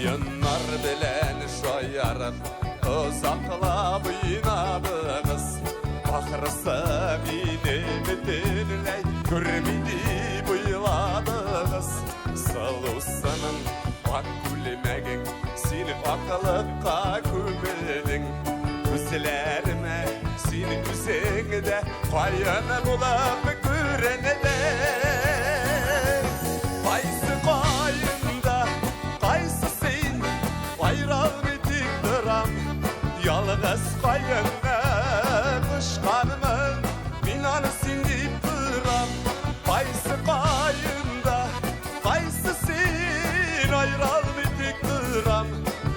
Уеннар белән шаярып, озаклап уйнадыгыз. Ахрысы мине бөтенләй күрми дип уйладыгыз. Сылусының ак күлмәгең син аклыкка күмелдең. Күзләремә син үзең дә каян булып күренде. Кайсы каенда, кайсы син, аералмый тик торам. Ялгыз каенны кочканмын, мин аны син дип торам. Кайсы каенда, кайсы син, аералмый тик торам.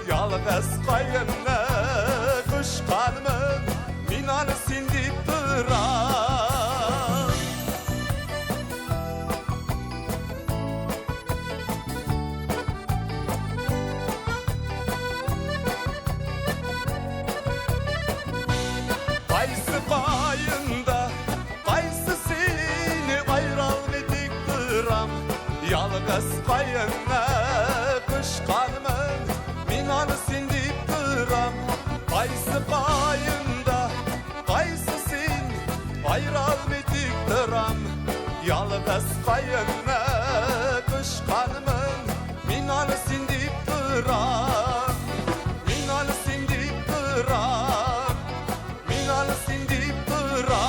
Ялгыз каенны кочканмын, мин аны син дип торам. Кайсы каенда, кайсы син, аералмый тик торам. Ялгыз каенны кочканмын, мин аны син дип торам. Кайсы каенда, кайсы син, аералмый тик торам. Ялгыз каенны кочканмын, мин аны син дип торам. Мин аны син дип торам. Мин аны син дип торам.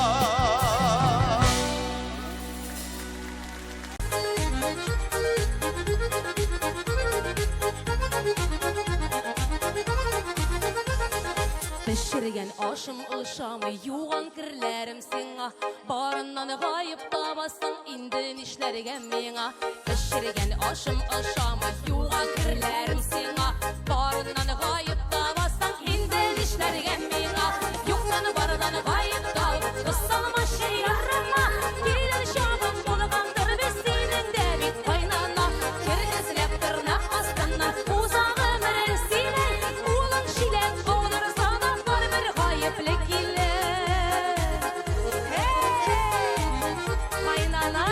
Пешергән ашым ошамый, юган керләрем сиңа. Барыннан гаеп табасың, инде нишләргә миңа? Пешергән ашым ошамый, юган керләрем сиңа. Барыннан гаеп табасың, инде нишләргә миңа? Юктан бардан гаеп табып, кысылмашы ярыма. Килен чагың булгандыр бит синең дә бит кайнана. Кер эзләп тырнак астыннан уза гомерең синең. Улың чиләк аударса да барыбер гаепле килен. Һей, кайнана!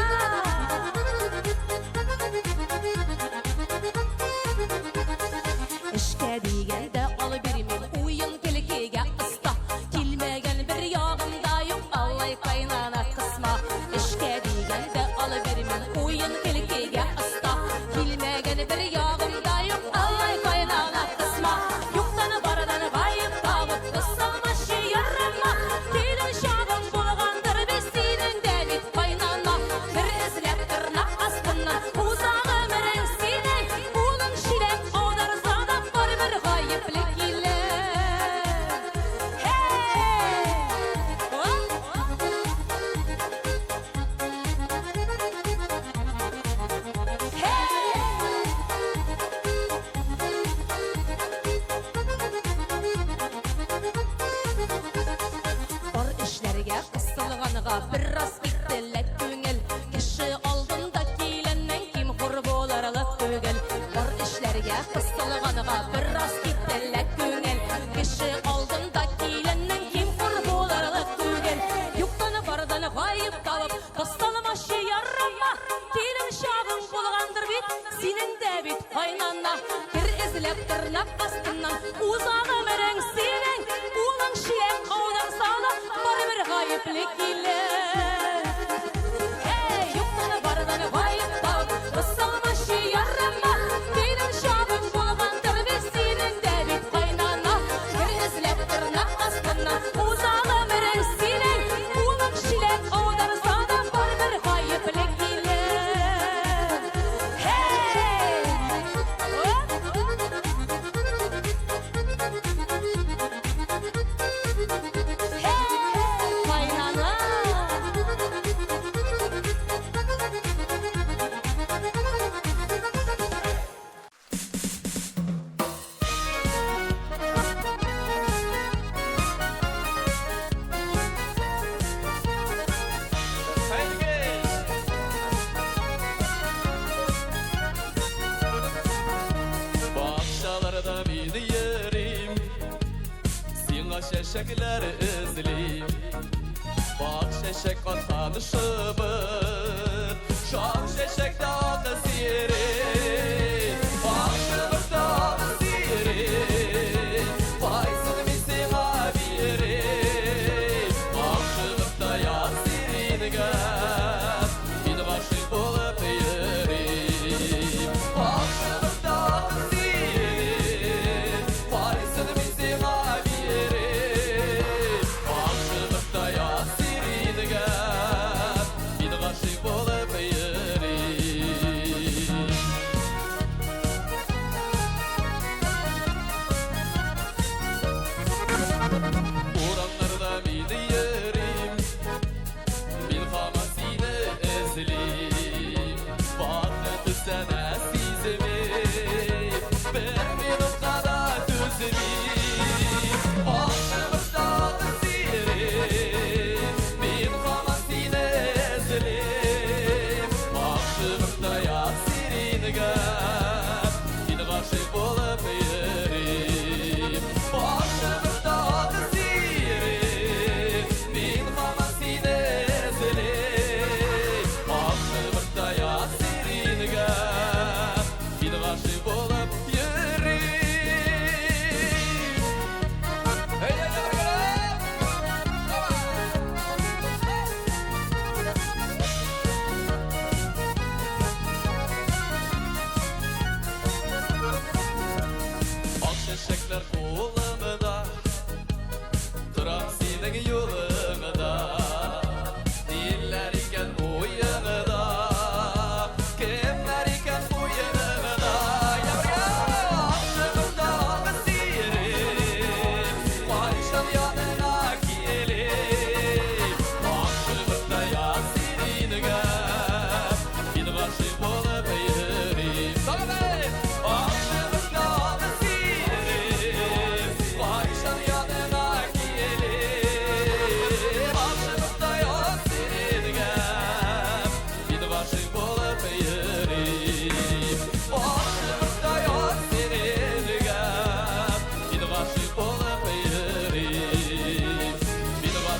Эшкә дигәндә ал бирмим, уен көлкегә оста. Килмәгән бер ягым да юк, алай кайнана кысма. Эшкә дигәндә ал бирмим, уен көлкегә оста. Килмәгән бер ягым да юк, алай кайнана кысма. Юктан бардан гаеп табып, кысылмашы ярыма. Килен чагың булгандыр бит синең дә бит кайнана. Кер эзләп тырнак астыннан уза гомерең синең. Улың чиләк аударса да барыбер гаепле килен. Һей! Һей! Бар эшләргә кысылганга бераз китте лә күңел. Кеше алдында киленнән ким хур булырлык түгел. Бар эшләргә кысылганга бераз китте лә күңел. Кеше алдында киленнән ким хур булырлык түгел. Юктан бардан гаеп табып, кысылмашы ярама. Килен чагың булгандыр бит, синең дә бит кайнана. Кер эзләп тырнак астыннан уза гомерең синең. Улың чиләк аударса да барыбер гаепле килен. Һей, юктан бардан гаеп табып, кысылмашы ярама. Килен чагың булгандыр бит, синең дә бит кайнана. Кер эзләп тырнак астыннан уза гомерең синең. Улың чиләк аударса да барыбер гаепле килен. Һей! Һей, кайнана! Бакчаларда мин йөрим, сиңа чәчәкләр эзлим. Бак чәчәк аткан шыбыр, шак чәчәк тагы сирень. Бак шыбыр тагы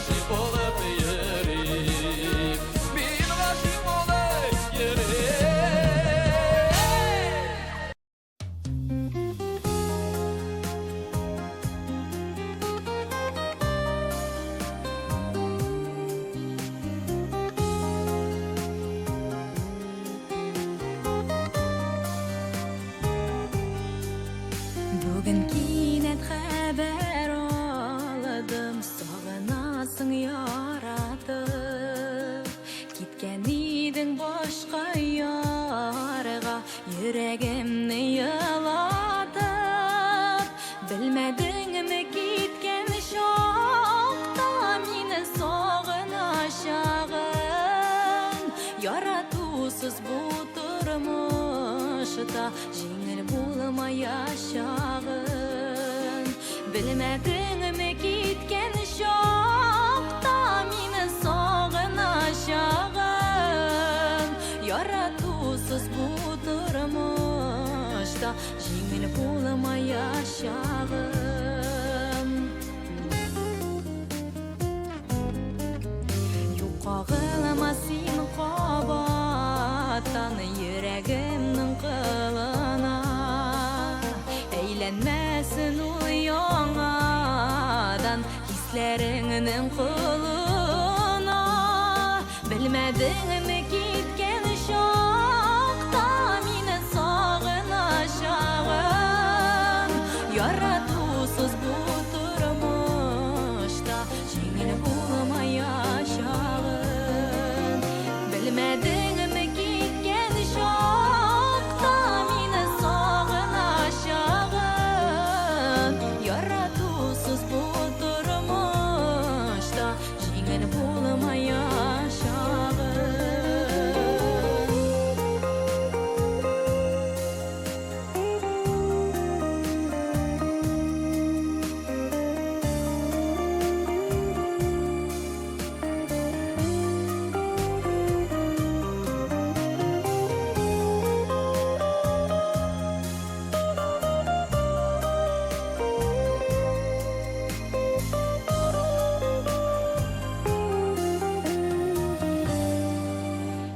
гашыйк булып йөрим. Мин гашыйк булып йөрим. Бүген кинәт хәбәр алдым, сагынасың яратып. Киткән идең башка ярга, йөрәгемне елатып. Белмәдеңме киткән чакта мине сагыначагың? Яратусыз бу тормышта җиңел булмаячагын. Белмәдеңме киткән чакта мине сагыначагын? Яратусыз бу тормышта җиңел булмаячагын. Юк, кагылма син кабаттан йөрәгемнең кылына. Әйләнмәсен ул яңадан хисләреңнең колына. Белмәдеңме киткән чакта мине сагыначагын? Яратусыз бу тормышта җиңел булмаячагын. Белмәдеңме киткән чакта мине сагыначагын? Яратусыз бу тормышта җиңел булмаячагын.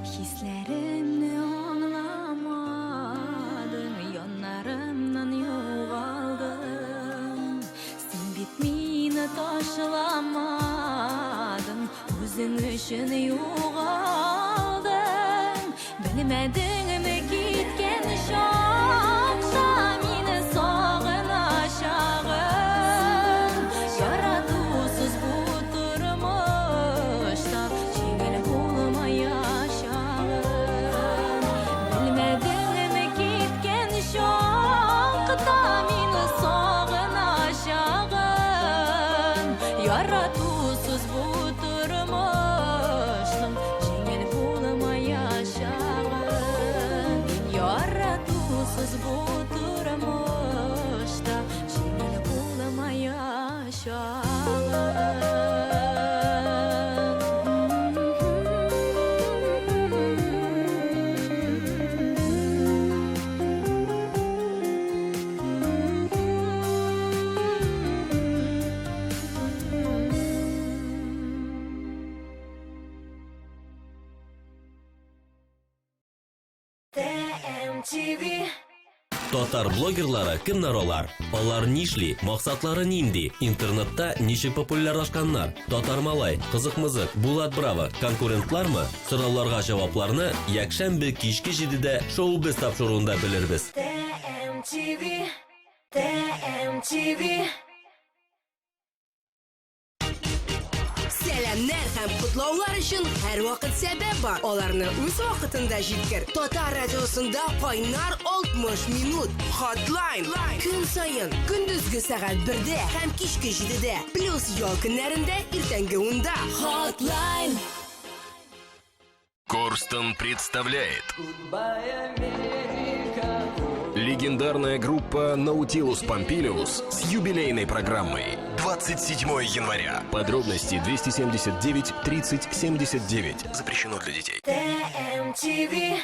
Хисләремне аңламадың, яннарымнан югалдың. Син бит мине ташламадың, үзең өчен югалдың. Белмәдеңме киткән чакта мине сагыначагың? Яратусыз бу тормышта җиңел булмаячагын. Белмәдеңме киткән чакта мине сагыначагын? Яратусыз бу тормышның җиңел булмаячагын. Яратусыз бу тормышта җиңел булмаячагын. Татар блогерлары кемнәр алар? Алар нишли? Максатлары нинди? Интернетта ничек популярлашканнар? Татар малай, Кызык мызык, Булат Браво конкурентлармы? Сорауларга җавапларны якшәмбе кичке 7дә Шоу-без тапшыруында белербез. TMTV, TMTV. Сәламнәр һәм котлаулар өчен һәрвакыт сәбәп бар. Аларны үз вакытында җиткер. Татар радиосында кайнар 60 минут. Hotline. Көн саен көндезге сәгать 1дә һәм кичке 7дә. Плюс ял көннәрендә иртәнге 10да. Hotline. Корстон представляет. Легендарная группа Наутилус Помпилиус с юбилейной программой. 27 января. Подробности 279 30 79. Запрещено для детей. TMTV.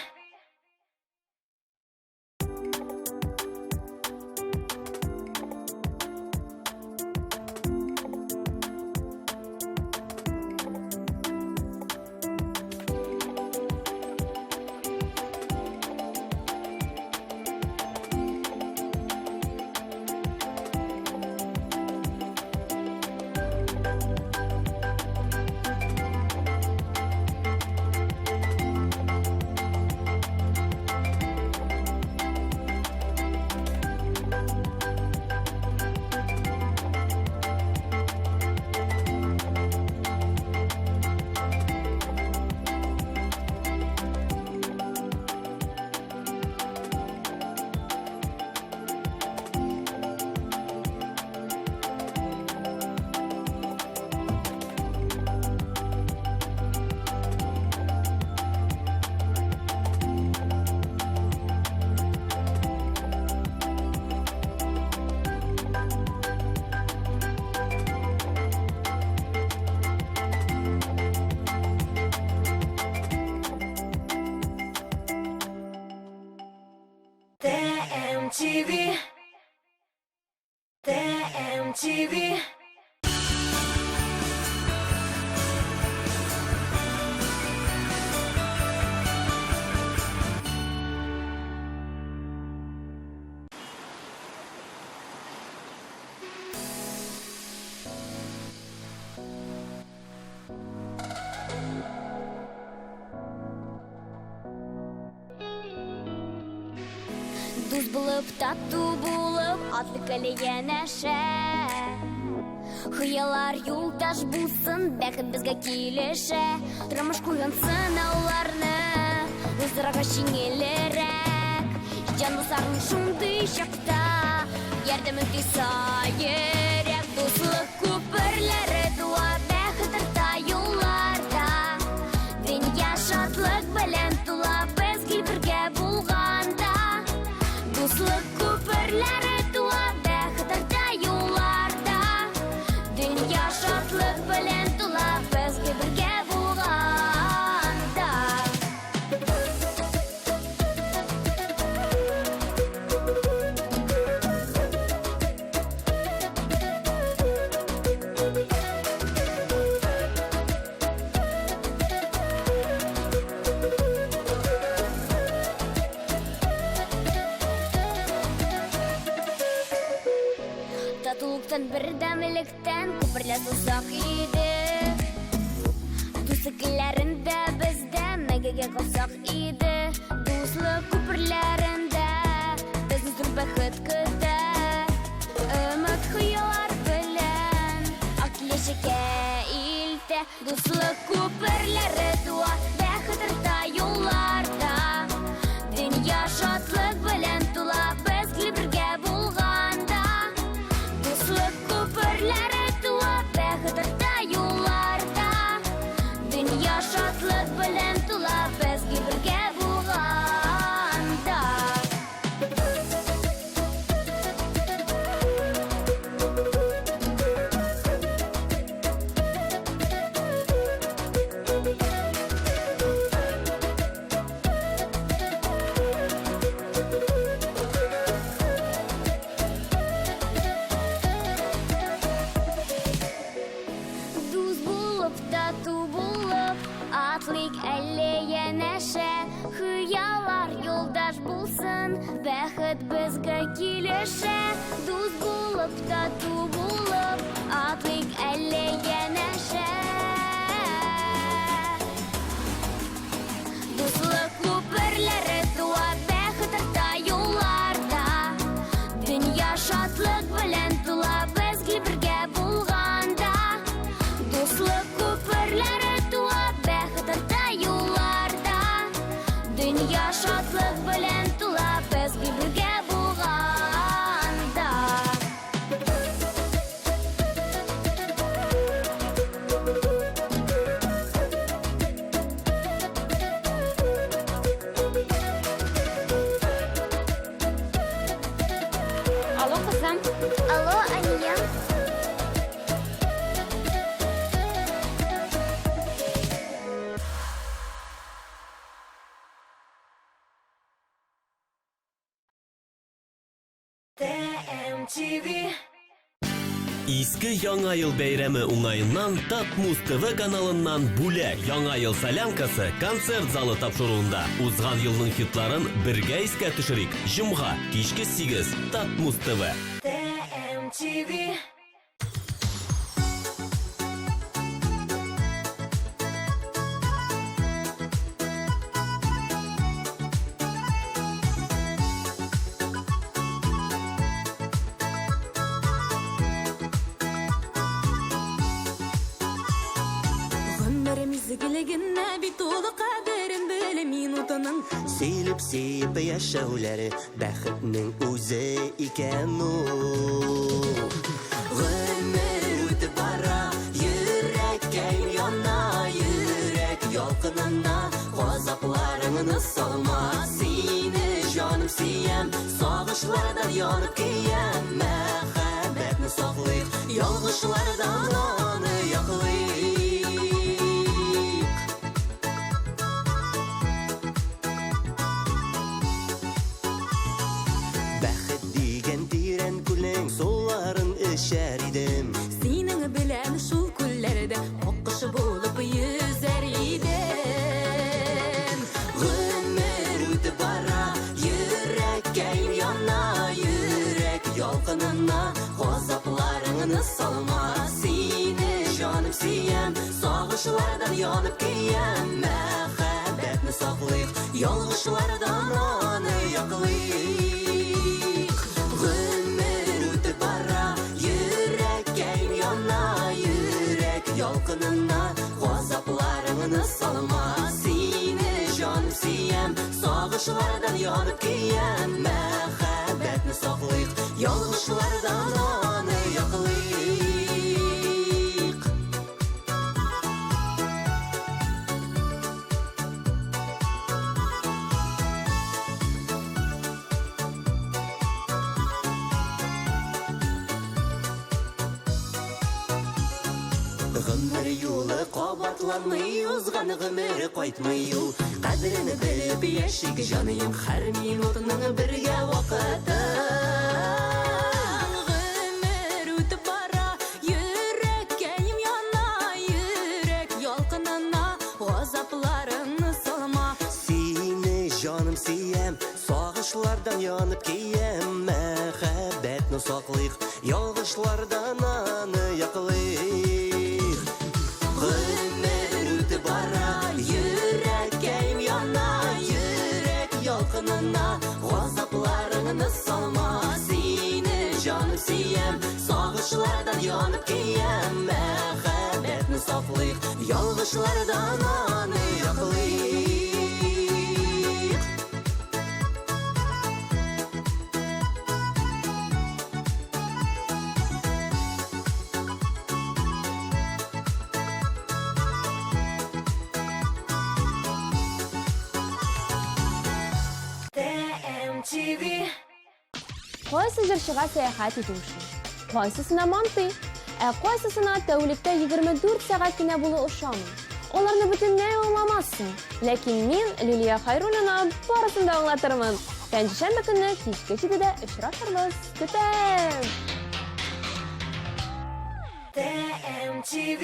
TMTV. TMTV. Дус булып, тату булып, атлы көле янәшә. Хыяллар юлдаш булсын, бәхет безгә килешә. Тормыш куйган сынауларны уздырырга җиңелерәк. Җан дусларың шундый чакта ярдәмен тойса йөрәк. Дуслык күперләре туа, бәхет арта юлларда. Дөнья шатлык белән тула, без гел бергә булганда. Дуслык күперләре туа, бәхет арта юлларда. Дөнья шатлык белән тула, без гел бергә булганда. Татулыктан, бердәмлектән күперләр тусак иде. Дуслык илләрендә бездә мәңгегә калсак иде. Дуслык күперләрендә безне зур бәхет көтә. Өмет хыяллар белән ак киләчәккә илтә. Дуслык күперләре туа, бәхет арта юлларда. Дөнья шатлык белән тула, без гел бергә булганда. Дуслык күперләре туа, бәхет арта юлларда. Дөнья шатлык белән тула, без гел бергә булганда. Дус булып, тату булып, атлыйк әле янәшә. Хыяллар юлдаш булсын, бәхет безгә килешә. Дус булып, тату булып, атлыйк әле янәшә. Дуслык күперләре туа, бәхет арта юлларда. Дөнья шатлык белән тула, без гел бергә булганда. Дуслык күперләре туа, бәхет арта юлларда. Дөнья шатлык белән тула, без гел бергә булганда. Алло, кызым. Алло, әнием. TMTV. Иске Яңа ел бәйрәме уңаеннан Татмуз ТВ каналыннан бүләк Яңа ел солянкасы концерт залы тапшыруында узган елның хитларын бергә искә төшерик. Җомга кичке 8 Татмуз ТВ. TMTV. Гомер мизгелегенә бит ул кадерен бел минутының. Сөйлеп сөеп яшәүләре бәхетнең үзе икән ул. Гомер үтеп бара, йөрәккәем яна, йөрәк ялкынына газапларыңны салма. Сине җаным сөям, сагышлардан янып көям. Мәхәббәтне саклыйк, ялгышлардан аны яклыйк. Бәхет сөям, сагышлардан янып көям. Мәхәббәтне саклыйк, ялгышлардан аны яклыйк. Гомер үтеп бара, йөрәккәем яна, йөрәк ялкынына газапларыңны салма. Сине җаным сөям, сагышлардан янып көям. Мәхәббәтне саклыйк, ялгышлардан аны яклыйк. Гомер юлы кабатланмый, узган гомер кайтмый ул. Кадерен белеп яшик, җаныем, һәр минутның бергә вакыты. Гомер үтеп бара, йөрәккәем яна, йөрәк ялкынына газапларыңны салма. Сине җаным сөям, сагышлардан янып көям. Мәхәббәтне саклыйк, ялгышлардан аны яклыйк. Гомер үтеп бара, йөрәккәем яна, йөрәк ялкынына газапларыңны салма. Сине җаным сөям, сагышлардан янып көям. Мәхәббәтне саклыйк, ялгышлардан аны яклыйк. TMTV. Кайсы җырчыга сәяхәт итү ошый? Кайсысына мантый? Ә кайсысына тәүлектә 24 сәгать кенә булу ошамый? Аларны бөтенләй аңламассың. Ләкин мин, Лилия Хайруллина, барысын да аңлатырмын. Пәнҗешәмбе көнне кичке 7дә очрашырбыз. Көтәм! TMTV.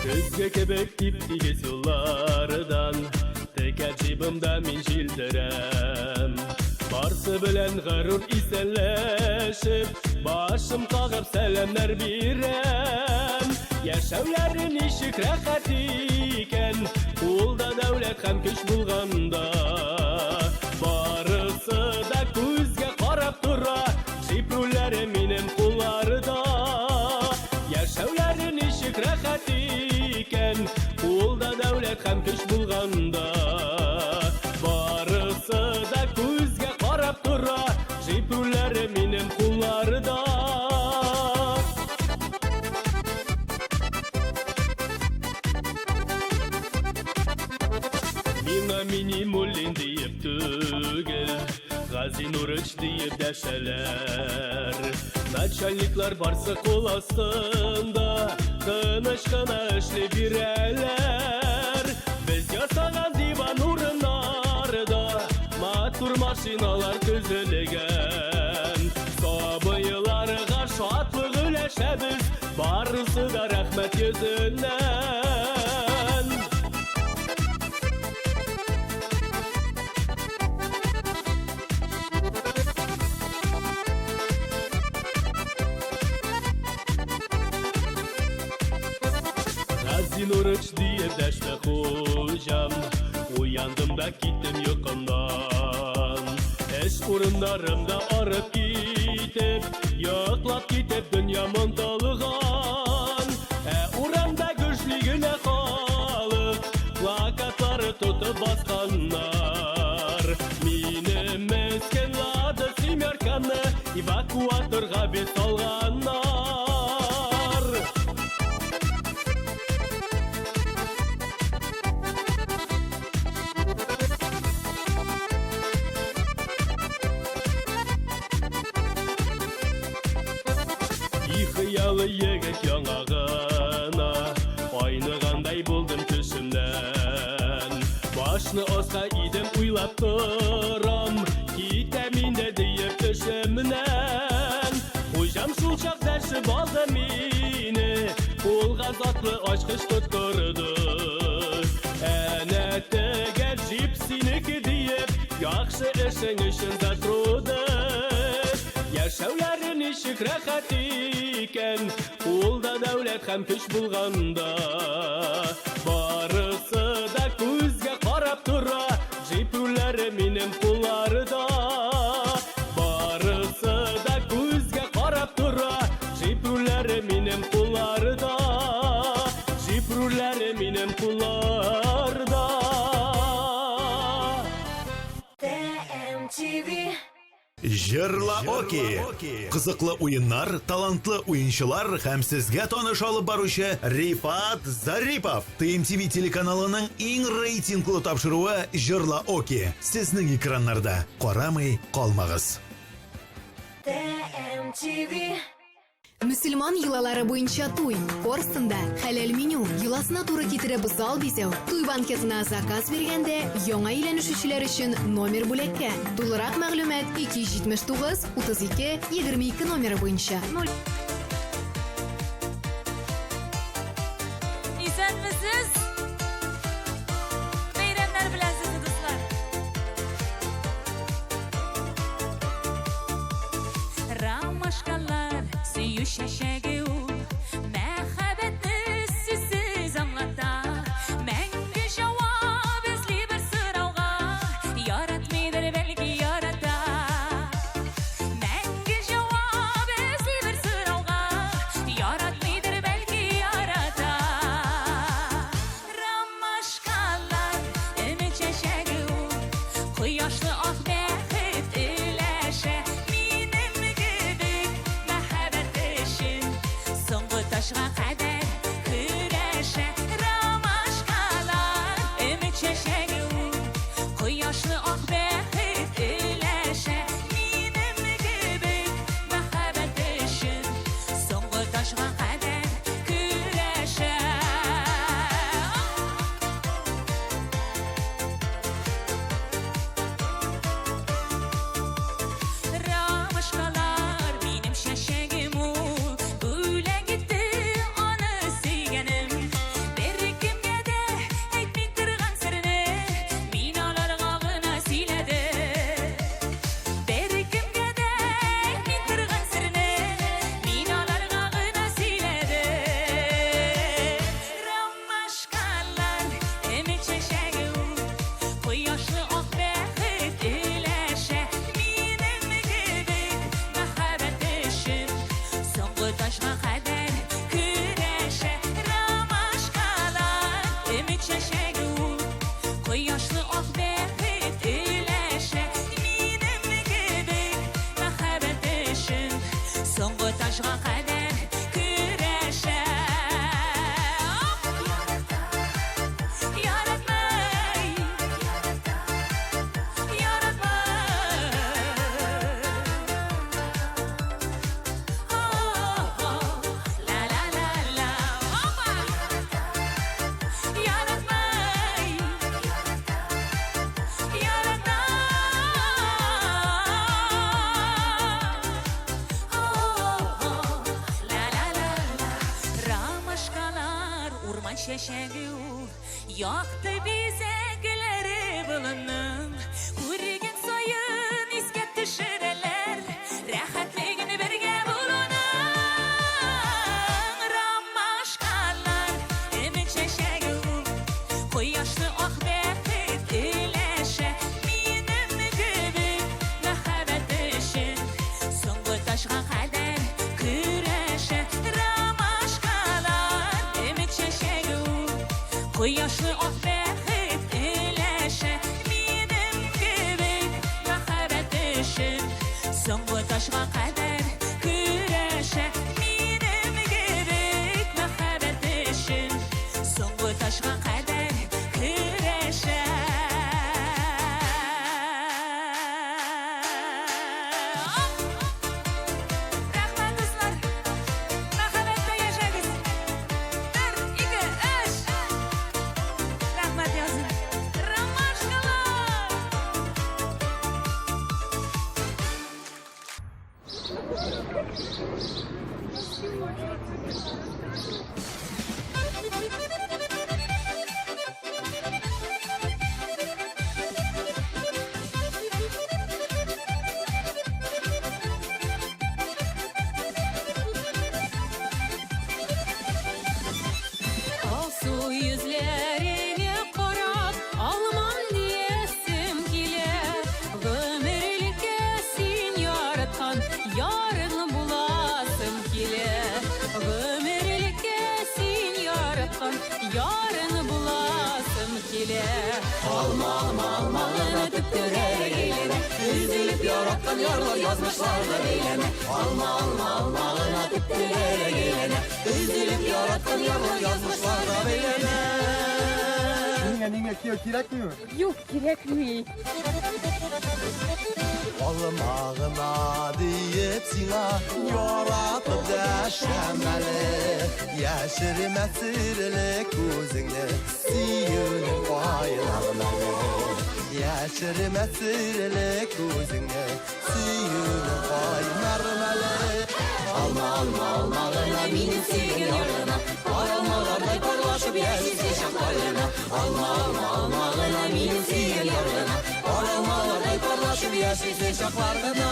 Көзге кебек тип-тигез юллардан Текә джибымда мин җилдерәм. Барсы белән горур исәнләшеп, башым кагып сәламнәр бирәм. Яшәүләре ничек рәхәт икән, кулда дәүләт һәм көч булганда. Барысы да күзгә карап тора, джип рульләре минем кулларда. Яшәүләре ничек рәхәт икән, кулда дәүләт һәм көч булганда. Барысы да күзгә карап тора, джип рульләре минем кулларда. Миңа Минимуллин диеп түгел, Гази Нурыч диеп дәшәләр. Начальниклар барсы кул астында, тыныч кына эшли бирәләр. Без ясаган диван урыннарда матур машиналар төзелгән. Сабыйларга шатлык өләшәбез, барысы да рәхмәт йөзеннән. Гази Нурыч диеп дәште хуҗам, уяндым да киттем йокымнан. Эш урыннарымда арып китеп, йоклап китеп дөньям онытылган. Ә урамда гөжли генә халык, плакатлары тотып басканнар. Минем мескен Лада семерканы эвакуаторга бит салганнар. И хыялы егет яңа гына айныгандай булдым төшемнән. Башны аска идем уйлап торам, китәм инде диеп төшемнән. Шул чак дәшеп алды мине, кулга затлы ачкыч тоттырды. Әнә теге джип синеке диеп, яхшы эшең өчен за труды. Яшәүләре ничек рәхәт икән, кулда дәүләт һәм көч булганда. Барысы да күзгә карап тора, джипләре минем кулларда. Барысы да күзгә карап тора, джипләре минем кулларда. Джипләре минем кулларда. TMTV. Җырла Оки. Кызыклы уеннар, талантлы уенчылар һәм сезгә таныш алып баручы Рифат Зарипов. ТМТВ телеканалының иң рейтинглы тапшыруы Җырла Оки. Сезнең экраннарда. Карамый калмагыз. TMTV. Мөселман йолалары буенча туй, Корстонда хәләл меню, йоласына туры китереп зал бизәү, туй банкетына заказ биргәндә яңа өйләнешүчеләр өчен номер бүләккә. Тулырак мәгълүмат 279 32 22 номеры буенча. Исәнмесез? Бәйрәмнәр белән сезне, дуслар. Ромашкалар сөю чәчәге ул, мәхәббәтне сүзсез аңлата. Мәңге җавап эзли бер сорауга, яратмыйдыр бәлки ярата. Мәңге җавап эзли бер сорауга, яратмыйдыр бәлки ярата. Ромашкалар өмет чәчәге ул, кояшлы ак бәхет өләшә. Минем кебек мәхәббәт өчен соңгы ташка кадәр көрәшә. Ромашкалар өмет чәчәге ул, кояшлы ак бәхет өләшә. Минем кебек мәхәббәт өчен соңгы ташка кадәр көрәшә. Ромашкалар минем чәчәгем ул, бүләк итте аны сөйгәнем. Беркемгә дә әйтми торган серне, мин аларга гына сөйләдем. Беркемгә дә әйтми торган серне, мин аларга гына сөйләдем. Ромашкалар өмет чәчәге ул, кояшлы ак бәхет өләшә. Минем кебек мәхәббәт өчен соңгы ташка кадәр көрәшә. Ромашкалар өмет чәчәге ул, кояшлы ак бәхет өләшә. Минем кебек мәхәббәт өчен соңгы ташка кадәр көрәшә. Яратмай, яратмай. La la la la, опа! Яратмай, ярата. La la la la, ромашкалар урман чәчәге ул, якты бизәкләре болынның. Күргән саен искә төшерәләр, рәхәтлеген бергә булуның. Ромашкалар өмет чәчәге ул, кояшлы ак бәхет өләшә. Минем кебек мәхәббәт өчен соңгы ташка кадәр көрәшә. Ромашкалар өмет чәчәге ул, кояшлы ак бәхет өләшә. Минем кебек мәхәббәт өчен соңгы ташка кадәр көрәшә. Минем кебек мәхәббәт өчен соңгы ташка кадәр көрәшә. Рәхмәт, дуслар! Мәхәббәттә яшәгез! Бер, ике, өч! Рәхмәт язын! Ромашкалар! Алсу йөзләреңә карап, алмам диясем килә. Гомерлеккә син яраткан ярың буласым килә. Гомерлеккә син яраткан ярың буласым килә. Алма, алма, алма гына төп түгәрәк әйләнә. Өзелеп яраткан ярлар язмышларга бәйләнә. Алма, алма, алма гына төп түгәрәк әйләнә. Өзелеп яраткан ярлар язмышларга бәйләнә. Миңа миңа кияү кирәкмиме? Юк, кирәкми. Алма гына диеп сиңа яратып дәшәм әле. Яшермә серле күзеңне, сөюнең кайнар мәле. Яшермә серле күзеңне, сөюнең кайнар мәле. Алма, алма, алма гына минем сөйгән ярына. Каралмалардай парлашып яшисе чаклар гына. Алма, алма, алма гына минем сөйгән ярына. Каралмалардай парлашып яшисе чаклар гына.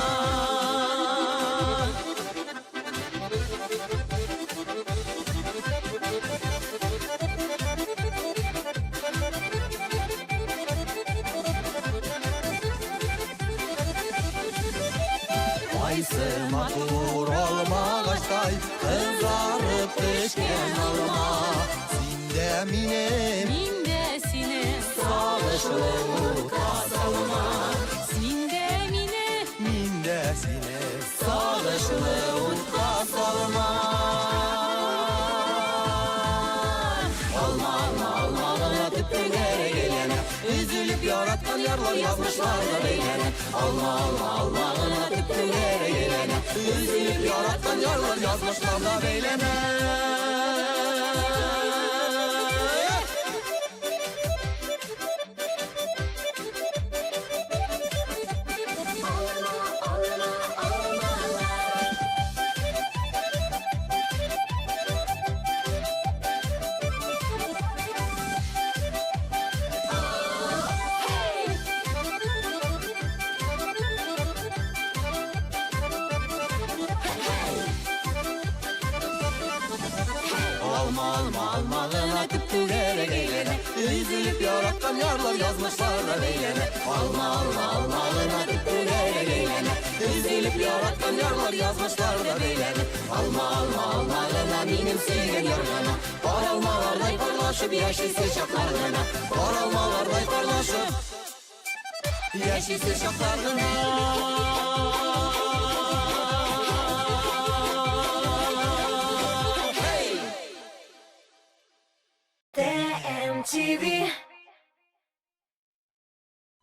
Кайсы матур алмагачтай кызарып пешкән алма. Син дә минем, Мин дә сине сагышлы утка салма. Син дә мине, Мин дә сине сагышлы утка салма. Алма, алма, алма гына төп түгәрәк әйләнә. Өзелеп яраткан ярлар язмышларга бәйләнә. Алма, алма, алма гына төп түгәрәк әйләнә. Өзелеп яраткан ярлар язмышларга бәйләнә. Алма, алма, алма гына төп түгәрәк әйләнә. Өзелеп яраткан ярлар язмышларга бәйләнә. Алма, алма, алма гына төп түгәрәк әйләнә. Өзелеп яраткан ярлар язмышларга бәйләнә. Алма, алма, алма гына минем сөйгән яр гына. Пар алмалардай парлашып яшисе чаклар гына. Пар алмалардай парлашып яшисе чаклар гына. TMTV.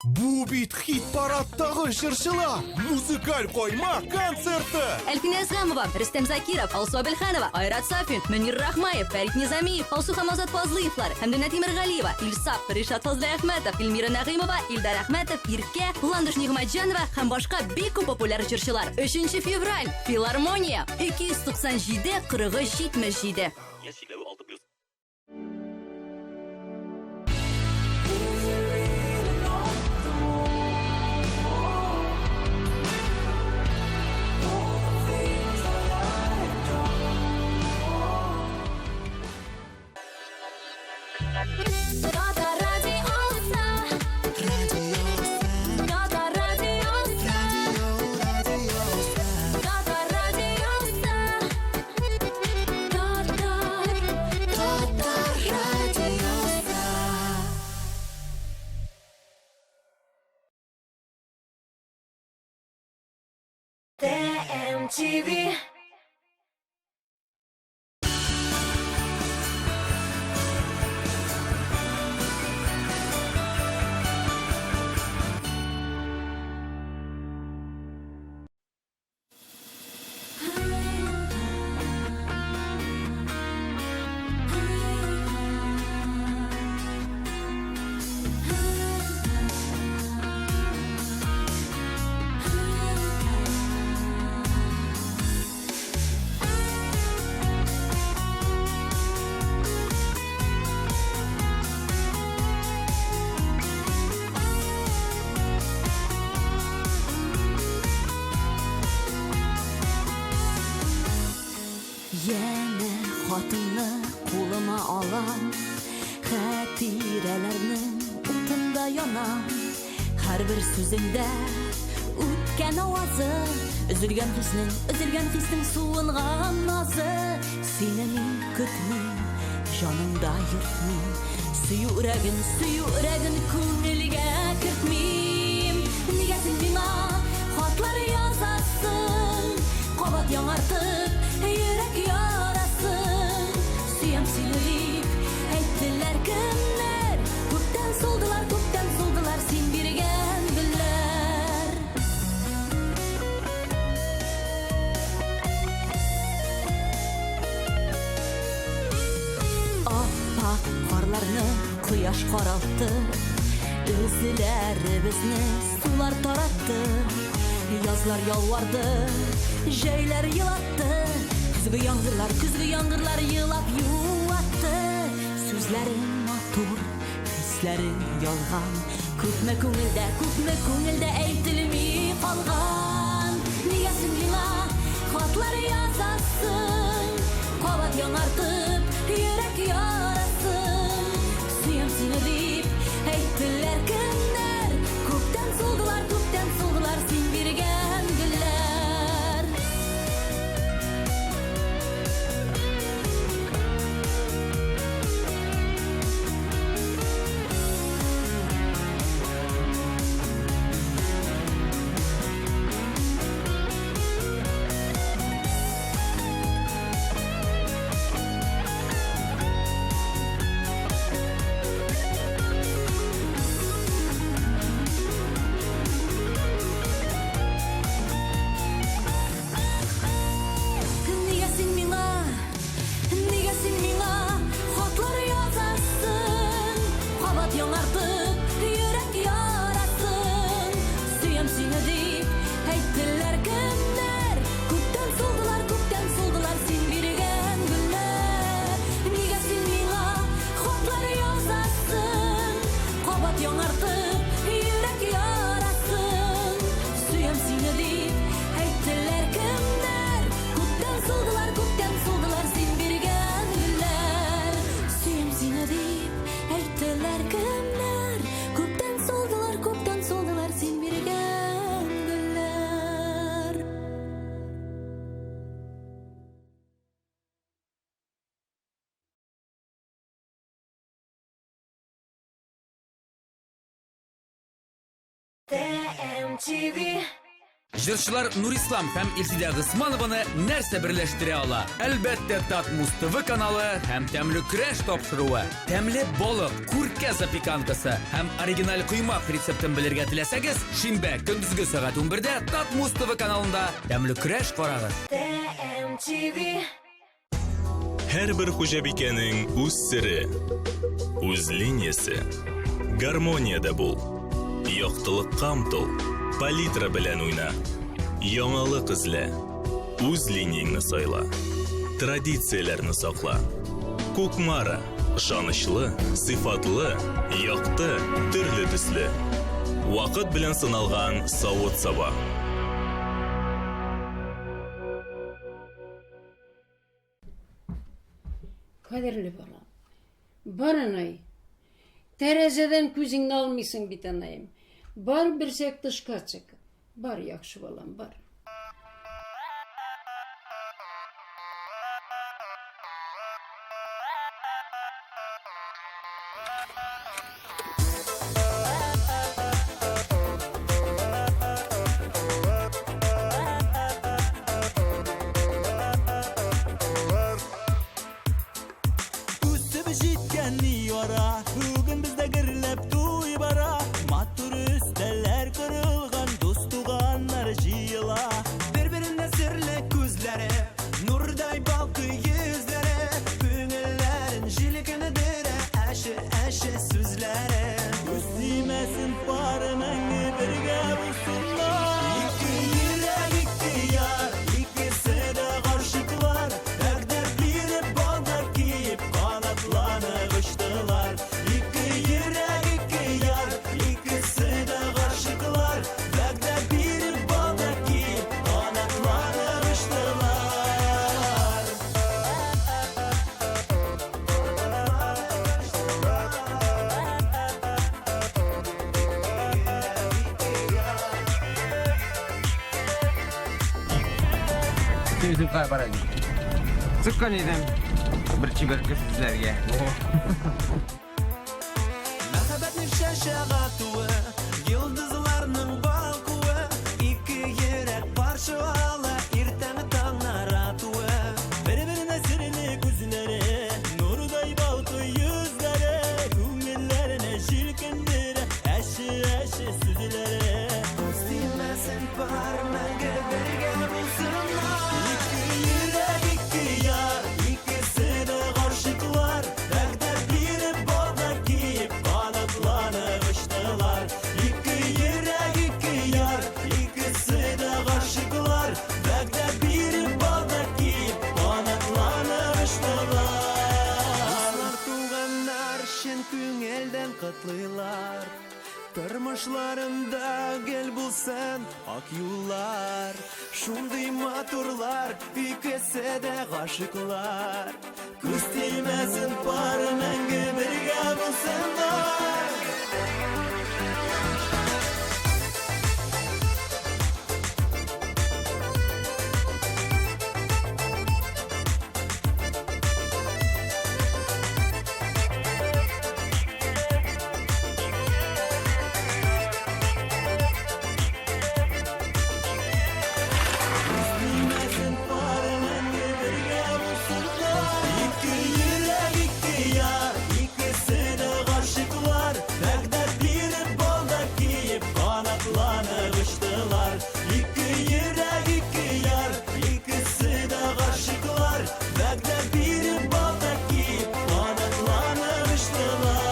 Бу бит хит-парадтагы җырчылар! Музыкаль койма концерты! Әлфинә Әзгамова, Рөстәм Закиров, Алсу Әбелханова, Айрат Сафин, Мөнир Рахмаев, Фәрит Низамиев, Алсу һәм Азат Фазлыевлар, Хәмдүнә Тимергалиева, Илсаф, Ришат Фазлыәхмәтов, Эльмира Нәгыймова, Илдар Әхмәтов, Иркә, Ландыш Нигъмәтҗанова һәм башка бик күп популяр җырчылар. 3 февраль, Филармония, 297 43 77. Яшь чикләве 6+. Татар радиосы. Татар радиосы. Татар радиосы. Татар, Татар радиосы. TMTV. Янә хатыңны кулыма алам, Хатирәләрнең утында янам. Һәрбер сүзеңдә үткән авазы, Өзелгән хиснең, өзелгән хиснең суынган назы. Сине мин көтмим, җанымда йөртмим, Сөю өрәген, сөю өрәген күңелгә кертмим. Нигә син миңа хатлар язасың, Кабат яңартып йөрәк ярасын? Сөям сине дип әйттеләр кемнәр? Күптән сулдылар, күптән сулдылар син биргән гөлләр. Ап-ак карларны кояш каралтты, Эзләребезне сулар таратты. Язлар ялварды, җәйләр елатты, Көзге яңгырлар, көзге яңгырлар елап юатты. Сүзләрең матур, хисләрең ялган, Күпме күңелдә, күпме күңелдә әйтелми калган. Нигә син миңа хатлар язасың, Кабат яңартып йөрәк ярасын? Сөям сине дип әйттеләр кемнәр? Күптән сулдылар, күптән сулдылар син биргән гөлләр. Нигә син миңа, нигә син миңа хатлар язасың, Кабат яңартып йөрәк ярасын? Сөям сине дип әйттеләр кемнәр? Күптән сулдылар, күптән сулдылар син биргән гөлләр. Нигә син миңа хатлар язасың, Кабат яңартып йөрәк ярасын? Сөям сине дип әйттеләр кемнәр? Күптән сулдылар, күптән сулдылар син биргән гөлләр. Сөям сине дип әйттеләр кемнәр? Күптән сулдылар, күптән сулдылар син биргән гөлләр. TMTV. Җырчылар Нурислам һәм Илсидә Госманованы нәрсә берләштерә ала? Әлбәттә, Татмуз ТВ каналы һәм тәмле көрәш тапшыруы. Тәмле балык, күркә запеканкасы һәм оригиналь коймак рецептын белергә теләсәгез, шимбә көндезге сәгать 11дә Татмуз ТВ каналында тәмле көрәш карагыз. TMTV. Һәрбер хуҗабикәнең үз сере, үз линиясе. Гармониядә бул. Яктылыкка омтыл. Палитра белән уйна. Яңалык эзлә. Үз линияңне сайла. Традицияләрне сакла. Кукмара. Ышанычлы, сыйфатлы, якты, төрле төсле. Вакыт белән сыналган савыт-саба. Кадерле балам. Бар анай. Тәрәзәдән күзеңне алмыйсың бит анаем. Бар берсәк тышка чык. Бар яхшы балам, бар. Үсеп җиткән ни ара, бүген бездә гөрләп туй бара. Матур өстәлләр корылган, дус туганнар җыела. Бер-беренә серле күзләре, нурдай балкый йөзләре, күңелләрен җилкендерә әче-әче сүзләре. Син үзең кая бара идең? Чыккан идем. Бер чибәр кыз эзләргә. Мәхәббәтнең чәчәк атуы, йолдызларның балкуы, ике йөрәк пар чуала, иртәнге таңнар атуы. Бер-беренә серле күзләре, нурдай балкый йөзләре, күңелләрне җилкендерә, әче-әче сүзләре. Күз тимәсен пар, мәңге бергә булсыннар. Ике йөрәк, ике яр, икесе дә гашыйклар, вәгъдә биреп, балда киеп, канатланып очтылар. Ике йөрәк, ике яр, икесе дә гашыйклар, вәгъдә биреп, балда киеп, канатланып очтылар. Дуслар, туганнар чын күңелдән котлыйлар. Тормышларында гел булсын ак юллар. Шундый матурлар, икесе дә гашыйклар. Күз тимәсен пар, мәңге бергә булсыннар. Тимәсен пар, мәңге бергә булсыннар. Ике йөрәк, ике яр, икесе дә гашыйклар. Вәгъдә биреп, балда киеп, канатланып очтылар. Ике йөрәк, ике яр, икесе дә гашыйклар. Вәгъдә биреп, балда киеп, канатланып очтылар.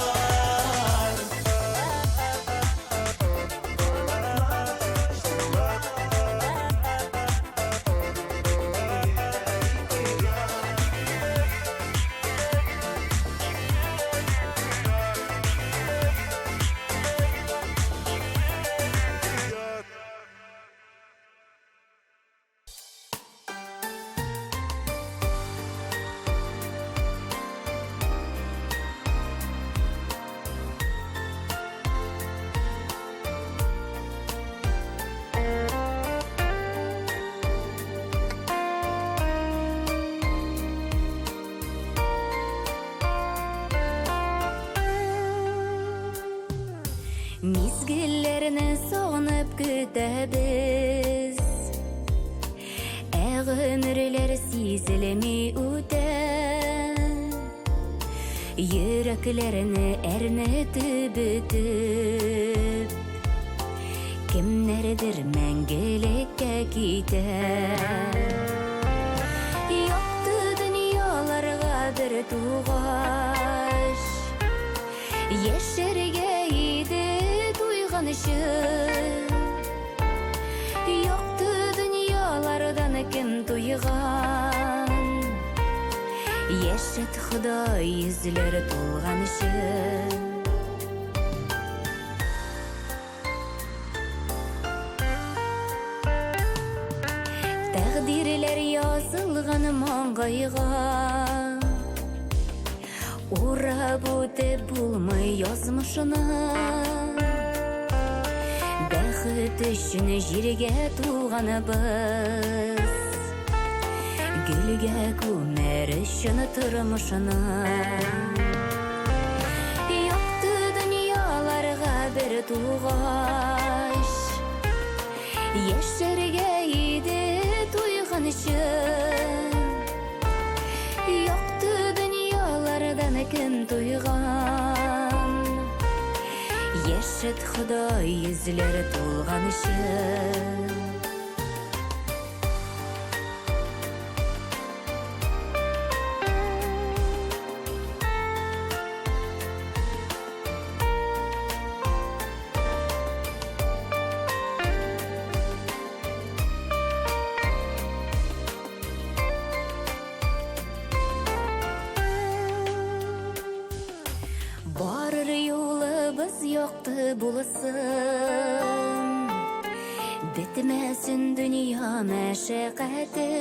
Мизгелләрне сагынып көтәбез. Ә гомерләр сизелми үтә. Йөрәкләрне әрнетеп бөтеп, кемнәрдер мәңгелеккә китә. Якты дөньяларга бер тугач, яшәргә иде туйганчы. Якты дөньялардан кем туйган? Яшәт Ходай йөзләре тулганчы. Тәкъдирләр язылган маңгайга. Урап үтеп булмый язмышны. Бәхет өчен җиргә туганыбыз. Гөлгә күмәр өчен тормышны. Якты дөньяларга бер тугач, яшәргә иде туйганчы. Якты дөньялардан кем туйган? Яшәт Ходай йөзләре тулганчы. Барыр юлыбыз якты булсын, Бетмәсен дөнья мәшәкате.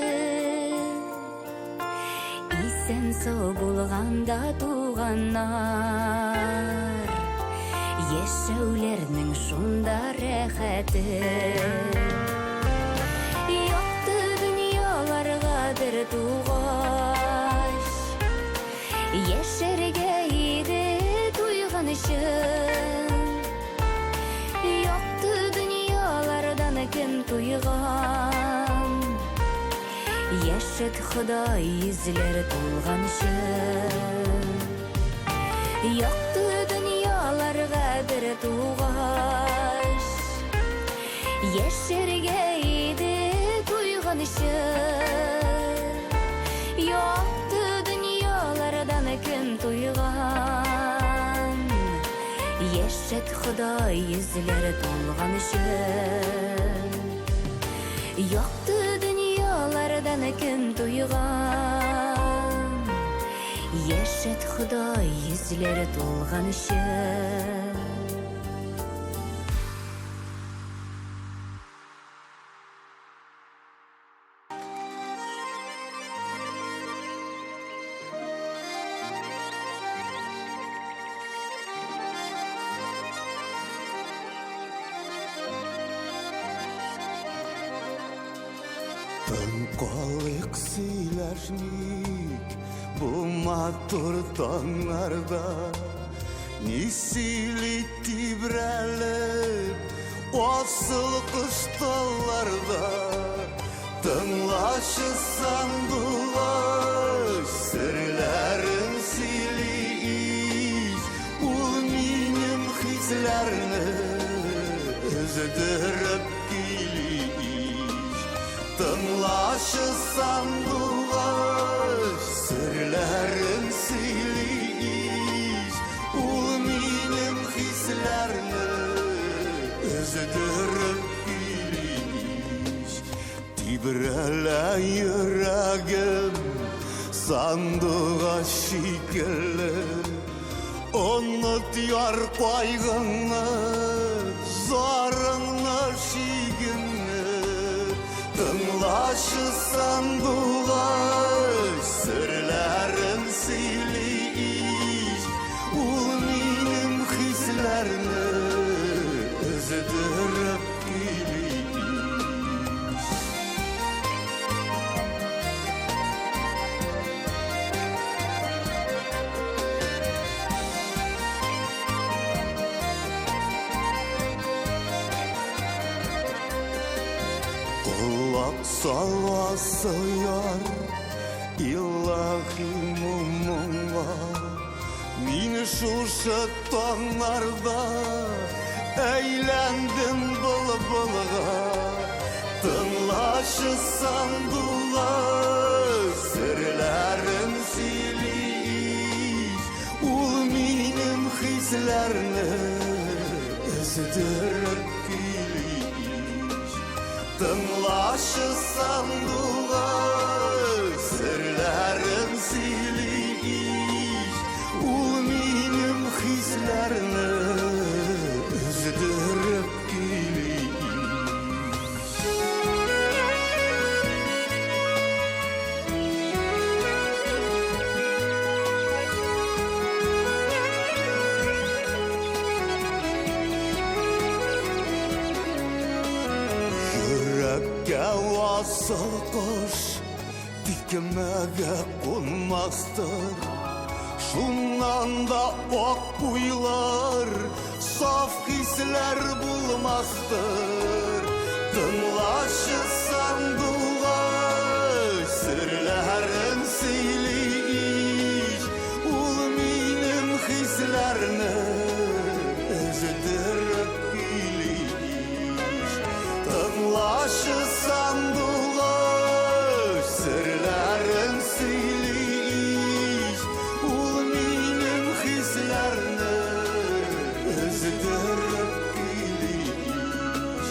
Исән сау булганда туганнар, Яшәүләрнең шунда рәхәте. Якты дөньяларга бер тугач, Яшәргә иде туйганчы. Якты дөньялардан кем туйган? Яшәт Ходай йөзләр тулганчы. Якты дөньяларга бер тугач, Яшәргә иде туйганчы. Якты дөньялардан кем туйган? Яшәт Ходай йөзләр тулганчы. Якты дөньялардан кем туйган? Яшәт Ходай йөзләр тулганчы. Тын калыйк сөйләшмик бу матур таңнарда. Ни сөйли тибрәлеп асыл кош талларда. Тыңлашы сандугач, серләрен сөйли ич. Ул минем хисләрне өздереп көйли ич. Тыңлашы сандугач, серләрен сөйли ич. Ул минем хисләрне өздереп көйли ич. Тибрәлә йөрәгем сандугач шикелле. Оныт яр кайгыңны, зарыңны, шигеңне. Тыңлашы сандугач, серләрен сөйли ич. Ул минем хисләрне өздереп көйли ич. Колак саласы яр, илаһи моңга. Мин шушы таңнарда әйләндем былбылга. Тыңлашы сандугач, серләрен сөйли ич. Ул минем хисләрне өздереп көйли ич. Тыңлашы сандугач, серләрен сөйли ич. Ул минем хисләрне өздереп көйли ич. Йөрәккә асыл кош тикмәгә кунмастыр. Шуннан да ак уйлар, саф хисләр булмастыр. Тыңлашы сандугач, серләрен сөйли ич. Ул минем хисләрне өздереп көйли ич. Тыңлашы сандугач, серләрен сөйли ич. Ул минем хисләрне өздереп көйли ич.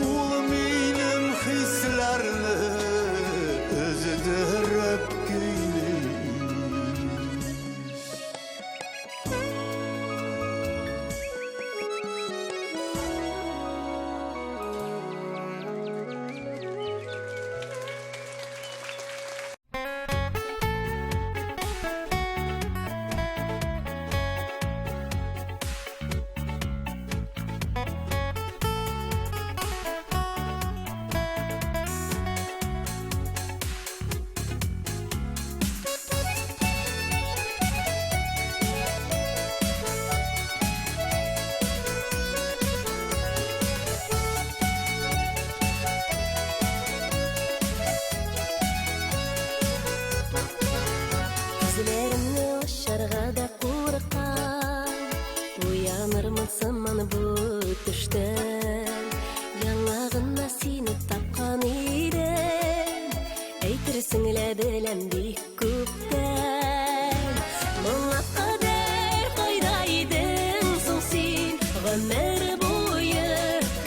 Ул минем хисләрне беләм бик күптән. Моңа кадәр кайда идең соң син? Гомер буе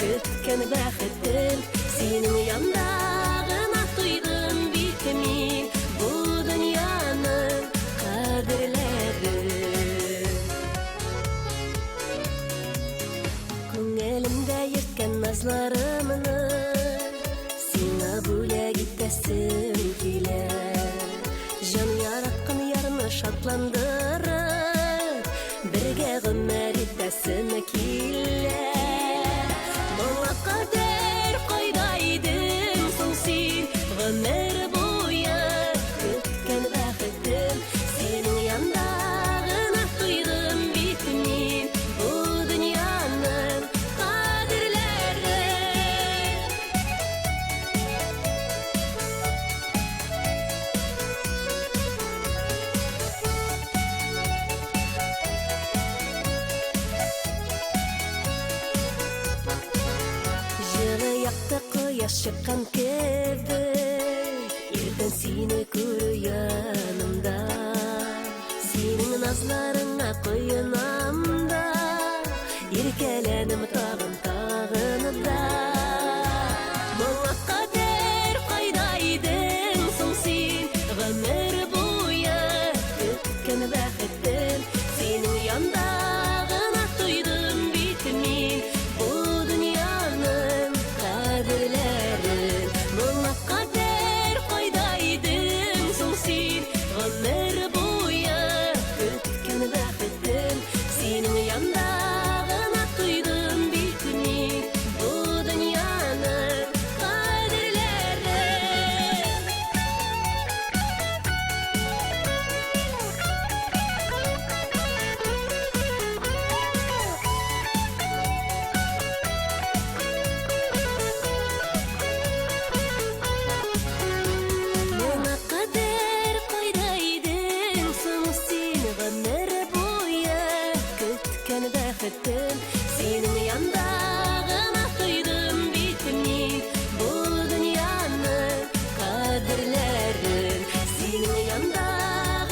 көткән бәхетем синең янда гына тойдым бит мин бу дөньяның кадерләрен. Күңелемдә йөрткән назларымны сиңа бүләк итәсем килә. Җан яраткан ярны шатландырып, бергә гомер итәсем килә. Моңа кадәр кайда идең соң син? Гомер буе көткән бәхетем синең янда гына тойдым бит мин бу дөньяның кадерләрен. Җылы якта кояш чыккан кебек, иртән сине күрү янымда. Синең назларыңа коенам да, иркәләнем тагын тагын да. Моңа кадәр кайда идең соң син? Гомер буе көткән бәхетем синең янда гына тойдым бит мин бу дөньяның кадерләрен. Моңа кадәр кайда идең соң син? Гомер буе көткән бәхетем синең янда гына тойдым бит мин бу дөньяның кадерләрен. Моңа кадәр кайда идең соң син? Гомер буе көткән бәхетем синең янда гына тойдым бит мин бу дөньяның кадерләрен. Синең янда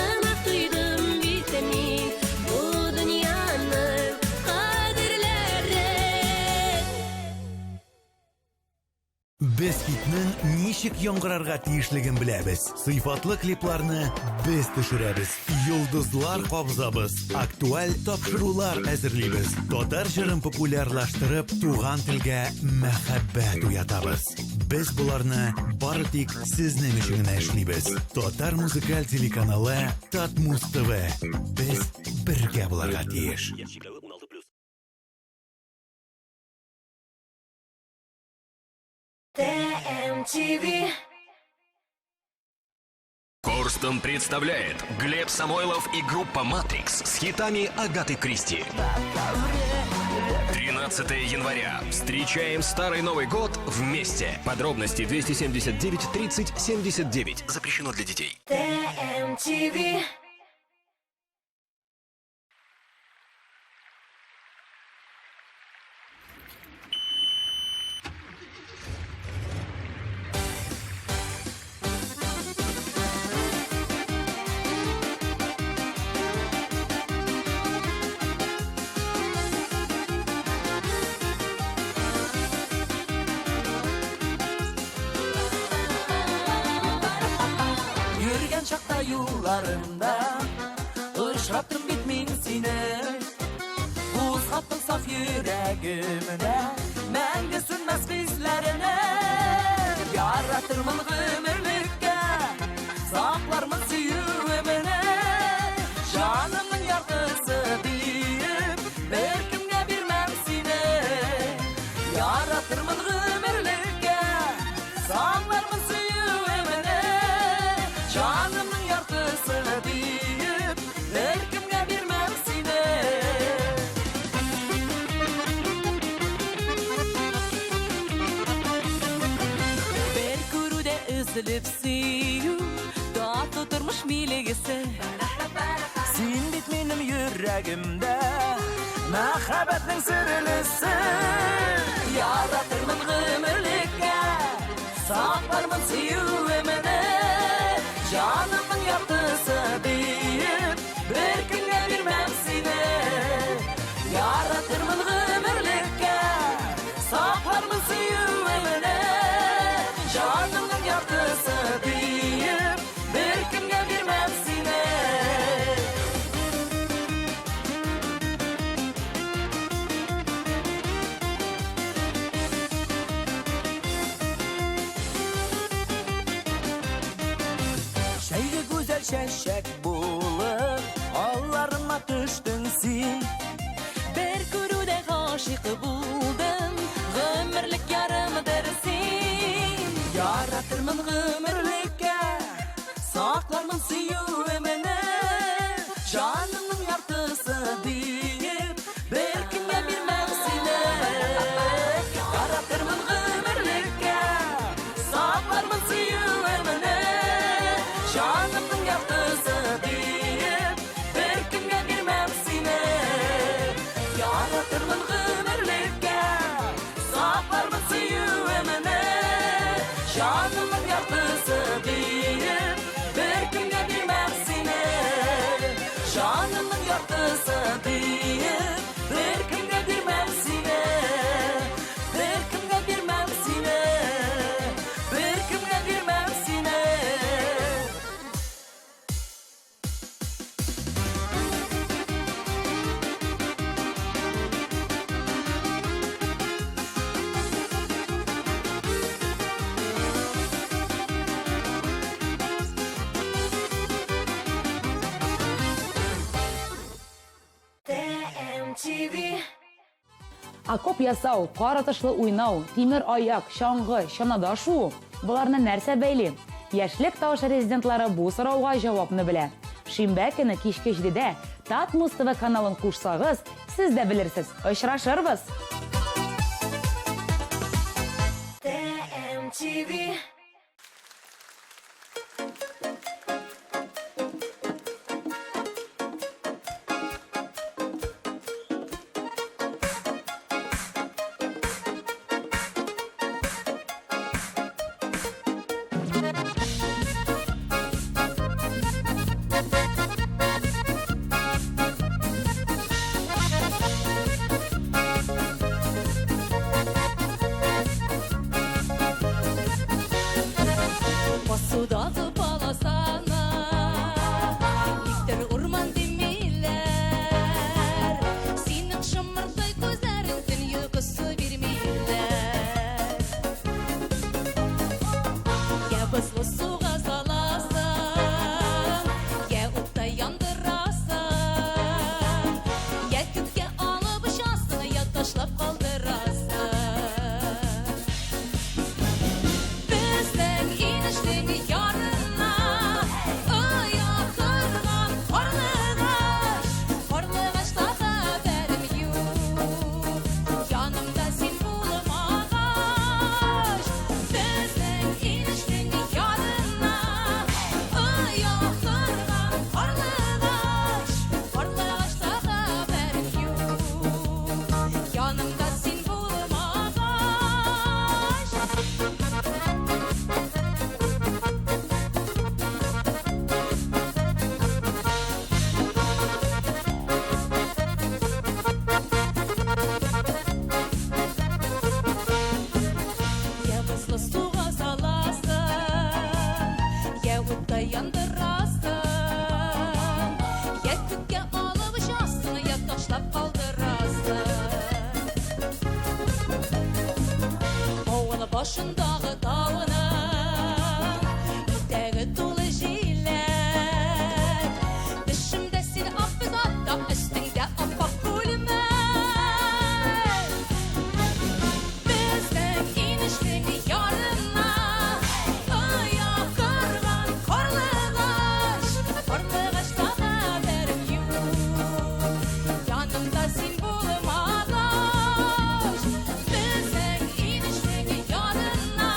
гына тойдым бит мин бу дөньяның кадерләрен. Без хитның ничек яңгырарга тиешлеген беләбез. Сыйфатлы клипларны без төшерәбез. Йолдызлар кабызабыз. Актуаль тапшырулар әзерлибез. Татар җырын популярлаштырып, туган телгә мәхәббәт уятабыз. Без боларны бары тик сезнең өчен генә эшлибез. Татар музыкаль телеканалы Татмуз ТВ. Без бергә булырга тиеш. ТМТВ. Корстон представляет Глеб Самойлов и группа «Матрикс» с хитами Агаты Кристи. 13 января. Встречаем Старый Новый год вместе. Подробности 279 30 79. Запрещено для детей. ТМТВ. Йөргән чакта юлларымда Очраттым бит мин сине. Кузгаттың саф йөрәгемдә Мәңге сүнмәс хисләрне. Яратырмын гомерлеккә, Саклармын сөюемне. Җанымның яртысы диеп, Беркемгә бирмәм сине. Яратырмын гомерлеккә, Саклармын сөюемне. Җанымның яртысы диеп, Беркемгә бирмәм сине. Бер күрүдә өзелеп сөю, татлы тормыш билгесе. Син бит минем йөрәгемдә Мәхәббәтнең серлесе. Яратырмын гомерлеккә, Саклармын сөюемне. Җанымның яртысы диеп, беркемгә бирмәм сине. Яратырмын гомерлеккә, саклармын сөюемне. Җанымның яртысы диеп, беркемгә бирмәм сине. Шәйге гүзәл чәчәк булып, алларыма төштең син. Бер күрүдә гашыйк булдым, гомерлек ярымдыр син. Яратырмын гомерлеккә, саклармын сөюемне. Җанымның яртысы диеп, беркемгә бирмәм сине. Яратырмын гомерлеккә, саклармын сөюемне. Җанымның яртысы диеп, беркемгә бирмәм сине. Яратырмын гомерлеккә, саклармын сөюемне. Җанымның яртысы диеп, беркемгә бирмәм сине. Җанымның яртысы диеп, беркемгә бирмәм сине. Беркемгә бирмәм сине. Беркемгә бирмәм сине. TMTV. Окоп ясау, кар атышлы уйнау, тимер аяк, чаңгы, чанада шуу – боларны нәрсә бәйли? Яшьлек тавышы резидентлары бу сорауга җавапны белә. Шимбә көне кичке 7дә Татмуз ТВ каналын кушсагыз, сез дә белерсез. Очрашырбыз! TMTV. Басудагы полосана Никтер урман димиләр. Синең шомыртай күзләрең төн йокысы бирмиләр. Я бозлы суга саласың, я утта яндырасың, я күккә алып очасың, я ташлап калдырасың. Безнең инешнең ярына оя корган карлыгач, карлыгачта хәбәрем юк, янымда син булмагач. Безнең инешнең ярына оя корган карлыгач, карлыгачта хәбәрем юк, янымда син булмагач. Я бозлы суга саласың, я утта яндырасың, я күккә алып очасың, я ташлап калдырасың. Авыл башындагы тауның итәге тулы җиләк. Төшемдә син ак атта, өстеңдә ап-ак күлмәк. Безнең инешнең ярына оя корган карлыгач, карлыгачта хәбәрем юк, янымда син булмагач. Безнең инешнең ярына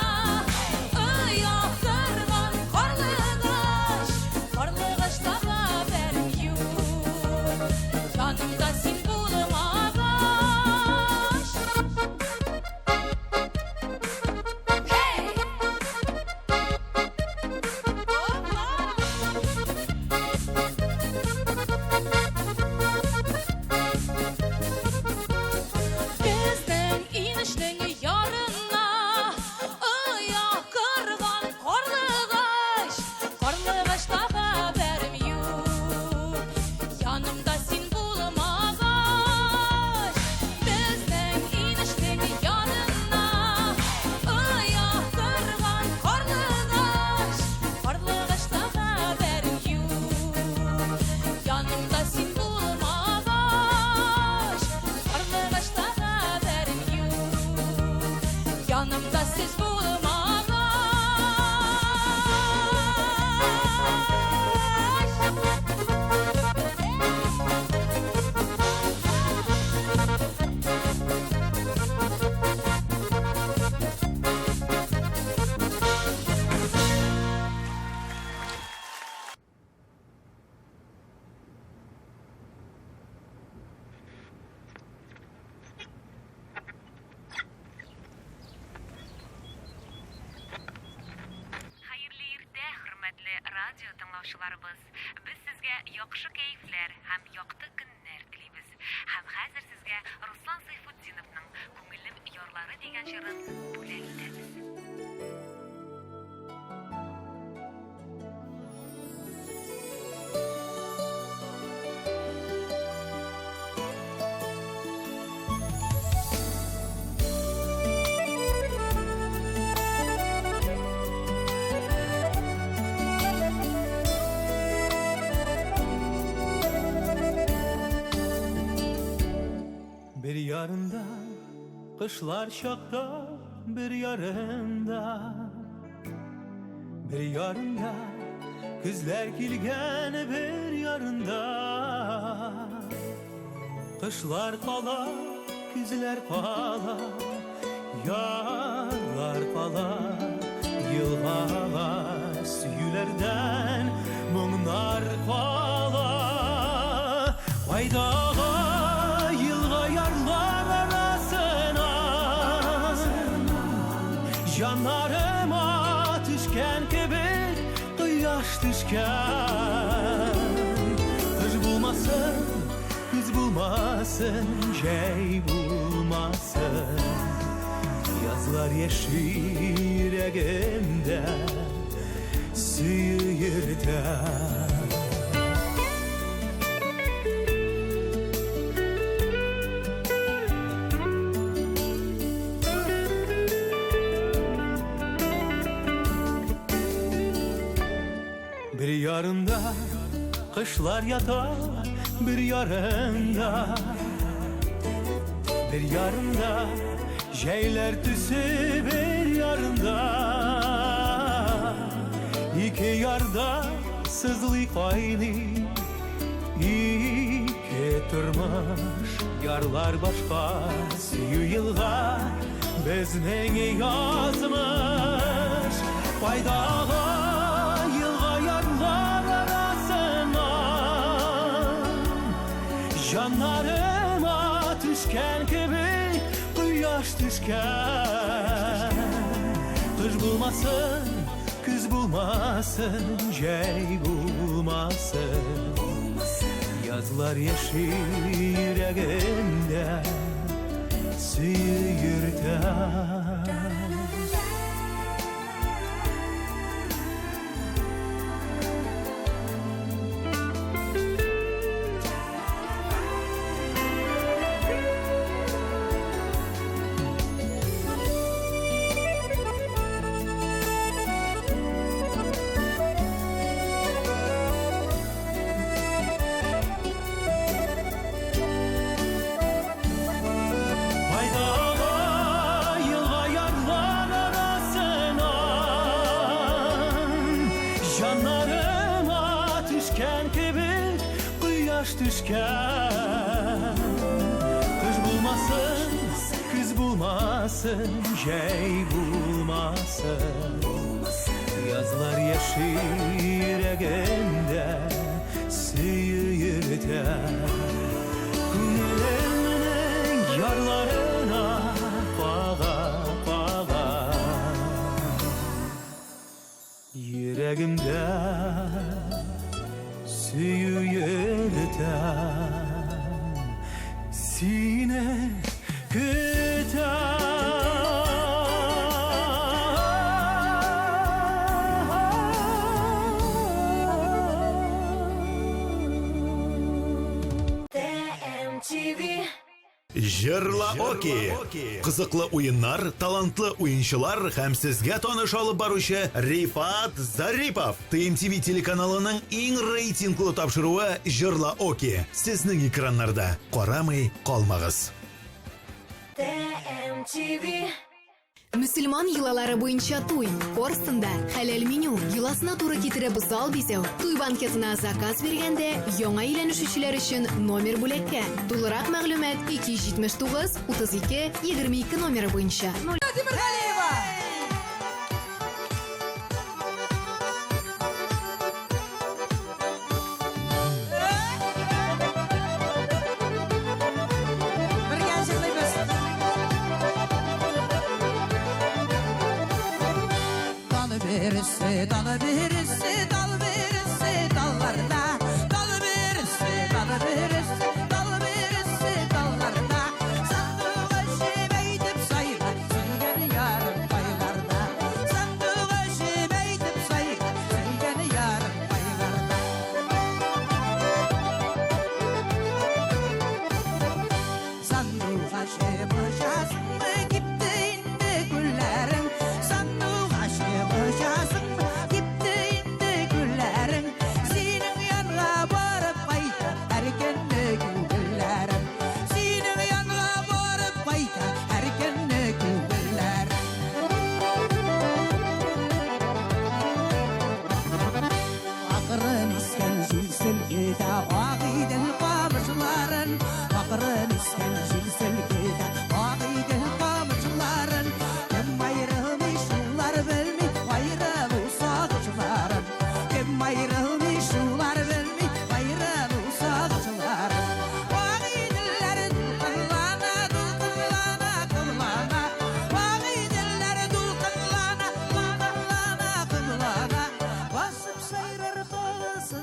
тыңлаучыларыбыз! Без сезгә яхшы кәефләр һәм якты көннәр телибез. Һәм хәзер сезгә Руслан Сайфутдиновның Күңелем ярлары дигән җырын бүләк итәбез. Бер ярында кышлар чакта, бер ярында, бер ярында көзләр килгән, бер ярында кышлар кала, көзләр кала, ярлар кала, елгалар сөюләрдән моңнар кала. Кайдагы елга ярлар арасына җаннарыма төшкән кебек кояш төшкән. Кыш булмасын, көз булмасын, җәй булмасын, язлар яши йөрәгемдә, сөю йөртә. Бер ярында кышлар ята, бер ярында, бер ярында җәйләр төсе, бер ярында ике ярда сызлый кайный ике тормыш. Ярлар башка, сөю елга безнең язмыш. Кайдагы елга ярлар арасыннан җаннарыма төшкән кебек кояш төшкән. Кыш булмасын, көз булмасын, җәй булмасын, язлар яши йөрәгемдә, сөю йөртә. Кайдагы елга ярлар арасыннан җаннарыма төшкән кебек кояш төшкән. Кыш булмасын, көз булмасын, җәй булмасын, язлар яши йөрәгемдә, сөю йөртә. Күңелемнең ярларына кага, кага, йөрәгемдә сөю йөртә, сине көтә. TMTV. Җырла Оки! Кызыклы уеннар, талантлы уенчылар һәм сезгә таныш алып баручы Рифат Зарипов. ТМТВ телеканалының иң рейтинглы тапшыруы Җырла Оки сезнең экраннарда. Карамый калмагыз. TMTV. Мөселман йолалары буенча туй, Корстонда хәләл меню, йоласына туры китереп зал бизәү, туй банкетына заказ биргәндә яңа өйләнешүчеләр өчен номер бүләккә. Тулырак мәгълүмат 279 32 22 номеры буенча. Тимергалиева! Бергә җырлыйбыз. Dal birisi, dal birisi, dal birisi.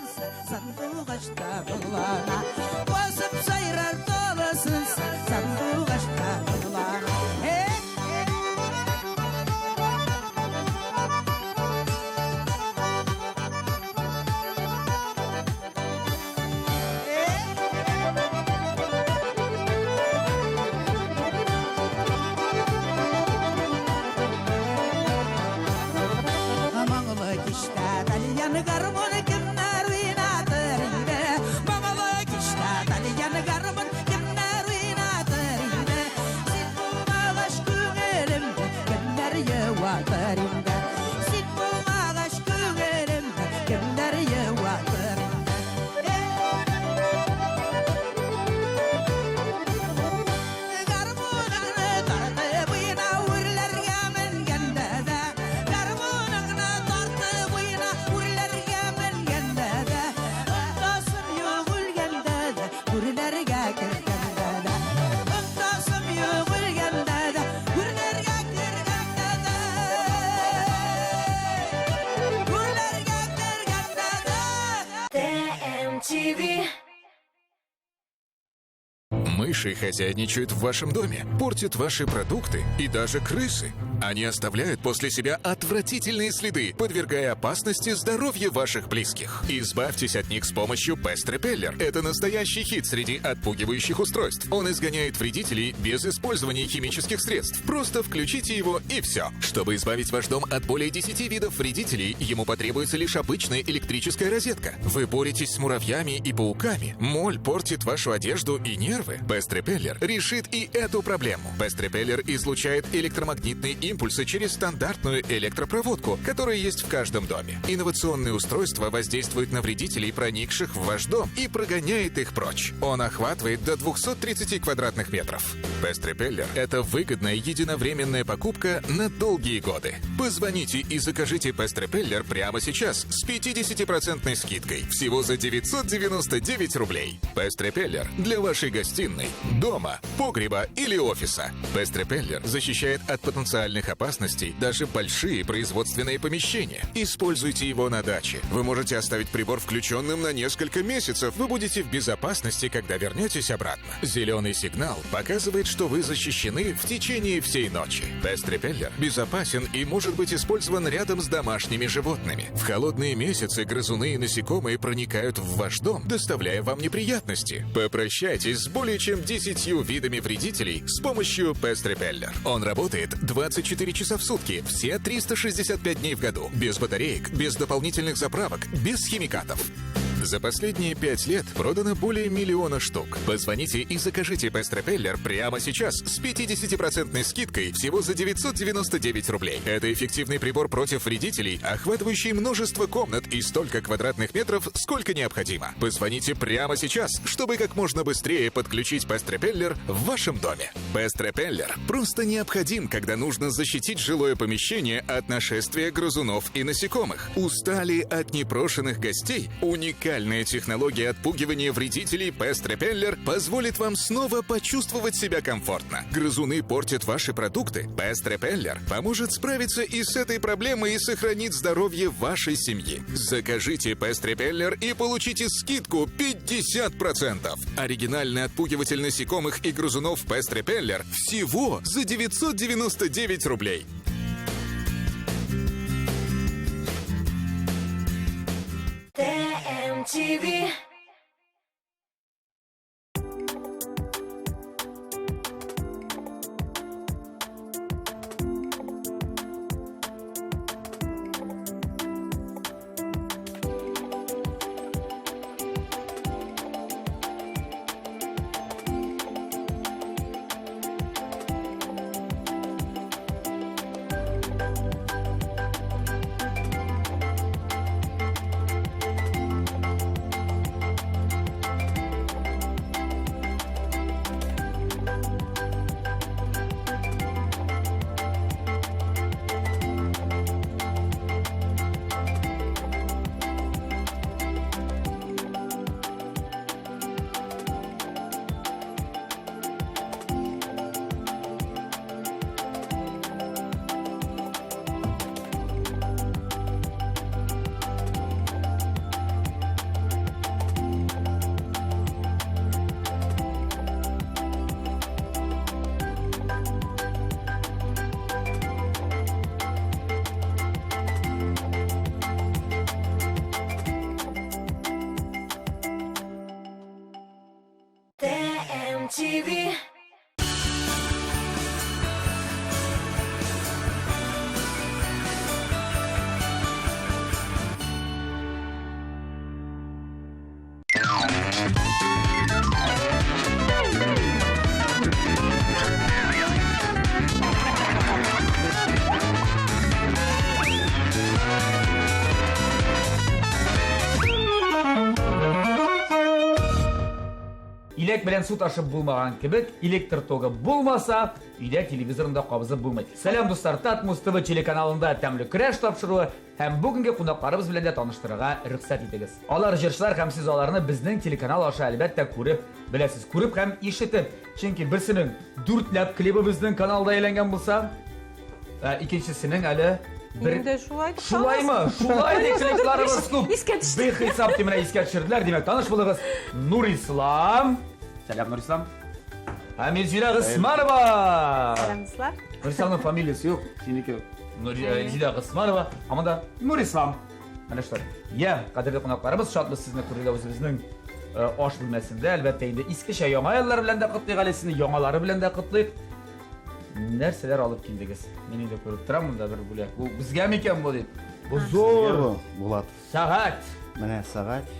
Тулысынса, сандугач та моңлана. Басып сайрар тулысынса, сандугач та моңлана. Моңлы кичтә тальян гармун кемнәр уйнатыр инде? Моңлы кичтә тальян гармун кемнәр уйнатыр инде? Син булмагач күңелемдә кемнәр юатыр инде? Син булмагач күңелемдә кемнәр юатыр инде? Гармуныңны тартып уйна үрләргә менгәндә дә, гармуныңны тартып уйна үрләргә менгәндә дә, онтасым юк үлгәндә дә, үрләргә кергәндә дә, онтасым юк үлгәндә дә, үрләргә кергәндә дә, үрләргә кергәндә дә. ТМТВ. Мыши хозяйничают в вашем доме, портят ваши продукты и даже крысы. Они оставляют после себя отвратительные следы, подвергая опасности здоровье ваших близких. Избавьтесь от них с помощью Pest Repeller. Это настоящий хит среди отпугивающих устройств. Он изгоняет вредителей без использования химических средств. Просто включите его и все. Чтобы избавить ваш дом от более 10 видов вредителей, ему потребуется лишь обычная электрическая розетка. Вы боретесь с муравьями и пауками. Моль портит вашу одежду и нервы. Pest Repeller решит и эту проблему. Pest Repeller излучает электромагнитные импульсы через стандартную электропроводку, которая есть в каждом доме. Инновационное устройство воздействует на вредителей, проникших в ваш дом, и прогоняет их прочь. Он охватывает до 230 квадратных метров. Pest Repeller – это выгодная единовременная покупка на долгие годы. Позвоните и закажите Pest Repeller прямо сейчас с 50% скидкой. Всего за 999 рублей. Pest Repeller для вашей гостиной, дома, погреба или офиса. Pest Repeller защищает от потенциальных опасностей даже большие производственные помещения. Используйте его на даче. Вы можете оставить прибор включенным на несколько месяцев. Вы будете в безопасности, когда вернетесь обратно. Зеленый сигнал показывает, что вы защищены в течение всей ночи. Pest Repeller безопасен и может быть использован рядом с домашними животными. В холодные месяцы грызуны и насекомые проникают в ваш дом, доставляя вам неприятности. Попрощайтесь с более чем 10 видами вредителей с помощью Pest Repeller. Он работает 24 часа в сутки, все 365 дней в году. Без батареек, без дополнительных заправок, без химикатов. За последние 5 лет продано более миллиона штук. Позвоните и закажите Pest Repeller прямо сейчас с 50% скидкой всего за 999 рублей. Это эффективный прибор против вредителей, охватывающий множество комнат и столько квадратных метров, сколько необходимо. Позвоните прямо сейчас, чтобы как можно быстрее подключить Pest Repeller в вашем доме. Pest Repeller просто необходим, когда нужно защитить жилое помещение от нашествия грызунов и насекомых. Устали от непрошенных гостей? Уникальная технология отпугивания вредителей Pest Repeller позволит вам снова почувствовать себя комфортно. Грызуны портят ваши продукты. Pest Repeller поможет справиться и с этой проблемой и сохранит здоровье вашей семьи. Закажите Pest Repeller и получите скидку 50%. Оригинальный отпугиватель насекомых и грызунов Pest Repeller всего за 999 рублей. ТМТВ. ТМТВ. Иләк белән су ташып булмаган кебек, электр тогы булмаса, өйдә телевизорын да кабызып булмый. Сәлам, дуслар, Татмус ТВ телеканалында тәмле көрәш тапшыруы һәм бүгенге кунакларыбыз белән дә таныштырырга рөхсәт итегез. Алар җырчылар һәм сез аларны безнең телеканал аша әлбәттә күреп беләсез. Күреп һәм ишетеп. Чөнки берсенең дүртләп клибы безнең каналда әйләнгән булса, ә икенчесенең әле бер Инде шулай дип Шулаймы? Шулай ди клипларыбыз күп. Искә төште. Бихисап дип менә искә төшерделәр. Димәк, таныш булыгыз. Нурислам. Сәлам, Нурислам. Һәм Илзирә Госманова. Сәлам, дуслар. Нурисламның фамилиясе юк, синеке. Нурзилә Госманова, ә монда Нурислам. Менә шулай. Я, кадерле кунакларыбыз, шатбыз сезне күрергә үзебезнең э, аш бүлмәсендә. Әлбәттә инде искечә яңа еллар белән дә котлыйк әле сезне, яңалары белән дә котлыйк. Нәрсәләр алып килдегез? Мин инде күреп торам монда бер бүләк. Бу безгә микән бу дип. Бу зур бу, Булат. Сәгать. Менә сәгать.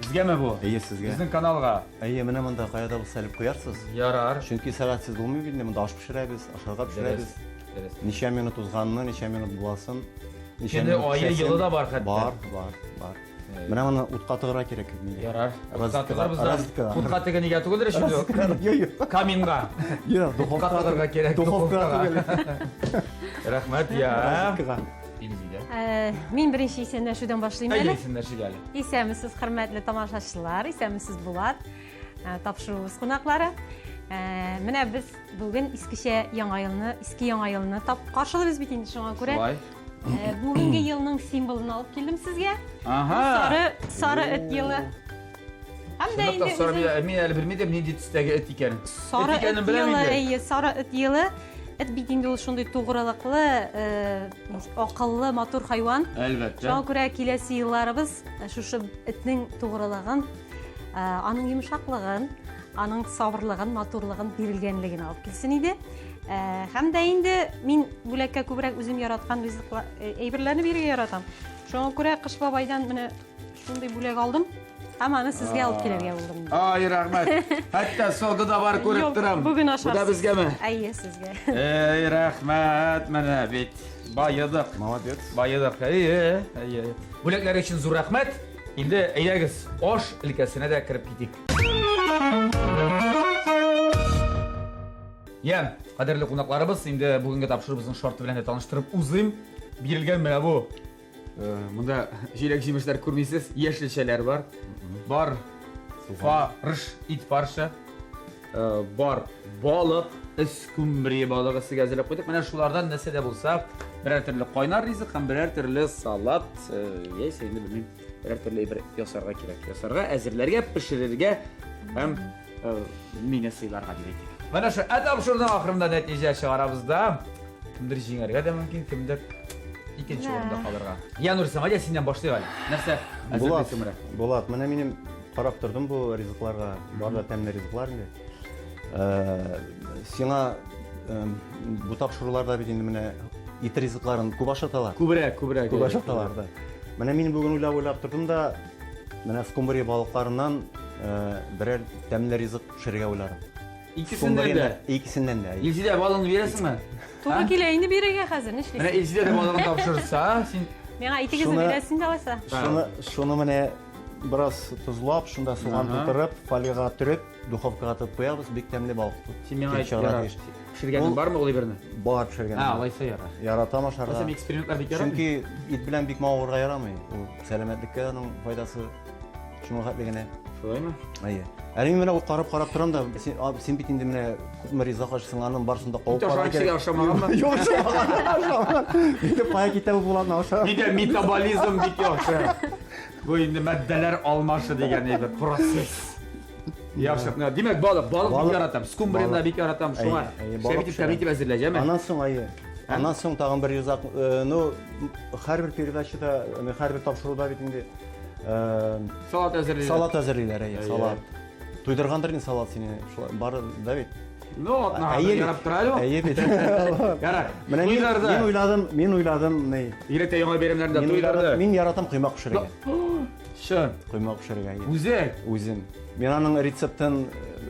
Безгәме бу? Әйе, сезгә. Безнең каналга. Әйе, менә монда кая да булса элеп куярсыз. Ярар. Чөнки сәгатьсез булмый бит инде, монда аш пешерәбез, ашарга пешерәбез. Дөрес. Ничә минут узганны, ничә минут буласын, ничә Көне, минут ае, пешәсен. елы да бар хәтта. Бар, бар, бар. Менә моны утка тыгырга кирәк. Нигә? Ярар. Утка тыгырбыз да. Розеткага. Утка тыгы нигә түгелдер инде? Каминга. Юк, духовка тыгырга кирәк. Духовкага Духовкага. Рәхмәт, я. Розеткага. Илзидә. Э, Мин беренче исәнләшүдән башлыйм Әйдә әле. исәнләшик әле. Исәнмесез, хөрмәтле тамашачылар, исәнмесез, Булат, э, тапшыруыбыз кунаклары. Э, Менә без бүген искечә яңа елны, иске яңа елны тап каршылыйбыз бит инде шуңа күрә. Шулай. Э, Бүгенге елның символын алып килдем сезгә. Ага. Сары, сары эт елы. Һәм дә Чынлап та инде сары үзем- мин әле белмим идем нинди төстәге эт икәнен. Сары Эт эт икәнен беләм елы, инде. әйе, сары эт елы. Эт бит инде ул шундый тугрылыклы, э, акыллы, матур хайван. Әлбәттә. Шуңа күрә киләсе елларыбыз э, шушы этнең тугрылыгын, э, аның йомшаклыгын, аның сабырлыгын, матурлыгын, бирелгәнлеген алып килсен иде. Э, Һәм дә инде мин бүләккә күбрәк үзем яраткан ризыклар, э, әйберләрне бирергә яратам. Шуңа күрә Кыш бабайдан менә шундый бүләк алдым. Һәм аны сезгә алып килергә булдым. инде. Ай, рәхмәт. Хәтта согы да бар күреп Юк, торам. Бүген ашарсыз. Бу да безгәме? Әйе, сезгә. Эй, рәхмәт, менә бит. Баедык. Молодец. Баедык. Әйе, әйе. Бүләкләр өчен зур рәхмәт. Инде әйдәгез, аш өлкәсенә дә кереп китик. Я, кадерле кунакларыбыз, инде бүгенге тапшыруыбызның шарты белән дә таныштырып узыйм. Бирелгән менә бу э, монда җиләк-җимешләр күрмисез, яшелчәләр бар. Бар фарш, ит фаршы, э, бар балык, эскумбрия балыгы сезгә әзерләп куйдык. Менә шулардан нәрсә дә булса, берәр төрле кайнар ризык һәм берәр төрле салат, э, яисә инде белмим, берәр төрле әйбер ясарга кирәк. Ясарга, әзерләргә, пешерергә һәм э, мине сыйларга дип әйтик. Менә шу ә тапшыруның ахырында нәтиҗә чыгарабыз да. Кемдер җиңәргә дә мөмкин, кемдер икенче Да. урында калырга. Я, Нурислам, әйдә синнән башлыйк әле. Нәрсә Булат, әзерлисең менә? Булат, менә минем карап тордым бу ризыкларга, бар да тәмле ризыклар инде. Э, Сиңа э, бу тапшыруларда бит инде менә ит ризыкларын күп ашаталар. Күбрәк, күбрәк. Күп ашаталар да. Менә мин бүген уйлап уйлап тордым да, менә скумбрия балыкларыннан э, берәр тәмле ризык пешерергә уйладым. Икесеннән дә? Икесеннән дә. Илзидә, балыңны бирәсеңме? Туры килә инде бирергә хәзер, нишлисең? Менә Илзидә дә балыгын тапшырса, син Миңа итегезне Шуны- бирәсең дә алайса. Шуны, шуны менә бераз тозлап, шунда суган Ага. тутырып, фольгага төреп, духовкага тыгып куябыз, бик тәмле балык. Син миңа Килеп әйт, чыгарга ярар. тиеш. Пешергәнең Ул- бармы ул әйберне? Бар пешергәнем. А, алайса ярар. Яратам ашарга. Алайса мин экспериментлар бик яратмыйм. Чөнки ит белән бик мавыгырга ярамый. Ул сәламәтлеккә аның файдасы шуңа хәтле генә. Шулаймы? Әйе. Әле мин менә карап-карап торам да, син, а, син бит инде менә күпме ризык ашыйсың, аның барысын да кабып Ит ашаган карарга кешегә ашамаганмы? Юк, ашамаган. Ашамаган. Инде кая китә бу Булатны аша. Нидә метаболизм бик яхшы. Бу инде матдәләр алмашы дигән әйбер, процесс. Яхшы. Менә, Димәк, балык, балык бик яратам. Скумбрияны да бик яратам. Шуңа Әйе, әйе, шәп балык итеп тәмле итеп әзерлә, җәме? Аннан соң әйе. Аннан соң тагын бер ризык, э, ну, һәрбер передачада, э, һәрбер тапшыруда бит инде э, Салат әзерлиләр. Салат әзерлиләр, әйе, Әйе. салат. Туйдыргандыр инде салат сине. Шулай бар да бит. Ну, атнага бер ярап тора әле ул. Әйе бит. Ярар. Менә мин, Туйларда. мин уйладым, мин уйладым, ни. Бигрәк тә яңа бәйрәмнәрдә, Мин туйларда. уйладым, Мин яратам коймак пешерергә. Чын. Коймак пешерергә. әйе. Үзең? Үзем. Мин аның рецептын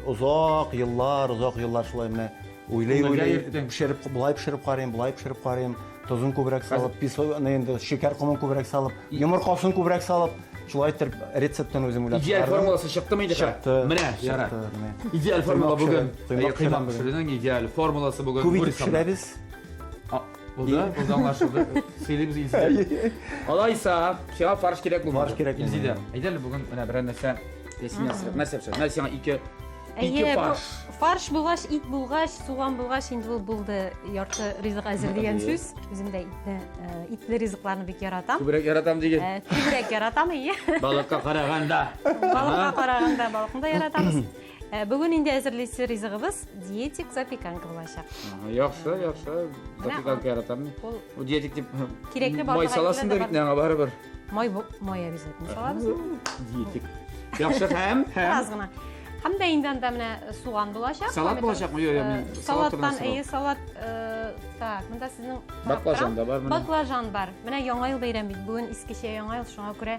озак еллар, озак еллар шулай менә уйлый Күңелгә уйлый йөрттең. пешереп, болай пешереп карыйм, болай пешереп карыйм. Тозын күбрәк салып, песок, инде шикәр комын күбрәк салып, йомыркасын күбрәк салып, шулай итеп рецептын үзем уйлап Идеаль чыгардым. формуласы чыктымы инде? Чыкты. Менә, ярар. Чыкты, менә. Идеаль формула Коймак бүген. пешерәм, коймак Әйе, Коймак пешерәм бүген. пешерүнең идеаль формуласы бүген. Күп итеп Нурисламда. пешерәбез. А, Булды, булды аңлашылды. Сөйлибез Илзидә. Алайса, сиңа фарш кирәк булмады. Фарш кирәк булмады. Илзидә, әйдә әле бүген менә берәр нәрсә. Я син нәрсә нәрсә пешер? Менә сиңа ике ике Әйе, бу фарш. фарш булгач, ит булгач, суган булгач, инде ул булды ярты ризык әзер дигән Әйе. сүз. Үзем дә итне, итле ризыкларны бик яратам. Күбрәк яратам диген. Күбрәк яратам, әйе. Балыкка караганда. Балыкка караганда балыкны да яратабыз. Бүген инде әзерлисе ризыгыбыз диетик запеканка булачак. Ага, Яхшы, яхшы. Запеканка яратам мин. Ул Ул диетик дип Кирәкле май барлык саласың да әйберләр бит аңа барыбер. Май май обязательно салабыз. Диетик. Яхшы һәм һәм Аз гына. Һәм дә инде анда менә суган булачак. Салат Помидор. булачакмы? Юк, юк, мин салат турында Салаттан, сорау. әйе, салат. Так, монда сезнең Баклажан да бар менә. Баклажан бар. Менә Яңа ел бәйрәме бит. Бүген искечә Яңа ел, шуңа күрә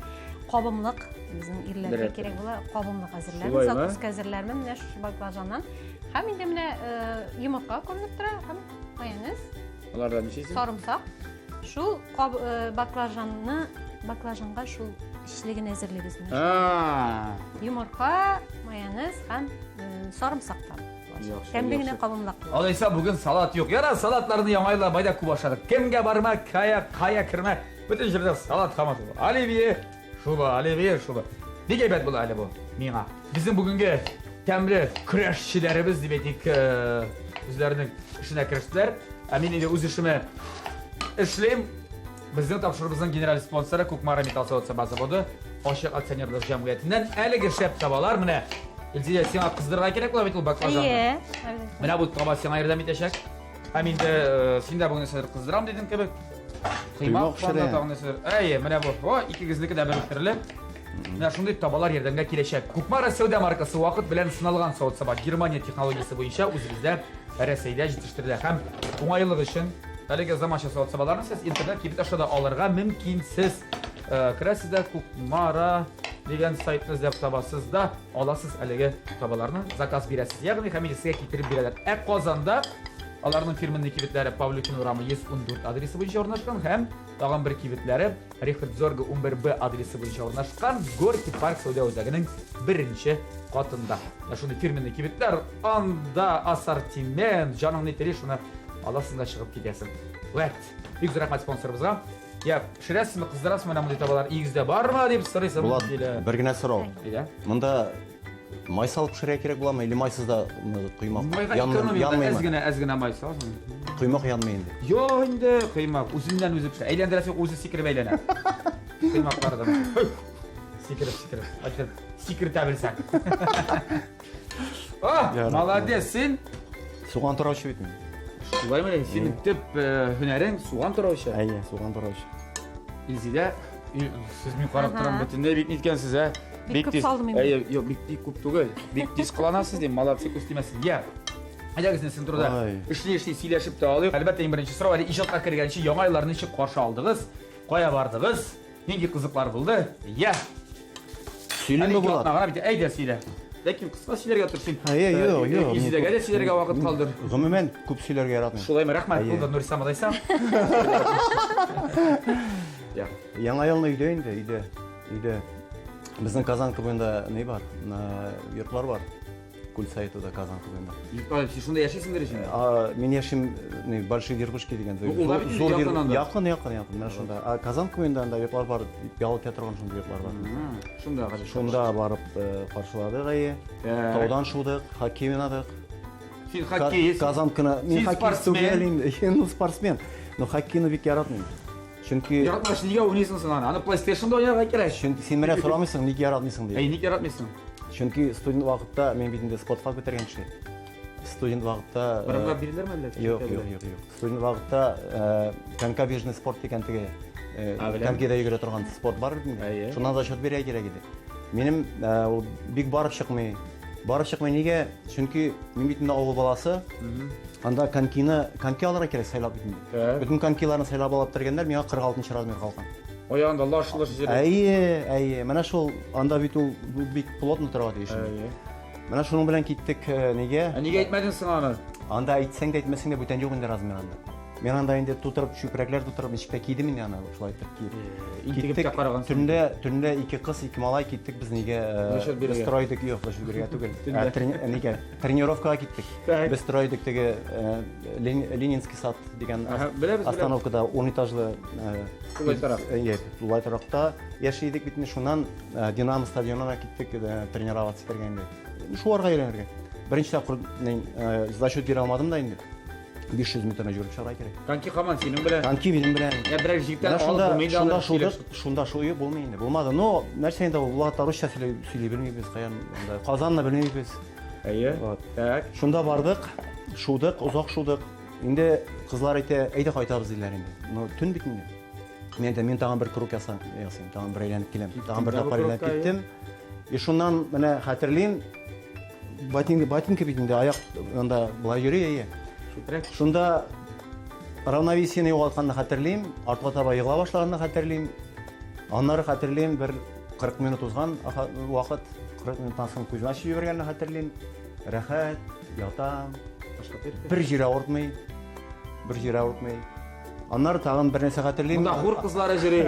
кабымлык безнең ирләргә Берәр кирәк була. Кабымлык әзерләрмен, Шулаймы? закуска әзерләрмен менә шушы баклажаннан. Һәм инде менә йомырка күренеп тора, һәм майонез, Аларда ничәсен? сарымсак. Шул баклажанны, баклажанга шул эчлеген әзерлибез менә. А. Йомырка, майонез һәм сарымсак та. Яхшы, Тәмле генә яхшы. кабымлык. Алайса бүген салат юк. Яра салатларны яңа елда байда күп ашадык. Кемгә барма, кая, кая кермә. Бөтен җирдә салат һаман. Оливье шуба, оливье шуба. Бик әйбәт була әле бу миңа. Безнең бүгенге тәмле көрәшчеләребез дип әйтик, үзләренең эшенә керештеләр. Ә мин инде үз эшемә эшлим. Безнең тапшыруыбызның генераль спонсоры Кукмара металл савыт-саба заводы ачык акционерлык җәмгыятеннән әлеге шәп табалар. Менә Илзидә, сиңа кыздырырга кирәк була бит ул баклажанны. Әйе. Менә бу таба сиңа ярдәм итәчәк. Һәм инде син дә бүген нәрсәдер кыздырам дидең кебек. Коймак Коймак пешерә. тагын нәрсәдер. Әйе, менә бу. О, икегезнеке дә бер төрле. Менә шундый табалар ярдәмгә киләчәк. Кукмара сәүдә маркасы вакыт белән сыналган савыт-саба Германия технологиясе буенча үзебездә Рәсәйдә җитештерелә һәм уңайлык өчен әлеге заманча савыт-сабаларны сез интернет кибет аша да алырга мөмкинсез. Керәсез дә Кукмара дигән сайтны эзләп табасыз да аласыз әлеге табаларны, заказ бирәсез. Ягъни һәм инде сезгә китереп бирәләр. Ә Казанда аларның фирменный кибетләре Павлюкин урамы 114 адресы буенча урнашкан һәм тагын бер кибетләре Рихард Зорга 11Б адресы буенча урнашкан Горький парк сәүдә үзәгенең беренче катында. Ә шундый фирменный кибетләр, анда ассортимент, җаның ни тели, шуны аласың да чыгып китәсең. Вәт, бик зур рәхмәт спонсорыбызга. Я, пешерәсезме, кыздырасызмы менә мондый табалар? Өегездә бармы дип сорыйсым Булат, килә. бер генә сорау. Әйдә. Монда май салып пешерергә кирәк буламы или майсыз да коймак Майга янмый- экономия, әз янмыймы? генә, әз генә май саласың. Коймак янмый инде. Юк инде, коймак үзеннән үзе пешә. Әйләндерәсең, үзе сикереп әйләнә. Коймаклар да. Сикереп, сикереп. Әйтеп, сикертә белсәң. А, Ярар. молодец, син. Суган тураучы бит мин. Шулаймы? Синең төп һөнәрең суган тураучы. Әйе, суган тураучы. Илзидә, сез мин карап Ага. торам, бөтенләй бик ниткәнсез, ә? Бик күп салдым инде. Әйе, юк, бик бик күп түгел. Бик тиз кыланасыз дим, молодцы, күз тимәсен. Я. Әйдәгез, син турыда Ай. эшли-эшли сөйләшеп тә алыйк. Әлбәттә, иң беренче сорау, әле иҗатка кергәнче яңа елларны ничек каршы алдыгыз? Кая бардыгыз? Нинди кызыклар булды? Я. Сөйлиме Әле ике Булат? атна гына бит. Әйдә сөйлә. Ләкин кыска сөйләргә тырыш син. Әйе, юк, юк. Илзидәгә дә сөйләргә вакыт калдыр. Гомумән күп сөйләргә яратмыйм. Шулаймы? Рәхмәт Әйе. булды, Нурислам алайса. Я. Яңа елны өйдә инде, өйдә. Өйдә. Безнең Казанка буенда ни бар? Йортлар бар. Кульсайтуда Казанка буенда. Ай, син шунда яшисеңдер инде. А, мин яшим ни, Большие Дербышки дигән. Ну, ул да бит инде Зур якын анда. Якын, якын, якын. Менә шунда. А Казанка буенда анда йортлар бар, ял итә торган шундый йортлар бар. Шунда гаҗәп. Шунда барып каршыладык әйе. Так. Таудан шудык, хоккей уйнадык. Син хоккеист. Казанканы мин Син хоккеист спортсмен. түгел инде. Ну, спортсмен. Но хоккейны бик яратмыйм. Чөнки Яратмагач нигә уйныйсың син аны? Аны PlayStation'да уйнарга кирәк. Чөнки син менә сорамыйсың, ник яратмыйсың дип. Әй, ник яратмыйсың? Чөнки студент вакытта мин бит инде спортфак бетергән кеше. Студент вакытта Борынга бирделәрме әллә? Юк, юк, юк, юк. Студент вакытта конькобежный спорт дигән теге А, беләм. конькида йөгерә торган спорт бар бит инде. Шуннан зачет бирергә кирәк иде. Минем ул бик барып чыкмый. Барып чыкмый нигә? Чөнки мин бит инде авыл баласы. Анда конькины, коньки алырга кирәк сайлап бит инде. Бөтен конькиларны сайлап алып бетергәннәр, миңа 46 размер калган. Аягында лаш-лош җире. Әйе, әйе. Менә шул анда бит ул бик плотно торырга тиеш. Әйе. Менә шуның белән киттек э, нигә? Ә нигә әйтмәдең соң аны? Анда әйтсәң дә әйтмәсәң дә бүтән юк инде размер анда. Мин анда инде тутырып, чүпрәкләр тутырып, ничек тә кидем инде аны, шулай итеп киеп. Интегеп тә карагансың. Төнлә, төнлә ике кыз, ике малай киттек без нигә? Э, Зачет бирергә. Без тора идек, юк, зачет бирергә түгел. Төнлә. Ә, трени- нигә? Тренировкага киттек. Без тора идек теге э, Ленинский сад дигән Ага, беләбез, беләбез. остановкада 10 этажлы э, Тулай торак. Әйе, тулай торакта яши идек бит инде. Шуннан Динамо стадионына киттек тренироваться итәргә инде. Шуарга өйрәнергә. Беренче тапкыр зачет бирә алмадым да инде. 500 метрны йөгереп чыгарга кирәк. Коньки һаман синең белән. Коньки минем белән. Я берәр җегеттән Менә алып шунда, булмый инде шунда аны шудык, шунда шуы булмый инде. Булмады. Но нәрсә инде ул вакытта русча сөйли, сөйли белмибез, каян анда Казанны белмибез. Әйе. Вот. Так. Шунда бардык, шудык, озак шудык. Инде кызлар әйтә, әйдә кайтабыз диләр инде. Ну, төн бит инде. Мин әйтәм, мин тагын бер круг ясам, ясыйм, тагын бер әйләнеп киләм. Тагын бер да бу тапкыр әйләнеп кругка, әйе. киттем. И шуннан менә хәтерлим, ботинка, ботинка бит инде аяк анда болай йөри, әйе. Чүпрәк. Шунда равновесиене югалтканны хәтерлим, артка таба егыла башлаганны хәтерлим. Аннары хәтерлим, бер 40 минут узган вакыт, 40 минуттан соң күзне ачып җибәргәнне хәтерлим. Рәхәт, ятам. Бер җир авыртмый. Бер җир авыртмый. Аннары тагын бер нәрсә хәтерлим. Монда хур кызлары җыри.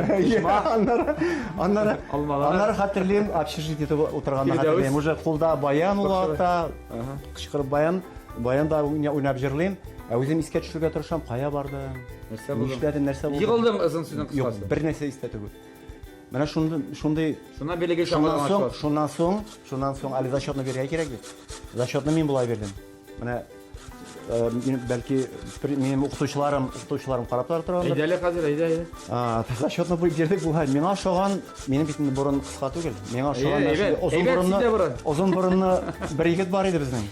Аннары, аннары, аннары хәтерлим, общежитиедә утырганны хәтерлим. Уже кулда баян ул вакытта, кычкырып баян, баянда уйнап җырлыйм. Ә үзем искә төшерергә тырышам, кая бардым, Нәрсә булды? нишләдем, нәрсә булды. Егылдым озын сүзнең Юк, кыскасы. бер нәрсә истә түгел. Менә шундый, шундый Шуннан билеге Шуннан чаңгыдан соң, ачыласың. шуннан соң, шуннан соң әле зачетны бирергә кирәк бит. Зачетны мин болай бирдем. Менә э, мин, бәлки минем укытучыларым, укытучыларым карап тора торгандыр. Әйдә әле хәзер, әйдә, әйдә. А, зачетны бу бирдек болай. Миңа ошаган, минем бит инде борын кыска түгел. Миңа ошаган Әйе, нәрсә, әйбәт, озын әйбәт, борынны, синдә борын. озын борынны бер егет бар иде безнең.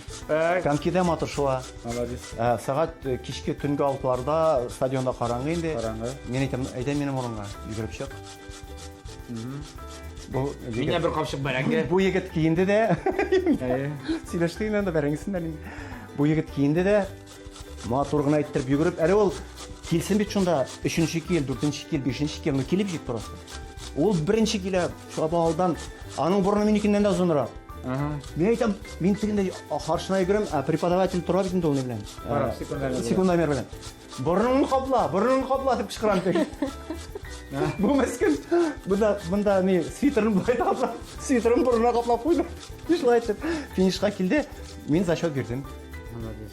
Конькида матур шуа. Молодец. Сәгать кичке төнге алтыларда стадионда караңгы инде. Караңгы. Мин әйтәм, әйдә минем урынга йөгереп чык. Бу Миннән бер капчык бәрәңге. Бу егет киенде дә. Сөйләштек инде анда бәрәңгесеннән инде. Бу егет киенде дә матур гына иттереп йөгереп, әле ул килсен бит шунда өченче кил, дүртенче кил, бишенче кил, ну килеп җит просто. Ул беренче килә, чаба алдан. Аның борыны минекеннән дә озынрак. Мин әйтәм, мин тегендә каршына йөгерәм, ә преподаватель тора бит инде ул ни белән. Карап, секундомер белән. Секундомер белән. Борыныңны капла, борыныңны капла дип кычкырам теге. Бу мескен. Бunda, бunda ни, свитерын болай каплап, свитерын борынына каплап куйды. Шулай итеп, финишка килде. Мин зачет бирдем. Молодец.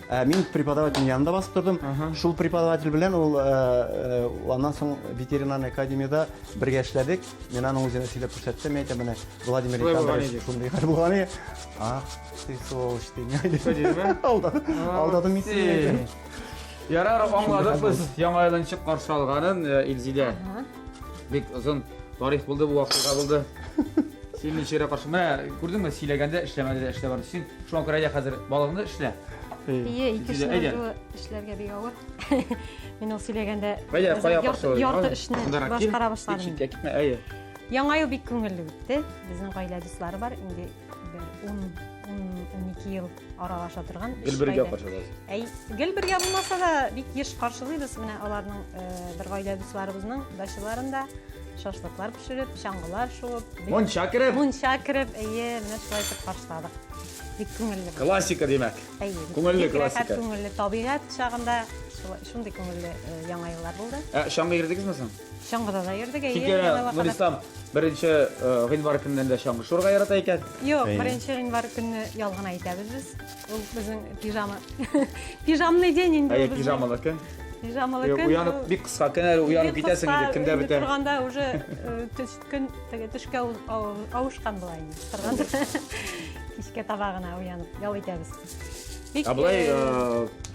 Ә, мин преподаватель янында басып тордым. Шул преподаватель белән ул э, э, аннан соң ветеринарный академиядә бергә эшләдек. Мин аның үзенә сөйләп күрсәттем, әйтәм, менә Владимир Шулай булган Никандрович иде. шундый хәл булган иде. Ах, ты сволочь, ты. Дидеме? Алдадым, алдадым мин сине. әйтәм. Ярар, аңладык без яңа елын ничек каршы алганын, Илзидә. Бик озын тарих булды бу вакыйга булды. Син ничегрәк каршы? Менә күрдеңме, сөйләгәндә эшләмәде дә эшләп барды. Син шуңа күрә әйдә хәзер балыгыңны эшлә. Ие, ике Илзидә, эшне әйдә. берьюлы эшләргә бик авыр. Мин ул сөйләгәндә Әйдә, кая каршы? ярты эшне башкара башладым. Читкә китмә, әйе. Яңа ел бик күңелле үтте. Безнең гаилә дуслары бар. Инде бер 10 12 ел аралаша торган. Гел бергә каршылыйбыз. Әй, гел бергә булмаса да, бик еш каршылыйбыз. Менә аларның бер гаилә дусларыбызның дачаларында шашлыклар пешереп, чаңгылар шуып, Мунча кереп. Мунча кереп, әйе, менә шулай итеп каршыладык. Бик күңелле. булды. Классика димәк. Әйе. Күңелле бик рәхәт, классика. күңелле табигать кочагында шундый күңелле яңа еллар булды. Ә чаңгы йөрдегезме соң? Чаңгыда да йөрдек, әйе. Чөнки яңа елга кадәр. Нурислам беренче гыйнвар көненнән дә чаңгы шуырга ярата икән. Юк, беренче гыйнвар көнне ял гына итәбез без. Ул безнең пижама. Пижамный день инде. Әйе, ул безнең. пижамалы көн. Пижамалы Юк, көн. Уянып ул бик кыска көн әле уянып бик китәсең инде кыска, көндә инде бетә. Торганда уже төш көн теге төшкә авышкан була инде. Торганда кичкә таба гына уянып ял итәбез. Бик, Ә болай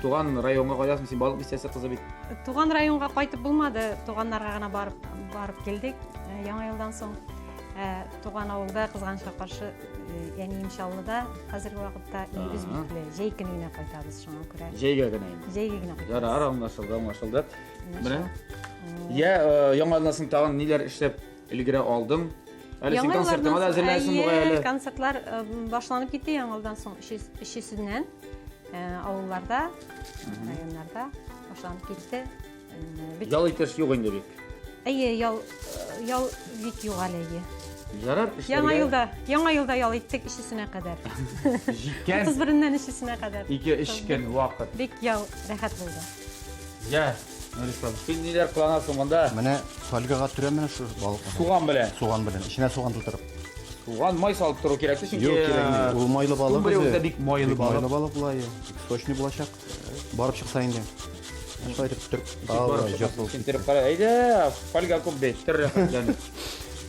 туган районга кайтасың, син балык бистәсе кызы бит. Туган районга кайтып булмады, туганнарга гына барып барып килдек яңа елдан соң. Туган авылда кызганычка каршы әнием Чаллыда хәзерге вакытта өебез бикле. Җәй көне генә кайтабыз шуңа күрә. Җәйгә генә инде. Җәйгә генә кайтабыз. Ярар, аңлашылды, аңлашылды. Менә Менә. Я, яңа елдан соң тагын ниләр эшләп өлгерә алдың? Әле син концертыңа да әзерләнәсең бугай әле. Концертлар башланып китте яңа елдан соң өчесеннән авылларда, районнарда башланып китте. Ял итеш юк инде бик. Әйе, ял ял бик юк әле, әйе. Ярар, эшләргә. Яңа елда, яңа елда ял иттек өчесенә кадәр. Җиткән. 31-ннән өчесенә кадәр. 2-3 көн вакыт. Бик ял рәхәт булды. Я, Нурислам, син ниләр кыланасың монда? Менә фольгага төрәм менә шу балыкны. Суган белән. Суган белән. Эченә суган тутырып. Суган май салып тору кирәк, чөнки Юк, кирәкми. Ул майлы балык үзе. Үзе бик майлы балык. Майлы балык була, бик сочный булачак. Барып чыкса инде. Шулай итеп төреп. Син төреп кара. Әйдә, фольга күп бит, төр рәхәтлән.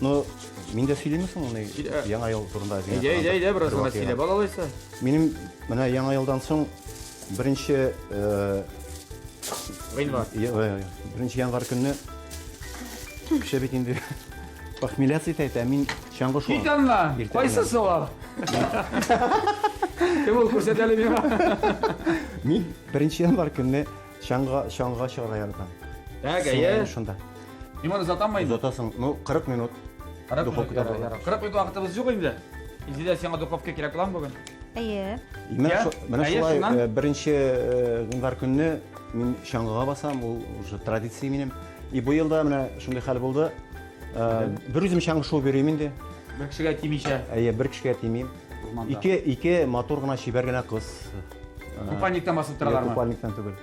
Ну, мин дә сөйлиме соң аны Яңа ел турында? Әйдә, әйдә, әйдә, бераз гына сөйләп ал алайса. Минем менә Яңа елдан соң беренче гыйнвар. Беренче январь көнне кеше бит инде похмеляться итә, ә мин чаңгы шуам. Кит аннан! Кайсысы ул? Кем ул, күрсәт әле миңа. Мин беренче январь көнне чаңга чаңга чыгарга яратам. Так, әйе. Шунда. Мин моны озатаммы инде? Озатасың. Ну, 40 минут. 40 минут, ярар, ярар. 40 минут вакытыбыз юк инде. Илзидә, сиңа духовка кирәк буламы бүген? Әйе. Менә менә шулай беренче гыйнвар көнне мин чаңгыга басам, ул уже традиция минем. И бу елда менә шундый хәл булды. Бер үзем чаңгы шуып йөрим инде. Бер кешегә тимичә. Әйе, бер кешегә тимим. Ике ике матур гына, чибәр генә кыз. Купальниктан басып торалармы? Купальниктан түгел.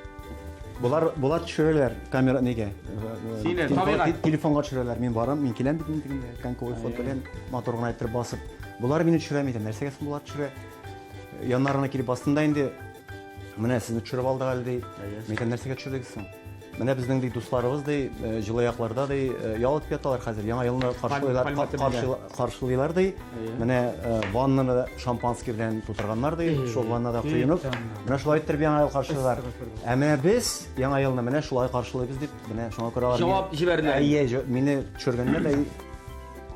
Болар болар төшерәләр камера нигә? Сине табигать. Телефонга төшерәләр. Мин барам, мин киләм бит инде тегендә. Коньковый ход белән матур гына иттереп басып. Болар мине төшерә микән? Нәрсәгә соң болар төшерә? Яннарына килеп бастым да инде. Менә сезне төшереп алдык әле ди. Микән нәрсәгә төшердегез соң? Менә безнең ди дусларыбыз ди, җылы якларда ди, ял итеп яталар хәзер. Яңа елны каршылыйлар, каршылыйлар ди. Менә ваннаны шампанский белән тутырганнар ди, шул ваннада коенып. Менә шулай иттереп яңа ел каршылыйлар. Ә менә без яңа елны менә шулай каршылыйбыз дип, менә шуңа күрә алар. Җавап җибәрделәр. Әйе, мине төшергәннәр дә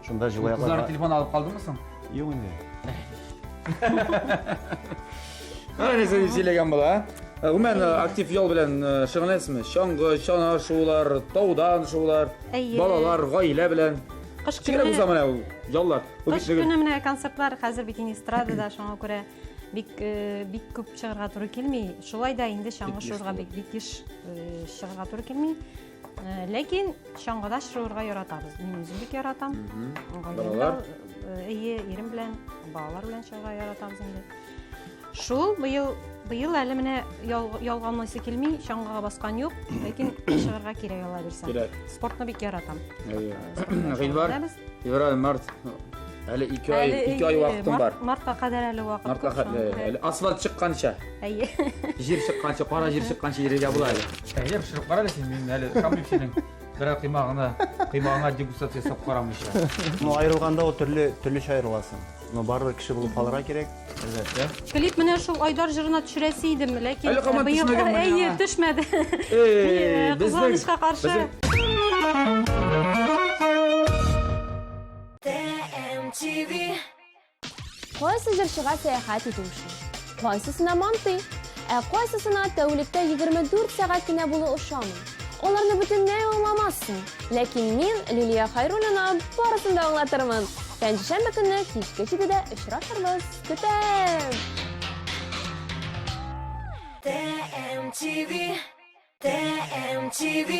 шунда җылы якларга. Кызлар телефон алып калдымы соң? Юк инде. Менә нәрсә дип сөйләгән була, а? Гомумән, актив ял белән шөгыльләнәсезме? Чаңгы, чана шуулар, таудан шуулар, балалар, гаилә белән. Кыш көне булса менә ул яллар. Кыш көне менә концертлар хәзер бит инде эстрадада, шуңа күрә бик бик күп чыгарга туры килми. Шулай да инде чаңгы шуырга бик бик еш чыгарга туры килми. Ләкин чаңгыда шуырга яратабыз. Мин үзем бик яратам. Балалар? Әйе, ирем белән, балалар белән чыгарга яратабыз инде. Шул быел быел әле менә ялганлыйсы килми, чаңгыга баскан юк, ләкин чыгарга кирәк ала бирсә. Кирәк. Спортны бик яратам. Әйе. Гыйнвар, февраль, март. Әле 2 ай, 2 ай вакытым бар. Мартка кадәр әле вакыт. Мартка кадәр әле асфальт чыкканча. Әйе. Җир чыкканча, кара җир чыкканча йөрергә була әле. Әйе, пешереп кара әле син, мин әле ышанмыйм синең берәр коймагына, коймагыңа дегустация ясап карамыйча. Ну, аерылганда ул төрле төрлечә аерыласың. Но барыбер кеше булып калырга кирәк. Әлбәттә. Клип менә шул Айдар җырына төшерәсе идем, ләкин Әле һаман быел төшмәгән менә әйе, аңа. төшмәде. Эй, безнең Кызганычка каршы. TMTV. Кайсы җырчыга сәяхәт итү ошый? Кайсысына мантый? Ә кайсысына тәүлектә 24 сәгать кенә булу ошамый? Аларны бөтенләй аңламассың. Ләкин мин, Лилия Хайруллина, барысын да аңлатырмын. Пәнҗешәмбе көнне кичке 7дә очрашырбыз. Көтәм! TMTV. TMTV.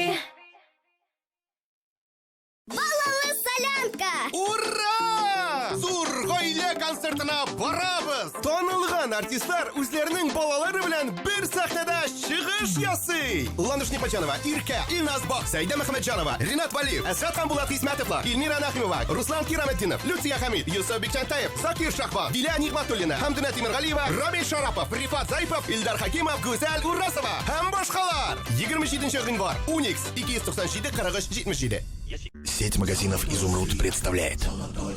Балалы солянка! Ура! Зур гаилә концертына барабыз! Танылган артистлар үзләренең балалары белән бер сәхнәдә чыгыш ясый! Ландыш Непочанова, Иркә, Илназ Бак, Сәйдә Мөхәммәтҗанова, Ринат Валиев, Әсхат һәм Булат Хисмәтовлар, Эльмира Нәхимова, Руслан Кираметдинов, Люция Хәмид, Йосыф Бикчәнтәев, Закир Шахбан, Дилә Нигъмәтуллина, Хәмдүнә Тимергалиева, Рамил Шарапов, Рифат Зарипов, Илдар Хакимов, Гүзәл Урасова һәм башкалар! 27 гыйнвар, Уникс, 297 43 77. Сеть магазинов «Изумруд» представляет.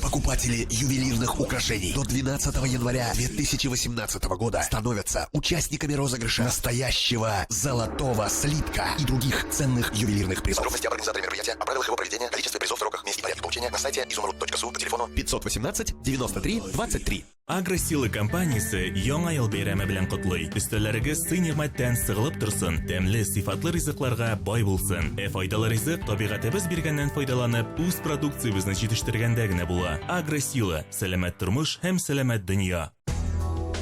Покупатели ювелирных украшений до 12 января 2018 года становятся участниками розыгрыша настоящего золотого слитка и других ценных ювелирных призов. Подробности об организаторе мероприятия, о правилах его проведения, количестве призов, сроках, месте и порядке получения на сайте изумруд.су по телефону 518 93 23. Агросила компаниясе Яңа ел бәйрәме белән котлый. Өстәлләрегез сый-нигъмәттән сыгылып торсын, тәмле, сыйфатлы ризыкларга бай булсын. Ә файдалы ризык табигатебез биргәннән файдаланып, үз продукциябезне җитештергәндә генә була. Агросила, сәламәт тормыш һәм сәламәт дөнья.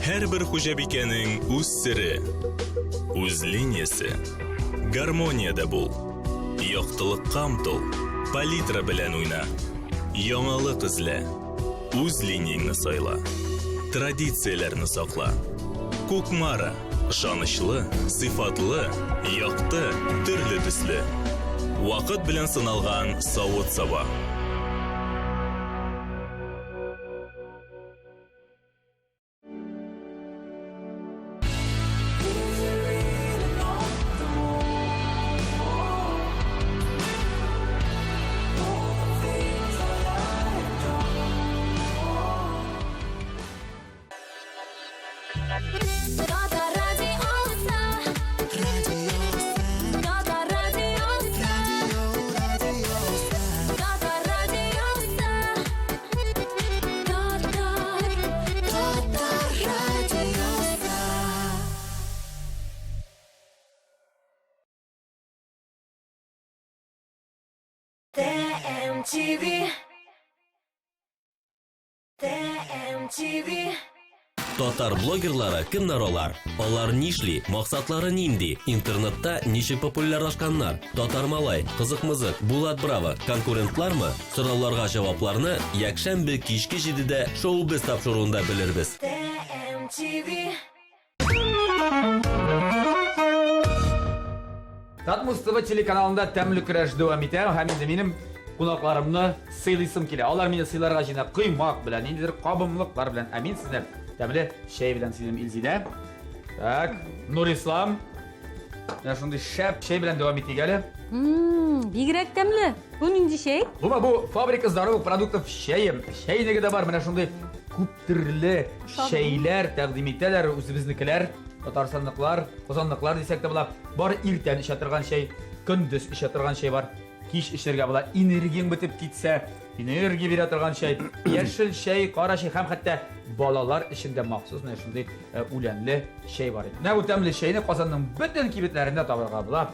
Һәрбер хуҗабикәнең үз сере, үз линиясе. Гармониядә бул. Яктылыкка омтыл. Палитра белән уйна. Яңалык эзлә. Үз линияңне сайла. Традицияләрне сакла. Кукмара. Ышанычлы, сыйфатлы, якты, төрле төсле. Вакыт белән сыналган савыт-саба. ТМТВ ТМТВ Татар блогерлары кемнәр алар? Алар нишли? Максатлары нинди? Интернетта ничек популярлашканнар? Татар малай, Кызык мызык, Булат Браво конкурентлармы? Сорауларга җавапларны якшәмбе кичке 7-дә Шоу Без тапшыруында белербез. ТМТВ Татмус ТВ телеканалында тәмле көрәш дәвам итә һәм инде минем кунакларымны сыйлыйсым килә. Алар мине сыйларга җыена коймак белән, ниндидер кабымлыклар белән. Ә мин сезне тәмле чәй белән сыйлыйм, Илзидә. Так, Нурислам. Менә шундый шәп чәй белән дәвам итик әле. Бигрәк тәмле. Бу нинди чәй? Бу бу фабрика здоровых продуктов чәе. Чәйнеге дә бар, менә шундый күп төрле чәйләр тәкъдим итәләр үзебезнекеләр. Татарстанныкылар, Казанныкылар дисәк тә була. Бар иртән эчә торган чәй, көндез эчә торган чәй бар. Кич эчәргә була. Энергияң бетеп китсә, энергия бирә торган чәй, яшел чәй, кара чәй һәм хәтта балалар өчен дә махсус менә шундый э, үләнле чәй бар. Менә бу тәмле чәйне Казанның бөтен кибетләрендә табарга була.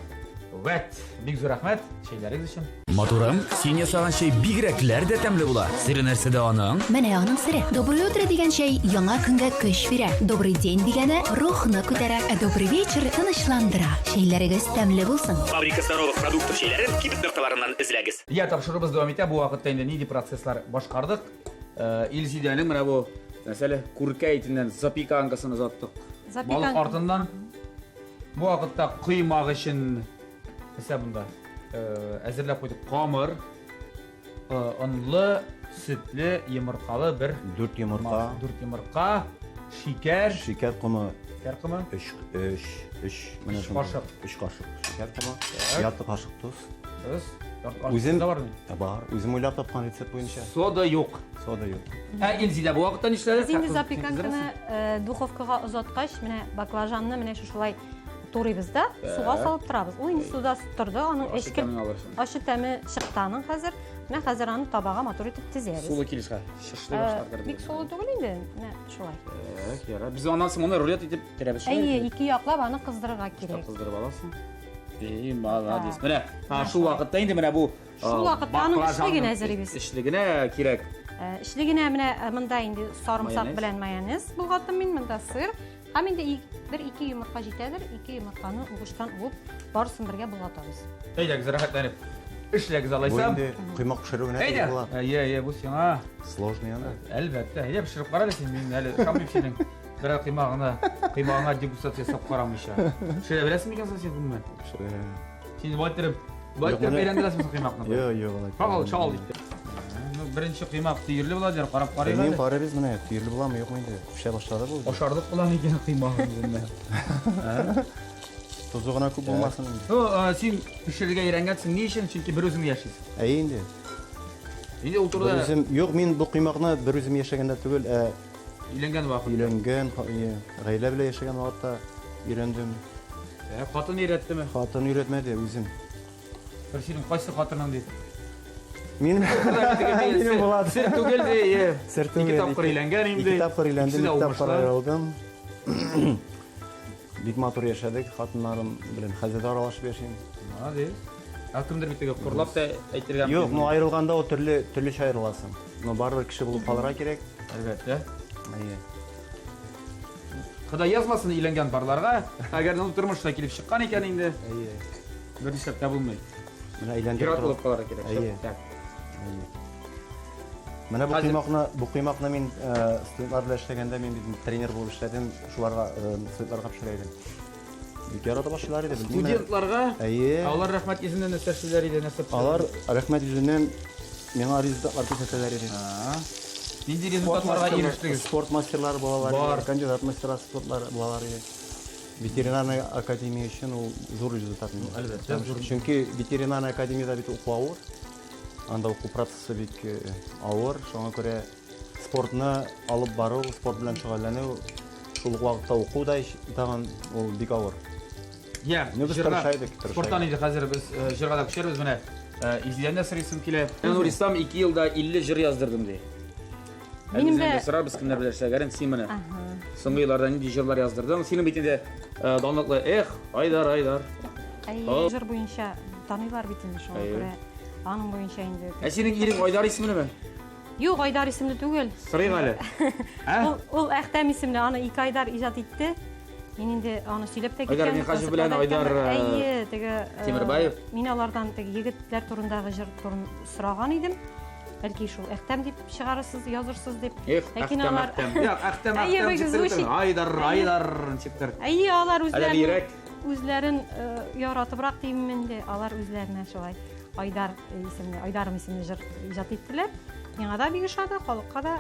Вәт, бик зур рәхмәт чәйләрегез өчен. Матурым, син ясаган чәй бигрәкләр дә тәмле була. Сере нәрсәдә аның? Менә аның сере. Доброе утро дигән чәй яңа көнгә көч бирә. Добрый день дигәне рухны күтәрә. Ә добрый вечер тынычландыра. Чәйләрегез тәмле булсын. Фабрика здоровых продуктов чәйләрен кибет нокталарыннан эзләгез. Я, тапшыруыбыз дәвам итә. Бу вакытта инде нинди процесслар башкардык? Э, Илзидәнең менә бу нәрсәле күркә итеннән запеканкасын озаттык. Запеканка. Балык артыннан бу вакытта коймак өчен нәрсә монда? Э, әзерләп куйдык камыр, э, онлы, сөтле, йомыркалы бер Дүрт йомырка. Дүрт йомырка, шикәр. Шикәр комы. Шикәр комы. Өч, өч, өч, менә Өч шундый. кашык. Өч кашык шикәр комы. Так. Ярты кашык тоз. Тоз. Ярты кашык Үзем тоз да бармы? Ә, Бар. Үзем уйлап тапкан рецепт буенча. Сода юк. Сода юк. Ә Илзидә бу вакытта нишләде? Без инде запеканканы э, духовкага озаткач, менә баклажанны менә шушылай турыйбыз да, суга Так. салып торабыз. Ул инде суда торды, аның Ачы эчке тәмен алырсың. ачы тәме чыкты аның хәзер. Менә хәзер аны табага матур итеп тезәбез. Сулы килеш ха. Шышлый Э, башлар. Бик сулы түгел инде, менә шулай. Так, ярар. Без аннан соң моны рулет итеп терәбез. шулай Әйе, итеп. ике яклап аны кыздырырга кирәк. Кыздырып аласың. Эй, молодец. Так. Менә а, шул вакытта инде менә бу Шул вакытта аның эчлеген әзерлибез. Эчлегенә кирәк. Э, Эчлегенә менә э, монда инде сарымсак Майонез. белән майонез болгаттым мин, монда сыр. Һәм инде бер ике йомырка җитәдер, ике йомырканы угычтан уып, барысын бергә болгатабыз. Әйдәгез, рәхәтләнеп эшләгез Бу алайса. инде коймак пешерү генә Әйдә. түгел була. Әйе, әйе, бу сиңа Сложный анда. Әлбәттә, әйдә пешереп кара әле син, мин әле ышанмыйм синең берәр коймагына, коймагыңа дегустация ясап карамыйча. Пешерә беләсең микән соң син гомумән? Пешерә. Син болай иттереп, болай Юк, иттереп менә- әйләндерәсең соң коймакны. Юк, юк, алай. Чал, чал итеп. Ну, беренче коймак төерле була диләр, карап карыйк Белмим, әле. карыйбыз менә, төерле буламы, юкмы инде. Пешә башлады бу. Ашарлык була микән коймагың гомумән? Тозы гына күп булмасын инде. Ну, э, син пешерергә өйрәнгәнсең ни өчен? Чөнки бер үзең яшисең. Әйе инде. Инде ул турыда Бер үзем, юк, мин бу коймакны бер үзем яшәгәндә түгел, ә өйләнгән вакыт. Өйләнгән, ха- гаилә белән яшәгән вакытта өйрәндем. Ә, хатын өйрәттеме? Хатын өйрәтмәде, үзем. Бер синең кайсы хатының дип. Мин Минем булады. Сер түгел ди, е. Сер түгел. Ике тапкыр өйләнгән инде. Ике тапкыр өйләндем, Икесе дә ике тапкыр уңышлы. аерылдым. Бик матур яшәдек, хатыннарым белән хәзер дә аралашып яшим. Молодец. Ә кемдер бит теге хурлап та әйтергә Юк, ну аерылганда ул төрле төрлечә аерыласың. Но барыбер кеше булып калырга кирәк. Әлбәттә. Әйе. Ходай язмасын өйләнгән парларга, әгәр ул тормышта килеп чыккан икән инде. Әйе. Бер нишләп тә булмый. Менә әйләндереп Ир-ат тора. булып калырга кирәк. Әйе. Так. Әйе. Менә бу коймакны, бу коймакны мин э, студентлар белән эшләгәндә мин бит тренер булып эшләдем, шуларга э, студентларга пешерә идем. Бик яратып ашыйлар иде, белмим. Студентларга? Әйе. Ә алар рәхмәт йөзеннән нәрсә эшлиләр иде, нәрсә пешерәләр? Алар рәхмәт йөзеннән миңа результатлар күрсәтәләр иде. Нинди результатларга ирештегез? Спорт мастерлары булалар, Бар. иде, кандидат мастера спортлары булалар иде. Ветеринарная академия өчен ул зур результат инде. Әлбәттә, зур. Чөнки ветеринарная академиядә бит уку авыр. Анда уку процессы бик э, авыр, шуңа күрә спортны алып бару, спорт белән шөгыльләнү, шул ук вакытта уку да ич- тагын ул бик авыр. Я, Ну, без җырга- тырыша идек, тырыша Спорттан идек. инде хәзер без э, җырга да күчәрбез менә. Э, Илзидән дә сорыйсым килә. Нурислам 2 елда 50 җыр яздырдым ди. Ә Минем бездән дә- дә сорарбыз кемнәр белән эшләгәнен, син менә. Ага. Соңгы елларда нинди җырлар яздырдың? Синең бит инде э, данлыклы Эх, Айдар, Айдар. Әйе, Хоп. җыр буенча таныйлар бит инде шуңа Әйе. күрә. Аның буенча инде. Ә синең ирең Айдар исемлеме? Юк, Айдар исемле түгел. Сорыйк әле. Ә? Ул, ул Әхтәм исемле, аны ике Айдар иҗат итте. Мин инде аны сөйләп тә Айдар киткән. Минһаҗев белән концертларда Айдар, әйткән. э, Әйе, теге э, Тимербаев. Мин алардан теге егетләр турындагы җыр турын сораган идем. Бәлки шул Әхтәм дип чыгарырсыз, язырсыз дип. Эх, Ләкин Әхтәм, алар- Әхтәм. Юк, Әхтәм, Әйе, Әхтәм бик ничектер звучит. икән. Айдар, Әйе. Айдар ничектер. Әйе, алар үзләрен Әдәбиерәк. үзләрен э, яратыбрак димме инде, алар үзләренә шулай Айдар исемле, Айдарым исемле җыр иҗат иттеләр. Миңа да бик ошады, халыкка да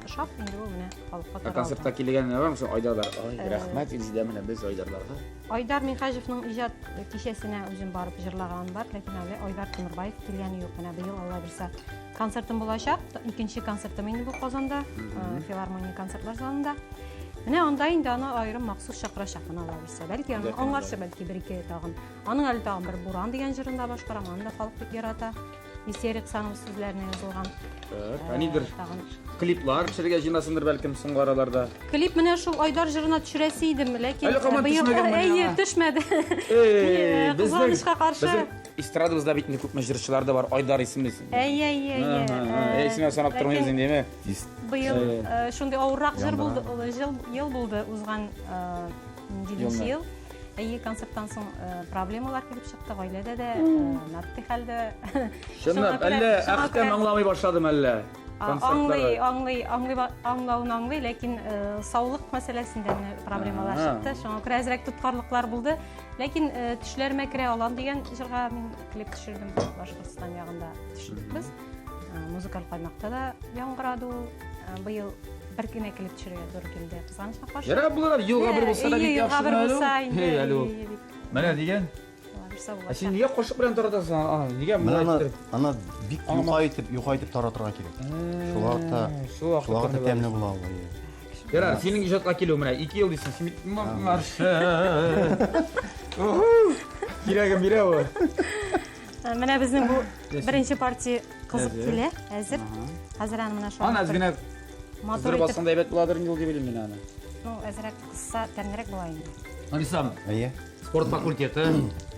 ошап, инде ул менә халыкка Ә таралды. концертта килгән бармы шул Айдарлар? Ай, Э. рәхмәт Илзидә менә без Айдарларга. Айдар Минһаҗевның иҗат кичәсенә үзем барып җырлаганым бар, ләкин әле Айдар Тимербаев килгәне юк. Менә быел Алла бирсә концертым булачак. Икенче концертым инде бу Казанда, Мгм. э, филармония концертлар залында. Менә анда инде аны аерым махсус чакырачакмын Алла бирсә. Бәлки аны Рәхмәт. аңларчы, бәлки бер-ике тагын. Аның әле тагын бер Буран дигән җырын да башкарам, аны да халык бик ярата. Илсөя Иксанова сүзләренә язылган. Так, ә нидер Тагын клиплар төшерергә җыенасыңдыр бәлкем соңгы араларда. Клип менә шул Айдар җырына төшерәсе идем, ләкин Әле һаман быел төшмәгәнме әйе, миңа? төшмәде. Эй, Ни, Кызганычка каршы. Безнең эстрадабызда бит инде күпме җырчылар да бар, Айдар исемле. Әйе, әйе, әйе. Әй, син санап тормыйбыз инде, әйме? Быел Э. э, шундый авыррак җыр Яндыра. булды, ул ел, ел булды узган э, җиденче Елны. ел. Әйе, концерттан соң э, проблемалар килеп чыкты гаиләдә дә, э, матди хәлдә. Чынлап, Шуңа күрә- әллә шуңа Әхтәм күрә- аңламый башладым әллә? А, Аңлый, аңлый, аңлый, ба- аңлавын аңлый, ләкин э, саулык мәсьәләсендә менә проблемалар А. чыкты. Шуңа күрә әзрәк тоткарлыклар булды. Ләкин э, төшләремә керә алам дигән җырга мин клип төшердем. Башкортстан ягында төшердек без. Э, Музыкаль каймакта да яңгырады ул. Э, Быел бер генә клип төшерергә туры килде. Кызганычка каршы. Ярар булыр, елга бер булса да Әйе, бик елга яхшы бер әле ул. булса инде, Әй, әле ул. әйе, бик Менә дигән. Алла бирсә Ә булачак. син нигә кошык белән таратасың? Аны нигә Менә болай аны, иттереп? аны бик юка итеп, юка итеп таратырга кирәк. Шул вакытта, шул вакытта шул вакытта тәмле тәмле була ул. әйе. Ярар, синең иҗатка килү менә 2 ел дисең. Син бит моңарчы. Кирәген бирә ул. Э, Менә безнең бу Ясин. беренче партия кызып Әзер. килә, әзер. Хәзер аны менә шулай Аны әз бер генә матур кыздырып итеп, алсаң да әйбәт буладыр инде ул дип уйлыйм мин аны. ну, әзрәк кызса тәмлерәк була инде. Нурислам. Әйе. Спорт факультеты,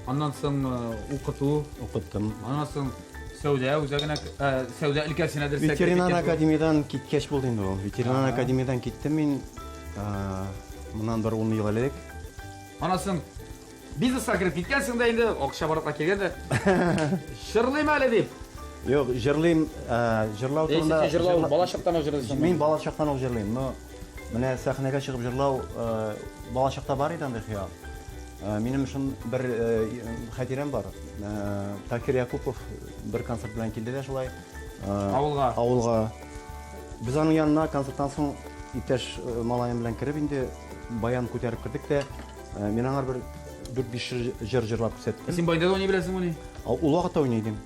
аннан соң э, укыту. Укыттым. Аннан соң сәүдә үзәгенә, э, сәүдә өлкәсенә дөресрәк Ветеринар китеп. академиядан киткәч булды инде ул. Ветеринар Ага. академиядан киттем мин. э, Моннан бер 10 ел элек. Аннан соң бизнеска кереп киткәнсең дә инде, акча барлыкка килгән дә. Җырлыйм әле дип. Юк, җырлыйм, э, җырлау Әй, турында. син җырлау җырла- бала чактан ук җырлыйсың. Мин бала чактан ук җырлыйм, но менә сәхнәгә чыгып җырлау э, бала чакта бар иде андый хыял. Э, Минем өчен бер э, хатирәм бар. Э, Такир Якупов бер концерт белән килде дә шулай. Э, Авылга. Авылга. Без аның янына концерттан соң иптәш э, малаем белән кереп инде баян күтәреп кердек тә, э, мин аңар бер 4-5 җыр җырлап күрсәттем. Ә син баянда да уйный беләсеңмени? Ул вакытта уйный идем.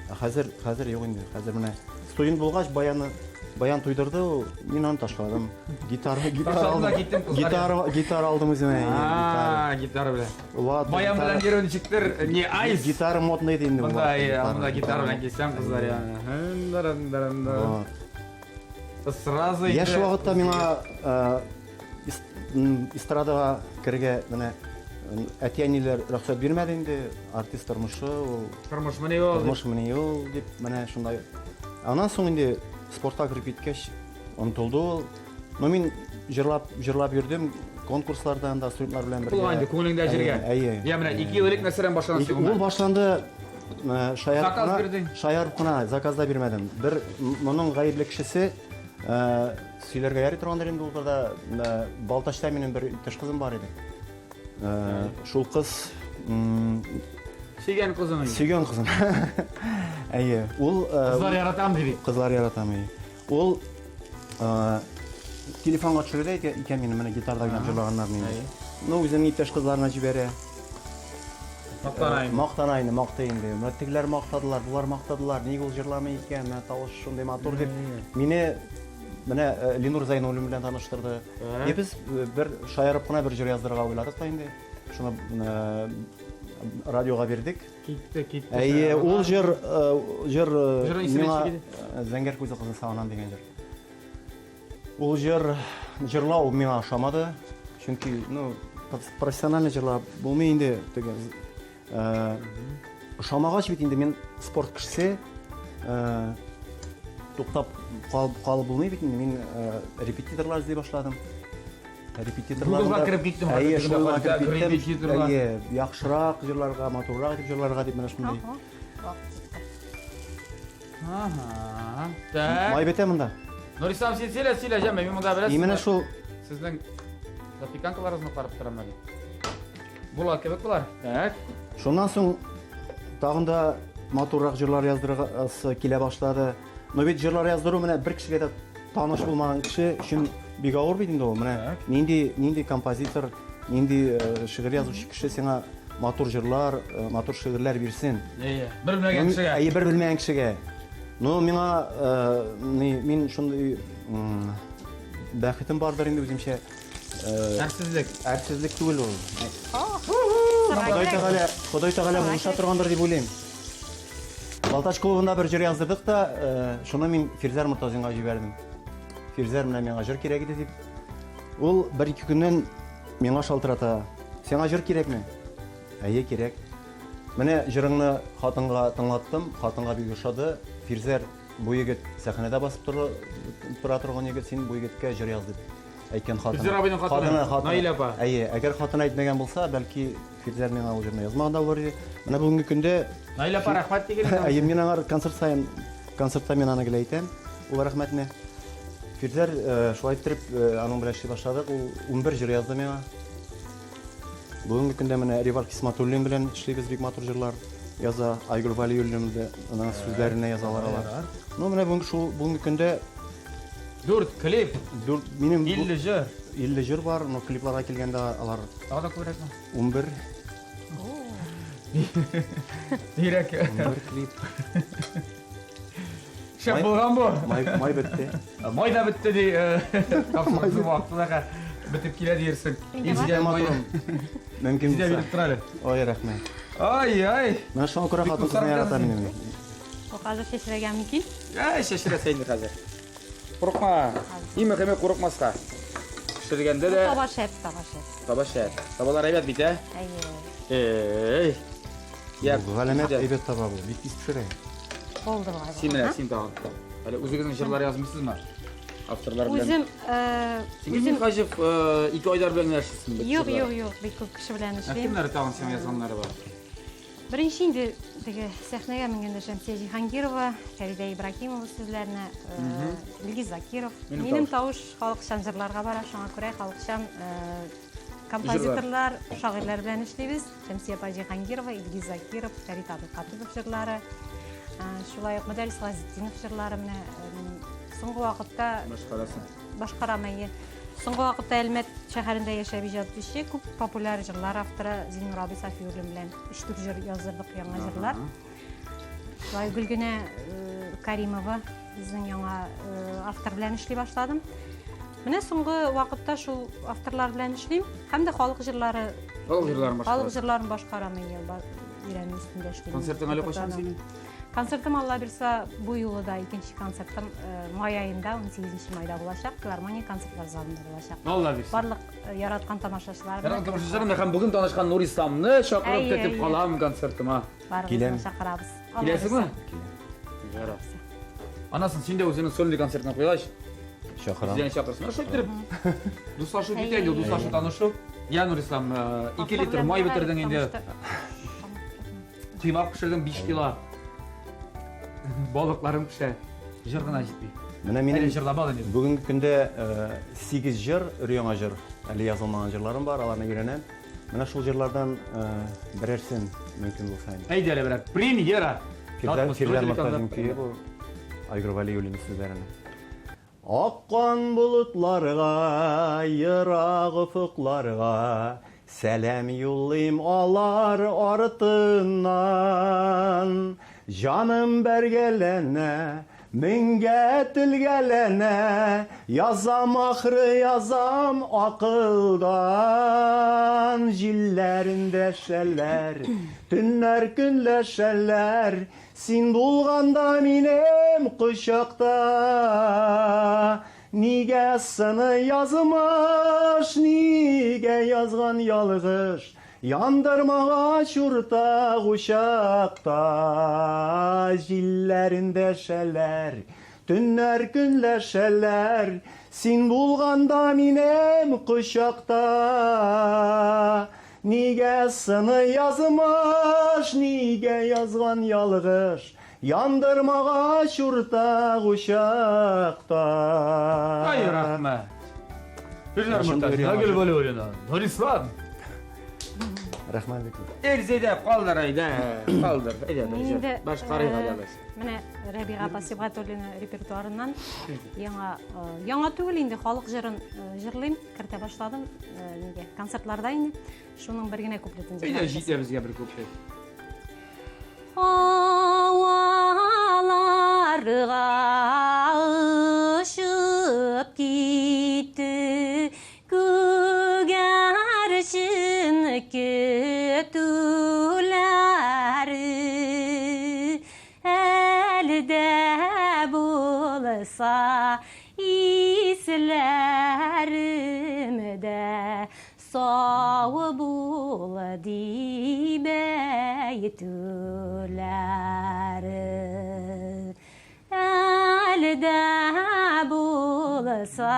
Ә хәзер, хәзер юк инде. Хәзер менә студент булгач баяны Баян туйдырды ул, мин аны ташладым. Гитара, гитара Ташладым да алдым. киттем, кызлар Гитара, гитара алдым үземә. А, гитара белән. Ладно. Баян белән йөрү ничектер, не айс. Гитара модный иде инде. Монда, э, монда гитара белән килсәң, кызлар янына. Сразу Яшь инде- вакытта миңа э, эстрадага керергә менә әти-әниләр рөхсәт бирмәде инде. Артист тормышы ул. Тормыш менә ул. Тормыш менә ул дип менә шундай. Аннан соң инде спортка кереп киткәч онытылды ул. Но мин җырлап җырлап йөрдем конкурсларда анда студентлар белән бергә. Булган инде күңелеңдә җиргә. Әйе. Я менә 2 ел элек нәрсәдән башланды Ул башланды шаярып Заказ кына, бирдең. шаярып кына, заказ да бирмәдем. Бер моның гаепле кешесе сөйләргә ярый торгандыр инде ул турыда. Балтачта минем бер иптәш кызым бар иде. Шул кыз Сөйгән кызың инде. Сөйгән кызым. Әйе, ул Кызлар яратам ди бит. Кызлар яратам, әйе. Ул телефонга төшерә икән мине менә гитарда уйнап җырлаганнарны инде. Ну, үзенең иптәш кызларына җибәрә. Мактана инде. Мактана инде, мактый инде. Менә тегеләр мактадылар, болар мактадылар. Нигә ул җырламый икән? Менә тавыш шундый матур дип. Мине менә Ленур Зайнуллин белән таныштырды. И без бер шаярып кына бер җыр яздырырга уйладык та инде. Шуны радиога бирдек. Китте, китте. Әйе, ул җыр җыр миңа Зәңгәр күзле кызны сагынам дигән җыр. Ул җыр җырлау миңа ошамады. Чөнки, ну, профессионально җырлап булмый инде теге. Ошамагач бит инде мин спорт кешесе, туктап калып булмый бит инде. Мин репетиторлар эзли башладым. Репетиторлар. Гуглга кереп киттем. Әйе, шуңа кереп киттем. Әйе, яхшырак җырларга, матуррак итеп җырларга дип менә шундый. Ага. Так. Май бетә монда. Нурислам, син сөйлә, сөйлә, җәмә, мин монда беләсезме? И менә шул сезнең запеканкаларыгызны карап торам әле. Була кебек болар. Так. Шуннан соң тагын да матуррак җырлар яздырасы килә башлады. Но бит җырлар яздыру менә бер кешегә дә таныш булмаган кеше өчен бик авыр бит инде ул. Менә нинди нинди композитор, нинди шигырь язучы кеше сиңа матур җырлар, матур шигырьләр бирсен. Әйе, бер белмәгән кешегә. Әйе, бер белмәгән кешегә. Ну, миңа мин шундый бәхетем бардыр инде үземчә. Әрсезлек. Әрсезлек түгел ул. Ходай Тәгалә, Ходай Тәгалә булыша торгандыр дип уйлыйм. Балтач клубында бер җыр яздырдык та, шуны мин Фирзәр Мортазинга җибәрдем. Фирзәр менә миңа җыр кирәк иде дип. Ул бер-ике көннән миңа шалтырата. Сиңа җыр кирәкме? Әйе, кирәк. Менә җырыңны хатынга тыңлаттым, хатынга бик ошады. Фирзәр, бу егет сәхнәдә басып тора торган егет, син бу егеткә җыр яз дип әйткән хатыны. Фирзәр абыйның хатыны, Наилә апа. Әйе, әгәр хатыны әйтмәгән булса, бәлки Фирзәр миңа ул җырны язмаган да булыр иде. Менә бүгенге көндә Наилә апа, рәхмәт диген. Әйе, мин аңар концерт саен концертта мин аны гел әйтәм. Ул рәхмәтне. Фирзәр шулай иттереп аның белән эшли башладык. Ул 11 җыр язды миңа. Бүгенге көндә менә Ривар Кисматуллин белән эшлибез, бик матур җырлар яза. Айгөл Валиуллин белән сүзләренә язалар алар. Ну, менә бүгенге шул бүгенге көндә 4 клип. 4 минем 50 җыр. 50 җыр бар, но клипларга килгәндә алар Тагы да күбрәкме? 11. Бигрәк. 11 клип. Шәп булган бу. Май, май бетте. Май да бетте ди. Тапшыру вакыты да бетеп килә диерсең. Илсидә матурым. Мөмкин булса. Биреп тор әле. Ой, рәхмәт. Ай, ай. Менә шуңа күрә хатын кызны ярата минем. Бу хәзер чәчрәгә мөмкин. Әй, чәчрәсә инде хәзер. Курыкма. Иң мөһиме курыкмаска. Пешергәндә дә Таба шәп, таба шәп. Таба шәп. Табалар әйбәт бит, ә? Әйе. Эй. Я, галәмәт әйбәт таба бу. Бик тиз пешерә. Булды болай. Син менә, син тагын. Әле үзегезнең җырлар язмыйсызмы? Авторлар белән. Үзем, Син Үзем Хаҗев ике айдар белән генә эшлисең бит. Юк, юк, юк, бик күп кеше белән Ә эшлим. кемнәр тагын сиңа язганнары бар? Беренче инде теге сәхнәгә менгәндә Шәмсия Җиһангирова, Фәридә Ибраһимова сүзләренә, Илгиз Закиров. Минем тавыш халыкчан җырларга бара, шуңа күрә халыкчан композиторлар, шагыйрьләр белән эшлибез. Шәмсия апа Җиһангирова, Илгиз Закиров, Фәрит Абдулкатыпов җырлары, шулай ук Мөдәррис Газетдинов җырлары менә соңгы вакытта башкарасың. Башкарам, әйе. Соңгы вакытта Әлмәт шәһәрендә яшәп иҗат итүче күп популяр җырлар авторы Зиннур абый Сафиуллин белән өч-дүрт җыр яздырдык, яңа җырлар. Шулай Гөлгенә Каримова. Безнең яңа автор белән эшли башладым. Менә соңгы вакытта шул авторлар белән эшлим. Һәм дә халык җырлары Халык җырларын башкарасың. Халык җырларын башкарам инде, өйрәнү өстендә эшлим. Концертың әле кайчан синең? Концертым Алла бирса, бу юлы да икенче концертым май аенда, 18 майда булачак, Филармония концертлар залында булачак. Алла бирса. Барлык яраткан тамашачыларым. Яраткан тамашачыларым һәм бүген танышкан Нурисламны чакырып көтеп калам концертыма. Барыгызны чакырабыз. Киләсеңме? Ярар. Анасын син дә үзеңнең сольный концертыңа куйгач, чакырам. Сезне чакырсын. Шулай иттереп дуслашу бит инде, дуслашу, танышу. Я, Нурислам, 2 литр май бетердең инде. Коймак пешердең 5 кило. Балыкларың пешә. Җыр гына җитми. Менә минем җырламадым инде. Бүгенге көндә 8 җыр, өр-яңа җыр. Әле язылмаган җырларым бар, аларны өйрәнәм. Менә шул җырлардан берәрсен мөмкин булса инде. Әйдә әле берәр премьера. Фирдән Мортазин көе бу. Айгөл Вәлиуллина сүзләренә. Аккан болытларга, ерак офыкларга Сәлам юллыйм алар артыннан. Җаным бәргәләнә, меңгә телгәләнә, Язам ахры, язам акылдан. Җилләр эндәшәләр, төннәр көнләшәләр, Син булганда минем кочакта. Нигә сыны язмыш, нигә язган ялгыш, Яндырмагач уртак учакта. Җилләр эндәшәләр, төннәр көнләшәләр, Син булганда минем кочакта. Нигә сыны язмыш, нигә язган ялгыш, Яндырмагач уртак учакта. Ай, рәхмәт. Гөлнар Мортазина, Гөл Вәлиуллина, Нурислам. Рәхмәт бик күп. Эльзидә калдыр әйдә, калдыр. Әйдә, Инде, башкарыйк әле алайса. Менә Рәбига апа Сибгатуллина репертуарыннан яңа, яңа түгел инде халык җырын җырлыйм, кертә башладым нигә концертларда инде. Шуның бер генә куплетын Әйдә, җитә безгә бер куплет. Һаваларга очып китте күгәрчен көтүләре. Әле дә булса исләремдә Сау бул дип әйтүләре Әле дә булса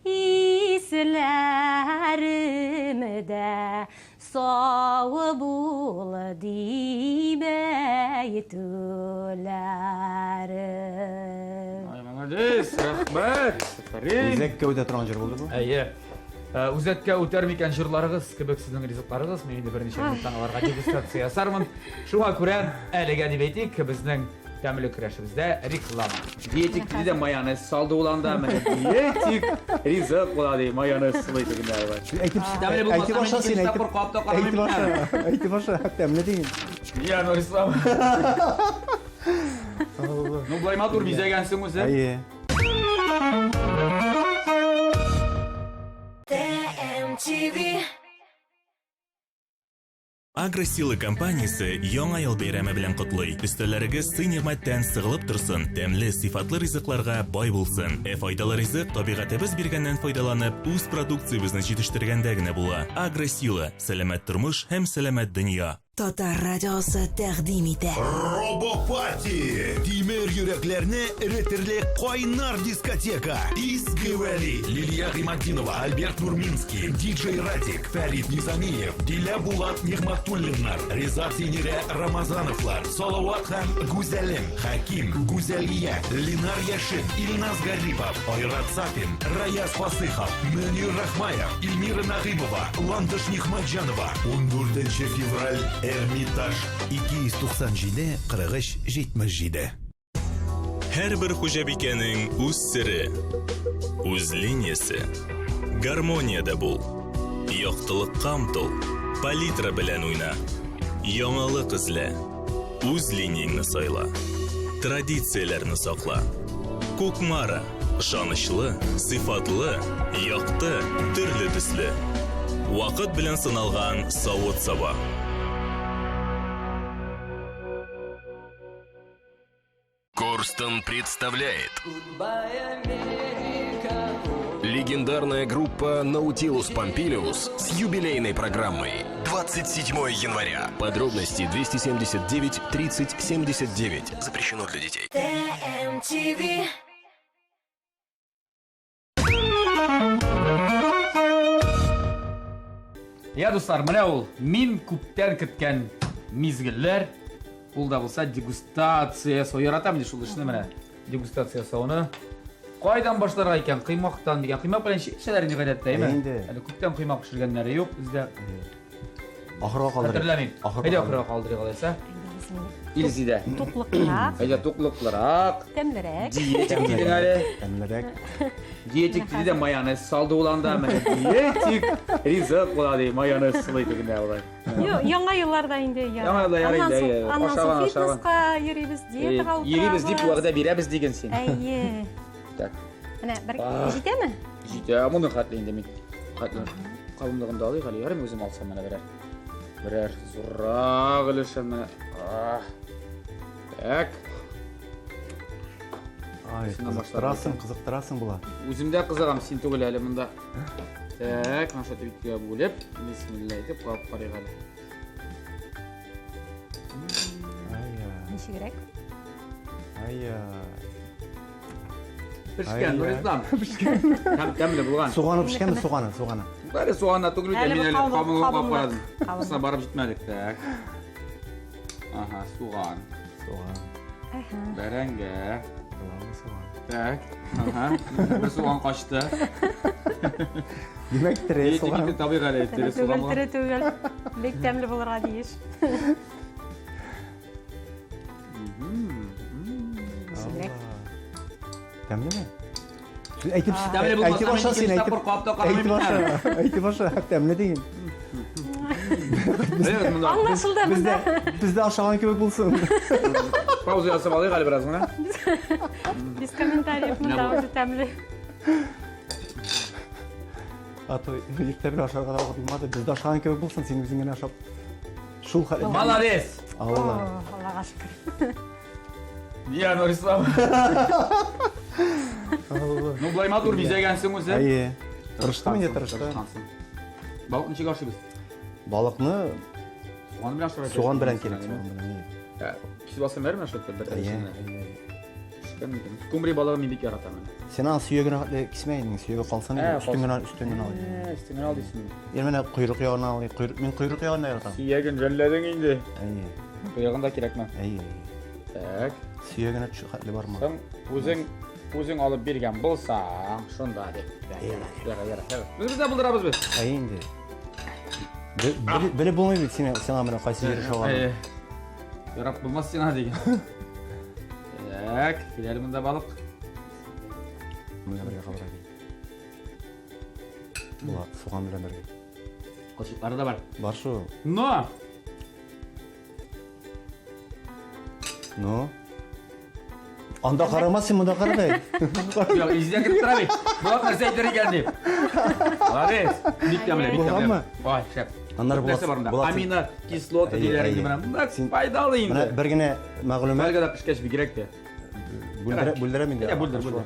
исләремдә Сау бул дип әйтүләре. Ай, молодец, рәхмәт. Афәрин. Үзәккә үтә торган җыр булды бу. Әйе. Үзәккә үтәр микән җырларыгыз кебек сезнең ризыкларыгыз? Мин инде берничә минуттан аларга дегустация ясармын. Шуңа күрә әлегә дип әйтик, безнең тәмле көрәшебездә реклама. Диетик диде дә майонез салды ул анда. Менә диетик ризык була ди, майонез сылый дигәндә. Әйтеп, Тәмле булмаса, әйтеп аша мин син, икенче әйтеп, тапкыр кабып та карамыйм әйтеп аша, әйтеп аша, тәмле диген. Я, Нурислам. Ну, болай матур бизәгәнсең үзе. Әйе. TMTV. Агросила компаниясе Яңа ел бәйрәме белән котлый. Өстәлләрегез сый-нигъмәттән сыгылып торсын, тәмле, сыйфатлы ризыкларга бай булсын. Ә файдалы ризык табигатебез биргәннән файдаланып, үз продукциябезне җитештергәндә генә була. Агросила, сәламәт тормыш һәм сәламәт дөнья. Татар радиосы тәкъдим итә. Робопати! Тимер йөрәкләрне эретерлек кайнар дискотека. Изге Вәли, Лилия Гыйматдинова, Альберт Нурминский, диджей Радик, Фәрит Низамиев, Дилә Булат Нигъматуллиннар, Риза Синирә Рамазановлар, Салават һәм Гүзәлем, Хәким, Гүзәлия, Ленар Яшин, Илназ Гарипов, Айрат Сафин, Раяз Фасыхов, Мөнир Рахмаев, Эльмира Нагыймова, Ландыш Нигъмәтҗанова. 14 февраль, Эрмитаж. 297 43 77. Һәрбер хуҗабикәнең үз сере, үз линиясе. Гармониядә бул. Яктылыкка омтыл. Палитра белән уйна. Яңалык эзлә. Үз линияңне сайла. Традицияләрне сакла. Кукмара. Ышанычлы, сыйфатлы, якты, төрле төсле. Вакыт белән сыналган савыт-саба. Корстон представляет. Легендарная группа Наутилус Помпилиус с юбилейной программой. 27 января. Подробности 279 30 79. Запрещено для детей. ТМТВ. Я, дуслар, менә ул мин күптән көткән мизгелләр. Ул да булса дегустация ясау. Яратам инде шул эшне менә. Дегустация ясауны. Кайдан башларга икән? Коймактан дигән. Коймак белән эчәләр инде гадәттә, әйме? Инде. Әле күптән коймак пешергәннәре юк бездә. Ахырга калдырыйк. Хәтерләмим. Ахырга Әйдә ахырга калдырыйк алайса. Илзидә. Туклыклырак, Әйдә туклыклырак. тәмлерәк. Диетик дидең әле. Тәмлерәк. Диетик диде дә майонез салды ул анда. Менә диетик ризык була ди. Майонез сылый тегендә болай. Юк, яңа елларда инде ярый. Яңа елда ярый Аннан инде, соң, әйе. аннан соң Ашаган, ашаган. фитнеска йөрибез, диетага утырабыз. Йөрибез дип вәгъдә бирәбез диген син. Әйе. Так. Менә бер Ah. җитәме? Җитә, моны хәтле инде мин. Хәтле калынлыгын да алыйк әле, ярыймы үзем алсам менә берәр. Берәр зуррак өлешен менә. Ах. Так. Ай, Шуннан башлап кызыктырасың, китәм. кызыктырасың була. Үзем дә кызыгам, син түгел әле монда. Так, менә шулай икегә бүлеп, бисмилла әйтеп кабып карыйк әле. Ничегрәк? Ай-яй. Пешкән, Нурислам. Пешкән. Һәм тәмле булган. Суганы пешкәнме, суганы, суганы. Бәре суганна түгел бит, Әле мин бу әле кабым- кабымлык кабып кабымлык. карадым. Кабымлык. Кысына барып җитмәдек, так. Ага, суган. Суган. Әһә. Бәрәңге. Главный суган. Так. Ага. Бер суган качты. Димәк, тере Диетик суган. итеп табыйк әле, Тере тере түгел, суган. тере түгел. Бик тәмле булырга тиеш. Ничегрәк? Тәмлеме? Әйтеп, Тәмле булмаса, әйтеп аша мин син, икенче әйтеп. тапкыр кабып та карамыйм Әйтеп аша, әйтеп аша, тәмле диген. Аңлашылды Бездә, монда. бездә ашаган кебек булсын. Пауза ясап алыйк әле бераз гына. Без комментариев монда Менә бу. үзе тәмле. А то иртә белән ашарга да вакыт булмады. Бездә ашаган кебек булсын, син үзең генә ашап. Шул хәл. Молодец! Алла. О, Аллага шөкер. Я, Нурислам. Ну, болай матур бизәгәнсең үзе. Әйе. Тырыштым инде, тырыштым. Тырышкансың. Балык ничек ашыйбыз? Балыкны Суган белән ашарга суган белән кирәк. кирәк, суган белән. әйе. Кисеп алсам бәрме ашатты бер Әйе, өлешен. Пешкән микән? Скумбрия балыгын мин бик яратам. менә. Син аның сөягенә хәтле кисмә инде, сөяге калсын Ә, инде, өстен калсын. генә, өстен генә ал. Ә, Өстен генә ал дисеңме? Мин менә койрык ягына алыйм. Койрык, мин койрык ягына яратам. Сөяген жәлләдең инде. Әйе. Койрыгын да кирәкме? Әйе. Так. Сөягенә төшү хәтле барма. Соң үзең үзең алып биргән булсаң, шунда дип. Яра, яра, яра. Без бездә булдырабыз без. Әйе инде. Белеп булмый бит сиңа, сиңа менә кайсы җире ошаган. Әйе. Ярап булмас сиңа дигән. Так, киләле монда балык. Менә бергә кабырга кил. Була, суган белән бергә. Кылчыклары да бар. Бар шул. Но! Ну? Анда карама син, монда кара да. Юк, изгә кереп тора бит. Булат нәрсә әйтер икән дип. Молодец. Бик тәмле, бик тәмле. Булганмы? Ай, шәп. Аннары Күп нәрсә бар монда. Булат- Амино кислота Әйе, диләр инде әйе. менә. Монда файдалы Менә инде. бер генә мәгълүмат. Бәлгә дә пешкәч бигрәк тә. Бүлдерә, бүлдерәм инде. Әйдә, бүлдер, бүлдер.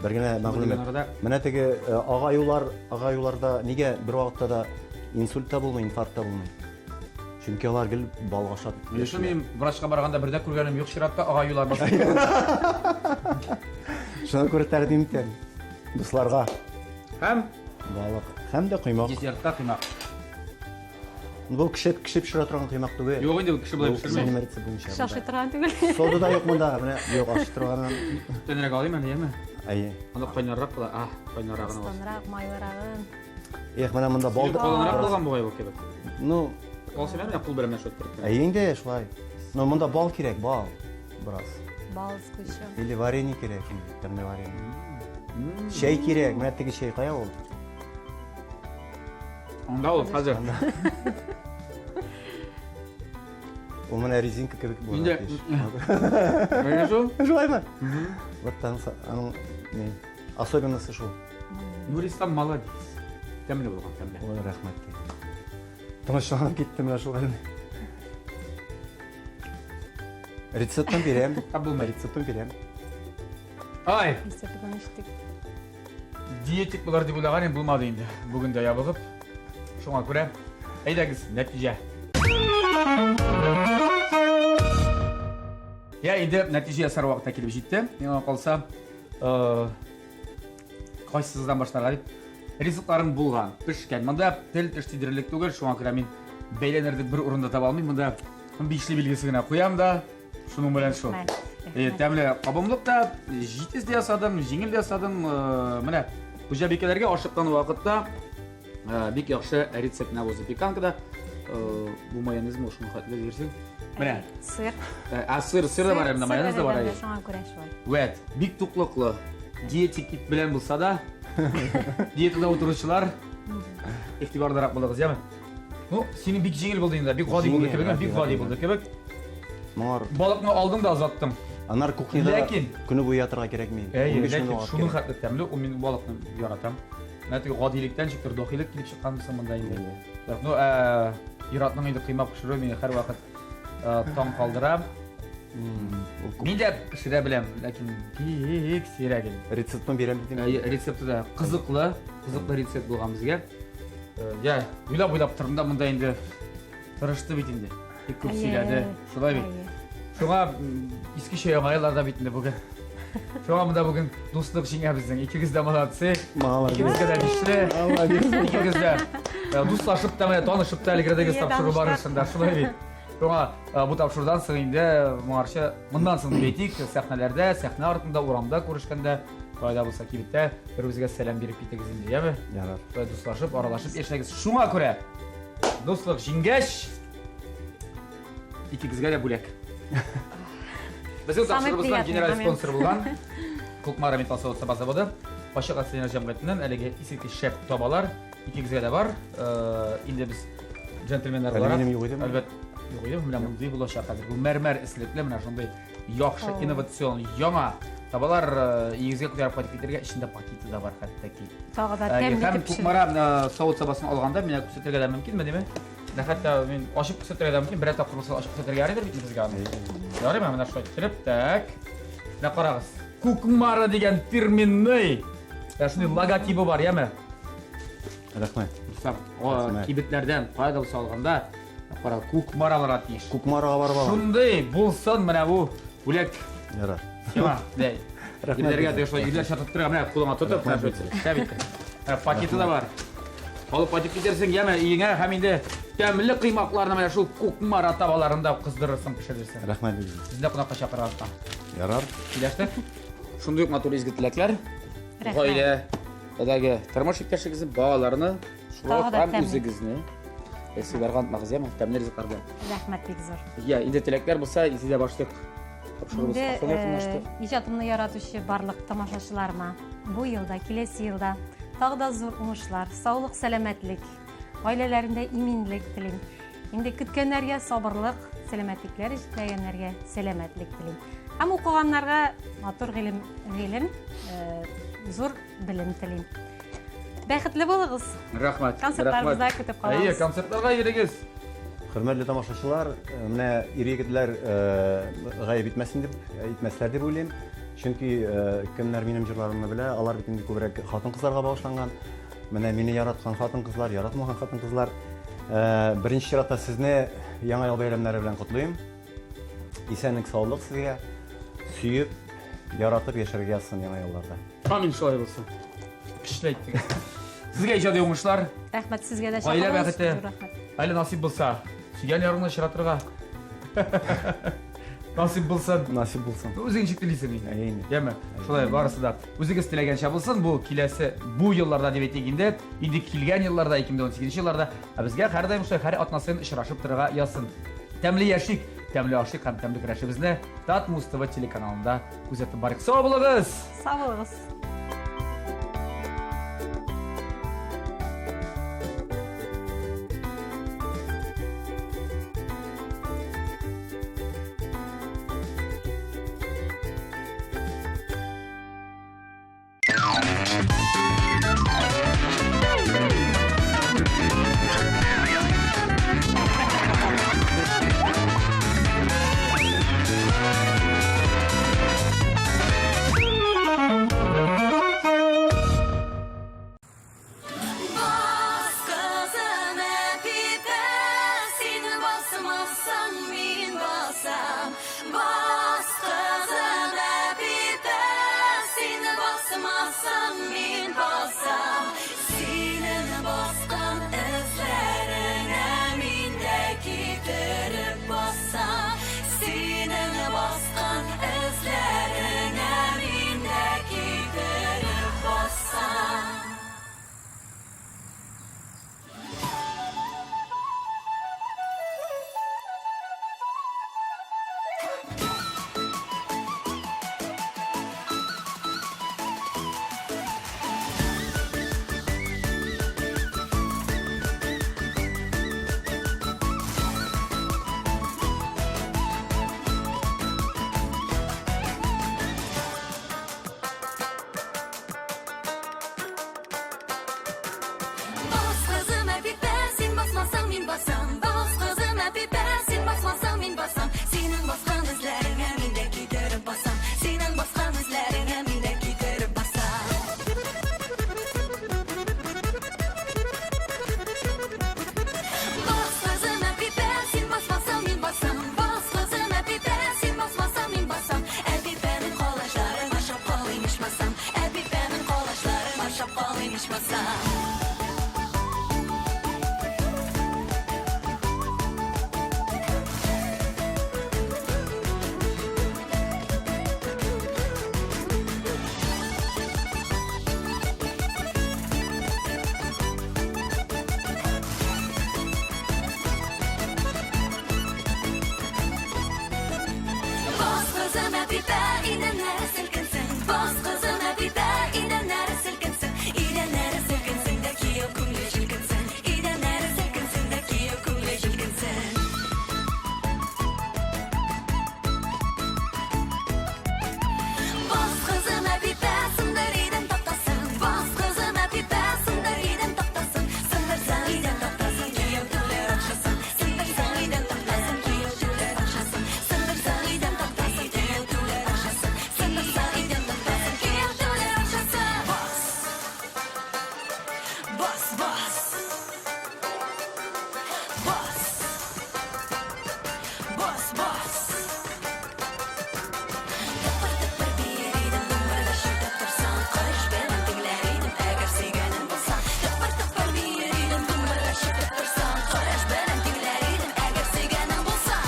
Бер генә мәгълүмат. арада. Менә теге агаюлар, агаюларда нигә бер вакытта да инсульт та булмый, инфаркт та булмый? Чөнки алар гел балык ашап. Шул мин врачка барганда бер дә күргәнем юк чиратта агаюлар басып. Шуңа күрә тәкъдим итәм дусларга. Һәм балык, һәм дә коймак. Десертта коймак. Бу кеше кеше пешерә торган коймак түгел. Юк инде, кеше болай Бу пешерми. минем рецепт буенча. Кеше ашый торган түгел. Сода да юк монда, менә юк ашый торган. Төнрәк алыйм әле, яме? Әйе. Анда кайнаррак була. А, кайнаррагын аласың. Астанрак, майлырагын. Эх, менә монда бал. Калынрак булган бугай бу кебек. Ну, Алсам менә кул белән шөт торып. әйе инде шулай. Но монда бал кирәк, бал. Бераз. Бал сгущен. Или варенье кирәк, шундый тәмле варенье. Чәй кирәк, менә теге чәй кая ул? Анда ул хәзер. Ул менә резинка кебек була. Инде. Әйе шул? Шулаймы? Вот аның ни особенности шул. Нурислам молодец. Тәмле булган, тәмле. Ой, рәхмәт. Тынычланып киттем менә шул хәлне. Рецептын бирәм. Булмый. Рецептын бирәм. Ай! Рецептын ишеттек. Диетик булар дип уйлаган идем, булмады инде. Бүген дә ябыгып. Шуңа күрә әйдәгез, нәтиҗә. Я инде нәтиҗә ясар вакыт та килеп җитте. Миңа калса, э, кайсысыздан башларга дип. Ризыкларың булган, пешкән. Монда тел теш тидерерлек түгел, шуңа күрә мин бәйләнерлек бер урында таба алмыйм. Монда бишле билгесе генә куям да, шуның белән шул. Э, тәмле кабымлык та җитез дә ясадым, җиңел дә ясадым. Э, менә хуҗабикәләргә ашыккан вакытта э, бик яхшы рецепт менә бу запеканкада. Бу майонезмы шуның хәтле дирсең. Менә. Сыр. Ә сыр, сыр да бар, менә майонез да бар. Шуңа күрә шулай. Вәт, бик туклыклы. Диетик ит белән булса да, диетада утыручылар игътибарлырак булыгыз, яме? Ну, синең бик җиңел булды инде, бик гади булды кебек, бик гади булды кебек. Моңар Балыкны алдың да озаттың. Аннары кухняда Ләкин көне буе ятырга кирәкми. Әйе, ләкин шуның хәтле тәмле, ул мин балыкны яратам. Менә теге гадилектән чиктер дахилек килеп чыккан соң монда инде. Так, ну, ә, ир-атның инде коймак пешерүе мине һәрвакыт таң калдыра. Мин дә пешерә беләм, ләкин бик сирәк инде. Рецептын бирәм дидем. Рецепты да кызыклы, кызыклы рецепт булган безгә. Я, уйлап-уйлап тордым да монда инде тырышты бит инде. Бик күп сөйләде. Шулай бит. Шуңа искечә яңа елларда бит инде бүген. Шуңа монда бүген дуслык җиңә безнең. Икегез дә молодцы. Молодец. Икегезгә дә бишле. Молодец. Икегез дә дуслашып та, менә танышып та өлгердегез тапшыру барышында. Шулай бит. Шуңа бу тапшырудан соң инде моңарчы моннан соң дип әйтик, сәхнәләрдә, сәхнә артында, урамда күрешкәндә, кайда булса кибеттә бер-берегезгә сәлам биреп китегез инде, яме? Ярар. Шулай дуслашып, аралашып яшәгез. Шуңа күрә дуслык җиңгәч, икегезгә дә бүләк. Безнең тапшыруыбызның генераль спонсоры булган Кукмара металл савыт-саба заводы Ачык акционер җәмгыятеннән әлеге искиткеч шәп табалар икегезгә дә бар. Инде без джентльменнар буларак. Минем юк идеме? Әлбәт, юк иде. Менә мондый булачак хәзер. Бу мәрмәр эслекле, менә шундый яхшы инновацион яңа табалар өегезгә күтәреп кайтып китәргә эчендә пакеты да бар хәтта ки. Тагы да тәмле итеп пешерелгән. Кукмара савыт-сабасын алганда менә күрсәтергә дә мөмкинме, диме? Менә хәтта мин ачып күрсәтергә дә мөмкин, берәр тапкыр булса ачып күрсәтергә ярыйдыр бит безгә аны. Ярыймы? Менә шулай иттереп, так. Менә карагыз. Кукмара дигән фирменный. Ә шундый логотибы бар, яме? Рәхмәт. Дуслар, кибетләрдән кая да булса алганда, кара Кукмара булырга тиеш. Кукмарага барып алам. Шундый булсын менә бу бүләк. Ярар. Сиңа, дәй. Ирләргә дә шулай ирләр чатып тора, менә кулыңа тотып, менә шулай. Шәп итте. Пакеты да бар. Алып кайтып китерсең, яме өеңә һәм инде тәмле коймакларны менә шул Кукмара табаларында кыздырырсың, пешерерсең. Рәхмәт. Безне кунакка чакырган. Ярар. Киләштек. Шундый ук матур изге теләкләр. Гаилә, әдәге тормыш иптәшегезне, балаларны, шулай ук һәм үзегезне сыйларга онытмагыз, яме, тәмле ризыклар белән. Рәхмәт бик зур. Я, инде теләкләр булса, изгедә башлыйк. Инде иҗатымны яратучы барлык тамашачыларыма бу елда, киләсе елда тагы да зур уңышлар, саулык, сәламәтлек, гаиләләрендә иминлек телим. Инде көткәннәргә сабырлык, сәламәтлекләр җитмәгәннәргә сәламәтлек телим. Һәм укыганнарга матур гыйлем, гыйлем, зур белем телим. Бәхетле булыгыз. Рәхмәт. Концертларыбызда көтеп калабыз. Әйе, концертларга йөрегез. Хөрмәтле тамашачылар, менә ир-егетләр гаеп итмәсен дип, итмәсләр дип уйлыйм. Чөнки кемнәр минем җырларымны белә, алар бит инде күбрәк хатын-кызларга багышланган. Менә мине яраткан хатын-кызлар, яратмаган хатын-кызлар. Беренче чиратта сезне Яңа ел бәйрәмнәре белән котлыйм. Исәнлек, саулык сезгә. Сөеп, яратып яшәргә язсын яңа елларда. Амин, шулай булсын. Көчле әйттегез. Сезгә иҗади уңышлар. Рәхмәт сезгә дә Гаилә чакыруыгыз. бәхете. Зур рәхмәт. Әле насыйп булса, сөйгән ярыңны очратырга. Насыйп булсын. Насыйп булсын. Үзең ничек телисең инде. Яме. Шулай барысы да үзегез теләгәнчә булсын. Бу киләсе бу елларда дип әйтик инде. Инде килгән елларда 2018 елларда ә безгә һәрдаим шулай һәр атна саен очрашып торырга язсын. Тәмле яшик, тәмле ашыйк һәм тәмле көрәшебезне Татмуз ТВ телеканалында күзәтеп барыйк. Сау булыгыз! Сау булыгыз! Бас, бас. Бас. Бас, бас. Тыпыр-тыпыр биер идем, думбрада чиртеп торсаң, Корыш белән теңләр идем, әгәр сөйгәнем булса. Тыпыр-тыпыр биер идем, думбрада чиртеп торсаң, Корыш белән теңләр идем, әгәр сөйгәнем булса.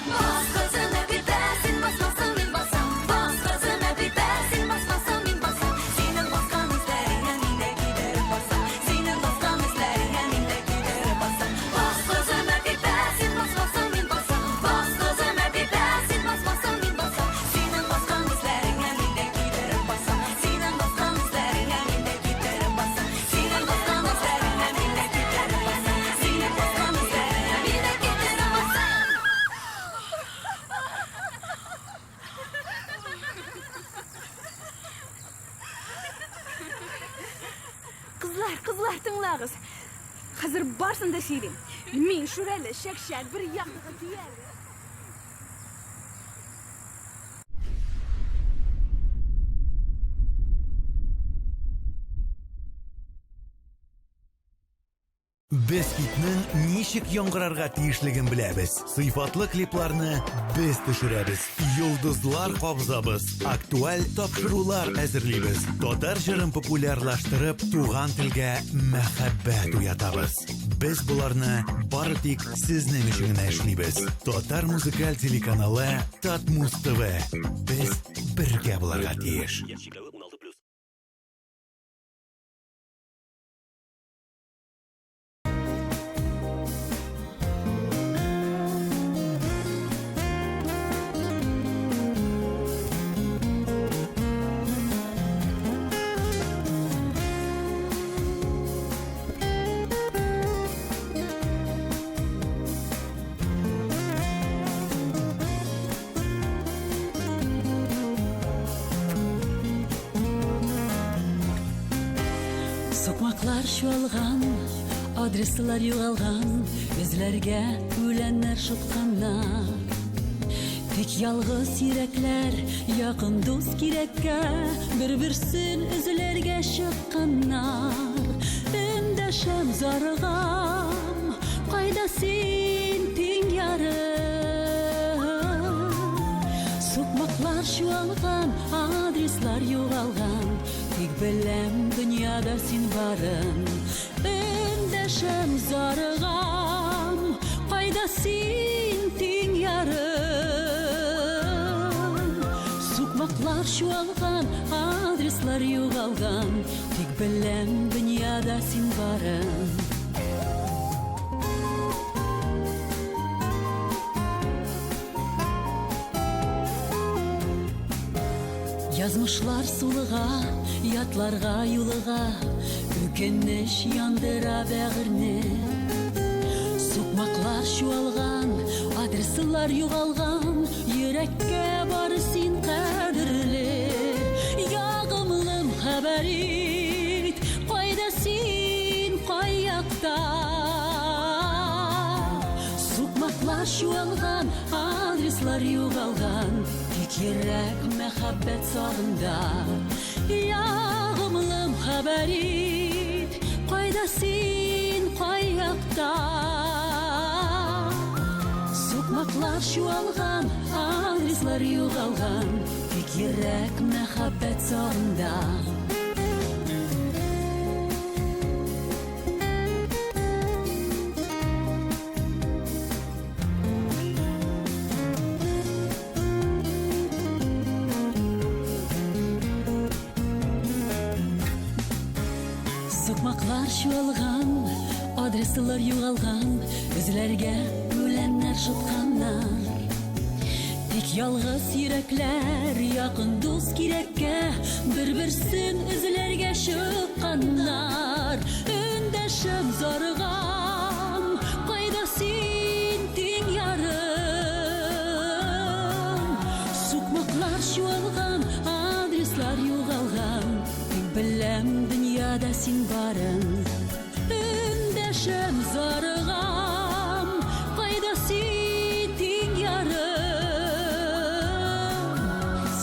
Бас, кызым, әпипә, син басмасаң, мин басам. Бас, кызым, әпипә, син басмасаң, мин басам. Синең баскан эзләреңә мин дә кидереп басам. Синең баскан эзләреңә мин дә кидереп басам. Бас, кызым, әпипә, син басмасаң, мин басам. Бас, кызым, әпипә, син басмасаң, мин басам. Синең баскан эзләреңә мин дә кидереп басам. Синең баскан эзләреңә мин дә кидереп басам. Синең баскан эзләреңә мин дә кидереп басам. Синең баскан эзләреңә мин дә кидереп басам. Кызлар, кызлар, тыңлагыз. Хәзер барсын да сөйлим. Мин Шүрәле, чәк-чәк, бер яхтага төяле. Без хитның ничек яңгырарга тиешлеген беләбез. Сыйфатлы клипларны без төшерәбез. Йолдызлар кабызабыз. Актуаль тапшырулар әзерлибез. Татар җырын популярлаштырып, туган телгә мәхәббәт уятабыз. Без боларны бары тик сезнең өчен генә эшлибез. Татар музыкаль телеканалы Татмуз ТВ. Без бергә булырга тиеш. Сукмаклар чуалган, адреслар югалган, Эзләргә үләннәр шытканнар. Тик ялгыз йөрәкләр, якын дус кирәккә, Бер-берсен эзләргә чыкканнар. Эндәшәм зарыгам, кайда син, тиң ярым? Сукмаклар чуалган, адреслар югалган, Тик беләм, дөньяда син барын. Эндәшәм зарыгам, кайда син, тиң ярым? Сукмаклар чуалган, адреслар югалган, Тик беләм, дөньяда син барын. Язмышлар сулыга, ятларга юлыга, Үкенеч яндыра бәгырьне. Сукмаклар чуалган, адреслар югалган, Йөрәккә бары син кадерле. Ягымлым, хәбәр ит, кайда син, кай якта? Сукмаклар чуалган, адреслар югалган, Тик йөрәк мәхәббәт сагында. Ягымлым, хәбәр ит, кайда син, кай якта? Сукмаклар чуалган, адреслар югалган, Тик йөрәк мәхәббәт сагында. Сукмаклар чуалган, адреслар югалган, Эзләргә үләннәр шытканнар. Тик ялгыз йөрәкләр, якын дус кирәккә, Бер-берсен эзләргә чыкканнар. Эндәшәм зарыгам, кайда син, тиң ярым? Сукмаклар чуалган, адреслар югалган, Тик беләм, дөньяда син барын. Эндәшәм зарыгам, кайда син, тиң ярым?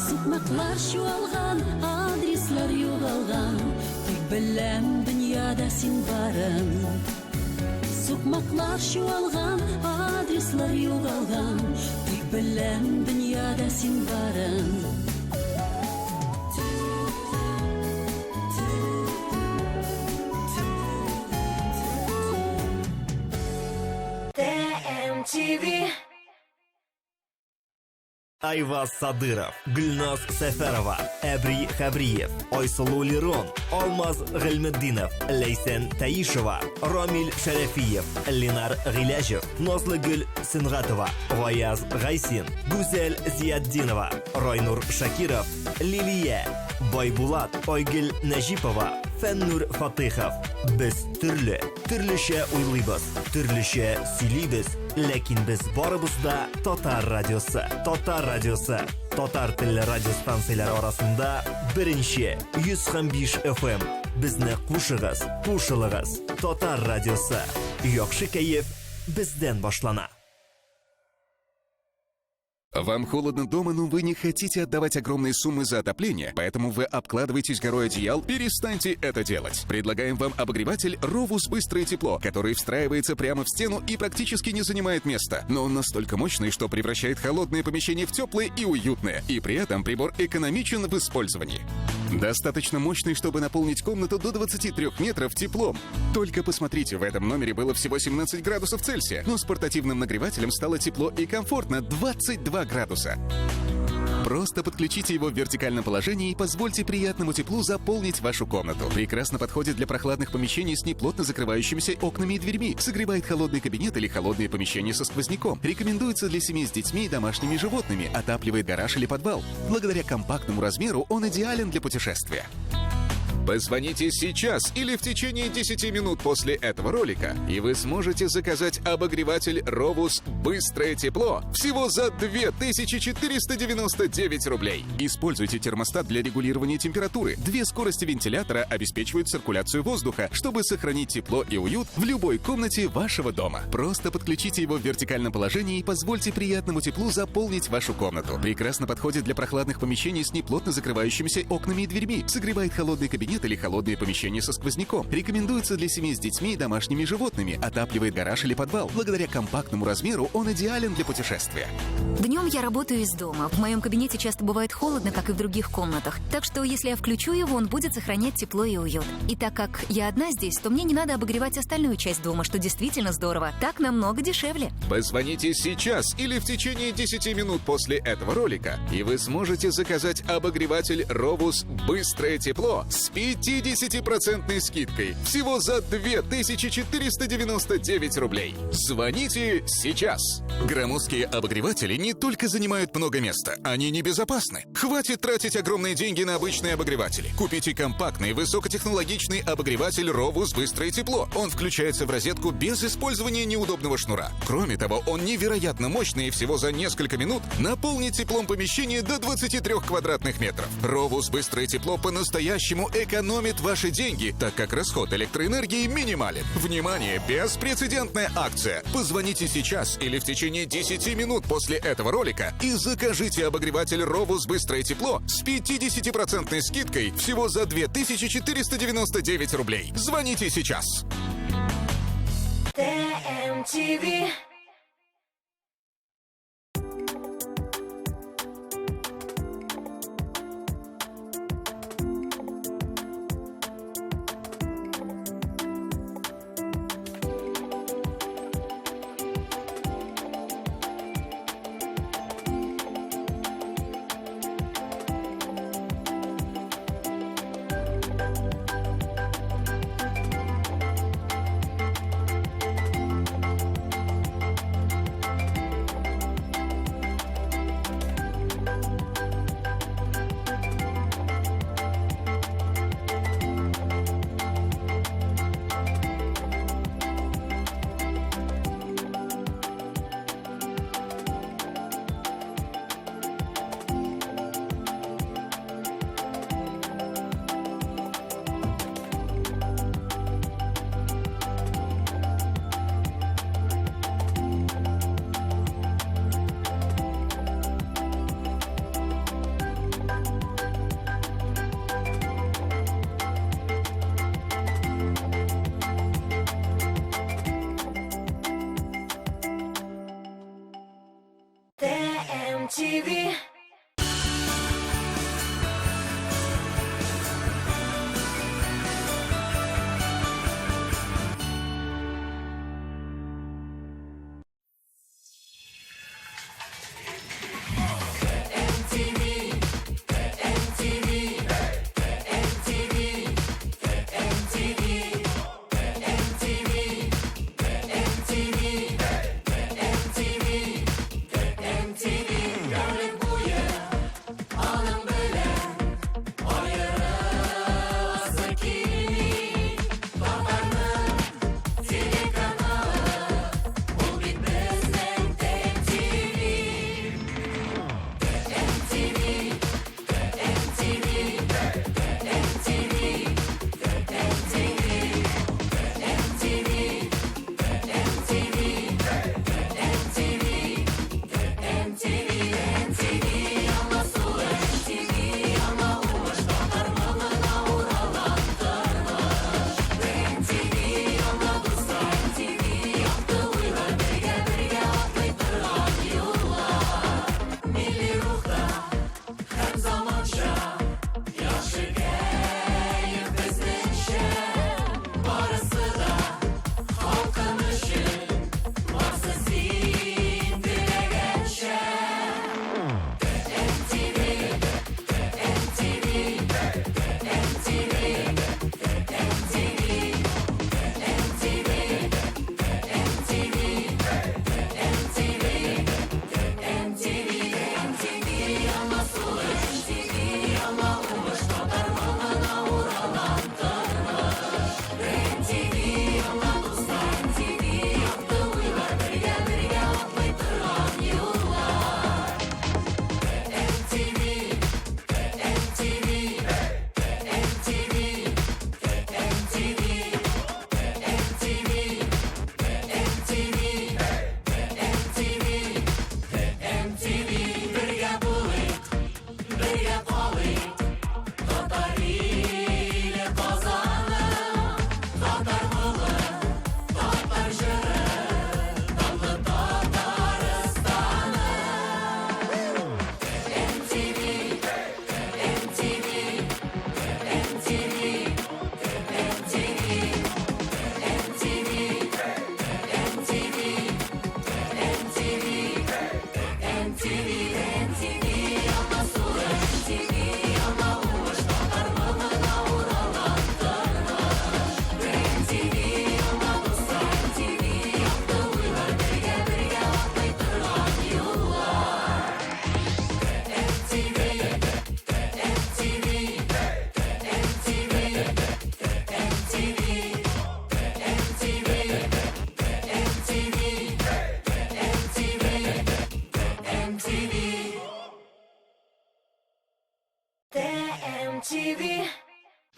Сукмаклар чуалган, адреслар югалган, Тик беләм дөньяда син барын. Сукмаклар чуалган, адреслар югалган, тик беләм дөньяда син барын. ТМТВ. Айваз Садыров, Гөлназ Сәфәрова, Әбри Хәбриев, Айсылу Лерон, Алмаз Гыйльметдинов, Ләйсән Таишева, Рамил Шәрәфиев, Ленар Гыйләҗев, Назлыгөл Сөнгатова, Гаяз Гайсин, Гүзәл Зиятдинова, Райнур Шакиров, Лилия, Байбулат, Айгөл Нәҗипова, Фәннур Фатыйхов. Без төрле, төрлечә уйлыйбыз, төрлечә сөйлибез, ләкин без барыбыз да Татар радиосы. Татар радиосы. Татар телле радиостанцияләр арасында беренче 105 FM. Безне кушыгыз, кушылыгыз. Татар радиосы. Яхшы кәеф бездән башлана. Вам холодно дома, но вы не хотите отдавать огромные суммы за отопление, поэтому вы обкладываетесь горой одеял. Перестаньте это делать. Предлагаем вам обогреватель «Ровус Быстрое тепло», который встраивается прямо в стену и практически не занимает места. Но он настолько мощный, что превращает холодное помещение в теплое и уютное. И при этом прибор экономичен в использовании. Достаточно мощный, чтобы наполнить комнату до 23 метров теплом. Только посмотрите, в этом номере было всего 17 градусов Цельсия, но с портативным нагревателем стало тепло и комфортно 22 градуса. Просто подключите его в вертикальном положении и позвольте приятному теплу заполнить вашу комнату. Прекрасно подходит для прохладных помещений с неплотно закрывающимися окнами и дверьми. Согревает холодный кабинет или холодные помещения со сквозняком. Рекомендуется для семей с детьми и домашними животными. Отапливает гараж или подвал. Благодаря компактному размеру он идеален для путешествия. Позвоните сейчас или в течение 10 минут после этого ролика, и вы сможете заказать обогреватель «Ровус Быстрое тепло» всего за 2499 рублей. Используйте термостат для регулирования температуры. Две скорости вентилятора обеспечивают циркуляцию воздуха, чтобы сохранить тепло и уют в любой комнате вашего дома. Просто подключите его в вертикальном положении и позвольте приятному теплу заполнить вашу комнату. Прекрасно подходит для прохладных помещений с неплотно закрывающимися окнами и дверьми. Согревает холодный кабинет или холодные помещения со сквозняком. Рекомендуется для семей с детьми и домашними животными. Отапливает гараж или подвал. Благодаря компактному размеру он идеален для путешествия. Днем я работаю из дома. В моем кабинете часто бывает холодно, как и в других комнатах. Так что, если я включу его, он будет сохранять тепло и уют. И так как я одна здесь, то мне не надо обогревать остальную часть дома, что действительно здорово. Так намного дешевле. Позвоните сейчас или в течение 10 минут после этого ролика, и вы сможете заказать обогреватель «Ровус Быстрое тепло» с 50% скидкой. Всего за 2499 рублей. Звоните сейчас. Громоздкие обогреватели не только занимают много места, они небезопасны. Хватит тратить огромные деньги на обычные обогреватели. Купите компактный высокотехнологичный обогреватель «Ровус Быстрое тепло». Он включается в розетку без использования неудобного шнура. Кроме того, он невероятно мощный и всего за несколько минут наполнит теплом помещение до 23 квадратных метров. «Ровус Быстрое тепло» по-настоящему экономит ваши деньги, так как расход электроэнергии минимален. Внимание! Беспрецедентная акция! Позвоните сейчас или в течение 10 минут после этого ролика и закажите обогреватель «Ровус Быстрое тепло» с 50% скидкой всего за 2499 рублей. Звоните сейчас! ТМТВ. ТМТВ.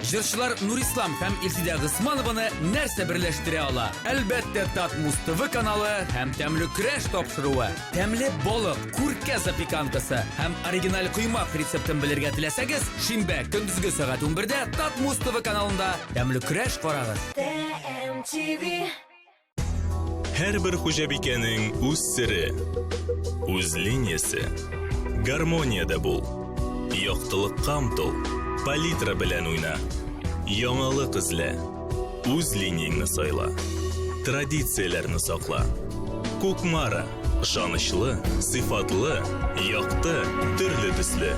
Җырчылар Нурислам һәм Илсидә Госманованы нәрсә берләштерә ала? Әлбәттә, Татмуз ТВ каналы һәм Тәмле көрәш тапшыруы. Тәмле балык, күркә запеканкасы һәм оригиналь коймак рецептын белергә теләсәгез, шимбә көндезге сәгать 11-дә Татмуз ТВ каналында Тәмле көрәш карагыз. ТМТВ. Һәрбер хуҗабикәнең үз сере, үз линиясе. Гармониядә бул. Яктылыкка омтыл. Палитра белән уйна. Яңалык эзлә. Үз линияңне сайла. Традицияләрне сакла. Кукмара. Ышанычлы, сыйфатлы, якты, төрле төсле.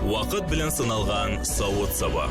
Вакыт белән сыналган савыт-саба.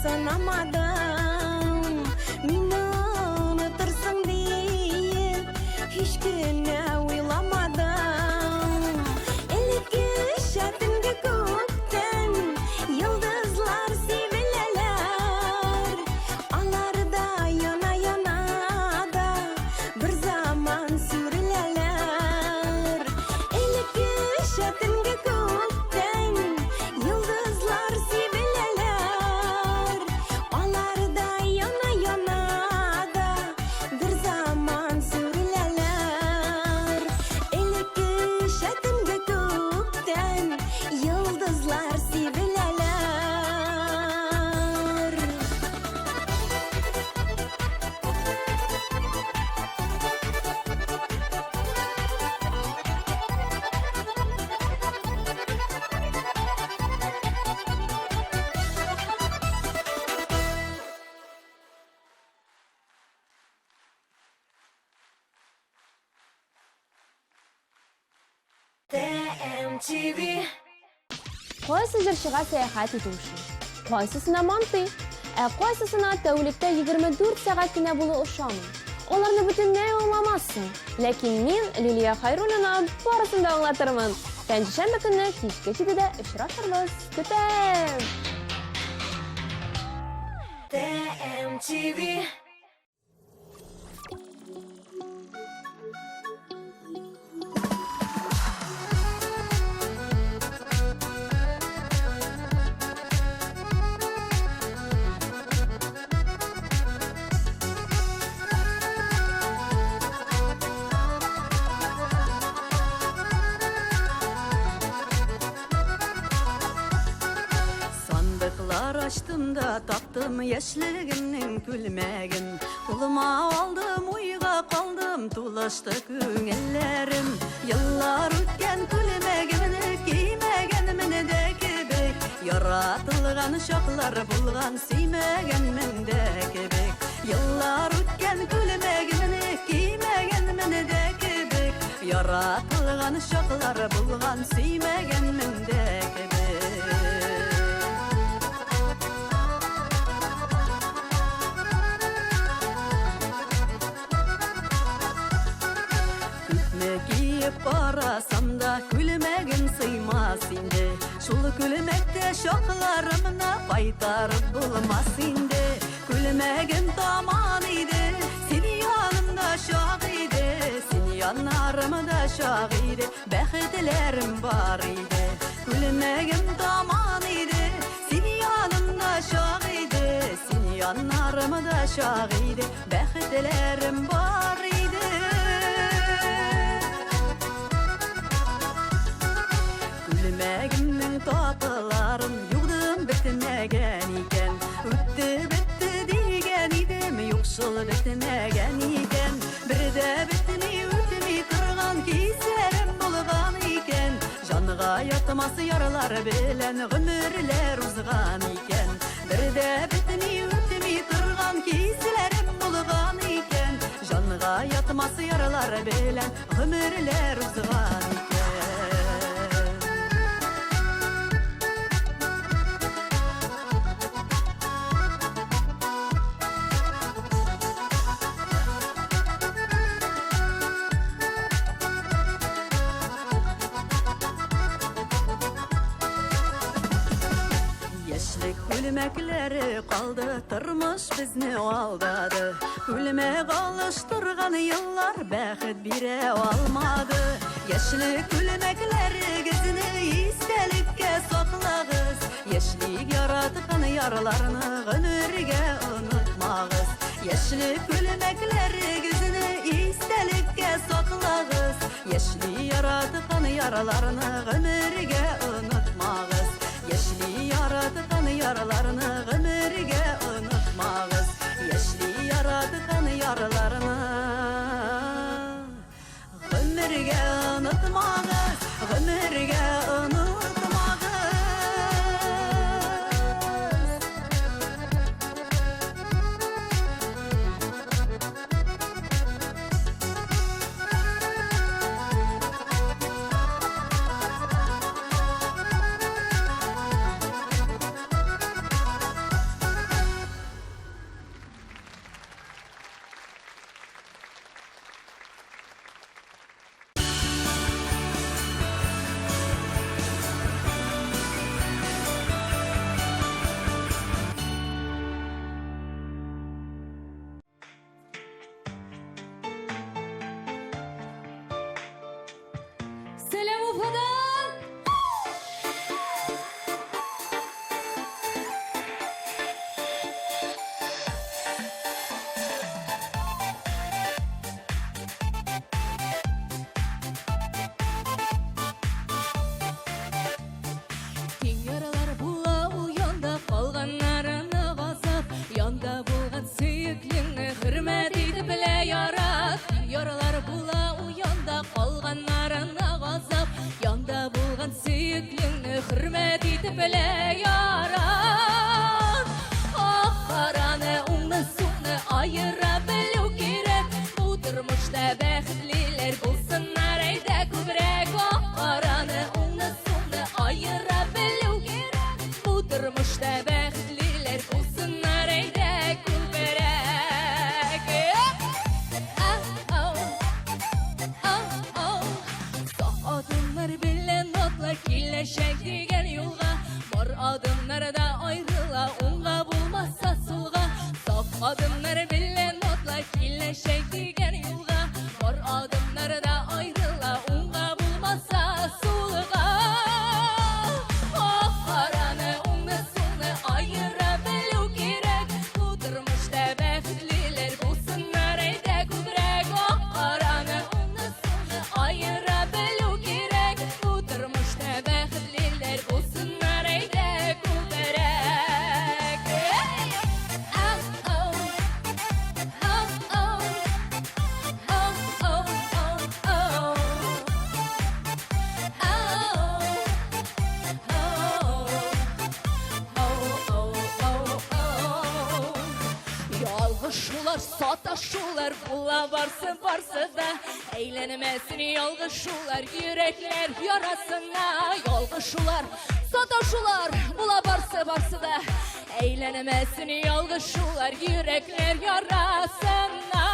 Санамадым. Мине онытырсың диеп, һич кенә уйламадым. Элеккечә төнге күктән йолдызлар сибеләләр. Алар да яна-яна да бер заман сүреләләр. Элеккечә төнге күктән йолдызлар сибеләләр. Алар да яна-яна да бер заман сүреләләр. Элеккечә төнге күктән йолдызлар сибеләләр. ТМТВ. Кайсы җырчыга сәяхәт итү ошый? Кайсысына мантый? Ә кайсысына тәүлектә 24 сәгать кенә булу ошамый? Аларны бөтенләй аңламассың. Ләкин мин, Лилия Хайруллина, барысын да аңлатырмын. Пәнҗешәмбе көнне кичке 7дә очрашырбыз. Көтәм! ТМТВ. Сандыклар ачтым да таптым яшьлегемнең күлмәген. Кулыма алдым, уйга калдым, тулышты күңелләрем. Еллар үткән күлмәгемне кимәгәнмен дә кебек. Яратылган чаклар булган, сөймәгәнмен дә кебек. Еллар үткән күлмәгемне кимәгәнмен дә кебек. Яратылган чаклар булган, сөймәгәнмен дә кебек. Күпме киеп карасам да күлмәгем сыймас инде. Шул күлмәктә чакларымны кайтарып булмас инде. Күлмәгем таман иде, син янымда чак иде, син яннарымда чак иде, бәхетләрем бар иде. Күлмәгем таман иде, син янымда чак иде, син яннарымда чак иде, бәхетләрем бар иде. Күлмәгемнең тапыларын юдым бетмәгән икән. Үтте бетте дигән идем, юкшыл бетмәгән икән. Бер дә бетми үтми торган кисәрем булган икән. Җанга ятмас яралар белән гомерләр узган икән. Бер дә бетми үтми торган кисәрем булган икән. Җанга ятмас яралар белән гомерләр узган икән. Яшьлек күлмәкләре калды, тормыш безне алдады. Күлмәк алыштырган еллар бәхет бирә алмады. Яшьлек күлмәкләрегезне истәлеккә саклагыз. Яшьлек яраткан ярларны гомергә онытмагыз. Яшьлек күлмәкләрегезне истәлеккә саклагыз. Яшьли яраткан ярларны гомергә онытмагыз. Яшьли яраткан ярларны гомергә онытмагыз. Яшьли яраткан ярларны гомергә онытмагыз, гомергә онытмагыз. бәхетлеләр булсыннар әйдә күбрәк. Сак адымнар белән атла киләчәк дигән юлга, бар адымнар да аерыла, уңга булмаса сулга. Сак адымнар белән атла киләчәк дигән юлга, бар адымнар да аерыла, уңга булмаса сулга. Ак караны, уңны, сулны аера белү кирәк. Бу тормышта бәхетлеләр булсыннар әйдә күбрәк. Ак караны, уңны, сулны аера белү кирәк. Бу тормышта бәхетлеләр булсыннар әйдә күбрәк. Ау, ау, ау, ау, ау, ау, ау, ау. Ялгышулар, саташулар була барсы барсы да, әйләнмәсен ялгышулар йөрәкләр ярасына. Ялгышулар, саташулар була барсы барсы да, әйләнмәсен ялгышулар йөрәкләр ярасына.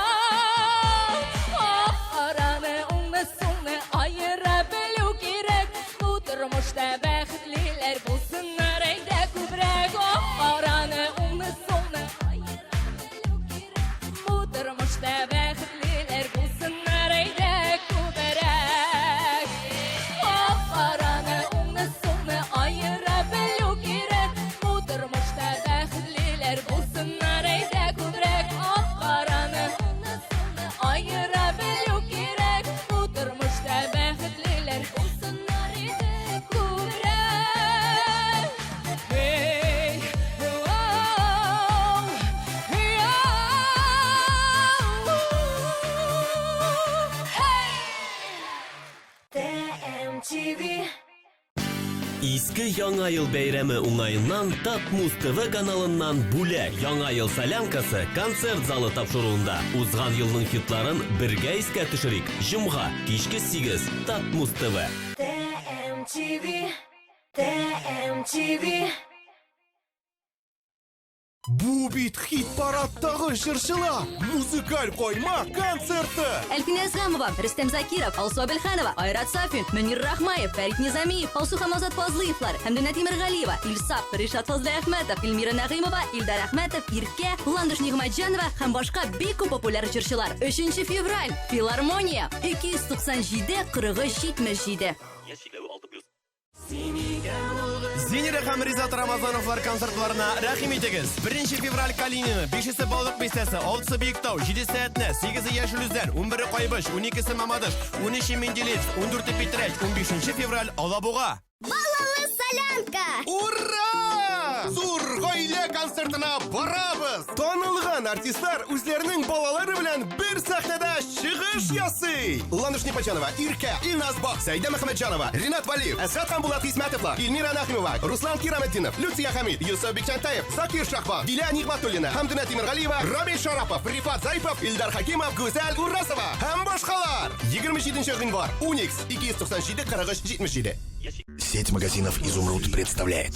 Ак караны, уңны, сулны аера белү кирәк. Бу тормышта бәхетлеләр булсыннар әйдә күбрәк. Ак караны, уңны, сулны аера белү кирәк. Бу тормышта бәхетлеләр булсыннар әйдә күбрәк. Ак караны, уңны, сулны аера белү кирәк. Бу тормышта бәхетлеләр булсыннар әйдә күбрәк. Ак караны, уңны, сулны аера белү кирәк. Бу тормышта бәхетлеләр булсыннар әйдә күбрәк. Hey, oh, oh, hey. TMTV. Иске Яңа ел бәйрәме уңаеннан Татмуз ТВ каналыннан бүләк Яңа ел солянкасы концерт залы тапшыруында узган елның хитларын бергә искә төшерик. Җомга кичке 8 Татмуз ТВ. TMTV. TMTV. Бу бит хит-парадтагы җырчылар! Музыкаль кайма концерты! Әлфинә Әзгамова, Рөстәм Закиров, Алсу Әбелханова, Айрат Сафин, Мөнир Рахмаев, Фәрит Низамиев, Алсу һәм Азат Фазлыевлар, Хәмдүнә Тимергалиева, Илсаф, Ришат Фазлыәхмәтов, Эльмира Нәгыймова, Илдар Әхмәтов, Иркә, Ландыш Нигъмәтҗанова һәм башка бик күп популяр җырчылар. 3 февраль, Филармония, 297 43 77. Зинира һәм Ризат Рамазановлар концертларына рәхим итегез. 1 февраль Калинино, 5-се Балык Бистәсе, 6-сы Биектау, 7-се Әтнә, 8-е Яшел Үзән, 11-е Кайбыч, 12-се Мамадыш, 13-е Менделеевск, 14-е Питрәч, 15 февраль Алабуга. Балалы солянка! Ура! Зур гаилә концертына барабыз! Танылган артистлар үзләренең балалары белән бер сәхнәдә чыгыш ясый! Ландыш Непочанова, Иркә, Илназ Бах, Сәйдә Мөхәммәтҗанова, Ринат Валиев, Әсхат һәм Булат Хисмәтовлар, Эльмира Нәхимова, Руслан Кираметдинов, Люция Хәмид, Йосыф Бикчәнтәев, Закир Шахбан, Дилә Нигъмәтуллина, Хәмдүнә Тимергалиева, Рамил Шарапов, Рифат Заипов, Илдар Хакимов, Гүзәл Урасова һәм башкалар. 27 гыйнвар, Уникс, 297 43 77. Сеть магазинов «Изумруд» представляет.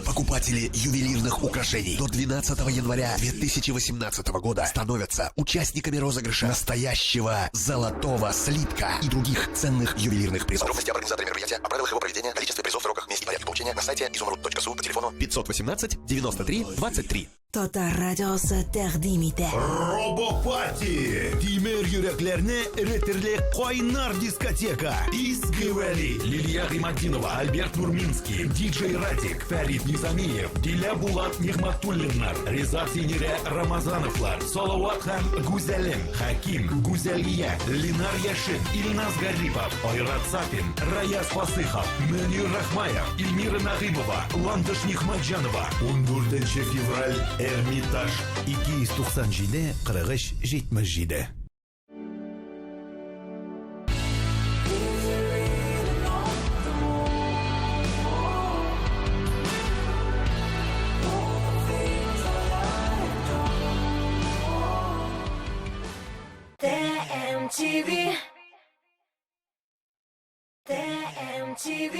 Покупатели ювелирных украшений до 12 января 2018 года становятся участниками розыгрыша настоящего золотого слитка и других ценных ювелирных призов. Подробности об организаторе мероприятия, о правилах его проведения, количестве призов, сроках, месте и порядке получения на сайте изумруд.су по телефону 518 93 23. Татар радиосы тәкъдим итә. Робопати! Тимер йөрәкләрне эретерлек кайнар дискотека. Изге Вәли, Лилия Гыйматдинова, Альберт Нурминский, диджей Радик, Фәрит Низамиев, Дилә Булат Нигъмәтуллиннар, Риза Зинирә Рамазановлар, Салават һәм Гүзәлем, Хаким, Гүзәлия, Линар Яшин, Илназ Гарипов, Айрат Сафин, Раяз Фасыхов, Мөнир Рахмаев, Эльмира Нәгыймова, Ландыш Нигъмәтҗанова. 14 февраль Эрмитаж 297 43 77. TMTV. TMTV.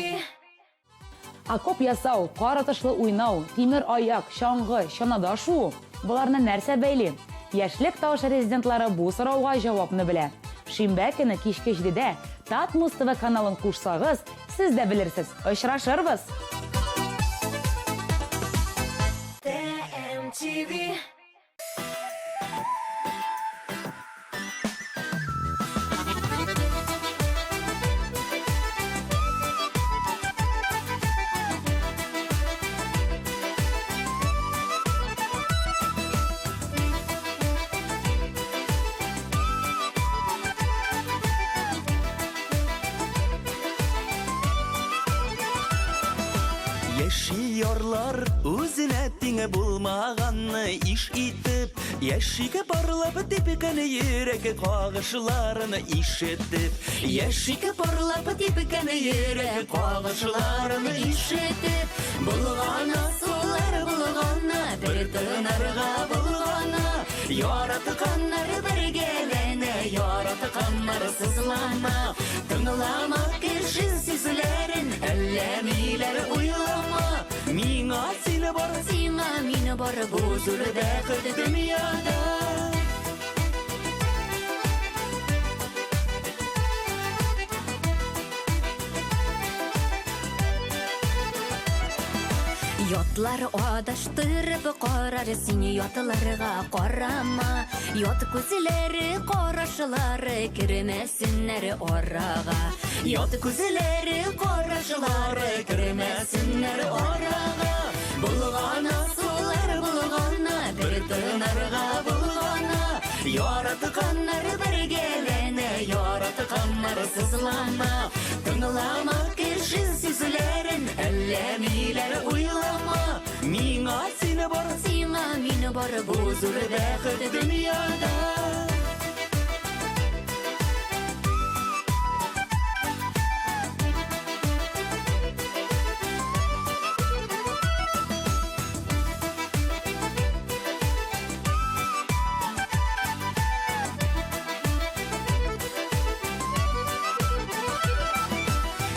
Окоп ясау, кар атышлы уйнау, тимер аяк, чаңгы, чанада шуу, боларны нәрсә бәйли? Яшьлек тавышы резидентлары бу сорауга җавапны белә. Шимбә көне кичке җидедә Татмуз ТВ каналын кушсагыз, сез дә белерсез. Очрашырбыз! TMTV. Яши ярлар үзенә тиңе булмаганны иш итеп, Яшиге парлап типкән йөрәк кагышларын ишетеп, Яшиге парлап типкән йөрәк кагышларын ишетеп, Булгана сулар булгана, бер тынарга булгана, Яратканнар бергәләнә, яратканнар сызлана. Тыңлама кеше сүзләрен, әллә ниләр уйлама. Миңа син бар, сиңа мин бар, бу зур бәхет дөньяда. Ятлар адаштырып карар, син ятларга карама. Ят күзләре, карашлары кермәсеннәр арага. Ят күзләре, карашлары кермәсеннәр арага. Булгана сулар булгана, бер тынарга булгана. Яратканнар бергәләнә, яратканнар сызлана. Тыңлама кеше сүзләрен, әллә ниләр уйлама. Миңа син бар, сиңа мин бар, бу зур бәхет дөньяда.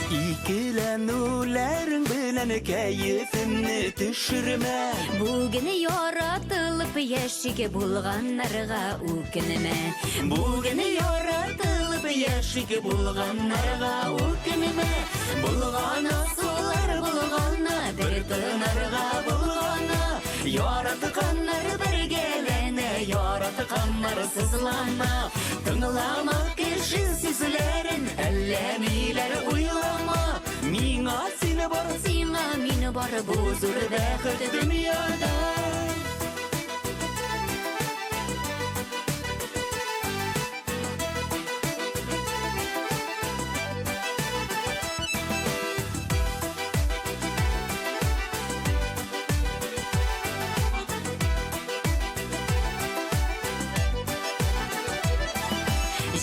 Икеләнүләрең белән кәефемне төшермә. Бүген яратылып яшик булганнарга үкенмә. Бүген яратылып яшик булганнарга үкенмә. Булгана сулар булгана, бер тынарга булгана. Яратканнар бергәләнә, яратканнар сызлана. Тыңлама кеше сүзләрен, әллә ниләр уйлама. Миңа син бар, сиңа мин бар, бу зур бәхет дөньяда.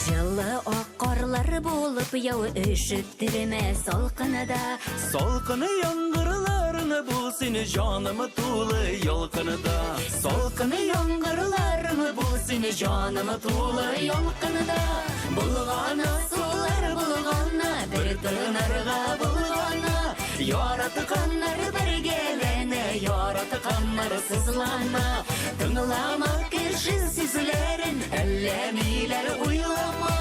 Җылы ак карлар булып яу өшеттермә салкында. Салкын яңгырларны булсын җаным тулы ялкында. Салкын яңгырларны булсын җаным тулы ялкында. Булгана сулар булгана, бер тынарга булгана. Яратканнар бергәләнә, яратканнар сызлана. Тыңлама кеше сүзләрен, әллә ниләр уйлама.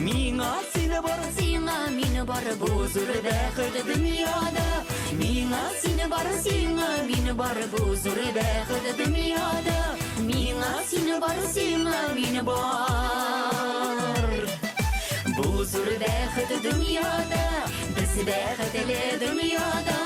Миңа син бар, сиңа мин бар, бу зур бәхет дөньяда. Миңа син бар, сиңа мин бар, бу зур бәхет дөньяда. Миңа син бар, сиңа мин бар. Бу зур бәхет дөньяда, без бәхетле дөньяда.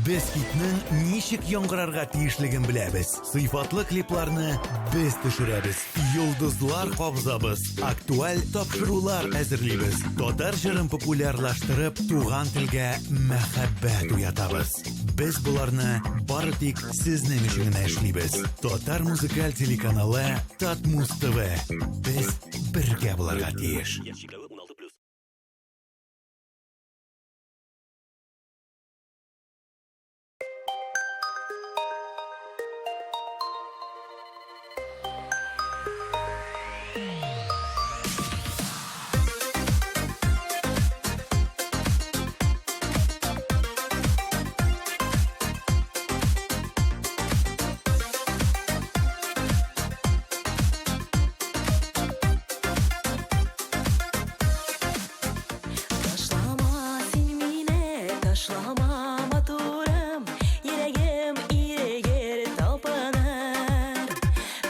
Без хитның ничек яңгырарга тиешлеген беләбез. Сыйфатлы клипларны без төшерәбез. Йолдызлар кабызабыз, актуаль тапшырулар әзерлибез. Татар җырын популярлаштырып, туган телгә мәхәббәт уятабыз. Без боларны бары тик сезнең өчен генә эшлибез. Татар музыкаль телеканалы Татмуз ТВ. Без бергә булырга тиеш. Ташлама син мине, ташлама, матурым, Йөрәгем ирегер талпыныр.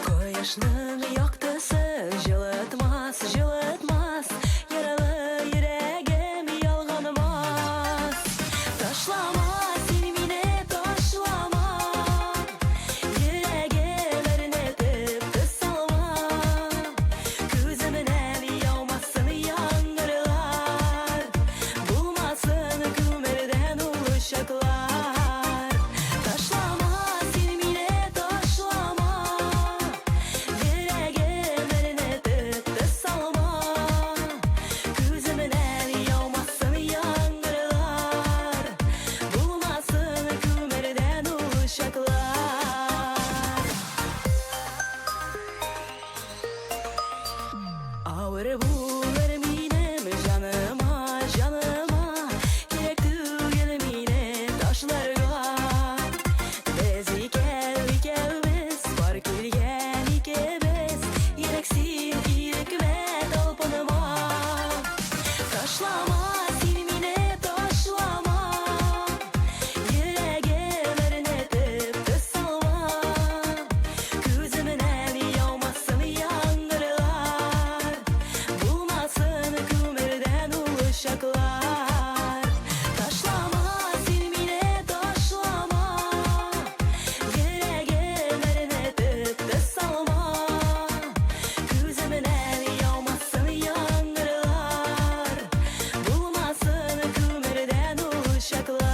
Кояшның яктысы җылытмас, җылытмас, Яралы йөрәгем ялганмас. Ташлама син мине, ташлама, Йөрәгем әрнетеп төс салма. Күземнән яумасын яңгырлар, Булмасын күмердән ул учаклар. Ташлама син мине, ташлама, Йөрәгем әрнетеп төс салма. Күземнән яумасын яңгырлар, Булмасын күмердән ул учаклар. Авыр булыр минем җаныма, җаныма, Кирәк түгел мине ташларга. Без икәү икәүбез, бар килгән икебез, Ирек син, ирекмә, талпынма. Ташлама син мине, ташлама, Йөрәгем әрнетеп төс салма. Күземнән яумасын яңгырлар, Булмасын күмердән ул учаклар. Ташлама син мине, ташлама, Йөрәгем әрнетеп төс салма. Күземнән яумасын яңгырлар, Булмасын күмердән ул учаклар.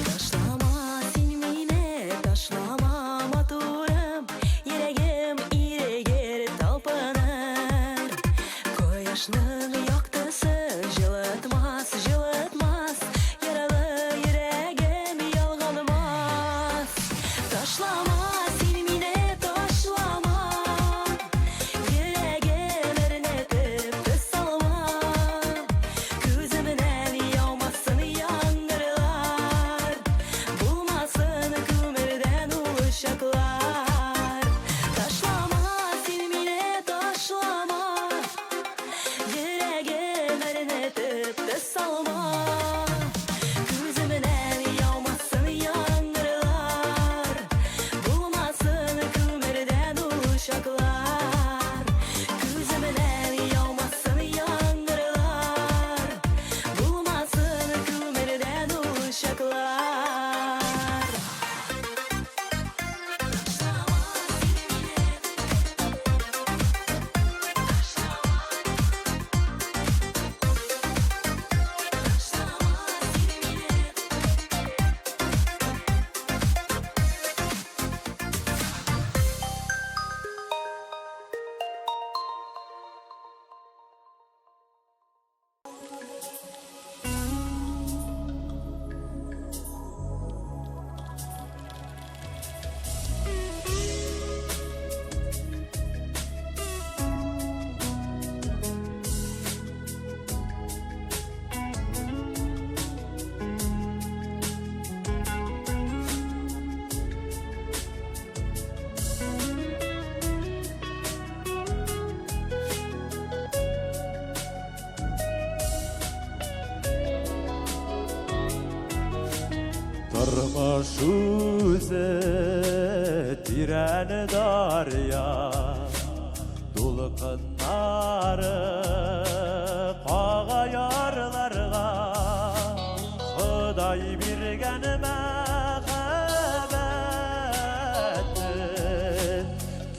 Ташлама син мине, ташлама, матурым, Йөрәгем ирегер талпыныр. Кояшның яктысы җылытмас, җылытмас, Яралы йөрәгем ялганмас. Ташлама син мине, ташлама, Йөрәгем әрнетеп төс салма. Күземнән яумасын яңгырлар, Булмасын күмердән ул учаклар. Ташлама син мине, ташлама, Йөрәгем әрнетеп төс салма. Күземнән яумасын яңгырлар, Булмасын күмердән ул учаклар. Күземнән яумасын яңгырлар, Булмасын күмердән ул учаклар. Тормыш үзе Тирән дарья Дулкыннары кага ярларга Ходай биргән мәхәббәтне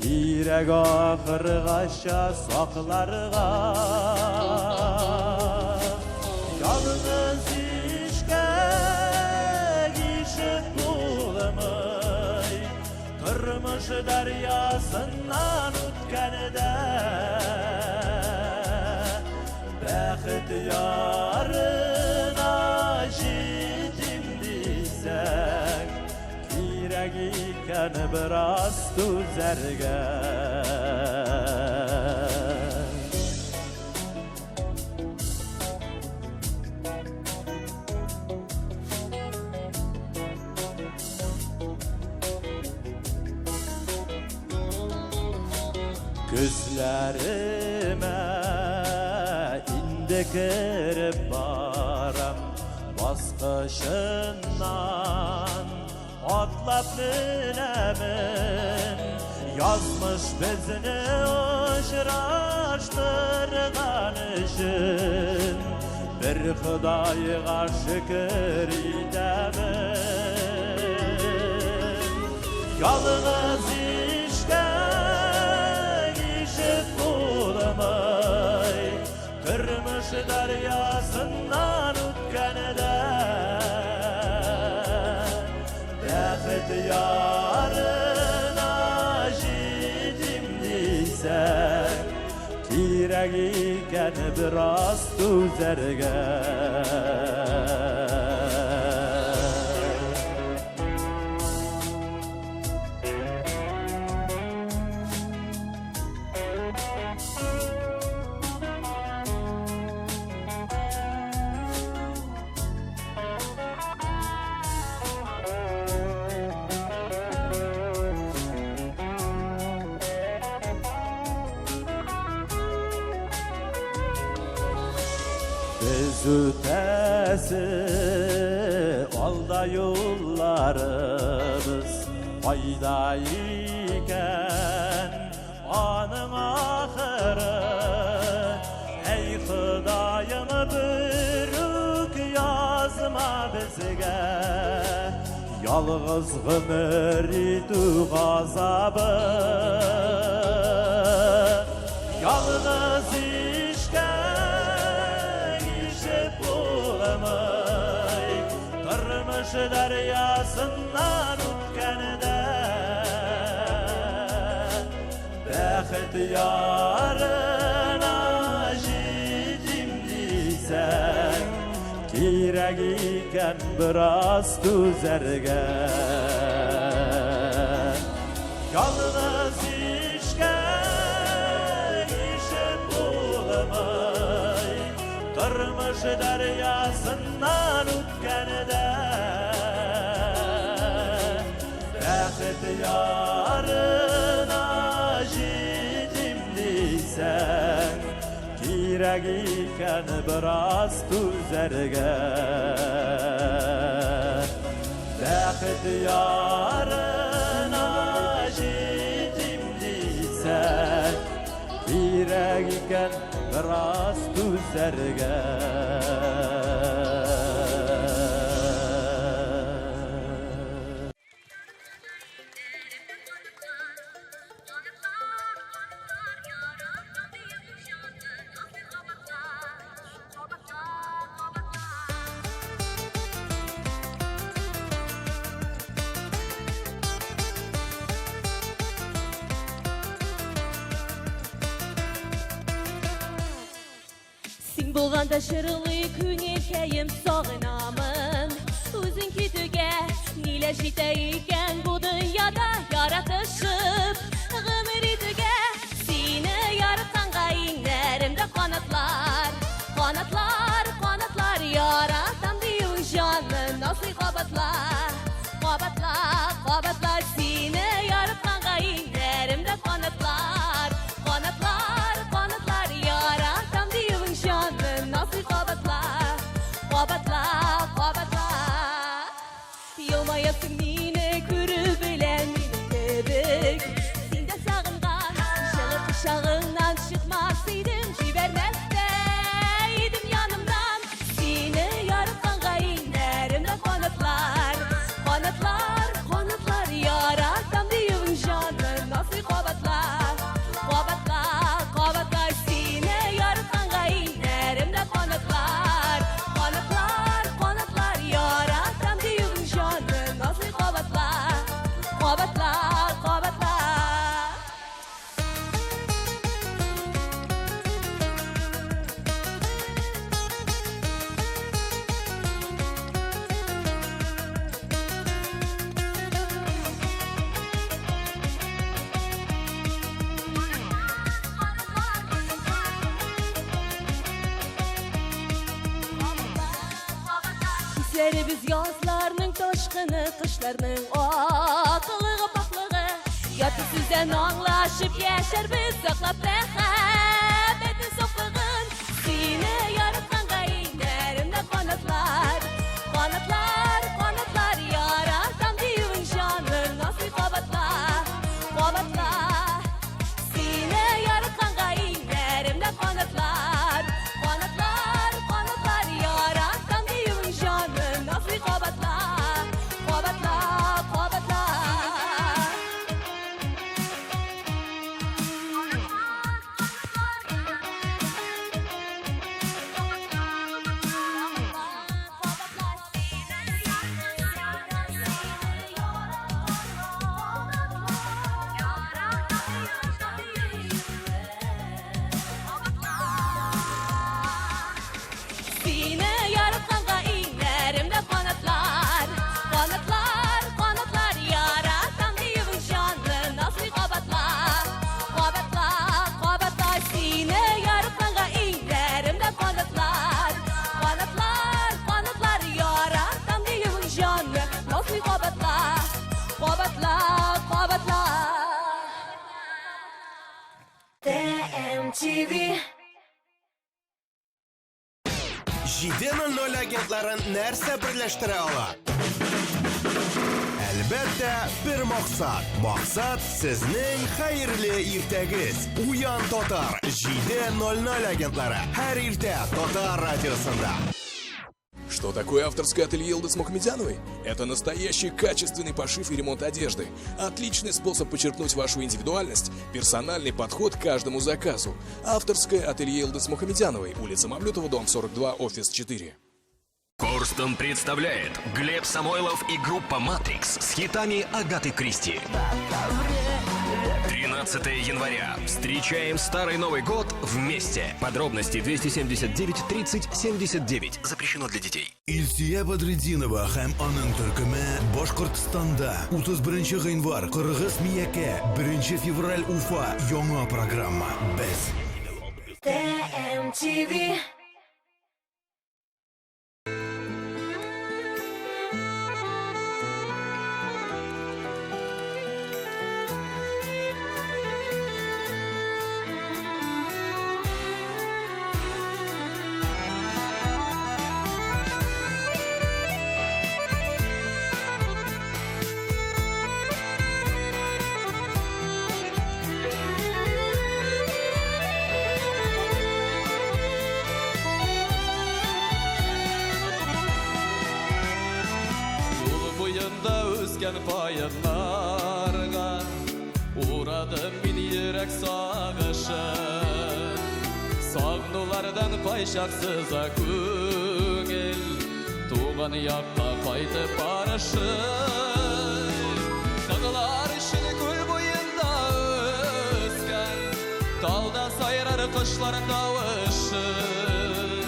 Кирәк ахыргача сакларга Ялгыз ишкәк ишеп булмый Тормыш дәрьясыннан үткәндә Бәхет ярына җитим дисәң Кирәк икән бераз түзәргә. Көзләремә инде кереп барам, баскычыннан атлап менәмен. Язмыш безне очраштырган өчен бер Ходайга шөкер итәмен. Ялгыз ишкәк ишеп булмый, тормыш дәрьясыннан үткәндә бәхет ярына җитим дисәң, кирәк икән бераз түзәргә. Без үтәсе алда юлларыбыз кайда икән аның ахыры? Әй Ходаем, берүк язма безгә ялгыз гомер итү газабы. Ялгыз ишкәк ишеп булмый, тормыш дәрьясыннан үткәндә бәхет ярына җитим дисәң, кирәк икән бераз түзәргә. Ялгыз ишкәк ишеп булмый, тормыш дәрьясыннан үткәндә бәхет ярына җитим дисәң, кирәк икән бераз түзәргә. Бәхет ярына җитим дисәң, кирәк икән бераз түзәргә. Син булганда җырлый күңелкәем, сагынамын. Үзең китүгә ниләр җитә икән бу дөньяда яратышып гомер итүгә? Сине яратканга иңнәремдә канатлар, канатлар, канатлар. Яратам диюең җаным назлый, кабатла, кабатла, кабатла. Сине яратканга иңнәремдә канатлар, канатлар, канатлар. Яратам диюең җаным назлый, кабатла, кабатла, кабатла. Елмаясың мине күрү белән минем кебек. Хисләребез язларның ташкыны, кышларның аклыгы, пакьлыгы. Ярты сүздән аңлашып яшәрбез, саклап мәхәббәтнең сафлыгын. Сине яратканга иңнәремдә канатлар, канатлар, канатлар яратам диюең җаным насый кабатла, кабатла. Сине яратканга иңнәремдә канатлар, канатлар, канатлар яратам диюең җаным насый кабатла, кабатла, кабатла. Сине яратканга иңнәремдә канатлар, канатлар, канатлар яратам диюең җаным назлый кабатла, кабатла, кабатла. Сине яратканга иңнәремдә канатлар, канатлар, канатлар яратам диюең җаным назлый кабатла, кабатла, кабатла. TMTV. 7.00 агентларын нәрсә берләштерә ала? Әлбәттә, бер максат. Максат сезнең хәерле иртәгез. Уян татар 7.00 агентлары һәр иртә Татар радиосында. Что такое авторское ателье Йылдыз Мухамедяновой? Это настоящий качественный пошив и ремонт одежды. Отличный способ подчеркнуть вашу индивидуальность, персональный подход к каждому заказу. Авторское ателье Йылдыз Мухамедяновой, улица Мавлютова, дом 42, офис 4. Корстон представляет Глеб Самойлов и группа «Матрикс» с хитами Агаты Кристи. 13 января. Встречаем Старый Новый год вместе. Подробности 279 30 79. Запрещено для детей. Илсөя Бәдретдинова һәм аның төркеме Башкортстанда 31 гыйнвар Кыргыз Миякә 1 февраль Уфа яңа программа Без TMTV. Юл буенда үскән каеннарга Урадым мин йөрәк сагышын. Сагынулардан кайчак сыза күңел Туган якка кайтып барышын. Тыңлар өчен күл буенда үскән Талда сайрар кошлар тавышын.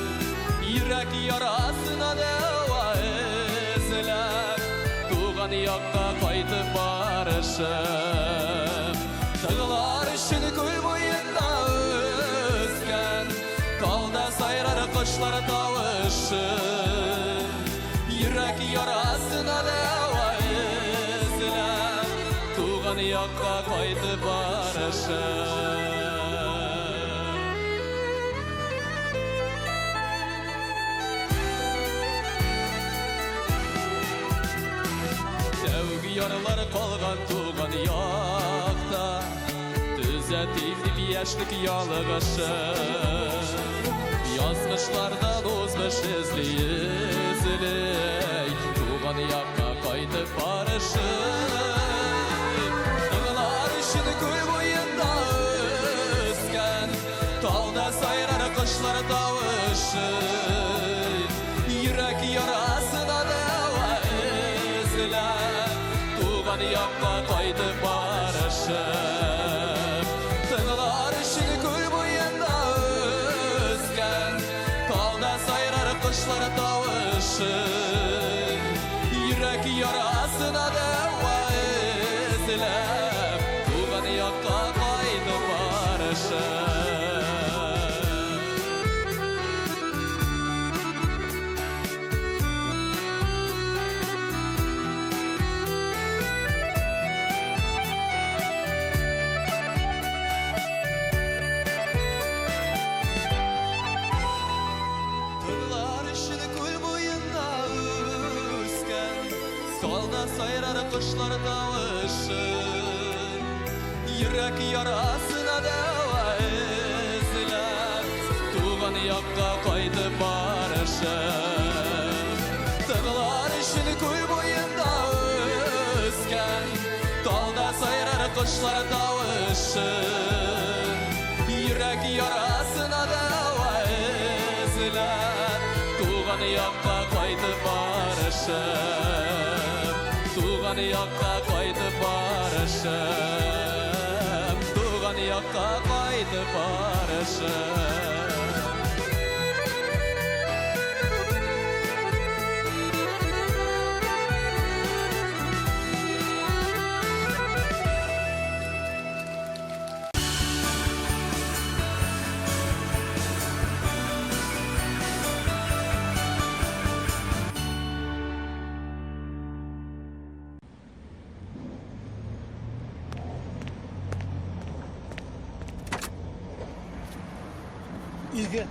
Йөрәк ярасына дәва эзләп Туган якка кайтып барышым. Тыңлар өчен күл буенда үскән Талда сайрар кошлар тавышын. Йөрәк ярасына дәва эзләп Туган якка кайтып барышым. Тәүге ярлар калган туган якта Төзәтим дип яшьлек ялгышын. Язмышлардан узмыш эзли эзли Туган якка кайтып барышым. Тыңлар өчен күл буенда үскән Талда сайрар кошлар тавышын. Йөрәк ярасына дәва эзләп Туган якка кайтып барышым. Тыңлар өчен күл буенда үскән Талда сайрар кошлар тавышын. Йөрәк ярасына дәва эзләп Туган якка кайтып барышым. Талда сайрар кошлар тавышы. Йөрәк ярасына дәва эзләп, туган якка кайтып барышым. Тыңлар өчен күл буенда үскән Талда сайрар кошлар тавышы. Йөрәк ярасына дәва эзләп, туган якка кайтып барышым. Туган якка кайтып барышым. Туган якка кайтып барышым. Өйгә.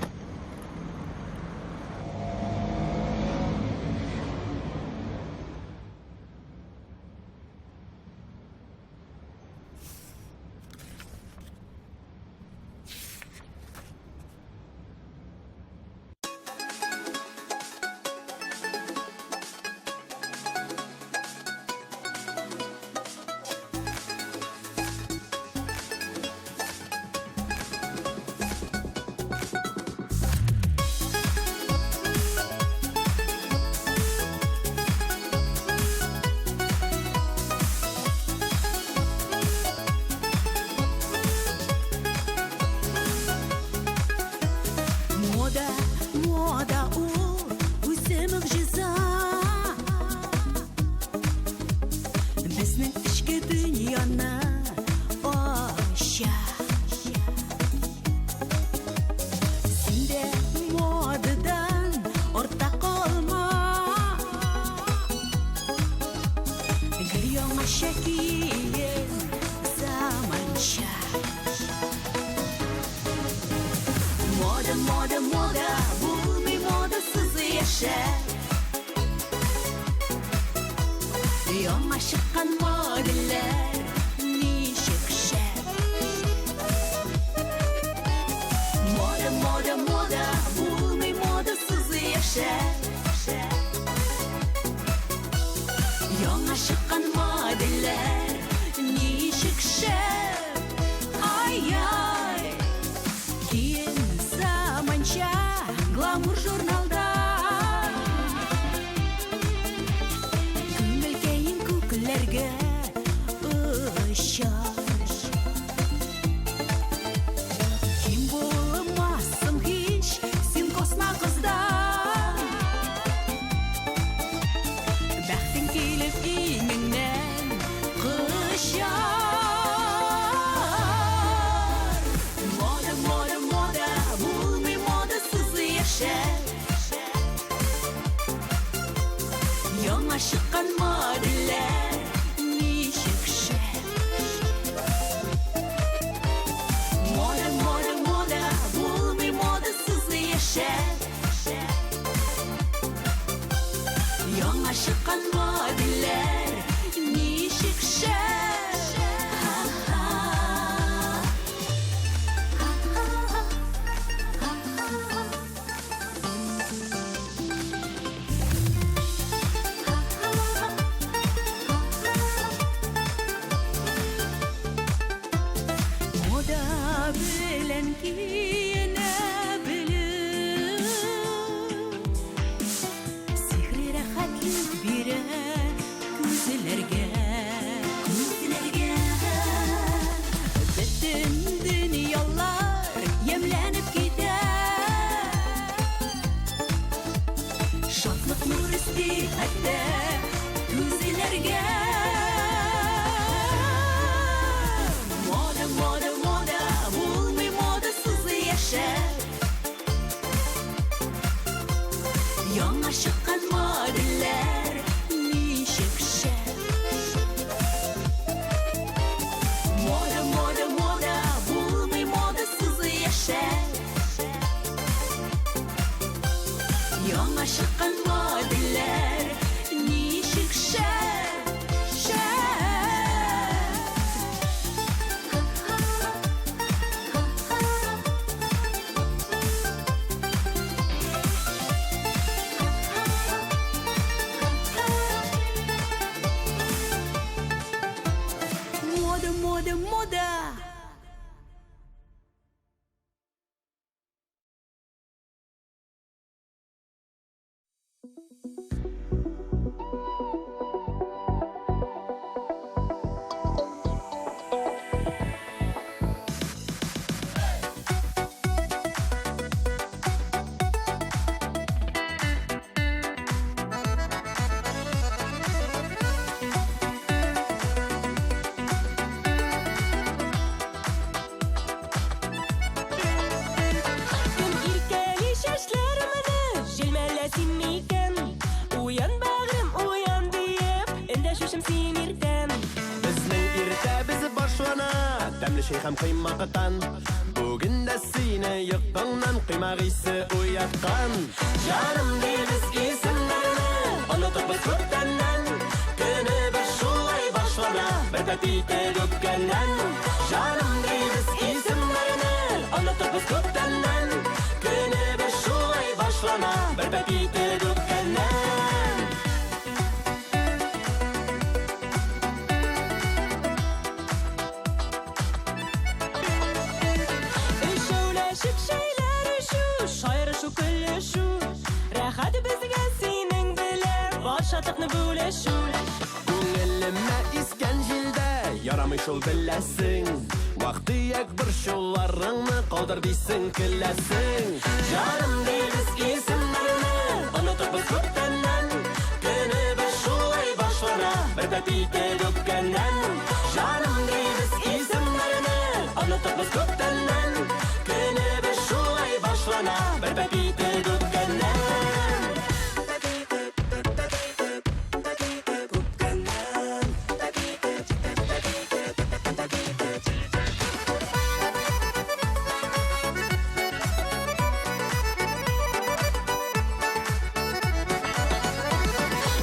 Мода, мода ул үзе могҗиза. Безнең эчке дөньяны ача. Син дә модадан артта калма. Гел яңача киен, заманча. Мода, мода, мода, булмый модасыз яшәп. Яңа чыккан модельләр ничек шәп. Мода, мода, мода, булмый модасыз яшәп. Яңа чыккан модельләр ничек шәп. Ай-яй! Киен заманча, гламур журналда. Күңелкәем күкләргә очар. Ким булмассың һич син косма кыздан. Бәхтең килеп иңеңнән кочар. Мода, мода, мода, булмый модасыз яшәп. Яңа чыккан модельләр ничек шәп. Мода, мода, мода, булмый модасыз яшәп. Яңа чыккан модельләр ничек шәп. Ха-ха. Мода белән киенә белү Сихри рәхәтлек бирә күзләргә. Күзләргә. Бөтен дөньялар ямьләнеп китә. Шатлык нур өсти хәтта күзләргә. Мода, мода, мода, булмый модасыз яшәп. Яңа чыккан модельләр ничек шәп. Мода, мода, мода, булмый модасыз яшәп. Яңа чыккан модельләр ничек шәп. син микән? Уян, бәгърем, уян диеп, эндәшүчем син иртән. Безнең иртәбез башлана тәмле чәй һәм коймактан. Бүген дә сине йокыңнан коймак исе уяткан. Җаным дибез исемнәрне, онытып без күптәннән. Көнебез шулай башлана, бер тәти итеп үпкәннән. Җаным дибез исемнәрне, онытып без күптәннән. Көнебез шулай башлана, бер тәти итеп үпкәннән. Өчәүләшеп чәйләр эчү, шаярышу, көлешү. Рәхәт безгә синең белән бар шатлыкны бүлешү. Күңелемә искән җилдә ярамый шул беләсең. Вак-төяк борчуларыңны калдыр дисең, көләсең. Җаным дибез исемнәрне, онытып без күптәннән. Көнебез шулай башлана, бер тәти итеп үпкәннән. Җаным дибез исемнәрне, онытып без күптәннән. Көнебез шулай башлана, бер тәти итеп үпкәннән.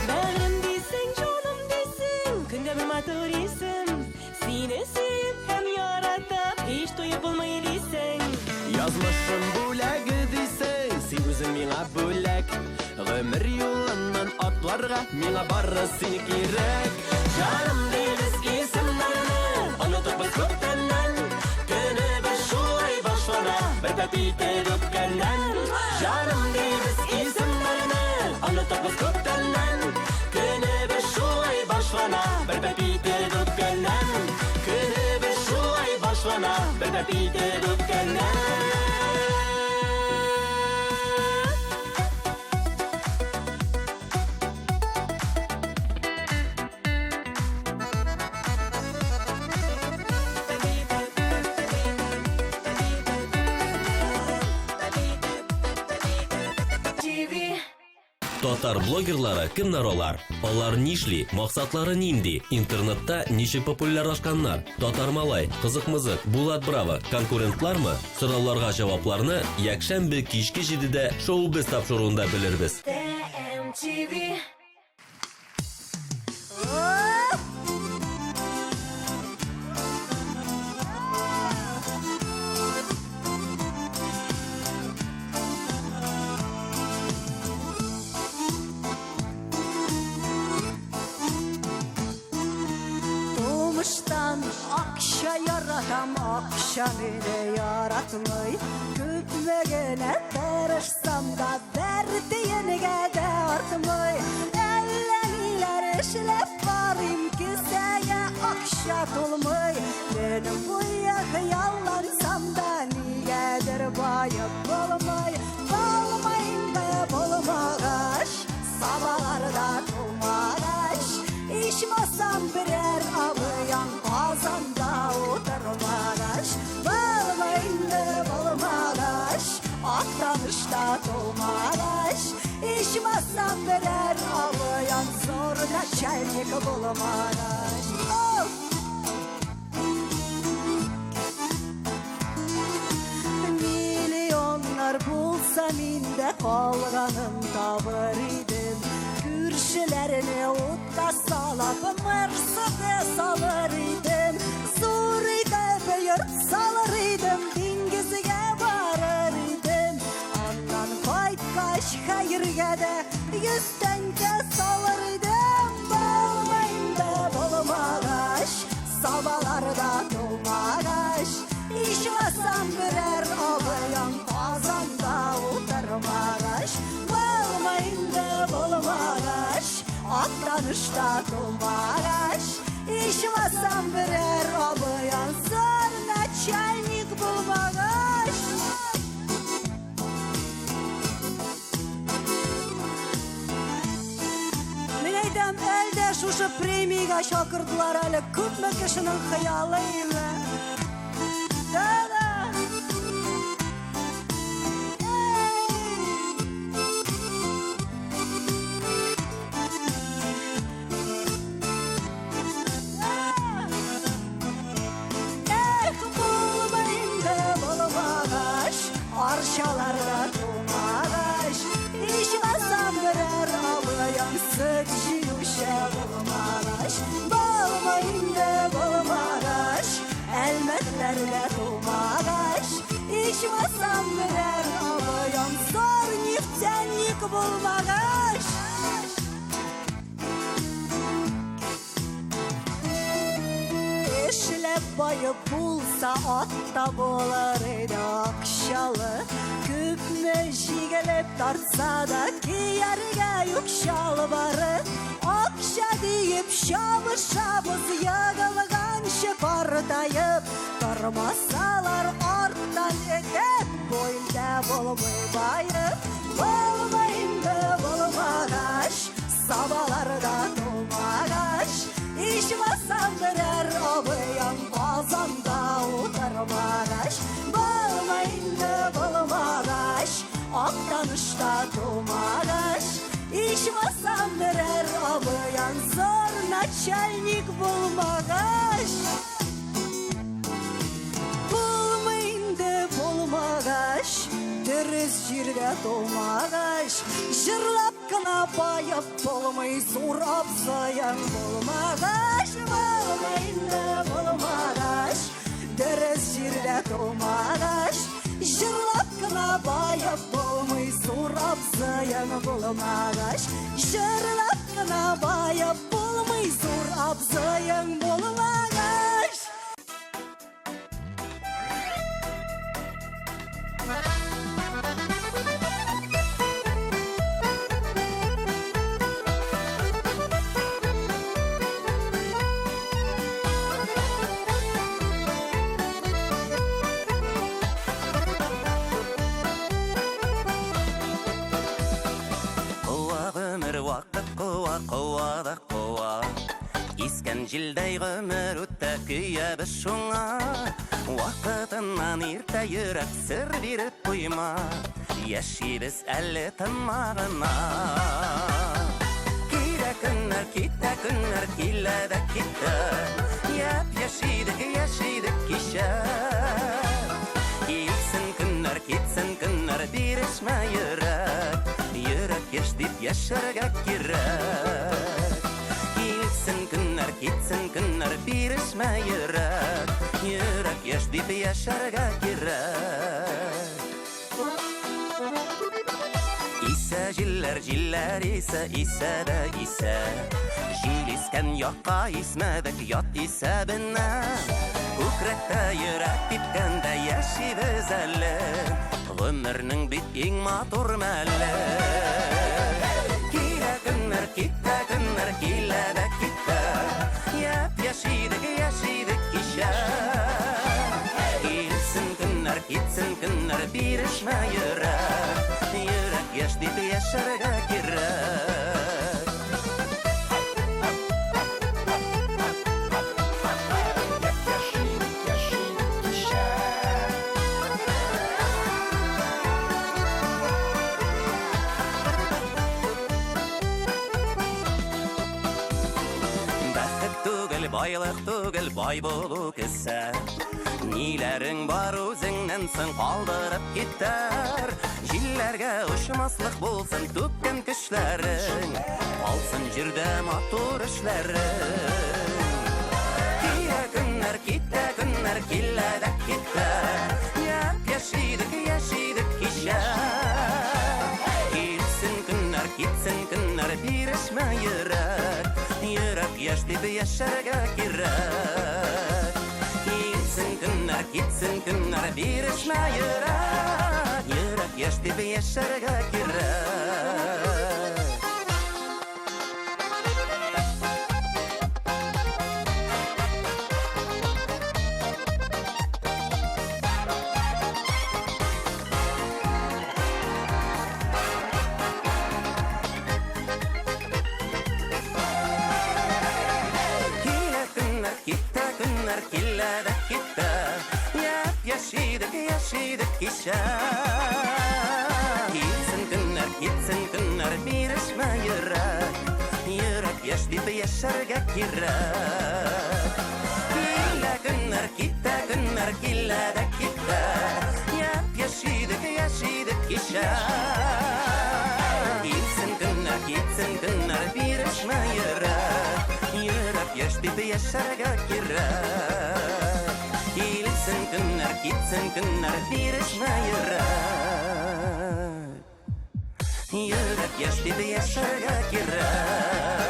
Бәгърем дисең, җаным дисең, көндә бер матур исем. Сине сөеп һәм яратып, һич туеп булмый дисең. Язмышым бүләге дисең, син үзең миңа бүләк. Гомер юлыннан атларга миңа бары син кирәк. Җаным дибез исемнәрне, онытып без күптәннән. Көнебез шулай башлана, бер тәти итеп үпкәннән. Җаным дибез исемнәрне, онытып без күптәннән. Көнебез шулай башлана, бер тәти итеп үпкәннән. Көнебез шулай башлана, бер тәти итеп үпкәннән. Татар блогерлары кемнәр алар? Алар нишли? Максатлары нинди? Интернетта ничек популярлашканнар? Татар малай, Кызык-мызык, Булат Браво конкурентлармы? Сорауларга җавапларны якшәмбе кичке 7дә Шоу-без тапшыруында белербез. TMTV. Тумыштан акча яратам, акча мине яратмый. Күпме генә тырышсам да, бер тиенгә дә артмый. Әллә ниләр эшләп карыйм, кесәгә акча тулмый. Төнем буе хыяллансам да, нигәдер баеп булмый. Булмый инде булмагач, сабаларда тулмагач. Ичмасам берәр абыяң Казанда утырмагач. Булмый инде булмагач, Актанышта тулмагач. Ичмасам берәр абыяң зур начальник булмагач. Оф! Миллионнар булса миндә калганын табыр идем. Күршеләрне утка салып, Мерседес алыр идем. Зур итеп йорт салыр идем, диңгезгә барыр идем. Аннан кайткач хәергә дә 100 тәңкә салыр идем. Булмый инде булмагач, сабаларда тулмагач. Ичмасам берәр абыяң Казанда утырмагач. Булмый инде булмагач, Актанышта тулмагач. Ичмасам берәр абыяң зур начальник булмагач. Мин әйтәм, әлдә шушы премиягә чакырдылар әле, күпме кешенең хыялы име. Да-да. җирләрдә тумагач, ичмасам берәр абыям зур нефтяник булмагач. Эшләп баеп булса, ат та булыр иде акчалы. Күпме җигелеп тартса да, кияргә юк чалбары. Акча диеп чабышабыз, егылганчы картаеп, тормасалар арттан этеп, бу илдә булмый баеп. Булмый инде булмагач, Сабаларда тумагач, ичмасам берәр абыям Казанда утырмагач. Булмый инде булмагач, Актанышта тумагач, ичмасам берәр абыям зур начальник булмагач. Булмый инде булмагач, дөрес җирдә тумагач, җырлап кына баеп булмый, зур абзыең булмагач. Булмый инде булмагач, дөрес җирдә тумагач, җырлап кына баеп булмый, зур абзыең булмагач. Җырлап кына баеп булмый, зур абзыең булмагач. Куа гомер, вакыт куа, куа да куа. Искән җилдәй гомер үтә, көябез шуңа. Вакытыннан иртә йөрәк сер биреп куйма. Яшибез әле тынма гына. Килә көннәр, китә көннәр, килә дә китә. Яп-яшь идек, яшь идек кичә. Килсен көннәр, китсен көннәр, бирешмә йөрәк. Йөрәк яшь дип яшәргә кирәк. Килсен көннәр, китсен көннәр, бирешмә йөрәк. Йөрәк яшь дип яшәргә кирәк. Исә җилләр, җилләр исә, исә дә исә. Җил искән якка исмәдек, ят исәбенә. Күкрәктә йөрәк типкәндә яшибез әле. Гомернең бит иң матур мәле. Килә көннәр, китә көннәр, килә дә китә. Япь-яшь идек, яшь идек кичә. Килсен көннәр, китсен көннәр, бирешмә йөрәк. Йөрәк яшь дип яшәргә кирәк. Бәхет түгел, байлык түгел, бай булу кесә. Ниләрең бар үзеңнән соң калдырып китәр. Җилләргә очмаслык булсын түккән көчләрең. Калсын җирдә матур эшләрең. Килә көннәр, китә көннәр, килә дә китә. Япь-яшь идек, яшь идек кичә. Килсен көннәр, китсен көннәр, бирешмә йөрәк. Йөрәк яшь дип яшәргә кирәк. Килсен көннәр, китсен көннәр, бирешмә йөрәк. Йөрәк яшь дип яшәргә кирәк. Килә көннәр, китә көннәр, килә дә китә. Япь-яшь идек, яшь идек кичә. Килсен көннәр, китсен көннәр, бирешмә йөрәк. Йөрәк яшь дип яшәргә кирәк. Килә көннәр, китә көннәр, килә дә китә. Япь-яшь идек, яшь идек кичә. Килсен көннәр, китсен көннәр, бирешмә йөрәк. Йөрәк яшь дип яшәргә кирәк. Килсен Китсен көннәр, китсен көннәр, бирешмә йөрәк. Йөрәк яшь диде яшәргә кирәк.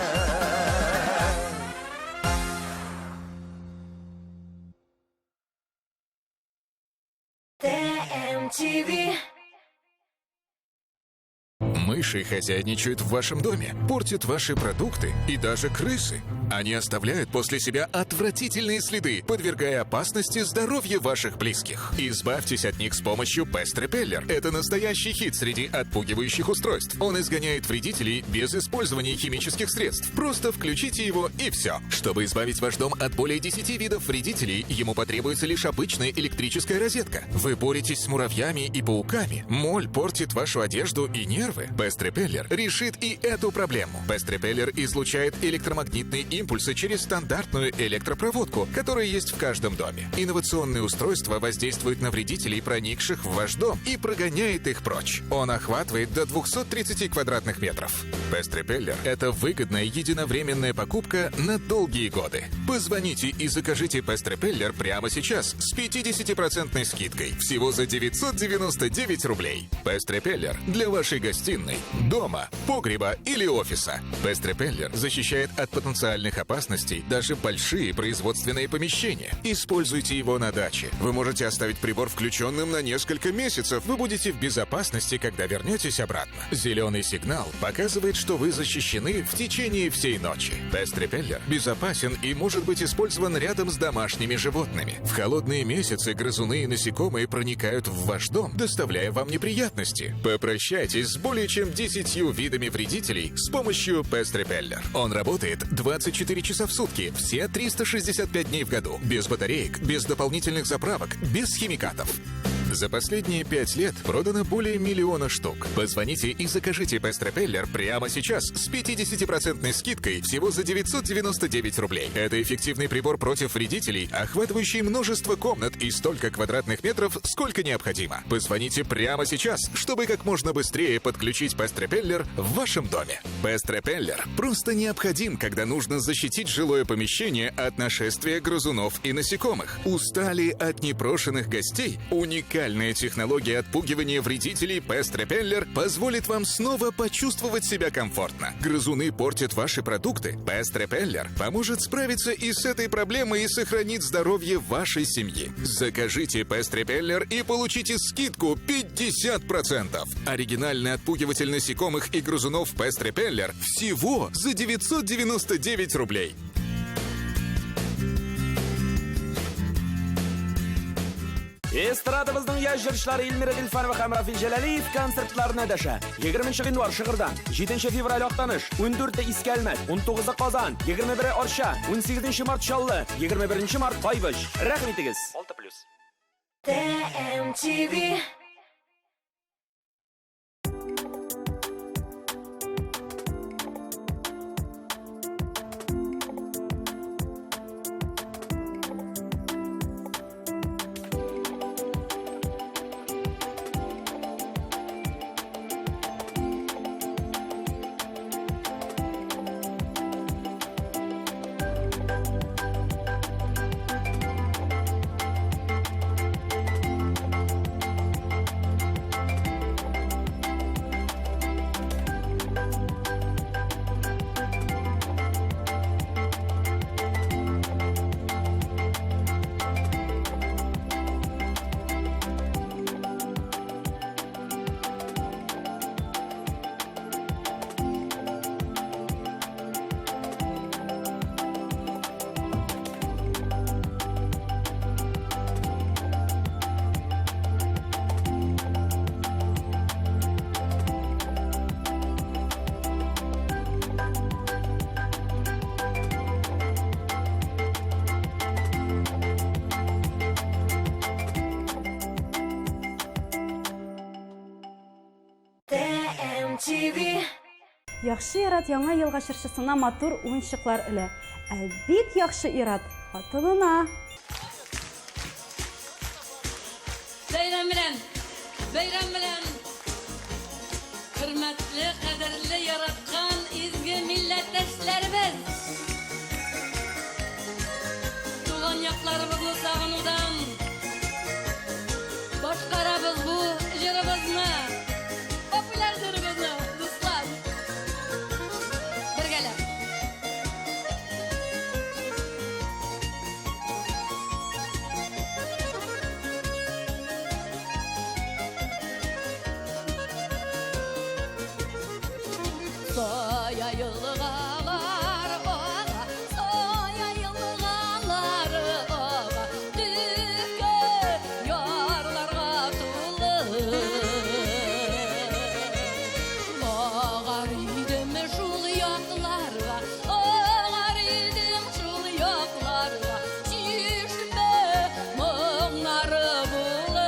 ТМТВ. Мыши хозяйничают в вашем доме, портят ваши продукты и даже крысы. Они оставляют после себя отвратительные следы, подвергая опасности здоровье ваших близких. Избавьтесь от них с помощью Pest Repeller. Это настоящий хит среди отпугивающих устройств. Он изгоняет вредителей без использования химических средств. Просто включите его и все. Чтобы избавить ваш дом от более 10 видов вредителей, ему потребуется лишь обычная электрическая розетка. Вы боретесь с муравьями и пауками. Моль портит вашу одежду и нервы. Pest Repeller решит и эту проблему. Pest Repeller излучает электромагнитные импульсы через стандартную электропроводку, которая есть в каждом доме. Инновационное устройство воздействует на вредителей, проникших в ваш дом, и прогоняет их прочь. Он охватывает до 230 квадратных метров. Pest Repeller – это выгодная единовременная покупка на долгие годы. Позвоните и закажите Pest Repeller прямо сейчас с 50% скидкой. Всего за 999 рублей. Pest Repeller для вашей гостиной, дома, погреба или офиса. Pest Repeller защищает от потенциальных опасностей даже большие производственные помещения. Используйте его на даче. Вы можете оставить прибор включенным на несколько месяцев. Вы будете в безопасности, когда вернетесь обратно. Зеленый сигнал показывает, что вы защищены в течение всей ночи. Pest Repeller безопасен и может быть использован рядом с домашними животными. В холодные месяцы грызуны и насекомые проникают в ваш дом, доставляя вам неприятности. Попрощайтесь с более чем 10 видами вредителей с помощью Pest Repeller. Он работает 24 часа в сутки, все 365 дней в году. Без батареек, без дополнительных заправок, без химикатов. За последние 5 лет продано более миллиона штук. Позвоните и закажите Pest Repeller прямо сейчас с 50% скидкой всего за 999 рублей. Это эффективный прибор против вредителей, охватывающий множество комнат и столько квадратных метров, сколько необходимо. Позвоните прямо сейчас, чтобы как можно быстрее подключить Pest Repeller в вашем доме. Pest Repeller просто необходим, когда нужно защитить жилое помещение от нашествия грызунов и насекомых. Устали от непрошенных гостей? Уникальная технология отпугивания вредителей Pest Repeller позволит вам снова почувствовать себя комфортно. Грызуны портят ваши продукты. Pest Repeller поможет справиться и с этой проблемой и сохранит здоровье вашей семьи. Закажите Pest Repeller и получите скидку 50%. Оригинальный отпугиватель насекомых и грызунов Pest Repeller всего за 999 рублей. Эстрадабызның яшь җырчылары Эльмира Гыйльфанова һәм Рафил Җәләлиев концертларына дәшә. 20 гыйнвар Шыгырдан, 7 февраль Актаныш, 14 Иске Әлмәт, 19 Казан, 21 Арча, 18 март Чаллы, 21 март Кайбыч. Рәхим итегез. 6+. ТМТВ. ТМТВ. Яхшы ир-ат яңа елга чыршысына матур уенчыклар элә. Ә бик яхшы ир-ат хатынына. Бәйрәм белән! Бәйрәм белән! Хөрмәтле, кадерле, яраткан изге милләттәшләребез! Туган якларыбызны сагынудан, Сая елгалар ага, сая елгалар ага, Төккә ярларга тулы. Агар идем шул якларга, агар идем шул якларга, Чишмә моңнары булып.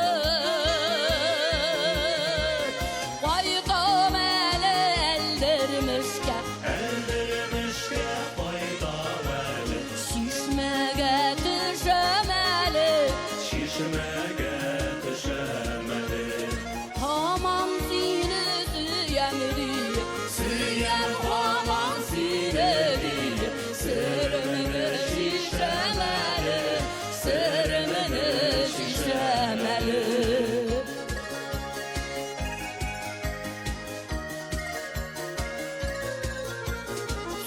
Кайтам әле Әлдермешкә, Әлдермешкә кайтам әле, Чишмәгә төшәм әле, Чишмәгә төшәм әле. Һаман сине сөям диеп, сөям һаман сине диеп, Серемне чишәм әле, серемне чишәм әле.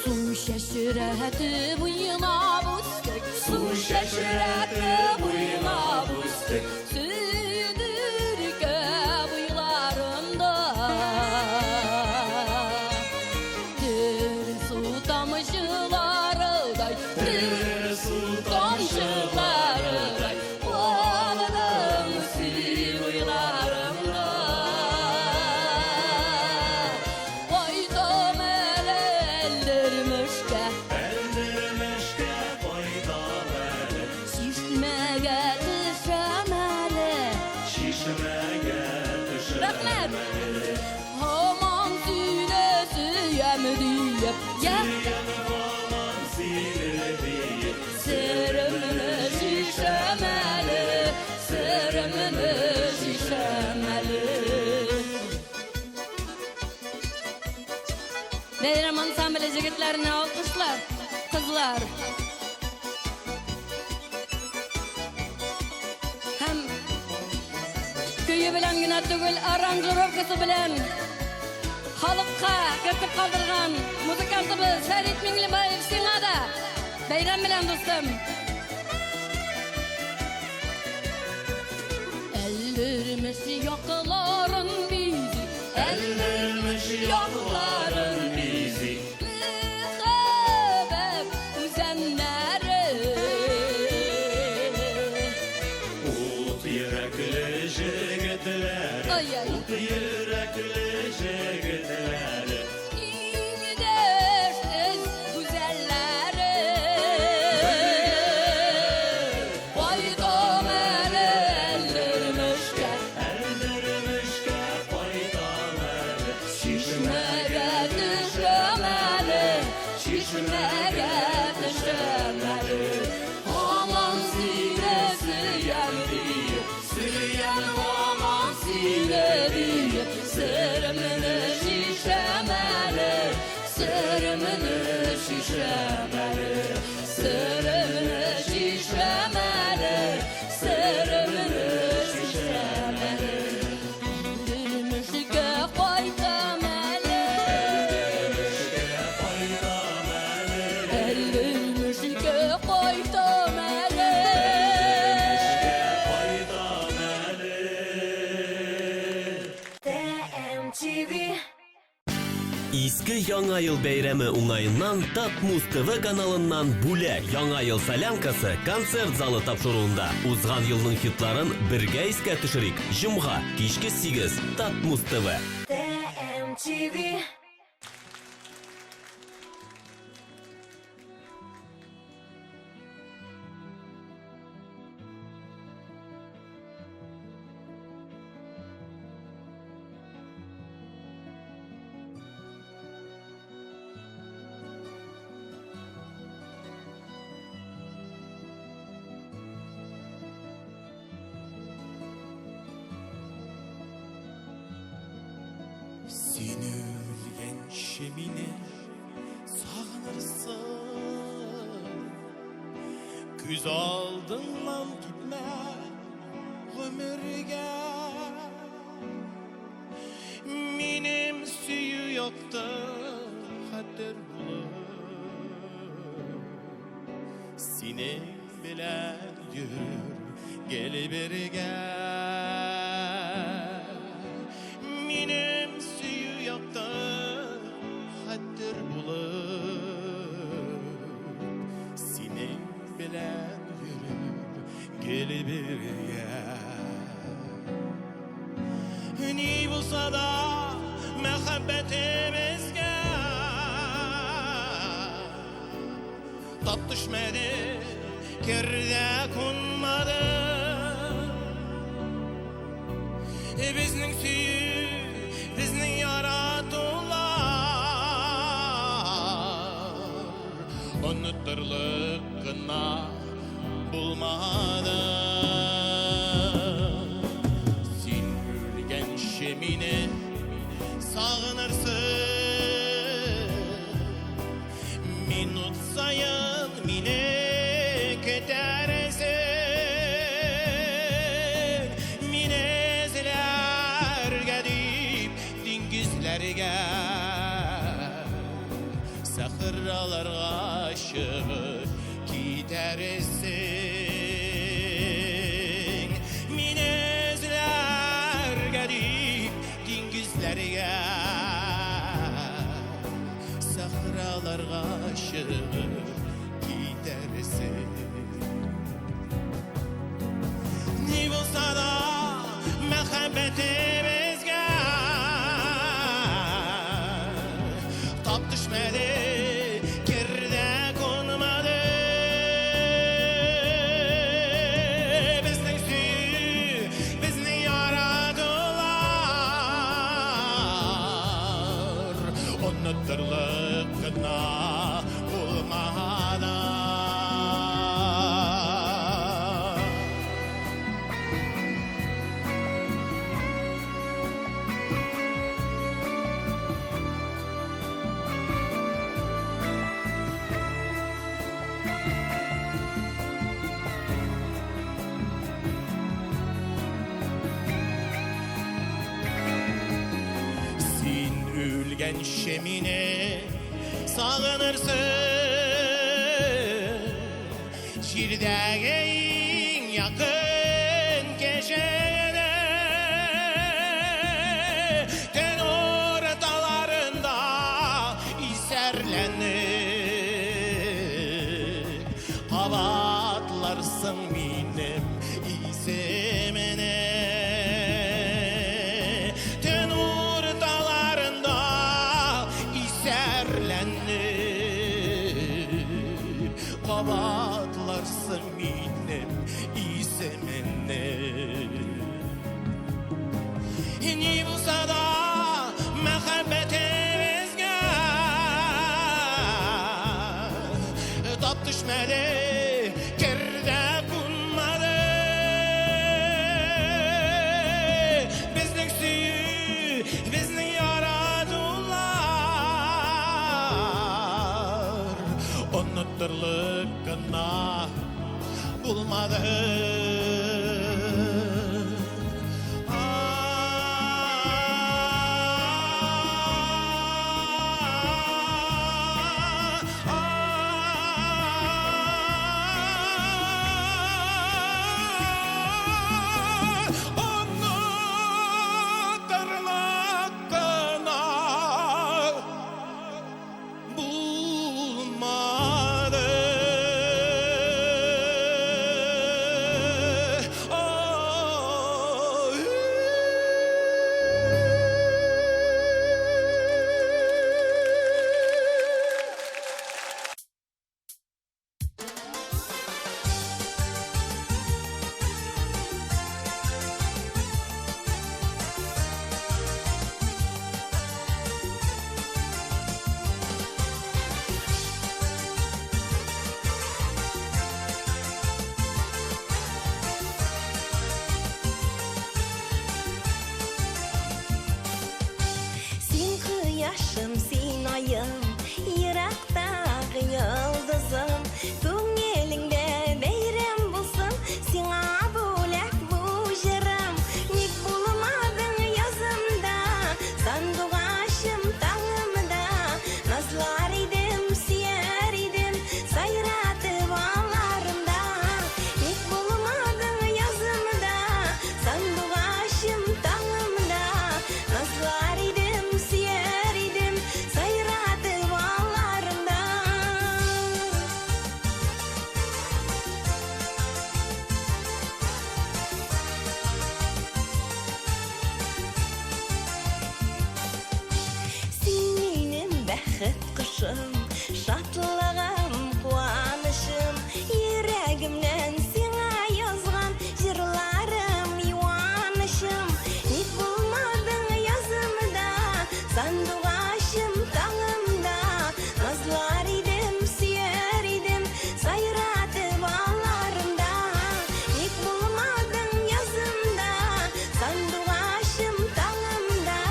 Су чәчрәтеп уйнап үстек, су чәчрәтеп уйнап үстек, Сөйдеркә буйларында. Тере су тамчыларыдай, тере су тамчыларыдай, Куандың син уйларымда. Кайтам әле Әлдермешкә, Әлдермешкә кайтам әле, Чишмәгә төшәм әле. Чишмәгә төшәм Рәхмәт! әле. Һаман сине сөям диеп, я Сөям һаман сине диеп, Серемне чишәм әле, серемне чишәм әле. Бәйрәм ансамбле егетләренә алкышлар, кызлар. Һәм көе белән генә түгел, аранжировкасы белән халыкка кертеп калдырган музыкантыбыз Фәрит Миңлебаев сиңа да бәйрәм белән, дустым. Әлдермеш якларын бизи, Әлдермеш якларын бизи, Мәхәббәт үзәннәре. Ут йөрәкле җегетләр, Ай-ай. ут йөрәкле җегетләр. Иңдәшсез гүзәлләре. Кайтам әле Әлдермешкә, Әлдермешкә кайтам әле, Чишмәгә төшәм әле, чишмәгә төшәм әле. Һаман сине сөям диеп, сөям һаман сине диеп, Серемне чишәм әле, серемне чишәм әле, серемне чишәм әле, серемне чишәм әле. Әлдермешкә кайтам әле, Әлдермешкә кайтам әле. Кайтам әле. ТМТV. Иске Яңа ел бәйрәме уңаеннан Татмуз ТВ каналыннан бүләк Яңа ел солянкасы концерт залы тапшыруында узган елның хитларын бергә искә төшерик. Җомга кичке 8 Татмуз ТВ. ТМТV. Син үлгәнче мине сагынырсың, Күз алдыңнан китмә гомергә. Минем сөю якты хәтер булып, Синең белән йөрер гел бергә. Минем сөю якты Мәхәббәтебезгә Тап төшмәде, кердә кунмады. Безнең сөю, безнең яратулар Оныттырлык кына булмады. Син үлгәнче мине сагынырсың, Минут саен мине көтәрсең, Мине эзләргә дип диңгезләргә, Сахраларга чыгып китәрсең. Мине эзләргә дип диңгезләргә, Сахраларга чыгып китәрсең. Ни булса да мәхәббәтебезгә Тап төшмәде, кердә кунмады. Безнең сөю, безнең яратулар Оныттырлык кына булмады. Син үлгәнче мине сагынырсың, Җирдәге иң якын кешеңне. Төн урталарында исәрләнеп Кабатларсың минем исемне. Төн урталарында исәрләнеп Кабатларсың минем исемне. Ни булса да мәхәббәтебезгә Тап төшмәде, кердә кунмады. Безнең сөю, безнең яратулар Оныттырлык кына булмады. Оныттырлык кына булмады. Бәхет кошым, шатлыгым, куанычым, йөрәгемнән сиңа язган җырларым, юанычым. Ник булмадың язымда, сандугачым таңымда, назлар идем, сөяр идем, сайратып алларымда. Ник булмадың язымда, сандугачым таңымда,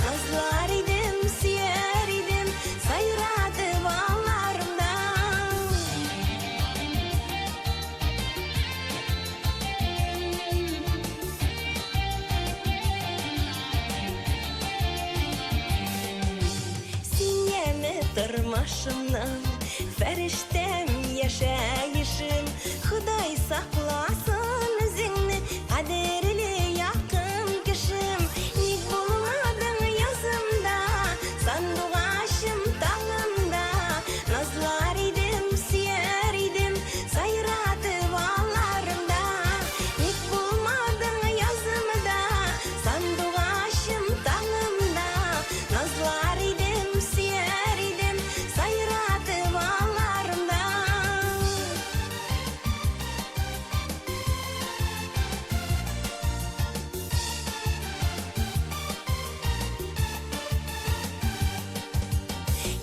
назлар идем, сөяр идем, сайратып алларымда. Син яме тормышымның, фәрештәм яшәешем, Ходай сакласын үзеңне, кадерле якын кешем. Ник булмадың язымда, сандугачым таңымда, назлар идем, сөяр идем, сайратып алларымда. Ник булмадың язымда, сандугачым таңымда, назлар идем, сөяр идем, сайратып алларымда.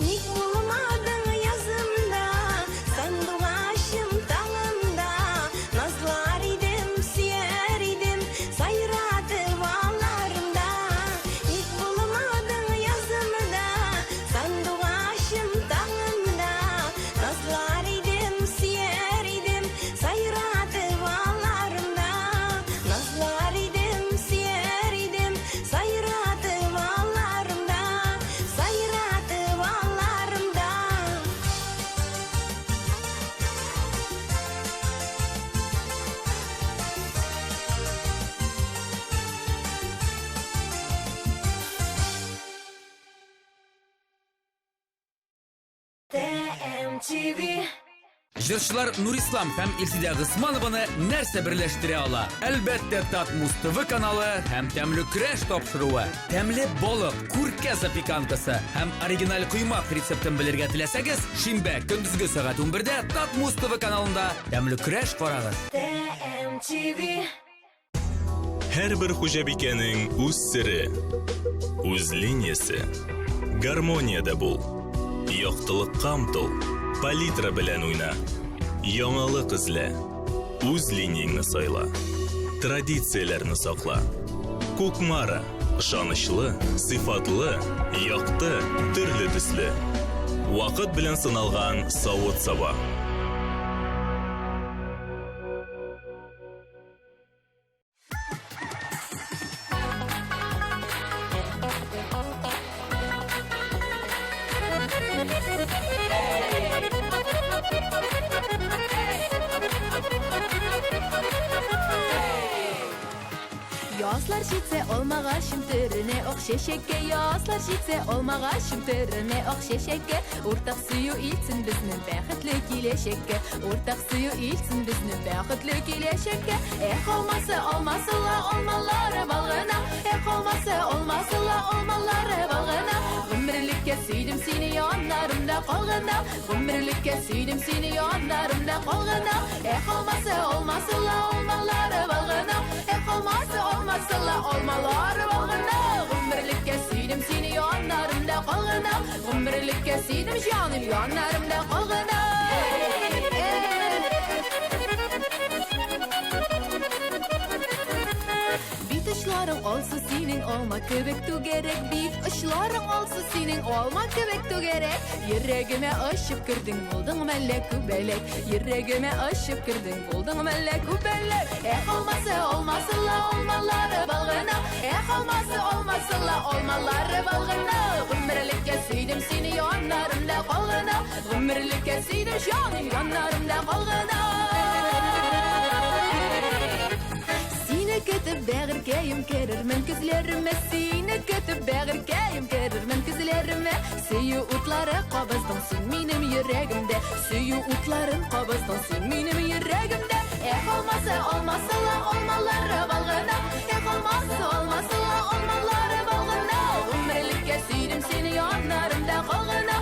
Ник булмадың язымда, сандугачым таңымда, назлар идем, сөяр идем, сайратып алларымда. Ник булмадың язымда, сандугачым таңымда, назлар идем, сөяр идем, сайратып алларымда. Назлар идем, сөяр идем, сайратып алларымда, сайратып алларымда. TMTV. Җырчылар Нурислам һәм Илсидә Госманованы нәрсә берләштерә ала? Әлбәттә, Татмуз ТВ каналы һәм тәмле көрәш тапшыруы. Тәмле балык, күркә запеканкасы һәм оригиналь коймак рецептын белергә теләсәгез, шимбә көндезге сәгать 11-дә Татмуз ТВ каналында тәмле көрәш карагыз. TMTV. Һәрбер хуҗабикәнең үз сере, үз линиясе. Гармониядә бул. Яктылыкка омтыл. Палитра белән уйна. Яңалык эзлә. Үз линияңне сайла. Традицияләрне сакла. Кукмара. Ышанычлы, сыйфатлы, якты, төрле төсле. Вакыт белән сыналган савыт-саба. Язлар җитсә алмагачым төренә ак чәчәккә. Язлар җитсә алмагачым төренә ак чәчәккә. Уртак сөю илтсен безне бәхетле киләчәккә. Уртак сөю илтсен безне бәхетле киләчәккә. Эх, алмасы, алмасы ла, алмалары бал гына. Эх, алмасы, алмасы ла, алмалары бал гына. Гомерлеккә сөйдем сине, яннарымда кал гына. Гомерлеккә сөйдем сине, яннарымда кал гына. Эх, алмасы, алмасы ла, алмалары бал гына. Эх, алмасы, алмасы ла, алмалары бал гына. Гомерлеккә сөйдем сине, яннарымда кал гына. Гомерлеккә сөйдем, җаным, яннарымда кал гына. Бит очларың алсу синең алма кебек түгәрәк. Бит очларың алсу синең алма кебек түгәрәк. Йөрәгемә очып кердең, булдың мәллә күбәләк. Йөрәгемә очып кердең, булдың мәллә күбәләк. Эх, алмасы, алмасы ла, алмалары бал гына. Эх, алмасы, алмасы ла, алмалары бал гына. Гомерлеккә сөйдем сине, яннарымда кал гына. Гомерлеккә сөйдем, җаным, яннарымда кал гына. Сине көтеп бәгырькәем керермен көзләремә. Сине көтеп бәгырькәем керермен көзләремә. Сөю утлары кабыздың син минем йөрәгемдә. Сөю утларын кабыздың син минем йөрәгемдә. Эх, алмасы, алмасы ла, алмалары бал гына. Эх, алмасы, алмасы ла, алмалары бал гына. Гомерлеккә сөйдем сине, яннарымда кал гына.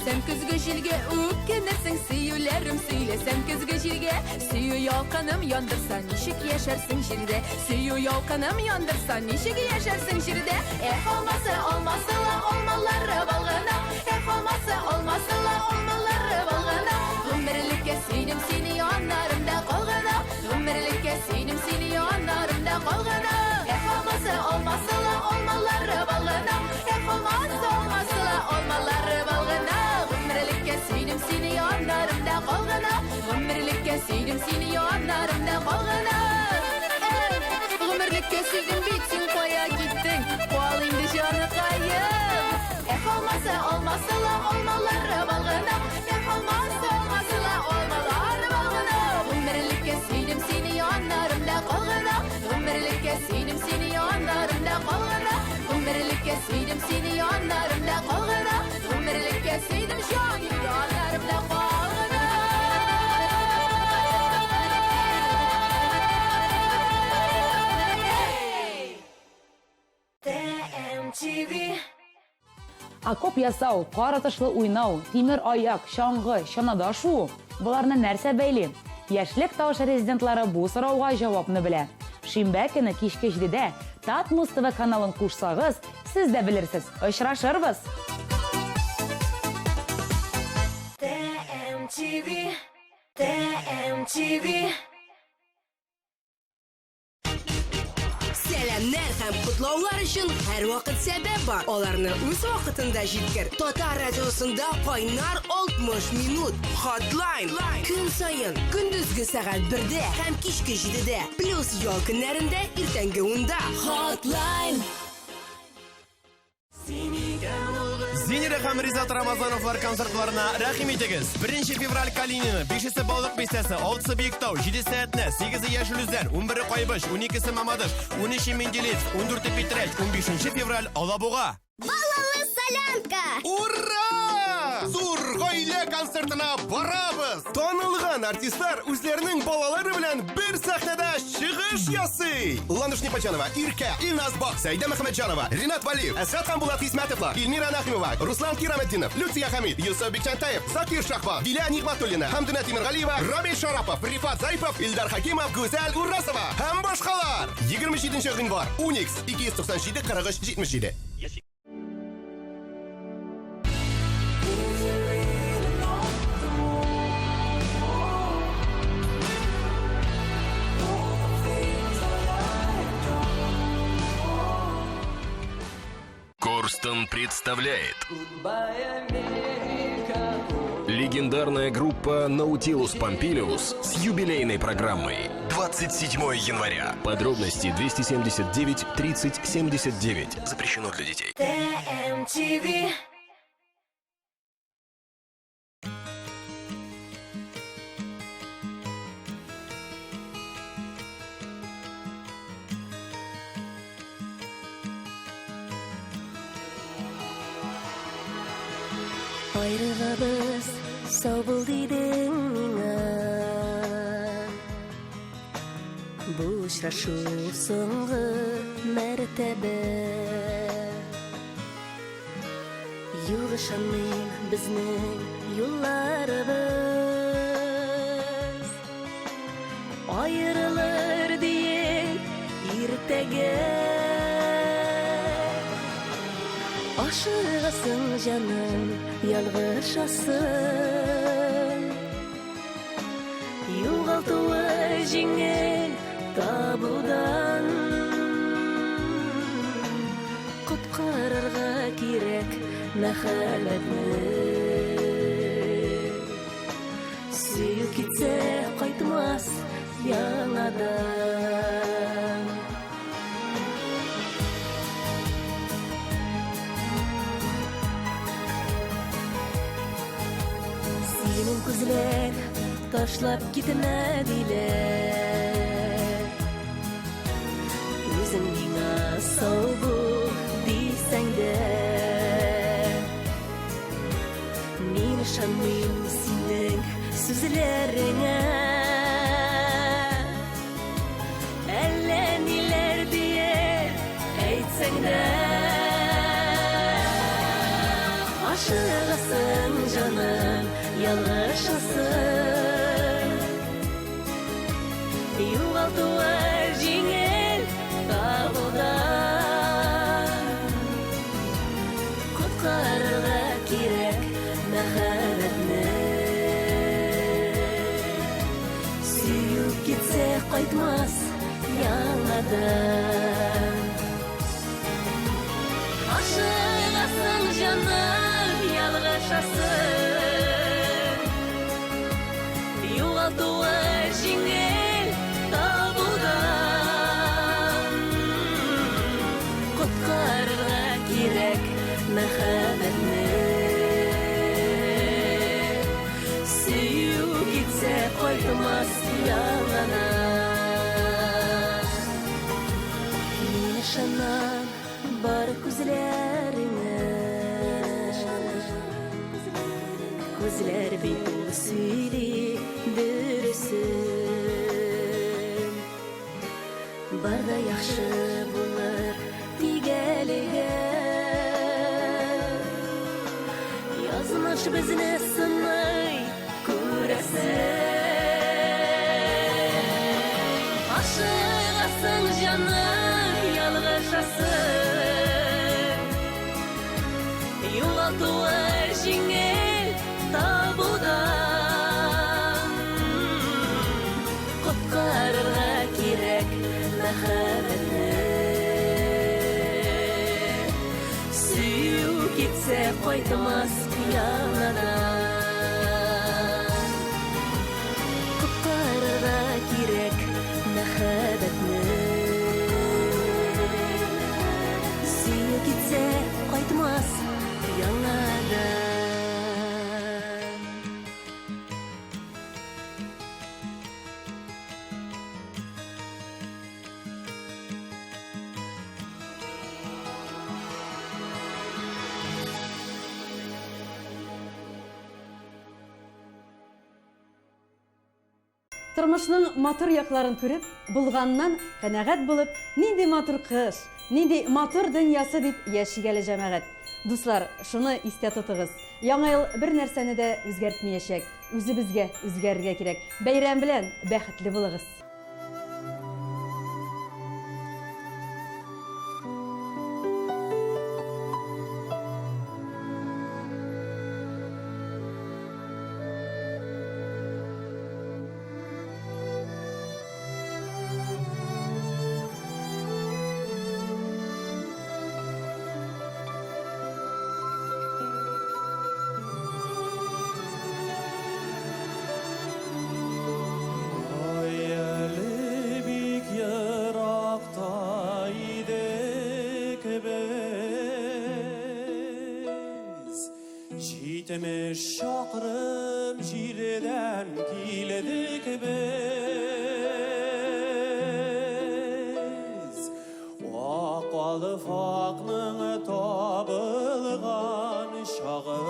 Сөйләсәм көзге җилгә үкенерсең, сөюләрем сөйләсәм көзге җилгә. Сөю ялкыным яндырса, ничек яшәрсең җирдә? Сөю ялкыным яндырса, ничек яшәрсең җирдә? Эх, алмасы, алмасы ла, алмалары балгына. Эх, алмасы, алмасы ла, алмалары балгына. Гомерлеккә сөйдем сине яннарымда калгына. Гомерлеккә сөйдем сине яннарымда калгына. Эх, алмасы, алмасы ла, алмалары балгына. Эх, алмасы, алмасы ла, алмалары балгына. Гомерлеккә сөйдем сине яннарымда калгына. Гомерлеккә сөйдем сине яннарымда калгына. Эх, гомерлеккә сөйдем бит, син кая киттең? Кал инде җаныкаем. Эх, алмасы, алмасы ла, алмалары балгына. Эх, алмасы, алмасы ла, алмалары балгына. Гомерлеккә сөйдем сине яннарымда калгына. Гомерлеккә сөйдем сине яннарымда калгына. Гомерлеккә сөйдем сине яннарымда калгына. Гомерлеккә сөйдем җаным яннарымда калгына. TMTV. Окоп ясау, кар атышлы уйнау, тимер аяк, чаңгы, чанада шуу – боларны нәрсә бәйли? Яшьлек тавышы резидентлары бу сорауга җавапны белә. Шимбә көне кичке 7дә Татмуз ТВ каналын кушсагыз, сез дә белерсез. Очрашырбыз! TMTV. TMTV. Сәламнәр һәм котлаулар өчен һәрвакыт сәбәп бар. Аларны үз вакытында җиткер. Татар радиосында кайнар 60 минут. Hotline. Көн саен көндезге сәгать 1дә һәм кичке 7дә. Плюс ял көннәрендә иртәнге 10да. Hotline. Зинира һәм Ризат Рамазановлар концертларына рәхим итегез. 1 февраль Калинино, 5-се Балык Бистәсе, 6-сы Биектау, 7-се Әтнә, 8-е Яшел Үзән, 11-е Кайбыч, 12-се Мамадыш, 13-е Менделеевск, 14-е Питрәч, 15 февраль Алабуга. Балалы солянка! Ура! Зур гаилә концертына барабыз! Танылган артистлар үзләренең балалары белән бер сәхнәдә чыгыш ясый! Ландыш Непочанова, Иркә, Илназ Бак, Сәйдә Мөхәммәтҗанова, Ринат Валиев, Әсгать һәм Булат Хисмәтовлар, Эльмира Нәхимова, Руслан Кираметдинов, Люция Хамид, Юсуф Бикчәнтәев, Закир Шахбан, Дилә Нигъмәтуллина, Хәмдүнә Тимергалиева, Рамил Шарапов, Рифат Зарипов, Илдар Хакимов, Гүзәл Урасова һәм башкалар. 27 гыйнвар, Уникс, 297 43 77. Корстон представляет. Легендарная группа Наутилус Помпилиус с юбилейной программой. 27 января. Подробности 279 30 79. Запрещено для детей. TMTV. Аерылабыз, сау бул дидең миңа. Бу очрашу соңгы мәртәбә. Юк, ышанмыйм, безнең юлларыбыз аерылыр диеп иртәгә. Ашыгасың, җаным, ялгышасың. Югалтуы җиңел табудан. Коткарырга кирәк мәхәббәтне. Сөю китсә кайтмас яңадан. Синең күзләр ташлап китмә диләр. Үзең миңа сау бул дисәң дә. Мин ышанмыйм синең сүзләреңә. Әллә ниләр диеп әйтсәң дә. Ашыгасың, җаным, ялгышасың. Югалтуы җиңел табудан. Коткарырга кирәк мәхәббәтне. Сөю китсә кайтмас яңадан. Ашыгасың, җаным, ялгышасың. Югалтуы җиңел табудан. Коткарырга кирәк мәхәббәтне. Сөю китсә кайтмас яңадан. Мин ышанам бар күзләреңә. Күзләр бит ул сөйли дөресен. Бар да яхшы булыр тик әлегә. Язмыш безне сыный, күрәсең. Ашыгасың, җаным, ялгышасың. Югалтуы җиңел табудан. Коткарырга кирәк мәхәббәтне. Сөю китсә кайтмас яңадан. Коткарырга кирәк мәхәббәтне. Сөю китсә кайтмас яңадан. Тормышның матур якларын күреп, булганнан канәгать булып, нинди матур кыш, нинди матур дөньясы дип яшик әле, җәмәгать. Дуслар, шуны истә тотыгыз. Яңа ел бер нәрсәне дә үзгәртмиячәк. Үзебезгә үзгәрергә кирәк. Бәйрәм белән, бәхетле булыгыз. Ай, әле бик еракта идек без. 70 чакрым җирдән килдек без. Ак калфакның табылган чагы.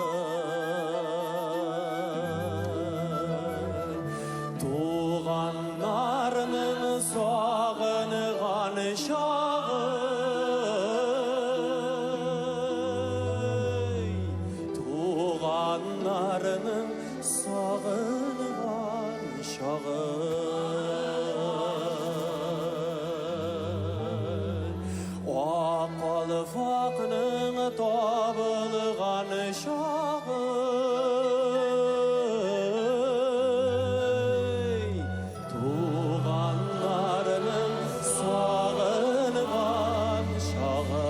Туганнарның сагынган чагы. Туганнарның сагынган чагы. Ак калфакның табылган чагы. Туганнарның сагынган чагы.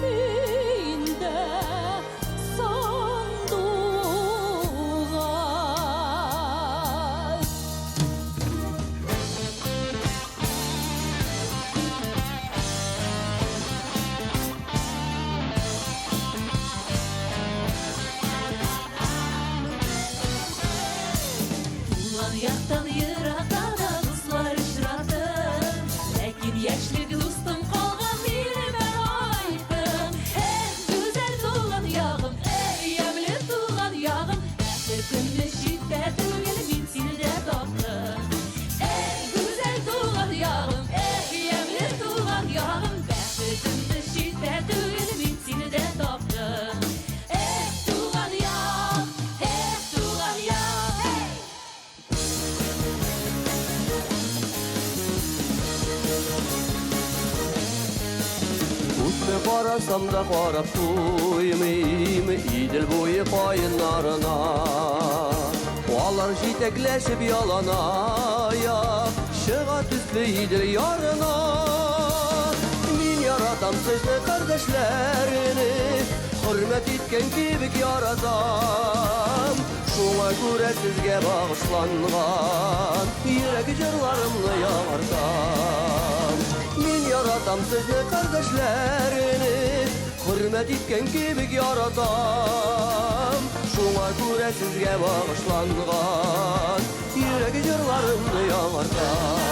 Мин дә сандугач. Туган яктан еракта да дуслар очраттым, ләкин яшьлек дустым калган минем һәрвакытым. Эх, гүзәл туган ягым, эх, ямьле туган ягым, бәхет көнне читтә түгел, мин сине дә таптым. Эх, гүзәл туган ягым, эх, ямьле туган ягым, бәхет көнне читтә түгел, мин сине дә таптым. Эх, туган як, эх, туган як, эй! Күпме карасам да карап туймыйм Идел буе каеннарына. Алар җитәкләшеп яланаяк чыга төсле Идел ярына. Мин яратам сезне, кардәшләрне, хөрмәт иткән кебек яратам. Шуңа күрә сезгә багышланган йөрәк җырларымны яңартам. Мин яратам сезне, кардәшләрне, хөрмәт иткән кебек яратам. Шуңа күрә сезгә багышланган йөрәк җырларымны яңартам.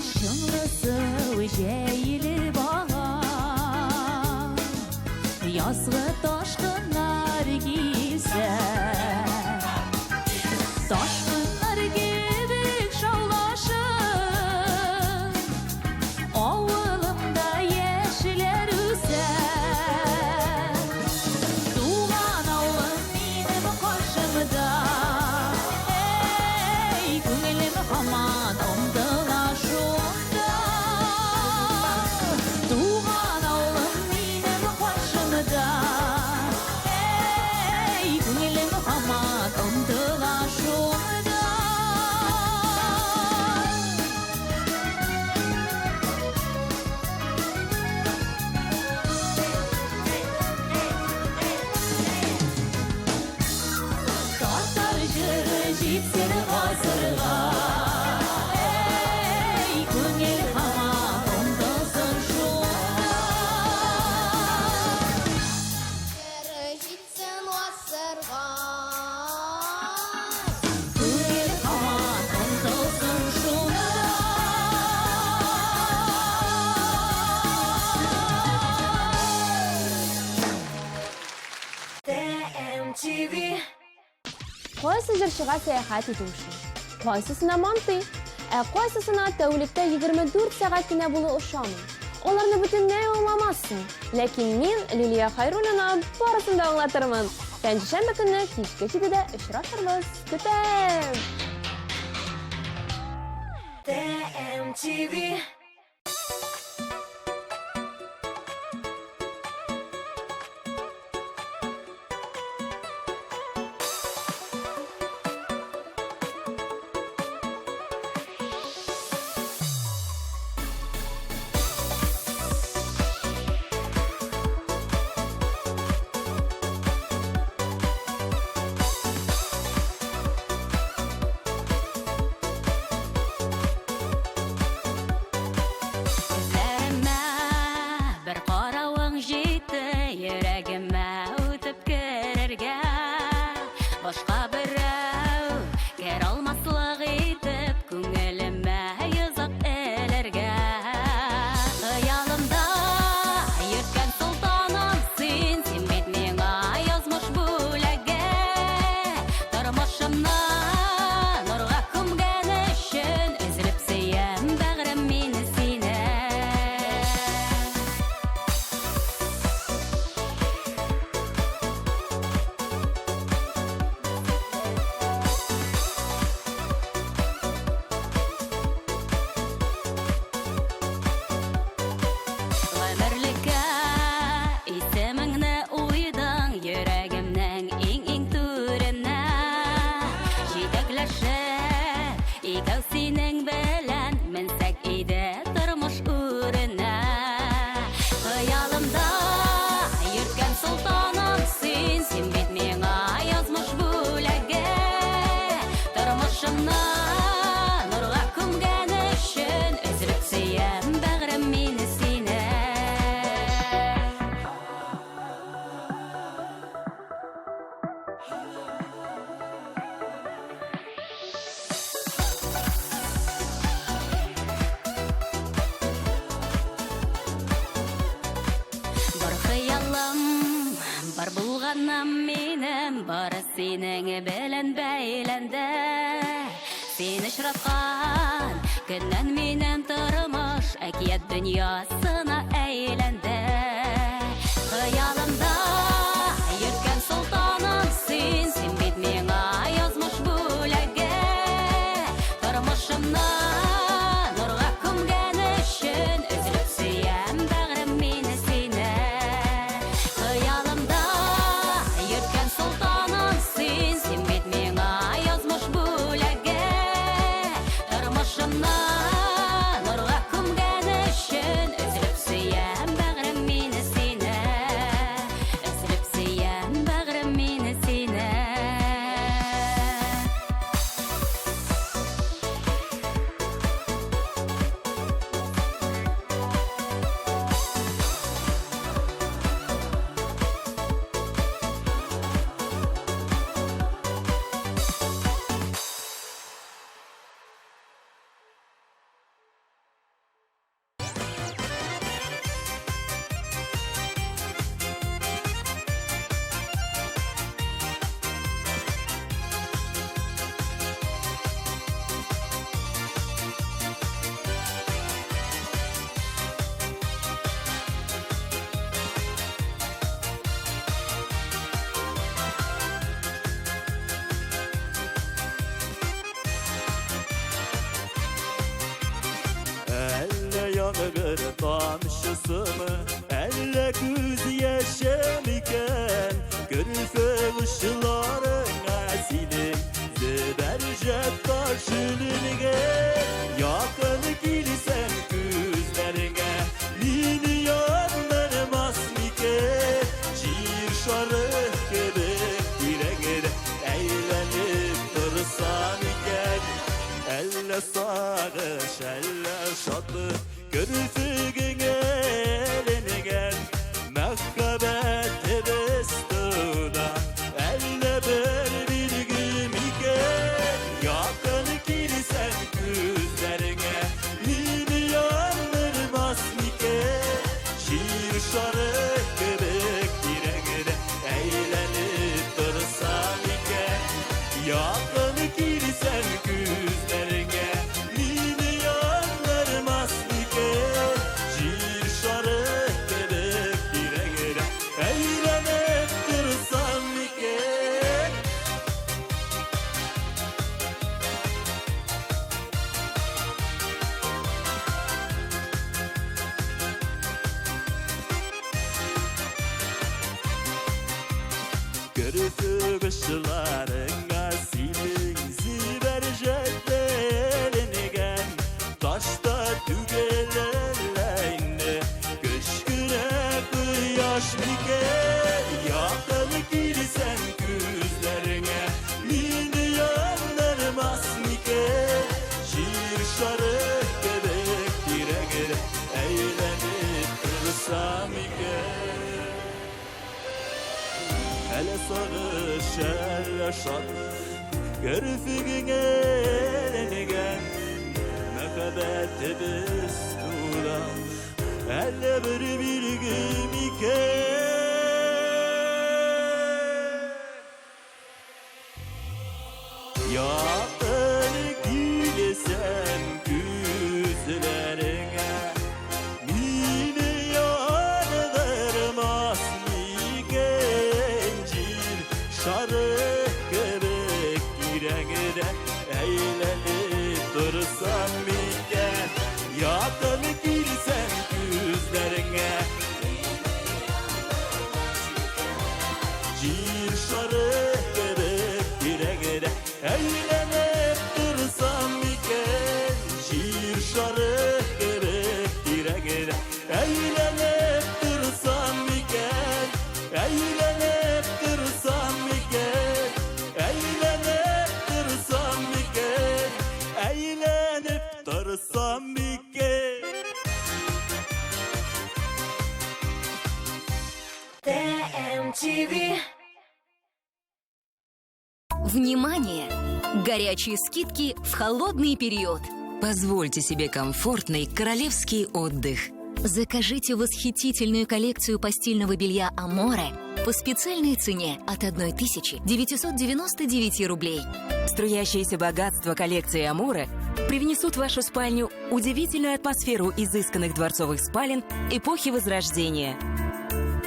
Шомлы су җәелеп ага, Язгы ташкыннар килсә, Ташкыннар кебек шаулашып, Авылымда яшьләр үсә. Туган авылым минем каршымда, Эй, күңелем һаман омтыла шунда. Туган авылым минем каршымда, Эй, күңелем һаман омтыла шунда. Татар җыры җитсен гасырга, Эй, күңел һаман омтылсын шунда. Җитсен гасырга. Күңел һаман омтылсын шунда. TMTV. Кайсы җырчыга сәяхәт итү ошый? Кайсысына мантый? Ә кайсысына тәүлектә 24 сәгать кенә булу ошамый? Аларны бөтенләй аңламассың. Ләкин мин, Лилия Хайруллина, барысын да аңлатырмын. Пәнҗешәмбе көнне кичке 7дә очрашырбыз. Көтәм! TMTV. Күзләремә бер каравың җитте, йөрәгемә үтеп керергә. Башка берәү керә алмаслык итеп, күңелемә йозак элергә. Хыялымда йөрткән солтаным син, син бит миңа язмыш бүләге. Тормышымны нурга күмгән өчен өзелеп сөям, бәгърем мин сине. синең белән бәйләнде. Син очраткан көннән минем тормыш әкият дөньясына әйләнде. Хыялымда йөрткән солтаным син, син бит миңа язмыш бүләге. Тормышымны нурга күмгән өчен өзелеп сөям бәгърем мин сине. Хыялымда йөрткән солтаным син, син бит миңа язмыш бүләге. Тормышымны нурга күмгән өчен өзелеп сөям бәгърем мин сине. Өзелеп сөям бәгърем мин сине. Әллә яңгыр тамчысымы, әллә күз яше микән? Керфек очларыңа синең зөбәрҗәт таш эленгән. Якын килсәм күзләреңә, мине яндырмас микән? Җир шары кебек тирәңдә әйләнеп торсам икән. Әллә сагыш, әллә шатлык, керфегеңә эленгән. Мәхәббәтебез туды, әллә бер билге микән? Якын килсәң күзләреңә, мине яндырмас микән? Җир шары кебек тирәңдә әйләнеп торсам икән. Якын килсәң күзләреңә, мине яндырмас микән? Җир шары кебек тирәңдә әйләнеп торсам микән? Керфек очларыңа синең зөбәрҗәт эленгән. Ташта түгел әллә инде, кечкенә кояш микән? Якын килсәң күзләреңә, мине яндырмас микән? Җир шары кебек тирәңдә әйләнеп торсам икән. Әллә сагыш, әллә шатлык, керфегеңә эленгән. Мәхәббәтебез туды, әллә бер билге микән? Якын килсәм күзләреңә, мине яндырмас микән? Җир шары кебек тирәңдә әйләнеп торсам микән? Якын килсәм күзләреңә, җир шары кебек тирәңдә әйләнеп торсам микән? Җир шары кебек тирәңдә әйләнеп торсам микән? Әйләнеп торсам микән? Әйләнеп торсам микән? Әйләнеп торсам микән? ТМТВ. Внимание! Горячие скидки в холодный период. Позвольте себе комфортный королевский отдых. Закажите восхитительную коллекцию постельного белья «Аморе» по специальной цене от 1999 рублей. Струящееся богатство коллекции «Аморе» привнесут в вашу спальню удивительную атмосферу изысканных дворцовых спален эпохи Возрождения.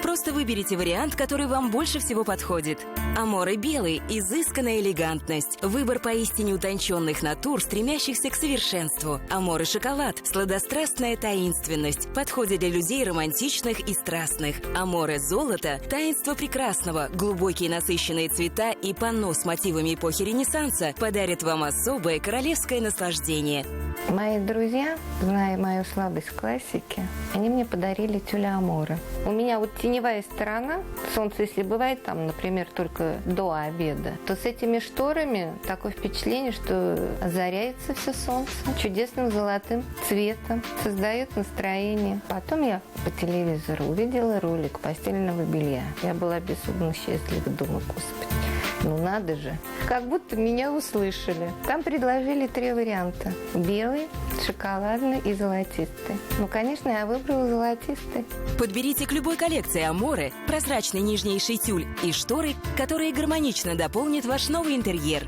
Просто выберите вариант, который вам больше всего подходит. Аморе белый – изысканная элегантность. Выбор поистине утонченных натур, стремящихся к совершенству. Аморе шоколад – сладострастная таинственность. Подходит для людей романтичных и страстных. Аморе золото – таинство прекрасного. Глубокие насыщенные цвета и панно с мотивами эпохи Ренессанса подарят вам особое королевское наслаждение. Мои друзья, зная мою слабость к классике, они мне подарили тюля Аморе. У меня вот теневая сторона, солнце, если бывает там, например, только до обеда, то с этими шторами такое впечатление, что озаряется все солнце чудесным золотым цветом, создает настроение. Потом я по телевизору увидела ролик постельного белья. Я была безумно счастлива, думаю, господи, ну надо же. Как будто меня услышали. Там предложили три варианта. Белый, шоколадный и золотистый. Ну, конечно, я выбрала золотистый. Подберите к любой коллекции Аморе прозрачный нежнейший тюль и шторы, которые гармонично дополнят ваш новый интерьер.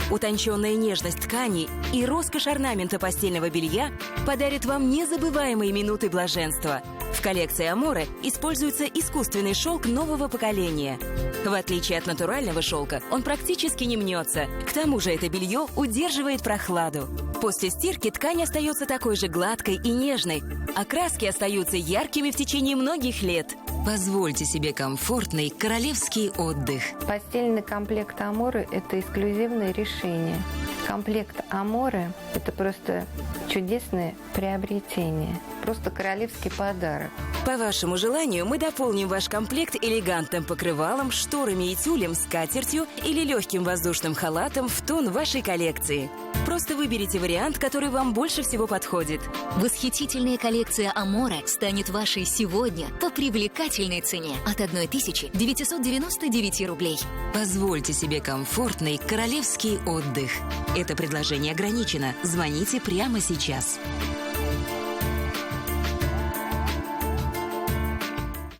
Утонченная нежность ткани и роскошь орнамента постельного белья подарят вам незабываемые минуты блаженства. В коллекции Аморе используется искусственный шелк нового поколения. В отличие от натурального шелка, он практически не мнется. К тому же это белье удерживает прохладу. После стирки ткань остается такой же гладкой и нежной, а краски остаются яркими в течение многих лет. Позвольте себе комфортный королевский отдых. Постельный комплект Аморе – это эксклюзивное решение. Комплект Аморе – это просто чудесное приобретение, просто королевский подарок. По вашему желанию мы дополним ваш комплект элегантным покрывалом, шторами и тюлем, скатертью или легким воздушным халатом в тон вашей коллекции. Просто выберите вариант, который вам больше всего подходит. Восхитительная коллекция Аморе станет вашей сегодня по привлекательной цене от 1999 рублей. Позвольте себе комфортный королевский отдых. Это предложение ограничено. Звоните прямо сейчас.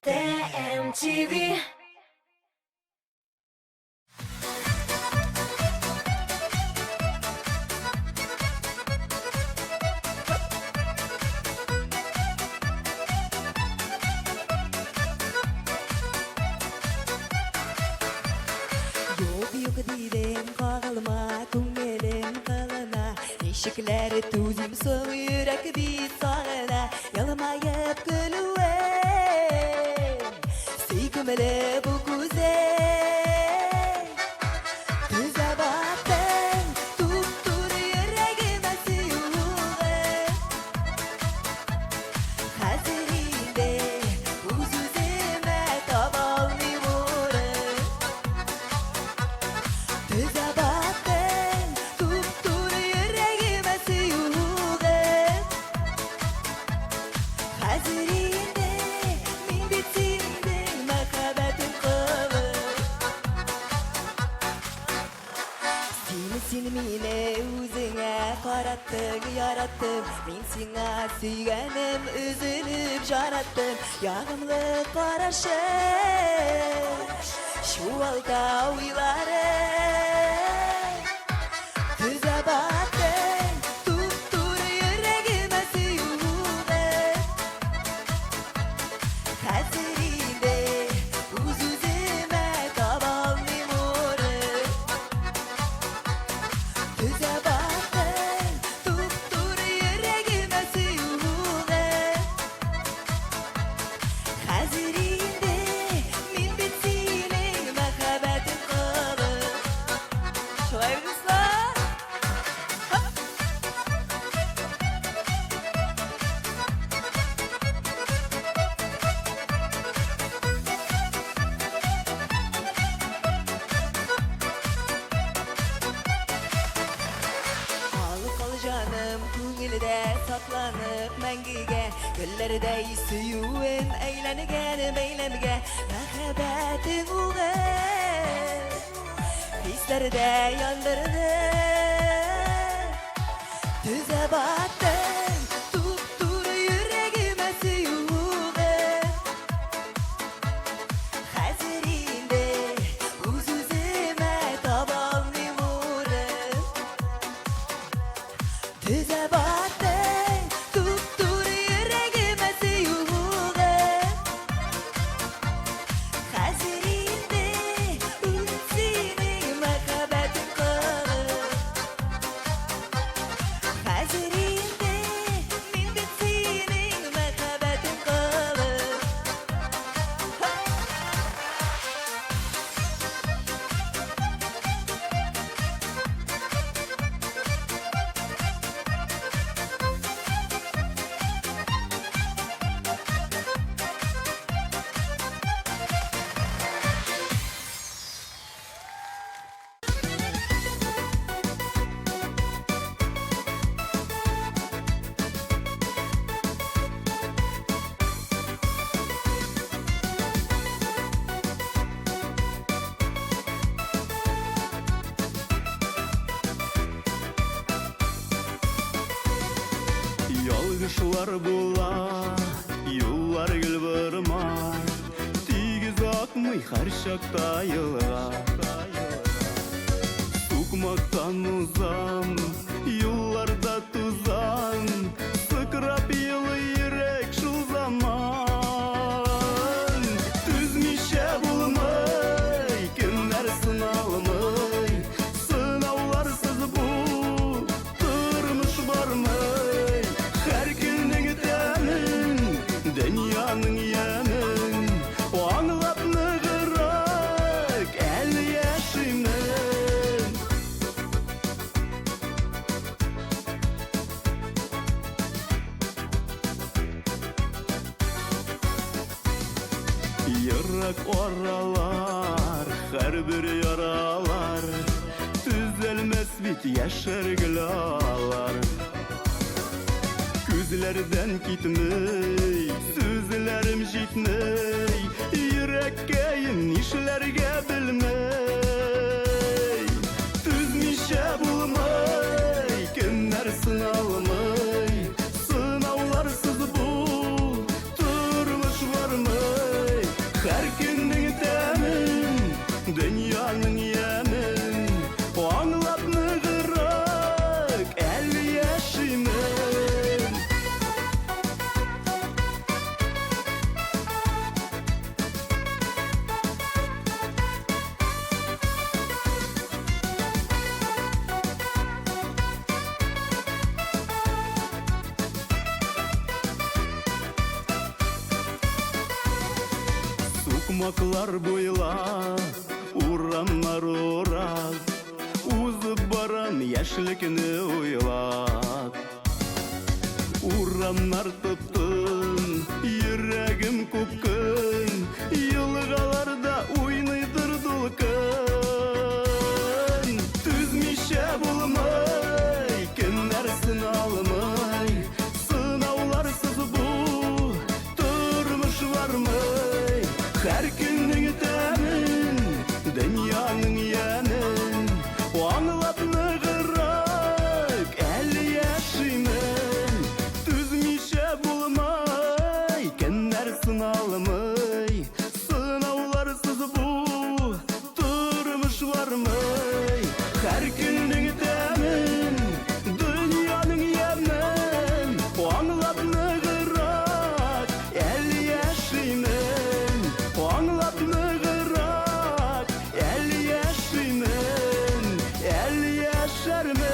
ТМТВ. Юк, юк дидем, кагылма, күңелем кылына. Ничекләр түзим соң, йөрәк бит сагына. Елмаеп көлүең, сөйкемле бу күзең. Төзә баттың, туп-туры йөрәгемә сөюең. Хәзер инде үз-үземә таба алмыйм урын. Төзә баттың, туп-туры йөрәгемә сөюең. Хәзер инде мин бит синең мәхәббәтең колы. Син, син мине үзеңә караттың, яраттың. Мин сиңа сөйгәнем өзелеп жараттым. Ягымлы карашың, чуалта уйларың. Төзә баттың, туп-туры йөрәгемә сөюең. Хәзер инде үз-үземә таба алмыйм урын. Төзә баттың, туп-туры йөрәгемә сөюең. Хәзер инде мин бит синең мәхәббәтең колы. Шулай бит, дуслар? Ал кал җаным күңелдә сакланып мәңгегә, гөлләрдәй сөюем әйләнгән бәйләмгә, мәхәббәтең угы хисләрдә яндырды. Төзә баттың, туп-туры йөрәгемә сөюең. Хәзер Төзәп аттың туп-туры йөрәгемә сөю угы. Хәзер инде ул синең мәхәббәтең колы. Хәзер инде мин бит синең мәхәббәтең колы. Ялгышлар була, юллар гел борма, Тигез акмый һәр чакта елга. Сукмактан узам, юлларда тузан, Сыкрап елый йөрәк шул заман. Түзмичә булмый, кемнәр сыналмый, Сынауларсыз бу тормыш бармый. Һәр көннең тәмен, дөньяның ямен Аңлап ныграк әле яшимен. Ерак аралар, һәрбер яралар Төзәлмәс бит яшәр гел алар. Күзләрдән китмей, сүзләрем җитмей, Йөрәккәем нишләргә белмей. Түзмичә булмый, кемнәр сыналмый, Сынауларсыз бу тормыш бармый. Һәр көннең тәмен, дөньяның ямен Аңлап ныграк әле яшимен. Сукмаклар буйлап, урамнар урап, Узып барам яшьлекне уйлап. Урамнар топтын, йөрәгем купкын, Елгаларда уйныйдыр дулкын. Түзмичә булмый, кемнәр сыналмый, Сынауларсыз бу тормыш бармый. Һәр көннең тәмен, дөньяның ямен Аңлап ныграк әле яшимен. Түзмичә булмый, кемнәр сыналмый, Сынауларсыз бу тормыш бармый. Һәр көннең тәмен, дөньяның ямен Аңлап ныграк әле яшимен. Аңлап ныграк әле яшимен, әле яшәрмен.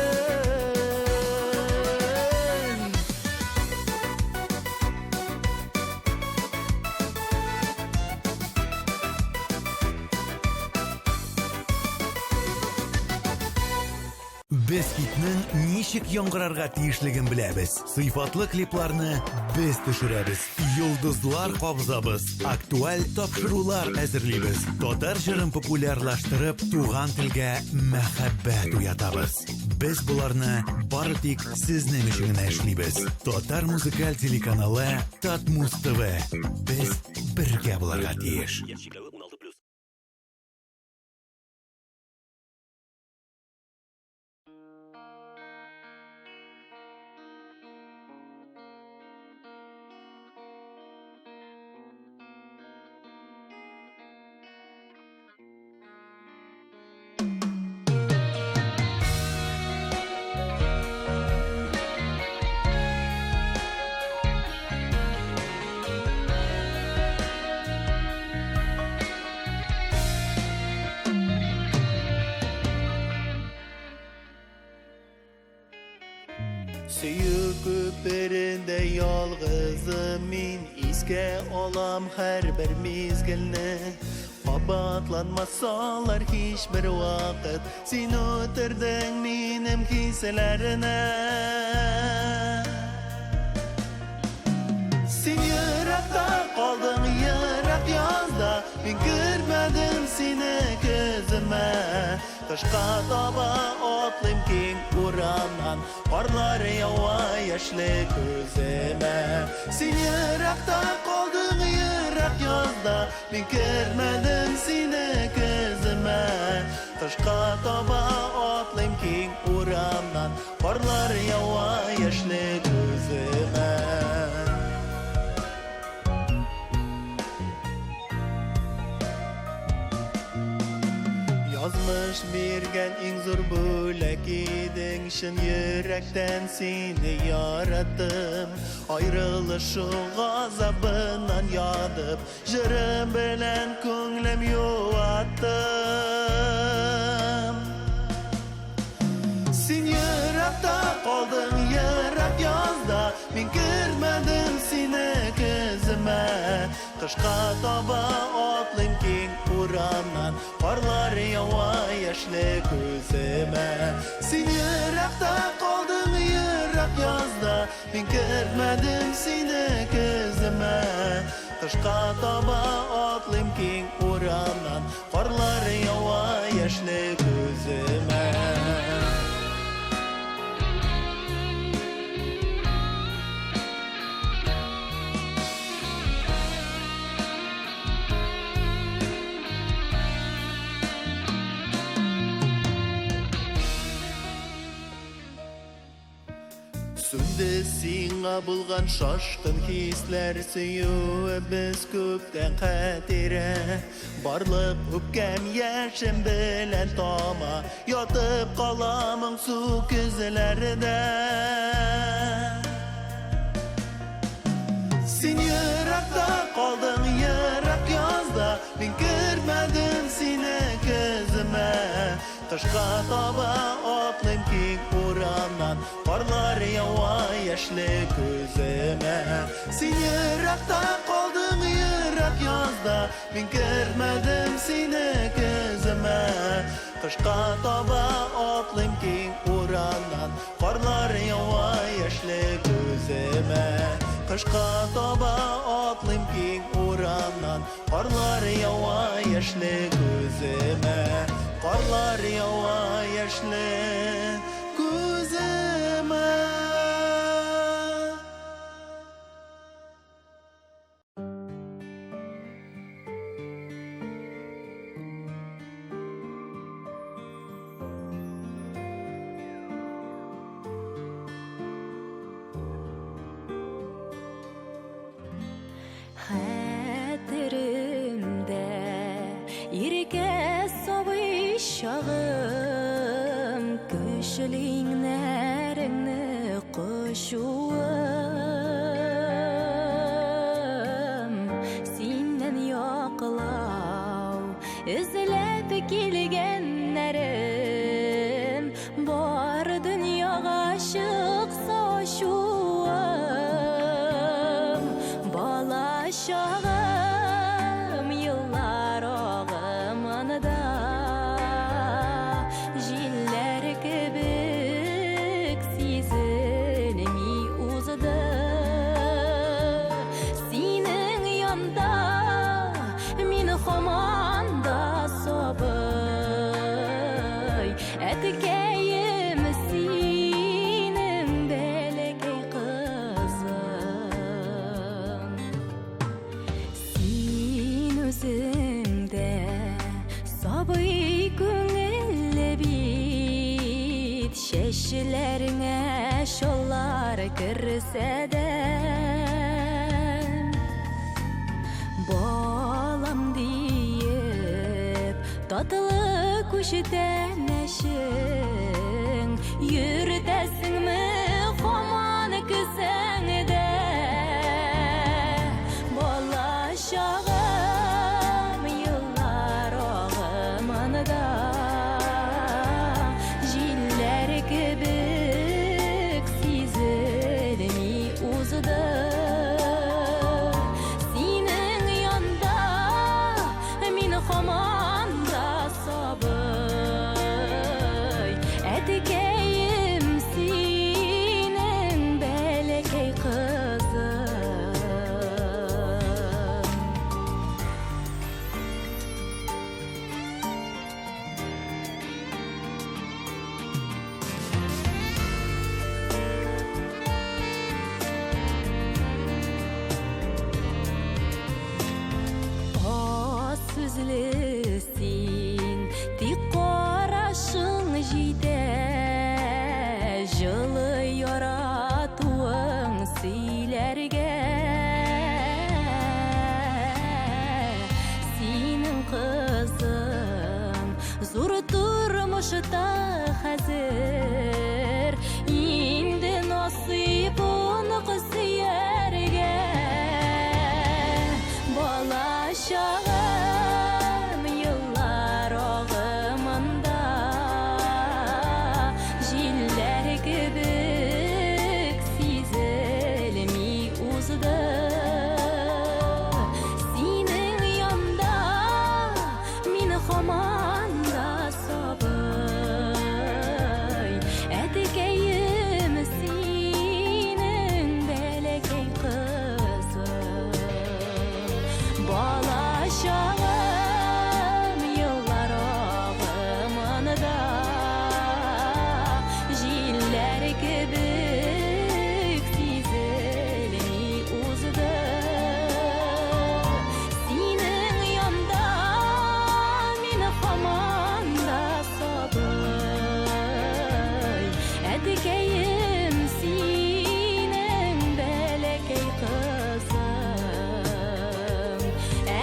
Без хитның ничек яңгырарга тиешлеген беләбез. Сыйфатлы клипларны без төшерәбез. Йолдызлар кабызабыз. Актуаль тапшырулар әзерлибез. Татар җырын популярлаштырып, туган телгә мәхәббәт уятабыз. Без боларны бары тик сезнең өчен генә эшлибез. Татар музыкаль телеканалы Татмуз ТВ. Без бергә булырга тиеш. Сөю күперендә ялгызым мин, Искә алам һәрбер мизгелне. Кабатланмас алар һичбер вакыт, Син үтердең минем хисләрне. Син еракта калдың, ерак язда, Мин күрмәдем сине күземә. Кышка таба атлыйм киң урамнан, Карлар ява яшьле күземә. Син еракта калдың, ерак язда, Мин кермәдем сине күземә. Кышка таба атлыйм киң урамнан, Карлар ява яшьле күземә. Язмыш биргән иң зур бүләк идең, Чын йөрәктән сине яраттым. Аерылышу газабыннан янып, Җырым белән күңлем юаттым. Син еракта калдың, ерак язда, Мин кермәдем сине күземә. Кышка таба атлыйм киң урамнан, Карлар ява яшьле күземә. Син еракта калдың, ерак язда, Мин кермәдем сине күземә. Кышка таба атлыйм киң урамнан, Карлар ява яшьле күземә. Сүнде сиңа булган шашкын хисләр, Сөюебез күптән хатирә. Барлык үпкәм яшем белән тама, Ятып кала моңсу көзләрдә. Син еракта калдың, ерак язда, Мин кермәдем сине күземә. Кышка таба атлыйм киң урамнан, Карлар ява яшьле күземә. Син еракта калдың, ерак язда, Мин кермәдем сине күземә. Кышка таба атлыйм киң урамнан, Карлар ява яшьле күземә. Кышка таба атлыйм киң урамнан, Карлар ява яшьле күземә. Карлар ява яшьле күземә. Хәтеремдә иркә сабый чагым, көчле иңнәреңне кочуым, синнән яклау эзләп килгәннәрем, бар дөньяга чыкса ачуым. Бала чагым еллар агымында җилләр кебек сизелми узды. Синең янда мин һаман да сабый, әткәем, синең бәләкәй кызың. Син үзең дә сабый күңелле бит, чәчләреңә чаллар керсә дә, балам диеп татлы күчтәнәчең йөртәсеңме һаман кесәңдә. Бала чагым еллар агымында җилләр кебек сизелми хәзер инде насыйп онык сөяргә. Бала чагым еллар агымында җилләр кебек сизелми узды. Синең янда мин һаман да сабый, әтекәем синең бәләкәй кызың. Бала чагым еллар агымында җилләр кебек сизелми узды. Синең янда мин һаман да сабый, әтекәем синең бәләкәй кызың.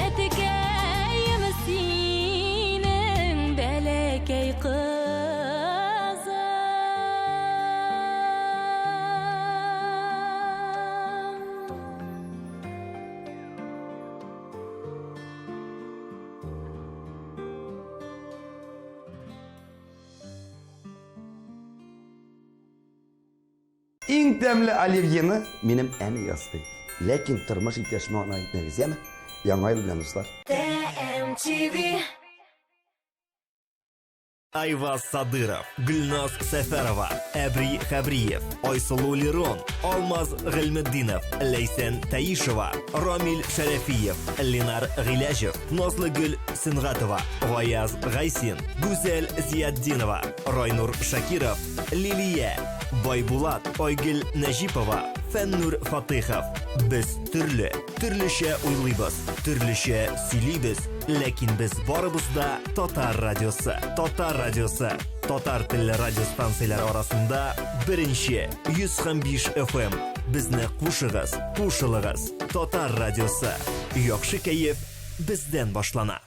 Әтекәем синең бәләкәй кызың. Иң тәмле оливьены минем әни ясый. Ләкин тормыш иптәшемә аны әйтмәгез, яме? Яңа ел белән, дуслар. ТМТВ. Айваз Садыров, Гөлназ Сәфәрова, Әбри Хәбриев, Айсылу Лерон, Алмаз Гыйльметдинов, Ләйсән Таишева, Рамил Шәрәфиев, Ленар Гыйләҗев, Назлыгөл Сөнгатова, Гаяз Гайсин, Гүзәл Зиятдинова, Райнур Шакиров, Лилия, Байбулат, Айгөл Нәҗипова, Фәннур Фатыйхов. Без төрле, төрлечә уйлыйбыз, төрлечә сөйлибез, ләкин без барыбыз да Татар радиосы. Татар радиосы. Татар телле радиостанцияләр арасында беренче 105 FM. Безне кушыгыз, кушылыгыз. Татар радиосы. Яхшы кәеф бездән башлана.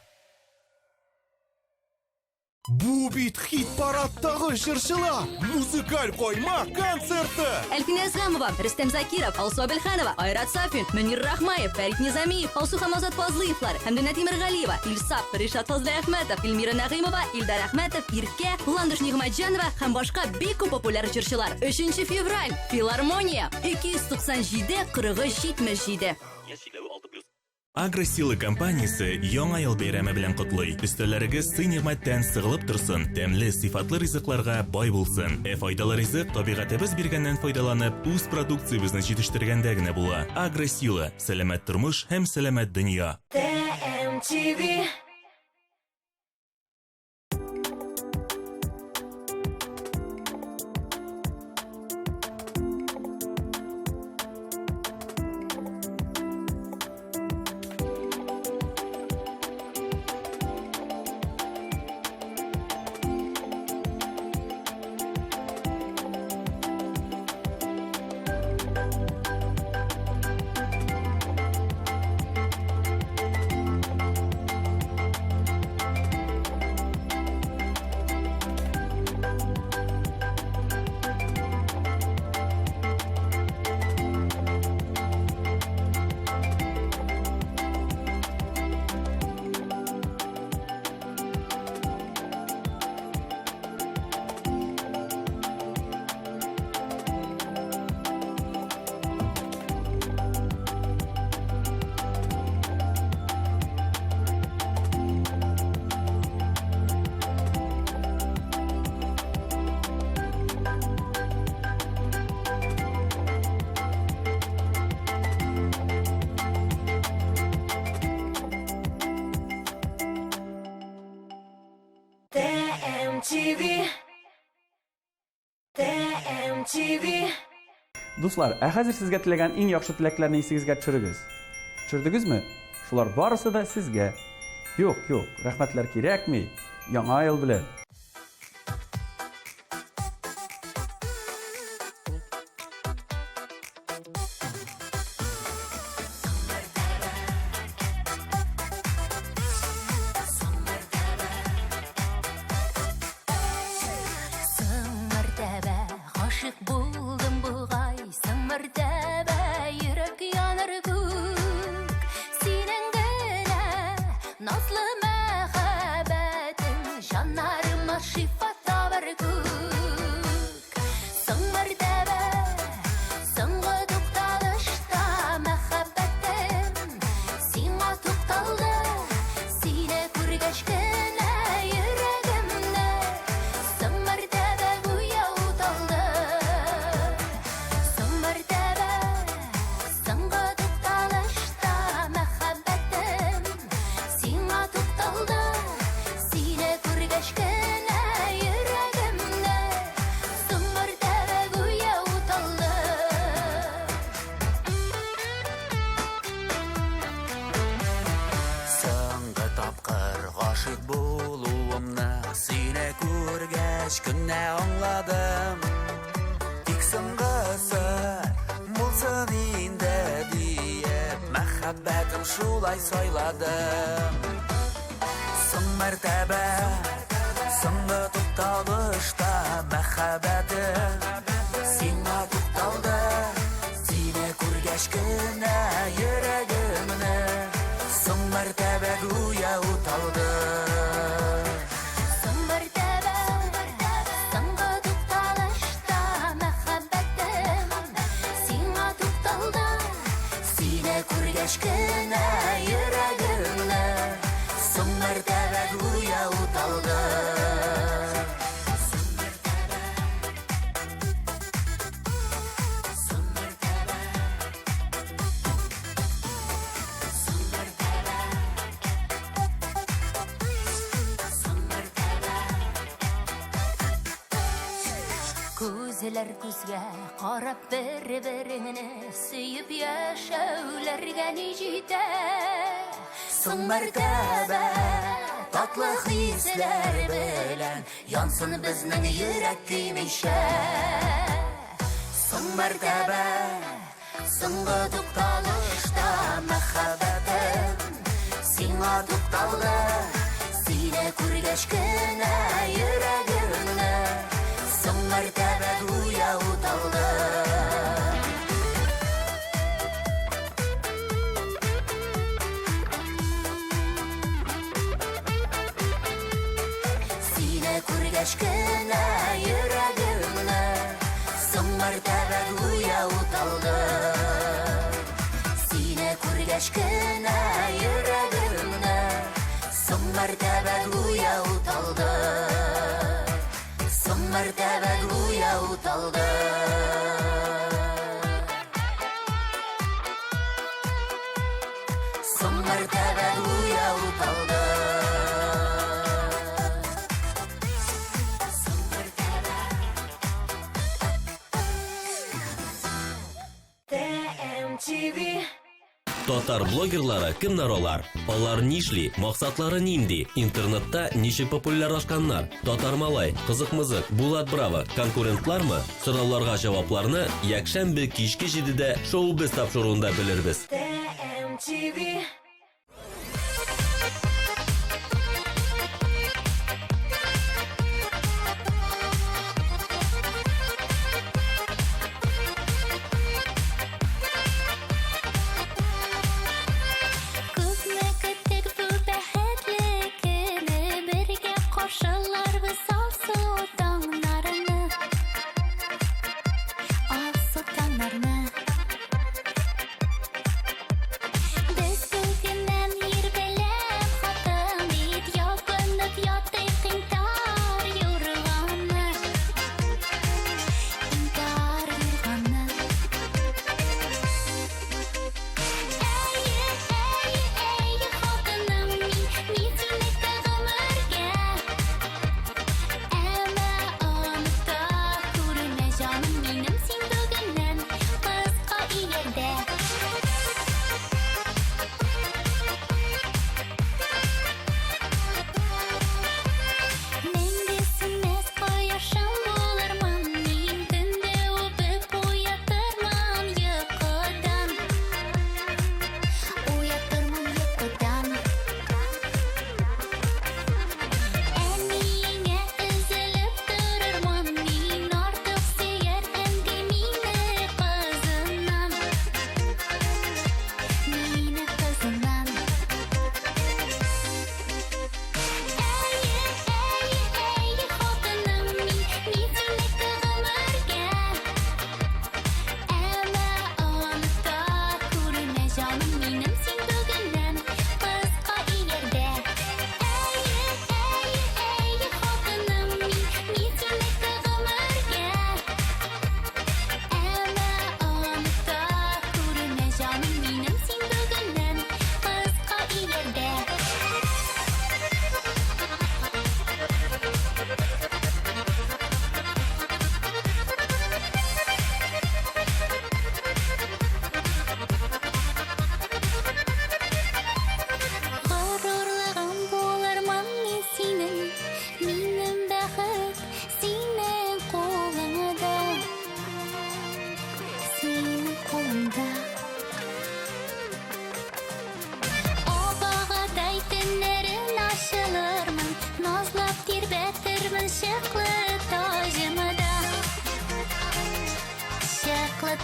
Бу бит хит-парадтагы җырчылар! Музыкаль койма концерты! Әлфинә Әзгамова, Рөстәм Закиров, Алсу Әбелханова, Айрат Сафин, Мөнир Рахмаев, Фәрит Низамиев, Алсу һәм Азат Фазлыевлар, Хәмдүнә Тимергалиева, Илсаф, Ришат Фазлыәхмәтов, Эльмира Нәгыймова, Илдар Әхмәтов, Иркә, Ландыш Нигъмәтҗанова һәм башка бик күп популяр җырчылар. 3 февраль, Филармония, 297 43 77. Агросила компаниясе Яңа ел бәйрәме белән котлый. Өстәлләрегез сый-нигъмәттән сыгылып торсын, тәмле, сыйфатлы ризыкларга бай булсын. Ә файдалы ризык табигатебез биргәннән файдаланып, үз продукциябезне җитештергәндә генә була. Агросила, сәламәт тормыш һәм сәламәт дөнья. ТМТВ. ТМТВ. ТМТВ. Дуслар, ә хәзер сезгә теләгән иң яхшы теләкләрне исегезгә төшерегез. Төшердегезме? Шулар барысы да сезгә. Юк, юк, рәхмәтләр кирәкми. Яңа ел белән! Гашыйк булдым бугай, соң мәртәбә йөрәк яныр күк. Синең генә назлы мәхәббәтең җаннарыма шифа табар күк. Соң мәртәбә, соңгы тукталышта мәхәббәтем сиңа тукталды. Сине күргәч кенә йөрәгемне соң мәртәбә гүя уталды. Соң мәртәбә, соңгы тукталышта мәхәббәтем сиңа тукталды. Сине күргәч кенә йөрәгемне соң мәртәбә гүя уталды. Соңгы тапкыр гашыйк булуымны сине күргәч кенә аңладым. Тик соңгысы булсын инде диеп, мәхәббәтем шулай сайладым. Соң мәртәбә, соңгы тукталышта мәхәббәтем сиңа тукталды. Сине күргәч кенә йөрәгемне соң мәртәбә гүя уталды. Соң мәртәбә, соңгы тукталышта мәхәббәтем сиңа тукталды. Сине күргәч кенә йөрәгемне соң мәртәбә гүя уталды. Күзләр күзгә карап бер-береңне сөеп яшәүләргә ни җитә? Соң мәртәбә татлы хисләр белән янсын безнең йөрәк көймичә. Соң мәртәбә, соңгы тукталышта мәхәббәтем сиңа тукталды. Сине күргәч кенә йөрәгемне соң мәртәбә гүя уталды. Сине күргәч кенә йөрәгемне соң мәртәбә гүя уталды. Сине күргәч кенә йөрәгемне соң мәртәбә гүя уталды. Соң мәртәбә гүя уталды. Соң мәртәбә гүя уталды. TMTV. Татар блогерлары кемнәр алар? Алар нишли? Максатлары нинди? Интернетта ничек популярлашканнар? Татар малай, кызык мызык, Булат Браво конкурентлармы? Сорауларга җавапларны якшәмбе кичке 7-дә Шоу без тапшыруында белербез. TMTV. Күпме көттек бу бәхетле көнне, бергә каршыларбыз алсу таңнарны. Алсу таңнарны. Без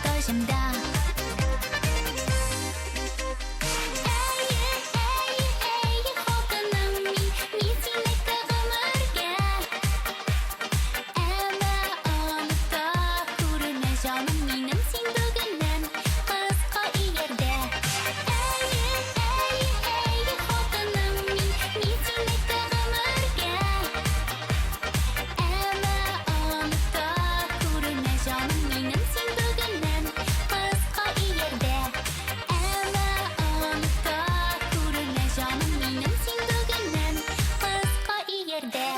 таҗымда. Әйе, әйе, әйе, хатыным мин, мин синеке гомергә. Әмма оныта күрмә, җаным минем, син бүгеннән кыска иярдә. Әйе, әйе, әйе, хатыным мин, мин синеке гомергә. Әмма оныта күрмә, җаным минем, син бүгеннән кыска иярдә. Әмма оныта күрмә, җаным минем, син бүгеннән кыска иярдә.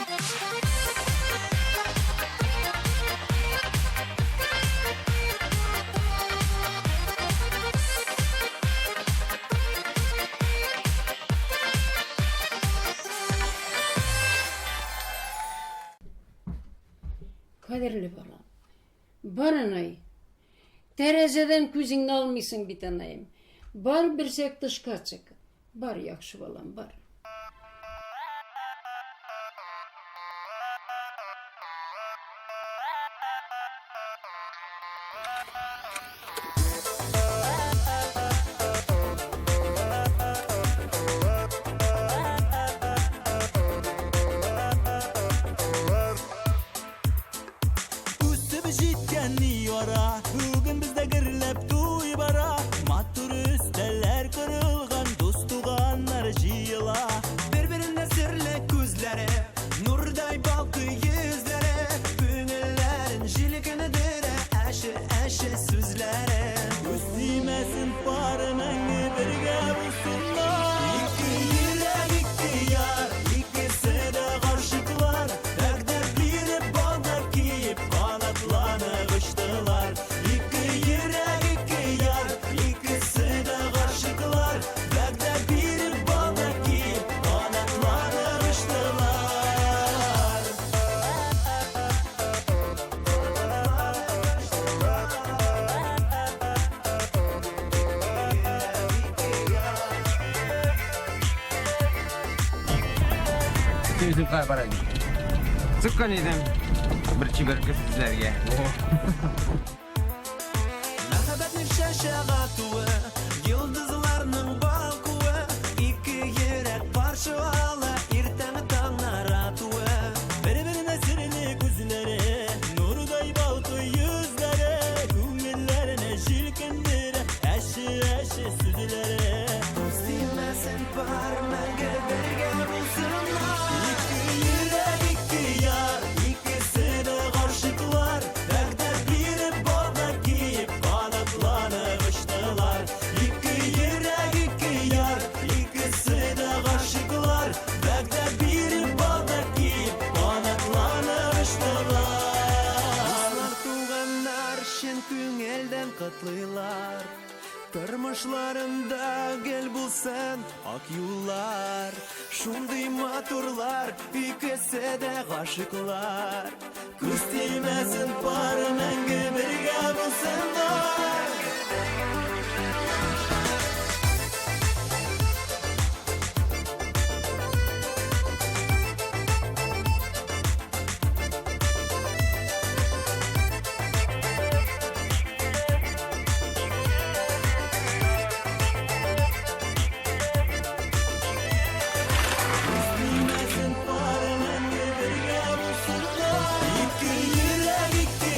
Кадерле балам. Бар, анай. Тәрәзәдән күзеңне алмыйсың бит, анаем. Бар берсәк тышка чык. Бар, яхшы балам, бар. Үсеп җиткән ни ара, бүген бездә гөрләп туй бара. Матур өстәлләр корылган, дус туганнар җыела. Бер-беренә серле күзләре, нурдай балкый йөзләре, күңелләрен җилкендерә әче-әче сүзләре. Күз тимәсен пары мәңге бергә булсыннар. Ике йөрәк, ике яр, икесе дә гашыйклар. Вәгъдә биреп, балда киеп, канатланып очтылар. Ике йөрәк, ике яр, икесе дә гашыйклар. Вәгъдә биреп, балда киеп, канатланып очтылар. Үзем кая бара идем? Чыккан идем. Бер чибәр кыз эзләргә. Мәхәббәтнең чәчәк атуы, йолдызларның балкуы, ике йөрәк каршы ала иртәнге таңнар атуы. Бер-беренә серле күзләре, нурдай балкый йөзләре, күңелләрне җилкендерә әче-әче сүзләре. Күз тимәсен пар мәңге бергә булсыннар. Ике йөрәк, ике яр, икесе дә гашыйклар. Вәгъдә биреп, балда киеп, канатланып очтылар. Ике йөрәк, ике яр, икесе дә гашыйклар. Вәгъдә биреп, балда киеп, канатланып очтылар. Дуслар, туганнар чын күңелдән котлыйлар. Тормышларында гел булсын ак юллар. Шундый матурлар, икесе дә гашыйклар. Күз тимәсен пары мәңге бергә булсыннар. Тимәсен пары мәңге бергә булсыннар. Ике йөрәк, ике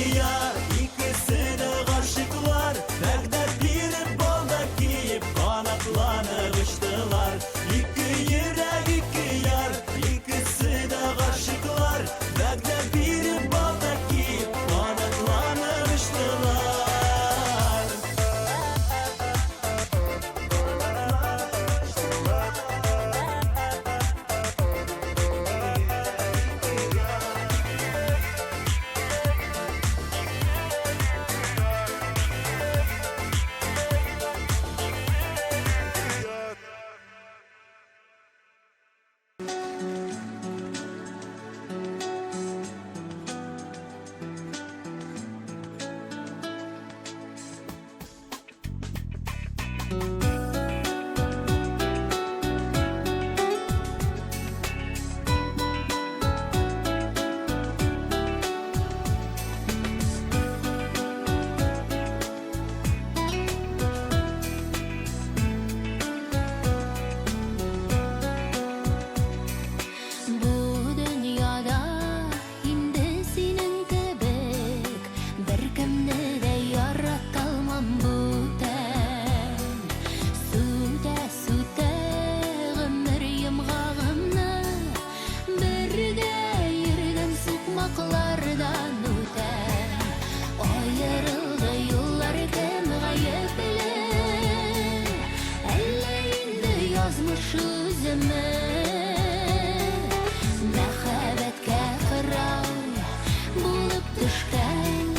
төшкән,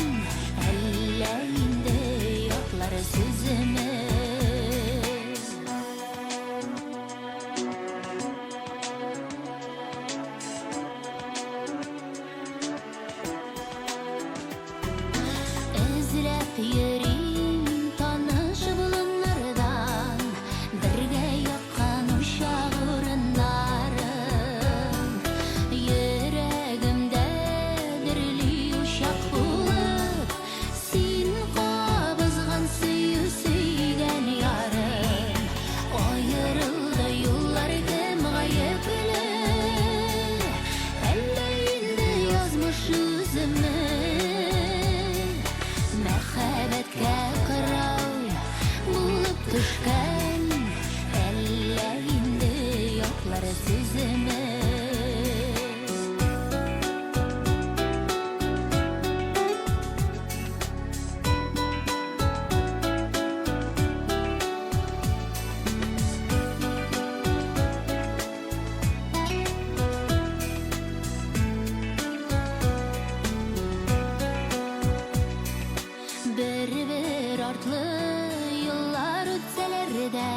әллә инде ятлар сүземез. Эзләп йөрим таныш болыннардан, бергә яккан учак урыннарын. Йөрәгемдә дөрли учак булып, син кабызган сөю сөйгән ярым. Аерылды юллар, кем гаепле? Әллә инде язмыш үземе? Мәхәббәткә кырау булып төшкән, әллә инде ятлар сүземе? Бер-бер артлы еллар үтсәләр дә,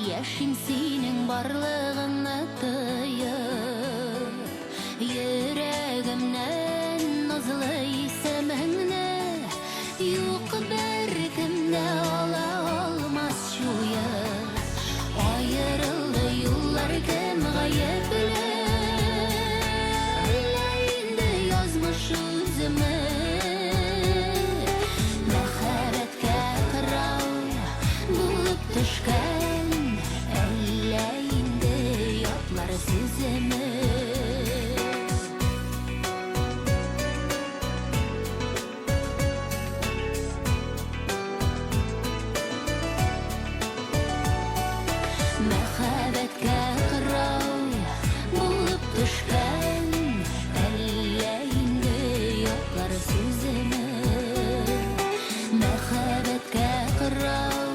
яшим синең барлыгыңны тоеп. Йөрәгемнән назлы исемеңне юк беркем дә ала алмас чуеп. Аерылды юллар, кем гаепле? Әллә инде язмыш үземе? Мәхәббәткә кырау булып төшкән, әллә инде ятлар сүземе? Мәхәббәткә кырау булып төшкән, әллә инде ятлар сүземе? Мәхәббәткә кырау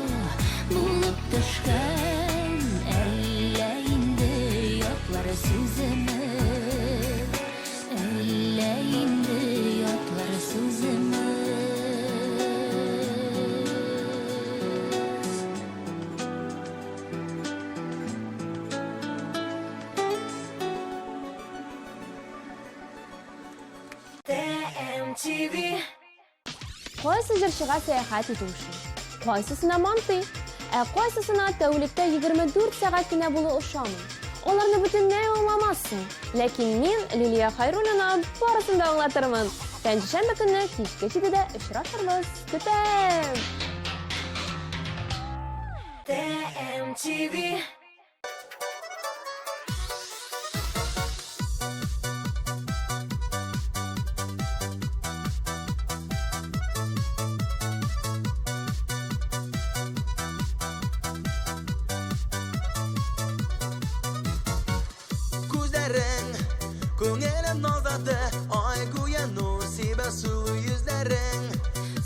булып төшкән, әллә инде ятлар сүземе? Әллә инде ятлар сүземе? ТМТВ. Кайсы җырчыга сәяхәт итү ошый? Кайсысына мантый? Ә кайсысына тәүлектә 24 сәгать кенә булу ошамый? Аларны бөтенләй аңламассың. Ләкин мин, Лилия Хайруллина, барысын да аңлатырмын. Пәнҗешәмбе көнне кичке 7дә очрашырбыз. Көтәм! ТМТВ. Күзләрең күңелем назаты, ай гүя нур сибә сылу йөзләрең.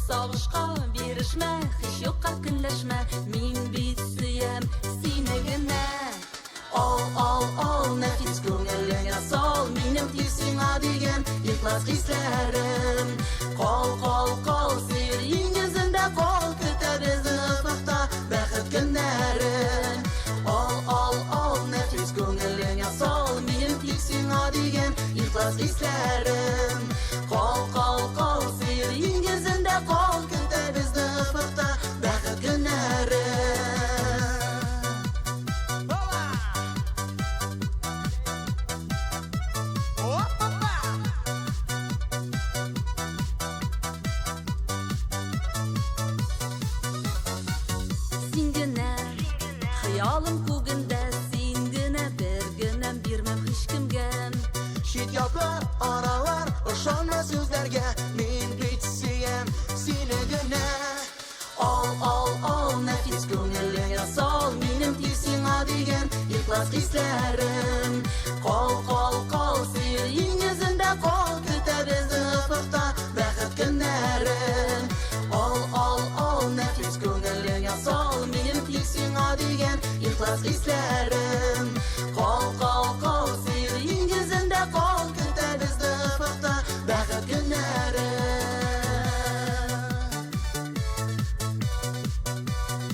Сагышка бирешмә, һич юкка көнләшмә, мин бит сөям сине генә. Ал, ал, ал, нәфис күңелеңә сал, минем тик сиңа дигән ихлас хисләрем. Кал, кал, кал, сөю диңгезендә кал, көтә безне офыкта бәхет көннәре. Ал, ал, ал, нәфис күңелеңә сал, минем тик сиңа дигән ихлас хисләрем. Кал, кал, кал, сөю диңгезендә кал, көтә безне офыкта бәхет көннәре.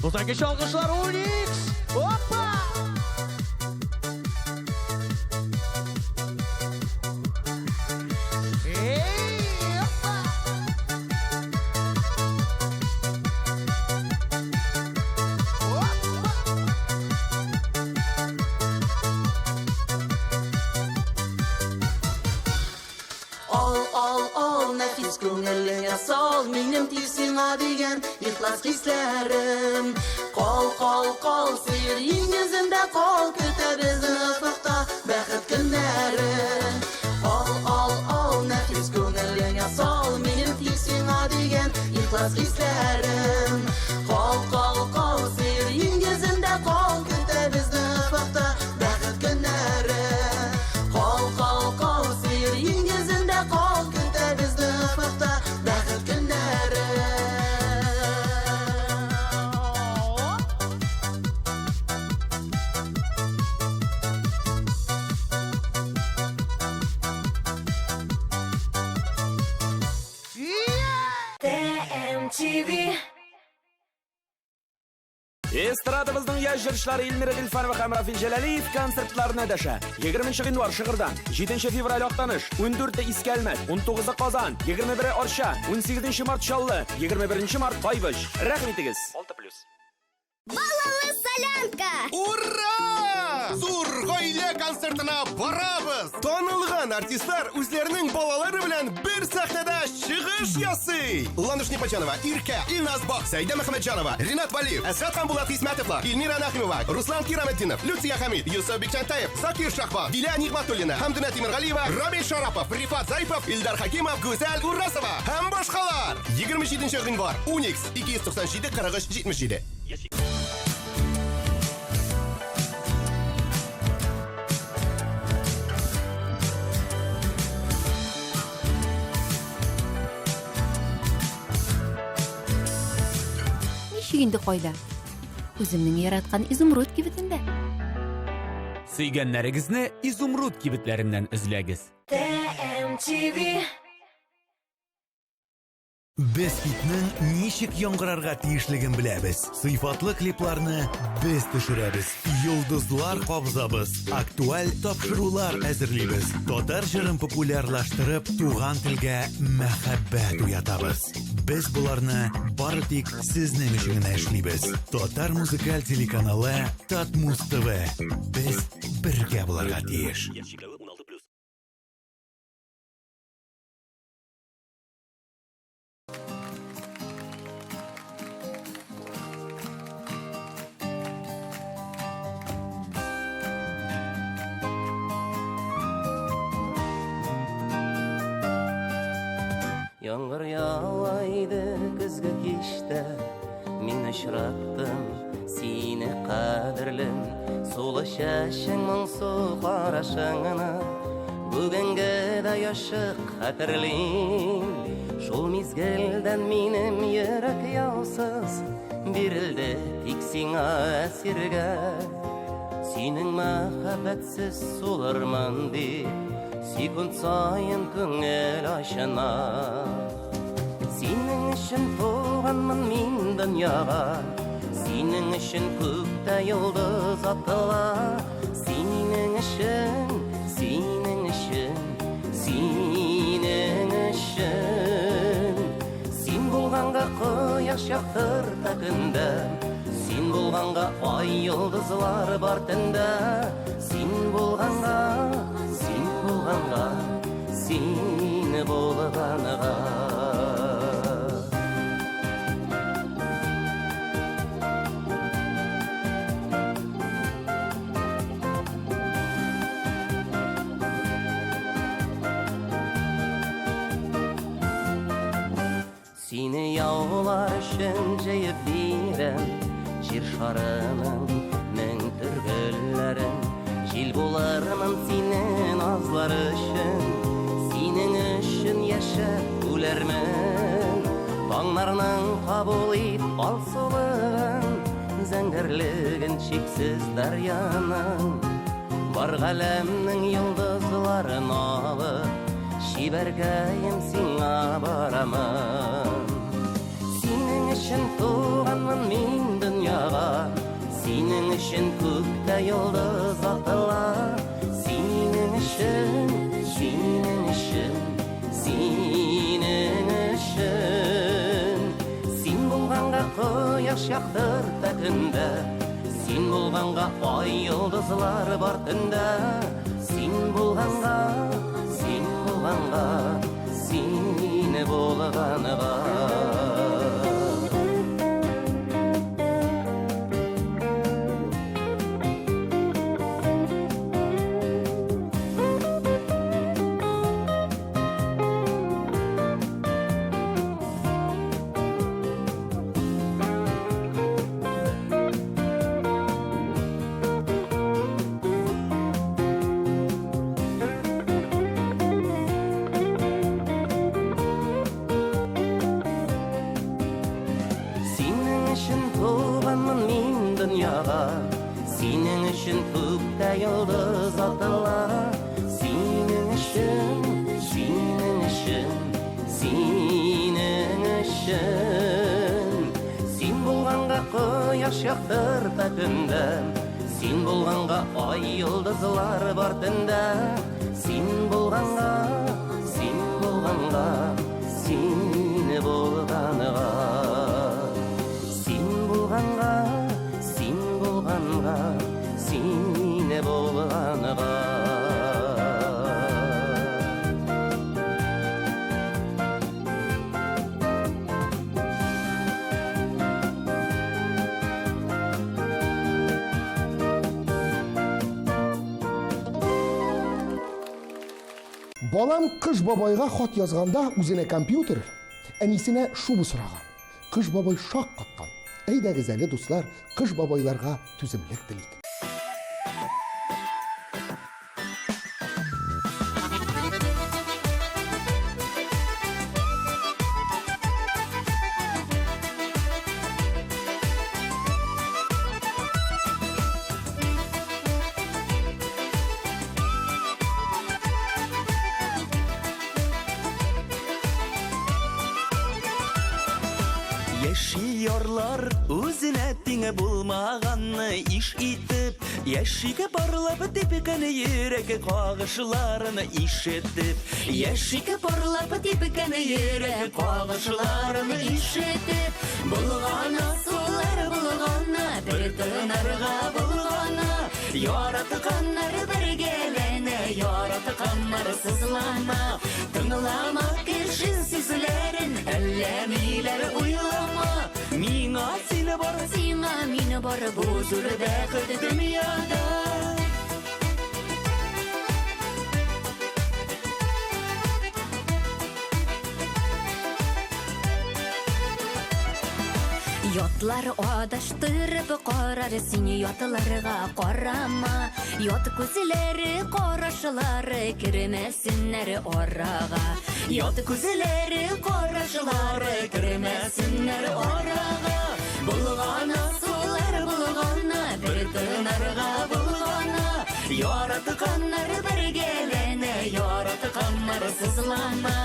Дуслар, көчле алкышлар, Уникс! Опа! Эй, опа! Ал, ал, ал, нәфис күңелеңә сал, минем тик сиңа дигән ихлас хисләрем. Кал, кал, кал, сыер диңгезендә кал, көтә безне офыкта бәхет көннәре. Ал, ал, ал, нәфис күңелеңә сал, минем тик сиңа дигән ихлас хисләрем. Кал, кал, кал, сыер диңгезендә кал, көтә безне офыкта бәхет көннәре. Кал, кал, кал, сыер диңгезендә кал, көтә безне офыкта бәхет көннәре. TMTV. Эстрадабызның яшь җырчылары Эльмира Гыйльфанова һәм Рафил Җәләлиев концертларына дәшә. 20 гыйнвар Шыгырдан, 7 февраль Актаныш, 14 Иске Әлмәт, 19 Казан, 21 Арча, 18 март Чаллы, 21 март Кайбыч. Рәхим итегез. 6+. Балалы солянка! Ура! Зур гаилә концертына барабыз! Танылган артистлар үзләренең балалары белән бер сәхнәдә чыгыш ясый! Ландыш Непочанова, Иркә, Илназ Бак, Сәйдә Мөхәммәтҗанова, Ринат Валиев, Әсхат һәм Булат Хисмәтовлар, Эльмира Нәхимова, Руслан Кираметдинов, Люция Хәмид, Юсуф Бикчәнтәев, Закир Шахбан, Дилә Нигъмәтуллина, Хәмдүнә Тимергалиева, Рамил Шарапов, Рифат Зарипов, Илдар Хакимов, Гүзәл Урасова һәм башкалар. 27 гыйнвар, Уникс, 297 43 77. Ничек инде кайда? Үземнең яраткан Изумруд кибетендә. Сөйгәннәрегезне Изумруд кибетләреннән эзләгез. TMTV. Без хитның ничек яңгырарга тиешлеген беләбез. Сыйфатлы клипларны без төшерәбез. Йолдызлар кабызабыз. Актуаль тапшырулар әзерлибез. Татар җырын популярлаштырып, туган телгә мәхәббәт уятабыз. Без боларны бары тик сезнең өчен генә эшлибез. Татар музыкаль телеканалы Татмуз ТВ. Без бергә булырга тиеш. Яңгыр ява иде көзге кичтә, Мин очраттым сине, кадерлем. Сулы чәчең, моңсу карашыңны Бүгенгедәй ачык хәтерлим. Шул мизгелдән минем йөрәк яусыз Бирелде тик сиңа әсиргә. Синең мәхәббәтсез сулырмын дип, Секунд саен күңел ачына. Синең өчен туганмын мин дөньяга, Синең өчен күктә йолдыз атыла. Синең өчен, синең өчен, синең өчен. Син булганга кояш яктырта көндә, Син булганга ай йолдызлар бар төндә. Син булганга, син булганга, син булганга. Сине яулар өчен җыеп бирәм Җир шарының мең төр гөлләрен. Җил булырмын сине назлар өчен, Синең өчен яшәп үләрмен. Таңнарның кабул ит алсулыгын, Зәңгәрлеген чиксез дәрьяның. Бар галәмнең йолдызларын алып, Чибәркәем, сиңа барамын. Синең өчен туганмын мин дөньяга. өчен күктә йолдыз атыла. Синең өчен, синең өчен, синең өчен. Син булганга кояш яктырта көндә, Син булганга ай йолдызлар бар төндә. Син булганга, син булганга, син булганга. Синең өчен туганмын мин дөньяга, Синең өчен күктә йолдыз атыла. Синең өчен, синең өчен, синең өчен. Син булганга кояш яктырта көндә, Син булганга ай йолдызлар бар төндә. Син булганга, син булганга, син булганга. Син булганга, син булганга, син булганга. Балам Кыш бабайга хат язганда үзенә компьютер, әнисенә шуба сораган. Кыш бабай шаккаткан. Әйдәгез әле, дуслар, Кыш бабайларга түземлек телик. Яши ярлар үзенә тиңе булмаганны иш итеп, Яшиге парлап типкән йөрәк кагышларын ишетеп, Яшиге парлап типкән йөрәк кагышларын ишетеп, Булгана сулар булгана, бер тынарга булгана, Яратканнар бергәләнә, яратканнар сызлана. Тыңлама кеше сүзләрен, әллә ниләр уйлама. Миңа син бар, сиңа мин бар, бу зур бәхет дөньяда. Ятлар адаштырып карар, син ятларга карама. Ят күзләре, карашлары кермәсеннәр арага. Ят күзләре, карашлары кермәсеннәр арага. Булгана сулар булгана, бер тынарга булгана. Яратканнар бергәләнә, яратканнар сызлана.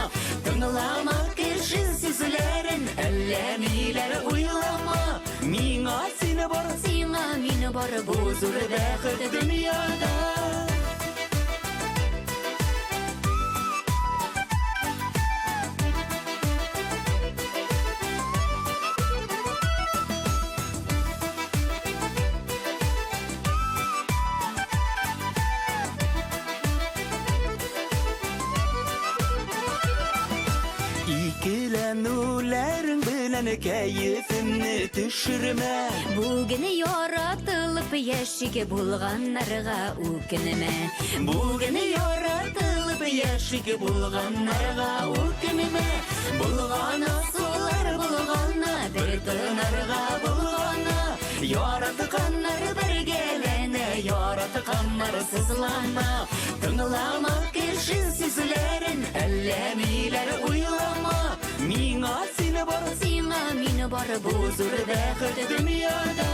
Тыңлама кеше сүзләрен, әллә ниләр уйлама. Миңа син бар, сиңа мин бар, бу зур бәхет дөньяда. Икеләнүләрең белән кәефемне төшермә. Бүген яратылып яшиге булганнарга үкенмә. Бүген яратылып яшиге булганнарга үкенмә. Булгана сулар булгана, бер тынарга булгана. Яратканнар бергәләнә, яратканнар сызлана. Тыңлама кеше сүзләрен, әллә ниләр уйлама. Миңа син бар, сиңа мин бар, бу зур бәхет дөньяда.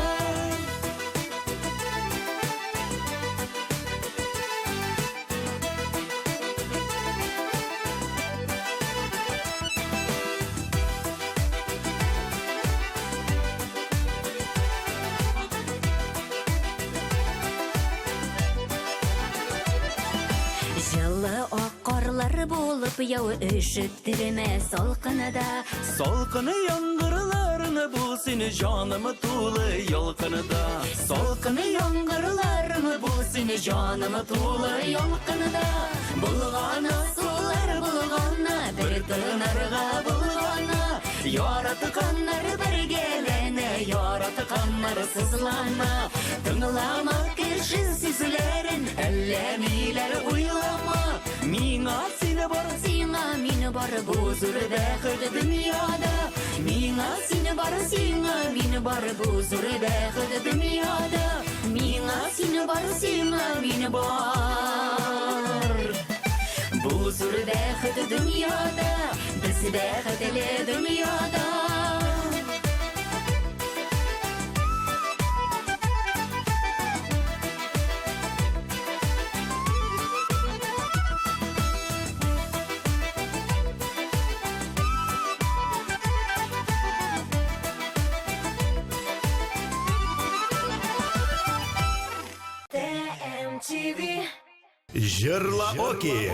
Кар булып яу өшеттермә салкында. Салкын яңгырларың бул син җаным тулы ялкында. Салкын яңгырларың бул син җаным тулы ялкында. Булгана сулар булгана, бер тынарга булгана. Яратканнар бергәләнә, яратканнар сызлана. Тыңлама кеше сүзләрен, әллә ниләр уйлама. Миңа син бар, сиңа мин бар, бу зур бәхет дөньяда. Миңа син бар, сиңа мин бар, бу зур бәхет дөньяда. Миңа син бар, сиңа мин бар. Бу зур бәхет дөньяда, без бәхетле дөньяда. TMTV. Җырла Оки!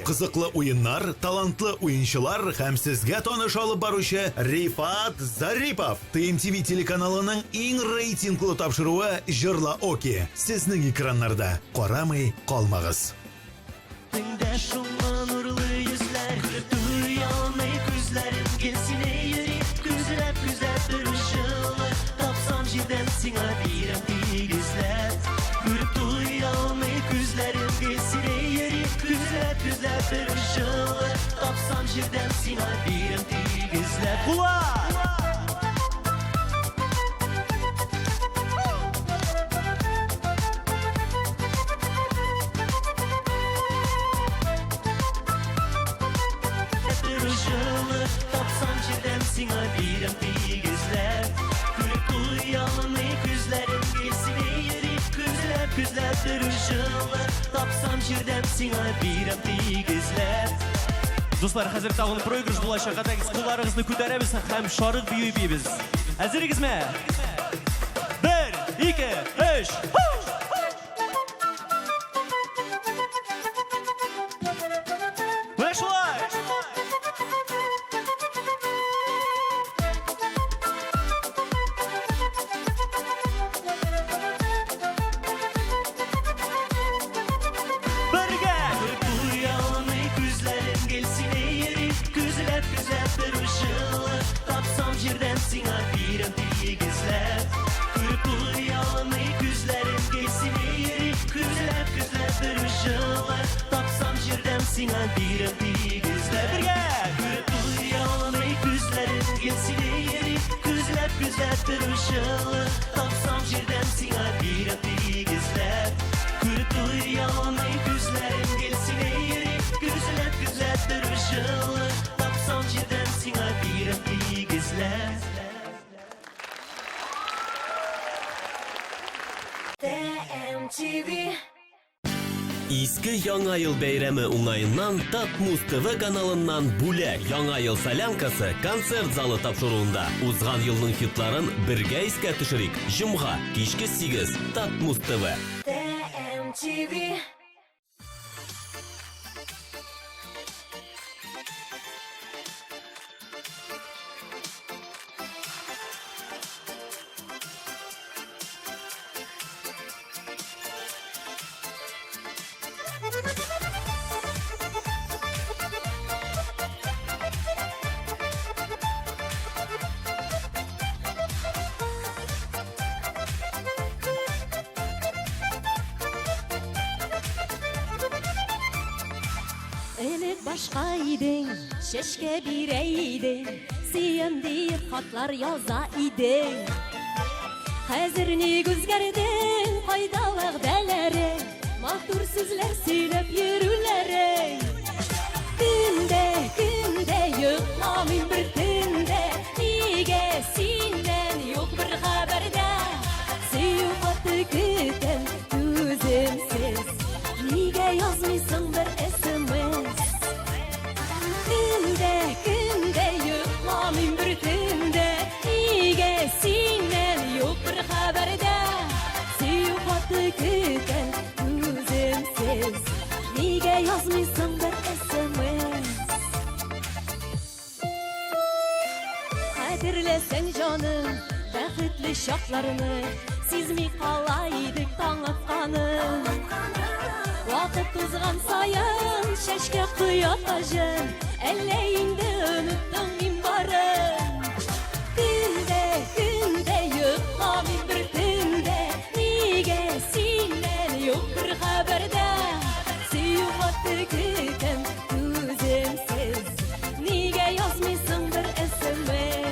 Кызыклы уеннар, талантлы уенчылар һәм сезгә таныш алып баручы Рифат Зарипов. ТМТВ телеканалының иң рейтинглы тапшыруы Җырла Оки сезнең экраннарда. Карамый калмагыз. Теңдә шуңа нурлы йөзләр, күреп туя алмый күзләрем, гел сине йөри, күзләп, күзләп бер җылы, тапсам җирдән сиңа бирәм тигезләп. Күреп туя алмый күзләрем, гел сине йөри, күзләп, күзләп бер җылы, тапсам җирдән сиңа бирәм тигезләп. Кулак! Бер җылы, тапсам җирдән сиңа бирәм тигезләп. Күреп туя алмый күзләрем, гел сине йөри, күзләп, күзләп бер җылы, тапсам җирдән сиңа бирәм тигезләп. Дуслар, хәзер тагын проигрыш булачак. Әйдәгез, кулларыгызны күтәрәбез һәм шарык бию биибез. Әзерегезме? 1, 2, 3. Менә шулай. Бергә! Күреп туя алмый күзләрем, гел сине йөри, күзләп, күзләп бер җылы, тапсам җирдән сиңа бирәм тигезләп. Күреп туя алмый күзләрем, гел сине йөри, күзләп, күзләп бер җылы, тапсам җирдән сиңа бирәм тигезләп. Бергә! Күреп туя алмый күзләрем, гел сине йөри, күзләп, күзләп бер җылы, тапсам җирдән сиңа бирәм тигезләп. Күреп туя алмый күзләрем, гел сине йөри, күзләп, күзләп бер җылы, тапсам җирдән сиңа бирәм тигезләп. TMTV. Иске Яңа ел бәйрәме уңаеннан Татмуз ТВ каналыннан бүләк Яңа ел солянкасы концерт залы тапшыруында узган елның хитларын бергә искә төшерик. Җомга, кичке 8, Татмуз ТВ. TMTV. Элек башка идең, чәчкә бирә идең, сөям диеп хатлар яза идең. Хәзер ник үзгәрдең, кайда вәгъдәләрең, матур сүзләр сөйләп йөрүләрең? Төндә, көндә йокламыйм бер төндә, нигә синнән юк бер хәбәр дә? Сөю хаты көтәм түземсез, нигә язмыйсың бер СМС? Төндә, көндә йокламыйм бер төндә, нигә синнән юк бер хәбәр дә? Сөю хаты көтәм түземсез, нигә язмыйсың бер СМС? Хәтерләсәң, җаным, бәхетле чакларны, сизми кала идек таң атканын. Вакыт узган саен чәчкә коя таҗын, әллә инде оныттың мин барын. Көндә, көндә йокламыйм бер төндә, нигә синнән юк бер хәбәр дә? Сөю хаты көтәм түземсез, нигә язмыйсың бер SMS?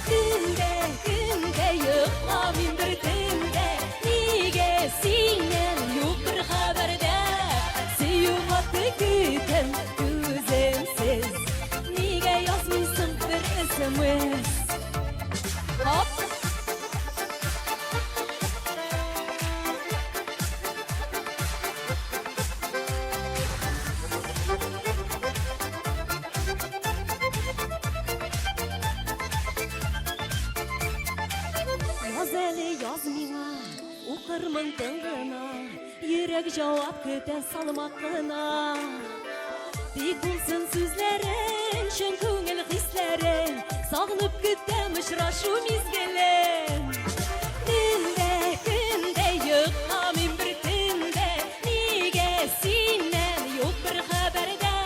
Көндә, көндә йокламыйм бер төндә, нигә синнән юк бер хәбәр дә? Сөю хаты көтәм түземсез, нигә язмыйсың бер SMS? Хоп! Яз әле, яз миңа, укырмын тын гына, йөрәк җавап көтә салмак кына. Тик булсын сүзләрең, чын күңел хисләрең, сагынып көтәм очрашу мизгелен. Төндә, көндә йокламыйм бер төндә, нигә синнән юк бер хәбәр дә?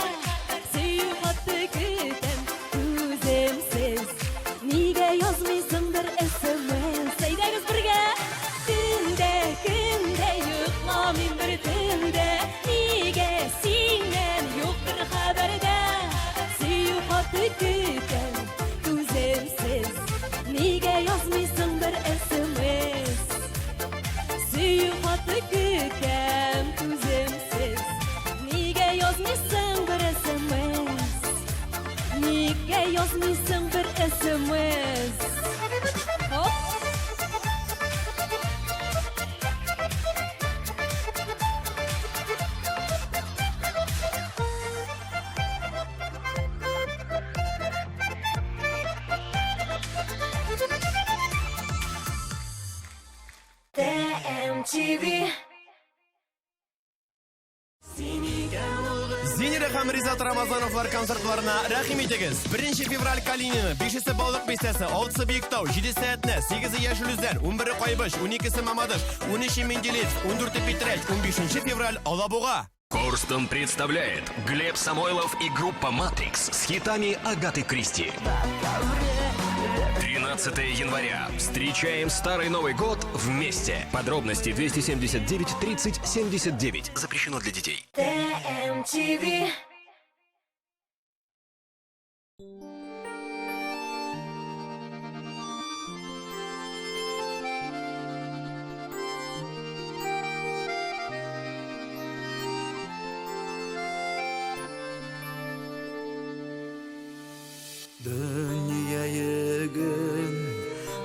Сөю хаты көтәм түземсез, нигә язмыйсың бер SMS? Әйдәгез бергә! Төндә, көндә йокламыйм бер төндә, нигә синнән юк бер хәбәр дә? Сөю хаты көтәм түземсез, нигә язмыйсың бер SMS? Сөю хаты көтәм түземсез, нигә язмыйсың бер SMS? Нигә язмыйсың бер SMS? Хоп! TMTV. Зинира һәм Ризат Рамазановлар концертларына рәхим итегез. 1 февраль Калинино, 5-се Балык Бистәсе, 6-сы Биектау, 7-се Әтнә, 8-е Яшел Үзән, 11-е Кайбыч, 12-се Мамадыш, 13-е Менделеевск, 14-е Питрәч, 15 февраль Алабуга. Корстон представляет Глеб Самойлов и группа «Матрикс» с хитами Агаты Кристи. 13 января. Встречаем Старый Новый год вместе. Подробности 279 30 79. Запрещено для детей. TMTV. Дөнья йөген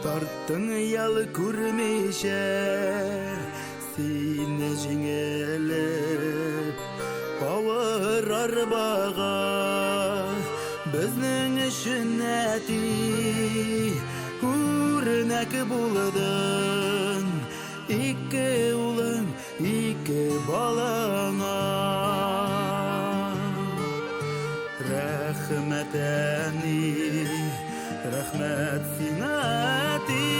тарттың ял күрмичә, сине җиңелеп авыр арбага. Безнең өчен әти үрнәк булдың, ике улың, ике балаңа. Рәхмәт, әни, рәхмәт сиңа, әти,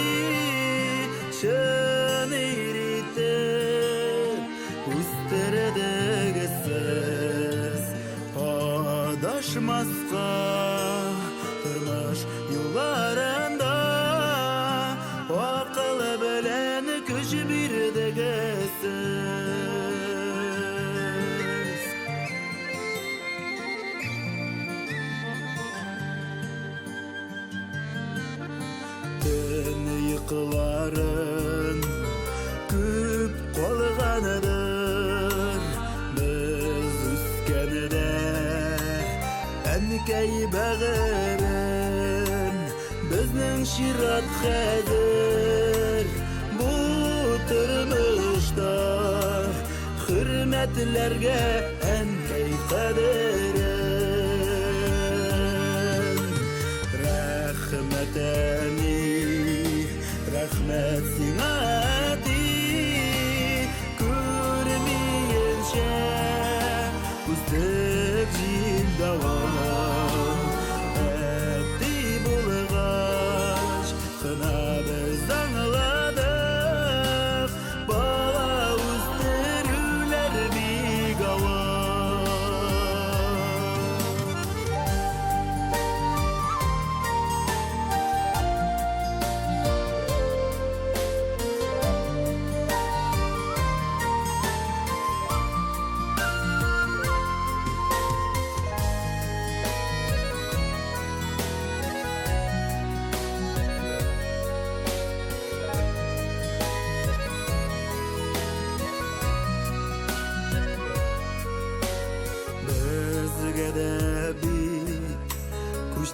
чын ир итеп үстердегез сез. Адашмаска тормыш юлларында акыл белән көч бирдегез сез. Төн йокыларын күп калгандыр без үскәндә әнкәй бәгырем. Безнең чират хәзер бу тормышта хөрмәтләргә әнкәй кадерен. Рәхмәт, әни, рәхмәт сиңа, әти, күрмиенчә үстек җил давыл. Әти булып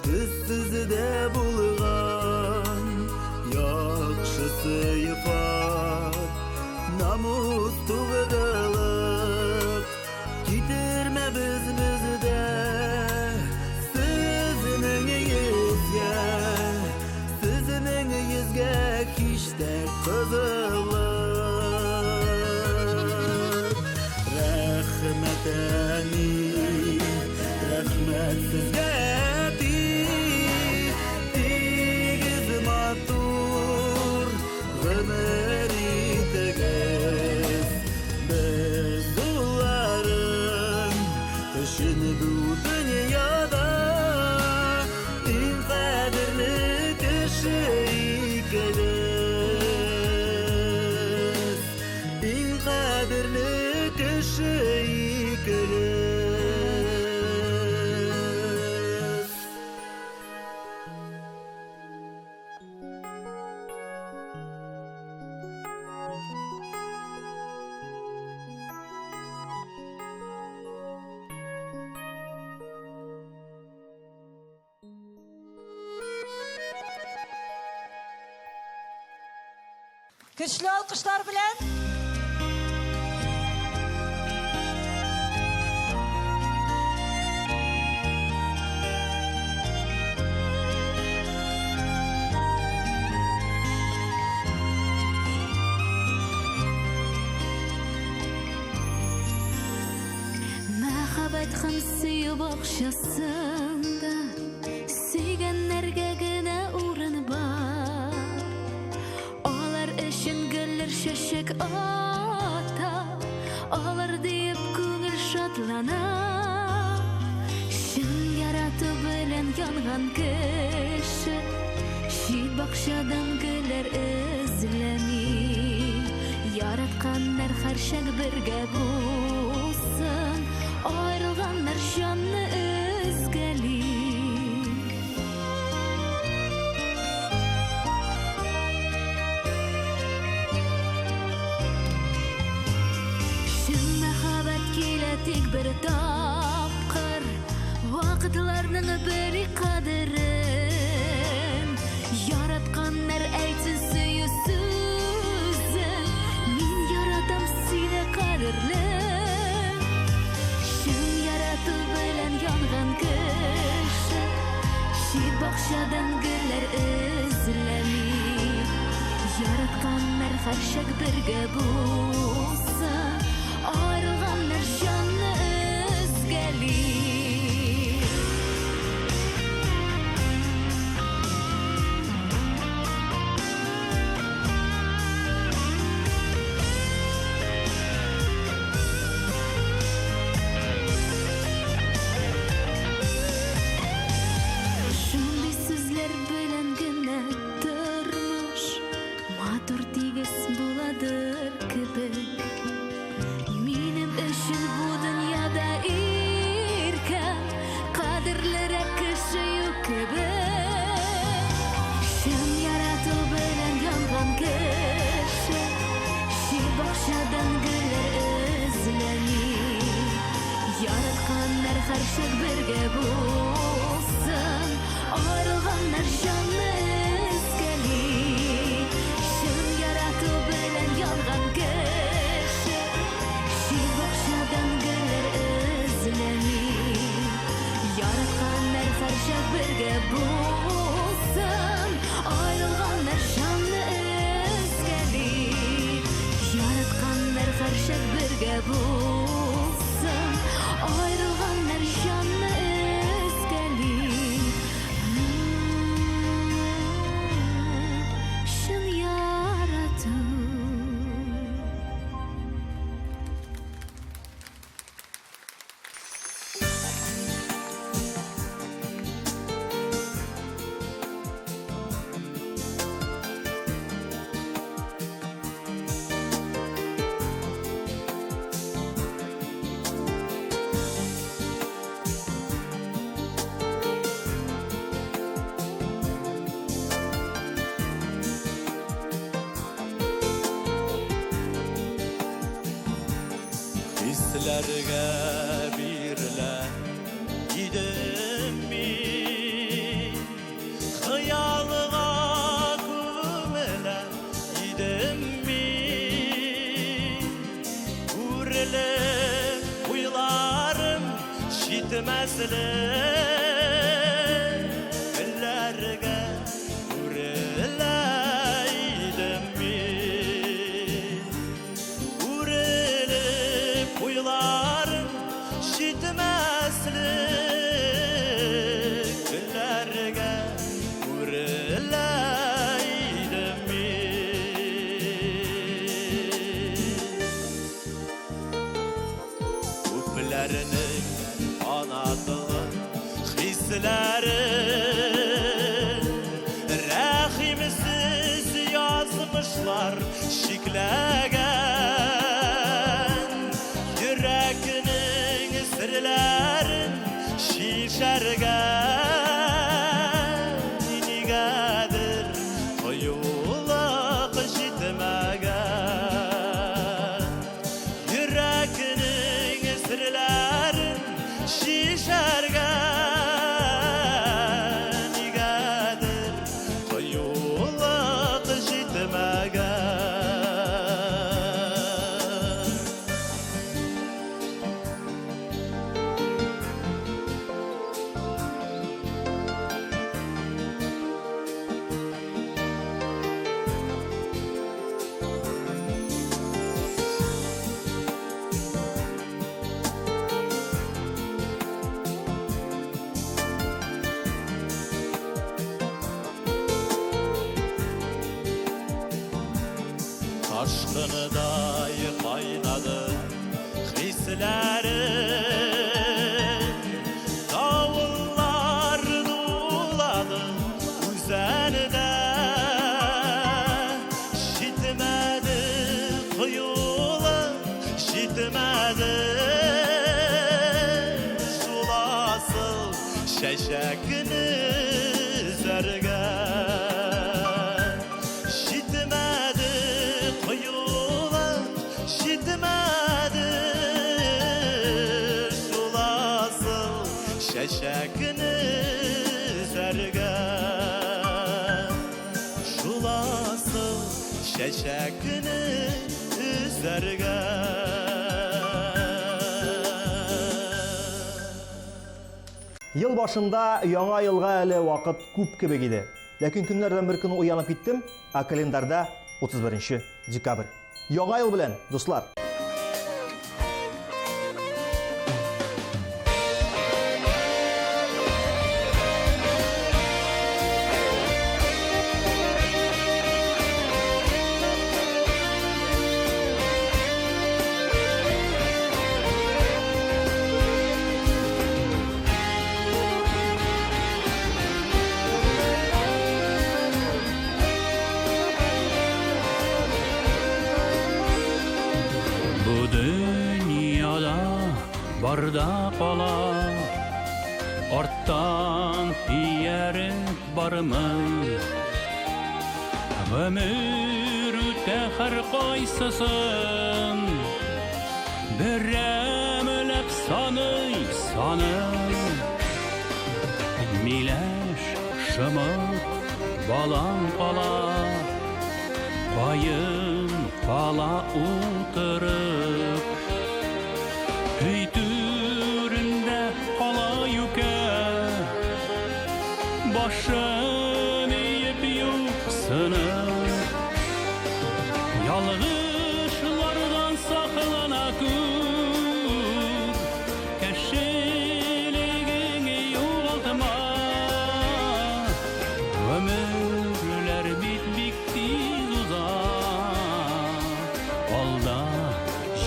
Төссез дә булган, яхшы сыйфат, намус, тугрылык. Китермәбез бездә сезнең йөзгә, сезнең йөзгә һич тә кызыллык. Рәхмәт, әни, рәхмәт сезгә, әти, тигез матур гомер итегез. Без улларың өчен бу дөньяда иң кадерле кеше икегез, иң кадерле кеше икегез. Көчле алкышлар белән. Мәхәббәт һәм сөю бакчасында сөйгәннәргә генә урын бар. Алар өчен гөлләр чәчәк ата, алар диеп күңел шатлана. Чын ярату белән янган кеше чит бакчадан гөлләр эзләми. Яратканнар һәрчак бергә булсын, аерылганнар җанны өзгәли. Чын мәхәббәт килә тик бер тапкыр, вакытларның бели кадерен. Яратканнар әйтсен сөю сүзен, мин яратам сине, кадерлем. Чын ярату белән янган кеше чит бакчадан гөлләр эзләми. Яратканнар һәрчак бергә булсын, аерылганнар җанны өзгәли. Шундый сүзләр белән генә тормыш матур, тигез буладыр кебек. Минем өчен бу дөньяда иркә, кадерлерәк кеше юк кебек. Чын ярату белән янган кеше чит бакчадан гөлләр эзләми. Яратканнар һәрчак бергә булсын, аерылганнар җанны өзгәли. Чын ярату белән янган кеше чит бакчадан гөлләр эзләми. Яратканнар һәрчак бергә булсын, аерылганнар җанны өзгәли. Яратканнар һәрчак бергә булсын, аерылганнар җанны өзгәли. Чын ярату. Хисләргә бирелә идем мин. Җитмәслек Көннәргә үрелә идем мин. Үрелеп уйларым җитмәслек Көннәргә үрелә идем мин. Күпләрнең канатлы хисләре Рәхимсез язмышлар чикләгән. Йөрәкнең серләрен чишәргә Нигәдер кыюлык җитмәгән. Йөрәкнең серләрен чишәргә Нигәдер кыюлык җитмәгән. Ташкыныдай кайнады хисләрем, Давыллар дулады үзәндә. Җитмәде кыюлык, җитмәде шул асыл чәчәкне өзәргә. Җитмәде кыюлык, җитмәде шул асыл чәчәкне өзәргә. Шул асыл чәчәкне өзәргә. Ел башында яңа елга әле вакыт күп кебек иде. Ләкин көннәрдән бер көн уянып киттем, ә календарьда 31 декабрь. Яңа ел белән, дуслар! Бу дөньяда барда кала, Арттан ияреп бармый. Гомер үтә һәркайсысын Берәмләп саный, саный. Миләш, шомырт, балан кала, Каен кала утырып. Өй түрендә кала юкә, Башын иеп юксынып. Ялгышлардан саклана күр, Кешелегең югалтма. Гомерләр бит бик тиз уза, Алда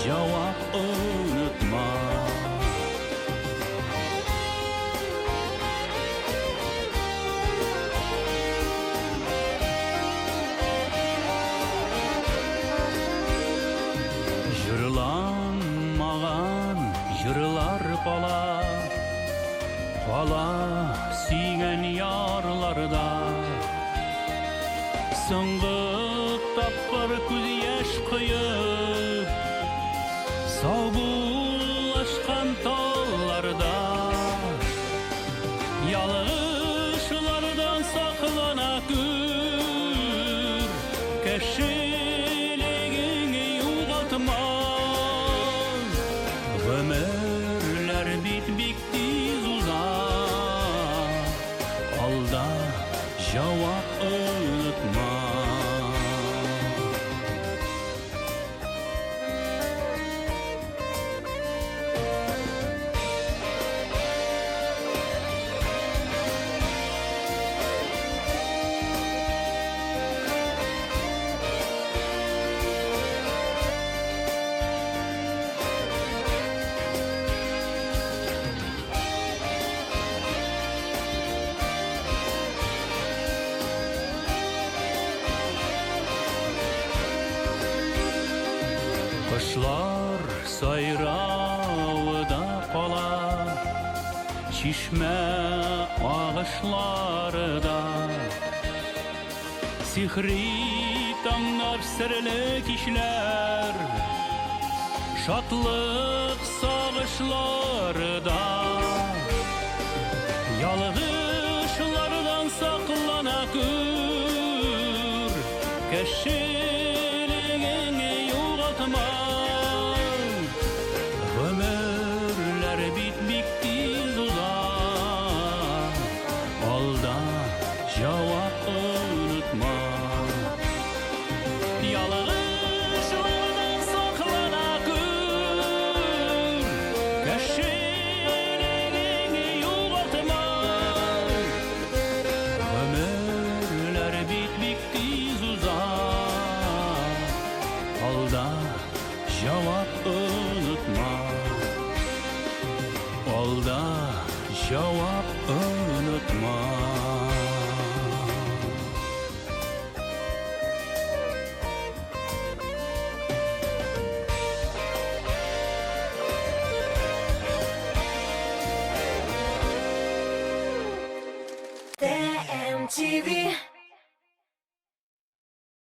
җавап онытма. Җырланмаган җырлар кала, Кала сөйгән ярларда. Соңгы тапкыр күз яшь коеп, Саубуллашкан талларда. Ялгышлардан саклана күр, Кешелегең югалтма. Гомерләр бит бик тиз уза, җавап онытма. Кошлар сайравы да кала, Чишмә агышлары да. Сихри таңнар, серле кичләр, Шатлык сагышлары да. Ялгышлардан саклана күр, Кешелегеңне югалтма. Гомерләр бит бик тиз уза, Алда җавап онытма. Ялгышлардан саклана күр, Кешелегеңне югалтма. Гомерләр бит бик тиз уза, Алда җавап онытма. Алда җавап онытма. ТМТВ.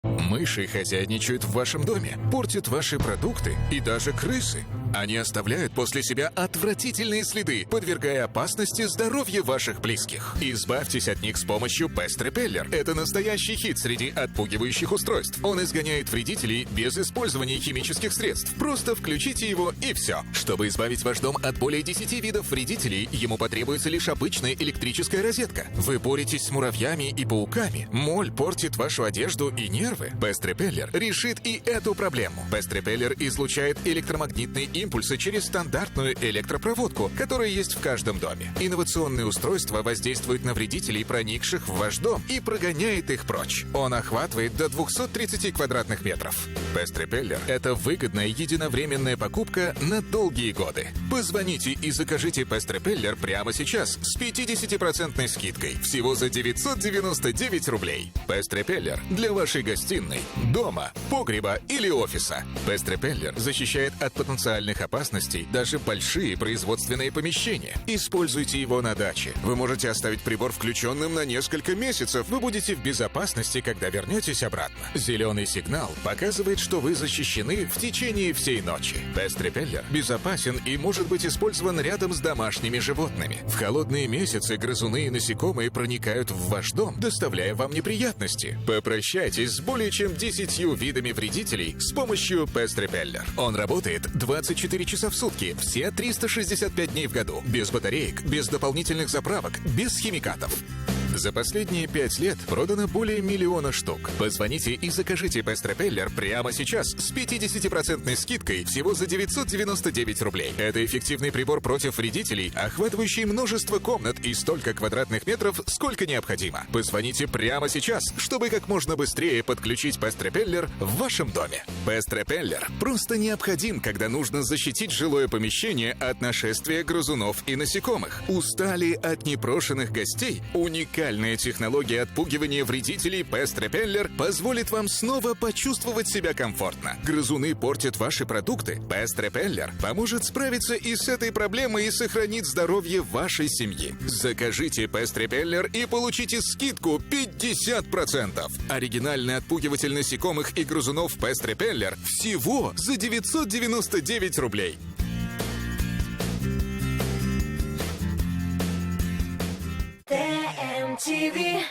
Мыши хозяйничают в вашем доме, портят ваши продукты и даже крысы. Они оставляют после себя отвратительные следы, подвергая опасности здоровье ваших близких. Избавьтесь от них с помощью Pest Repeller. Это настоящий хит среди отпугивающих устройств. Он изгоняет вредителей без использования химических средств. Просто включите его и все. Чтобы избавить ваш дом от более 10 видов вредителей, ему потребуется лишь обычная электрическая розетка. Вы боретесь с муравьями и пауками. Моль портит вашу одежду и нервы. Pest Repeller решит и эту проблему. Pest Repeller излучает электромагнитные импульсы через стандартную электропроводку, которая есть в каждом доме. Инновационное устройство воздействует на вредителей, проникших в ваш дом, и прогоняет их прочь. Он охватывает до 230 квадратных метров. Pest Repeller – это выгодная единовременная покупка на долгие годы. Позвоните и закажите Pest Repeller прямо сейчас с 50% скидкой. Всего за 999 рублей. Pest Repeller для вашей гостиной, дома, погреба или офиса. Pest Repeller защищает от потенциальных опасностей даже большие производственные помещения. Используйте его на даче. Вы можете оставить прибор включенным на несколько месяцев. Вы будете в безопасности, когда вернетесь обратно. Зеленый сигнал показывает, что вы защищены в течение всей ночи. Pest Repeller безопасен и может быть использован рядом с домашними животными. В холодные месяцы грызуны и насекомые проникают в ваш дом, доставляя вам неприятности. Попрощайтесь с более чем 10 видами вредителей с помощью Pest Repeller. Он работает 24 часа в сутки, все 365 дней в году, без батареек, без дополнительных заправок, без химикатов. За последние 5 лет продано более миллиона штук. Позвоните и закажите Pest Repeller прямо сейчас с 50% скидкой всего за 999 рублей. Это эффективный прибор против вредителей, охватывающий множество комнат и столько квадратных метров, сколько необходимо. Позвоните прямо сейчас, чтобы как можно быстрее подключить Pest Repeller в вашем доме. Pest Repeller просто необходим, когда нужно защитить жилое помещение от нашествия грызунов и насекомых. Устали от непрошенных гостей? Уникальная технология отпугивания вредителей Pest Repeller позволит вам снова почувствовать себя комфортно. Грызуны портят ваши продукты. Pest Repeller поможет справиться и с этой проблемой и сохранит здоровье вашей семьи. Закажите Pest Repeller и получите скидку 50%. Оригинальный отпугиватель насекомых и грызунов Pest Repeller всего за 999 рублей. ТМТВ.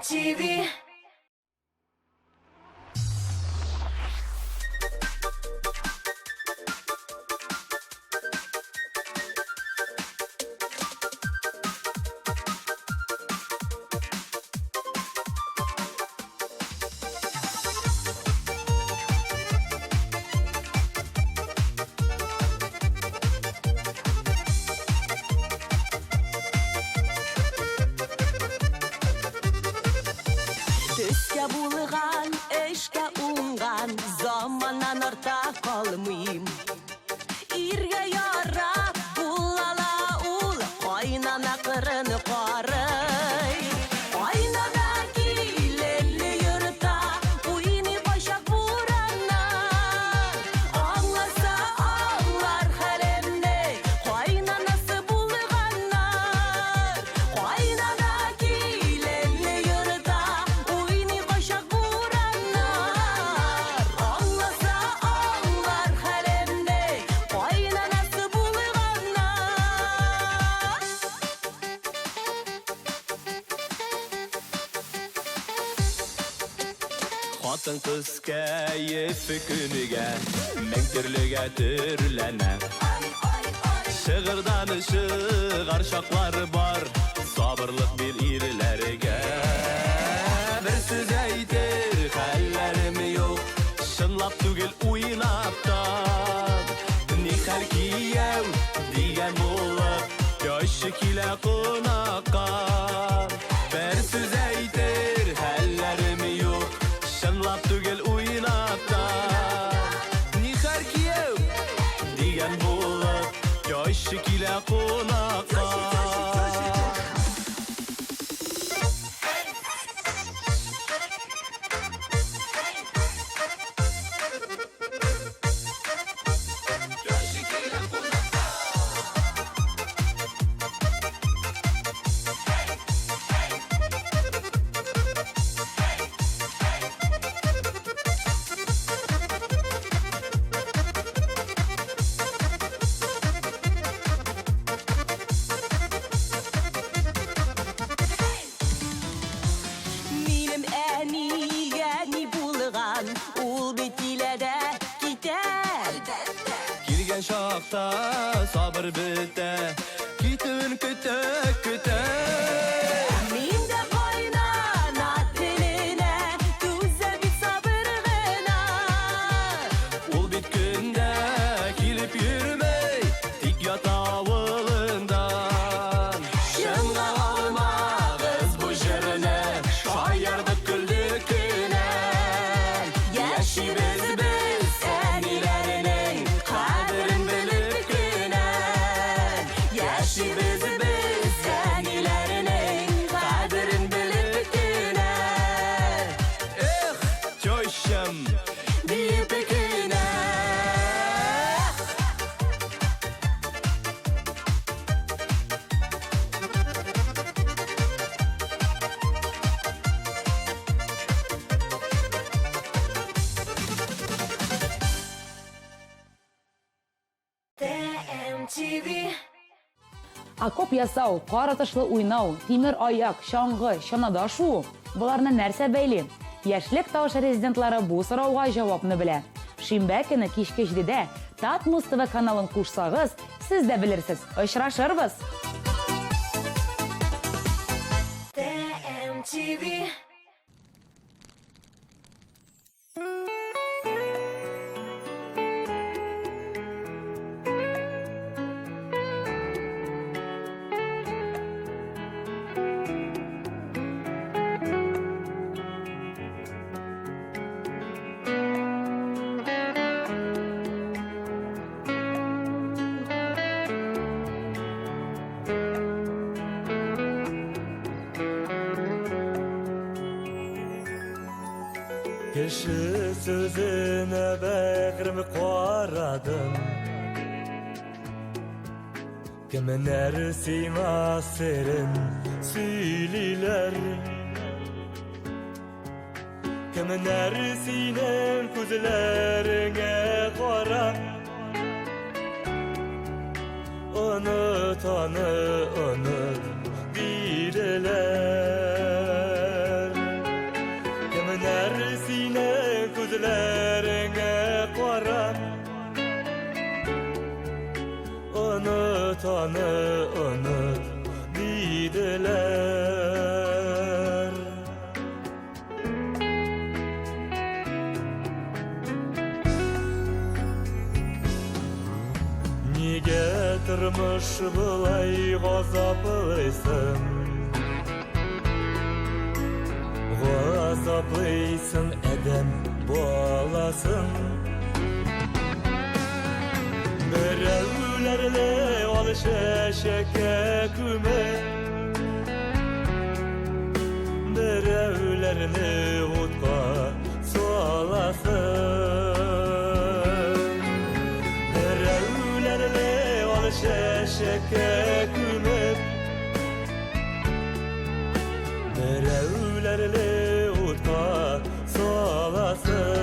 MTV. Төскә булган, эшкә уңган, заманнан арта калмыйм. Иргә ярап булала ул, кайнана кырын карый. Кайнана киленле йорта, уйный кайчак бураннар. Аңласа аңлар хәлемне, кайнанасы булганнар. Кайнана киленле йорта, уйный кайчак бураннар. Аңласа аңлар хәлемне, кайнанасы булганнар. Хатын-кыз кәефе көнегә мең төрлегә төрләнә. Шыгырдан чыгар чаклары бар, сабырлык бир ирләргә. Бер сүз әйтер хәлләрем юк, чынлап түгел уйнап та. Нихәл кияү дигән булып, яшы килә кунакка. Бер сүз әйтер хәлләрем юк, чынлап түгел уйнап та. Нихәл кияү дигән булып, яшы килә кунакка. Минем әнигә ни булган, ул бит килә дә китә. Килгән чакта сабыр бетә, китүен көтә, көтә. Мин дә кайнана теленә түзә бит сабыр гына. Ул бит көндә килеп йөрмәй, тик ята авылында. Чынга алмагыз бу җырны, шаярдык көлдек кенә. Яшибез без әниләрнең кадерен белеп кенә. Яшибез без әниләрнең кадерен белеп кенә. Эх, тещам, Диеп кенә. MTV. Окоп ясау, кар атышлы уйнау, тимер аяк, чаңгы, чанада шуу. Боларны нәрсә бәйли? Яшьлек тавышы резидентлары бу сорауга җавапны белә. Шимбә көне кичке 7дә Татмус ТВ каналын кушсагыз, сез дә белерсез. Очрашырбыз! MTV. Кеше сүзенә бәгърем карадым. Кемнәр сиңа серен сөйлиләр? Кемнәр синең күзләреңә карап Оныт аны, оныт диделәр. аны оныт, диделәр. Нигә тормыш болай газаплыйсың? Газаплыйсың адәм баласын. Берәүләрне ал чәчәккә күмеп, Берәүләрне утка саласың. Берәүләрне ал чәчәккә күмеп, Берәүләрне утка саласың.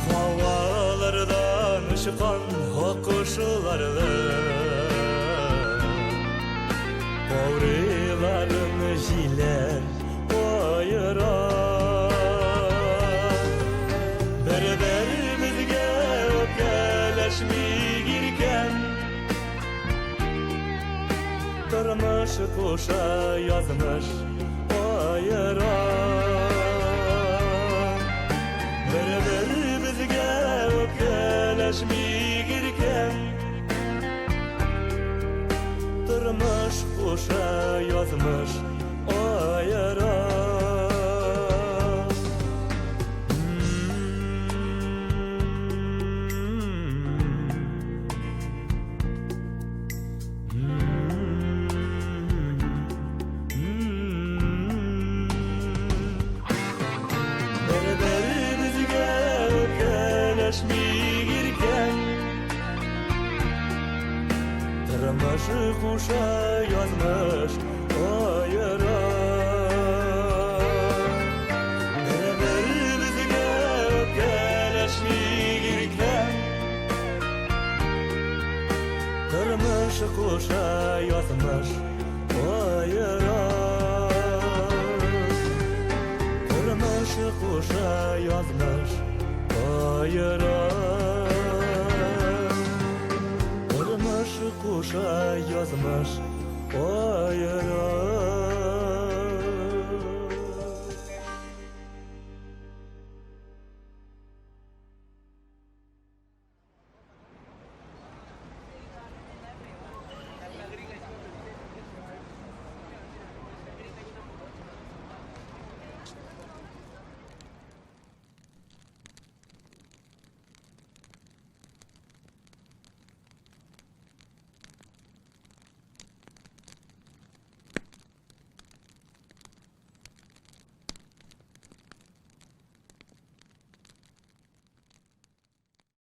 Һавалардан очкан аккошларны Каурыйларын җилләр каера. Бер-беребезгә үпкәләшмик иркәм. Тормыш куша, язмыш аера. Бер-беребезгә үпкәләшмик иркәм. Тормыш куша, язмыш аера. Бер-беребезгә үпкәләшмик иркәм. Тормыш куша, язмыш аера. Бер-беребезгә үпкәләшмик иркәм. Тормыш куша, язмыш аера. Тормыш куша, язмыш аера. Тормыш куша, язмыш аера.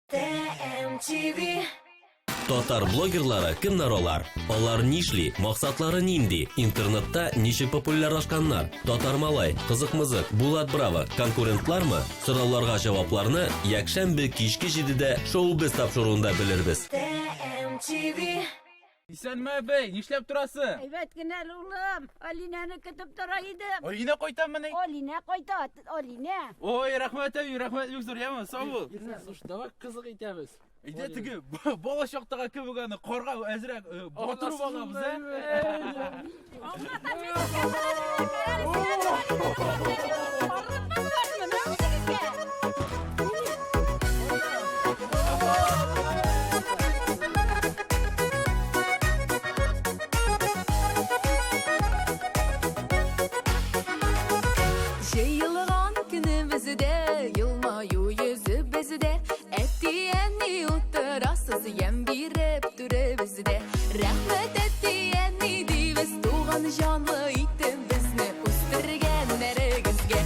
TMTV. Татар блогерлары кемнәр алар? Алар нишли? Максатлары нинди? Интернетта ничек популярлашканнар? Татар малай, Кызык-мызык, Булат Браво конкурентлармы? Сорауларга җавапларны якшәмбе кичке 7дә Шоу-без тапшыруында белербез. TMTV. Исәнме, әбәй, нишләп торасың? Әйбәт кенә әле, улым. Алинәне көтеп тора идем. Алинә кайтамыни? Алинә кайта, Алинә. Ой, рәхмәт, әби, рәхмәт, бик зур, яме, сау бул. Слушай, давай кызык итәбез. Әйдә теге бала чактагы кебек аны карга әзрәк батырып алабыз, ә? Җыелган көнебездә, елмаю йөзебездә, әти-әни утырасыз, ямь биреп түребездә. Рәхмәт, әти-әни дибез, туган җанлы итеп безне үстергәннәрегезгә.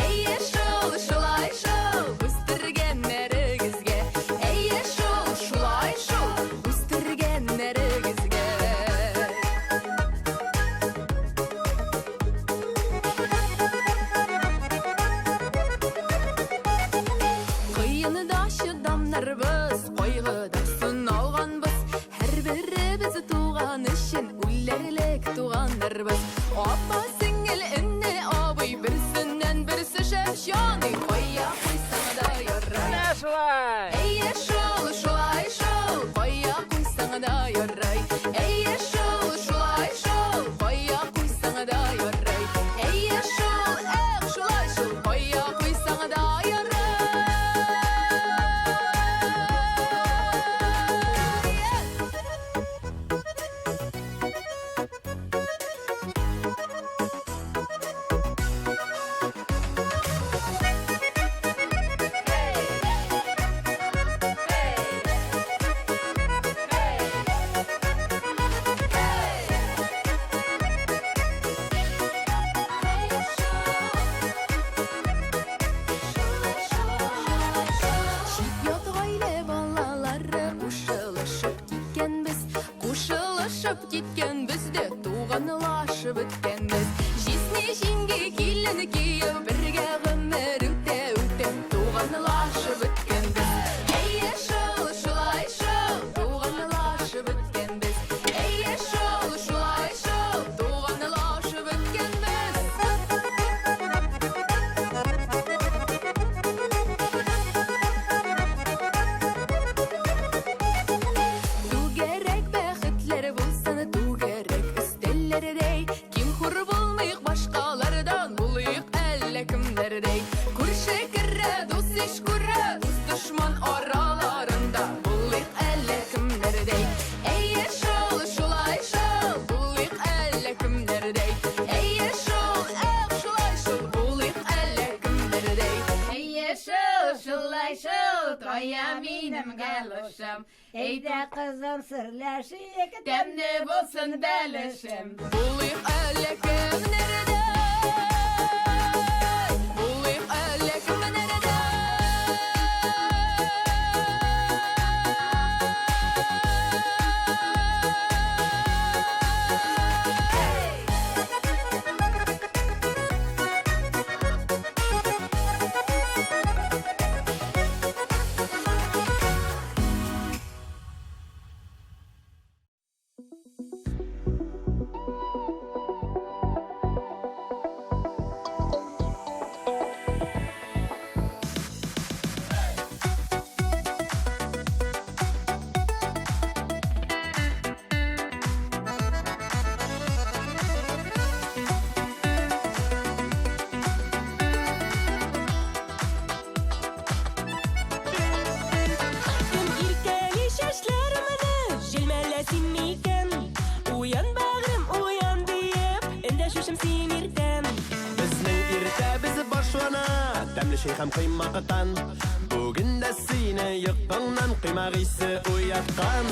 Әйе шул, шулай шул, үстергәннәрегезгә. Әйе шул, шулай шул, үстергәннәрегезгә. Кыенда чыдамнарбыз, кайгыда сыналганбыз. Һәрберебез туган өчен үләрлек туганнарбыз. Апа, сеңел, эне, абый, берсеннән берсе шәп җаный. Кая куйсаң да ярар. Менә шулай. Әйе шул, шулай шул, кая куйсаң киткәнбез дә туганлашып беткәнбез. Җизни, җиңги, килен, кияү бергә гомер үтә үтә туганлашып беткәнбез. Әйе шул, шулай шул, туганлашып беткәнбез. Әйе шул, шулай шул, туганлашып беткәнбез. Түгәрәк бәхетләр булсын, түгәрәк өстәлләрдәй. Ким-хур булмыйк башкалардан, булыйк әллә кемнәрдәй. Күрше керә, дус иш күрә, дус дошман араларында булыйк әллә кемнәрдәй. Әйе шул, шулай шул, булыйк әллә кемнәрдәй. Әйе шул, эх, шулай шул, булыйк әллә кемнәрдәй. Әйе шул, шулай шул, кая минем галошым. Әйдә кызым серләшик, Тәмле булсын бәлешем. Булыйк әллә кемнәрдәй, булыйк әллә кемнәрдәй. Кем иркәли чәчләремне, җилмәлә син микән? Уян, бәгърем, уян диеп, эндәшүчем син иртән. Безнең иртәбез башлана тәмле чәй һәм коймактан. Бүген дә сине йокыңнан коймак исе уяткан.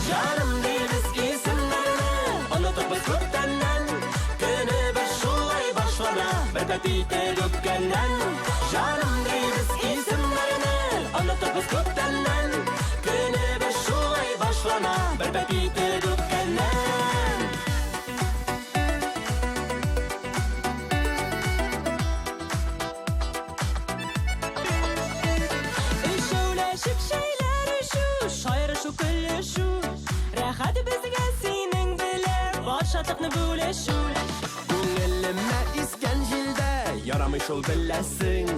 Җаным дибез исемнәрне, онытып без күптәннән. Көнебез шулай башлана, бер тәти итеп үпкәннән. Җаным дибез исемнәрне, онытып без күптәннән. Көнебез шулай башлана, бер тәти итеп үпкәннән. Өчәүләшеп чәйләр эчү, шаярышу, көлешү. Рәхәт безгә синең белән бар шатлыкны бүлешү. Күңелемә искән җилдә ярамый шул беләсең.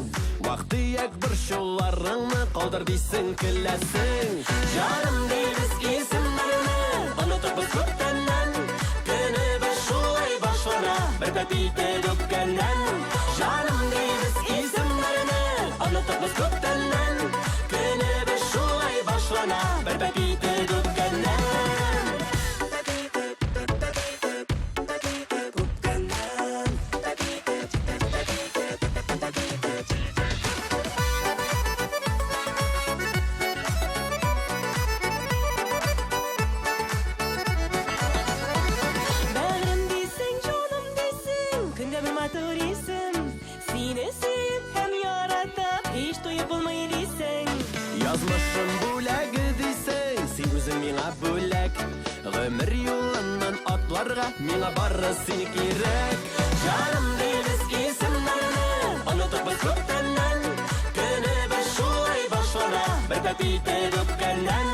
Вак-төяк борчуларыңны калдыр дисең, көләсең. Җаным дибез исемнәрне, онытып без күптәннән. Көнебез шулай башлана, бер тәти итеп үпкәннән. Җаным дибез исемнәрне, онытып без күптәннән. Көнебез шулай башлана, бер тәти итеп үпкәннән. Бәгърем дисең, җаным дисең, көндә бер матур исем. Сине сөеп һәм яратып, һич туеп булмый дисең. Язмышым бүләге дисең, син үзең миңа бүләк. Гомер юлыннан атларга миңа бары син кирәк. Җаным дибез исемнәрне, онытып без күптәннән. Көнебез шулай башлана, бер тәти итеп үпкәннән.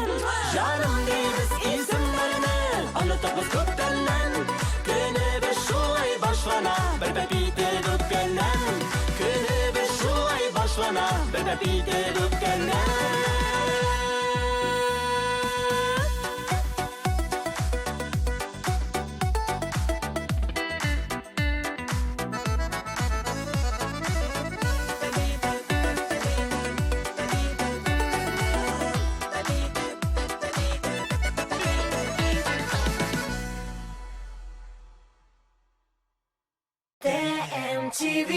Җаным дибез исемнәрне, онытып без күптәннән. Көнебез шулай башлана, бер тәти итеп үпкәннән. Көнебез шулай башлана, бер тәти итеп үпкәннән. MTV.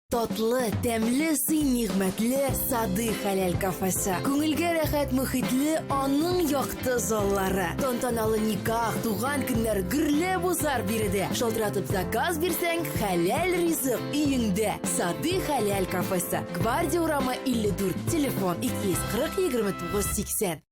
Татлы, тәмле, сый-нигъмәтле Сады хәләл кафесы. Күңелгә рәхәт мөхитле аның якты заллары. Тантаналы никах, туган көннәр гөрләп узар биредә. Шалтыратып заказ бирсәң, хәләл ризык өеңдә. Сады хәләл кафесы. Гвардия урамы 54, телефон 240 29 80.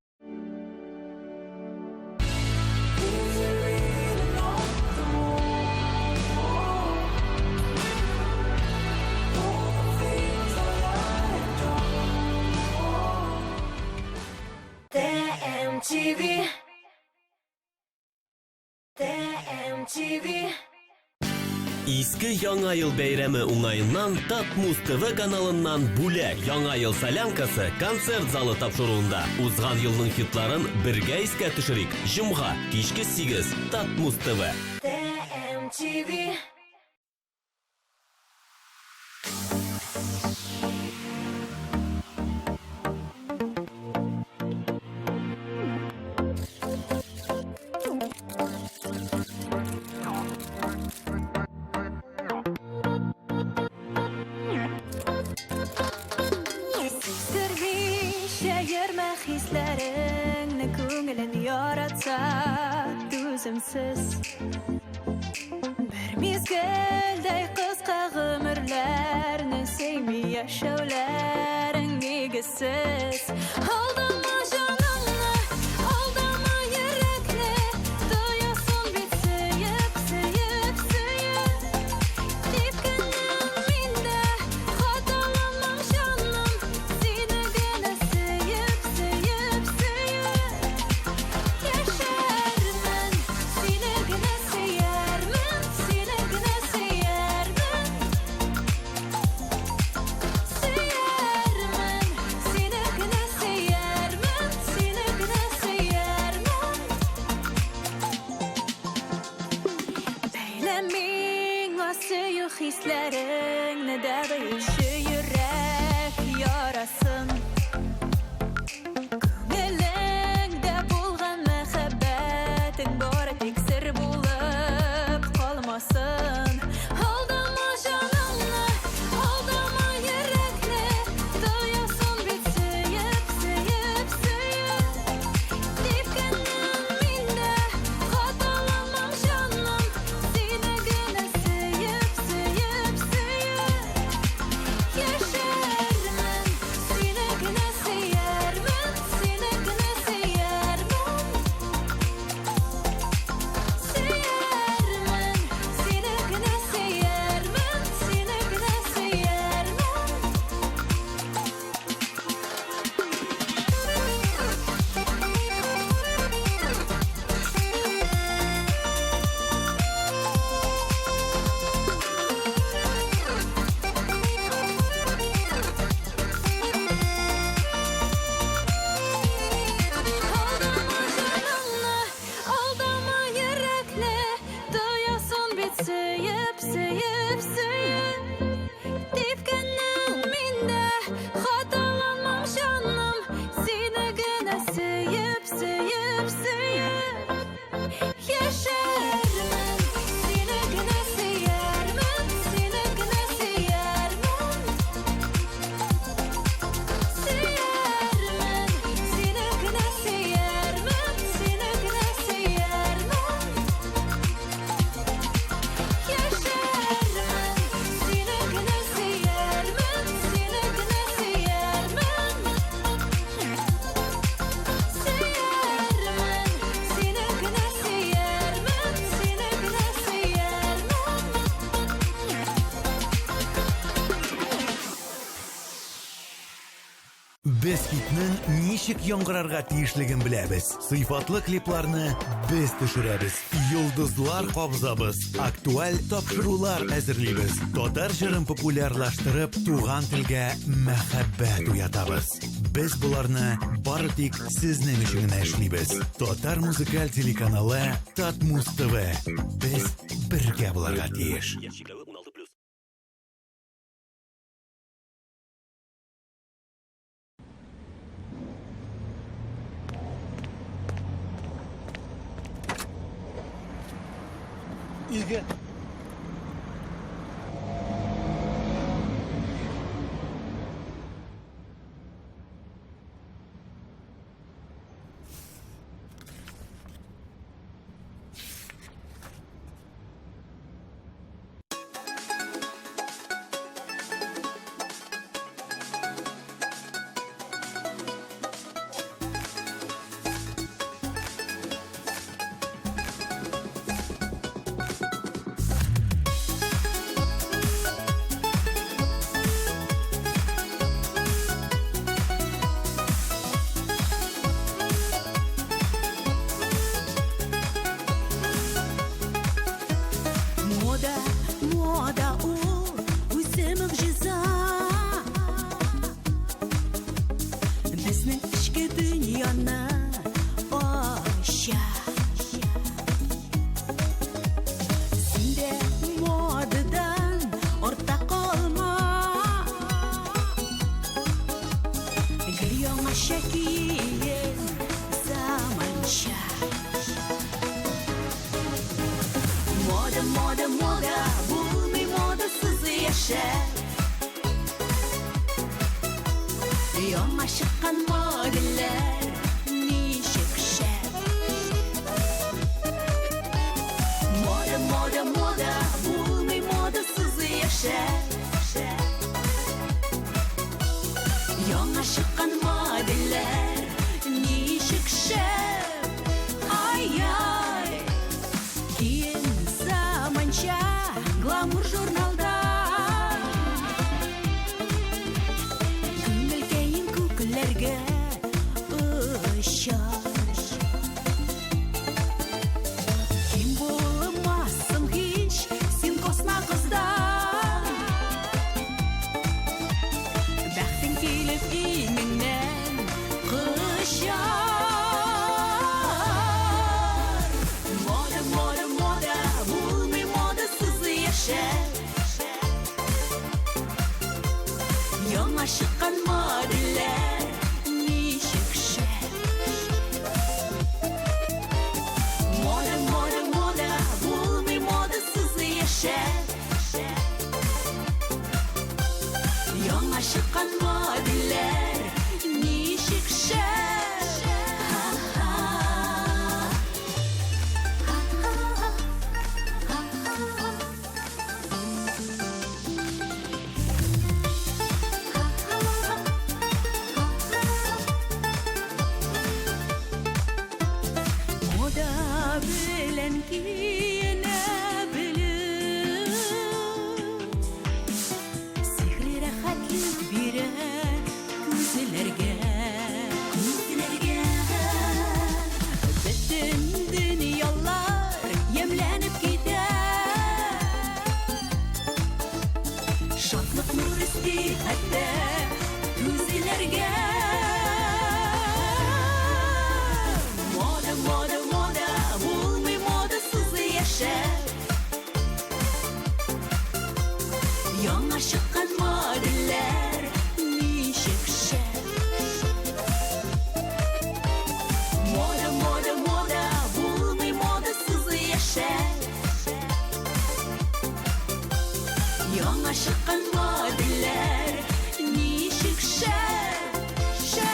TMTV TMTV Иске Яңа ел бәйрәме уңаеннан Татмуз ТВ каналыннан бүләк Яңа ел солянкасы концерт залы тапшыруында узган елның хитларын бергә искә төшерик. Җомга, кичке 8, Татмуз ТВ. TMTV Сиздермичә йөрмә хисләреңне, күңелен яратса түземсез. Бер мизгелдәй кыска гомерләрне сөйми яшәүләрең нигезсез. Алдама җаныңны, алдама йөрәкне, тоясың бит сөеп, сөеп, сөеп. Типкәннән мин дә хаталанмам җаным, сине генә сөеп, сөеп, сөеп. Яшәрмен, сине генә сөярмен, сине генә сөярмен. Сөярмен, сине генә сөярмен, сине генә сөярмен. Бәйлә миңа сөю хисләреңне дә бөюче йөрәк ярасын. Күңелеңдә булган мәхәббәтең бары тик сер булып калмасын. Алдама җаныңны, алдама йөрәкне, тоясың бит сөеп, сөеп, сөеп. Типкәннән мин дә хаталанмам җаным, сине генә сөеп, сөеп, сөеп. Яшәрмен, сине генә сөярмен, сине генә сөярмен. Сөярмен, сине генә сөярмен, сине генә сөярмен. Алдама җаныңны, алдама йөрәкне, тоясың бит сөеп, сөеп, сөеп. Типкәннән мин дә хаталанмам җаным, сине генә сөеп, сөеп, сөеп. Яшәрмен, сине генә сөярмен, сине генә сөярмен. Сөярмен, сине генә сөярмен, сине генә сөярмен. Яшәрмен, сине генә сөярмен, сине генә сөярмен. Сөярмен, сине генә сөярмен, сине генә сөярмен. Без хитның ничек яңгырарга тиешлеген беләбез. Сыйфатлы клипларны без төшерәбез. Йолдызлар кабызабыз. Актуаль тапшырулар әзерлибез. Татар җырын популярлаштырып, туган телгә мәхәббәт уятабыз. Без боларны бары тик сезнең өчен генә эшлибез. Татар музыкаль телеканалы Татмуз ТВ. Без бергә булырга тиеш. Өйгә. Яңа чыккан модельләр ничек шәп. Мода, мода, мода, булмый модасыз яшәп. Яңа чыккан модельләр ничек шәп. Ай-яй. Киен заманча, гламур журналда. Күңелкәең күкләргә очар. Ким булмассың һич син косма кыздан. Бәхтең килеп иңеңнән кочар. Мода, мода, мода, булмый модасыз яшәп. Яңа чыккан модельләр ничек шәп. Мода, мода, мода, булмый модасыз яшәп. Яңа чыккан модельләр ничек шәп. Ха-ха. Мода белән киенә белү Сихри рәхәтлек бирә күзләргә, күзләргә. Бөтен дөньялар ямьләнеп китә. Шатлык нур өсти хәтта күзләргә. Мода, мода, мода, булмый модасыз яшәп. Яңа чыккан модельләр ничек шәп. Мода, мода, мода, булмый модасыз яшәп. Яңа чыккан модельләр ничек шәп, шәп.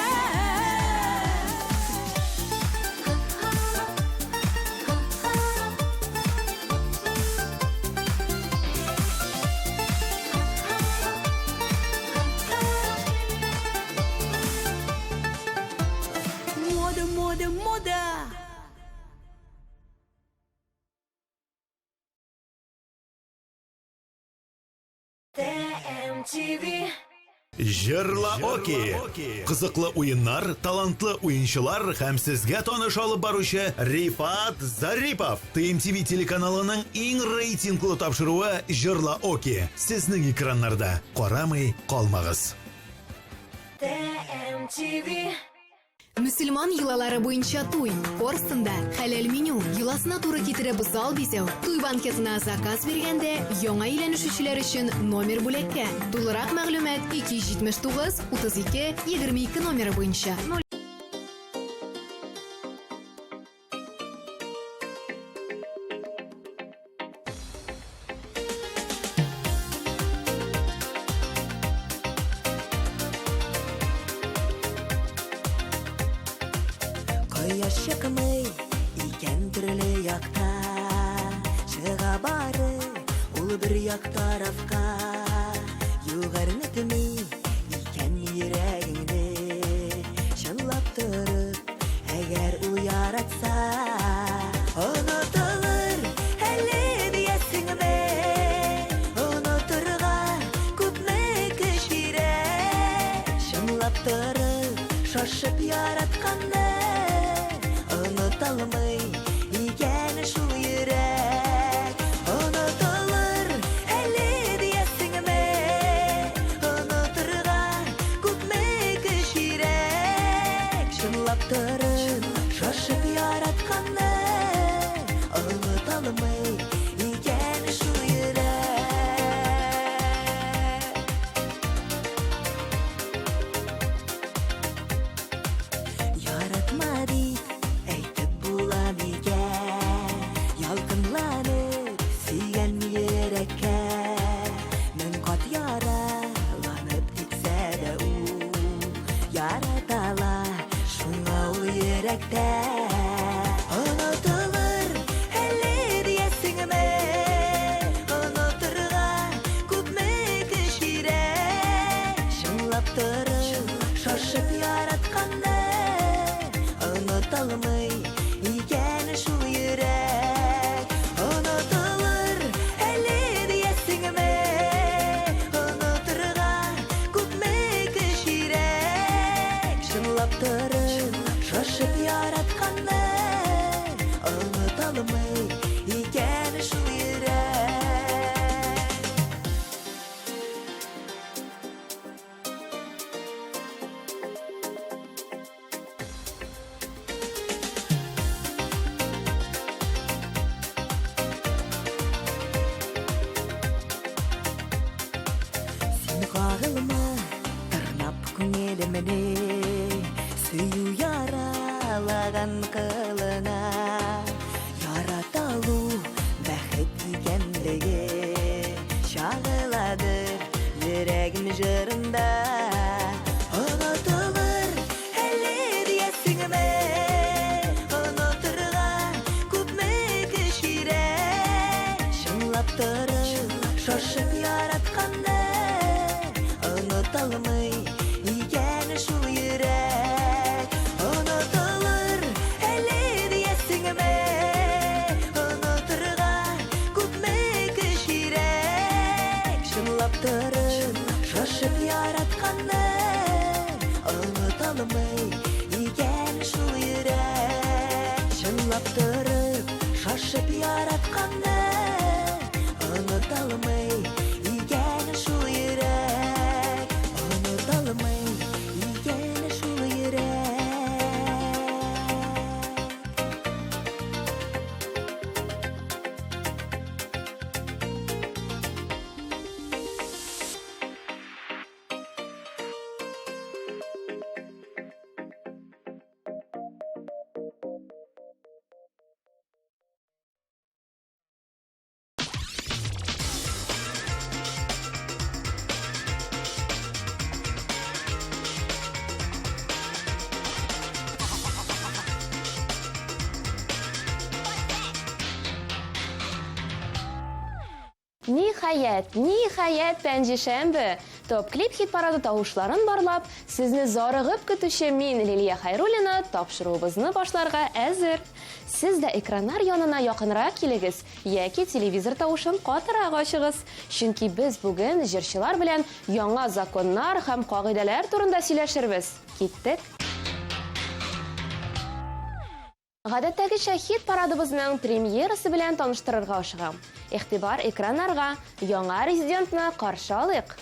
Мода, мода, мода. ТМТВ. Җырла Оки! Кызыклы уеннар, талантлы уенчылар һәм сезгә таныш алып баручы Рифат Зарипов. ТМТВ телеканалының иң рейтинглы тапшыруы Җырла Оки. Сезнең экраннарда. Карамый калмагыз. ТМТВ. Мөселман йолалары буенча туй, Корстонда хәләл меню, йоласына туры китереп зал бизәү, туй банкетына заказ биргәндә яңа өйләнешүчеләр өчен номер бүләккә. Тулырак мәгълүмат 279 32 22 номеры буенча. Кояш чыкмый икән төрле якта, Чыга бары ул бер як тарафка. Юк әрнетми икән йөрәгеңне, Чынлап торып, әгәр ул яратса. Онытылыр әле диясеңме, Онытырга күпме көч кирәк. Чынлап торып, шашып яратканны Оныталмый икән шул йөрәк. Онытылыр әле диясеңме, Онытырга күпме көч кирәк. Чынлап торып, шашып яратканны Оныталмый икән шул йөрәк. йөрәктә. Онытылыр әле диясеңме? Онытырга күпме көч кирәк? Чынлап торып, шашып яратканны оныталмый икән шул йөрәк. Онытылыр әле диясеңме? Онытырга күпме көч кирәк? Чынлап торып, шашып яратканны оныталмый икән шул йөрәк. Син кагылма, тырнап күңелемне, сөю яралаган кылына. Ярата алу бәхет икәнлеге чагыладыр йөрәгем җырында. Онытылыр әле диясеңме? Онытырга күпме көч кирәк? Чынлап торып, шашып яратканны оныталмый икән шул йөрәк. Онытылыр әле диясеңме? Онытырга күпме көч кирәк? Чынлап торып, шашып яратканны оныталмый икән шул йөрәк. Чынлап торып, шашып яратканны оныталмый икән шул йөрәк. Оныталмый икән шул йөрәк. Ниһаять, ниһаять, пәнҗешәмбе! Топ-клип хит-парады тавышларын барлап, сезне зарыгып көтүче мин, Лилия Хәйруллина, тапшыруыбызны башларга әзер. Сез дә экраннар янына якынрак килегез яки телевизор тавышын катырак ачыгыз. Чөнки без бүген җырчылар белән яңа законнар һәм кагыйдәләр турында сөйләшербез. Киттек! Гадәттәгечә хит-парадыбызның премьерасы белән таныштырырга ашыгам. Игътибар экраннарга, яңа резидентны каршы алыйк!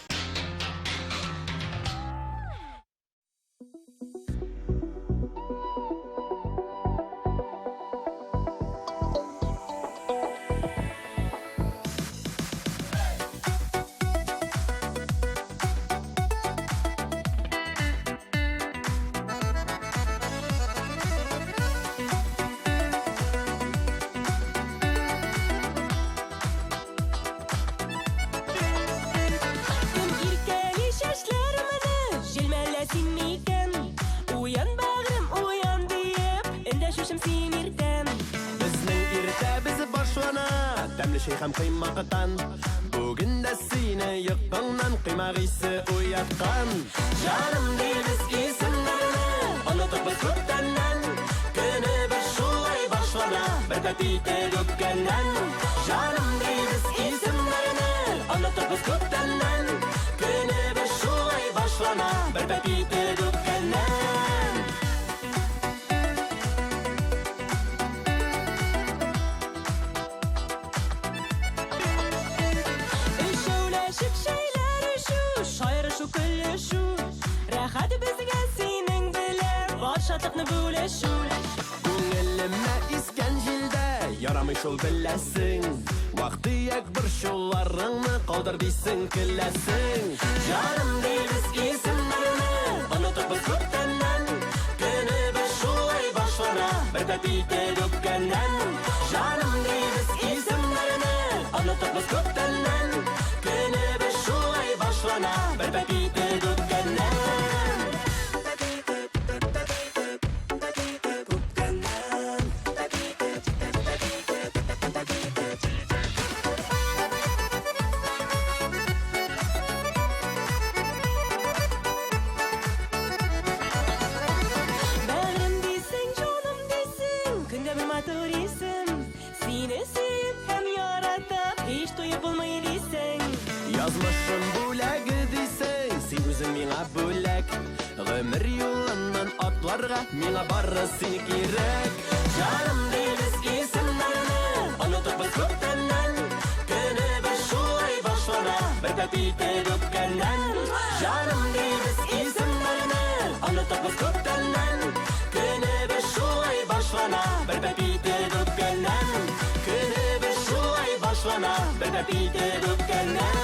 Кем иркәли чәчләремне, җилмәлә син микән? Уян, бәгърем, уян диеп, эндәшүчем син иртән. Безнең иртәбез башлана тәмле чәй һәм коймактан. Бүген дә сине йокыңнан коймак исе уяткан. Җаным дибез исемнәрне, онытып без күптәннән. Көнебез шулай башлана, бер тәти итеп үпкәннән. Җаным дибез исемнәрне, онытып без күптәннән. Көнебез шулай башлана, бер тәти итеп үпкәннән. Өчәүләшеп чәйләр эчү, шаярышу, көлешү. Рәхәт безгә синең белән бар шатлыкны бүлешү. Күңелемә искән җилдә ярамый шул беләсең. Вак-төяк борчуларыңны калдыр дисең, көләсең. Җаным дибез исемнәрне, онытып без күптәннән. Көнебез шулай башлана, бер тәти итеп үпкәннән. Җаным дибез исемнәрне, онытып без күптәннән. Көнебез шулай башлана, бер тәти итеп үпкәннән. Язмышым бүләге дисең, син үзең миңа бүләк. Гомер юлыннан атларга миңа бары син кирәк. Җаным дибез исемнәрне, онытып без күптәннән. Көнебез шулай башлана, бер тәпи итеп үпкәннән. Җаным дибез исемнәрне, онытып без күптәннән. Көнебез шулай башлана, бер тәпи итеп үпкәннән. Көнебез шулай башлана, бер тәпи итеп үпкәннән.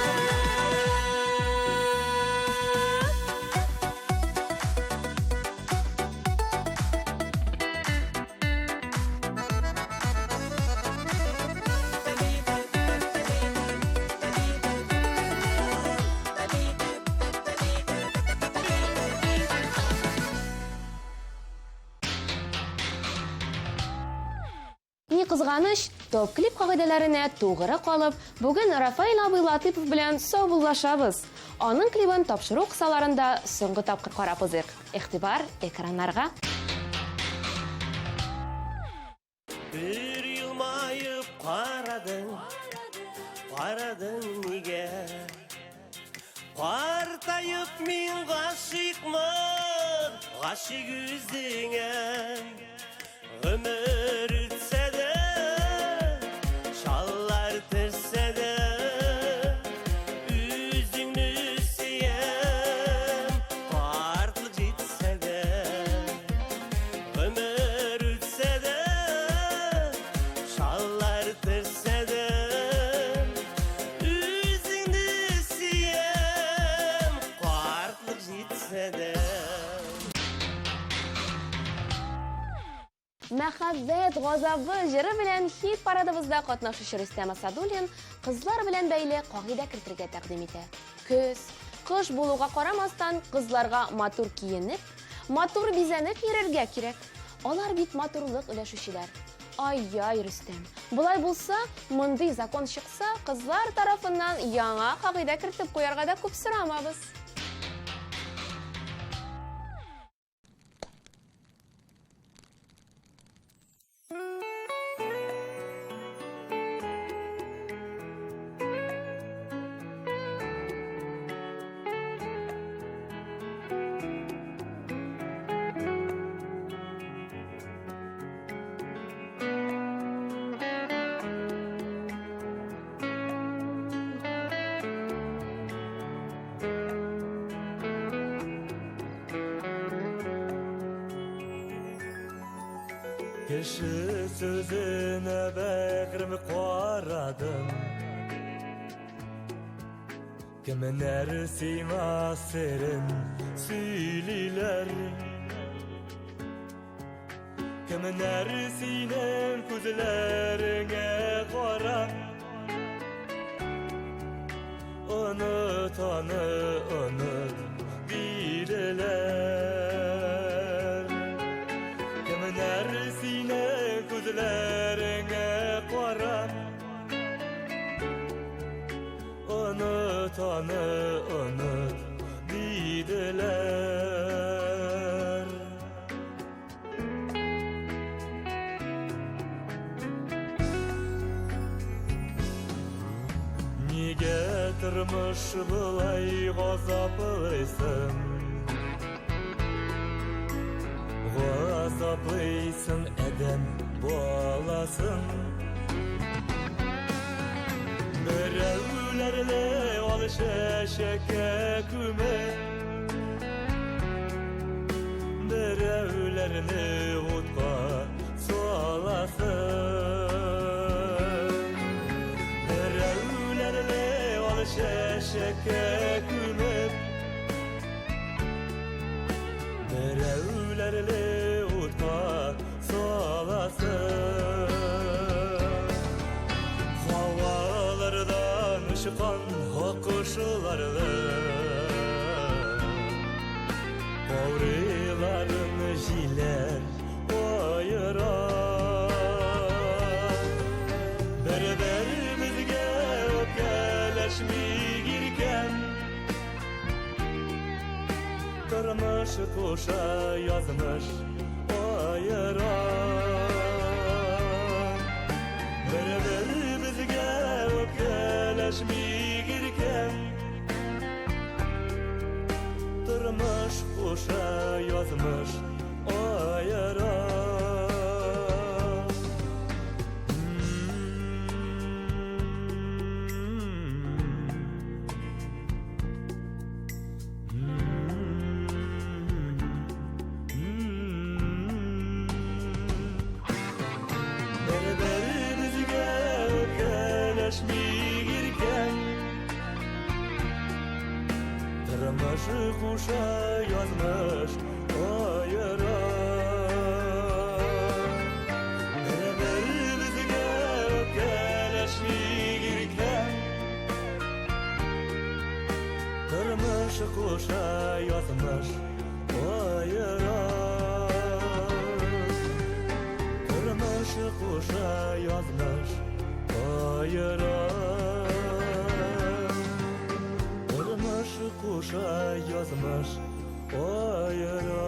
Ни кызганыч, топ-клип кагыйдәләренә тугры калып, бүген Рафаэль абый Латыйпов белән саубуллашабыз. Аның клибын тапшыру кысаларында соңгы тапкыр карап узыйк. Игътибар экраннарга! Бер елмаеп карадың, карадың нигә? Картаеп мин гашыйкмын, гашыйк үзеңә. Гомер үтсә дә, чаллар төшсә дә, үзеңне сөям, картлык җитсә дә. Гомер үтсә дә, чаллар төшсә дә, үзеңне сөям, картлык җитсә дә. Мәхәббәт газабы җыры белән хит парадыбызда катнашучы Рөстәм Асадуллин кызлар белән бәйле кагыйдә кертергә тәкъдим итә. Көз, кыш булуга карамастан, кызларга матур киенеп, матур бизәнеп йөрергә кирәк. Алар бит матурлык өләшүчеләр. Ай-яй, Рөстәм. Болай булса, мондый закон чыкса, кызлар тарафыннан яңа кагыйдә кертеп куярга да күп сорамабыз. Кеше сүзенә бәгърем карадым. Кемнәр сиңа серен сөйлиләр? Кемнәр синең күзләреңә карап Оныт аны, оныт диделәр. Кемнәр синең күзләреңә карап Оныт аны, оныт диделәр. Нигә тормыш болай газаплыйсың? Газаплыйсың адәм баласын. Берәүләрне ал чәчәккә күмеп, берәүләрне утка саласың. Берәүләрне ал чәчәккә күмеп, берәүләрне утка саласың. Һавалардан очкан аккошларны каурыйларын җилләр аера. Бер-беребезгә үпкәләшмик иркәм. Тормыш куша, язмыш аера. Бер-беребезгә үпкәләшмик иркәм. Тормыш куша, язмыш аера. Бер-беребезгә үпкәләшмик иркән. Тормыш куша, язмыш аера. Бер-беребезгә үпкәләшмик иркән. Тормыш куша, язмыш аера. Тормыш куша, язмыш аера. Тормыш куша, язмыш аера.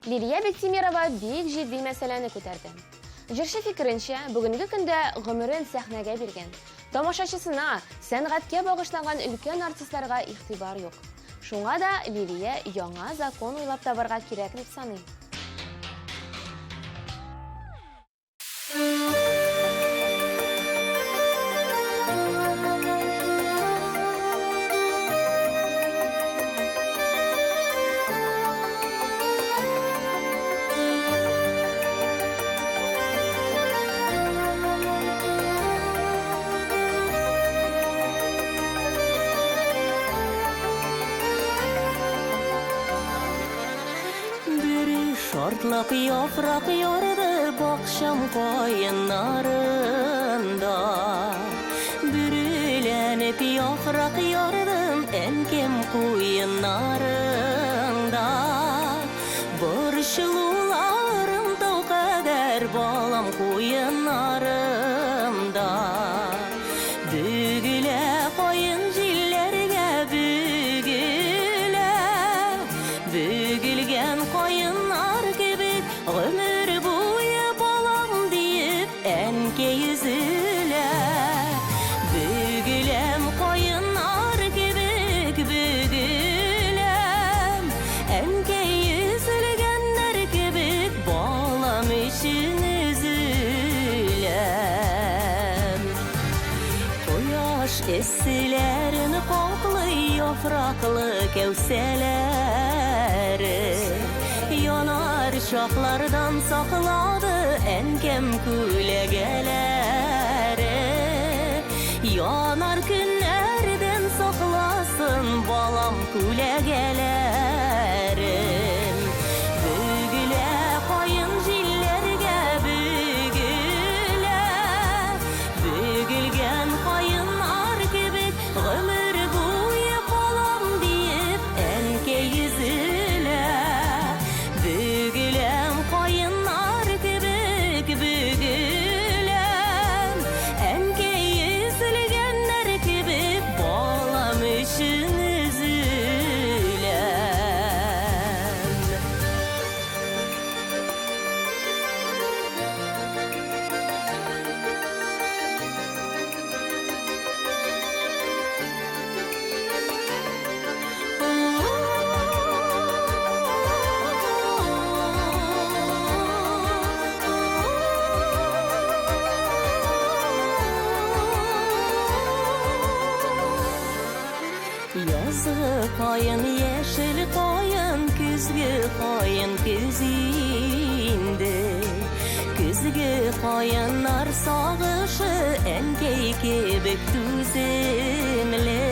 Лилия Биктимирова бик җитди мәсьәләне күтәрде. Җырчы фикеренчә, бүгенге көндә гомерен сәхнәгә биргән, тамашачысына, сәнгатькә багышланган өлкән артистларга игътибар юк. Шуңа да Лилия яңа закон уйлап табарга кирәк дип саный. Бөре шартлап яфрак ярды бакчам каеннарында. Бөреләнеп яфрак ярдым әнкәм куеннарында. Борчылуларым тау кадәр балам куеннарымда. Бөгелә каен җилләргә бөгелә. Бөгелгән каеннар кебек гомер буе балам диеп әнкәй өзелә. Бөгеләм каеннар кебек бөгеләм. Әнкәй өзелгәннәр кебек балам өчен өзеләм. Кояш эсселәрен каплый яфраклы кәүсәләре. Янар чаклардан саклады әнкәм күләгәләре. Янар көннәрдән сакласын балам күләгәләрем. Бөгелә каен җилләргә бөгелә. Бөгелгән каеннар кебек гомер буе балам диеп әнкәй өзелә. Бөгеләм каеннар кебек бөгеләм. Әнкәй өзелгәннәр кебек балам өчен өзеләм. Язгы каен, яшел каен, көзге каен, көз инде. Көзге каеннар сагышы әнкәй кебек түземле.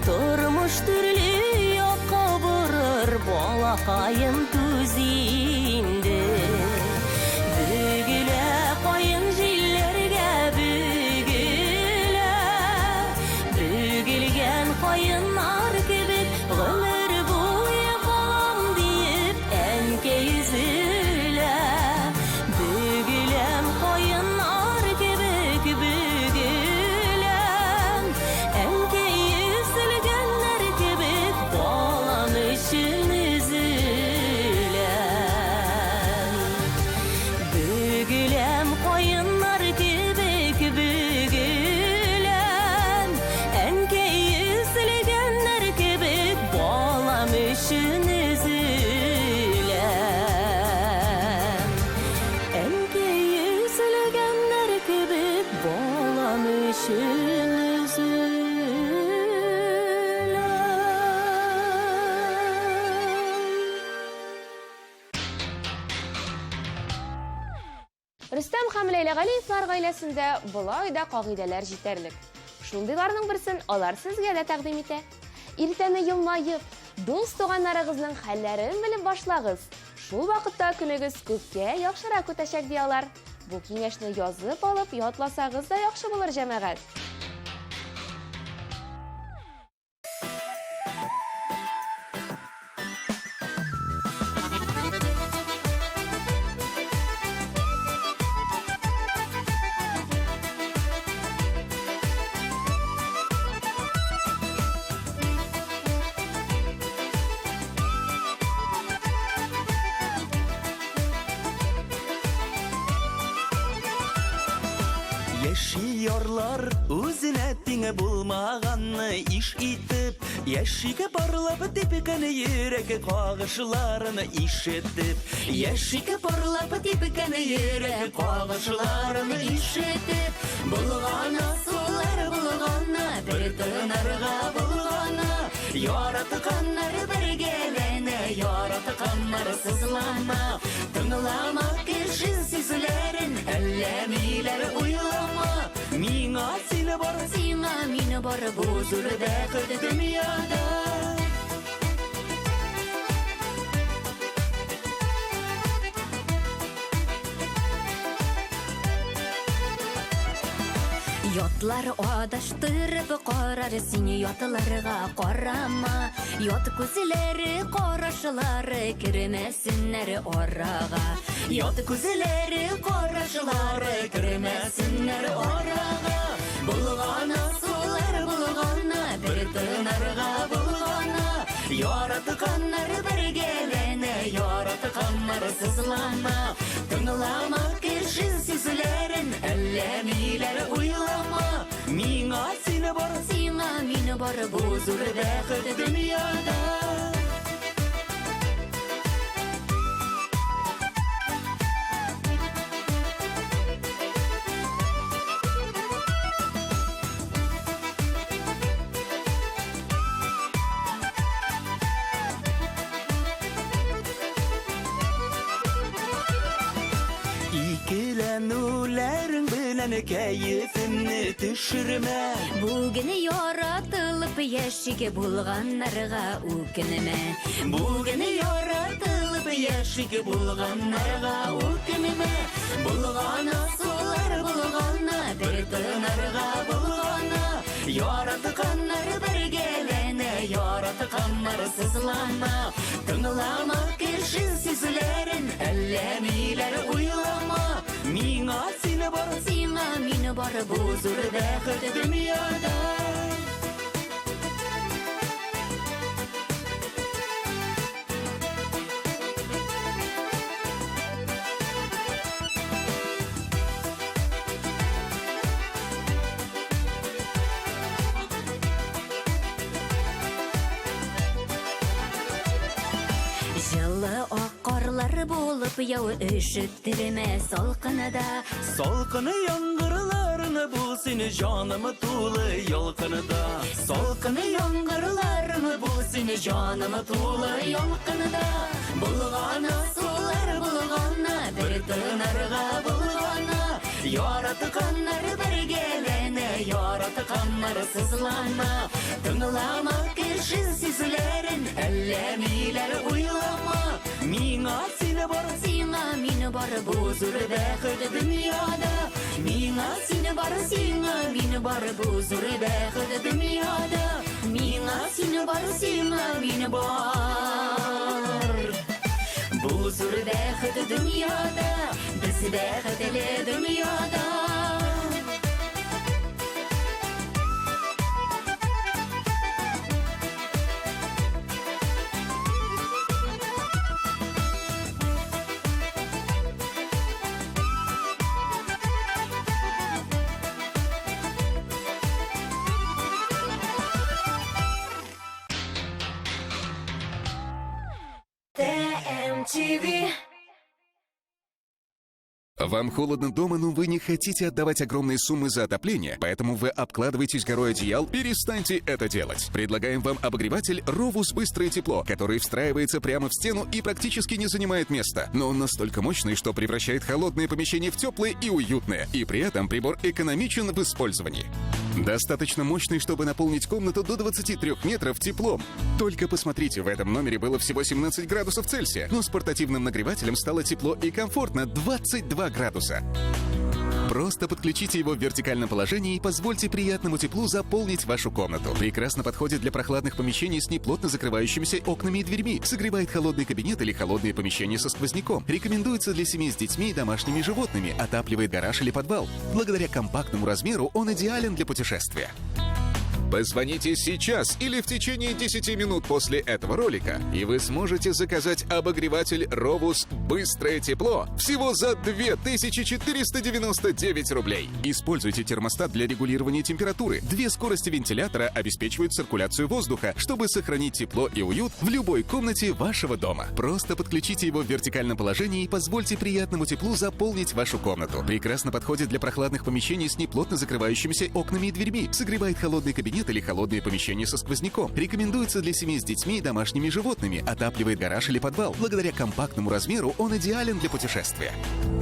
Тормыш төрле якка борыр, балакаем түз инде. Рөстәм һәм Ләйлә Галиевлар гаиләсендә болай да кагыйдәләр җитәрлек. Шундыйларның берсен алар сезгә дә тәкъдим итә. Иртәне елмаеп, дус туганнарыгызның хәлләрен белеп башлагыз. Шул вакытта көнегез күпкә яхшырак үтәчәк, ди алар. Бу киңәшне язып алып, ятласагыз да яхшы булыр, җәмәгать. Яши ярлар үзенә тиңе булмаганны иш итеп, Яшиге парлап типкән йөрәк кагышларын ишетеп, Яшиге парлап типкән йөрәк кагышларын ишетеп, Булгана сулар булгана, бер тынарга булгана, Яратканнар бергәләнә, яратканнар сызлана, Тыңлама кеше сүзләрен, әллә ниләр уйлама, Миңа син бар, сиңа мин бар, бу зур бәхет дөньяда. Ятлар адаштырып карар, син ятларга карама. Ят күзләре, карашлары кермәсеннәр арага. Ят күзләре, карашлары кермәсеннәр арага. Булгана сулар булгана, бер тынарга булгана. Яратканнар бергәләнә, яратканнар сызлана. Тыңлама кеше сүзләрен, әллә ниләр уйлама. Миңа син бар, сиңа мин бар, бу зур бәхет дөньяда. Икеләнүләрең белән кәефемне төшермә. Бүген яратылып яшик булганнарга үкенмә. Бүген яратылып яшик булганнарга үкенмә. Булгана сулар булгана, бер тынарга булгана. Яратканнар бергәләнә, яратканнар сызлана. Тыңлама кеше сүзләрен, әллә ниләр уйлама. Миңа син бар, сиңа мин бар, бу зур бәхет дөньяда. Җылы ак карлар булып яу өшеттермә салкында. Салкын яңгырларны бул син җаным тулы ялкында. Салкын яңгырларны бул син җаным тулы ялкында. Булгана сулар булгана, бер тынарга булгана. Яратканнар бергәләнә, яратканнар сызлана. Тыңлама кеше сүзләрен, әллә ниләр уйлама. Миңа син бар, сиңа мин бар, бу зур бәхет дөньяда. Миңа син бар, сиңа мин бар, бу зур бәхет дөньяда. Миңа син бар, сиңа мин бар. Бу зур бәхет дөньяда, без бәхетле дөньяда. TMTV. Вам холодно дома, но вы не хотите отдавать огромные суммы за отопление, поэтому вы обкладываетесь горой одеял. Перестаньте это делать. Предлагаем вам обогреватель «Ровус Быстрое Тепло», который встраивается прямо в стену и практически не занимает места. Но он настолько мощный, что превращает холодное помещение в теплое и уютное. И при этом прибор экономичен в использовании. Достаточно мощный, чтобы наполнить комнату до 23 метров теплом. Только посмотрите, в этом номере было всего 17 градусов Цельсия, но с портативным нагревателем стало тепло и комфортно 22 градуса. Просто подключите его в вертикальном положении и позвольте приятному теплу заполнить вашу комнату. Прекрасно подходит для прохладных помещений с неплотно закрывающимися окнами и дверьми. Согревает холодный кабинет или холодные помещения со сквозняком. Рекомендуется для семей с детьми и домашними животными. Отапливает гараж или подвал. Благодаря компактному размеру он идеален для путешествия. Позвоните сейчас или в течение 10 минут после этого ролика, и вы сможете заказать обогреватель «Ровус Быстрое тепло» всего за 2499 рублей. Используйте термостат для регулирования температуры. Две скорости вентилятора обеспечивают циркуляцию воздуха, чтобы сохранить тепло и уют в любой комнате вашего дома. Просто подключите его в вертикальном положении и позвольте приятному теплу заполнить вашу комнату. Прекрасно подходит для прохладных помещений с неплотно закрывающимися окнами и дверьми. Согревает холодный кабинет или холодные помещения со сквозняком. Рекомендуется для семей с детьми и домашними животными. Отапливает гараж или подвал. Благодаря компактному размеру он идеален для путешествия.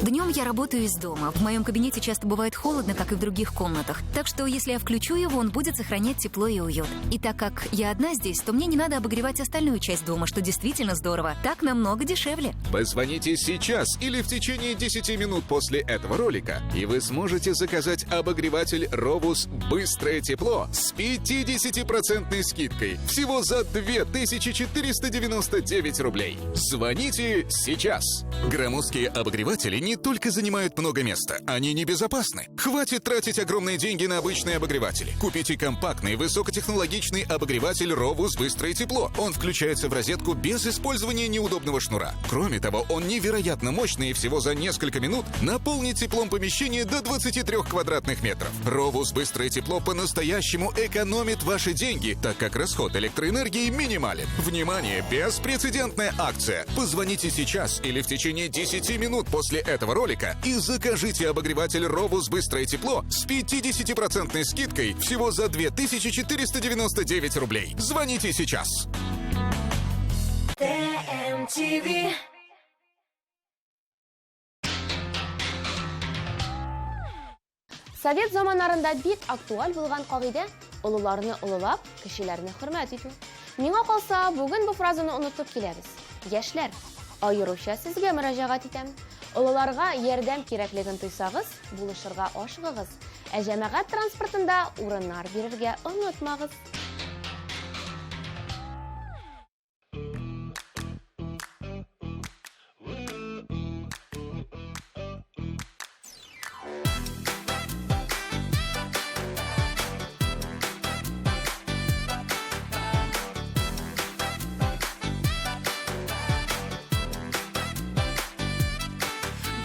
Днем я работаю из дома. В моем кабинете часто бывает холодно, как и в других комнатах. Так что, если я включу его, он будет сохранять тепло и уют. И так как я одна здесь, то мне не надо обогревать остальную часть дома, что действительно здорово. Так намного дешевле. Позвоните сейчас или в течение 10 минут после этого ролика, и вы сможете заказать обогреватель «Ровус Быстрое тепло» с 50% скидкой всего за 2499 рублей. Звоните сейчас. Громоздкие обогреватели не только занимают много места, они небезопасны. Хватит тратить огромные деньги на обычные обогреватели. Купите компактный высокотехнологичный обогреватель «Ровус Быстрое тепло». Он включается в розетку без использования неудобного шнура. Кроме того, он невероятно мощный и всего за несколько минут наполнит теплом помещение до 23 квадратных метров. «Ровус Быстрое тепло» по-настоящему экономит ваши деньги, так как расход электроэнергии минимален. Внимание! Беспрецедентная акция! Позвоните сейчас или в течение 10 минут после этого ролика и закажите обогреватель «Ровус Быстрое тепло» с 50% скидкой всего за 2499 рублей. Звоните сейчас! ТМТВ. Совет заманнарында бик актуаль булган кагыйдә олыларны олылап, кешеләрне хөрмәт итү. Миңа калса, бүген бу фразаны онытып киләбез. Яшьләр, аеруча сезгә мөрәҗәгать итәм. Олыларга ярдәм кирәклеген тойсагыз, булышырга ашыгыгыз. Ә җәмәгать транспортында урыннар бирергә онытмагыз.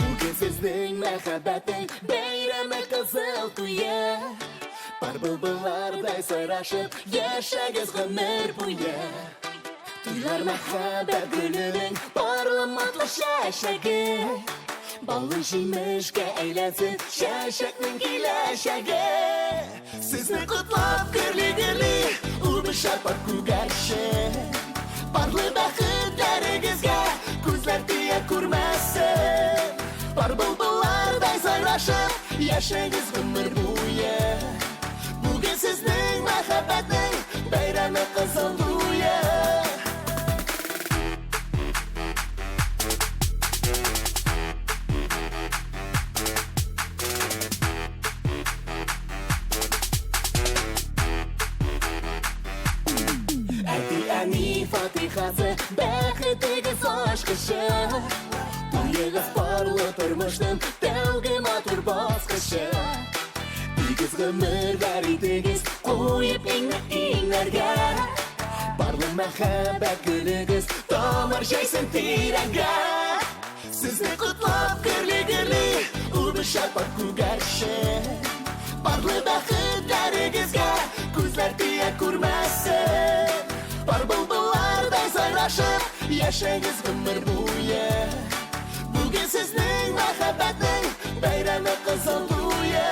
Бүген сезнең мәхәббәтнең бәйрәме кызыл туе. Пар былбыллардай сайрашып яшәгез гомер буе. Туйлар мәхәббәт гөленең парлы матлы чәчәге. Баллы җимешкә әйләнсен чәчәкнең киләчәге. Сезне котлап гөрли-гөрли үбешә пар күгәрчен. Парлы бәхетләрегезгә күзләр тия күрмәсен. Пар былбыллардай сайрашып яшәгез гомер буе. Бүген сезнең мәхәббәтнең бәйрәме кызыл туе. Әти-әни фатихасы бәхетегез ачкычы. Туегыз парлы тормышның тәүге матур баскычы. Тигез гомерләр итегез куеп иңне иңнәргә. Парлы мәхәббәт гөлегез тамыр җәйсен тирәнгә. Сезне котлап гөрли-гөрли үбешә пар күгәрчен. Парлы бәхетләрегезгә күзләр тия күрмәсен. Пар былбыллардай сайрашып яшәгез гомер буе. Бүген сезнең мәхәббәтнең бәйрәме кызыл туе.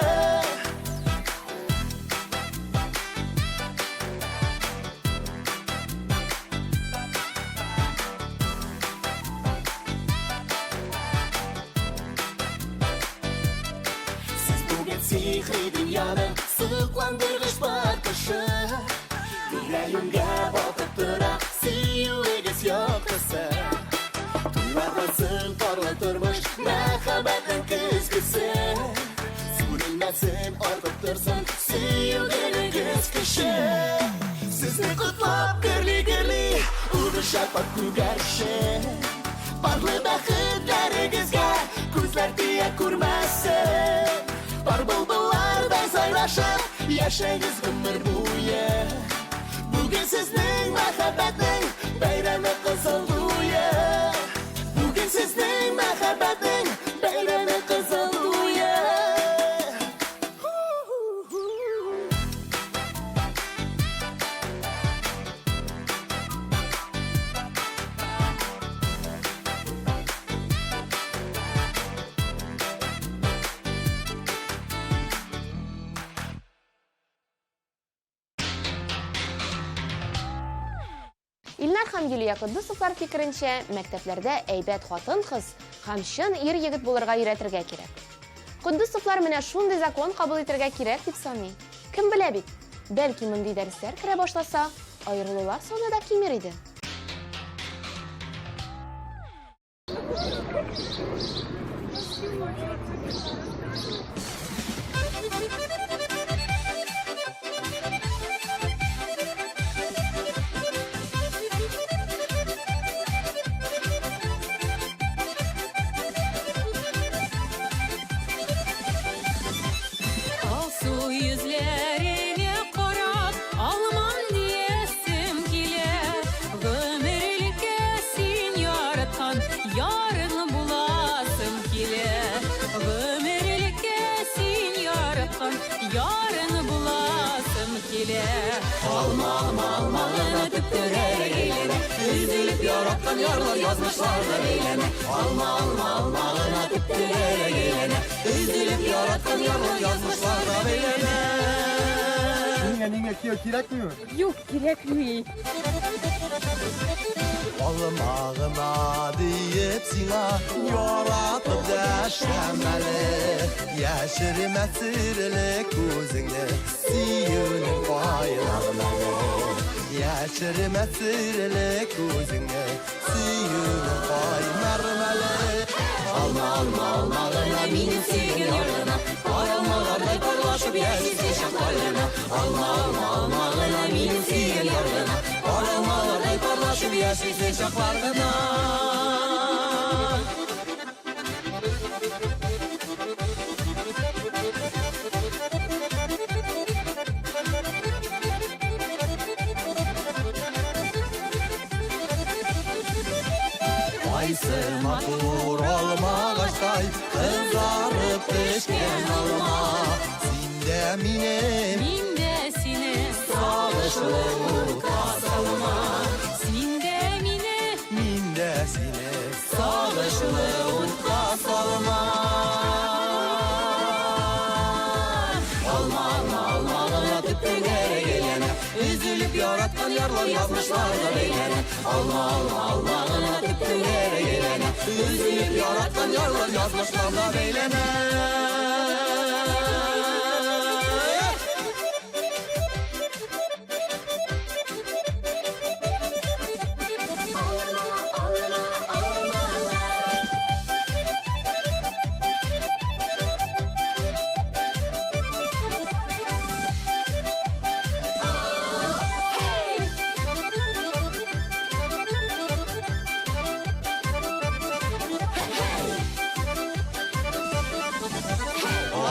Сез бүген сихри дөньяның сокландыргыч балкышы. Тирә-юньгә балкып тора сөюегез яктысы. Туйлардан соң парлы тормыш, мәхәббәтнең көзгесе. Сүрелмәсен, артып торсын сөюгенегез көче. Сезне котлап гөрли-гөрли үбешә пар күгәрчен. Парлы бәхетләрегезгә күзләр тия күрмәсен. Пар былбыллардай сайрашып яшәгез гомер буе. Бүген сезнең мәхәббәтнең бәйрәме кызыл туе. Бүген сезнең мәхәббәтнең бәйрәме кызыл туе. Илнар һәм Юлия Котдусовлар фикеренчә, мәктәпләрдә әйбәт хатын-кыз һәм чын ир-егет булырга өйрәтергә кирәк. Котдусовлар менә шундый закон кабул итәргә кирәк дип саный. Кем белә бит, бәлки мондый дәресләр керә башласа, аерылулар саны да кимер иде. Алсу йөзләренә карап, алмам диясем килә. Гомерлеккә син яраткан ярың буласым килә. Гомерлеккә син яраткан ярың буласым килә. Алма, алма, алма гына төптөрәк әйләнә. Өзелеп яраткан ярлар язмышларга бәйләнә. Алма, алма, алма гына төптөрәк әйләнә. Өзелеп яраткан ярлар язмышларга бәйләнә. Миңа миңа кияү кирәкмиме? Юк, кирәкми. Алма гына диеп сиңа яратып дәшәм әле. Яшермә серле күзеңне, сөюнең кайнар мәле. Яшермә серле күзеңне, сөюнең кайнар мәле. Алма, алма, алма гына минем сөйгән яр гына. Пар алмалардай парлашып яшисе чаклар гына. Алма, алма, алма гына минем сөйгән яр гына. Пар алмалардай парлашып яшисе чаклар гына. Кайсы матур алмагачтай кызарып пешкән алма. Син дә минем, Мин дә сине сагышлы утка салма. Син дә мине, Мин дә сине сагышлы утка салма. Алма, алма, алма гына төптәңгәрәк әйләнә. Өзелеп яраткан ярлар язмышларга бәйләнә. Алма, алма, алма гына төптәңгәрәк әйләнә. Өзелеп яраткан ярлар язмышларга бәйләнә.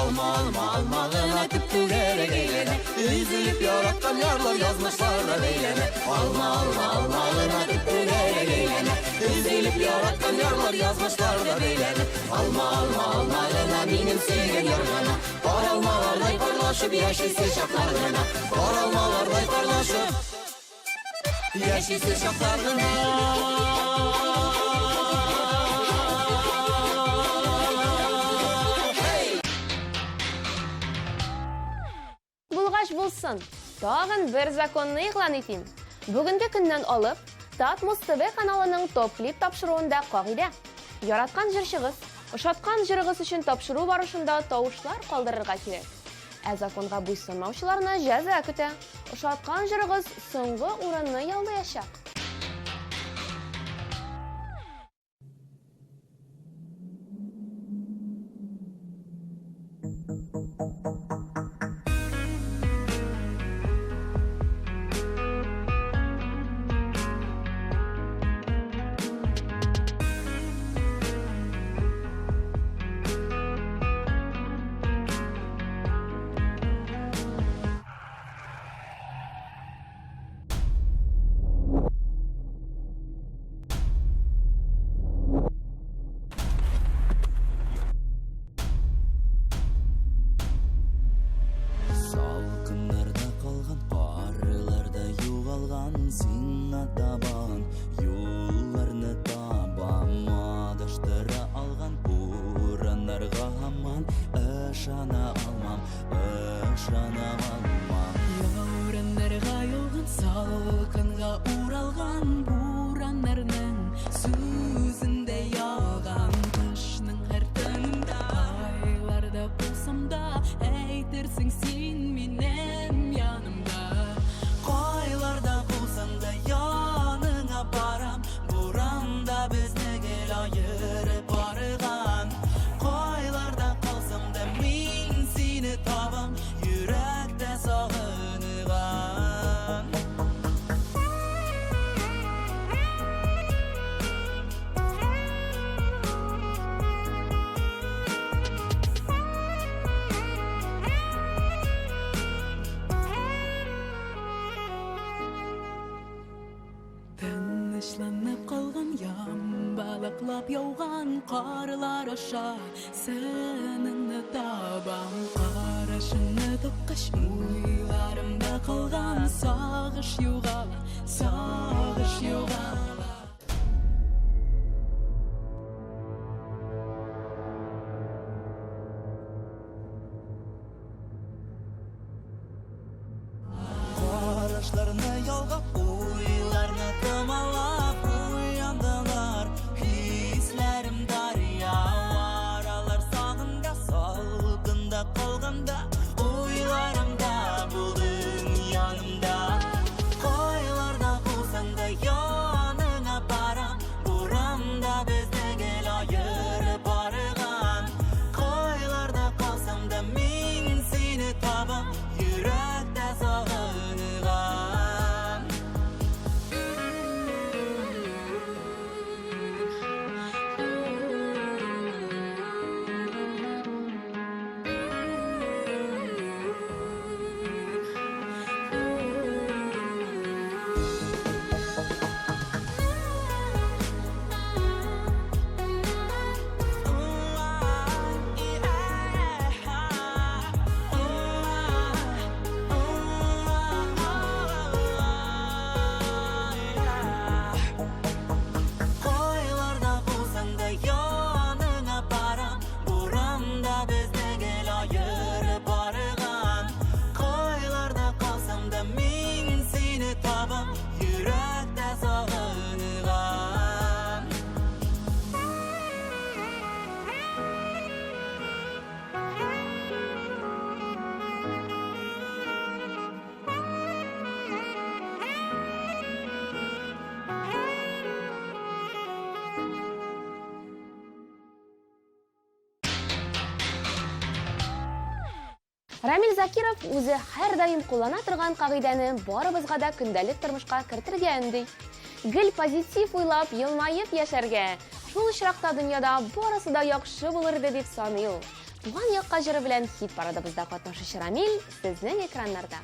Алма, алма, алма гына төптүгәрәк әйләнә. Өзелеп яраткан ярлар язмышларга бәйләнә. Алма, алма, алма гына төптүгәрәк әйләнә. Өзелеп яраткан ярлар язмышларга бәйләнә. Алма, алма, алма гына минем сөйгән яр гына. Пар алмалардай парлашып яшисе чаклар гына. Пар алмалардай парлашып яшисе чаклар гына. булсын! Тагын бер законны игълан итим. Бүгенге көннән алып, Татмус ТВ каналының Топ Клип тапшыруында кагыйдә. Яраткан җырчыгыз, ошаткан җырыгыз өчен тапшыру барышында тавышлар калдырырга кирәк. Ә законга буйсынмаучыларны җәза көтә. Ошаткан җырыгыз соңгы урынны яулаячак. Салкыннарда калган, карларда югалган, сиңа табан юлларны табам, адаштыра алган бураннарга һаман ышана алмам, ышана алмам. Яураннарга юлган, салкынга уралган бураннарның сүзендә ялган. Кышның һәр төнендә, айларда булсам да, әйтерсең син минем янымда. Кайларда булсам да яныңа барам, буранда безне гел аерып барган. Кайларда калсам да мин сине табам, йөрәктә сагыныган. Тынычланып калган ям балыклап яуган карлар аша сыныңны табам. Карашыңны тапкач уйларымда калган сагыш югала, сагыш югала. Карашларны ялгап, уйларны томалап, уяндылар хисләрем дарья. Аралар сагында, салкында калганда, уйларымда булдың янымда. Кайларда булсаң да яныңа барам, буранда безне гел аерып барган. Кайларда калсам да мин сине табам, йөрәктә сагынган. Кайларда булсаң да яныңа барам, буранда безне гел аерып барган. Кайларда калсам да мин сине табам, йөрәктә сагынган. Рамил Закиров үзе һәрдаим куллана торган кагыйдәне барыбызга да көндәлек тормышка кертергә өнди. Гел позитив уйлап, елмаеп яшәргә. Шул очракта дөньяда барысы да яхшы булыр иде дип саный ул. Туган якка җыры белән хит парадыбызда катнашучы Рамил сезнең экраннарда.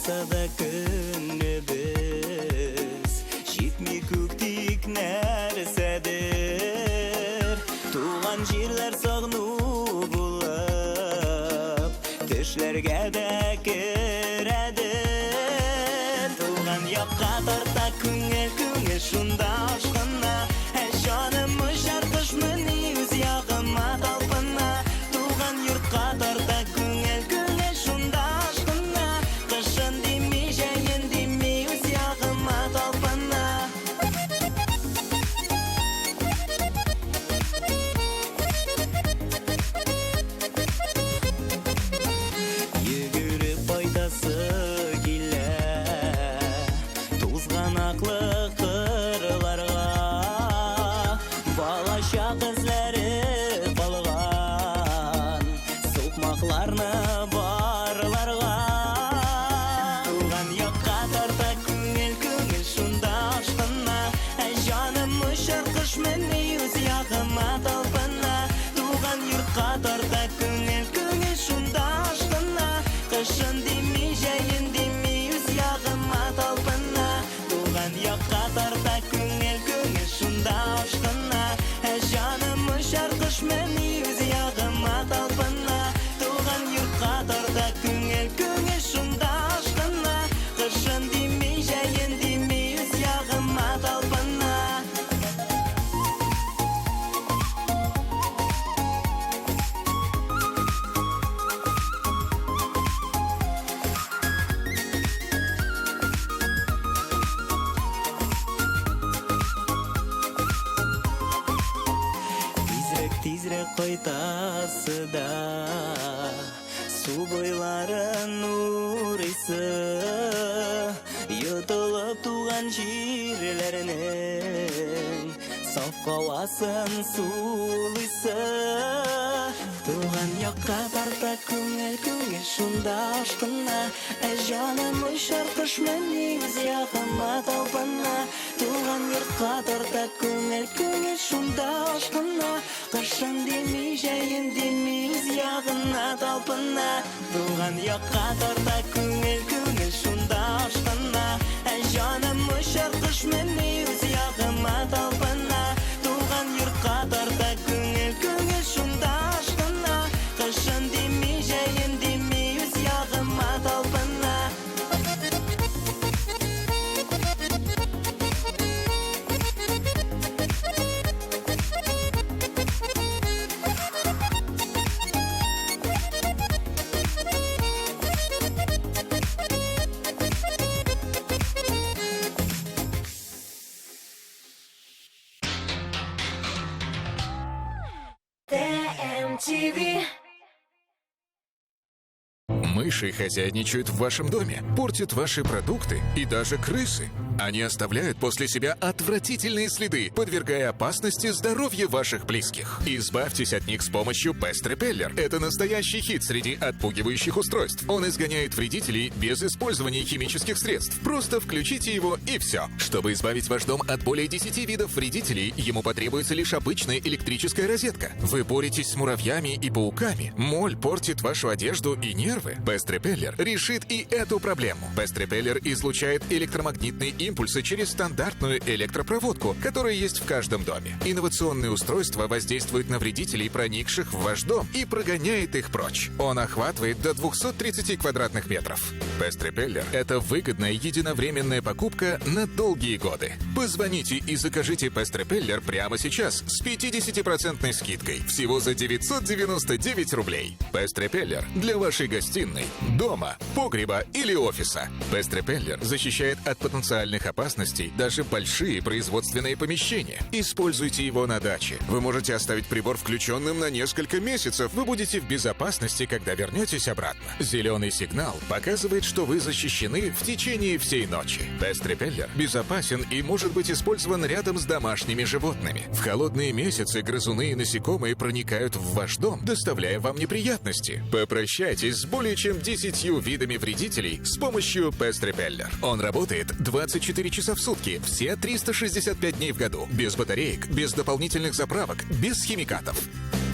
Булса да көнебез, җитми күк тик нәрсәдер. Туган җирләр сагыну булып, төшләргә дә керәдер. Туган якка тарта күңел, күңел шунда ашкына. Ә җаным очар кошмыни үз ягыма талпына. Туган йортка тарта күңел, күңел шунда ашкына. Кышын дими, җәен дими, үз ягыма талпына. Йөгереп кайтасы килә тузганаклы кырларга. Балачак эзләре калган сукмакларны барларга. Туган якка тарта күңел, күңел шунда ашкына. Ә җаным очар кошмыни үз ягыма талпына. Туган йортка тарта күңел, күңел шунда ашкына. Кышын дими, җәен дими, үз ягыма талпына. Туган якка тарта күңел, күңел шунда ашкына. Ә җаным очар кошмыни үз ягыма талпына. Туган йортка тарта күңел, күңел шунда ашкына. Кышын дими, җәен дими, үз ягыма талпына. Тизрәк, тизрәк кайтасы да, су буйларын урыйсы, йотылып туган җирләрнең саф һавасын сулыйсы. Туган якка тарта күңел, күңел шунда ашкына. Ә җаным очар кошмыни үз ягыма талпына. Туган йортка тарта күңел, күңел шунда ашкына. Кышын дими, җәен дими, үз ягына талпына. Туган якка тарта күңел, күңел шунда ашкына. Ә җаным очар кошмыни үз ягыма талпына. Туган йортка тарта күңел, күңел шунда ашкына. Кышын дими, җәен дими, үз ягыма талпына. ТМТВ. Мыши хозяйничают в вашем доме, портят ваши продукты и даже крысы. Они оставляют после себя отвратительные следы, подвергая опасности здоровье ваших близких. Избавьтесь от них с помощью Pest Repeller. Это настоящий хит среди отпугивающих устройств. Он изгоняет вредителей без использования химических средств. Просто включите его и все. Чтобы избавить ваш дом от более 10 видов вредителей, ему потребуется лишь обычная электрическая розетка. Вы боретесь с муравьями и пауками. Моль портит вашу одежду и нервы. Pest Repeller решит и эту проблему. Pest Repeller излучает электромагнитные импульсы через стандартную электропроводку, которая есть в каждом доме. Инновационное устройство воздействует на вредителей, проникших в ваш дом, и прогоняет их прочь. Он охватывает до 230 квадратных метров. Pest Repeller – это выгодная единовременная покупка на долгие годы. Позвоните и закажите Pest Repeller прямо сейчас с 50% скидкой. Всего за 999 рублей. Pest Repeller для вашей гостиной, дома, погреба или офиса. Pest Repeller защищает от потенциальных опасностей даже большие производственные помещения. Используйте его на даче. Вы можете оставить прибор включенным на несколько месяцев. Вы будете в безопасности, когда вернетесь обратно. Зеленый сигнал показывает, что вы защищены в течение всей ночи. Pest Repeller безопасен и может быть использован рядом с домашними животными. В холодные месяцы грызуны и насекомые проникают в ваш дом, доставляя вам неприятности. Попрощайтесь с более чем 10 видами вредителей с помощью Pest Repeller. Он работает 24 часа в сутки, все 365 дней в году. Без батареек, без дополнительных заправок, без химикатов.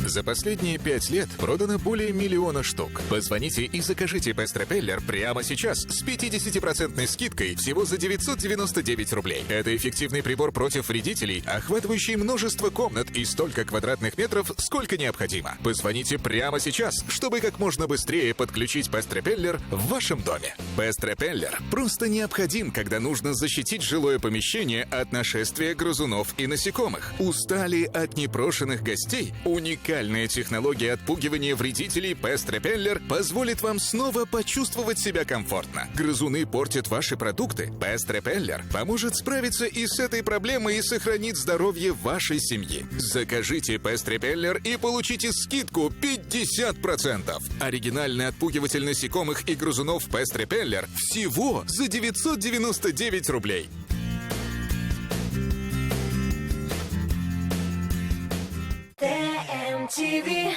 За последние 5 лет продано более миллиона штук. Позвоните и закажите Pest Repeller прямо сейчас с 50% скидкой всего за 999 рублей. Это эффективный прибор против вредителей, охватывающий множество комнат и столько квадратных метров, сколько необходимо. Позвоните прямо сейчас, чтобы как можно быстрее подключить Pest Repeller в вашем доме. Pest Repeller просто необходим, когда нужно защитить жилое помещение от нашествия грызунов и насекомых. Устали от непрошенных гостей? Уникальная технология отпугивания вредителей Pest Repeller позволит вам снова почувствовать себя комфортно. Грызуны портят ваши продукты. Pest Repeller поможет справиться и с этой проблемой и сохранит здоровье вашей семьи. Закажите Pest Repeller и получите скидку 50%. Оригинальный отпугиватель насекомых и грызунов Pest Repeller всего за 999 рублей. ТМТВ.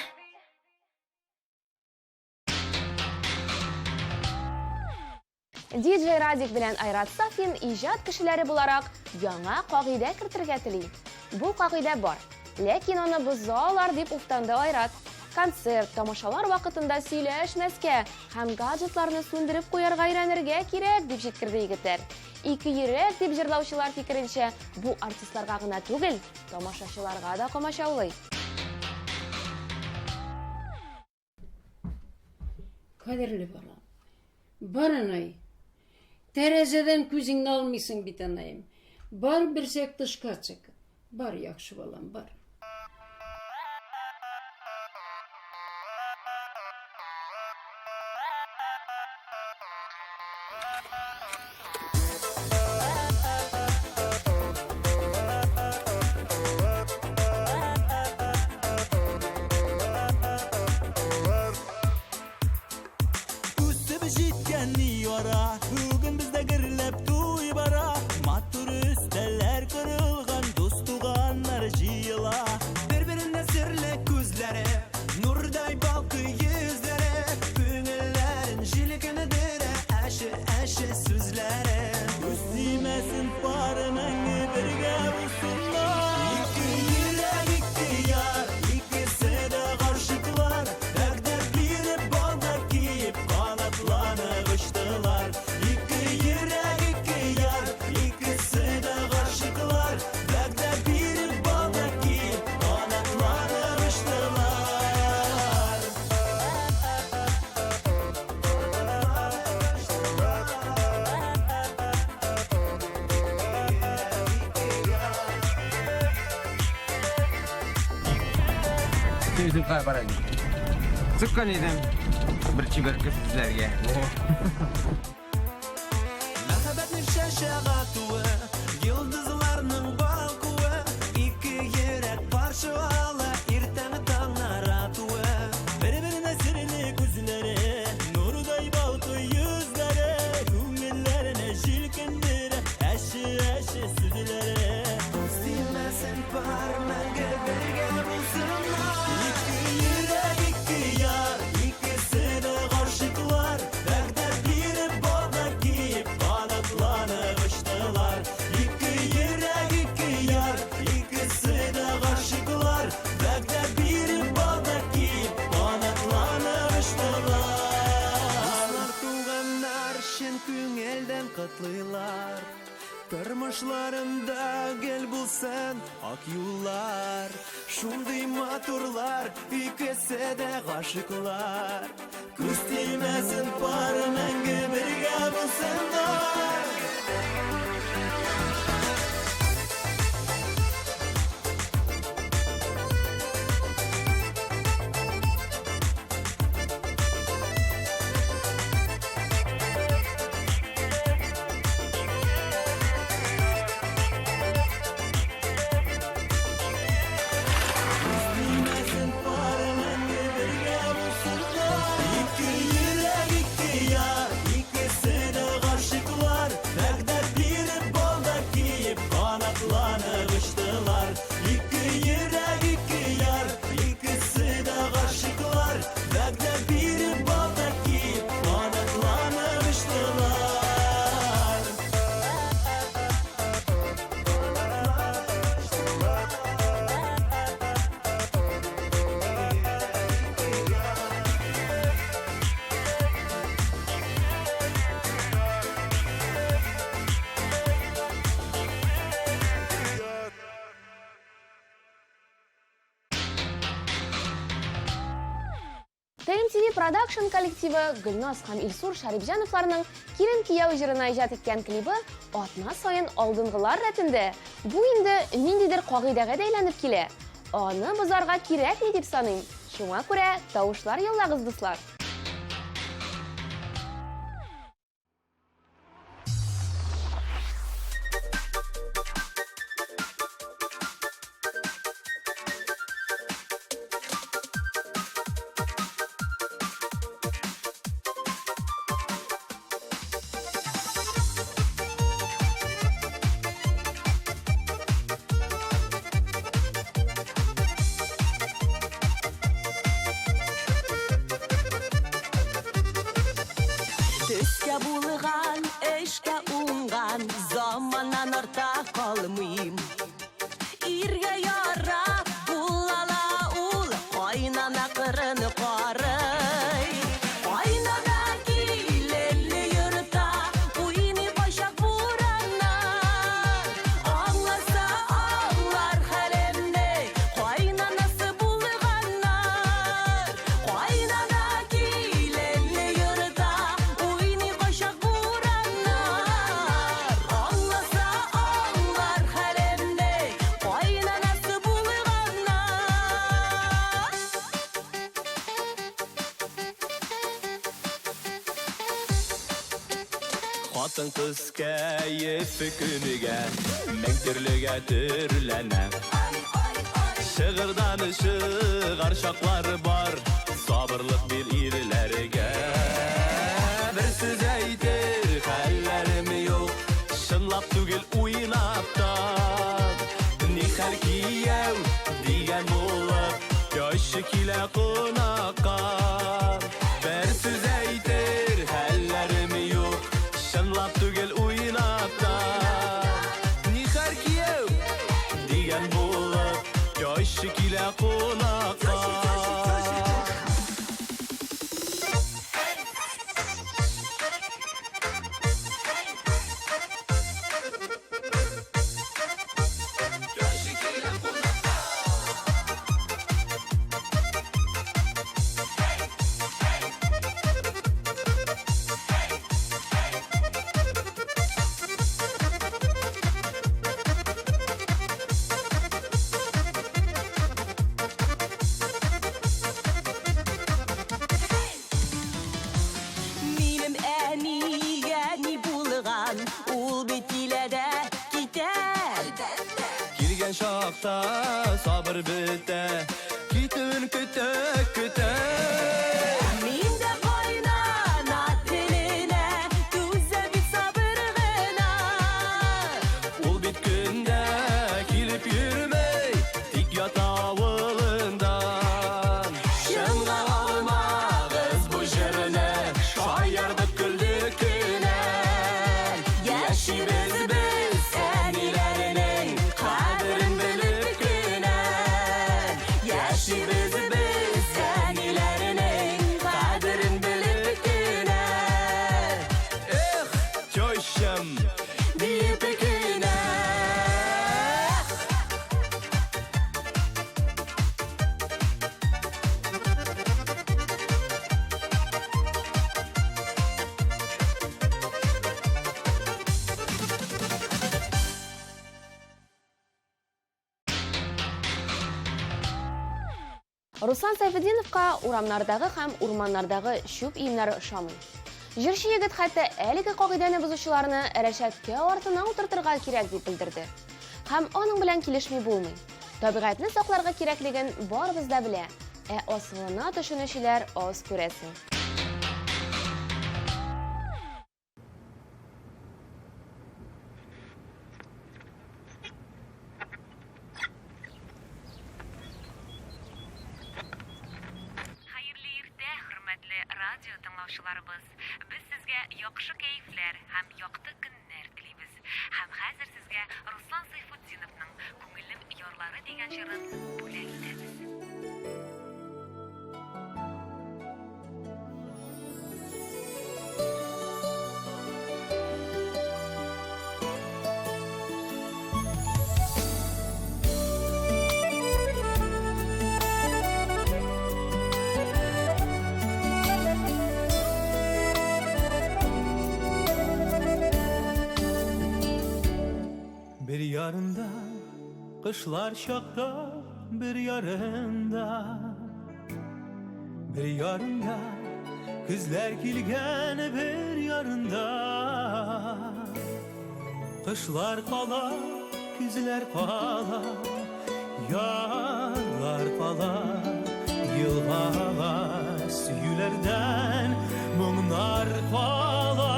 Диджей Радик белән Айрат Сафин иҗат кешеләре буларак яңа кагыйдә кертергә тели. Бу кагыйдә бар, ләкин аны бозалар дип уфтанды Айрат. Концерт, тамашалар вакытында сөйләшмәскә һәм гаджетларны сүндереп куярга өйрәнергә кирәк, дип җиткерде егетләр. Ике йөрәк дип җырлаучылар фикеренчә, бу артистларга гына түгел, тамашачыларга да комачаулый. Кадерле балам. Бар анай. Тәрәзәдән күзеңне алмыйсың бит анаем. Бар берсәк тышка чык. Бар яхшы балам, бар. Үсеп җиткән ни ара, бүген бездә гөрләп туй бара. Матур өстәлләр корылган, дус туганнар җыела. Бер-беренә серле күзләре, нурдай балкый йөзләре, күңелләрен җилкендерә әче-әче сүзләре. Күз тимәсен пары мәңге бергә булсыннар. Ике йөрәк, ике яр, икесе дә гашыйклар. Вәгъдә биреп, балда киеп, канатланып очтылар. Ике йөрәк, ике яр, икесе дә гашыйклар. Вәгъдә биреп, балда киеп, канатланып очтылар. Син үзең кая бара идең? Чыккан идем. Бер чибәр кыз эзләргә. Мәхәббәтнең чәчәк атуы, йолдызларның балкуы, ике йөрәк каршы ала иртәнге таңнар атуы. Бер-беренә серле күзләре, нурдай балкый йөзләре, күңелләрне җилкендерә әче-әче сүзләре. Күз тимәсен пар мәңге бергә булсыннар. Ике йөрәк, ике яр, икесе дә гашыйклар. Вәгъдә биреп, балда киеп, канатланып очтылар. Ике йөрәк, ике яр, икесе дә гашыйклар. Вәгъдә биреп, балда киеп, канатланып очтылар. Дуслар, туганнар чын күңелдән котлыйлар. Тормышларында гел булсын ак юллар. Шундый матурлар, икесе дә гашыйклар. Күз тимәсен пары мәңге бергә булсыннар. Тимәсен пары мәңге бергә булсыннар. Ике йөрәк, ике яр, икесе дә гашыйклар. MTV Production коллективы Гөлназ һәм Илсур Шәрипҗановларның Килен кияү җырына иҗат иткән клибы атна саен алдынгылар рәтендә. Бу инде ниндидер кагыйдәгә дә әйләнеп килә. Аны бозарга кирәкми дип саныйм. Шуңа күрә тавышлар юллагыз, дуслар. Төскә булган, эшкә уңган, заманнан арта калмыйм. Иргә ярап булала ул, кайнана кырын карый. Кайнана киленле йорта, уйный кайчак бураннар. Аңласа аңлар хәлемне, кайнанасы булганнар. Кайнана киленле йорта, уйный кайчак бураннар. Аңласа аңлар хәлемне, кайнанасы булганнар. Хатын-кыз кәефе көнегә мең төрлегә төрләнә. Шыгырдан чыгар чаклары бар, сабырлык бир ирләргә. Бер сүз әйтер хәлләрем юк, чынлап түгел уйнап та. Ни хәл кияү дигән булып, яшы килә кунакка. Бер сүз әйтер хәлләрем юк, чынлап түгел уйнап та. Ни хәл кияү дигән булып, яшы килә кунакка. Минем әнигә ни булган, ул бит килә дә китә. Килгән чакта сабыр бетә, китүен көтә, көтә. Мин дә кайнана теленә түзә бит сабыр гына. Ул бит көндә килеп йөрмәй, тик ята авылында. Чынга алмагыз бу җырны, шаярдык көлдек кенә. Яшибез без әниләрнең кадерен белеп кенә. Яшибез без әниләрнең кадерен белеп кенә. Эх, тещам, Диеп кенә. Руслан Сәйфетдиновка урамнардагы һәм урманнардагы чүп өемнәре ошамый. Җырчы егет хәтта әлеге кагыйдәне бозучыларны рәшәткә артына утыртырга кирәк дип белдерде. Һәм аның белән килешми булмый. Табигатьне сакларга кирәклеген барыбыз да белә, ә асылына төшенүчеләр аз күрәсең. Хәерле иртә, хөрмәтле радио тыңлаучыларыбыз. Без сезгә яхшы кәефләр һәм якты көннәр телибез. Һәм хәзер сезгә Руслан Сайфутдиновның Күңелем ярлары дигән җырын бүләк итәбез. ярында кышлар чакта, бер ярында, бер ярында көзләр килгән, бер ярында кышлар кала, көзләр кала, ярлар кала, елгалар, сөюләрдән моңнар кала.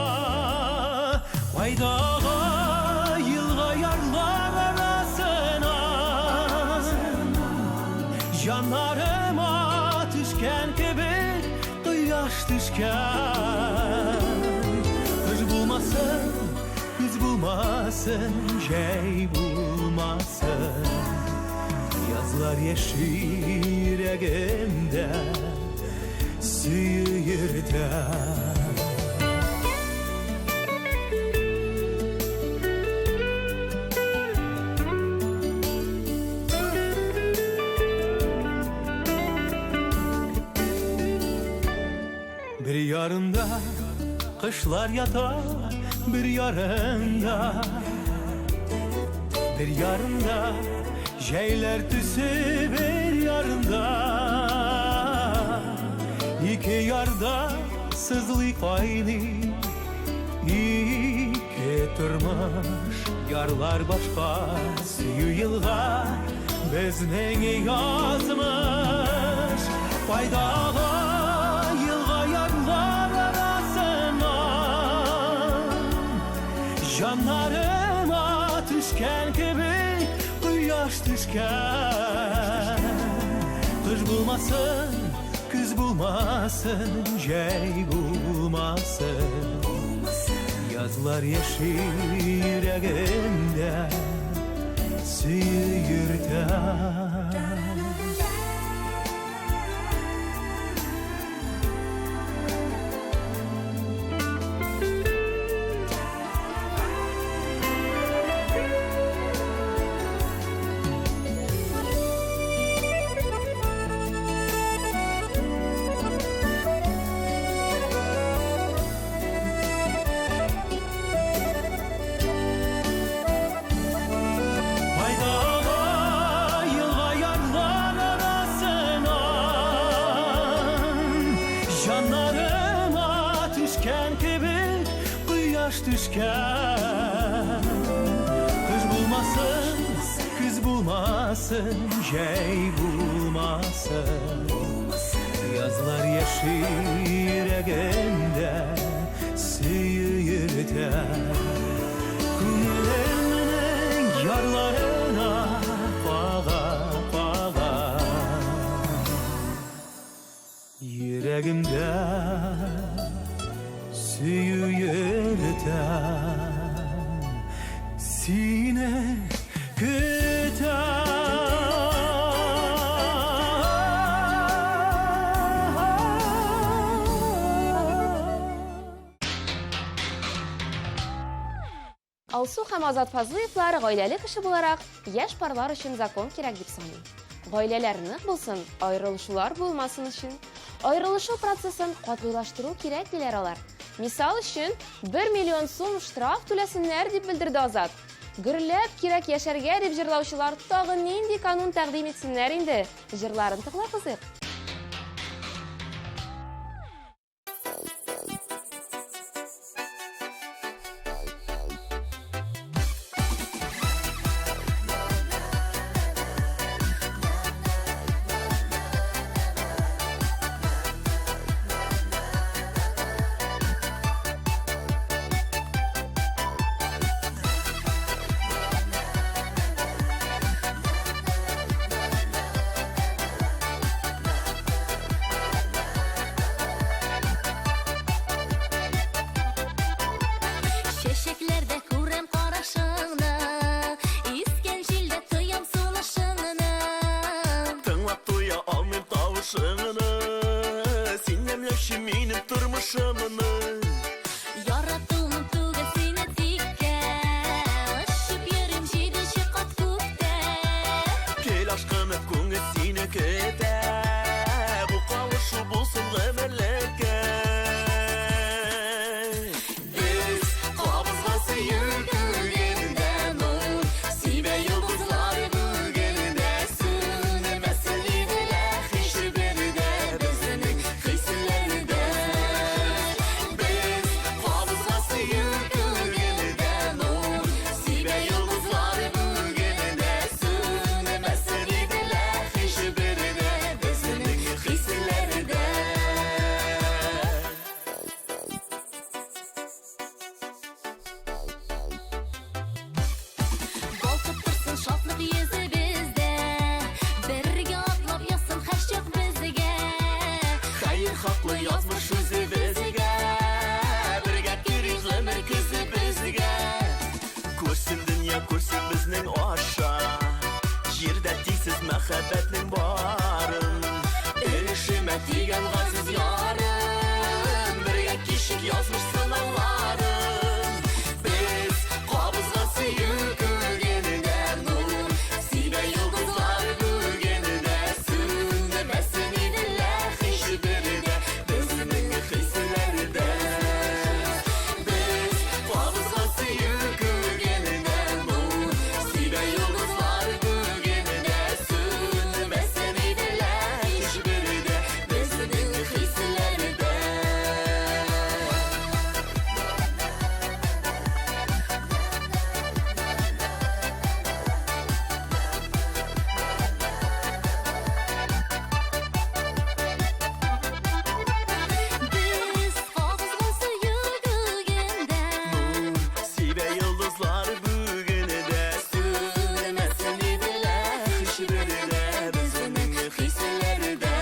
Кайдага елга ярлар арасынан җаннарыма төшкән кебек кояш төшкән. Кыш булмасын, көз булмасын, җәй булмасын, язлар яши йөрәгемдә, сөю йөртә. Бер ярында кышлар ята, бер ярында, бер ярында җәйләр төсе, бер ярында ике ярда сызлый кайный ике тормыш, ярлар башка, сөю елга безнең язмыш. Кайдагы елга ярлар арасыннан җаннарыма төшкән кебек кояш төшкән. Кыш булмасын, көз булмасын, җәй булмасын, язлар яши йөрәгемдә, сөю йөртә. Кайдагы елга ярлар арасыннан җаннарыма төшкән кебек кояш төшкән. Кыш булмасын, көз булмасын, җәй булмасын, язлар яши йөрәгемдә, сөю йөртә. Күңелемнең ярларына кага, кага, йөрәгемдә сөю йөртә, сине көтә. Алсу һәм Азат Фазлыевлар гаиләле кеше буларак, яшь парлар өчен закон кирәк дип саный. Гаиләләр нык булсын, аерылышулар булмасын өчен. Аерылышу процессын катгыйлаштыру кирәк диләр алар. Мисал өчен, 1 миллион сум штраф түләсеннәр дип белдерде Азат. Гөрләп кирәк яшәргә дип җырлаучылар тагын нинди канун тәкъдим итсеннәр инде? Җырларын тыңлап узыйк. мәхәббәтнең барын. Өлешемә тигән газиз ярым, бергә кичик язмыш сынауларын. Без кабызган сөю күгенә нур, сибә йолдызлар бүгенә, сүнмәсен иде лә һичбер дә безнең хисләрдә. Без кабызган сөю күгенә нур, сибә йолдызлар бүгенә, сүнмәсен иде лә һичбер дә безнең хисләрдә. Без кабызган сөю күгендә Сибә йолдызлар бүген дә, сүнмәсен иде лә һичбер дә безнең хисләрдә.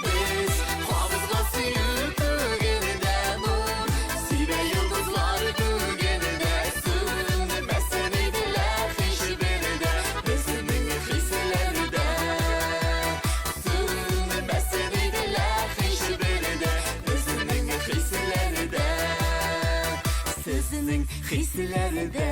Без кабызган сөю күгендә нур, сибә йолдызлар бүген дә, сүнмәсен иде лә һичбер дә безнең хисләрдә. Сүнмәсен иде лә һичбер дә безнең хисләрдә. Сезнең хисләрдә.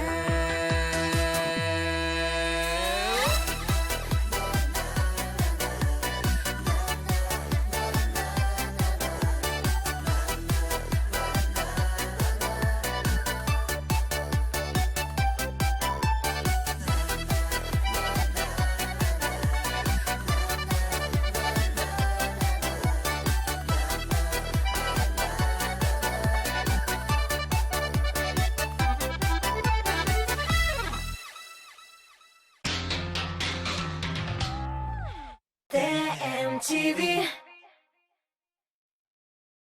TMTV.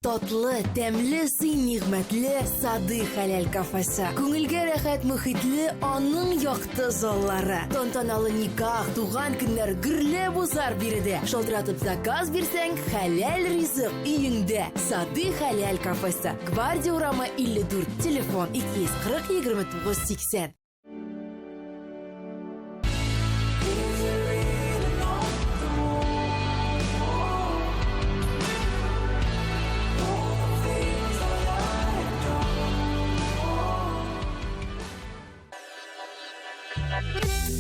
Татлы, тәмле, сый-нигъмәтле Сады хәләл кафесы. Күңелгә рәхәт мөхитле аның якты заллары. Тантаналы никах, туган көннәр гөрләп узар биредә. Шалтыратып заказ бирсәң, хәләл ризык өеңдә. Сады хәләл кафесы. Гвардия урамы 54, телефон 240 29 80.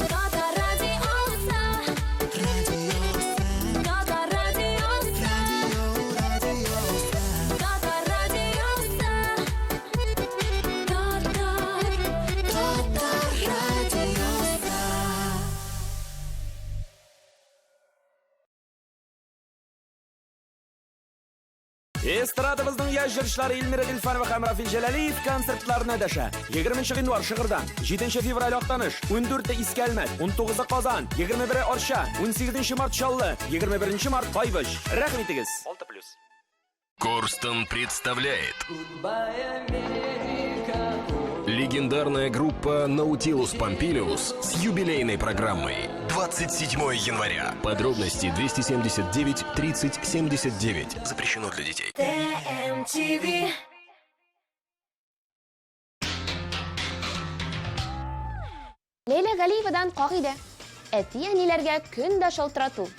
Татар радиосы. Татар радиосы. Татар радиосы. Татар, Татар радиосы. Эстрадабызның яшь җырчылары Эльмира Гыйльфанова һәм Рафил Җәләлиев концертларына дәшә. 20 гыйнвар Шыгырдан, 7 февраль Актаныш, 14 Иске Әлмәт, 19 Казан, 21 Арча, 18 март Чаллы, 21 март Кайбыч. Рәхим итегез. 6+. Корстон представляет. Легендарная группа Наутилус Помпилиус с юбилейной программой. 27 января. Подробности 279 30 79. Запрещено для детей. TMTV. Ләйлә Галиевадан кагыйдә. Әти-әниләргә көн дә шалтырату.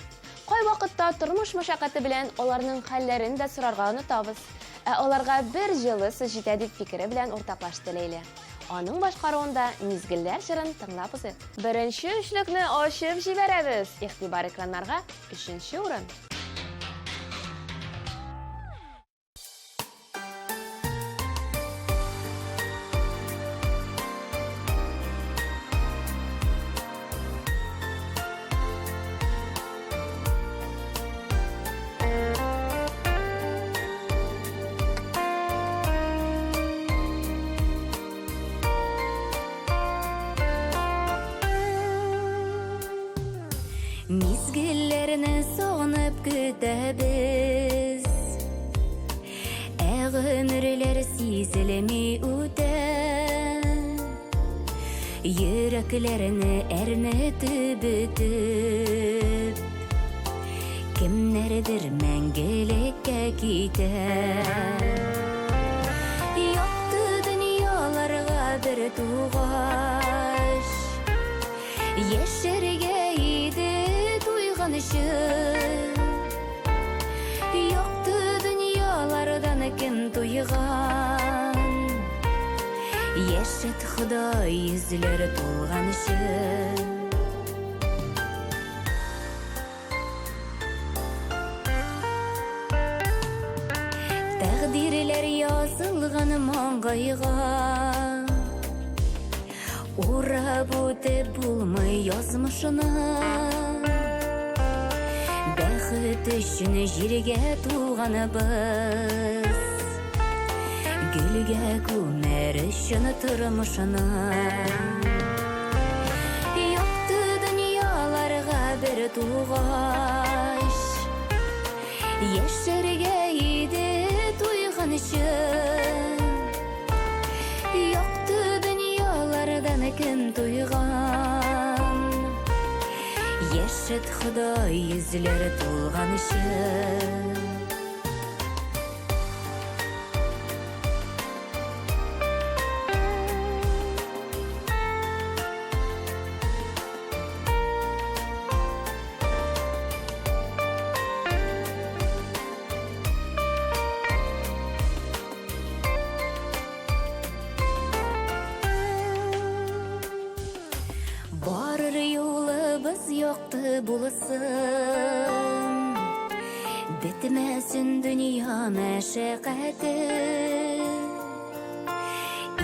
Кайвакытта тормыш мәшәкате белән аларның хәлләрен дә сорарга онытабыз. Ә аларга бер җылы сүз җитә дип фикере белән уртаклашты Ләйлә. Аның башкаруында Мизгелләр җырын тыңлап узыйк. Беренче өчлекне ачып җибәрәбез. Игътибар экраннарга, өченче урын. Мизгелләрне сагынып көтәбез. Ә гомерләр сизелми үтә. Йөрәкләрне әрнетеп бөтеп, кемнәрдер мәңгелеккә китә. Якты дөньяларга бер тугач, яшәргә иде. туйганчы. Якты дөньялардан кем туйган? Яшәт Ходай йөзләре тулганчы. Тәкъдирләр язылган маңгайга. Урап үтеп булмый язмышны. Бәхет өчен җиргә туганыбыз. Гөлгә күмәр өчен тормышны. Якты дөньяларга бер тугач, Яшәргә иде туйганчы. Якты дөньялардан кем туйган? Яшәт Ходай йөзләре тулганчы. Барыр юлыбыз якты булсын, Бетмәсен дөнья мәшәкате.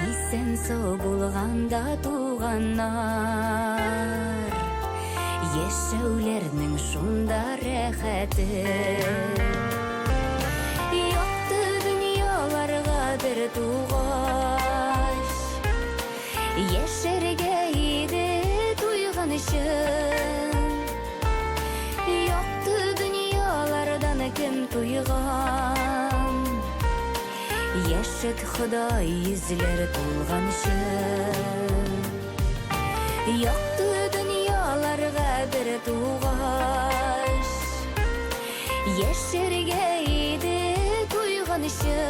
Исән сау булганда туганнар, Яшәүләрнең шунда рәхәте. Якты дөньяларга бер тугач, Яшәргә иде туйганчы. Якты дөньялардан кем туйган? Яшәт Ходай йөзләре тулганчы. Якты дөньяларга бер тугач, Яшәргә иде туйганчы.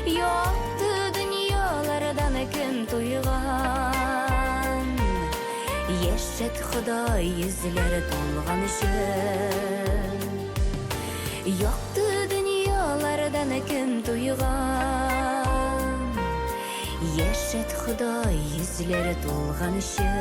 Якты дөньялардан кем туйган? Яшәт Ходай йөзләре тулганчы. Якты дөньялардан кем туйган? Яшәт Ходай йөзләре тулганчы.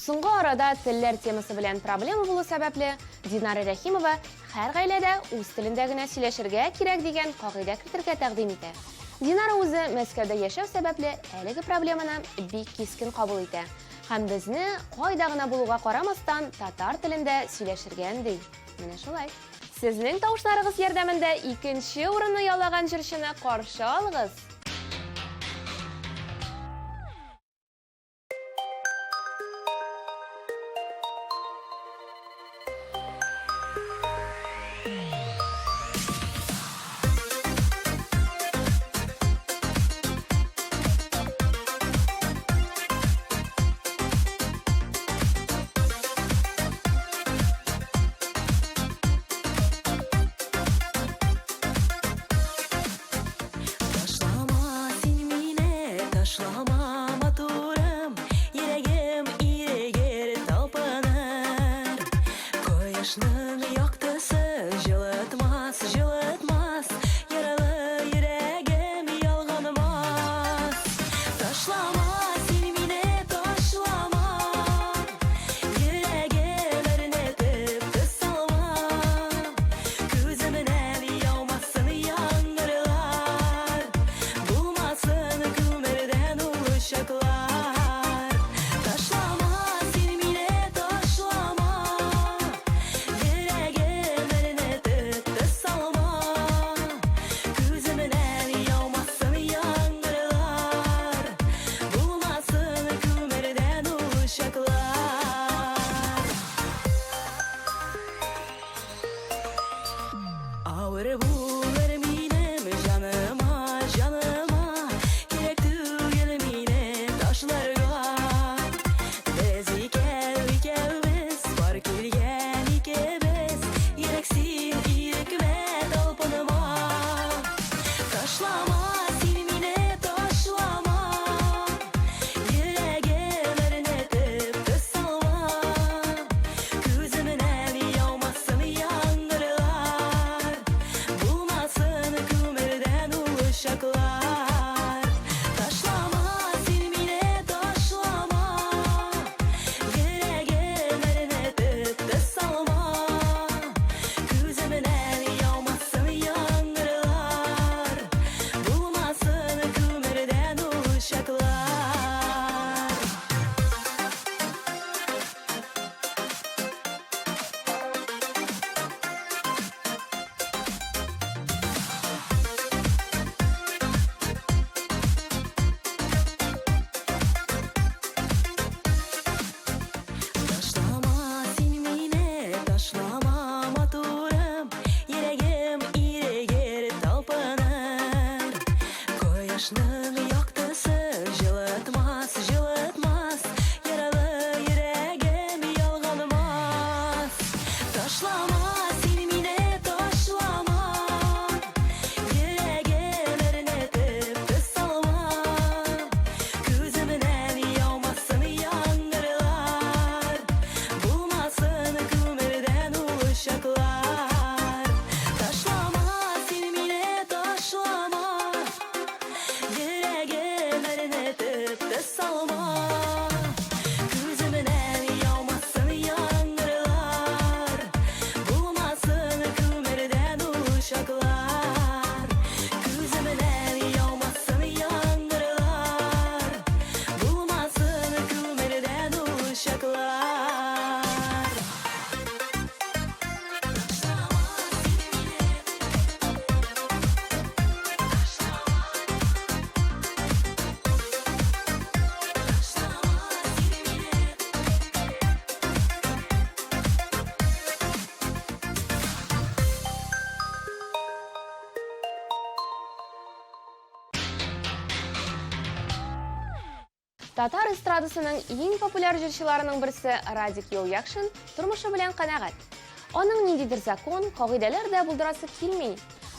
Соңгы арада телләр темасы белән проблема булу сәбәпле, Динара Рәхимова һәр гаиләдә үз телендә генә сөйләшергә кирәк дигән кагыйдә кертергә тәкъдим итә. Динара үзе Мәскәүдә яшәү сәбәпле әлеге проблеманы бик кискен кабул итә һәм безне кайда гына булуга карамастан татар телендә сөйләшергә өнди. Менә шулай. Сезнең тавышларыгыз ярдәмендә икенче урынны яулаган җырчыны каршы алыгыз! Ташлама син мине, ташлама, матурым, Йөрәгем ирегер талпыныр. Кояшның яктысы җылытмас, җылытмас, Яралы йөрәгем ялганмас. Ташлама син мине, ташлама, Йөрәгем әрнетеп төс алма. Күземнән яумасын яңгырлар, Булмасын күмердән учаклар. Ташлама син мине, ташлама, Татар эстрадасының иң популяр җырчыларының берсе Радик Юлъякшин тормышы белән канәгать. Аның ниндидер закон, кагыйдәләр дә булдырасы килми.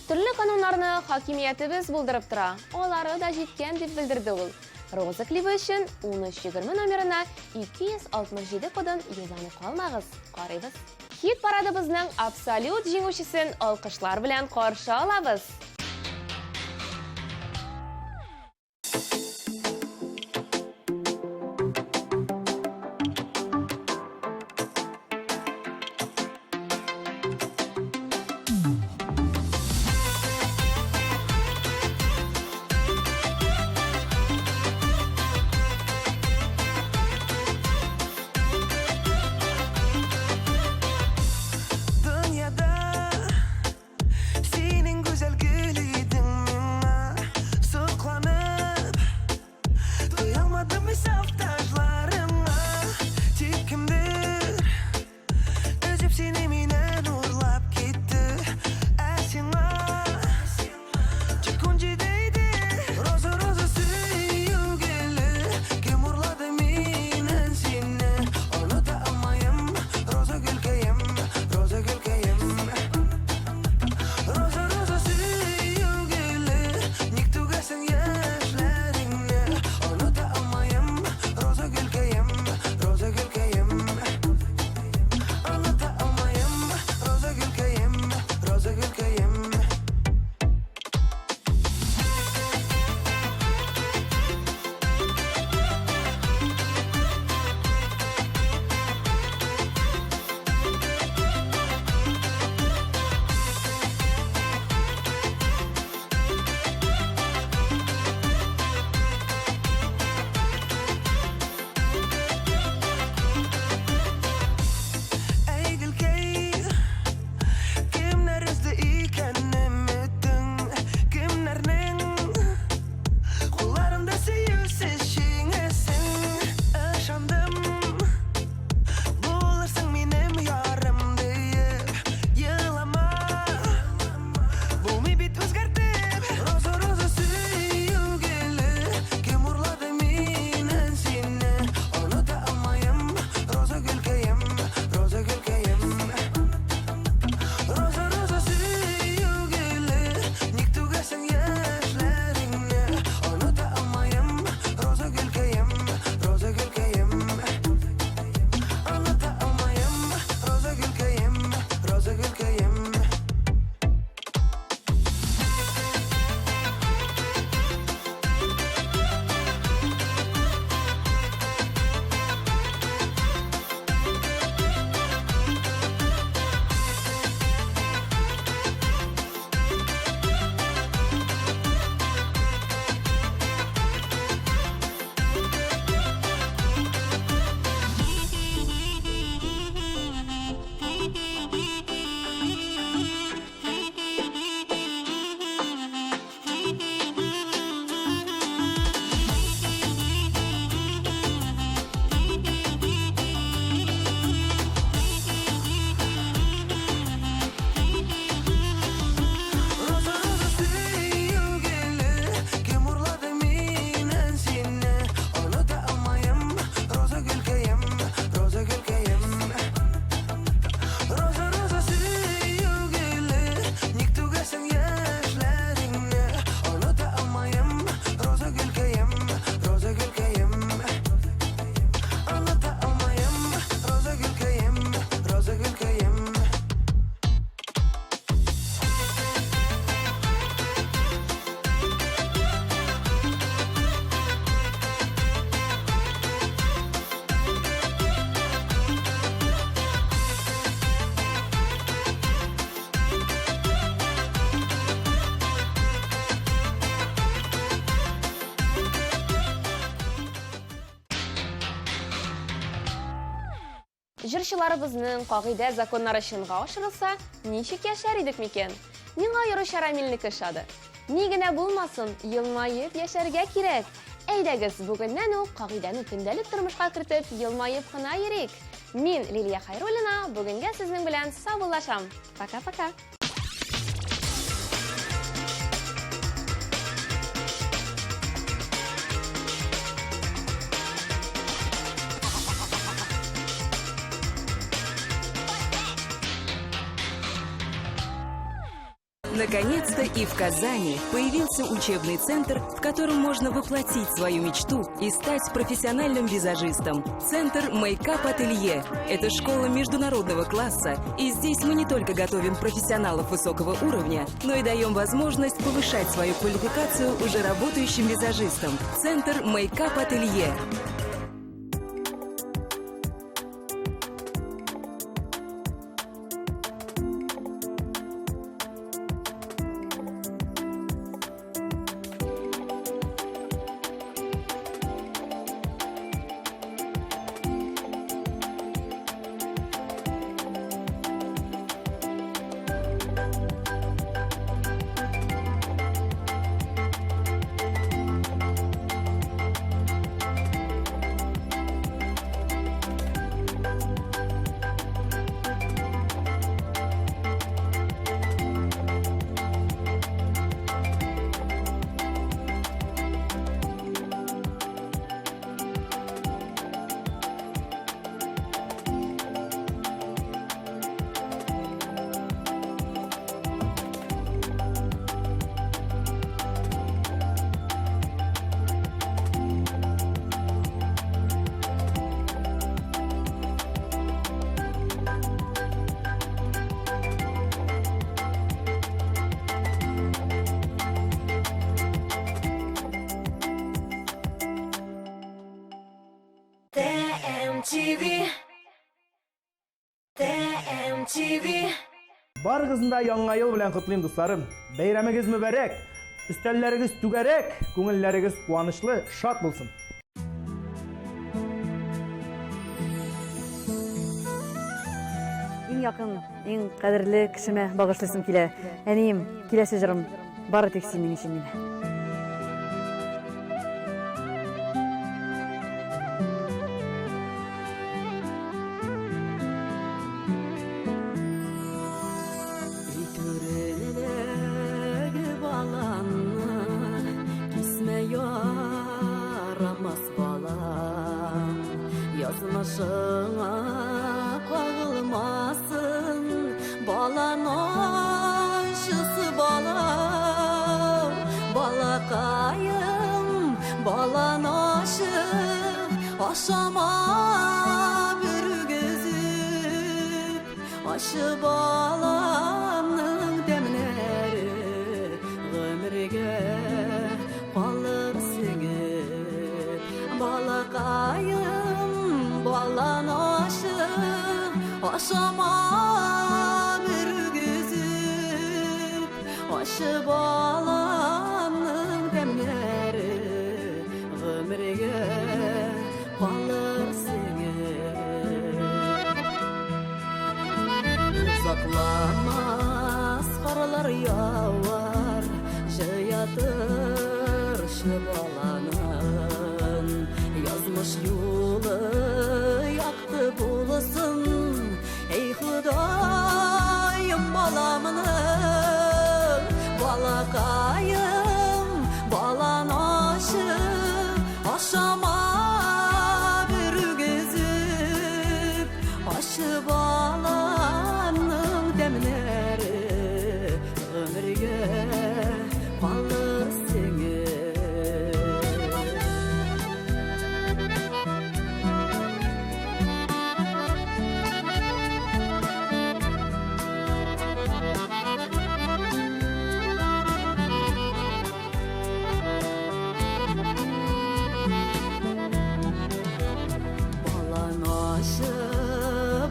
Төрле кануннарны хакимиятебез булдырып тора, алары да җиткән дип белдерде ул. Роза клибы өчен 1320 номерына 267 кодын юлламый калмагыз. Карыйбыз. Хит парадыбызның абсолют җиңүчесен алкышлар белән каршы алабыз. Дөньяда синең гүзәл гөл идең миңа сокланып туялмадым мин саф таҗларыңа тик кемдер өзеп сине миннән урлап китте ә сиңа тик 17 иде роза роза сөю гөле кем урлады миннән сине оныта алмыйм роза гөлкәем роза гөлкәем Роза, роза, сөю гөле, ник түгәсең яшьләреңне? Оныта алмыйм, роза гөлкәем, роза гөлкәем. Оныта алмыйм, роза гөлкәем, роза гөлкәем. Әй гөлкәй, кемнәр өзде икән өметең? Кемнәрнең кулларында сөюсез җиңәсең? Ышандым, булырсың минем ярым диеп. Елама, булмый бит үзгәртеп. Роза, роза, сөю гөле, кем урлады миннән сине? Оныта алмыйм, роза гөлкәем, роза гөлкәем. Роза, роза, сөю гөле, ник түгәсең яшьләреңне? Оныта алмыйм, роза гөлкәем, роза гөлкәем. Оныта алмыйм, роза гөлкәем, роза гөлкәем. Роза, роза, сөю гөле, кем урлады миннән сине? Оныта алмыйм, роза гөлкәем, роза гөлкәем. Роза, роза, сөю гөле, ник түгәсең яшьләреңне? Оныта алмыйм, роза гөлкәем, роза гөлкәем. Оныта алмыйм, роза гөлкәем, роза гөлкәем. Җырчыларыбызның кагыйдә законнары чынга ашырылса, ничек яшәр идек микән? Миңа аеруча Рамилнеке ошады. Ни генә булмасын, елмаеп яшәргә кирәк. Әйдәгез, бүгеннән үк кагыйдәне көндәлек тормышка кертеп, елмаеп кына йөрик. Мин, Лилия Хайруллина, бүгенгә сезнең белән саубуллашам. Пока-пока. Наконец-то и в Казани появился учебный центр, в котором можно воплотить свою мечту и стать профессиональным визажистом. Центр Мейкап Ателье – это школа международного класса, и здесь мы не только готовим профессионалов высокого уровня, но и даем возможность повышать свою квалификацию уже работающим визажистам. Центр Мейкап Ателье. TMTV. TMTV. Барыгызны да Яңа ел белән котлыйм, дусларым. Бәйрәмегез мөбарәк, өстәлләрегез түгәрәк, күңелләрегез куанычлы, шат булсын. Иң якын, иң кадерле кешемә багышлыйсым килә. Әнием, киләсе җырым бары тик синең өчен генә. Түрендәге баланны кисмә, ярамас балам. Язмышыңа кагылмасын, балан ачысы балам. Балакаем, балан ашы, ашама бер үгезеп. Ашы баламның тәмнәре гомергә калыр сеңеп. Балакаем, балан ашы, ашама бер үгезеп. Ашы баламның тәмнәре гомергә калыр сеңеп. Озакламас карлар явар, җыятыр баланын. Язмыш юлы якты булсын, эй Ходаем, баламның. Балакаем, балан ашы, ашама бер үгезеп. Ашы баламның тәмнәре гомергә калыр сеңеп. Балан ашы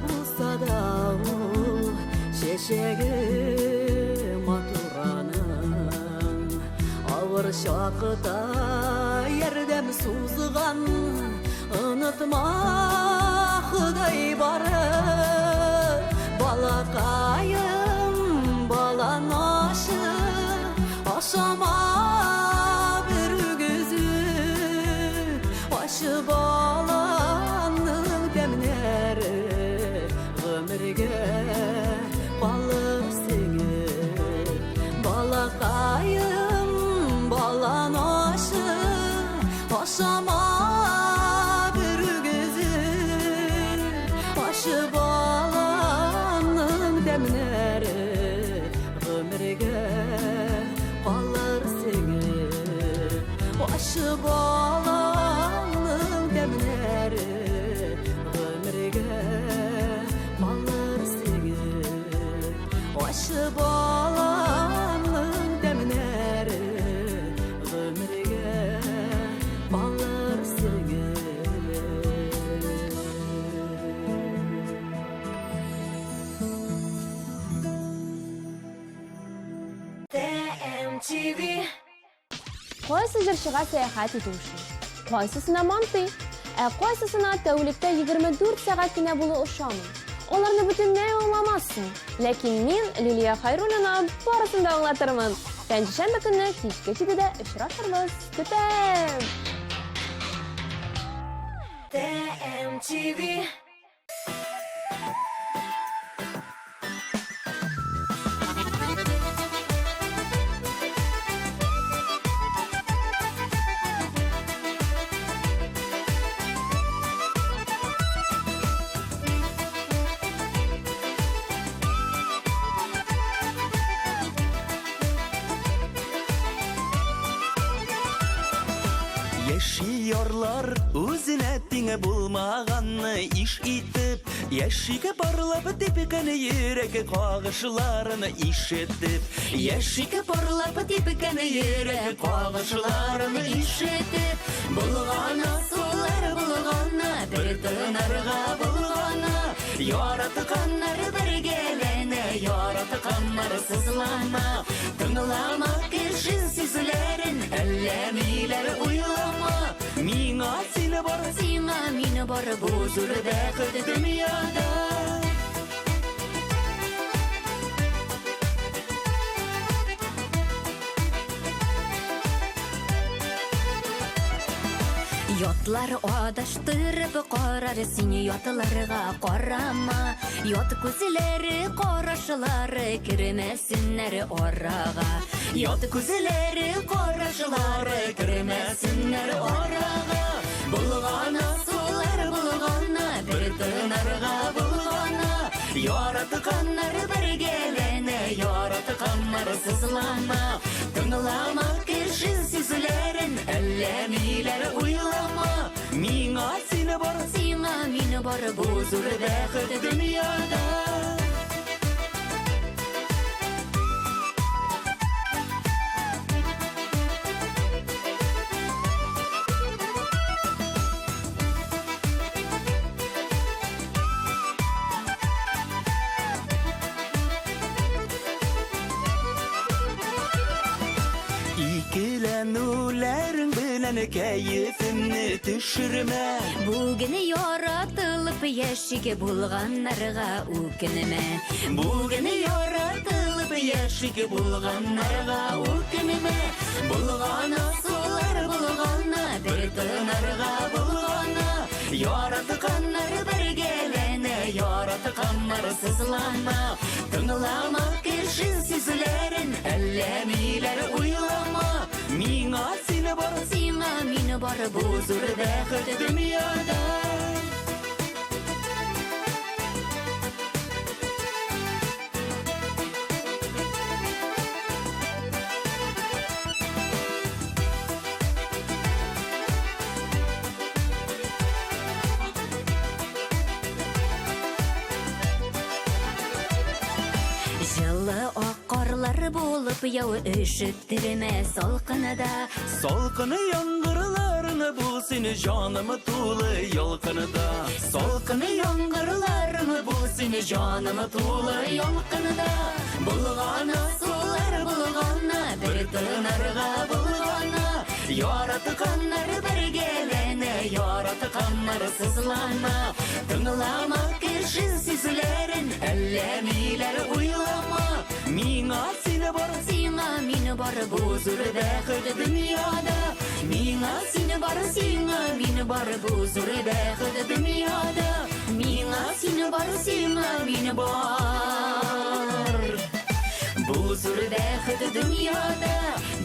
булса да ул, чәчәге матураның. Авыр чакта ярдәм сузган, онытма, Ходай бары. Балакаем, балан ашы, ашама бер үгезеп. Ашы баланың тәмнәре гомергә калыр сеңеп. Балакаем, балан ашы, ашама бер үгезеп. Ашы баланың тәмнәре гомергә Ачы баланның тәмнәре гомергә калыр сеңеп. TMTV. Кайсы җырчыга сәяхәт итү ошый? Кайсысына мантый? Ә кайсысына тәүлектә 24 сәгать кенә булу ошамый? Аларны бөтенләй аңламассың. Ләкин мин, Лилия Хайруллина, барысын да аңлатырмын. Пәнҗешәмбе көнне кичке 7дә очрашырбыз. Көтәм! TMTV. Яши ярлар үзенә тиңе булмаганны иш итеп, Яшиге парлап типкән йөрәк кагышларын ишетеп, Яшиге парлап типкән йөрәк кагышларын ишетеп, Булгана сулар булгана, бер тынарга булгана, Яратканнар бергәләнә, яратканнар сызлана. Тыңлама кеше сүзләрен, әллә ниләр уйлама. Миңа син бар, сиңа мин бар, бу зур бәхет дөньяда. Ятлар адаштырып карар, син ятларга карама. Ят күзләре, карашлары кермәсеннәр арага. Ят күзләре, карашлары кермәсеннәр арага. Булгана сулар булгана, бер тынарга булгана. Яратканнар бергәләнә, яратканнар сызлана. Тыңлама кеше сүзләрен, әллә ниләр уйлама. Миңа син бар, сиңа мин бар, бу зур бәхет дөньяда. Икеләнүләрең белән кәефемне төшермә. Бүген яратылып яшик булганнарга үкенмә. Бүген яратылып яшик булганнарга үкенмә. Булгана сулар булгана, бер тынарга булгана. Яратканнар бергәләнә, яратканнар сызлана. Тыңлама кеше сүзләрен, әллә ниләр уйлама. Миңа син бар, сиңа мин бар, бу зур бәхет дөньяда. Җылы ак карлар булып яу өшеттермә салкында. Салкын яңгырларың бул син җаным тулы ялкында. Салкын яңгырларың бул син җаным тулы ялкында. Булгана сулар булгана, бер тынарга булгана. Яратканнар бергәләнә, яратканнар сызлана. Тыңлама кеше сүзләрен, әллә ниләр уйлама. Миңа син бар, сиңа мин бар, бу зур бәхет дөньяда. Миңа син бар, сиңа мин бар, бу зур бәхет дөньяда. Миңа син бар, сиңа мин бар. Бу зур бәхет дөньяда,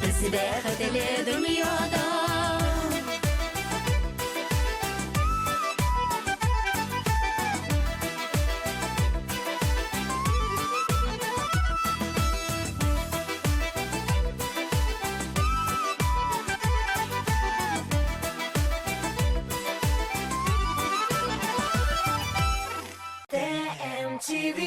без бәхетле дөньяда. TMTV.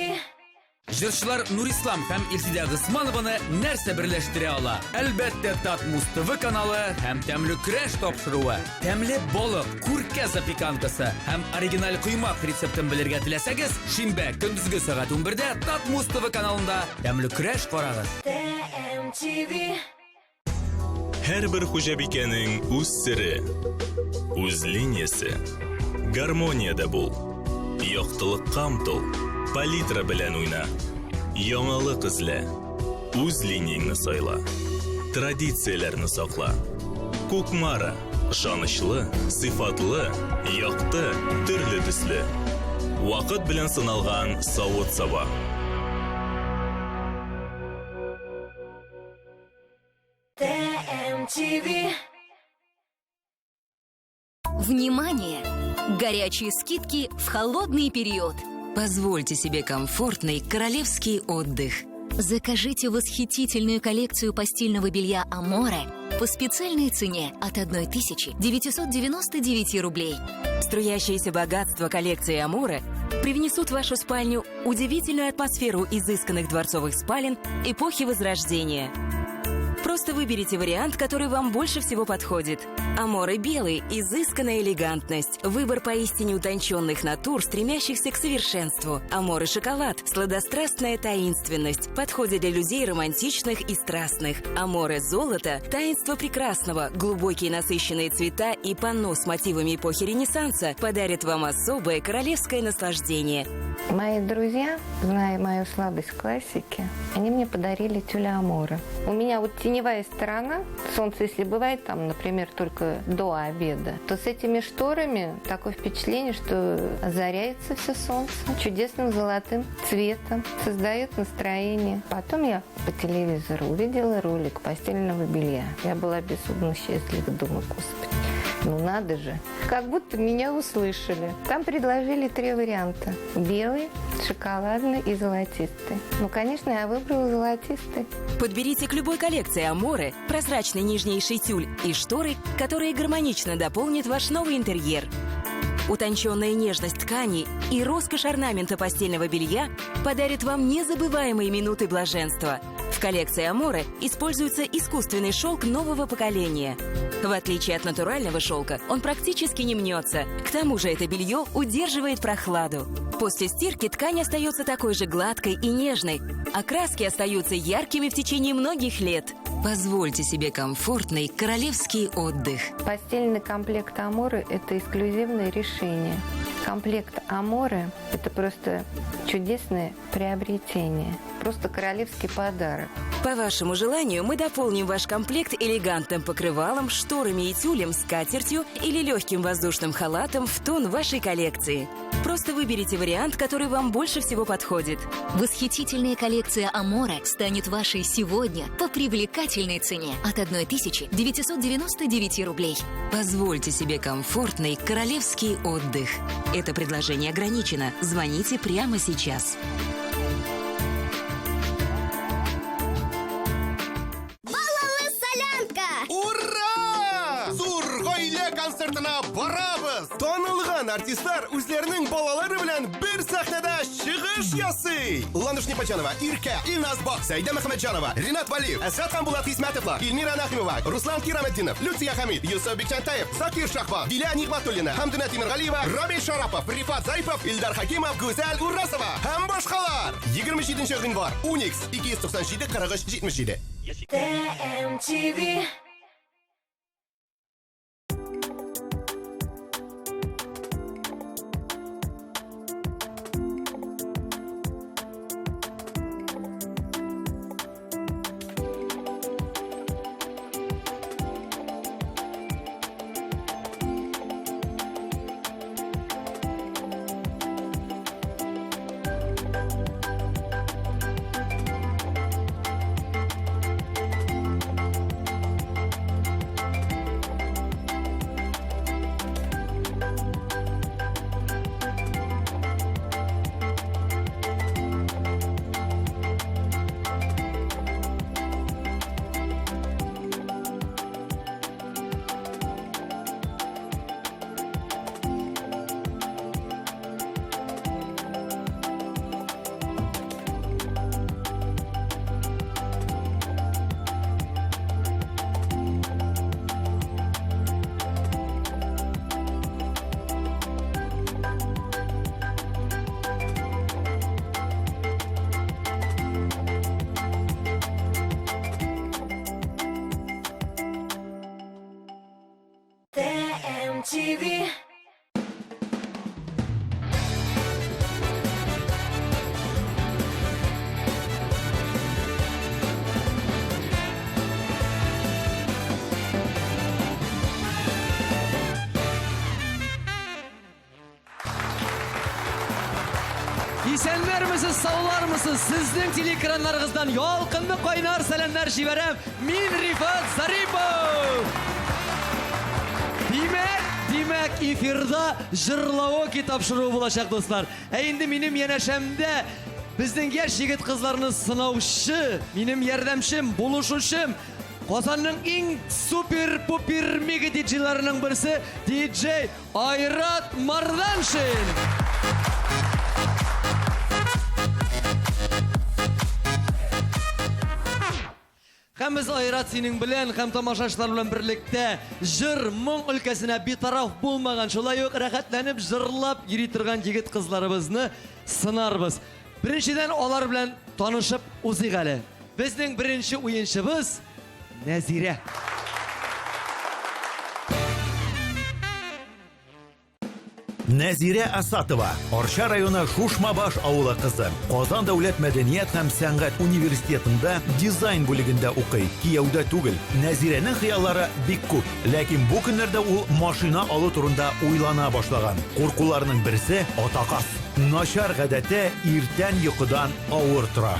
Җырчылар Нурислам һәм Илсидә Госманованы нәрсә берләштерә ала? Әлбәттә, Татмуз ТВ каналы һәм тәмле көрәш тапшыруы. Тәмле балык, күркә запеканкасы һәм оригиналь коймак рецептын белергә теләсәгез, шимбә көндезге сәгать 11-дә Татмуз ТВ каналында тәмле көрәш карагыз. ТМТВ. Һәрбер хуҗабикәнең үз сере, үз линиясе. Гармониядә бул. Яктылыкка омтыл. Палитра белән уйна. Яңалык эзлә. Үз линияңне сайла. Традицияләрне сакла. Кукмара. Ышанычлы, сыйфатлы, якты, төрле төсле. Вакыт белән сыналган савыт-саба. ТМТВ. Внимание! Горячие скидки в холодный период. Позвольте себе комфортный королевский отдых. Закажите восхитительную коллекцию постельного белья «Аморе» по специальной цене от 1999 рублей. Струящееся богатство коллекции «Аморе» привнесут в вашу спальню удивительную атмосферу изысканных дворцовых спален эпохи Возрождения. Просто выберите вариант, который вам больше всего подходит. Аморе белый – изысканная элегантность. Выбор поистине утонченных натур, стремящихся к совершенству. Аморе шоколад – сладострастная таинственность. Подходит для людей романтичных и страстных. Аморе золото – таинство прекрасного. Глубокие насыщенные цвета и панно с мотивами эпохи Ренессанса подарят вам особое королевское наслаждение. Мои друзья, зная мою слабость к классике, они мне подарили тюля Аморе. У меня вот теневая сторона, солнце, если бывает там, например, только до обеда, то с этими шторами такое впечатление, что озаряется все солнце чудесным золотым цветом, создает настроение. Потом я по телевизору увидела ролик постельного белья. Я была безумно счастлива, думаю, господи, ну надо же. Как будто меня услышали. Там предложили три варианта. Белый, шоколадный и золотистый. Ну, конечно, я выбрала золотистый. Подберите к любой коллекции Аморе прозрачный нежнейший тюль и шторы, которые гармонично дополнят ваш новый интерьер. Утонченная нежность ткани и роскошь орнамента постельного белья подарят вам незабываемые минуты блаженства. В коллекции Аморе используется искусственный шелк нового поколения. В отличие от натурального шелка, он практически не мнется. К тому же это белье удерживает прохладу. После стирки ткань остается такой же гладкой и нежной, а краски остаются яркими в течение многих лет. Позвольте себе комфортный королевский отдых. Постельный комплект Аморы – это эксклюзивное решение. Комплект Аморы – это просто чудесное приобретение, просто королевский подарок. По вашему желанию мы дополним ваш комплект элегантным покрывалом, шторами и тюлем, скатертью или легким воздушным халатом в тон вашей коллекции. Просто выберите вариант, который вам больше всего подходит. Восхитительная коллекция Аморе станет вашей сегодня по привлекательной цене от 1999 рублей. Позвольте себе комфортный королевский отдых. Это предложение ограничено. Звоните прямо сейчас. Балалы солянка! Ура! Зур гаилә концертына барабыз! Танылган артистлар үзләренең балалары белән бер сәхнәдә чыгыш ясый! Ландыш Непочанова, Иркә, Илназ Бак, Сәйдә Мөхәммәтҗанова, Ринат Валиев, Әсгать һәм Булат Хисмәтовлар, Илмира Нәхимова, Руслан Кираметдинов, Люция Хәмид, Йосыф Бикчәнтәев, Закир Шахбан, Дилә Нигъмәтуллина, Хәмдүнә Тимергалиева, Рамил Шарапов, Рифат Зарипов, Илдар Хәкимов, Гүзәл Урасова һәм башкалар. 27 гыйнвар, Уникс, 297 43 77. ТМТВ. MTV. Исәннәрмесез, саулармысыз? Сезнең телеэкраннарыгыздан ялкынлы кайнар сәламнәр җибәрәм. Мин Рифат Зарипов. Димәк, димәк, эфирда җырлавоки тапшыруы булачак, дуслар. Ә инде минем янәшәмдә безнең яшь егет-кызларны сынаучы, минем ярдәмчем, булышучым, Казанның иң супер-пупер мега диджейларының берсе, диджей Айрат Марданшин! Һәм без Айрат синең белән һәм тамашачылар белән берлектә җыр, моң өлкәсенә битараф булмаган, шулай ук рәхәтләнеп җырлап йөри торган егет-кызларыбызны сынарбыз. Беренчедән алар белән танышып узыйк әле. Безнең беренче уенчыбыз Нәзирә. Нәзирә Асатова, Арча районы Шушмабаш авылы кызы. Казан дәүләт мәдәният һәм сәнгать университетында дизайн бүлегендә укый. Кияүдә түгел. Нәзирәнең хыяллары бик күп. Ләкин бу көннәрдә ул машина алу турында уйлана башлаган. Куркуларының берсе, атакас. Начар гадәте, иртән йокыдан авыр тора.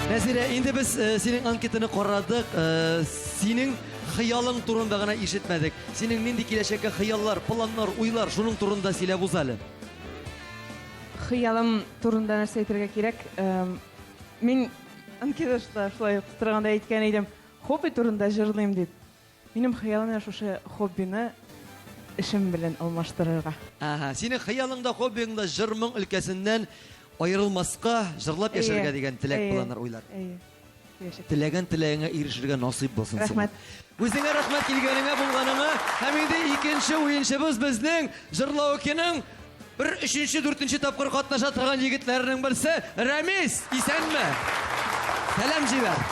Нәзирә, инде без э, синең анкетаны карадык, э, синең хыялың турында гына ишетмәдек. Синең нинди киләчәккә хыяллар, планнар, уйлар, шуның турында сөйләп уз әле. Хыялым турында нәрсә әйтергә кирәк? Мин анкетада шулай ук тутырганда әйткән идем, хобби турында җырлыйм дип. Минем хыялым менә шушы хоббины эшем белән алмаштырырга. Әһә, синең хыялың да, хоббиң да җыр-моң өлкәсеннән аерылмаска, җырлап яшәргә дигән теләк, планнар, уйлар. Әйе, киләчәктә. Теләгән теләгеңә ирешергә насыйп булсын сиңа. Рәхмәт. Үзеңә рәхмәт килгәнеңә, булганыңа. Һәм инде икенче уенчыбыз безнең Җырлаукиның бер өченче, дүртенче тапкыр катнаша торган егетләренең берсе Рәмис, исәнме? Сәлам җибәр.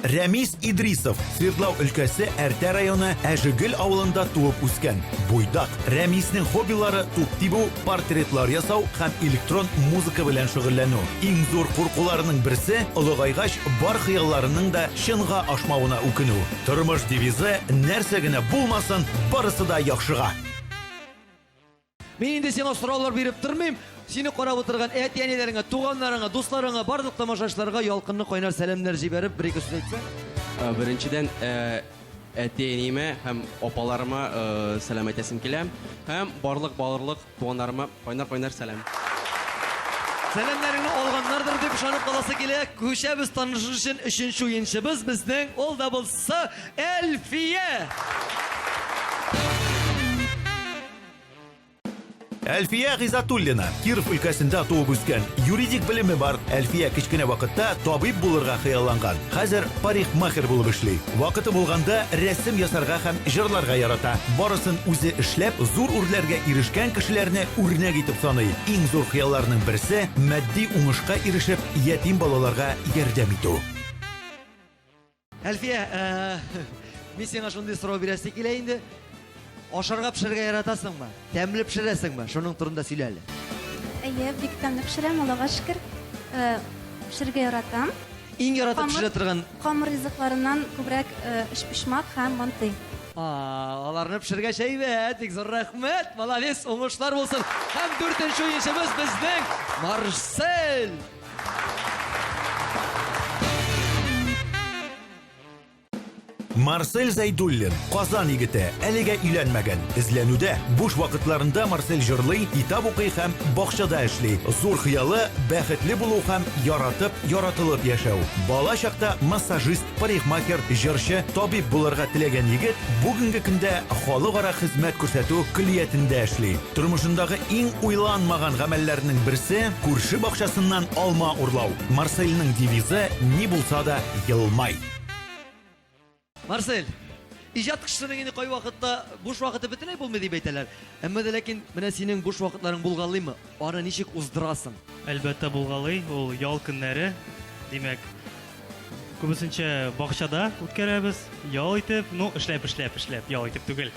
Рәмис Идрисов, Свердлау өлкәсе Әртә районы Әжегөл авылында туып үскән. Буйдак. Рәмиснең хоббилары туп тибү, портретлар ясау һәм электрон музыка белән шөгыльләнү. Иң зур куркуларының берсе, олыгайгач бар хыялларының да чынга ашмавына үкенү. Тормыш девизы, нәрсә генә булмасын, барысы да яхшыга. Мин инде сиңа сораулар биреп тормыйм. Сине карап утырган әти-әниләреңә, туганнарыңа, дусларыңа, барлык тамашачыларга ялкынлы кайнар сәламнәр җибәреп, бер-ике сүз әйтсәң. Э, Беренчедән, э, әти-әниемә һәм апаларыма э, сәлам әйтәсем килә. Һәм барлык барлык туганнарыма кайнар-кайнар сәлам. Сәламнәреңне алганнардыр дип ышанып каласы килә. Күчәбез танышу өчен өченче уенчыбыз безнең ул да булса Әлфия. Әлфия Гыйзатуллина, Киров өлкәсендә туып үскән, юридик белеме бар. Әлфия кечкенә вакытта табиб булырга хыялланган. Хәзер парикмахер булып эшли. Вакыты булганда рәсем ясарга һәм җырларга ярата. Барысын үзе эшләп, зур үрләргә ирешкән кешеләрне үрнәк итеп саный. Иң зур хыялларының берсе, матди уңышка ирешеп, ятим балаларга ярдәм итү. Әлфия, э, мин сиңа шундый сорау бирәсе килә инде. Ашарга пешерергә яратасыңмы? Тәмле пешерәсеңме? Шуның турында сөйлә әле. Әйе, бик тәмле пешерәм, Аллага шөкер. Э, Пешерергә яратам. Иң яратып пешерә торган Камыр ризыкларыннан күбрәк э, өчпочмак һәм мантый. А, аларны пешергәч әйбәт, бик зур рәхмәт, молодец, уңышлар булсын. Һәм дүртенче уенчыбыз безнең Марсель. Марсель Зәйдуллин, Казан егете, әлегә өйләнмәгән, эзләнүдә. Буш вакытларында Марсель җырлый, китап укый һәм бакчада эшли. Зур хыялы, бәхетле булу һәм яратып, яратылып яшәү. Бала чакта массажист, парикмахер, җырчы, табиб булырга теләгән егет бүгенге көндә халыкара хезмәт күрсәтү көллиятендә эшли. Тормышындагы иң уйланмаган гамәлләрнең берсе, күрше бакчасыннан алма урлау. Марсельның девизы, ни булса да, елмай. Марсель, иҗат кешесенең инде кайвакытта буш вакыты бөтенләй булмый дип әйтәләр. Әмма дә ләкин менә синең буш вакытларың булгалыймы? Аны ничек уздырасың? Әлбәттә, булгалый. Ул ял көннәре. Димәк, Күбесенчә бакчада үткәрәбез, ял итеп, ну, эшләп, эшләп, эшләп, ял итеп түгел.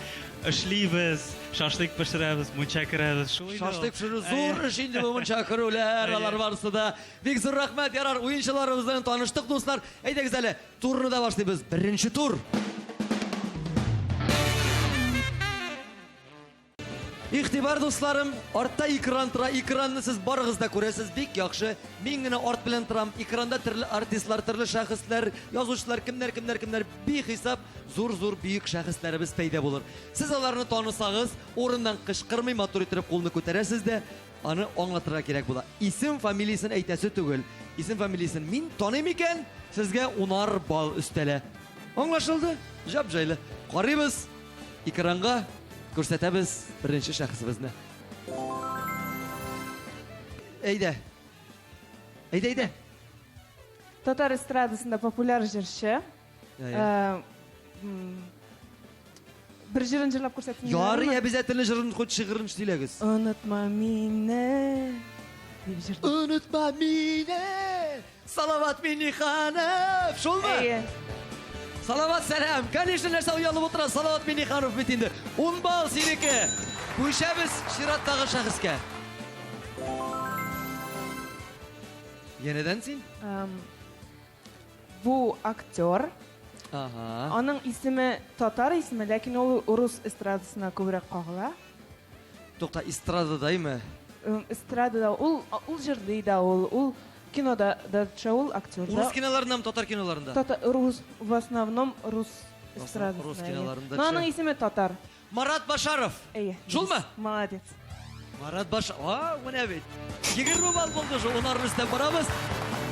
Эшлибез, шашлык пешерәбез, мунча керәбез, шул инде ул. Шашлык пешерү зур эш инде бу, мунча керүләр, алар барысы да. Бик зур рәхмәт, ярар, уенчыларыбыз белән таныштык, дуслар. Әйдәгез әле, турны да башлыйбыз. Беренче тур. Игътибар, дусларым, артта экран тора, экранны сез барыгыз да күрәсез, бик яхшы. Мин генә арт белән торам. Экранда төрле артистлар, төрле шәхесләр, язучылар, кемнәр, кемнәр, кемнәр, бихисап зур-зур бөек шәхесләребез пәйда булыр. Сез аларны танысагыз, урыннан кычкырмый, матур иттереп кулны күтәрәсез дә, аны аңлатырга кирәк була. Исем, фамилиясен әйтәсе түгел. Исем, фамилиясен мин таныйм икән, сезгә унар балл өстәлә. Аңлашылды? Җап-җайлы. Карыйбыз. Экранга күрсәтәбез беренче шәхесебезне. Әйдә. Әйдә, әйдә. Татар эстрадасында популяр җырчы. Әйе. Бер җырын җырлап күрсәтсәң. Ярый, обязательно җырын хоть шигырен сөйләгез. Онытма мине. Дип җырлый. Онытма мине. Салават Минниханов! Шулмы? Әйе. Салават сәлам! Конечно, нәрсә оялып утыра, Салават Минниханов бит инде. Ун балл синеке. Күчәбез чираттагы шәхескә. Янәдән син? Бу актер. Ага. Аның исеме татар исеме, ләкин ул рус эстрадасына күбрәк кагыла. Тукта, эстрададаймы? Эстрадада ул ул җырлый да ул, ул кинода да төшә, ул актер да. Урыс киноларындамы, татар киноларында? Тата, рус, в основном рус эстрадасында. Рус киноларында Но аның исеме татар. Марат Башаров. Әйе. Шулмы? Молодец. Марат Баш... А, менә бит. 20 балл булды шул, унарны өстәп барабыз.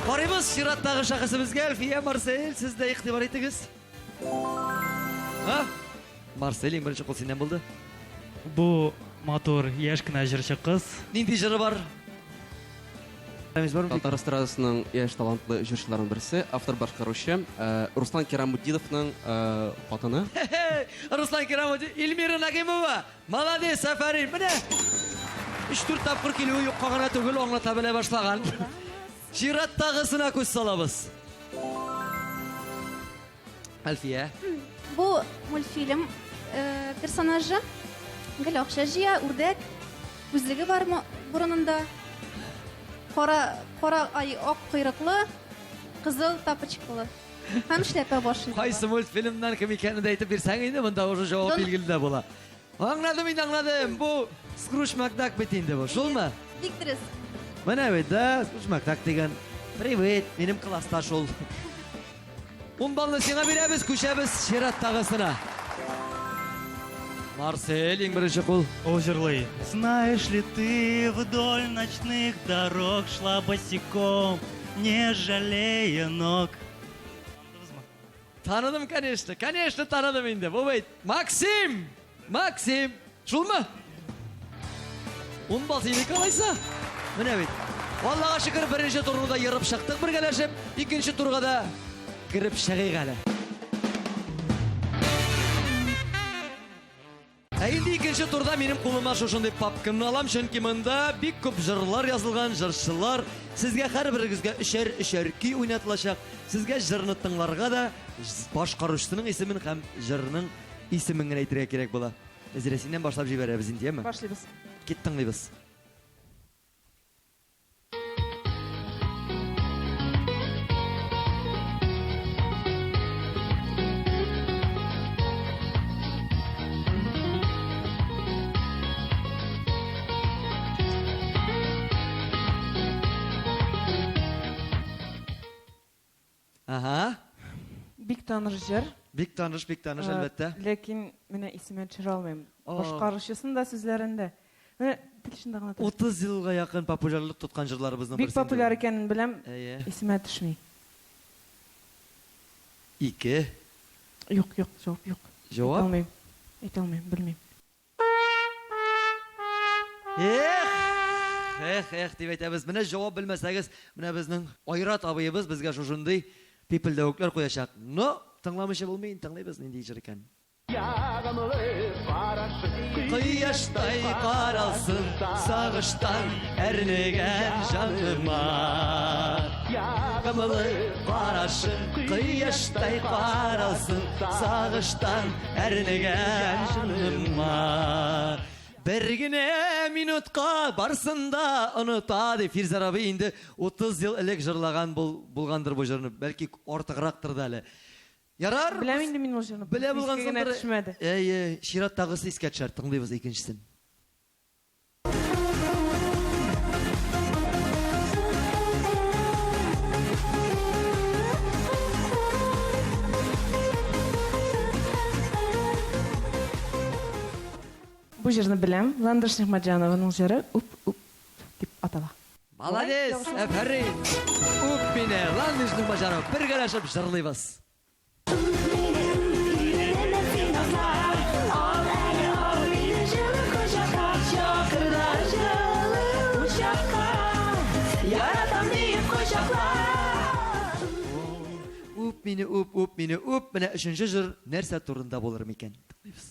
Карыйбыз чираттагы шәхесебезгә. Әлфия, Марсель, сез дә игътибар итегез. А? Марсель, иң беренче кул синнән булды. Бу матур, яшь кенә җырчы кыз. Нинди җыры бар? Татар эстрадасының яшь талантлы җырчыларының берсе, автор-башкаручы э, Руслан Кирамутдиновның э, хатыны. Руслан Кирамутдинов, Эльмира Нагимова. Молодец, афәрин. Менә 3-4 тапкыр килүе юкка гына түгел, аңлата белә башлаган. Чираттагысына күз салабыз. Әлфия. Бу мультфильм э, персонажы гел акча җыя, үрдәк, күзлеге бар борынында. Кара, кара ай ак койрыклы, кызыл тапочкалы. Һәм шляпа башында. Кайсы мультфильмнан кем икәнен дә әйтеп бирсәң инде, монда уже җавап билгеле дә була. Аңладым инде, аңладым. Бу Скрудж Макдак бит инде бу, шулмы? Бик дөрес. Менә бит, да, Скрудж Макдак дигән. Привет, минем класста шул. Ун баллны сиңа бирәбез, күчәбез чираттагысына. Марсель, иң беренче кул. Ул җырлый. Знаешь ли ты, вдоль ночных дорог шла босиком, не жалея ног. Таныдым, конечно, конечно таныдым инде. Бу бит Максим! Максим! Шулмы? Ун балл синеке алайса? Менә бит. Аллага шөкер, беренче турны да ерып чыктык бергәләшеп, икенче турга да кереп чыгыйк әле. Ә инде икенче турда минем кулыма шушындый папкамны алам, чөнки монда бик күп җырлар язылган, җырчылар. Сезгә һәрберегезгә өчәр-өчәр көй уйнатылачак. Сезгә җырны тыңларга да, башкаручысының исемен һәм җырның исемен генә әйтергә кирәк була. Нәзирә, синнән башлап җибәрәбез инде, яме? Башлыйбыз. Кит, тыңлыйбыз. Ага. Бик таныш җыр. Бик таныш, бик таныш, әлбәттә. Ләкин менә исемә төшерә алмыйм. Башкаручысын да, сүзләрен дә. Менә тел очында гына тора. 30 елга якын популярлык тоткан җырларыбызның Бик берсе инде ул. популяр икәнен беләм, Әйе. исемә төшми. Ике. Юк, юк, җавап юк. Җавап? Әйтә алмыйм. Әйтә алмыйм, белмим. Эх! Эх, эх дип әйтәбез. Менә җавап белмәсәгез, менә безнең Айрат абыебыз безгә шушындый пипелдәвекләр куячак. Но, тыңламыйча булмый инде, тыңлыйбыз, нинди җыр икән. Ягымлы карашы. Кояштай каралсын Сагыштан әрнегән җаныма. Ягымлы карашың Кояштай каралсын Сагыштан әрнегән җаныма. Бер генә минутка барсын да оныта, ди Фирзәр абый инде 30 ел элек җырлаган булгандыр бу җырны, бәлки артыграктыр да әле. Ярар. Беләм инде мин ул җырны. Белә Искә генә булгансыңдыр. төшмәде. Әйе, чираттагысы искә төшәр, тыңлыйбыз икенчесен. Бу җырны беләм. Ландыш Нигъмәтҗанованың җыры Үп, үп дип атала. Молодец, әфәрин. Үп мине, Ландыш Нигъмәтҗанова. Бергәләшеп җырлыйбыз. Үп мине, үп, үп мине, үп. Менә өченче җыр нәрсә турында булыр микән? Тыңлыйбыз.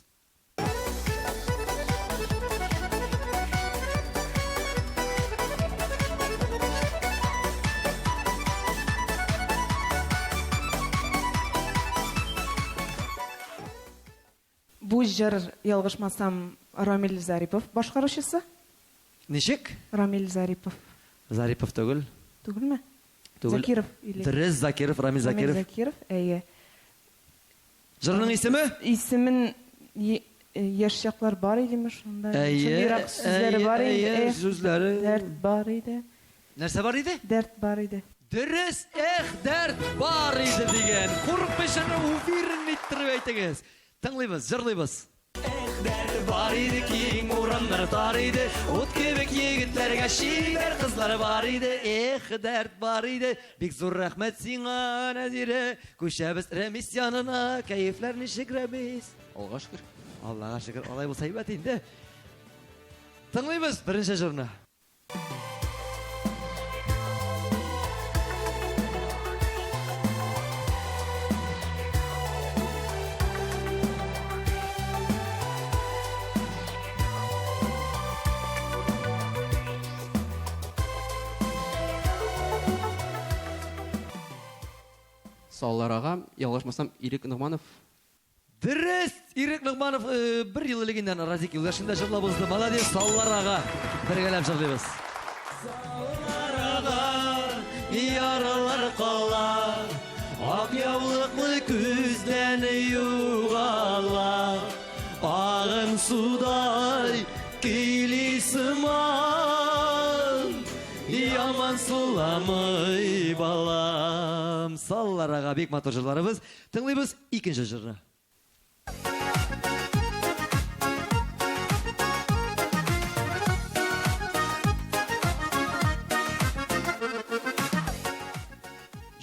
Бу җыр, ялгышмасам, Рамил Зарипов башкаручысы. Ничек? Рамил Зарипов. Зарипов түгел. Түгелме? Түгел. Закиров или? Дөрес, Закиров, Рамил Рамил Закиров. Закиров, әйе. Җырның исеме? Исемен яшь чаклар бар идеме шунда? Әйе, Шундыйрак сүзләре әйе, бар иде. әйе, Эх, сүзләре. Дәрт бар иде. Нәрсә бар иде? Дәрт бар иде. Дөрес, эх, дәрт бар иде дигән. Курыкмыйча, уверен иттереп әйтегез. Тыңлыйбыз, җырлыйбыз. Эх, дәрт бар иде, киң урамнар тар иде. Ут кебек егетләргә чибәр кызлар бар иде. Эх, дәрт бар иде. Бик зур рәхмәт сиңа, Нәзирә. Күчәбез Рәмис янына. Кәефләр ничек, Рәмис? Аллага шөкер. Аллага шөкер, алай булса әйбәт инде. Тыңлыйбыз беренче җырны. Саллар ага, ялгышмасам, Ирек Ногманов. Дөрес! Ирек Ногманов бер ел элек инде Разик Юлдашин да җырлап узды. Молодец, Саллар ага. Бергәләп җырлыйбыз. Яралар кала, ак яулыклы күздән югала. Агын судай көйли сыман, яман суламый балам. Саллар ага, бик матур җырларыбыз. Тыңлыйбыз икенче җырны.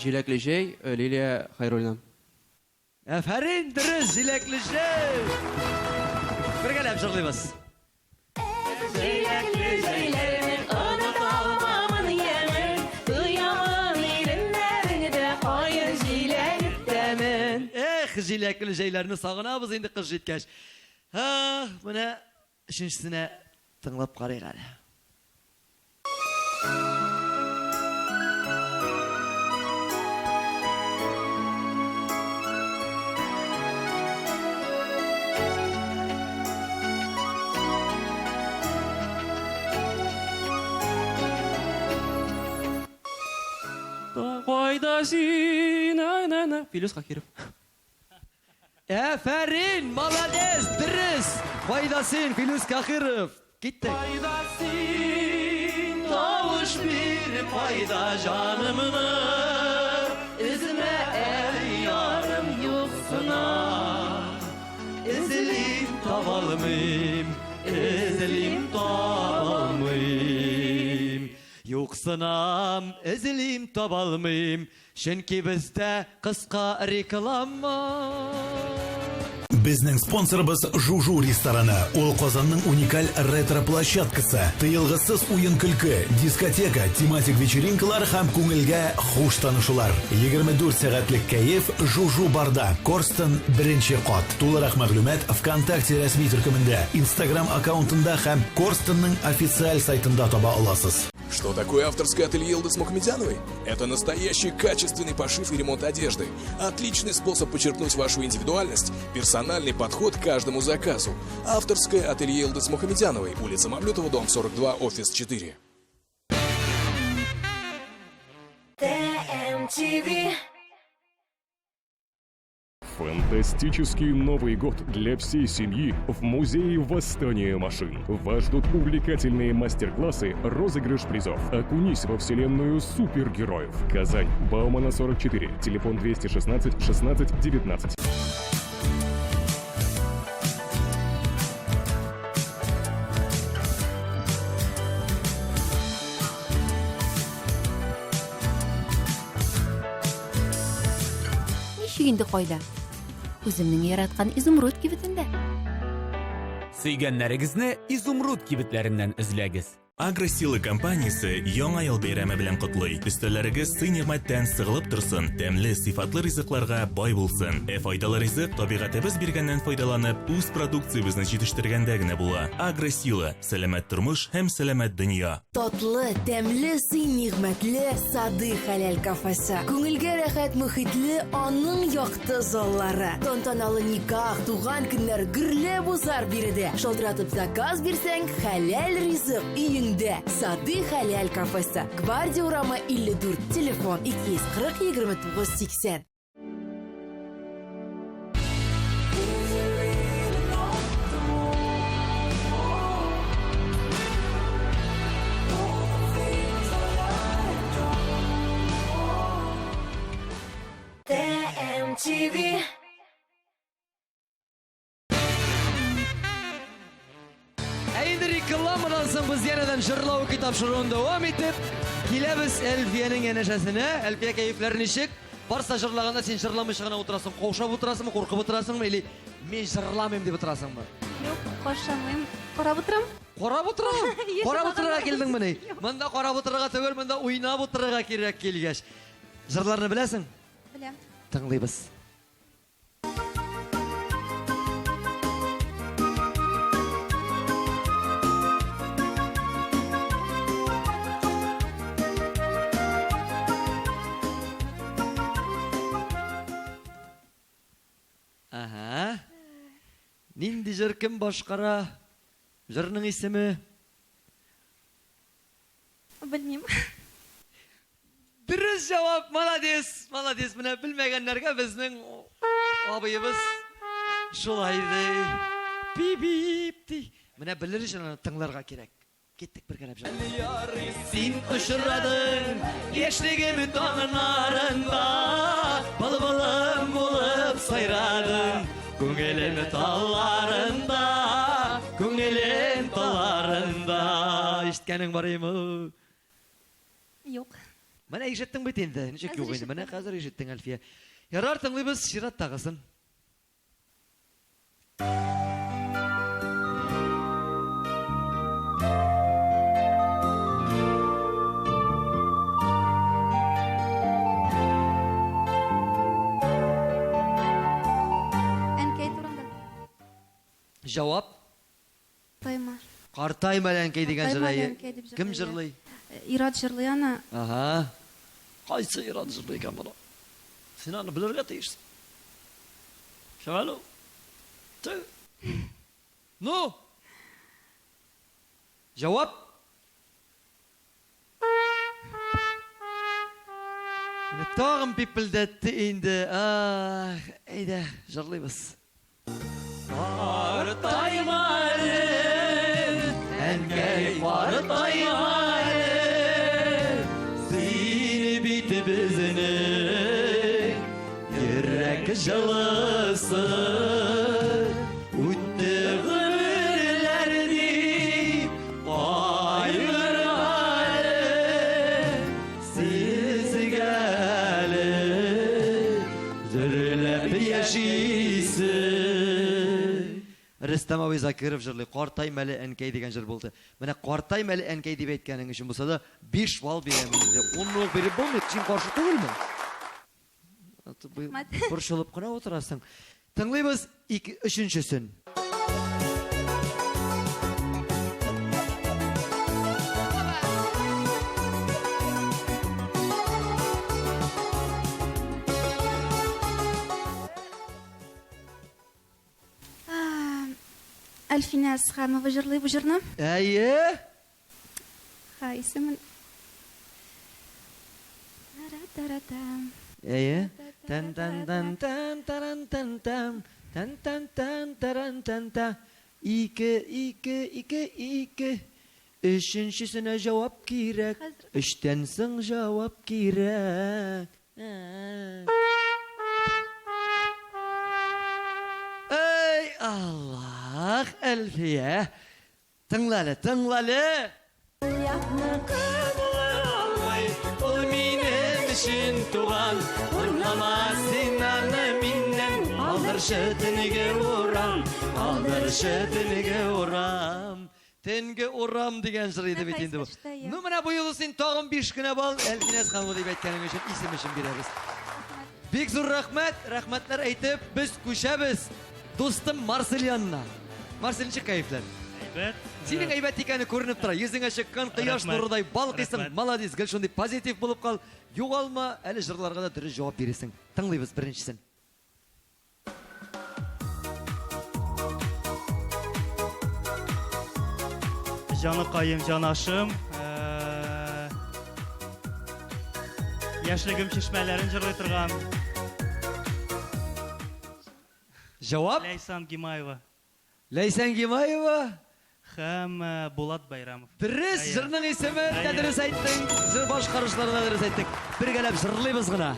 Җиләкле җәй, Лилия Хәйруллина. Әфәрин, дөрес, җиләкле җәй! Бергәләп җырлыйбыз. Җиләкле җәйләрнең оныта алмамын ямен, тоямын иреннәреңдә каен җиләге тәмен. Эх, җиләкле җәйләрне сагынабыз инде кыш җиткәч. Ах, менә өченчесенә тыңлап карыйк әле. Кайда син, на на на. Филүс Кахиров. Әфәрин, молодец, дөрес. Кайда син, Филүс Кахиров? Киттек. Кайда син, тавыш бир, кайда җанымны? Эзмә әй ярым юксына. Эзлим, табалмыйм, эзлим, табалмыйм. Юксынам, эзлим, табалмыйм, чөнки бездә кыска реклама. Безнең спонсорыбыз Жужу рестораны. Ул Казанның уникаль ретро-площадкасы. Тыелгысыз уен-көлке, дискотека, тематик вечеринкалар һәм күңелгә хуш танышулар. 24 сәгатьлек кәеф Жужу барда. Корстон беренче кат. Тулырак мәгълүмат ВКонтакте рәсми төркемендә, Инстаграм аккаунтында һәм Корстонның официаль сайтында таба аласыз. Что такое авторское ателье Йылдыз Мухамедяновой? Это настоящий качественный пошив и ремонт одежды. Отличный способ подчеркнуть вашу индивидуальность, персональный подход к каждому заказу. Авторское ателье Йылдыз Мухамедяновой, улица Мавлютова, дом 42, офис 4. ТМТВ. Фантастический Новый год для всей семьи в музее «Восстание машин». Вас ждут увлекательные мастер-классы, розыгрыш призов. Окунись во вселенную супергероев. Казань, Баумана 44, телефон 216 16 19. Ничек инде кайда? Үземнең яраткан Изумруд кибетендә. Сөйгәннәрегезне Изумруд кибетләреннән эзләгез. Агросила компаниясе Яңа ел бәйрәме белән котлый. Өстәлләрегез сый-нигъмәттән сыгылып торсын, тәмле, сыйфатлы ризыкларга бай булсын. Ә файдалы ризык табигатебез биргәннән файдаланып, үз продукциябезне җитештергәндә генә була. Агросила, сәламәт тормыш һәм сәламәт дөнья. Татлы, тәмле, сый-нигъмәтле Сады хәләл кафесы. Күңелгә рәхәт мохитле аның якты заллары. Тантаналы никах, туган көннәр гөрләп узар биредә. Шалтыратып заказ бирсәң, хәләл ризык өеңдә. Сады хәләл кафесы. Гвардия урамы 54, телефон 240 29 80. ТМТВ. Ә инде рекламадан соң без янәдән җырлау көй тапшыруын дәвам итеп, киләбез Әлфиянең янәшәсенә. Әлфия, кәефләр ничек? Барса җырлаганда син җырламыйча гына утырасың, каушап утырасыңмы, куркып утырасыңмы или мин җырламыйм дип утырасыңмы? Юк, каушамыйм. Карап утырам. Карап утырам? Карап утырырга килдеңмени? Монда карап утырырга түгел, монда уйнап утырырга кирәк килгәч. Җырларны беләсең? Беләм. Тыңлыйбыз. Ага. Нинди җыр кем башкара? Җырның исеме? Белмим. Дөрес җавап, молодец, молодец. Менә белмәгәннәргә безнең абыебыз шулай ди. Пип-пип ди. Менә белер өчен аны тыңларга кирәк. Киттек бергәләп җырлап. Син очрадың яшьлегем таңнарында, былбылым булып сайрадың күңелем талларында, күңелем талларында. Ишеткәнең бар име? Юк. Менә ишеттең бит инде. Ничек юк инде? Менә хәзер ишеттең, Әлфия. Ярар, тыңлыйбыз чираттагысын. Әнкәй турында. Җавап? Картайма. Картайма әле, әнкәй дигән җыр. Картайма әле, әнкәй дип Кем җырлый. җырлый? Ир-ат җырлый аны. Ага. Кайсы ир-ат җырлый икән моны? Син аны белергә тиешсең. Кем әле ул? Тө. Ну? Җавап? Менә тагын пипелдәтте инде. Ах, әйдә, җырлыйбыз. Картайма әле, әнкәй, картайма әле, син бит безнең йөрәк җылысы. Үтте гомерләр дип кайгырма әле, сезгә әле җырлап яшисе. Рөстәм абый Закиров җырлый. Картайм әле, әнкәй дигән җыр булды. Менә картайм әле, әнкәй дип әйткәнең өчен булса да, 5 балл бирәм инде. Унны ук биреп булмый, син каршы түгелме? Борчылып кына утырасың. Тыңлыйбыз ике, өченчесен. Әлфинә Әсхәмова җырлый бу җырны. Әйе. Ха, исемен. Әйе. Тән тән тән тән таран тән тән тән тән тән таран тән та. Ике, ике, ике, ике. Өченчесенә җавап кирәк. Өчтән соң җавап кирәк. Эй, Аллах, Әлфия! Тыңла әле, тыңла әле! Якныкы була алмый, ул минем өчен туган. Урлама син аны миннән, алдырчы төнге урам, алдырчы төнге урам. Төнге урам дигән җыр иде бит инде бу. Ну менә бу юлы син тагын 5 кенә балл Әлфинә Әсханова дип әйткәнең өчен исем өчен бирәбез. Бик зур рәхмәт, рәхмәтләр әйтеп без күчәбез дустым Марсель янына. Марсель, ничек кәефләр? Әйбәт. Синең әйбәт икәне күренеп тора. Йөзеңә чыккан кояш нурыдай балкыйсың. Молодец, гел шундый позитив булып кал. Югалма, әле җырларга да дөрес җавап бирерсең. Тыңлыйбыз беренчесен. Җаныкаем, җанашым. Яшьлегем чишмәләрен җырлый торган. Җавап? Ләйсан Гимаева. Ләйсән Гимаева. Һәм Булат Байрамов. Дөрес, җырның исеме дә дөрес әйттең, җыр башкаручыларны да дөрес әйттең. Бергәләп җырлыйбыз гына.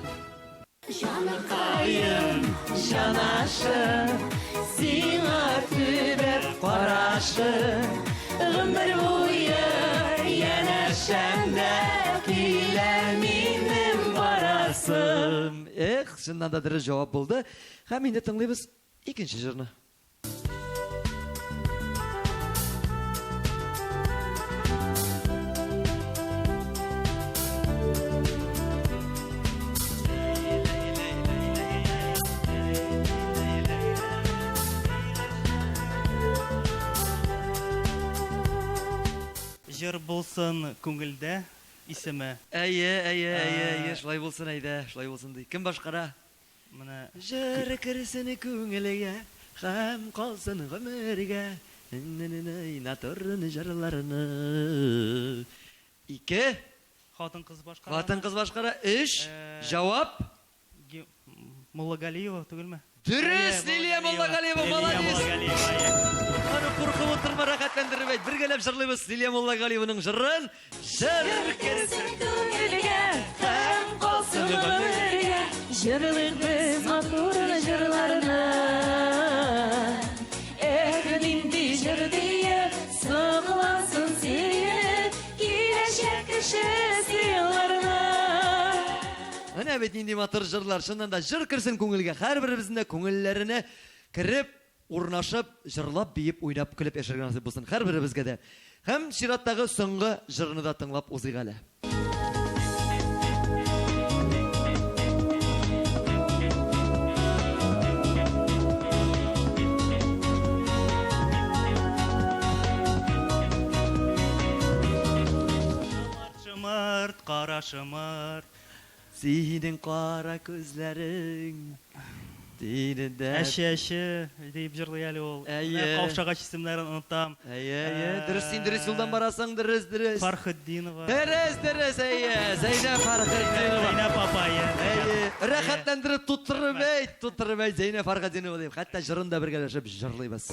Җаныкаем, җанашым, сиңа төбәп карашым, гомер буе янәшәмдә килә минем барасым. Эх, чыннан да дөрес җавап булды. Һәм инде тыңлыйбыз икенче җырны. Җыр булсын күңелдә исеме. Әйе, әйе, әйе, әйе, шулай булсын әйдә, шулай булсын ди. Кем башкара? Менә. Җыр керсен күңелгә һәм калсын гомергә Натурны җырларны. Ике. Хатын-кыз башкара. Хатын-кыз башкара. Өч. Җавап. Муллагалиева түгелме? Дөрес, Лилия Муллагалиева, молодец! Аны куркып утырма, рәхәтләндереп әйт. Бергәләп җырлыйбыз Лилия Муллагалиеваның җырын. Җыр керсен күңелгә һәм калсын гомергә. Җырлыйк без матур җырларны. Эх, нинди җыр диеп, соклансын сөенеп, киләчәк кеше сыйларны. Менә бит нинди матур җырлар. Чыннан да җыр керсен күңелгә. Һәрберебезнең дә күңелләренә кереп, урнашып, җырлап, биеп, уйнап, көлеп яшәргә насыйп булсын һәрберебезгә дә. Һәм чираттагы соңгы җырны да тыңлап узыйк әле. Шымырт, кара шымырт. Синең кара күзләрең тине дә. Әче, әче, диеп җырлый әле ул. Әйе. Каушагач исемнәрен онытам. Әйе, әйе. Дөрес, син дөрес юлдан барасың, дөрес, дөрес. Фархетдинова. Дөрес, дөрес, әйе. Зәйнәп Фархетдинова. Зәйнәп апа, әйе. Әйе. Рәхәтләндереп тутырып әйт, тутырып әйт, Зәйнәп Фархетдинова дип. Хәтта җырын да бергәләшеп җырлыйбыз.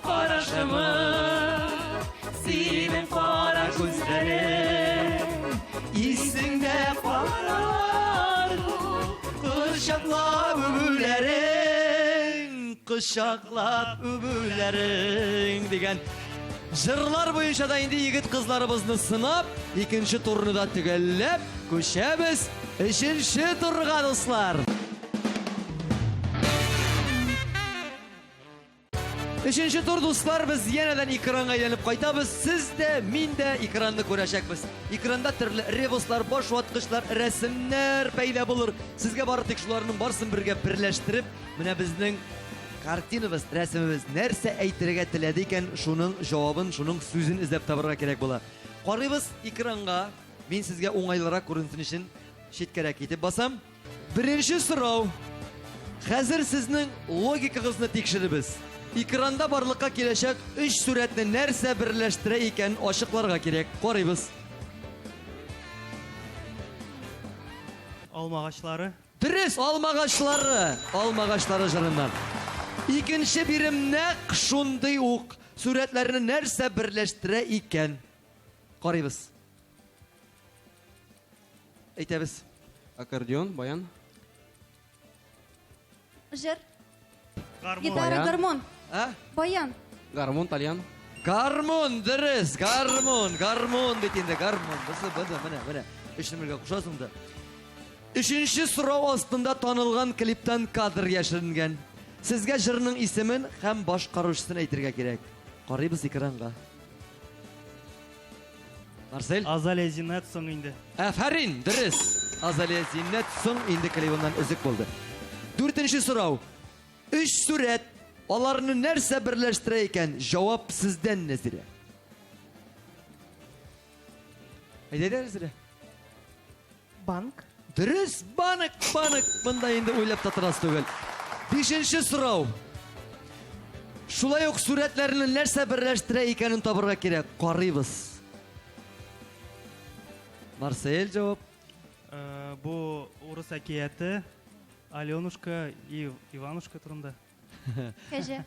Карашымы, синең кара күзләрең, исеңдә калыр Кочаклап үбүләрең, кочаклап үбүләрең дигән җырлар буенча да инде егет кызларыбызны сынап, икенче турны да төгәлләп, күчәбез өченче турга, дуслар. Өченче тур, дуслар, без янәдән экранга әйләнеп кайтабыз. Сез дә, мин дә экранны күрәчәкбез. Экранда төрле ребуслар, баш ваткычлар, рәсемнәр пәйда булыр. Сезгә бары тик шуларның барысын бергә берләштереп, менә безнең картинабыз, рәсемебез нәрсә әйтергә теләде икән, шуның җавабын, шуның сүзен эзләп табырга кирәк була. Карыйбыз экранга. Мин сезгә уңайлырак күренсен өчен читкәрәк китеп басам. Беренче сорау. Хәзер сезнең логикагызны тикшеребез. Экранда барлыкка киләчәк өч сурәтне нәрсә берләштерә икәнен ачыкларга кирәк. Карыйбыз. Алмагачлары. Дөрес, алмагачлары. Алмагачлары җырыннан. Икенче бирем нәкъ шундый ук. Сурәтләрне нәрсә берләштерә икән? Карыйбыз. Әйтәбез. Аккордеон, баян. Җыр. Гармун. Гитара, гармун. А? Баян. Гармун, тальян. Гармун, дөрес, гармун, гармун бит инде, гармун. Бусы, бу менә, менә. Өчне бергә кушасың да. Өченче сорау астында танылган клиптан кадр яшеренгән. Сезгә җырның исемен һәм башкаручысын әйтергә кирәк. Карыйбыз экранга. Марсель? Азалия Зиннәт соң инде. Афәрин, дөрес. Азалия Зиннәт соң инде клибыннан өзек булды. Дүртенче сорау. Өч сурәт. Аларны нәрсә берләштерә икән? Җавап сездән, Нәзирә. Әйдә, әйдә, Нәзирә. Банк. Дөрес, банк, банк. Монда инде уйлап та торасы түгел. Бишенче сорау. Шулай ук сурәтләрне нәрсә берләштерә икәнен табырга кирәк. Карыйбыз. Марсель җавап. Э, бу урыс әкияте Аленушка и Иванушка турында. Кәҗә.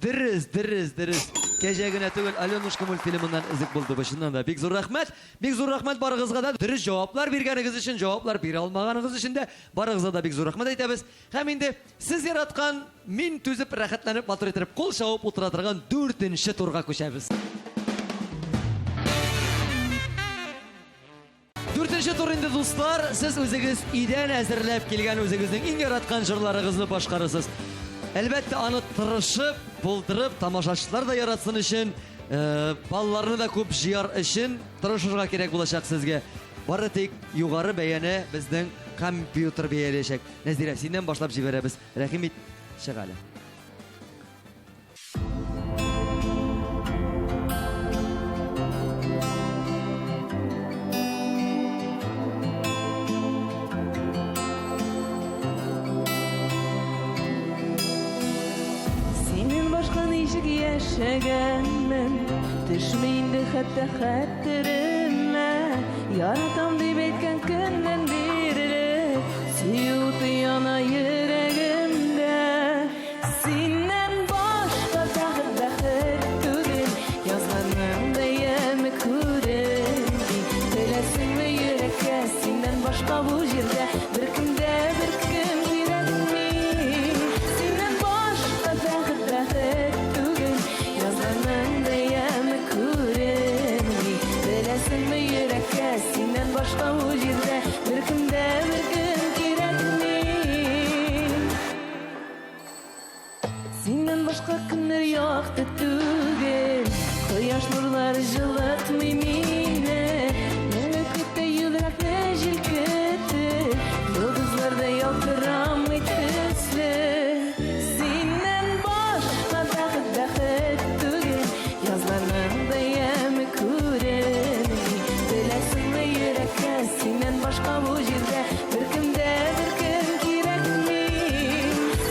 Дөрес, дөрес, дөрес. Кәҗә генә түгел, Аленушка мультфильмыннан өзек булды бу чыннан да. Бик зур рәхмәт. Бик зур рәхмәт барыгызга да. Дөрес җаваплар биргәнегез өчен, җаваплар бирә алмаганыгыз өчен дә барыгызга да бик зур рәхмәт әйтәбез. Һәм инде сез яраткан, мин түзеп, рәхәтләнеп, матур иттереп кул чабып утыра торган дүртенче турга күчәбез. Дүртенче тур инде, дуслар, сез үзегез өйдән әзерләп килгән үзегезнең иң яраткан җырларыгызны башкарырсыз. Әлбәттә, аны тырышып, булдырып, тамашачылар да яратсын өчен, э, балларны да күп җыяр өчен тырышырга кирәк булачак сезгә. Бары тик югары бәяне безнең компьютер бәяләячәк. Нәзирә, синнән башлап җибәрәбез. Рәхим ит, чык әле. Синнән башка ничек яшәгәнмен Төшми инде хәтта хәтеремә Яратам дип әйткән көннән бирле Сөю уты яна йөрәгемдә Синнән башка бәхет бәхет түгел, Язганның да яме күренми. Теләсеңме йөрәккә, синнән башка бу җирдә Беркем дә беркем кирәкми. Синнән башка бәхет бәхет түгел, Язганның да яме күренми. Теләсеңме йөрәккә, синнән башка бу җирдә Беркем дә беркем кирәкми. Синнән башка көннәр якты түгел, Кояш нурлары җылытмый мине. Мәңге күктә йөрәкне җилкетеп, Йолдызлар да ялтырамый төсле. Синнән башка бәхет бәхет түгел, Язларның да яме күренми. Беләсеңме йөрәккә, синнән башка бу җирдә Беркем дә беркем кирәкми.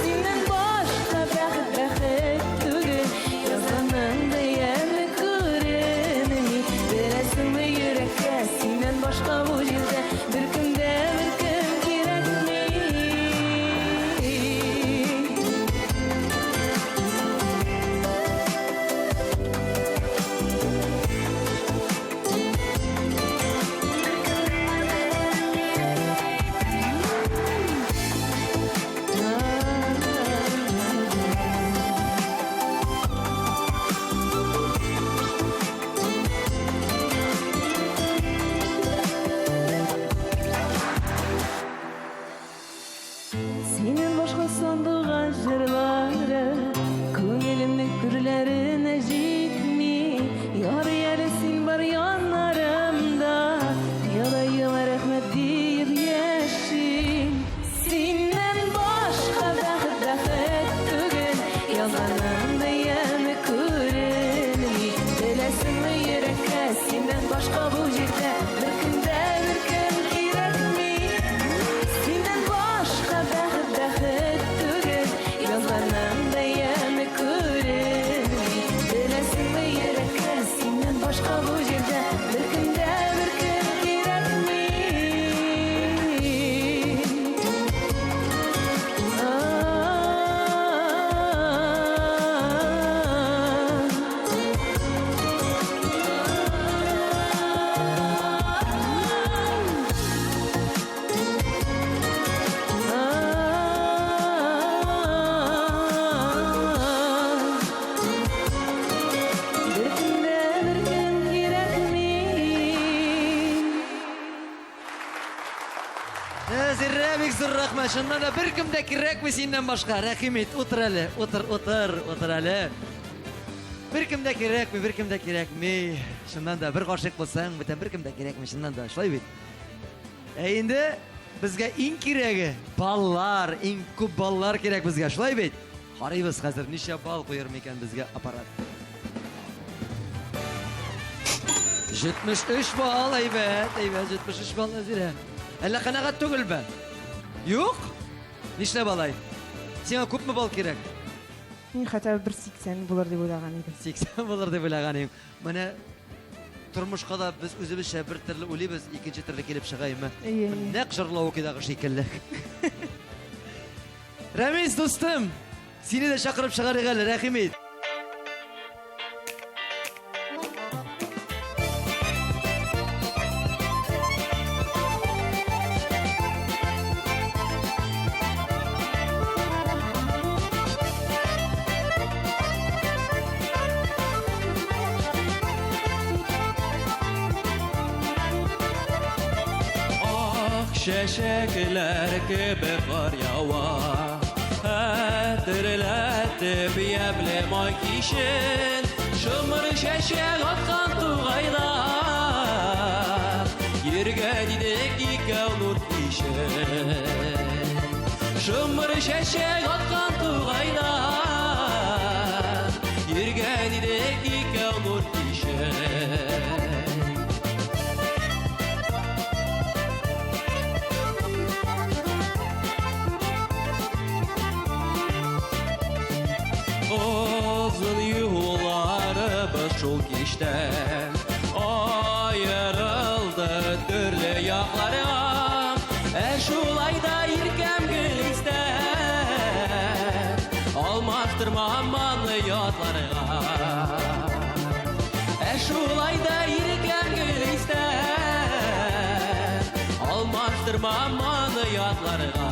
Синнән башка бәхет бәхет түгел, Язганның да яме күренми. башка бу җирдә беркем дә беркем кирәкми. Синнән башка бәхет бәхет түгел, язларның да яме күренми. Беләсеңме, йөрәккә синнән башка бу җирдә беркем дә беркем кирәкми. Беркем дә беркем кирәкми. Нәзирә, бик зур рәхмәт. Чыннан да беркем дә кирәкми синнән башка. Рәхим ит, утыр әле, утыр, утыр, утыр әле. Беркем дә кирәкми, беркем дә кирәкми. Чыннан да бер гашыйк булсаң, бүтән беркем дә кирәкми, чыннан да, шулай бит. Ә инде безгә иң кирәге баллар, иң күп баллар кирәк безгә, шулай бит? Карыйбыз хәзер ничә балл куер микән безгә аппарат. 73 балл, әйбәт, әйбәт, 73 балл Нәзирә. Әллә канәгать түгелме? Юк? Нишләп алай? Сиңа күпме балл кирәк? Мин хотя бы бер 80 булыр дип уйлаган идем. 80 булыр дип уйлаган идем. Менә тормышка да без үзебезчә бер төрле уйлыйбыз, икенче төрле килеп чыга, әйме? Әйе, әйе. Нәкъ җырлавыкидагы шикелле. Рәмис, дустым, сине дә чакырып чыгарыйк әле, рәхим ит. Ак чәчәкләр кебек кар ява, Хәтерләтеп ямьле май кичен, Шомыр чәчәк аткан тугайда, Йөргән идек икәү нур кичен. Шомыр чәчәк аткан тугайда, Йөргән идек икәү нур кичен. Озын юлларыбыз шул кичтә Аерылды төрле якларга. Ә шулай да иркәм гел истә, Алмаштырмам аны ятларга. Ә шулай да иркәм гел истә, Алмаштырмам аны ятларга.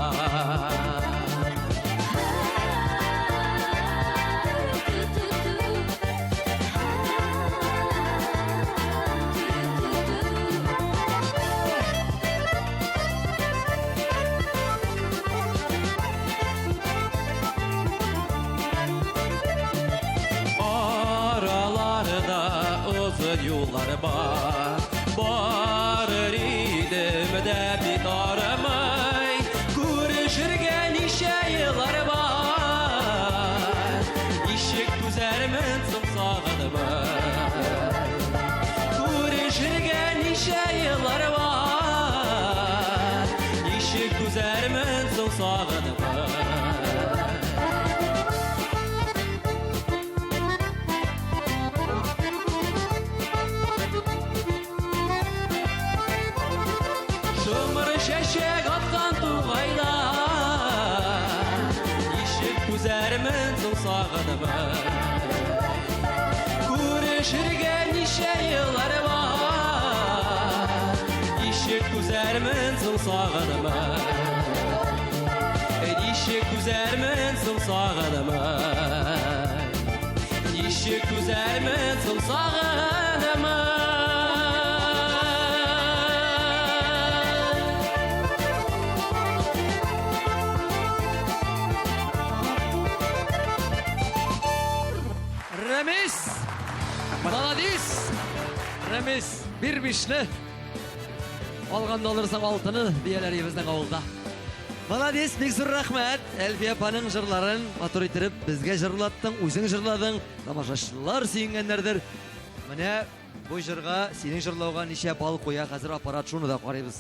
Араларда озын юллар бар, Барыр идем дә бит арымый, Күрешергә ничә еллар бар, Ничек түзәрмен соң сагынмый? Күрешергә ничә еллар бар, Ничек түзәрмен соң сагынмый? Шомыр чәчәк аткан тугайда, Ничек түзәрмен соң сагынып? Күрешергә ничә еллар бар, Ничек түзәрмен соң сагынып? Ничек түзәрмен соң сагынып? Ничек түзәрмен соң сагынып? Рәмис! Молодец! Рәмис, бир бишле. Алганда алырсың алтыны, дияләр безнең авылда. Молодец, бик зур рәхмәт. Әлфия апаның җырларын матур иттереп безгә җырлаттың, үзең җырладың. Тамашачылар сөенгәннәрдер. Менә Бу җырга, синең җырлауга ничә балл куя, хәзер аппарат шуны да карыйбыз.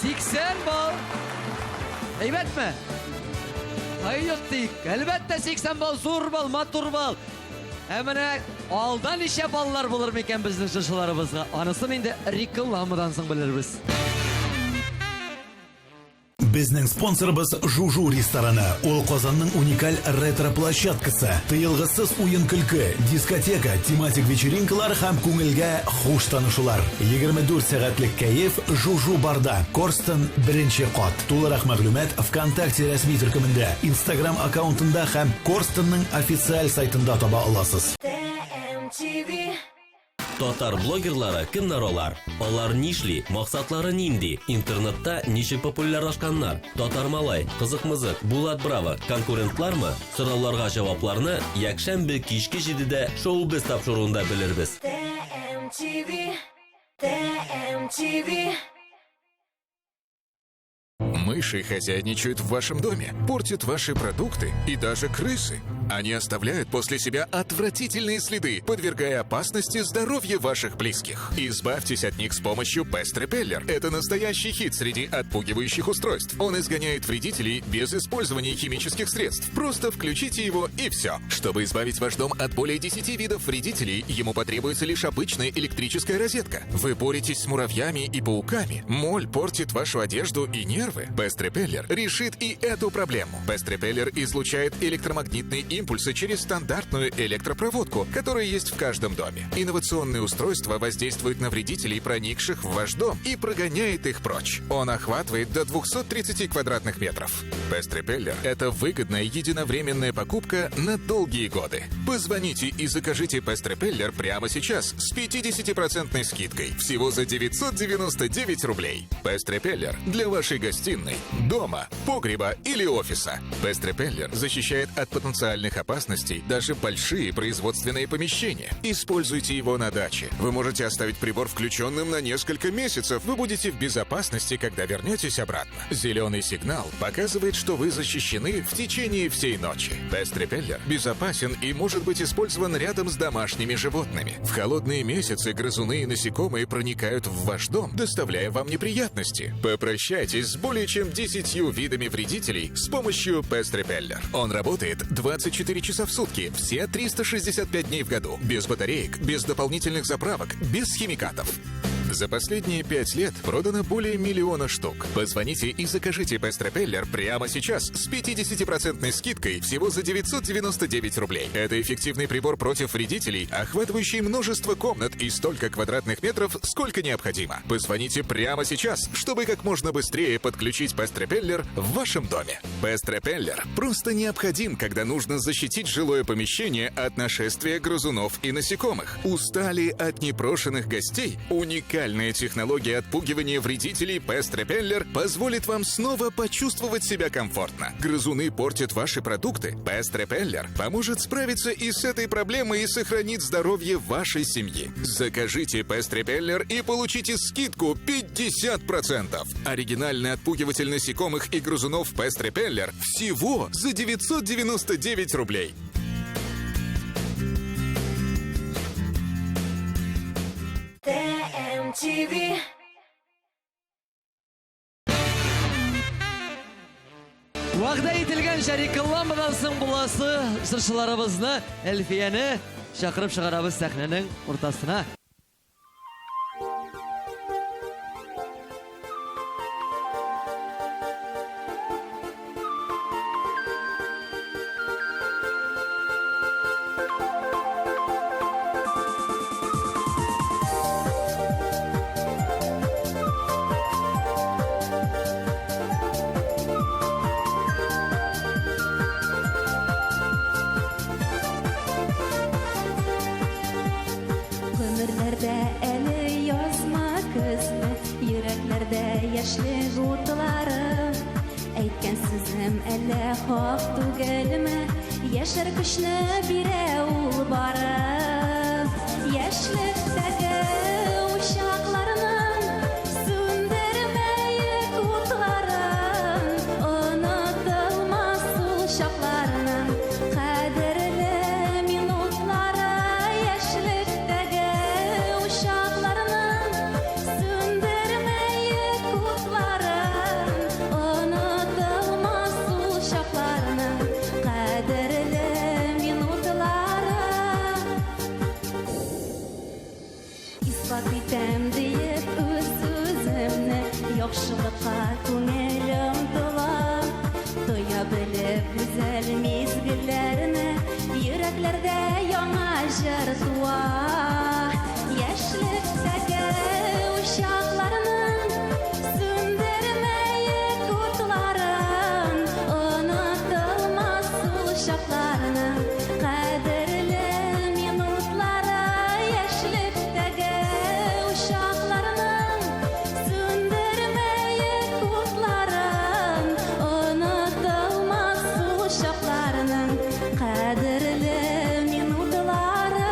80 балл. Әйбәтме? Пойдет диик. Әлбәттә 80 балл зур балл, матур балл. Ә менә алда ничә баллар булыр микән безнең җырчыларыбызга? Анысын инде рекламадан соң белербез. Безнең спонсорыбыз Жужу рестораны. Ул Казанның уникаль ретро-площадкасы. Тыелгысыз уен-көлке, дискотека, тематик вечеринкалар һәм күңелгә хуш танышулар. 24 сәгатьлек кәеф Жужу барда. Корстон беренче кат. Тулырак мәгълүмат ВКонтакте рәсми төркемендә, Инстаграм аккаунтында һәм Корстонның официаль сайтында таба аласыз. TMTV. Татар блогерлары кемнәр алар? Алар нишли? Максатлары нинди? Интернетта ничек популярлашканнар? Татар малай, Кызык-мызык, Булат Браво конкурентлармы? Сорауларга җавапларны якшәмбе кичке 7дә Шоу-без тапшыруында белербез. TMTV. TMTV. Мыши хозяйничают в вашем доме, портят ваши продукты и даже крысы. Они оставляют после себя отвратительные следы, подвергая опасности здоровье ваших близких. Избавьтесь от них с помощью Pest Repeller. Это настоящий хит среди отпугивающих устройств. Он изгоняет вредителей без использования химических средств. Просто включите его и все. Чтобы избавить ваш дом от более 10 видов вредителей, ему потребуется лишь обычная электрическая розетка. Вы боретесь с муравьями и пауками. Моль портит вашу одежду и нервы. Pest Repeller решит и эту проблему. Pest Repeller излучает электромагнитные импульсы через стандартную электропроводку, которая есть в каждом доме. Инновационное устройство воздействует на вредителей, проникших в ваш дом, и прогоняет их прочь. Он охватывает до 230 квадратных метров. Pest Repeller – это выгодная единовременная покупка на долгие годы. Позвоните и закажите Pest Repeller прямо сейчас с 50% скидкой. Всего за 999 рублей. Pest Repeller для вашей гостиной, дома, погреба или офиса. Pest Repeller защищает от потенциальных опасностей даже большие производственные помещения. Используйте его на даче. Вы можете оставить прибор включенным на несколько месяцев. Вы будете в безопасности, когда вернетесь обратно. Зеленый сигнал показывает, что вы защищены в течение всей ночи. Pest Repeller безопасен и может быть использован рядом с домашними животными. В холодные месяцы грызуны и насекомые проникают в ваш дом, доставляя вам неприятности. Попрощайтесь с более чем 10 видами вредителей с помощью Pest Repeller. Он работает 24 часа в сутки, все 365 дней в году, без батареек, без дополнительных заправок, без химикатов. За последние 5 лет продано более миллиона штук. Позвоните и закажите Pest Repeller прямо сейчас с 50% скидкой всего за 999 рублей. Это эффективный прибор против вредителей, охватывающий множество комнат и столько квадратных метров, сколько необходимо. Позвоните прямо сейчас, чтобы как можно быстрее подключить Pest Repeller в вашем доме. Pest Repeller просто необходим, когда нужно защитить жилое помещение от нашествия грызунов и насекомых. Устали от непрошенных гостей? Уникальная технология отпугивания вредителей Pest Repeller позволит вам снова почувствовать себя комфортно. Грызуны портят ваши продукты. Pest Repeller поможет справиться и с этой проблемой и сохранит здоровье вашей семьи. Закажите Pest Repeller и получите скидку 50%. Оригинальный отпугиватель насекомых и грызунов Pest Repeller всего за 999 рублей. TMTV. Вәгъдә ителгәнчә рекламадан соң буласы җырчыларыбызны Әлфияне чакырып чыгарабыз сәхнәнең уртасына. Гомерләрдә әле язма көзме, йөрәкләрдә яшьлек утлары. Әйткән сүзем әллә хак түгелме, яшәр көчне бирә ул бары. Яшьлектәге учакларның сүндермәек утларын, онытылмас ул чакларның кадере. Яхшылыкка күңел омтыла. Тоя белеп гүзәл мизгелләрне, йөрәкләрдә яңа җыр туа. Яшьлектәге учакларның сүндермәек утларын, онытылмас ул чакларның кадерле минутлары. Яшьлектәге учакларның сүндермәек утларын, онытылмас ул чакларның кадерле минутлары.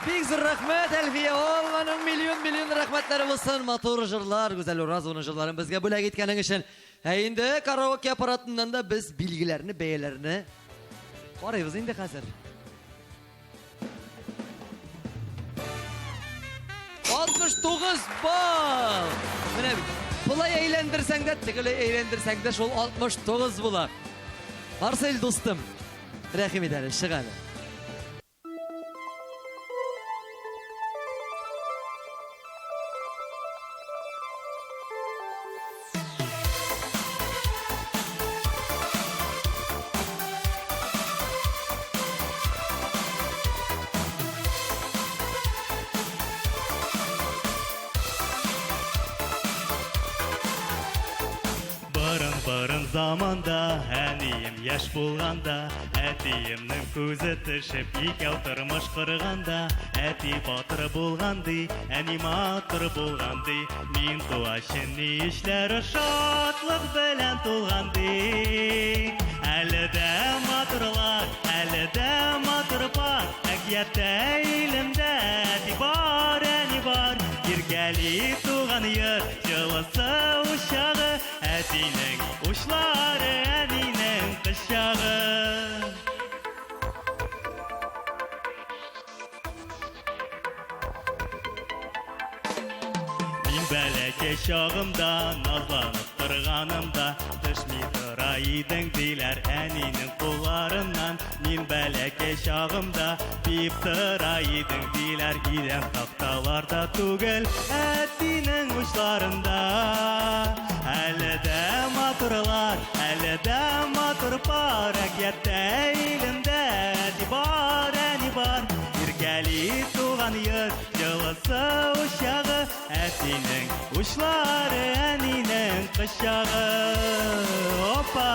Бик зур рәхмәт, Әлфия. Алланың миллион-миллион рәхмәтләре булсын. Матур җырлар, Гүзәл Уразованың җырларын безгә бүләк иткәнең өчен. Ә инде караоке аппаратыннан да без билгеләрне, бәяләрне карыйбыз инде хәзер. 69 балл! Менә бит. Болай әйләндерсәң дә, тегеләй әйләндерсәң дә шул 69 була. Марсель дустым, рәхим ит әле, чык әле. Борын-борын заманда, әнием яшь булганда, әтиемнең күзе төшеп, икәү тормыш корганда, әти батыр булган ди, әни матур булган ди, мин туачын ни эшләре шатлык белән тулган ди. Әле дә матурлар, әле дә матур бар, әкияттә илемдә әти бар, әни бар, иркәли туган йорт, җылысы учагы, әтинең учлары, әнинең кочагы. Мин бәләкәй чагымда, назланып торганымда, төшми тора идең диләр әнинең кулларыннан. Мин бәләкәй чагымда, биеп тора идең диләр, идән такталарда түгел, әтинең учларында. Әле дә матурлар, әле дә матур пар, әкияттә илемдә әти бар, әни бар. Иркәли туган йорт, җылысы учагы, әтинең учлары, әнинең кочагы. Опа!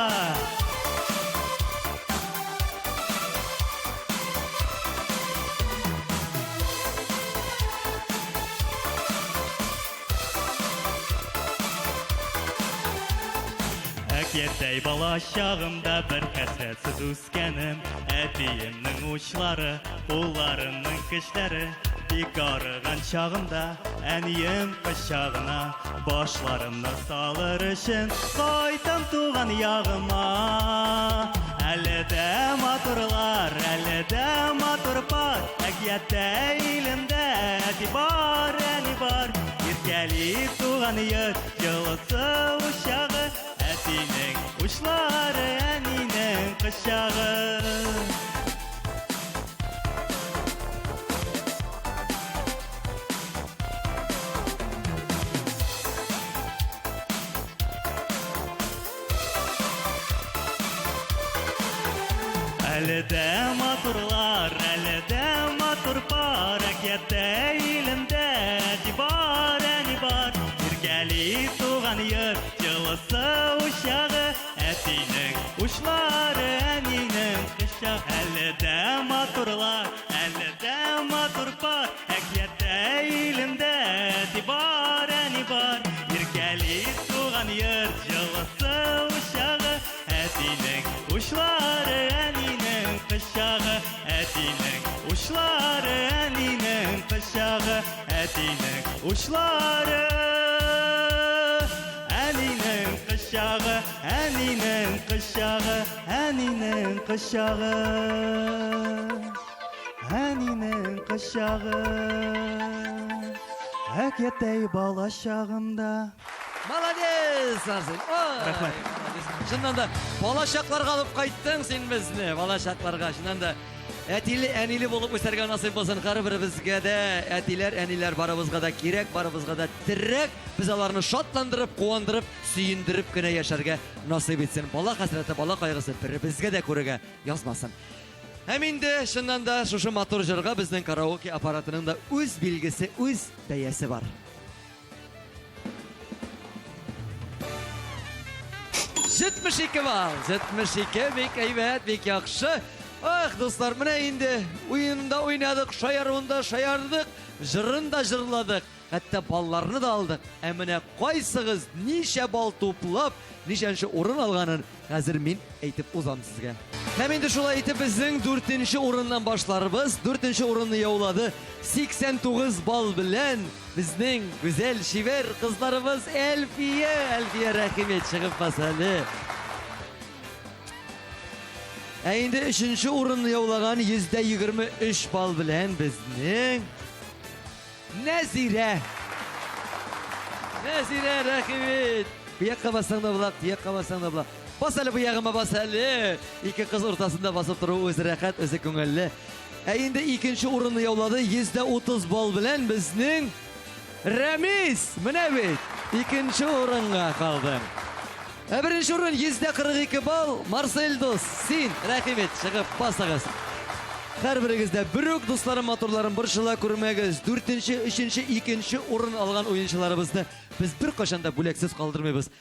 Әкияттәй бала чагымда бер хәсрәтсез үскәнем, әтиемнең учлары, кулларының көчләре. Бик арыган чагымда әнием кочагына башларымны салыр өчен кайтам туган ягыма. Әле дә матурлар, әле дә матур пар, әкияттә илемдә әти бар, әни бар. Иркәли туган йорт, җылысы учагы, әтинең учлары, әнинең кочагы. Әле дә матурлар, әле дә матур пар, әкияттә илемдә әти бар, әни бар. Иркәли туган йорт, җылысы учагы, әтинең учлары, әнинең кочагы. Әле дә матурлар, әле дә матур пар, әкияттә илемдә әти бар, әни бар. Иркәли туган йорт, җылысы учагы, әтинең учлары, әнинең кочагы, әтинең учлары, әнинең кочагы. Әтинең учлары. Әнинең кочагы, әнинең кочагы, әнинең кочагы. Әнинең кочагы. Әкияттәй бала чагымда. Молодец, Арсен. Ой, Рәхмәт. молодец. Чыннан да бала чакларга алып кайттың син безне, бала чакларга. Чыннан да әтиле, әниле булып үсәргә насыйп булсын һәрберебезгә дә. Әтиләр, әниләр барыбызга да кирәк, барыбызга да терәк. Без аларны шатландырып, куандырып, сөендереп кенә яшәргә насыйп итсен. Бала хәсрәте, бала кайгысы беребезгә дә күрергә язмасын. Һәм инде чыннан да шушы матур җырга безнең караоке аппаратының да үз билгесе, үз бәясе бар. 72 балл, 72 бик әйбәт, бик яхшы. Ах, дуслар, менә инде уенында уйнадык, шаяруында шаярдык, җырын да җырладык, хәтта балларны да алдык. Ә менә кайсыгыз ничә балл туплап, ничәнче урын алганын хәзер мин әйтеп узам сезгә. Һәм инде шулай итеп безнең дүртенче урыннан башларбыз. Дүртенче урынны яулады 89 балл белән безнең гүзәл чибәр кызларыбыз Әлфия. Әлфия, рәхим ит, чыгып бас әле. Ә инде өченче урынны яулаган 123 балл белән безнең Нәзирә. Нәзирә, рәхим ит. Бу якка бассаң да була, бу якка бассаң да була. Бас әле бу ягыма бас әле. Ике кыз уртасында басып тору үзе рәхәт, үзе күңелле. Ә инде икенче урынны яулады 130 балл белән безнең Рәмис. Менә бит икенче урынга калды. Ә беренче урын 142 балл Марсель дус. Син, рәхим ит, чыгып басыгыз. Һәрберегез дә бер үк, дусларым, матурларым, борчыла күрмәгез. Дүртенче, өченче, икенче урын алган уенчыларыбызны без беркайчан да бүләксез калдырмыйбыз.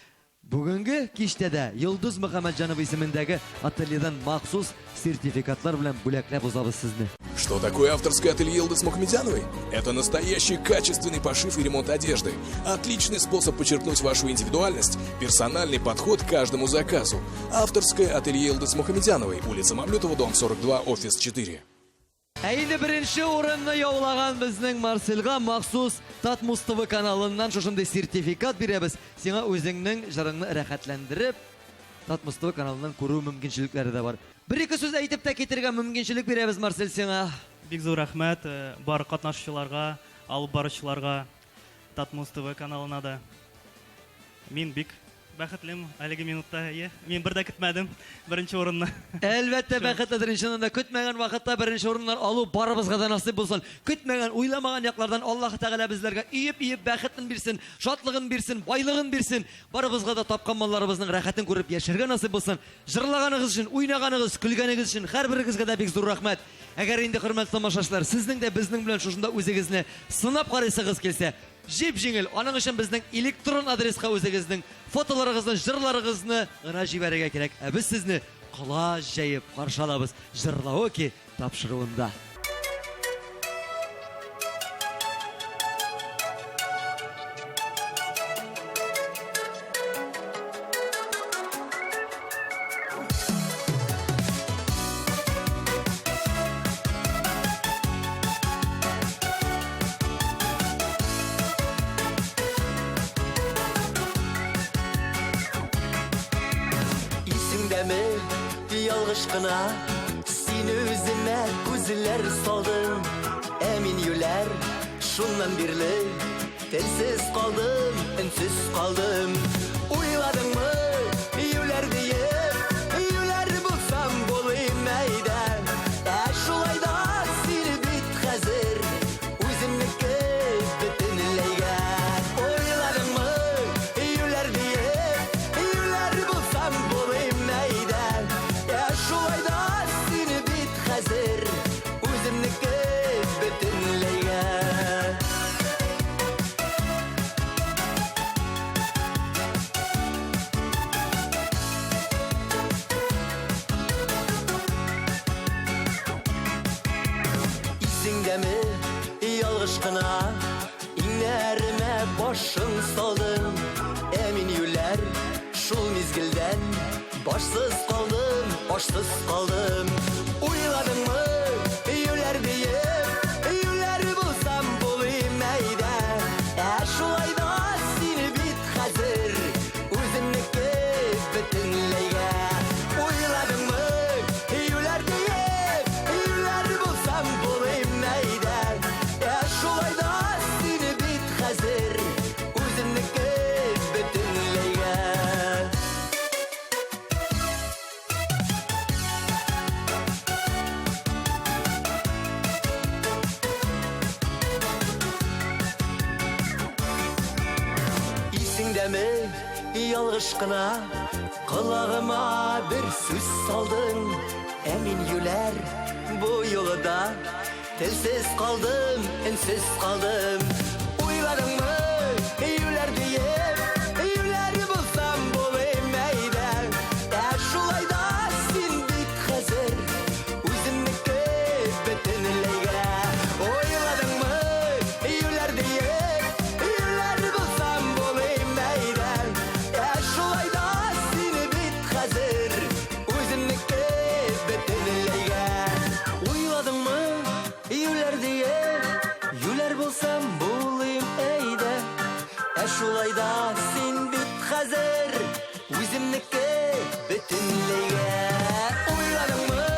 Бүгенге кичтә дә Йолдыз Мөхәммәтҗанова исемендәге ательедан махсус сертификатлар белән бүләкләп узабыз сезне. Что такое авторское ателье Йылдыз Мухамедяновой? Это настоящий качественный пошив и ремонт одежды. Отличный способ подчеркнуть вашу индивидуальность, персональный подход к каждому заказу. Авторское ателье Йылдыз Мухамедяновой, улица Мамлютова, дом 42, офис 4. Ә инде беренче урынны яулаган безнең Марсельга махсус Татмус ТВ каналыннан шушындый сертификат бирәбез. Сиңа үзеңнең җырыңны рәхәтләндереп Татмус ТВ каналыннан күрү мөмкинчелекләре дә бар. Бер-ике сүз әйтеп тә китергә мөмкинчелек бирәбез, Марсель, сиңа. Бик зур рәхмәт бар катнашучыларга, алып баручыларга, Татмус ТВ каналына да. Мин бик бәхетлем әлеге минутта, әйе. Мин бер дә көтмәдем беренче урынны. Әлбәттә, бәхетледер. Чыннан да, көтмәгән вакытта беренче урыннар алу барыбызга да насыйп булсын. Көтмәгән, уйламаган яклардан Аллаһы Тәгалә безләргә өеп-өеп бәхетен бирсен, шатлыгын бирсен, байлыгын бирсен. Барыбызга да тапкан малларыбызның рәхәтен күреп яшәргә насыйп булсын. Җырлаганыгыз өчен, уйнаганыгыз, көлгәнегез өчен һәрберегезгә дә бик зур рәхмәт. Әгәр инде, хөрмәтле тамашачылар, сезнең дә безнең белән шушында үзегезне сынап карыйсыгыз килсә, Җеп-җиңел, аның өчен безнең электрон адреска үзегезнең фотоларыгызны, җырларыгызны гына җибәрергә кирәк. Ә без сезне колач җәеп каршы алабыз Җырлаоке тапшыруында. Исеңдәме, ялгыш кына син үземә күзләр салдың. Ә мин юләр, шуннан бирле телсез калдым, өнсез калдым. Уйладыңмы, юләр диеп, юләр булсам булыйм әйдә. Ә шулай да син бит хәзер үземнеке бөтенләйгә. Уйладыңмы, юләр диеп, юләр булсам булыйм әйдә. Ә шулай да син бит хәзер үземнеке бөтенләйгә. Исеңдәме, ялгыш кына иңнәремә башың салдың. Ә мин юләр, шул мизгелдән башсыз калдым, ашсыз калдым. Уйладыңмы, юләр диеп, юләр булсам булыйм әйдә. Исеңдәме, ялгыш кына колагыма бер сүз салдың. Ә мин юләр бу юлы да телсез калдым, өнсез калдым. Уйладыңмы, юләр диеп, юләр булсам булыйм әйдә. Ә шулай да син бит хәзер үземнеке бөтенләйгә. Уйладыңмы, юләр диеп, юләр булсам булыйм әйдә. Ә шулай да син бит хәзер үземнеке бөтенләйгә. Уйладыңмы, юләр диеп, юләр булсам булыйм әйдә. Ә шулай да син бит хәзер үземнеке бөтенләйгә. Уйладыңмы,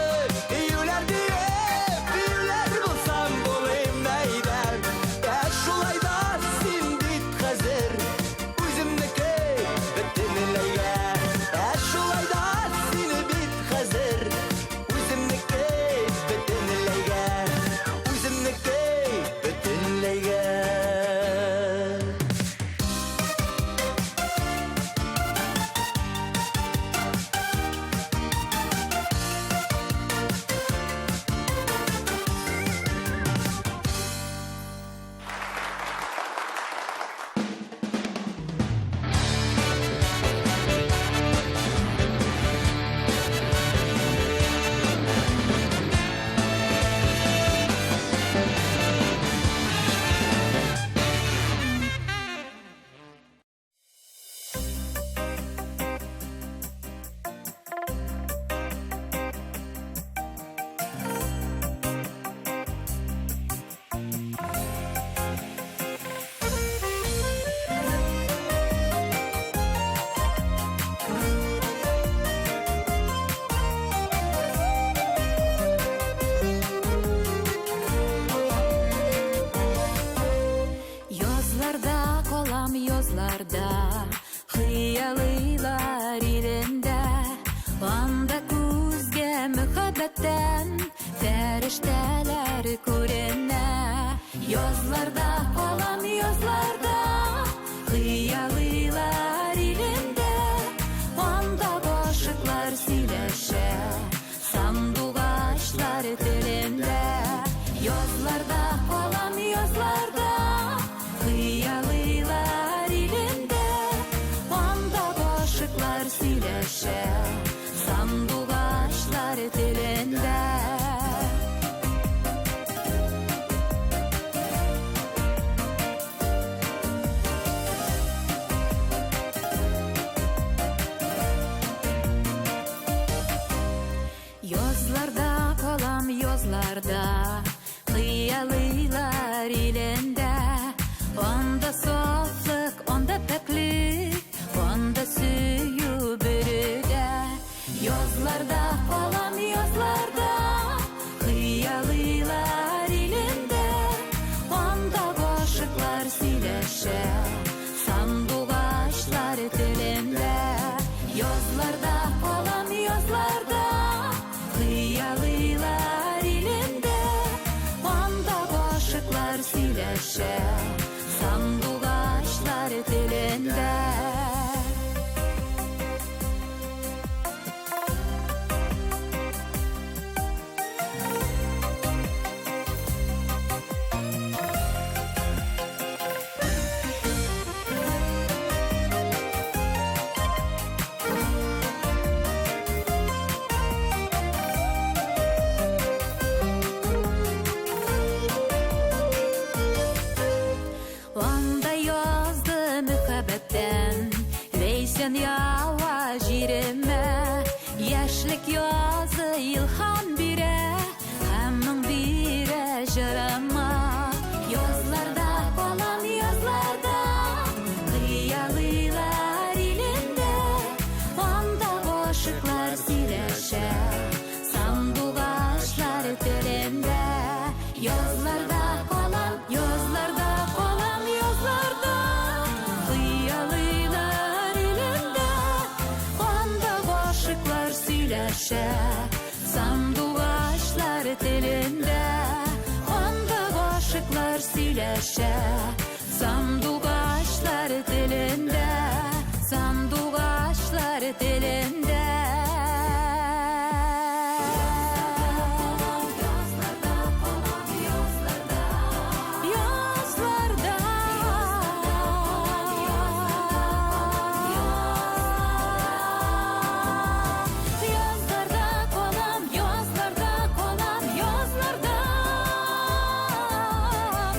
юләр диеп, юләр булсам булыйм әйдә. Ә шулай да син бит хәзер үземнеке бөтенләйгә. Ә шулай да син бит хәзер үземнеке бөтенләйгә. Үземнеке бөтенләйгә. Язларда калам язларда, хыялыйлар илендә. Анда күзгә мөхәббәттән фәрештәләр күренә. Язларда калам язларда, хыялыйлар илендә. Анда гашыклар сөйләшә, сандугачлар телендә. Язларда калам язларда, хыялыйлар илендә. Анда гашыклар сөйләшә, сандугачлар телендә. Язларда калам язларда, хыялыйлар илендә. Анда сафлык, анда пакьлек, анда сөю бөрегә. Язларда калам язларда, хыялыйлар илендә. Анда гашыклар сөйләшә, сандугачлар телендә. Язларда калам язларда, хыялыйлар илендә. Анда гашыклар сөйләшә, сандугачлар телендә. Анда язды мөхәббәттән Ләйсән ява җиремә. Яшьлек язы илһам бирә, һәм моң бирә җырыма. Язларда калам язларда, хыялыйлар илендә. Анда гашыклар сөйләшә, сандугачлар телендә. Язларда калам, язларда калам, язларда, хыялыйлар илендә. Анда гашыклар сөйләшә, сандугачлар телендә. Анда гашыклар Кошлар сөйләшә сандугачлар телендә, сандугачлар телендә. Язларда, язларда калам, язларда калам, язларда.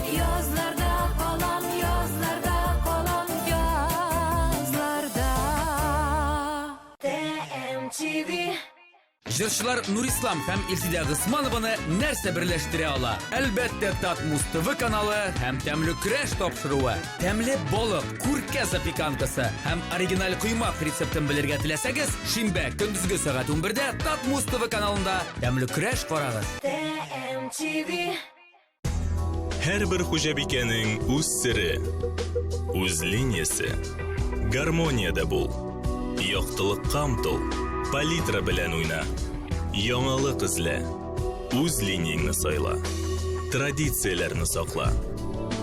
Язларда калам, язларда калам, язларда. TMTV. Җырчылар Нурислам һәм Илсидә Госманованы нәрсә берләштерә ала? Әлбәттә, Татмуз ТВ каналы һәм Тәмле көрәш тапшыруы. Тәмле балык, күркә запеканкасы һәм оригиналь коймак рецептын белергә теләсәгез, шимбә көндезге сәгать 11дә Татмуз ТВ каналында Тәмле көрәш карагыз. TMTV. Һәрбер хуҗабикәнең үз сере, үз линиясе. Гармониядә бул. Яктылыкка омтыл. Палитра белән уйна. Яңалык эзлә. Үз линияңне сайла. Традицияләрне сакла.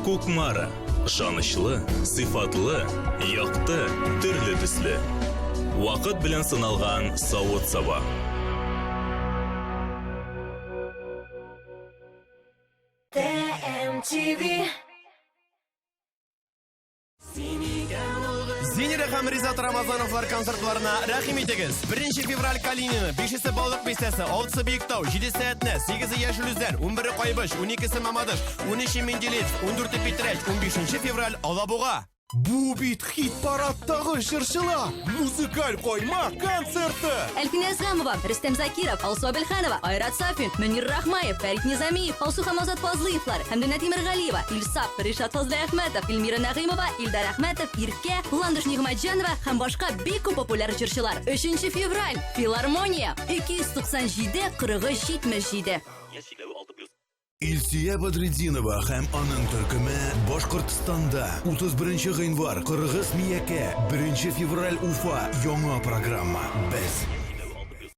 Кукмара. Ышанычлы, сыйфатлы, якты, төрле төсле. Вакыт белән сыналган савыт-саба. TMTV. Зинира һәм Ризат Рамазановлар концертларына рәхим итегез. 1 февраль Калинино, 5-се Балык бистәсе, 6-сы Биектау, 7-се Әтнә, 8-е Яшел Үзән, 11-е Кайбыч, 12-се Мамадыш, 13-е Менделеевск, 14-е Питрәч, 15 февраль Алабуга. Бу бит хит-парадтагы җырчылар! Музыкаль каймак концерты! Әлфинә Әзгамова, Рөстәм Закиров, Алсу Әбелханова, Айрат Сафин, Мөнир Рахмаев, Фәрит Низамиев, Алсу һәм Азат Фазлыевлар, Хәмдүнә Тимергалиева, Илсаф, Ришат Фазлыәхмәтов, Эльмира Нәгыймова, Илдар Әхмәтов, Иркә, Ландыш Нигъмәтҗанова һәм башка бик күп популяр җырчылар. 3 февраль, Филармония, 297 43 77. Илсөя Бәдретдинова һәм аның төркеме Башкортстанда 31 гыйнвар Кыргыз Миякә, 1 февраль Уфа яңа программа Без.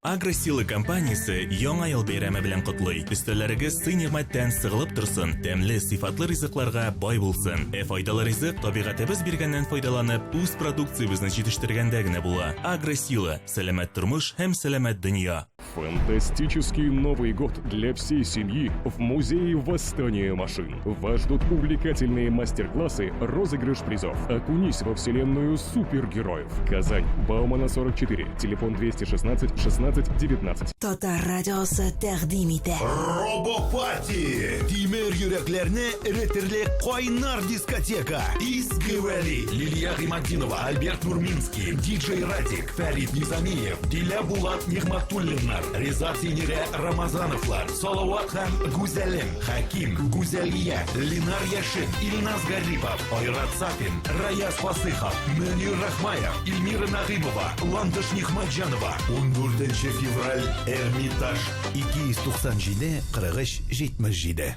Агросила компаниясе Яңа ел бәйрәме белән котлый. Өстәлләрегез сый-нигъмәттән сыгылып торсын, тәмле, сыйфатлы ризыкларга бай булсын. Ә файдалы ризык табигатебез биргәннән файдаланып, үз продукциябезне җитештергәндә генә була. Агросила сәламәт тормыш һәм сәламәт дөнья. Фантастический Новый год для всей семьи в Музее Восстания машин. Вас ждут увлекательные мастер-классы, розыгрыш призов. Окунись во вселенную супергероев. Казань, Баумана 44, телефон 216 16 19. Татар радиосы тәкъдим итә. Робопати! Тимер йөрәкләрне эретерлек кайнар дискотека. Изге Вәли, Лилия Гыйматдинова, Альберт Нурминский, диджей Радик, Фәрит Низамиев, Дилә Булат Нигъмәтуллиннар, Ризат Зинирә Рамазановлар, Салават һәм Гүзәлем, Хәким, Гүзәлия, Ленар Яшин, Илназ Гарипов, Айрат Сафин, Раяз Фасыхов, Мөнир Рахмаев, Эльмира Нагыймова, Ландыш Нигъмәтҗанова. 14 февраль Эрмитаж 297 43 77.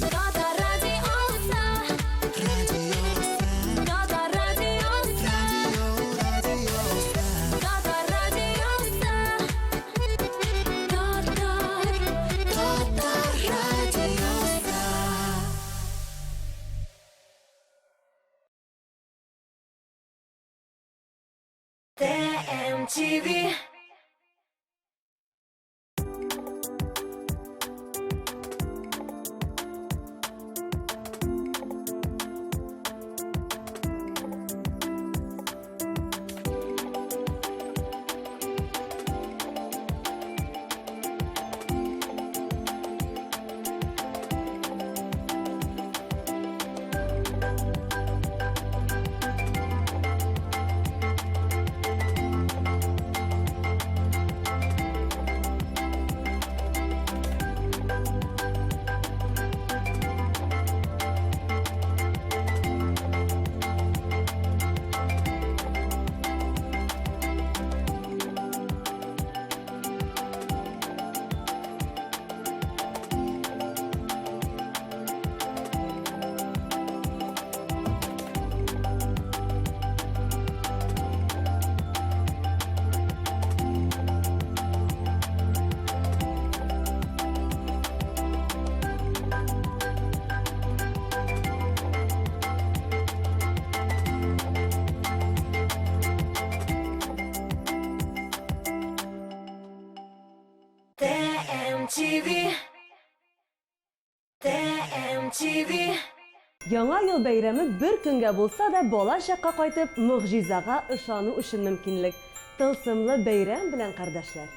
Татар радиосы. Татар радиосы. Татар радиосы. Татар, Татар радиосы. TMTV. TMTV. TMTV. Яңа ел бәйрәме бер көнгә булса да бала чакка кайтып, могҗизага ышану өчен мөмкинлек. Тылсымлы бәйрәм белән, кардәшләр!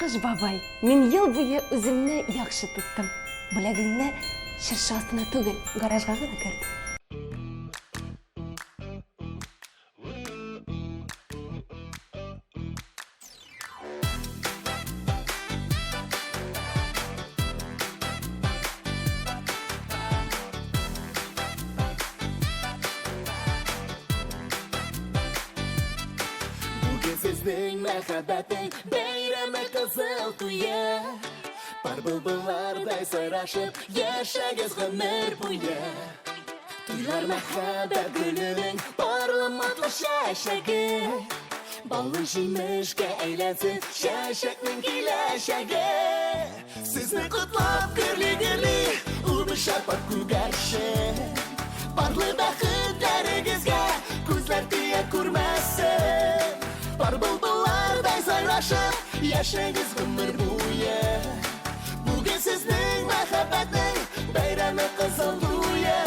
Кыш бабай, мин ел буе үземне яхшы тоттым. Бүләгеңне чыршы астына түгел, гаражга гына керт. Бүген сезнең мәхәббәтең бәйрәме кызыл туе. Пар былбыллардай сайрашып яшәгез гомер буе. Туйлар мәхәббәт гөленең парлы матур чәчәге. Баллы җимешкә әйләнсен чәчәкнең киләчәге. Сезне котлап гөрли-гөрли үбешә пар күгәрчен. Парлы бәхетләрегезгә күзләр тия күрмәсен. Пар былбыллардай сайрашып яшәгез гомер буе. Бүген сезнең мәхәббәтнең бәйрәме кызыл туе.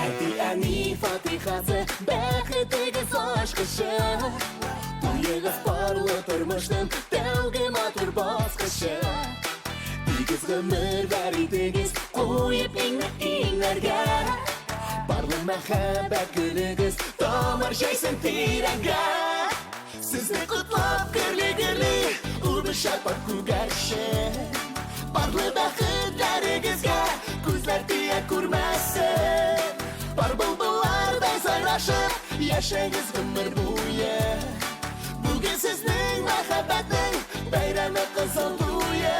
Әти-әни фатихасы, бәхетегез ачкычы. Туегыз парлы тормышның тәүге матур баскычы. Тигез гомерләр итегез, куеп иңне иңнәргә. Парлы мәхәббәт гөлегез тамыр җәйсен тирәнгә. Сезне котлап гөрли-гөрли үбешә пар күгәрчен. Парлы бәхетләрегезгә күзләр тия күрмәсен. Пар былбыллардай сайрашып яшәгез гомер буе. Бүген сезнең мәхәббәтнең бәйрәме кызыл туе.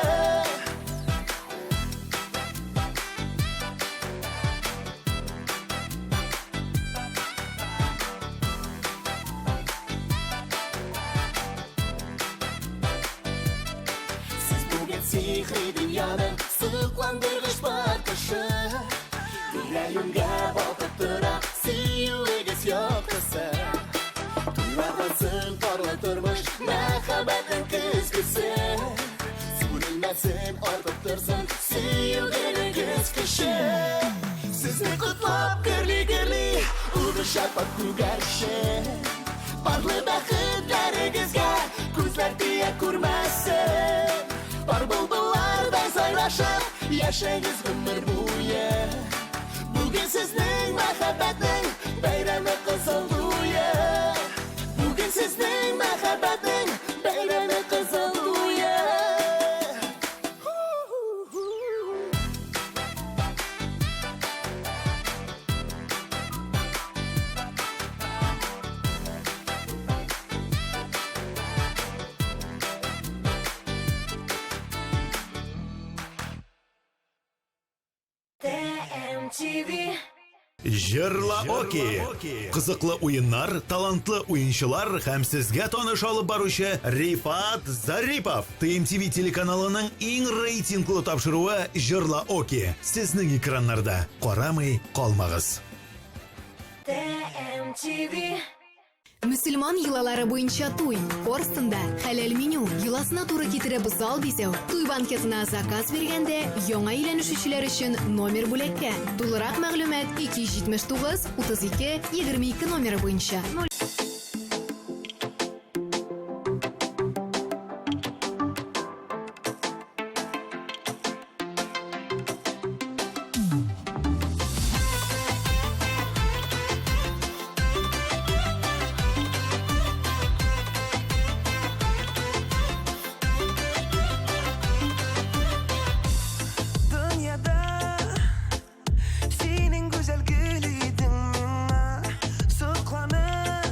Сез бүген сихри дөньяның сокландыргыч балкышы. Тирә-юньгә балкып тора сөюегез яктысы. Туйлардан соң парлы тормыш мәхәббәтнең көзгесе. Сүрелмәсен, артып торсын сөюгенегез көче. Сезне котлап гөрли-гөрли үбешә пар күгәрчен. Парлы бәхетләрегезгә күзләр тия күрмәсен. Пар былбыллардай сайрашып яшәгез гомер буе. Бүген сезнең мәхәббәтнең бәйрәме кызыл туе. Бүген сезнең мәхәббәтнең бәйрәме кызыл туе. TMTV. Җырла Оки! Кызыклы уеннар, талантлы уенчылар һәм сезгә таныш алып баручы Рифат Зарипов. ТМТВ телеканалының иң рейтинглы тапшыруы Җырла Оки. Сезнең экраннарда. Карамый калмагыз. TMTV. Мөселман йолалары буенча туй, Корстонда хәләл меню, йоласына туры китереп зал бизәү, туй банкетына заказ биргәндә яңа өйләнешүчеләр өчен номер бүләккә. Тулырак мәгълүмат 279 32 22 номеры буенча. Дөньяда синең гүзәл гөл идең миңа сокланып.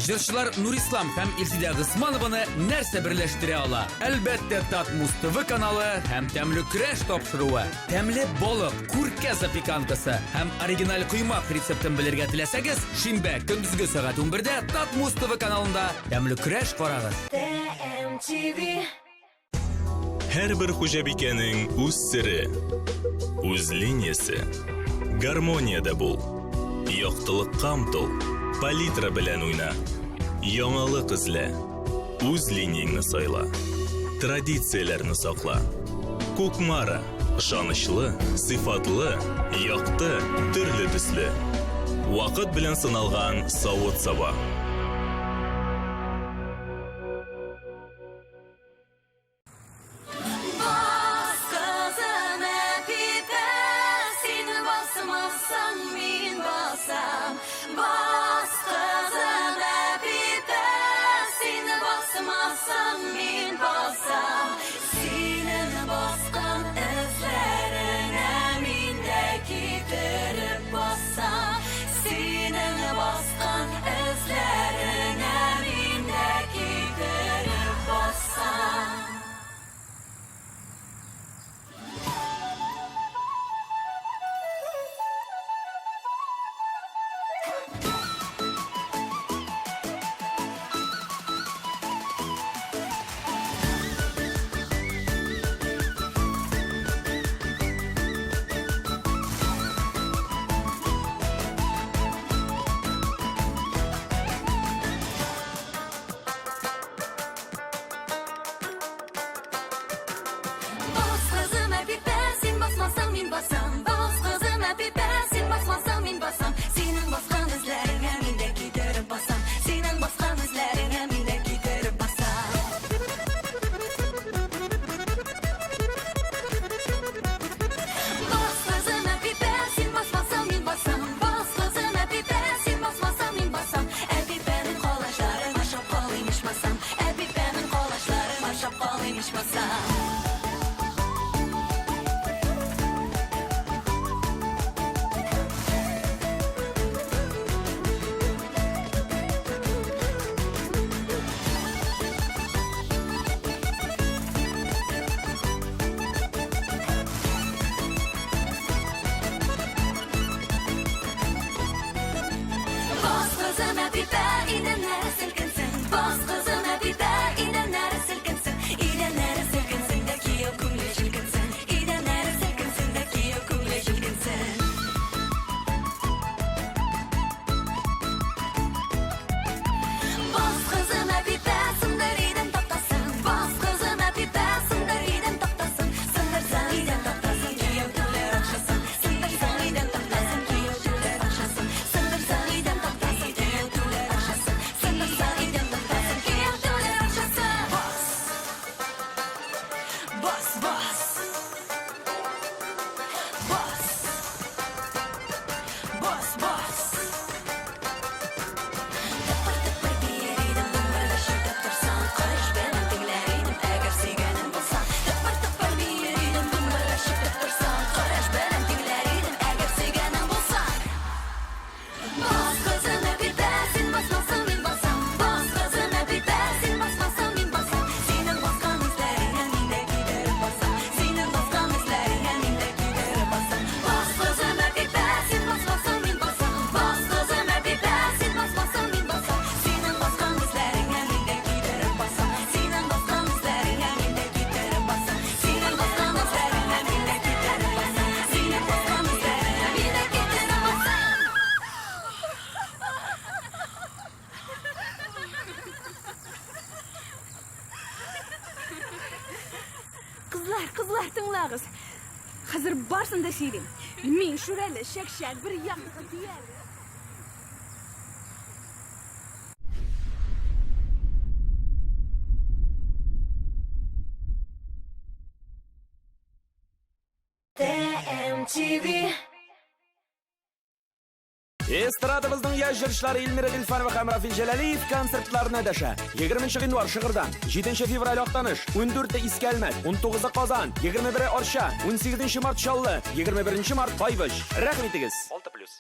Җырчылар Нурислам һәм Илсидә Госманованы нәрсә берләштерә ала? Әлбәттә, Татмуз ТВ каналы һәм Тәмле көрәш тапшыруы. Тәмле балык, күркә запеканкасы һәм оригиналь коймак рецептын белергә теләсәгез, шимбә көндезге сәгать 11дә Татмуз ТВ каналында Тәмле көрәш карагыз. TMTV. Һәрбер хуҗабикәнең үз сере, үз линиясе. Гармониядә бул. Яктылыкка омтыл. Палитра белән уйна. Яңалык эзлә. Үз линияңне сайла. Традицияләрне сакла. Кукмара. Ышанычлы, сыйфатлы, якты, төрле төсле. Вакыт белән сыналган савыт-саба. Бас кызым Әпипә, син басмасаң, мин басам. Бас кызым Әпипә, син басмасаң, мин басам. Синең баскан эзләреңә мин дә китереп басам. Синең баскан эзләреңә мин дә китереп басам. Бас кызым Әпипә, син басмасаң, мин басам. Бас кызым Әпипә, син басмасаң, мин басам. Синең баскан эзләреңә мин дә китереп басам. Синең баскан эзләреңә мин дә китереп басам. Бас кызым Әпипә, син басмасаң, мин басам. Бас кызым Әпипә, син басмасаң, мин басам. Әпипәнең калачларын ашап калыйм ичмасам. Әпипәнең калачларын ашап калыйм ичмасам. Бас кызым Әпипә, идәннәре селкенсен. Бас кызым Әпипә, идәннәре селкенсен. Идәннәре селкенсен дә кияү күңле җилкенсен. Идәннәре селкенсен дә кияү күңле җилкенсен. Бас кызым Әпипә, сындыр идән тактасын. Бас кызым Әпипә, сындыр идән тактасын. Сындырсаң идән тактасын, кияү түләр акчасын. Сындырсаң идән тактасын, кияү түләр акчасын. Сындырсаң идән тактасын, кияү түләр акчасын. Сындырсаң идән тактасын, кияү түләр акчасын. Бас. Бас, бас. Бас. Бас, бас. Тыпыр-тыпыр биер идем, думбрада чиртеп торсаң, Карыш белән теңләр идем, әгәр сөйгәнем булса. Тыпыр-тыпыр биер идем, думбрада чиртеп торсаң, Карыш белән теңләр идем, әгәр сөйгәнем булса. Бас кызым Әпипә, син басмасаң, мин басам. Бас кызым Әпипә, син басмасаң, мин басам. Синең баскан эзләреңә мин дә китереп басам. Синең баскан эзләреңә мин дә китереп басам. Бас кызым Әпипә, син басмасаң, мин басам. Бас кызым Әпипә, син басмасаң, мин басам. Синең баскан эзләреңә мин дә китереп басам. Синең баскан эзләреңә мин дә китереп басам. Синең баскан эзләреңә мин дә китереп басам. Синең баскан эзләреңә мин дә китереп басам. Кызлар, кызлар, тыңлагыз. Хәзер барсын да сөйлим. Мин Шүрәле, чәкчәк, бер як дияр. TMTV. Эстрадабызның яшь җырчылары Эльмира Гыйльфанова һәм Рафил Җәләлиев концертларына дәшә. 20 гыйнвар Шыгырдан, 7 февраль Актаныш, 14 Иске Әлмәт, 19 Казан, 21 Арча, 18 март Чаллы, 21 март Кайбыч. Рәхим итегез. 6 плюс.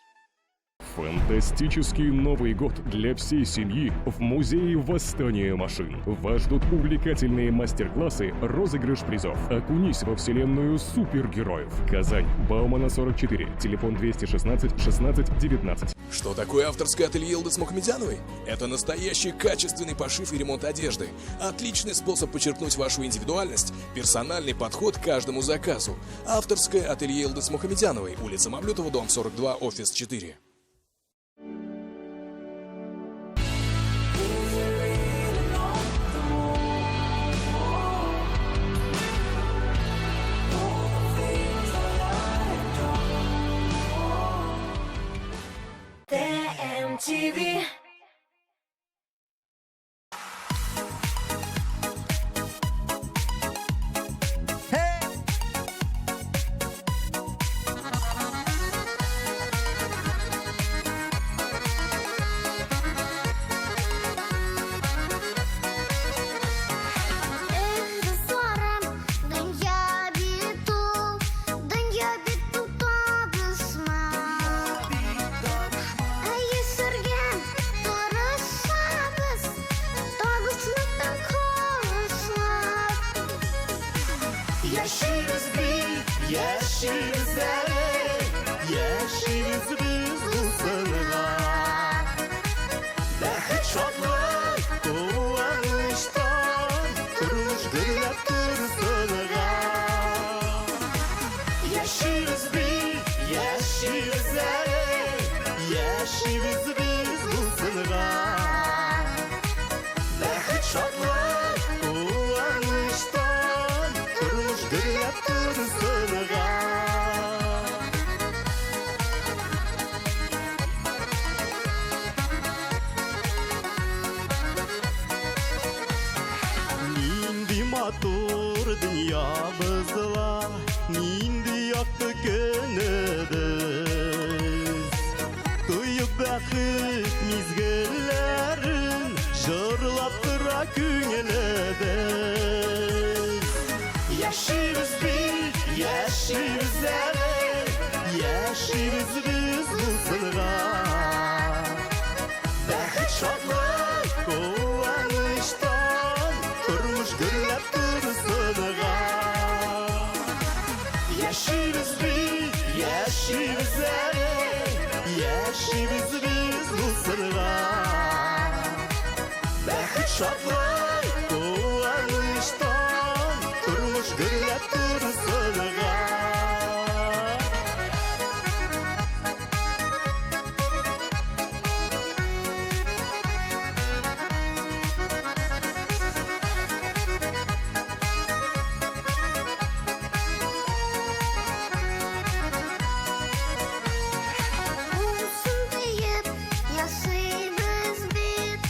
Фантастический Новый год для всей семьи в Музее Восстания машин. Вас ждут увлекательные мастер-классы, розыгрыш призов. Окунись во вселенную супергероев. Казань, Баумана 44, телефон 216 16 19. Что такое авторское ателье Йылдыз Мухаметзяновой? Это настоящий качественный пошив и ремонт одежды. Отличный способ подчеркнуть вашу индивидуальность, персональный подход к каждому заказу. Авторское ателье Йылдыз Мухаметзяновой, улица Мавлютова, дом 42, офис 4. ТМТВ. Эх, дусларым, дөнья бит ул, дөнья бит ул табышмак. Әйе, сөргән тырышабыз, табышмактан калышмак. Яшибез бит, яшибез әле, яшибез без булсынга. Бәхет, шатлык, куаныштан тормыш гөрләп торсынга. Яшибез бит, яшибез әле, яшибез без булсынга. Бәхет, шатлык, куаныштан тормыш гөрләп торсынга. Нинди матур дөньябыз ла, нинди якты көнебез. Тоеп бәхет мизгелләрен, җырлап тора күңелебез. Яшибез бит, яшибез әле, яшибез без булсынга. Бәхет, шатлык, куаныштан тормыш гөрләп торсынга. Яшибез бит, яшибез әле, яшибез без булсынга. Бәхет, шатлык, куаныштан тормыш гөрләп торсынга. Булсын диеп яшибез бит,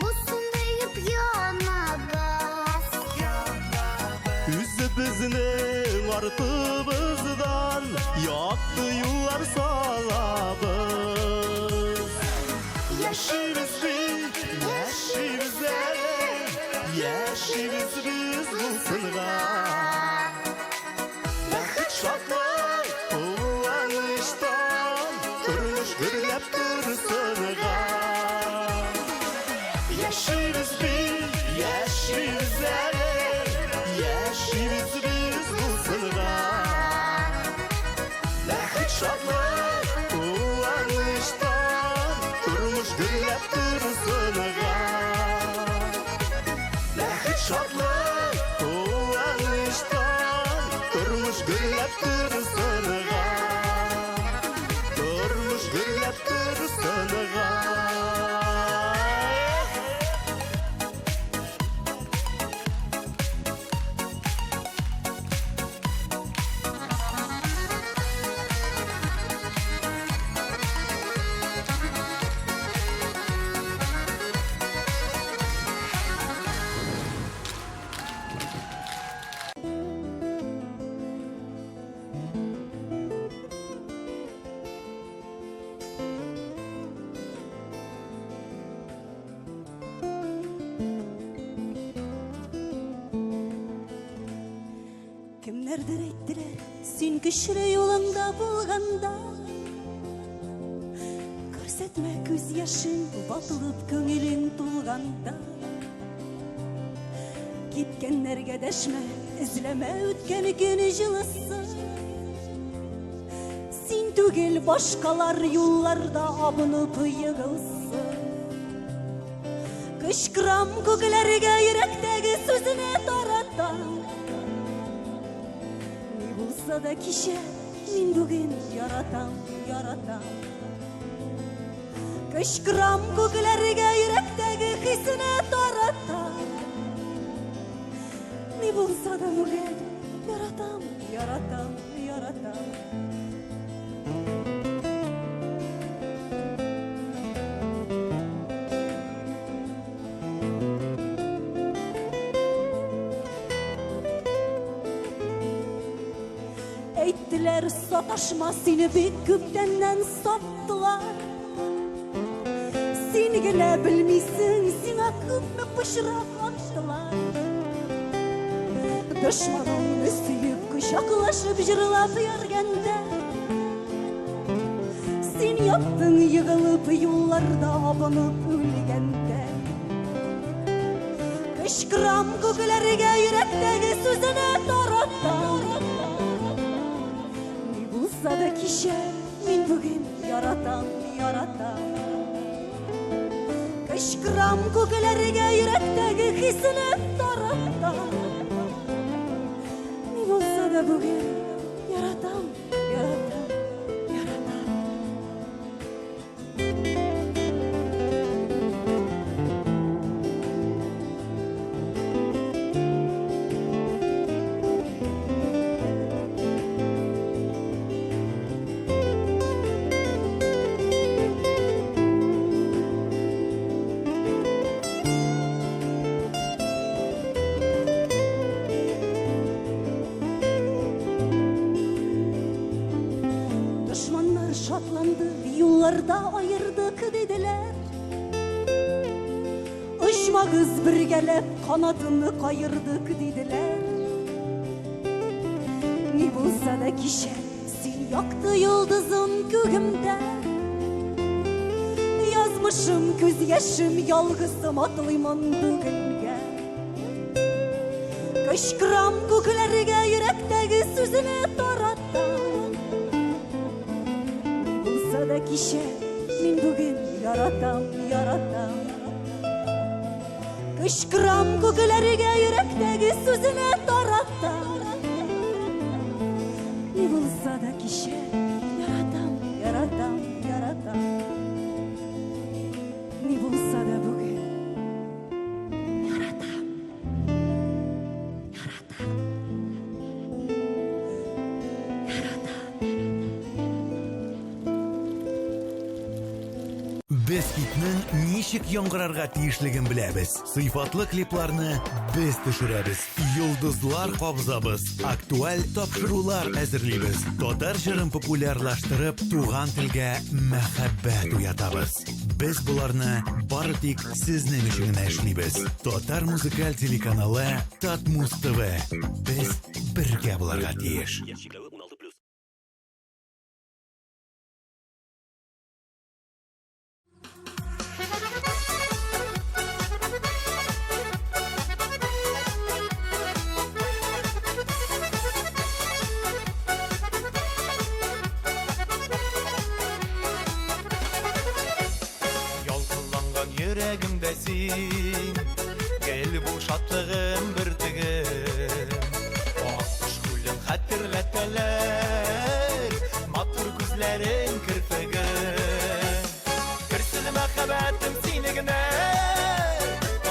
булсын диеп янабыз. Үзебезнең артыбыздан якты юллар салабыз. Яшибез бит, яшибез әле, яшибез без булсынга. Бәхет, шатлык, куаныштан тормыш гөрләп торсынга. Яшибез бит, яшибез әле, яшибез без булсынга. Бәхет, шатлык, куаныштан тормыш гөрләп торсынга. Бәхет, шатлык, куаныштан тормыш гөрләп торсынга. Тормыш гөрләп торсынга. Кемнәрдер әйттеләр, син көчле юлыңда булганда. Күрсәтмә күз яшен, ватылып күңелең тулганда. Киткәннәргә дәшмә, эзләмә үткән көн җылысы. Син түгел, башкалар юлларда абынып егылсын. Кычкырам күкләргә йөрәктәге сүзне таратам. Ни булса да кичә, мин бүген яратам, яратам. Кычкырам күкләргә йөрәктәге хисне таратам. Ни булса да бүген яратам, яратам, яратам. Әйттеләр, саташма, сине бик күптәннән саттылар. Син генә белмисең, сиңа күпме пычрак аттылар. Дошманыңны сөеп, кочаклашып җырлап йөргәндә, син яттың егылып, юлларда абынып үлгәндә. Кычкырам күкләргә йөрәктәге сүзне таратам. Ни булса да кичә, мин бүген яратам, яратам. Кычкырам күкләргә йөрәктәге хисне таратам. Ни булса да бүген яратам, яратам, яратам. Дошманнар шатланды, юлларда аердык диделәр. Очмагыз бергәләп, канатны каердык диделәр. Ни булса да кичә, син якты йолдызым күгемдә. Язмышым, күз яшем, ялгызым атлыймын бүгенгә. Кычкырам күкләргә йөрәктәге сүзне таратам. Ни булса да кичә, мин бүген яратам, яратам. Кычкырам күкләргә йөрәктәге сүзне таратам. Ни булса да кичә, яратам, яратам, яратам. Ни булса да бүген яратам, яратам, яратам. Без хитның ничек яңгырарга тиешлеген беләбез. Сыйфатлы клипларны без төшерәбез. Йолдызлар кабызабыз. Актуаль тапшырулар әзерлибез. Татар җырын популярлаштырып, туган телгә мәхәббәт уятабыз. Без боларны бары тик сезнең өчен генә эшлибез. Татар музыкаль телеканалы Татмуз ТВ. Без бергә булырга тиеш. Ялкынланган йөрәгемдә син, Гел бул шатлыгым бөртегем. Аккош күлен хәтерләтәләр, Матур күзләрең керфеген. Керсен мәхәббәтем сине генә,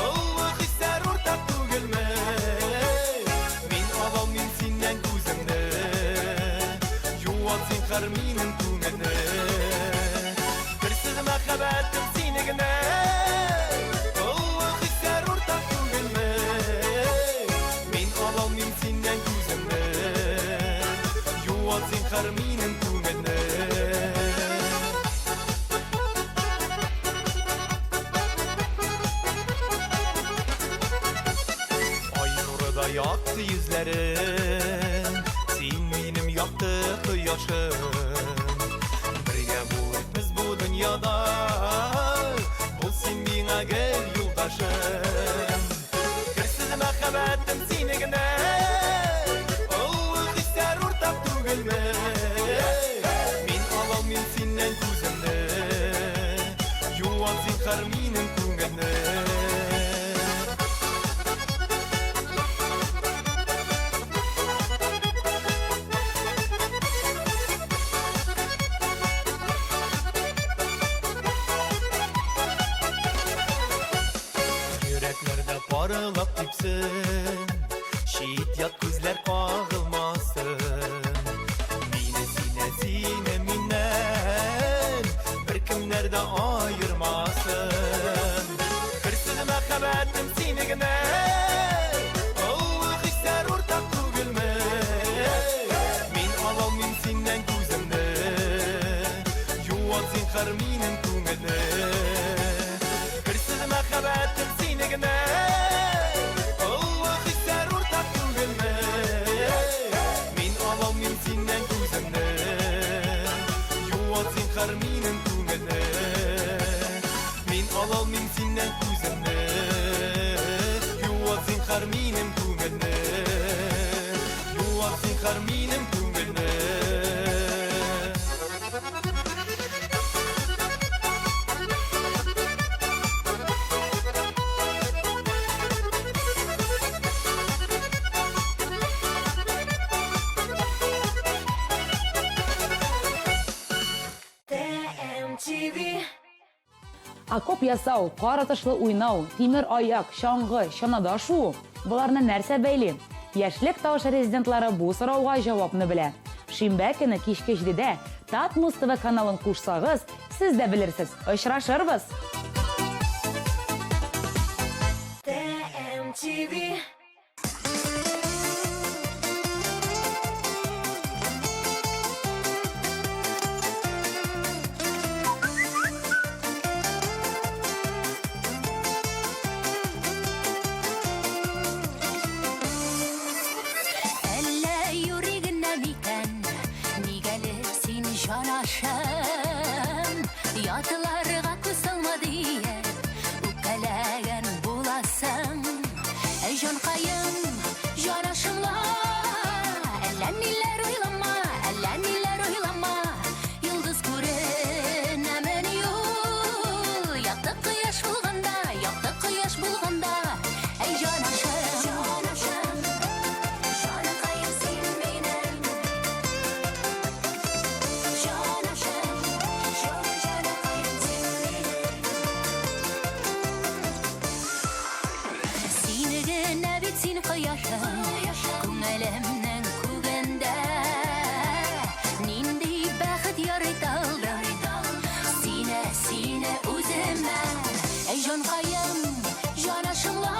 Олы хисләр уртак түгелме? Мин алалмыйм синнән күземне, Юат зинһар минем күңелне. Керсез мәхәббәтем сине генә, Олы хисләр уртак түгелме? Мин алалмыйм синнән күземне, Юат зинһар минем күңелне. Ай нурыда якты йөзләрең, Син минем якты кояшым. Бергә булыйк без бу дөньяда, зинһар минем күңелне. Йөрәкләрдә парылап типсен, чит ят күзләр кагылмасын. Мине сине, сине миннән беркемнәр дә аермасын. Керсен мәхәббәтем сине генә, олы хисләр уртак түгелме? Мин алалмыйм синнән күземне, юат зинһар минем күңелне. Керсен мәхәббәтем сине генә, олы хисләр уртак түгелме? Мин алалмыйм синнән күземне, юат зинһар минем күңелне. Мин алалмыйм синнән күземне, юат зинһар минем күңелне. Юат зинһар минем күңелне. TMTV. Окоп ясау, кар атышлы уйнау, тимер аяк, чаңгы, чанада шуу – боларны нәрсә бәйли? Яшьлек тавышы резидентлары бу сорауга җавапны белә. Шимбә көне кичке 7дә Татмус ТВ каналын кушсагыз, сез дә белерсез. Очрашырбыз! TMTV. Әллә юри генә микән, ник әле син җанашым? Ятларга күз салма диеп, үпкәләгән буласың. Әй җанкаем, җанашымла, әллә ниләр уйлама, әллә ниләр уйлама. Йолдыз күренәмени ул, якты кояш булганда, якты кояш булганда. Әй җанашым, җанашым, җанкаем син минем. Җанашым, җан җанкаем син минем. Сине генә бит син кояшым, күңелемнең күгендә. Нинди бәхет ярый талдым, сине, сине үземә. Әй җанкаем, җанашымла,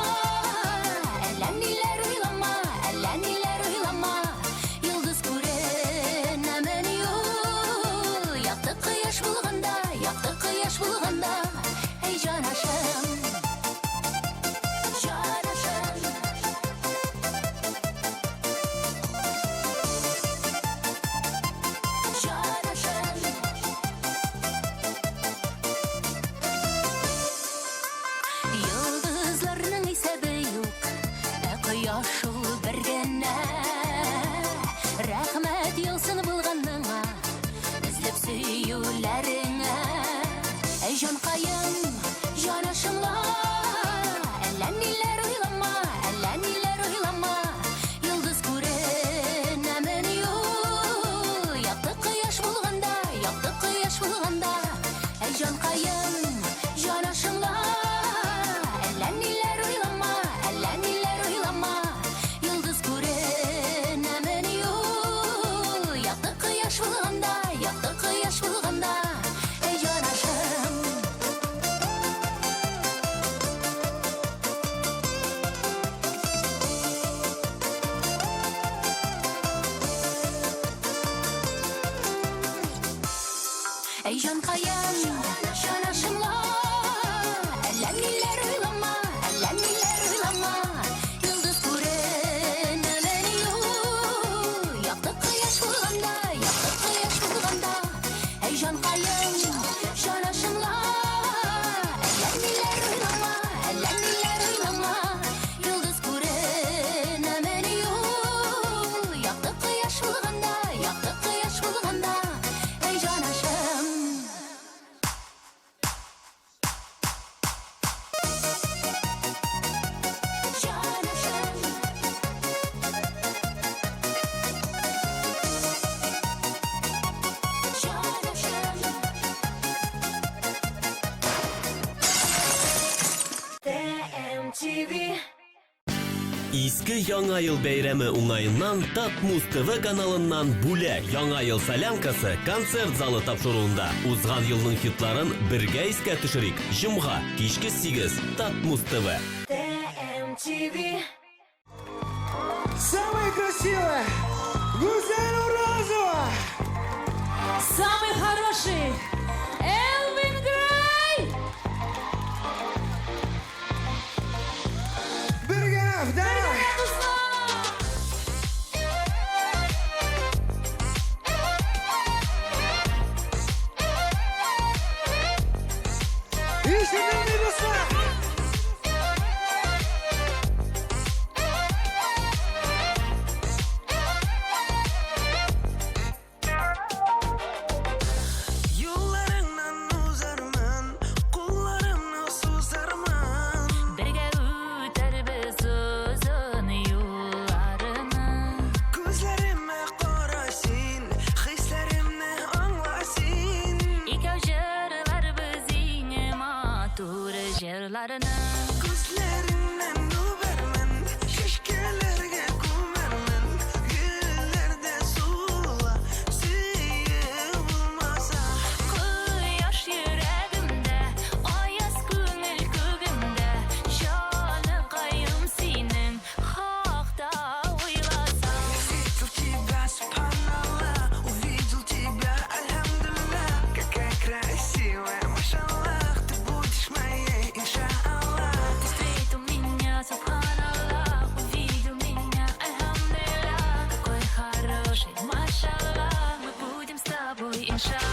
әллә ниләр уйлама, әллә ниләр уйлама. Йолдыз күренәмени ул, якты кояш булганда, якты кояш булганда. Әй җанашым, җанашым. Җанашым. Йолдызларның исәбе юк, ә кояш ул бер генә. Рәхмәт яусын булганыңа, эзләп сөюләреңә. Әй җанкаем, җанашымла, әллә ниләр уйлама, әллә ниләр уйлама. Йолдыз күренәмени ул, якты кояш булганда, якты кояш булганда. Әй җанкаем, җанашымла, әллә ниләр уйлама, әллә ниләр уйлама. Йолдыз күренәмени ул, якты кояш булганда, якты кояш булганда. Әй җанашым. Әй җанкаем, җанашымла, әллә ниләр уйлама, әллә ниләр уйлама. Йолдыз күренәмени ул, якты кояш булганда, якты кояш булганда. Әй җанкаем, җанашымла, әллә ниләр уйлама, әллә ниләр уйлама. Йолдыз күренәмени ул, якты кояш булганда, якты кояш булганда. Әй җанашым. Иске Яңа ел бәйрәме уңаеннан Татмуз ТВ каналыннан бүләк Яңа ел солянкасы концерт залы тапшыруында узган елның хитларын бергә искә төшерик. Җомга, кичке 8, Татмуз ТВ. ТМТВ. Самая красивая Гузель Уразова! Самый хороший Элвин Грей! Бергә, давай! Ишетелми, дуслар! Юлларыңнан узармын, кулларымны сузармын. Бергә үтәрбез озын юлларны. Күзләремә кара син, хисләремне аңла син. Икәү җырларбыз иң матур җырларны. Күзләреңнән үбәрмен, чәчкәләргә күмәрмен. Гөлләрдә сула, сөю булмаса. Кояш йөрәгемдә, аяз күңел күгемдә, җаныкаем синең хакта уйласам. Встретил тебя, субханаллах, увидел тебя, альхамдулиллах. Какая красивая, машаллах, ты будешь моей, иншаллах. Ты встретил меня, субханаллах, увидел меня, альхамдулиллах. Какой хороший, машаллах, мы будем с тобой, иншаллах.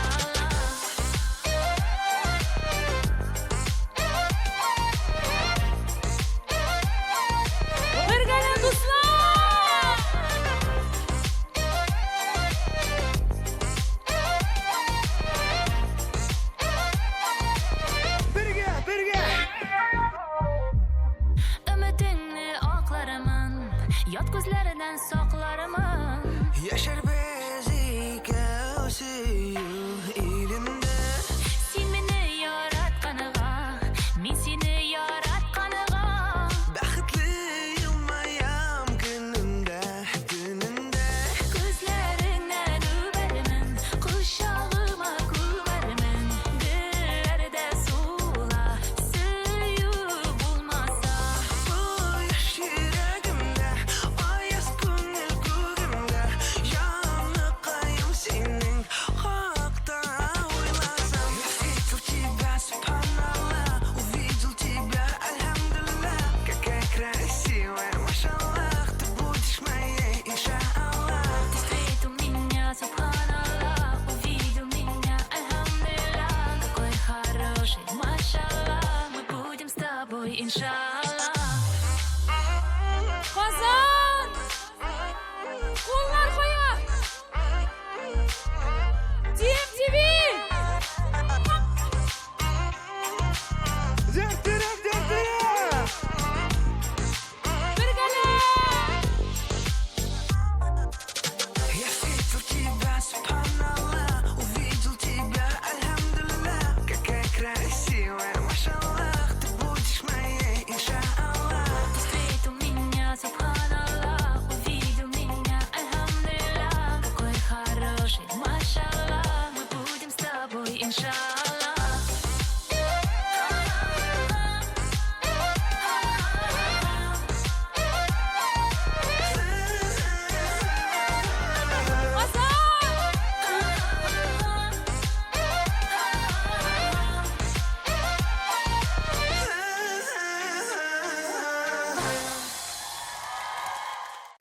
Бергәләп, дуслар! Бергә, бергә! Өметеңне аклармын, ят күзләрдән саклармын. Яшәрбез икәү сөю илендә. Син мине яратканга, мин сине яратканга. Бәхетле елмаям көнемдә, төнемдә. Күзләреңнән үбәрмен, кочагыма күмәрмен. Гөлләрдә сула, сөю булмаса. Кояш йөрәгемдә, аяз күңел күгемдә. Җаныкаем синең хакта уйласам. Я встретил тебя, субханаллах, увидел тебя, альхамдулиллах. Какая красивая, машаллах, ты будешь моей, иншаллах. Ты встретил меня, субханаллах, увидел меня, альхамдулиллах. Какой хороший, машаллах, мы будем с тобой, иншаллах. Казан! Куллар кая? TMTV! Дәртлерәк, дәртлерәк! Бергәләп! Я встретил тебя, субханаллах, увидел тебя, альхамдулиллах. Какая красивая, машаллах, ты будешь моей, иншаллах. Ты встретил меня, субханаллах, увидел меня, альхамдулиллах. Какой хороший, машаллах, мы будем с тобой, иншаллах.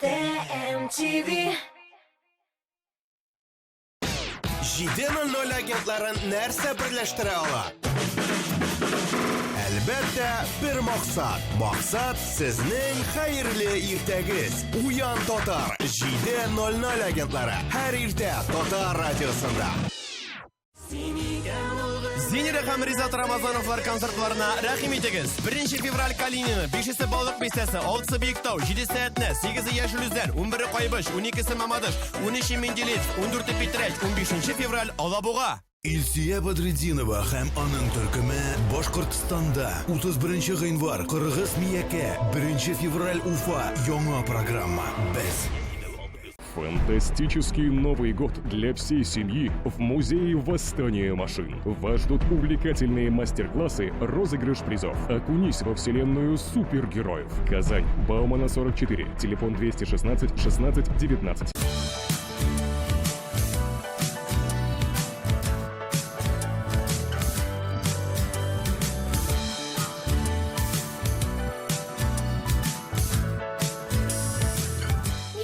ТМТВ. 7.00 агентларын нәрсә берләштерә ала? Әлбәттә, бер максат. Максат сезнең хәерле иртәгез. Уян татар 7.00 агентлары һәр иртә Татар радиосында. Зинира һәм Ризат Рамазановлар концертларына рәхим итегез. 1 февраль Калинино, 5-се Балык бистәсе, 6-сы Биектау, 7-се Әтнә, 8-е Яшел Үзән, 11-е Кайбыч, 12-се Мамадыш, 13-е Менделеевск, 14-е Питрәч, 15 февраль Алабуга. Илсөя Бәдретдинова һәм аның төркеме Башкортстанда 31 гыйнвар Кыргыз Миякә, 1 февраль Уфа яңа программа. Без Фантастический Новый год для всей семьи в Музее Восстания машин. Вас ждут увлекательные мастер-классы, розыгрыш призов. Окунись во вселенную супергероев. Казань, Баумана 44, телефон 216 16 19.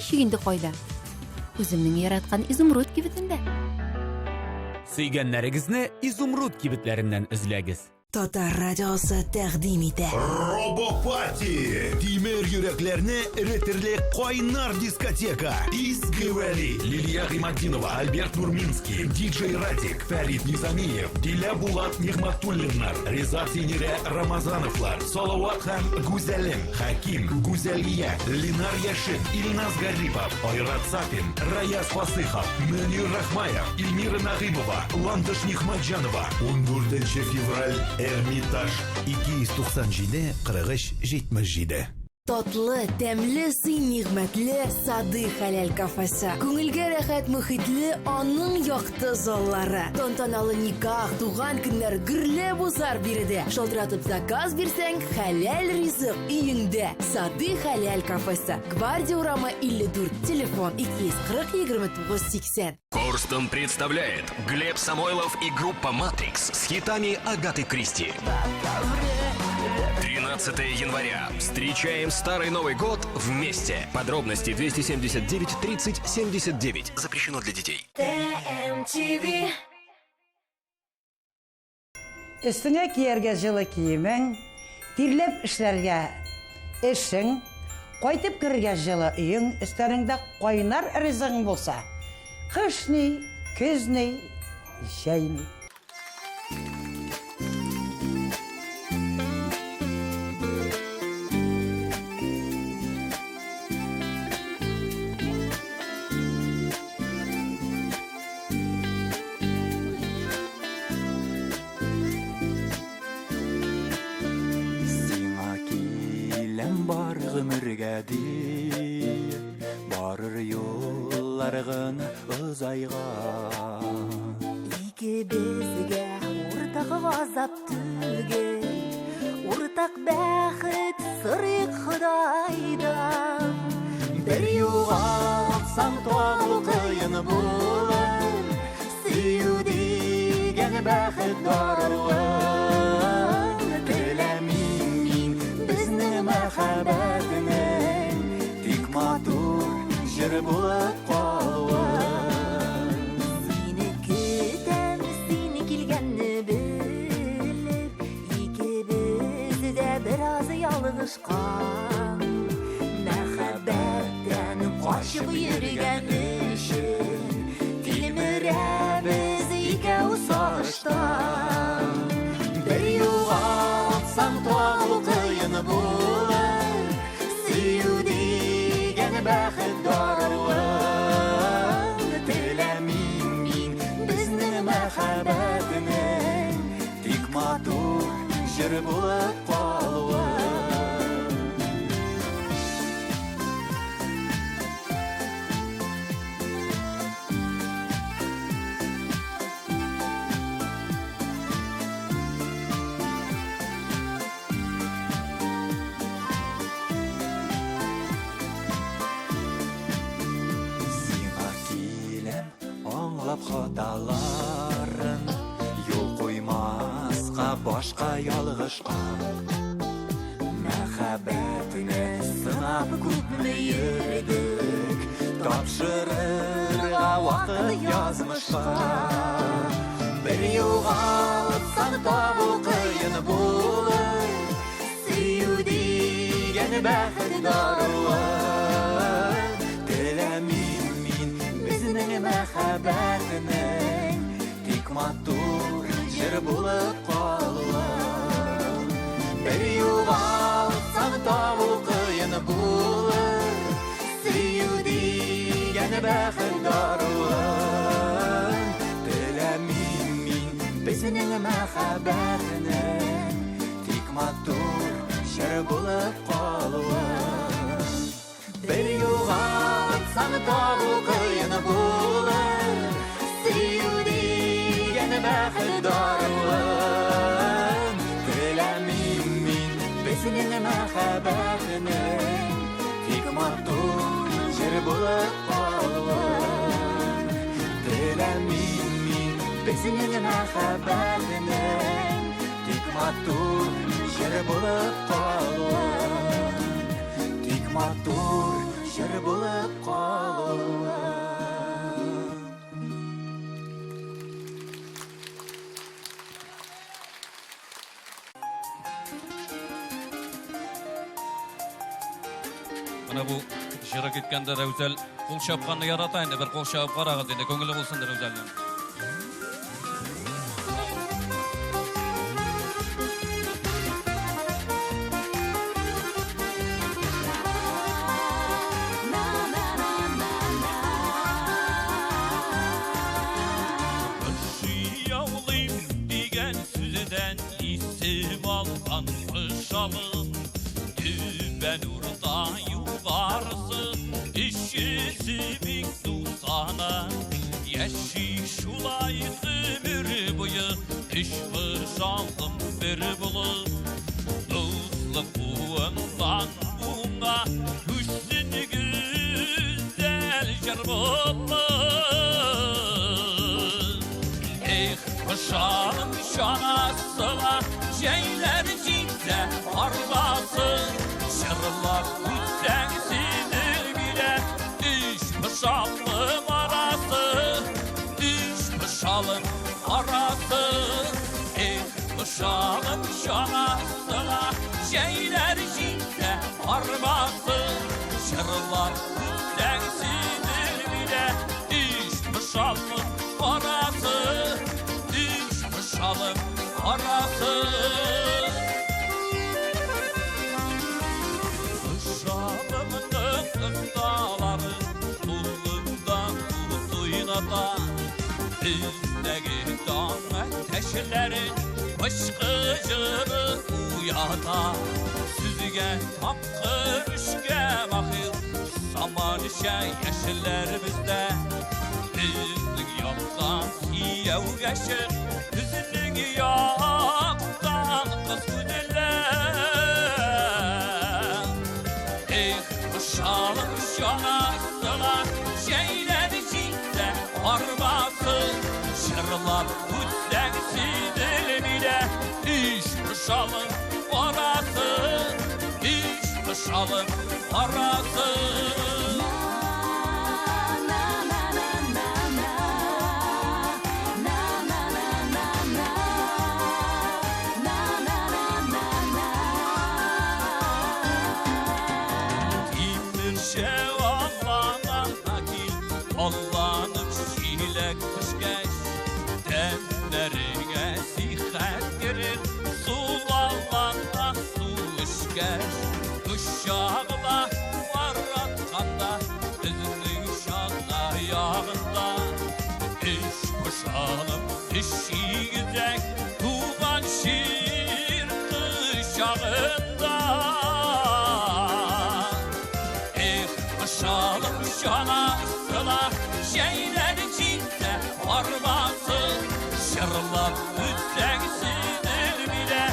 Ничек инде кайда? Үземнең яраткан Изумруд кибетендә. Сөйгәннәрегезне Изумруд кибетләреннән эзләгез. Татар радиосы тәкъдим итә. Робопати! Тимер йөрәкләрне эретерлек кайнар дискотека. Изге Вәли, Лилия Гыйматдинова, Альберт Нурминский, диджей Радик, Фәрит Низамиев, Дилә Булат Нигъмәтуллиннар, Риза Синирә Рамазановлар, Салават һәм Гүзәлем, Хәким, Гүзәлия, Ленар Яшин, Илназ Гарипов, Айрат Сафин, Раяз Фасыхов, Мөнир Рахмаев, Эльмира Нагыймова, Ландыш Нигъмәтҗанова. 14 февраль Эрмитаж 297 43 77. Татлы, тәмле, сый-нигъмәтле Сады хәләл кафесы. Күңелгә рәхәт мөхитле аның якты заллары. Тантаналы никах, туган көннәр гөрләп узар биредә. Шалтыратып заказ бирсәң, хәләл ризык өеңдә. Сады хәләл кафесы. Гвардия урамы 54, телефон 240 29 80. Корстон представляет Глеб Самойлов и группа «Матрикс» с хитами Агаты Кристи. 13 января. Встречаем Старый Новый год вместе. Подробности 279 30 79. Запрещено для детей. ТМТВ. Өстеңә кияргә җылы киемең, тирләп эшләргә эшең, кайтып керергә җылы өең, өстәлеңдә кайнар ризыгың булса, кыш ни, көз ни, җәй ни. Сиңа киләм бар гомергә дип, барыр юллар гына озайган. Икебезгә уртак газап түгел, уртак бәхет сорыйк Ходайдан. Бер югалтсаң табу кыен булыр, сөю дигән бәхет даруын. Теләмим мин безнең мәхәббәтнең тик матур җыр булып калуын. Сине көтәм, син килгәнне белеп, икебез дә бераз ялгышкан. Мәхәббәттән качып йөргән өчен тилмерәбез икәү сагыштан. Бер югалтсаң табу кыен булыр, сөю дигән бәхет даруын. Теләмим мин безнең мәхәббәтнең тик матур җыр булып калуын. Сиңа киләм аңлап хаталарын, юл куймаска башка ялгышка. Мәхәббәтне сынап күпме йөрдек, тапшырырга вакыт язмышка. Бер югалтсаң табу кыен булыр, сөю дигән бәхет даруын. Теләмим мин безнең мәхәббәтнең тик матур җыр булып калуын. Бер югалтсаң табу кыен булыр, сөю дигән бәхет даруын. Теләмим мин Безнең мәхәббәтнең тик матур җыр булып калуын. Бер югалтсаң табу кыен булыр, сөю дигән бәхет даруын. Теләмим мин безнең мәхәббәтнең тик матур җыр булып калуын. Теләмим мин безнең мәхәббәтнең тик матур җыр булып калуын. Тик матур җыр булып калуын. Менә бу җыры киткәндә Рәүзәл кул чапканны ярата инде, бер кул чабып карагыз инде, күңеле булсын Рәүзәлнең. Яулыйм дигән сүздән исем алган пышалым. Түбән урта югарысы, өчесе бик дусана. Яши шулай гомер буе, өч пышалым бер булып. Дуслык буыннан буынга күчсен гүзәл җыр булып. Эх, пышалым чанасына, җәйләр җитсә арбасы, җырлап үтсәң сизелмилә, өч пышалым арасы, өч пышалым арасы. Эх, пышалым чанасына, җәйләр җитсә арбасы, җырлап үтсәң сизелмилә, өч пышалым арасы, өч пышалым арасы. Пышалымның ындалары кулында ут уйната, Бездәге таң әтәчләрен пычкы җыры уята. Сүзгә тапкыр, эшкә маһир, заманча яшьләр бездә. Безнең яктан кияүгә чык, безнең яктан кыз күзләр. Эх, пышалым чанасына, җәйләр җитсә арбасы, җырлап үтсәң сизелмилә, өч пышалым арасы, өч пышалым арасы. Тимерче Аллана кил, Алланып чиләк пешкәч, тәннәреңә сихәт керер, сулалана су эчкәч, кочагына баратканда, безнең чана ягында. Өч пышалым, өч игезәк, туган җир кочагында. Эх, пышалым чанасына, җәйләр җитсә арбасы, җырлап үтсәң сизелмилә,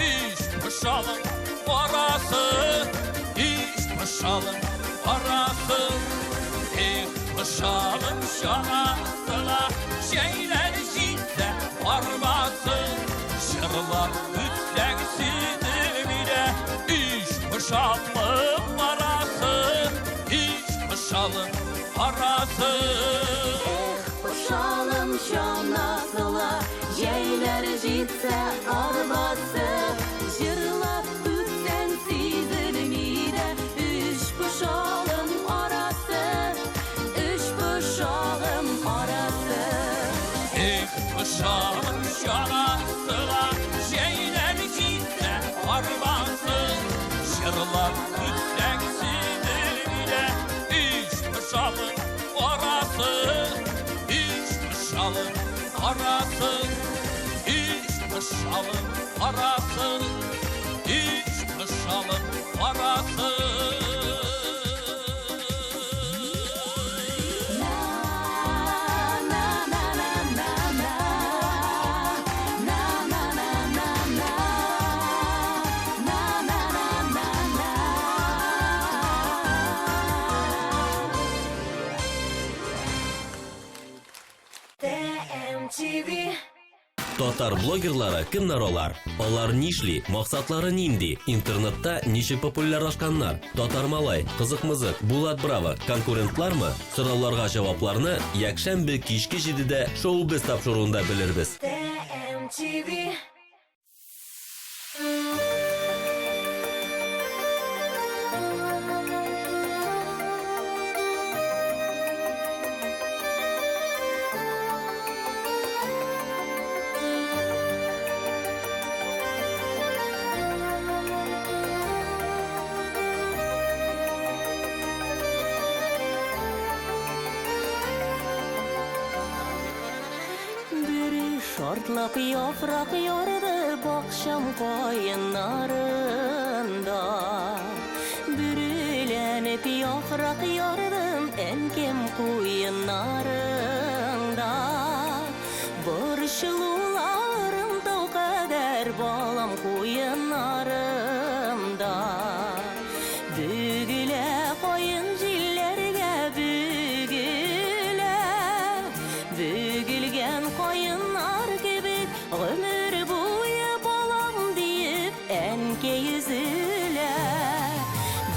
өч пышалым арасы, өч пышалым арасы. Эх, пышалым чанасына, җәйләр җитсә арбасы, җырлап үтсәң сизелмилә, өч пышалым арасы, өч пышалым арасы. Эх, пышалым чанасына, җәйләр җитсә арбасы, җырлап үтсәң сизелми дә, өч пышалым арасы, өч пышалым арасы. Эх, пышалым чанасына, җәйләр җитсә арбасы, җырлап үтсәң сизелми дә, өч пышалым арасы, өч пышалым арасы, пошалым карасын, Ич пошалым карасын. TMTV. Татар блогерлары кемнәр алар? Алар нишли? Максатлары нинди? Интернетта ничек популярлашканнар? Татар малай, Кызык-мызык, Булат Браво конкурентлармы? Сорауларга җавапларны якшәмбе кичке 7-дә Шоу-без тапшыруында белербез. TMTV. Бөре шартлап яфрак ярды бакчам каеннарында. Бөреләнеп яфрак ярдым әнкәм куеннарында. Борчылуларым тау кадәр балам куеннарымда. Бөгелә каен җилләргә бөгелә. Бөгелгән каеннар кебек гомер буе балам диеп әнкәй өзелә.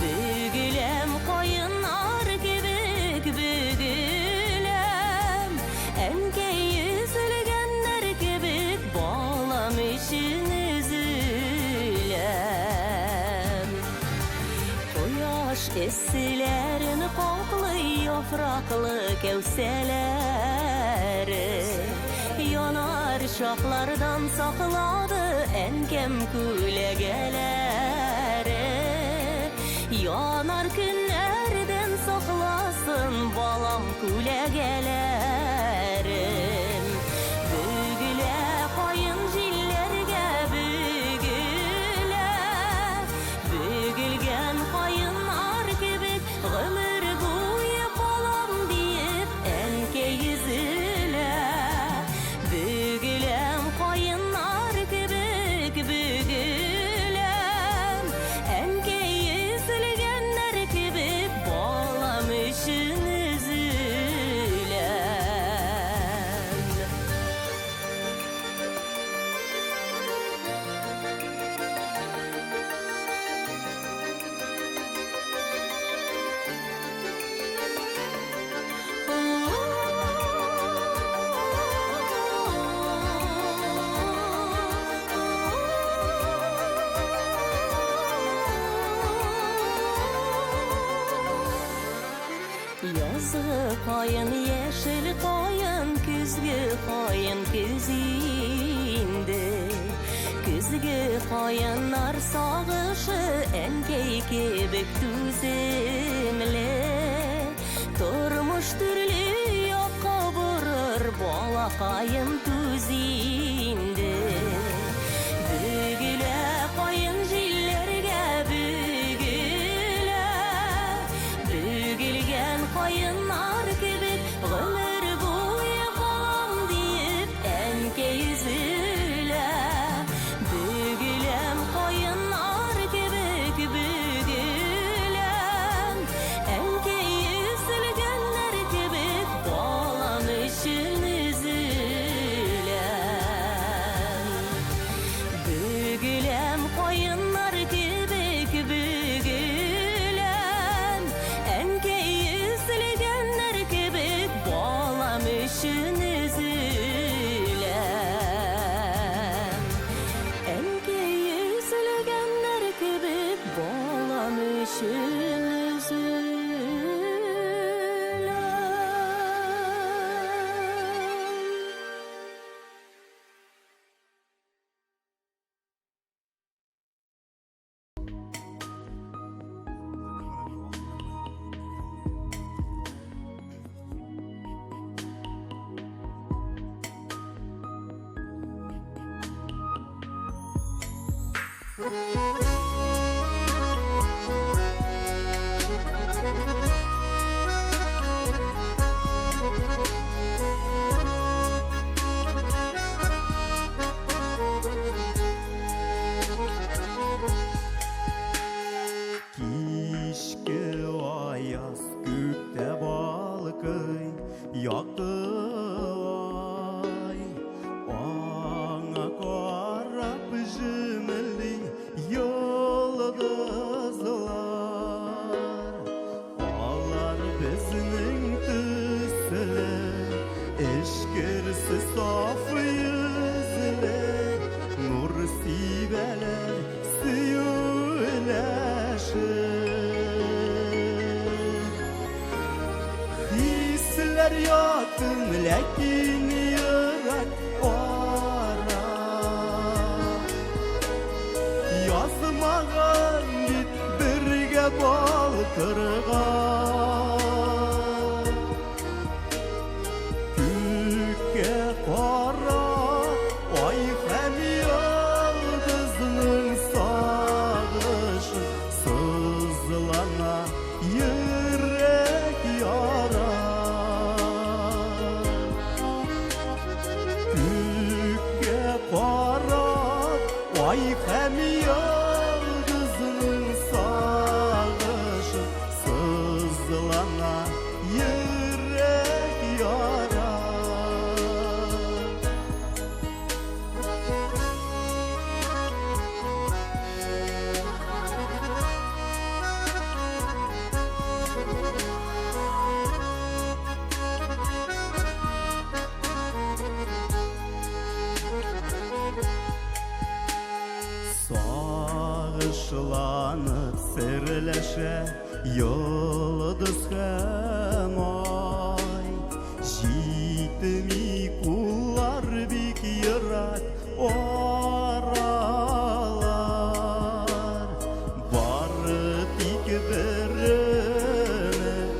Бөгеләм каеннар кебек бөгеләм. Әнкәй өзелгәннәр кебек балам өчен өзеләм. Кояш эсселәрен каплый яфраклы кәүсәләре. Янар чаклардан саклады әнкәм күләгәләре. Янар көннәрдән сакласын балам күләгәләрем. Бөгелә каен җилләргә бөгелә. Бөгелгән каеннар кебек гомер буе калам диеп әнкәй өзелә. Бөгеләм каеннар кебек бөгеләм. Әнкәй өзелгәннәр кебек балам өчен өзеләм. Язгы каен, яшел каен, көзге каен, көз инде. Көзге каеннар сагышы әнкәй кебек түземле. Тормыш төрле якка борыр, балакаем түз инде. Бөгелә каен җилләргә бөгелә. Бөгелгән каеннар кебек гомер буе калам диеп әнкәй өзелә. Бөгеләм каеннар кебек бөгеләм. Әнкәй өзелгәннәр кебек балам өчен өзеләм. Кичке аяз күктә балкый якты ай. Аңа карап җемелди йолдызлар. Алар безнең төсле, эчкерсез саф йөзле, нур сибәләр сөю өләшеп. Хисләр якын, ләкин ерак ара. Язмаган бит бергә балкырга. Күккә карап, ай һәм йолдызның сагышы сызлана йөрәк яра. Күккә карап, ай һәм йолдызның сагышы сызлана йөрәк яра. Сагышланып серләшә йолдыз һәм ай. Җитми куллар бик ерак аралар. Бары тик бер өмет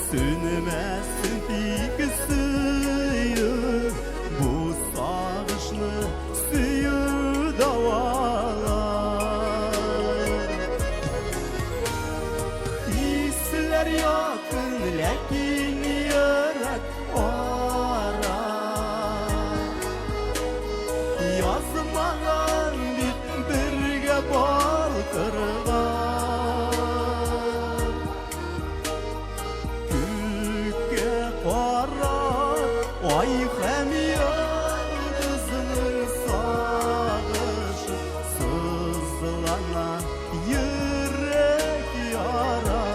сүнмәсен тик сөю. Бу сагышны сөю дәвалар. Хисләр якын, ләкин ерак ара. Язмаган бит бергә балкырга. Күккә карап, ай һәм йолдызның сагышы сызлана йөрәк яра.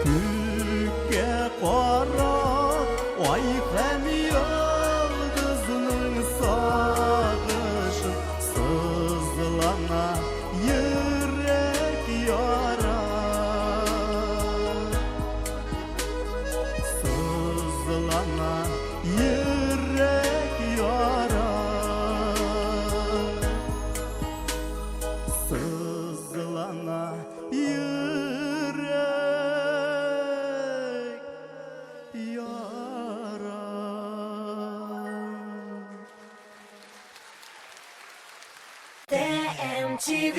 Күккә карап, ай һәм йолдызның сагышы сызлана йөрәк яра. Сызлана йөрәк яра. Сызлана йөрәк яра. ТМТВ.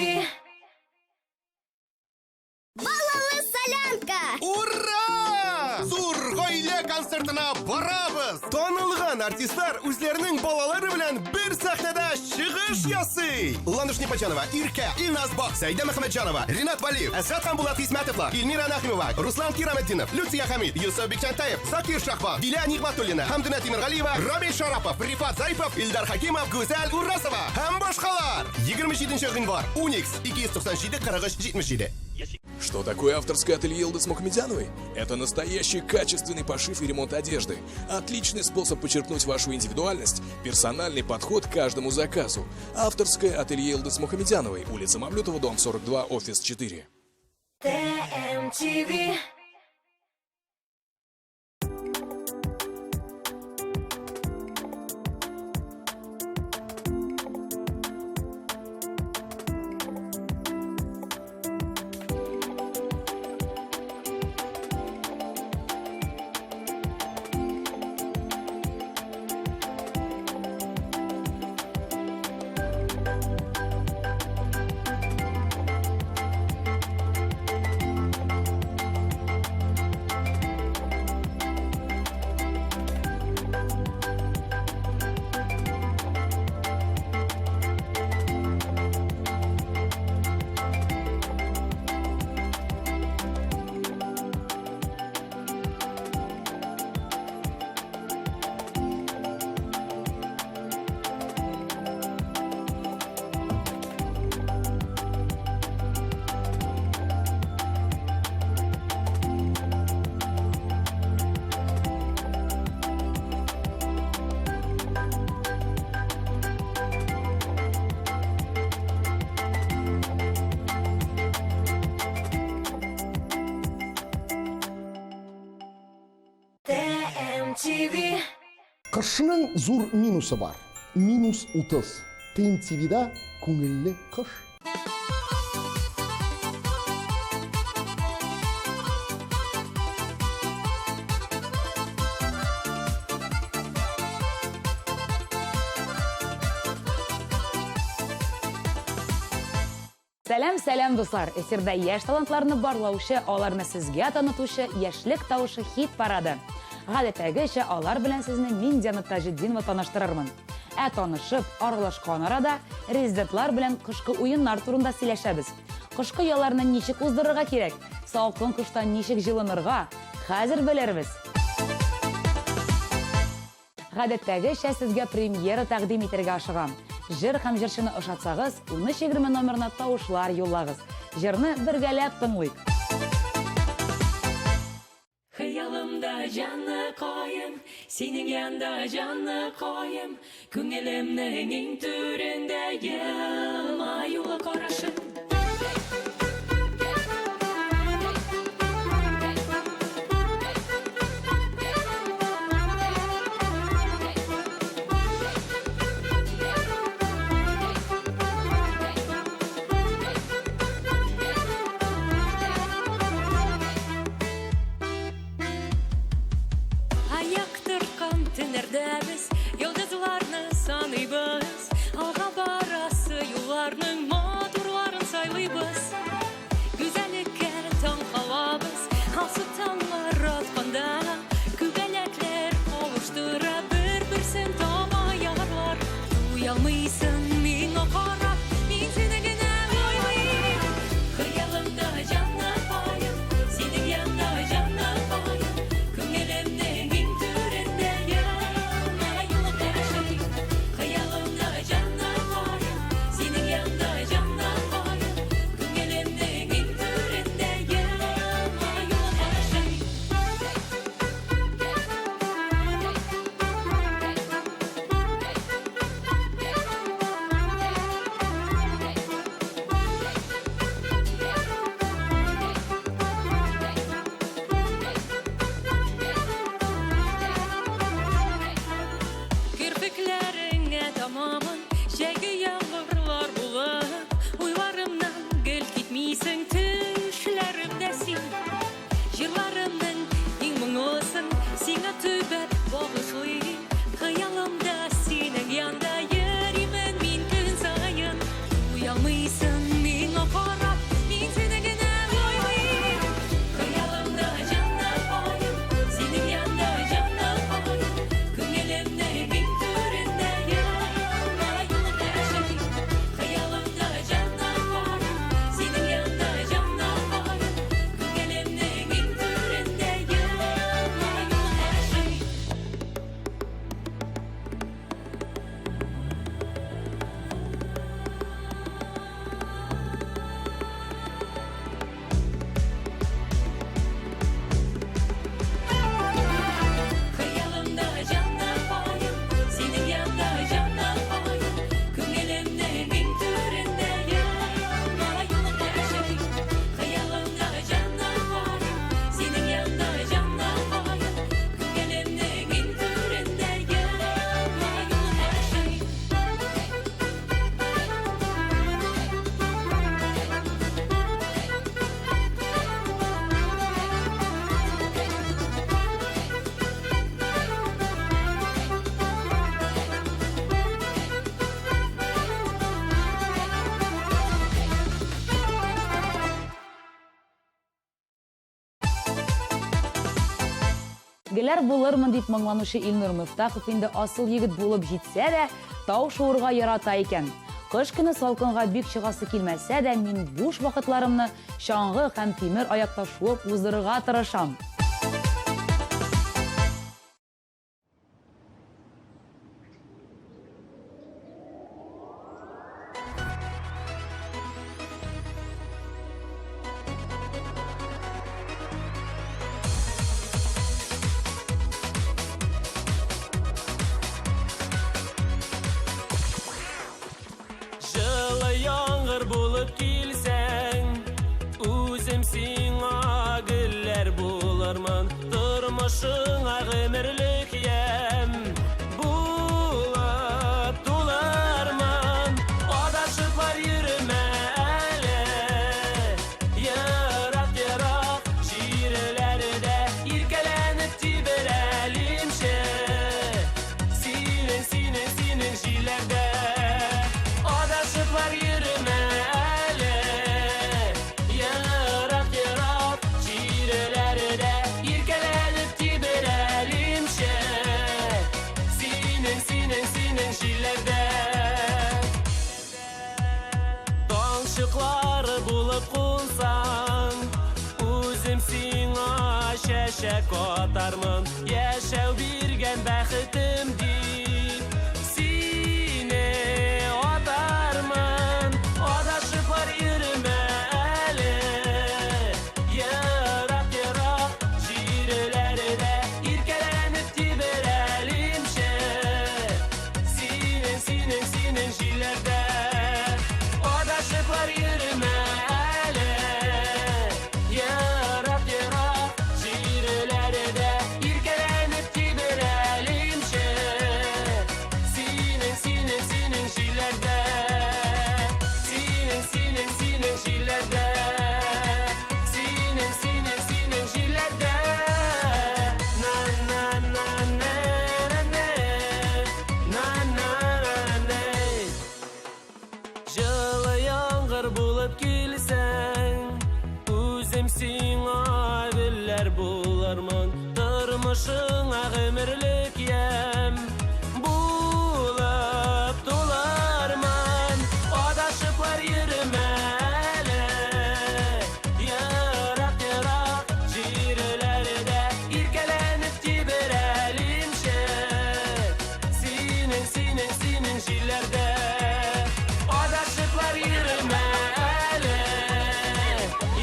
Балалы солянка! Ура! Зур гаилә концертына барабыз! Танылган артистлар үзләренең балалары белән бер сәхнәдә чыгыш ясый! Ландыш Непочанова, Иркә, Илназ Бак, Сәйдә Мөхәммәтҗанова, Ринат Валиев, Әсгать һәм Булат Хисмәтовлар, Эльмира Нәхимова, Руслан Кираметдинов, Люция Хәмид, Юсуф Бикчәнтәев, Закир Шахбан, Дилә Нигъмәтуллина, Хәмдүнә Тимергалиева, Рамил Шарапов, Рифат Зарипов, Илдар Хакимов, Гүзәл Урасова һәм башкалар. 27 гыйнвар, Уникс, 297 43 77. Что такое авторское ателье Йылдыз Мухамедяновой? Это настоящий качественный пошив и ремонт одежды. Отличный способ подчеркнуть вашу индивидуальность, персональный подход к каждому заказу. Авторское ателье Йылдыз Мухамедяновой, улица Мавлютова, дом 42, офис 4. ТМТВ. ТВ. Кышның зур минусы бар. Минус 30. Тыйм ТВда күңелле кыш. Сәлам, сәлам, дуслар! Эфирда яшь талантларны барлаучы, аларны сезгә танытучы Яшьлек тавышы хит парады. Гадәттәгечә, алар белән сезне мин, Диана Таҗетдинова таныштырырмын. Ә танышып, аралашкан арада резидентлар белән кышкы уеннар турында сөйләшәбез. Кышкы ялларны ничек уздырырга кирәк? Салкын кышта ничек җылынырга? Хәзер белербез. Гадәттәгечә сезгә премьера тәкъдим итәргә ашыгам. Җыр һәм җырчыны ошатсагыз, 1320 номерына тавышлар юллагыз. Җырны бергәләп тыңлыйк. Хыялымда җаныкаем, синең янда җаныкаем, күңелемнең иң түрендә елмаюлы карашың. Аяк торкан төннәрдә без йолдызларны саныйбыз. Алга барасы юлларның матурларын сайлыйбыз. Гүзәллеккә таң калабыз, алсу таңнар атканда. Күбәләкләр кавыштыра бер-берсен таба ярлар. Туялмыйсың миңа карап, мин сине генә уйлыйм. Хыялымда җаныкаем, синең янда җаныкаем. Күңелемнең иң түрендә елмаюлы карашың. Хыялымда җаныкаем, синең янда җаныкаем. Күңелемнең иң түрендә елмаюлы карашың. Керфекләреңә тамамын, җәйге яңгырлар булып, уйларымнан гел китмисең, төшләремдә син. Җырларымның иң моңлысын сиңа төбәп багышлыйм. Хыялымда синең янда йөримен мин көн саен. Туялмыйсың миңа карап, мин сине генә уйлыйм. Хыялымда җаныкаем, синең янда җаныкаем. Күңелемнең иң түрендә елмаюлы карашың. Хыялымда җаныкаем, синең янда җаныкаем. Күңелемнең иң түрендә елмаюлы карашың. Хыялымда җаныкаем, синең янда җаныкаем. Күңелемнең иң түрендә елмаюлы карашың. Хыялымда җаныкаем, синең янда җаныкаем. Күңелемнең иң түрендә елмаюлы карашың. Геләр булырмын дип моңланучы Илнур Мөфтахов инде асыл егет булып җитсә дә, тау шуырга ярата икән. Кыш көне салкынга бик чыгасы килмәсә дә, мин буш вакытларымны чаңгы һәм тимер аякта шуып уздырырга тырышам. Җылы яңгыр булып килсәң, үзем сиңа гөлләр булырмын. чәчәк атармын, яшәү биргән бәхетем дип. Сине атармын, адашыплар йөрмә әле. Ерак-ерак җирләрдә иркәләнеп тибрәлимче. Синең, синең, синең җилләрдә адашыплар йөрмә әле. Ерак-ерак җирләрдә иркәләнеп тибрәлимче. Синең, синең, синең җилләрдә. Синең, синең, синең җилләрдә. Синең, синең, синең җилләрдә. На на на на на на на на на. Җылы яңгыр булып килсәң, үзем сиңа гөлләр булырмын. Тормышыңа гомерлек ямь булып тулармын. Адашыплар йөрмә әле. Ерак-ерак җирләрдә иркәләнеп тибрәлимче. Синең, синең, синең җилләрдә адашыплар йөрмә әле.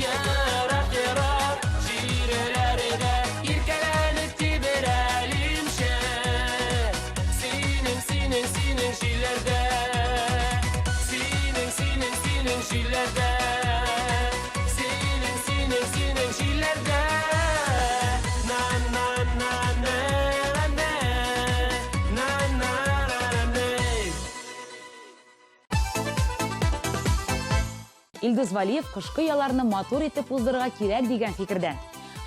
Ерак-ерак җирләрдә иркәләнеп тибрәлимче. Синең, синең, синең җилләрдә. Синең, синең, синең җилләрдә. Синең, синең, синең җилләрдә. На на на на на на на на на. Илдус Валиев кышкы ялларны матур итеп уздырырга кирәк дигән фикердә.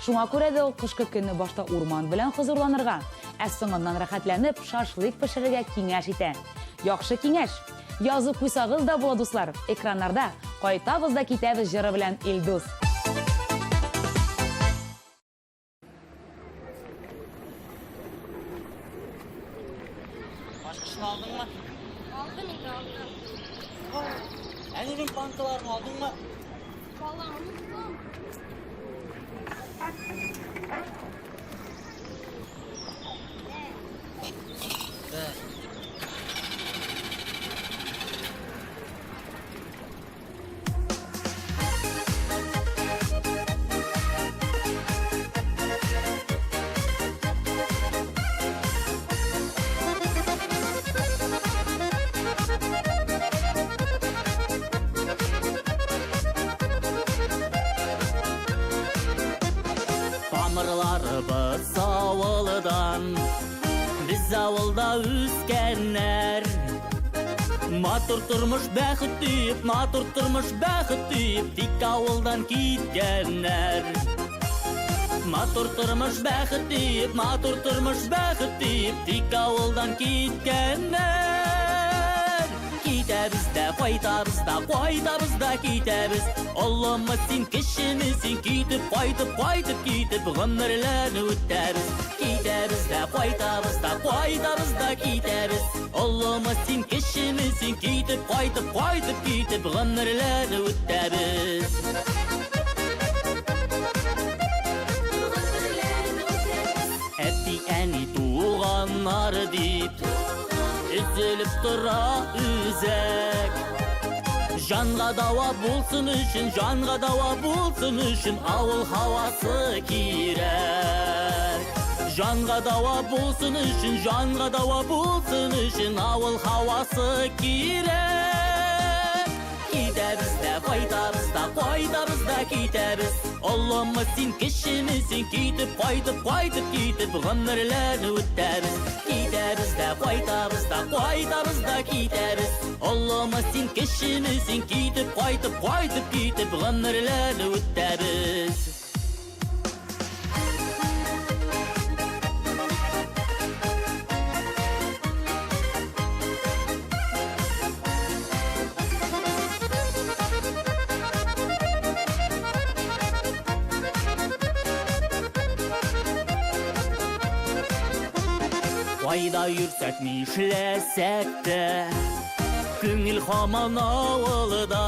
Шуңа күрә дә ул кышкы көнне башта урман белән хозурланырга, ә соңыннан рәхәтләнеп шашлык пешерергә киңәш итә. Яхшы киңәш. Язып куйсагыз да була, дуслар. Экраннарда Кайтабыз да китәбез җыры белән Илдус. Ачкычны алдыңмы? Алдым инде, алдым. Әнинең банкаларын алдыңмы? Балам, оныттым. Бер. Тамырларыбыз авылдан, без авылда үскәннәр. Матур тормыш бәхет диеп, матур тормыш бәхет диеп, тик авылдан киткәннәр. Матур тормыш бәхет диеп, матур тормыш бәхет диеп, тик авылдан киткәннәр. Китәбез дә кайтабыз да, кайтабыз да китәбез. Олымы син, кечеме син, китеп, кайтып, кайтып, китеп, гомерләрне үтәбез. Китәбез дә кайтабыз да, кайтабыз да китәбез. Олымы син, кечеме син, китеп, кайтып, кайтып, китеп, гомерләрне үтәбез. Әти-әни туганнар дип өзелеп тора үзәк. Җанга дава булсын өчен, җанга дава булсын өчен авыл һавасы кирәк. Җанга дава булсын өчен, җанга дава булсын өчен авыл һавасы кирәк. Китәбез дә кайтабыз да, кайтабыз да китәбез. Олымы син, кечеме син, китеп, кайтып, кайтып, китеп, гомерләрне үтәбез. Китәбез дә кайтабыз да, кайтабыз да китәбез. Олымы син, кечеме син, китеп, кайтып, кайтып, китеп, гомерләрне үтәбез. Кайда йөрсәк, нишләсәк тә, күңел һаман авылда.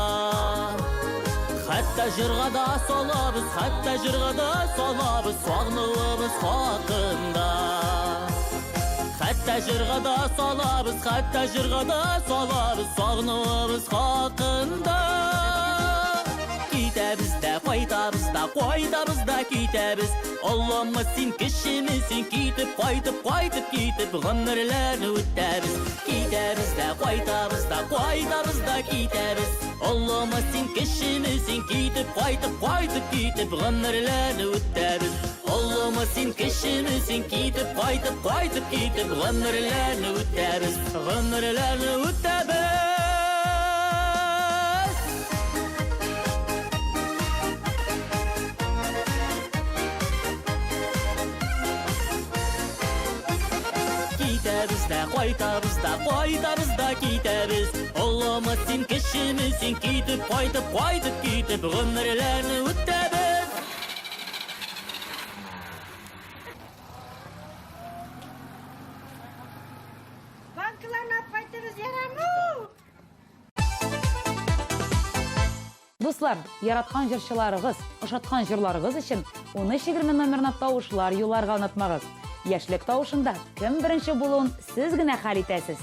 Хәтта җырга да салабыз, хәтта җырга да салабыз сагынуыбыз хакында. Хәтта җырга да салабыз, хәтта җырга да салабыз сагынуыбыз хакында. Китәбез дә кайтабыз да, кайтабыз да китәбез. Олымы син, кечеме син, китеп, кайтып, кайтып, китеп, гомерләрне үтәбез. Китәбез дә кайтабыз да, кайтабыз да китәбез. Олымы син, кечеме син, китеп, кайтып, кайтып, китеп, гомерләрне үтәбез. Олымы син, кечеме син, китеп, кайтып, кайтып, китеп, гомерләрне үтәбез. Гомерләрне үтәбез. Китәбез дә кайтабыз да, кайтабыз да китәбез. Олымы син, кечеме син, китеп, кайтып, кайтып, китеп, гомерләрне үтәбез. Банкаларны алып кайтыгыз, ярамы? Дуслар, яраткан җырчыларыгыз, ошаткан җырларыгыз өчен 1320 номерына тавышлар юлларга онытмагыз. Яшьлек тавышында кем беренче булуын сез генә хәл итәсез.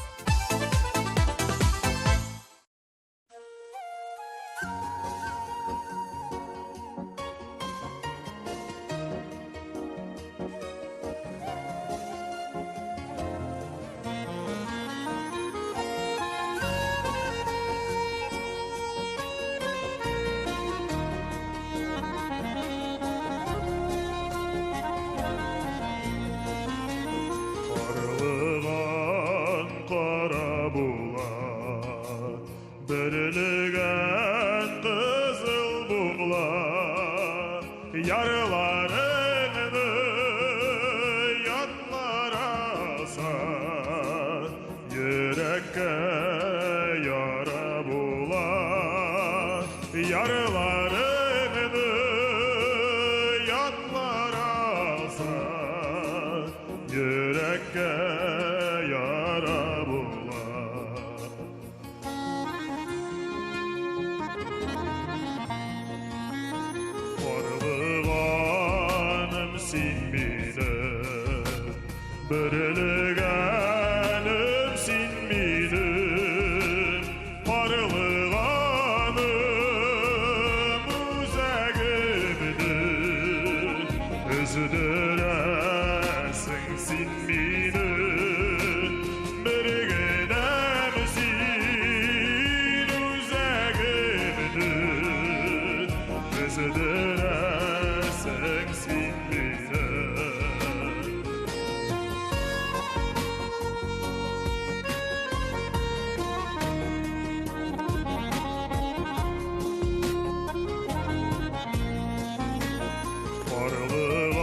Карлыган кара була, бөрелегән кызыл була. Ярларыңны ятлар алса, йөрәккә яра була. Ярларыңны ятлар алса, йөрәккә яра була. Карлыганым син минем, бөрелегәнем син минем, карлыганым үзәгемне өздерәсең син мине, бер генәм син үзәгемне өздерәсең син мине.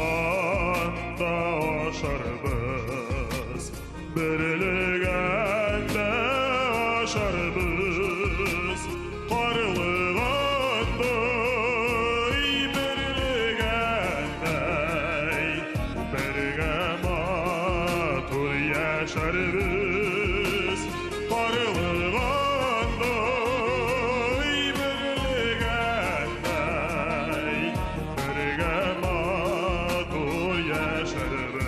Карлыганда ашарбыз, бөрелегәндә ашарбыз. Карлыгандай, бөрелегәндәй, бергә матур яшәрбез. Карлыгандай, бөрелегәндәй, бергә матур яшәрбез.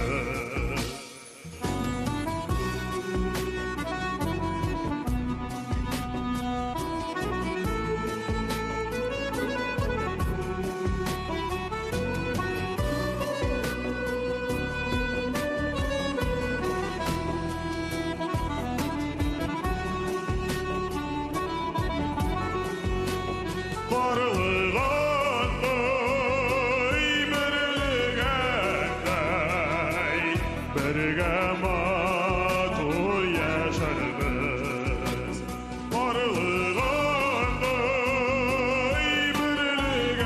Карлыгандай, бөрелегәндәй, бергә матур яшәрбез. Карлыгандай, бөрелегәндәй,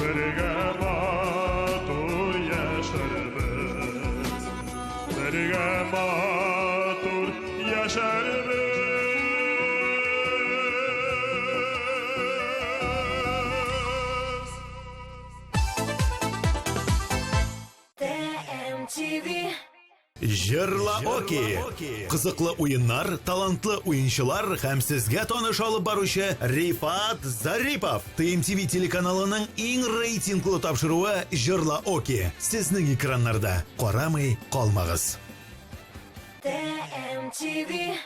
бергә матур яшәрбез. Бергә матур яшәрбез. ТМТВ. Җырла Оки! Кызыклы уеннар, талантлы уенчылар һәм сезгә таныш алып баручы Рифат Зарипов. ТМТВ телеканалының иң рейтинглы тапшыруы Җырла Оки сезнең экраннарда. Карамый калмагыз. ТМТВ.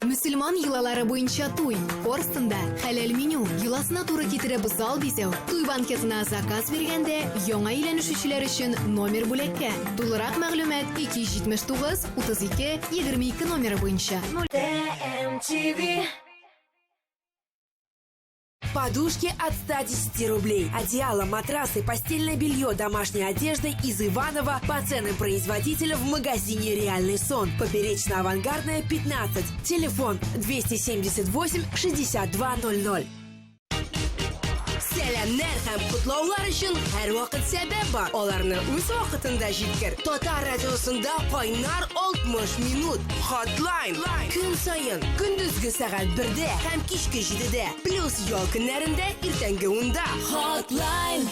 Мөселман йолалары буенча туй, Корстонда хәләл меню, йоласына туры китереп зал бизәү, туй банкетына заказ биргәндә яңа өйләнешүчеләр өчен номер бүләккә. Тулырак мәгълүмат 279 32 22 номеры буенча. ТМТВ. Подушки от 110 рублей. Одеяло, матрасы, постельное белье, домашняя одежда из Иванова по ценам производителя в магазине «Реальный сон». Поперечно-авангардная, 15. Телефон 278 6200. Сәламнәр һәм котлаулар өчен һәрвакыт сәбәп бар. Аларны үз вакытында җиткер. Татар радиосында кайнар 60 минут. Hotline. Көн саен көндезге сәгать 1-дә һәм кичке 7-дә. Плюс ял көннәрендә иртәнге 10-да. Hotline.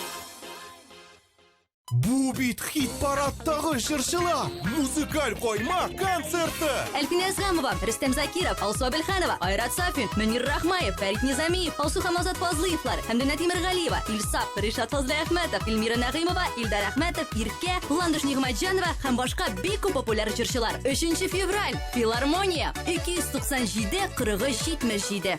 Бу бит хит-парадтагы җырчылар! Музыкаль кайма концерты! Әлфинә Әзгамова, Рөстәм Закиров, Алсу Әбелханова, Айрат Сафин, Мөнир Рахмаев, Фәрит Низамиев, Алсу һәм Азат Фазлыевлар, Хәмдүнә Тимергалиева, Илсаф, Ришат Фазлыәхмәтов, Эльмира Нәгыймова, Илдар Әхмәтов, Иркә, Ландыш Нигъмәтҗанова һәм башка бик күп популяр җырчылар. 3 февраль, Филармония, 297 43 77.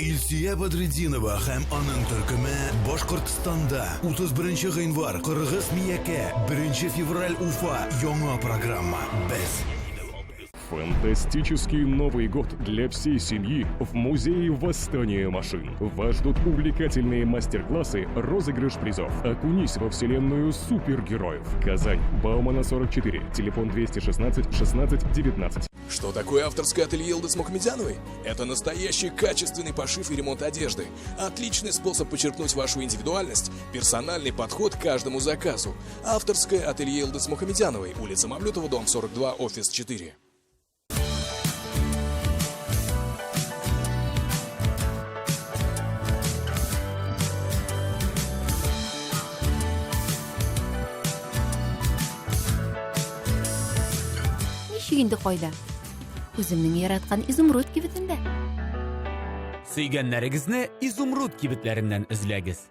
Илсөя Бәдретдинова һәм аның төркеме Башкортстанда 31 гыйнвар Кыргыз Миякә, 1 февраль Уфа яңа программа Без. Фантастический Новый год для всей семьи в Музее Восстания машин. Вас ждут увлекательные мастер-классы, розыгрыш призов. Окунись во вселенную супергероев. Казань, Баумана 44, телефон 216 16 19. Что такое авторское ателье Йылдыз Мухамедяновой? Это настоящий качественный пошив и ремонт одежды. Отличный способ подчеркнуть вашу индивидуальность, персональный подход к каждому заказу. Авторское ателье Йылдыз Мухамедяновой, улица Мавлютова, дом 42, офис 4. Ничек инде кайда? Үземнең яраткан Изумруд кибетендә. Сөйгәннәрегезне Изумруд кибетләреннән эзләгез.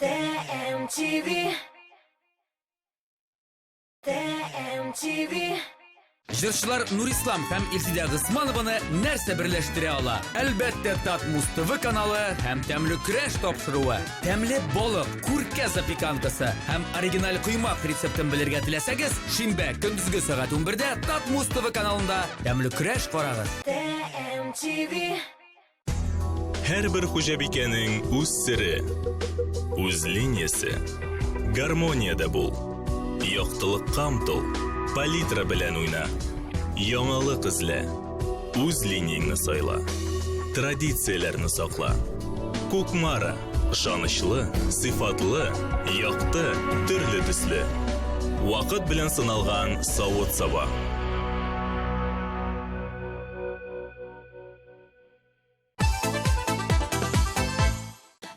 ТМТВ. ТМТВ. Җырчылар Нурислам һәм Илсидә Госманованы нәрсә берләштерә ала? Әлбәттә, Татмуз ТВ каналы һәм Тәмле көрәш тапшыруы. Тәмле балык, күркә запеканкасы һәм оригиналь коймак рецептын белергә теләсәгез, шимбә көндезге сәгать 11-дә Татмуз ТВ каналында Тәмле көрәш карагыз. ТМТВ. Һәрбер хуҗабикәнең үз сере, үз линиясе. Гармониядә бул. Яктылыкка омтыл. Палитра белән уйна. Яңалык эзлә. Үз линияңне сайла. Традицияләрне сакла. Кукмара. Ышанычлы, сыйфатлы, якты, төрле төсле. Вакыт белән сыналган савыт-саба.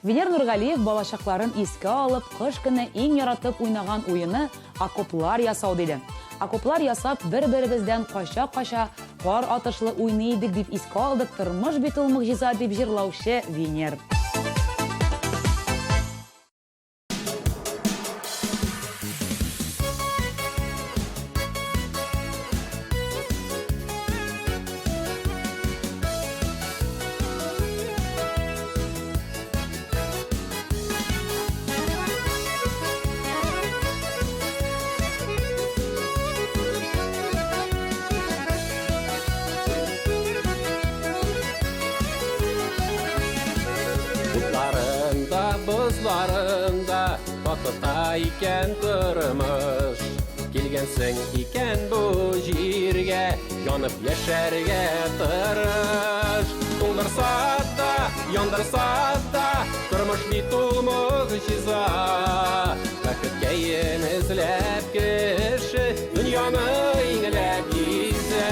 Венер Нургалиев балачакларын искә алып, кыш көне иң яратып уйнаган уены окоплар ясау диде. Окоплар ясап, бер-беребездән кача-кача кар атышлы уйный идек дип искә алды Тормыш бит ул могҗиза дип җырлаучы Венер. Утларың да, бозларың да Татыта икән тормыш. Килгәнсең икән бу җиргә, янып яшәргә тырыш. Туңдырса да, яндырса да, тормыш бит ул могҗиза. Бәхеткәен эзләп кеше дөньяны иңләп гизә.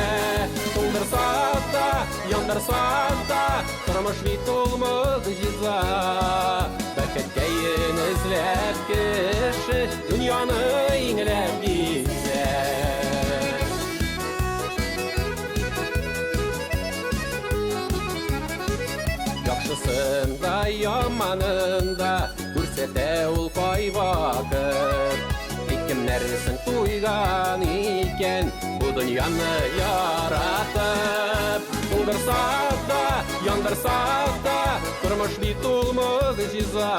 Туңдырса да, яндырса да, тормыш бит ул могҗиза. Бәхеткәен эзләп кеше дөньяны иңләп гизә. Яхшысын да, яманын да күрсәтә ул кайвакыт. Тик кемнәрсең туйган икән бу дөньяны яратып. Туңдырса да, яндырса да, тормыш бит ул могҗиза.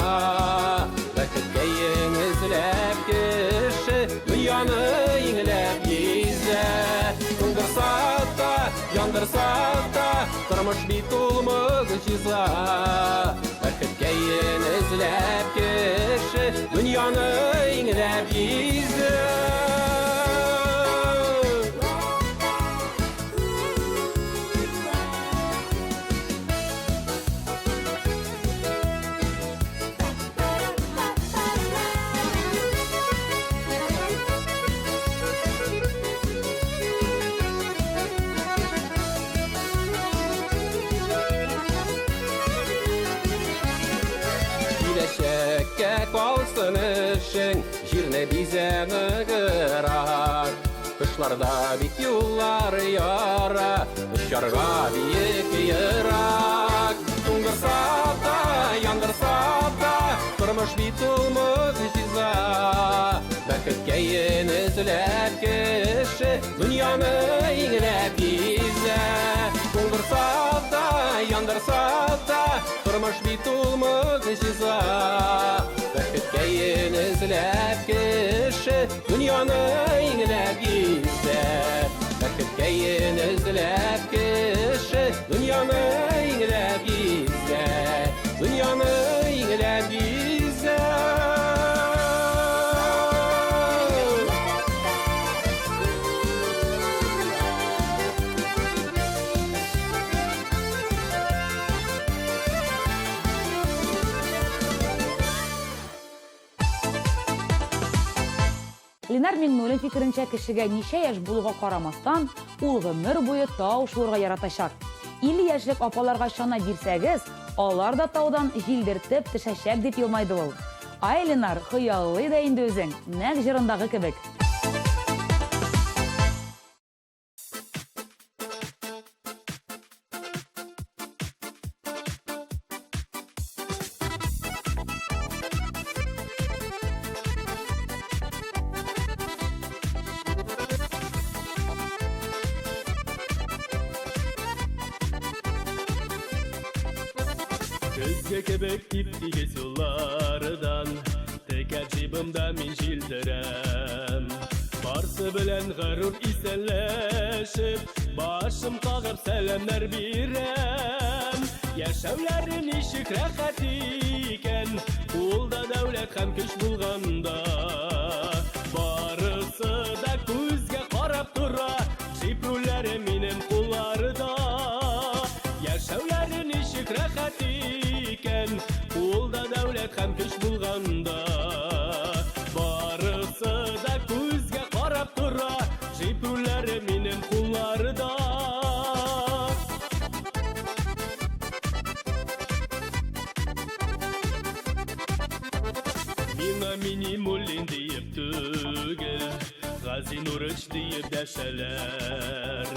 Бәхеткәен эзләп кеше дөньяны иңләп гизә. Туңдырса да, яндырса да, тормыш бит ул могҗиза. Бәхеткәен эзләп кеше дөньяны иңләп гизә. Киләчәккә калсын эшең, җирне бизә ныграк. Кышларда бит юллар яра, очарга биек ерак. Туңдырса да, яндырса да, тормыш бит ул могҗиза. Бәхеткәен эзләп кеше дөньяны иңләп гизә. Туңдырса да, яндырса да, тормыш бит ул могҗиза. Бәхеткәен эзләп кеше дөньяны иңләп гизә. Бәхеткәен эзләп кеше дөньяны иңләп гизә. Дөньяны иңләп гизә. Ленар Миңнуллин фикеренчә, кешегә ничә яшь булуга карамастан, ул гомер буе тау шуырга яратачак. 50 яшьлек апаларга чана бирсәгез, алар да таудан җилдертеп төшәчәк, дип елмайды ул. Ай, Ленар, хыяллый да инде үзең, нәкъ җырындагы кебек. Көзге кебек тип-тигез юллардан Текә джибымда мин җилдерәм. Барсы белән горур исәнләшеп, башым кагып сәламнәр бирәм. Яшәүләре ничек рәхәт икән, кулда дәүләт һәм көч булганда. Барысы да күзгә карап тора, джип рульләре минем кулларда. Яшәүләре ничек рәхәт икән, кулда дәүләт һәм көч булганда. Барысы да күзгә карап тора, джип рульләре минем кулларда. Миңа Минимуллин диеп түгел, Гази Нурыч диеп дәшәләр.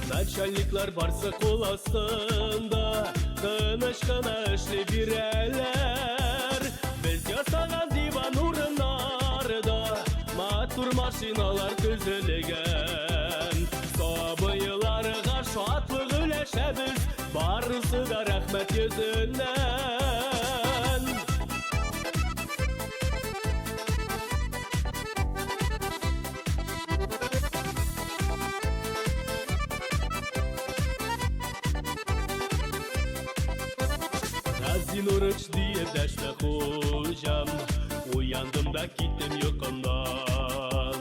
Начальниклар барсы кул астында, тыныч кына эшли бирәләр. Без ясаган диван урыннарда матур машиналар төзелгән. Сабыйларга шатлык өләшәбез, барысы да рәхмәт йөзеннән. Гази Нурыч диеп дәште хуҗам, уяндым да киттем йокымнан.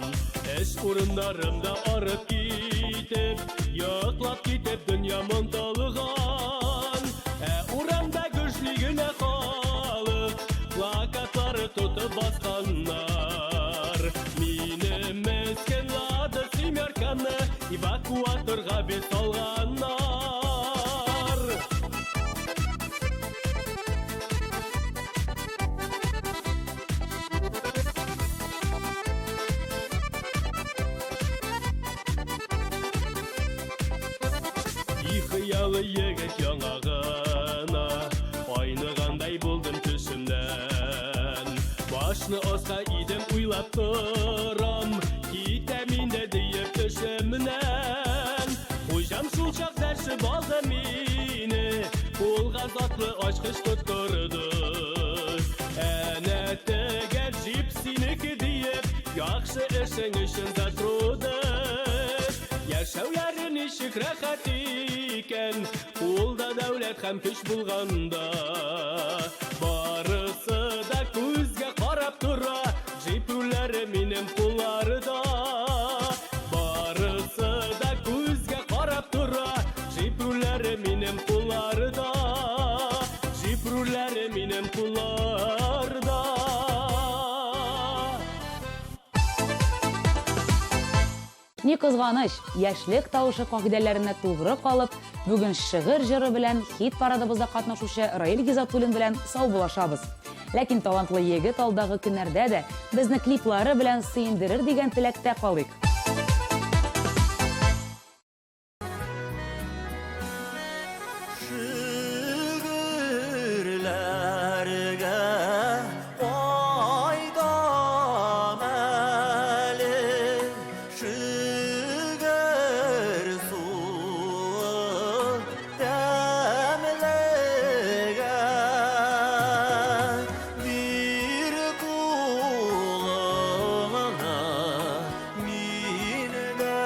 Эш Урыннарымда арып китеп, йоклап китеп дөньям онытылган. Ә урамда гөжли генә халык, плакатлары тотып басканнар. Минем мескен Лада семерканы эвакуаторга бит салганнар. И хыялы егет яңа гына айныгандай булдым төшемнән. Башны аска идем уйлап торам, китәм инде диеп төшемнән. Хуҗам шул чак дәшеп алды мине, кулга затлы ачкыч тоттырды. Әнә теге джип синеке диеп, яхшы эшең өчен за труды. Яшәүләре ничек рәхәт икән, кулда дәүләт һәм көч булганда. Барысы да күзгә карап тора, джип рульләре минем кулларда. Барысы да күзгә карап тора, джип рульләре минем кулларда. Джип рульләре минем кулларда. Ни кызганыч, яшьлек тавышы кагыйдәләренә тугры калып, бүген шигырь җыры белән хит парадыбызда катнашучы Раил Гизатуллин белән саубуллашабыз. Ләкин талантлы егет алдагы көннәрдә дә безне клиплары белән сөендерер дигән теләктә калыйк. Шигырьләргә кайтам әле, шигырь суы тәмлегә. Бир кулыңны, мин дә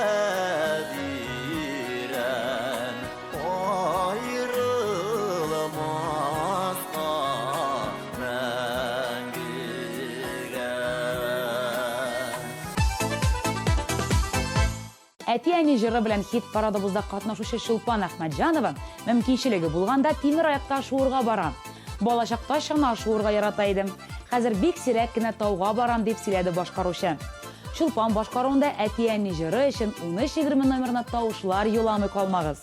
бирәм, аерылмаска мәңгегә. Әти-әни җыры белән хит парадыбызда катнашучы Чулпан Әхмәтҗанова мөмкинчелеге булганда тимер аякта шуырга бара. Балачакта чана шуырга ярата идем. Хәзер бик сирәк кенә тауга барам, дип сөйләде башкаручы. Чулпан башкаруында әти-әни җыры өчен 1320 номерына тавышлар юламый калмагыз.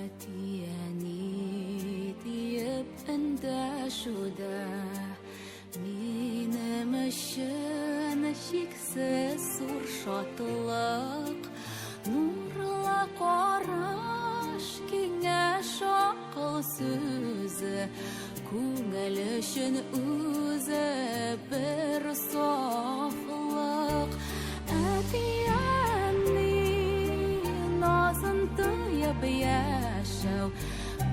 Әти-әни диеп эндәшүдә минем өчен чиксез зур шатлык. Нурлы караш, киңәш, акыл сүзе, күңел өчен үзе бер сафлык. Әти-әни назын тоеп яшәү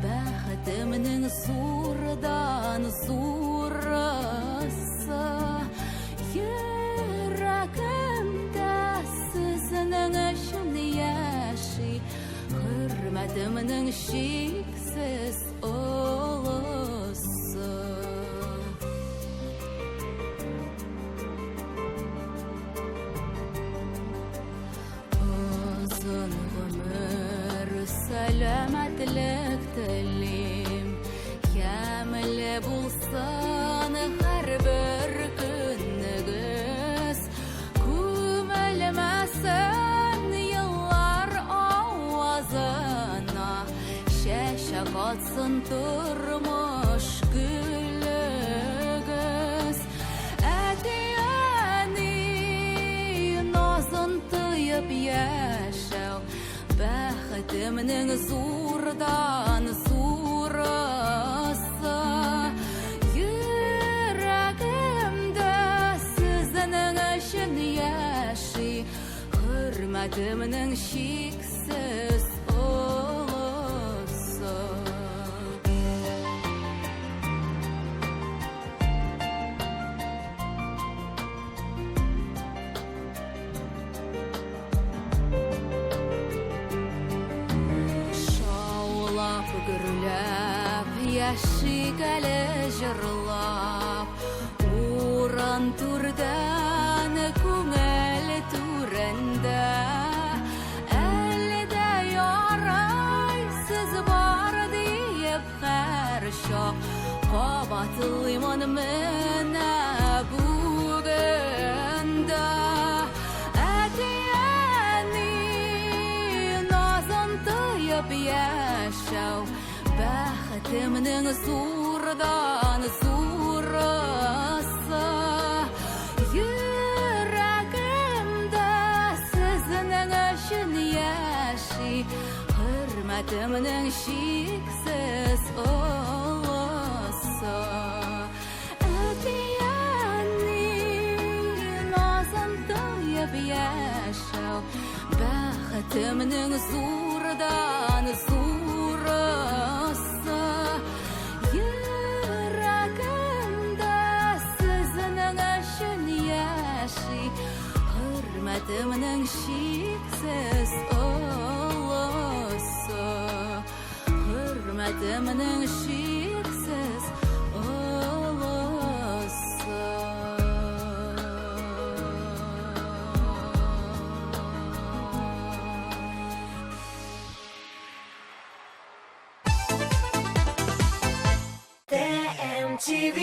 бәхетемнең зурдан зурысы. Йөрәгемдә сезнең өчен яши, хөрмәтемнең чиксез олысы. Озын гомер, сәламәтлек телим, ямьле булсын һәрбер көнегез. Күмелмәсен еллар авазына, чәчәк атсын тормыш гөлегез. Әти-әни назын тоеп яшәү бәхетемнең зурдан зурысы. Йөрәгемдә сезнең өчен яши, хөрмәтемнең чиксез олысы. Яшик әле җырлап, урын түрдән, күңел түрендә. Әле дә ярай сез бар диеп һәр чак кабатлыймын менә бүген дә. Әти-әни назын тоеп яшәү бәхетемнең зурдан зурысы. Йөрәгемдә сезнең өчен яши, хөрмәтемнең чиксез олысы. Әти-әни назын тоеп яшәү бәхетемнең зурдан зурысы. Йөрәгемдә сезнең өчен яши, хөрмәтемнең чиксез олысы. Хөрмәтемнең чиксез олысы. ТМТВ.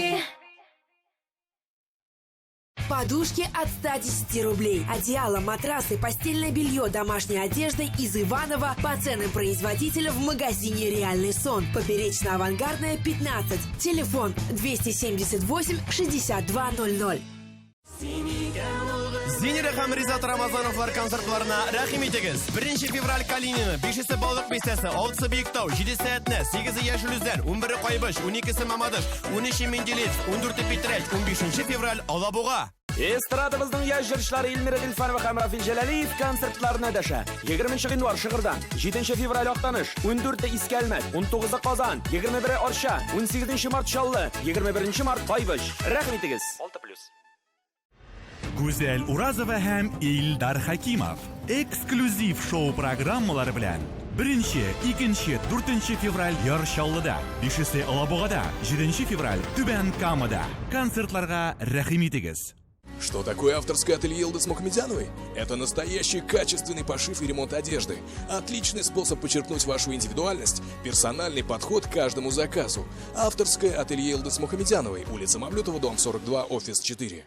Подушки от 110 рублей. Одеяло, матрасы, постельное белье, домашняя одежда из Иванова по ценам производителя в магазине «Реальный сон». Поперечно-авангардная, 15. Телефон 278 62 00. Зинира һәм Ризат Рамазановлар концертларына рәхим итегез. 1 февраль Калинино, 5-се Балык бистәсе, 6-сы Биектау, 7-се Әтнә, 8-е Яшел Үзән, 11-е Кайбыч, 12-се Мамадыш, 13-е Менделеевск, 14-е Питрәч, 15 февраль Алабуга. Эстрадабызның яшь җырчылары Эльмира Гыйльфанова һәм Рафил Җәләлиев концертларына дәшә. 20 гыйнвар Шыгырдан, 7 февраль Актаныш, 14 Иске Әлмәт, 19 Казан, 21 Арча, 18 март Чаллы, 21 март Кайбыч. Рәхим итегез. 6+. Гүзәл Уразова һәм Илдар Хакимов эксклюзив шоу-программалары белән 1, 2, 4 февраль Яр Чаллыда, 5 Алабугада, 7 февраль Түбән Камада. Концертларга рәхим итегез. Что такое авторское ателье Йылдыз Мухамедяновой? Это настоящий качественный пошив и ремонт одежды. Отличный способ подчеркнуть вашу индивидуальность, персональный подход к каждому заказу. Авторское ателье Йылдыз Мухамедяновой, улица Мавлютова, дом 42, офис 4.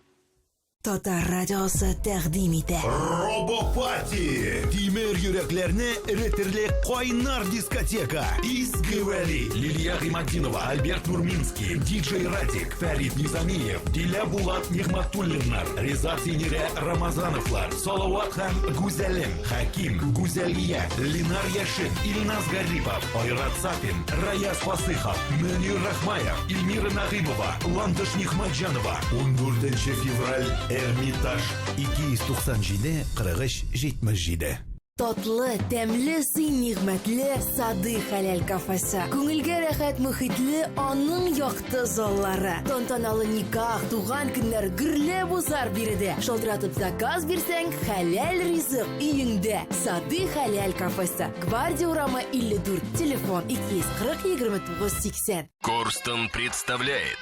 Татар радиосы тәкъдим итә. Робопати! Тимер йөрәкләрне эретерлек кайнар дискотека. Изге Вәли, Лилия Гыйматдинова, Альберт Нурминский, диджей Радик, Фәрит Низамиев, Дилә Булат Нигматуллиннар, Риза Синирә Рамазановлар, Салават һәм Гүзәлем, Хаким, Гүзәлия, Линар Яшин, Илназ Гарипов, Айрат Сафин, Раяз Фасыхов, Мөнир Рахмаев, Эльмира Нагыймова, Ландыш Нигматҗанова. 14 февраль Эрмитаж 297 43 77. Татлы, тәмле, сый-нигъмәтле Сады хәләл кафесы. Күңелгә рәхәт мөхитле аның якты заллары. Тантаналы никах, туган көннәр гөрләп узар биредә. Шалтыратып заказ бирсәң, хәләл ризык өеңдә. Сады хәләл кафесы. Гвардия урамы 54. Телефон 240 29 80. Корстон представляет.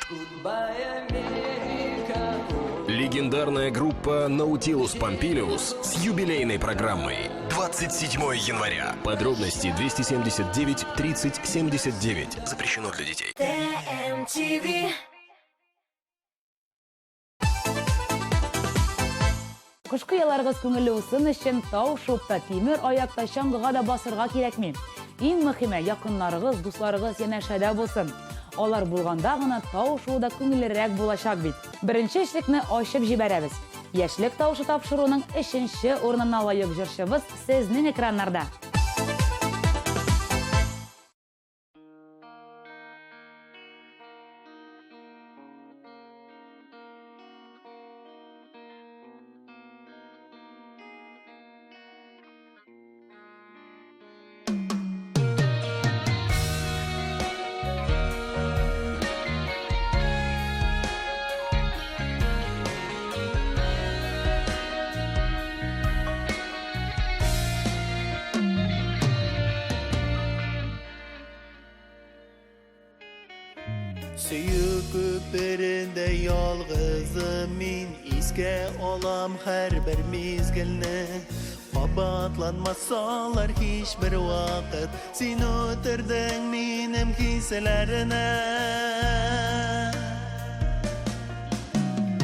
Легендарная группа Наутилус Помпилиус с юбилейной программой. 27 января. Подробности 279 30 79. Запрещено для детей. ТМТВ. Кышкы ялларыгыз күңелле узсын өчен тау шуып та, тимер аякта, чаңгыга да басырга кирәкми. Иң мөһиме, якыннарыгыз, дусларыгыз янәшәдә булсын. Алар булганда гына тау шуу да күңеллерәк булачак бит. Беренче өчлекне ачып җибәрәбез. Яшьлек тавышы тапшыруының өченче урынына лаек җырчыбыз сезнең экраннарда. Сөю күперендә ялгызым мин Искә алам һәрбер мизгелне Кабатланмас алар һичбер вакыт Син үтердең минем хисләрне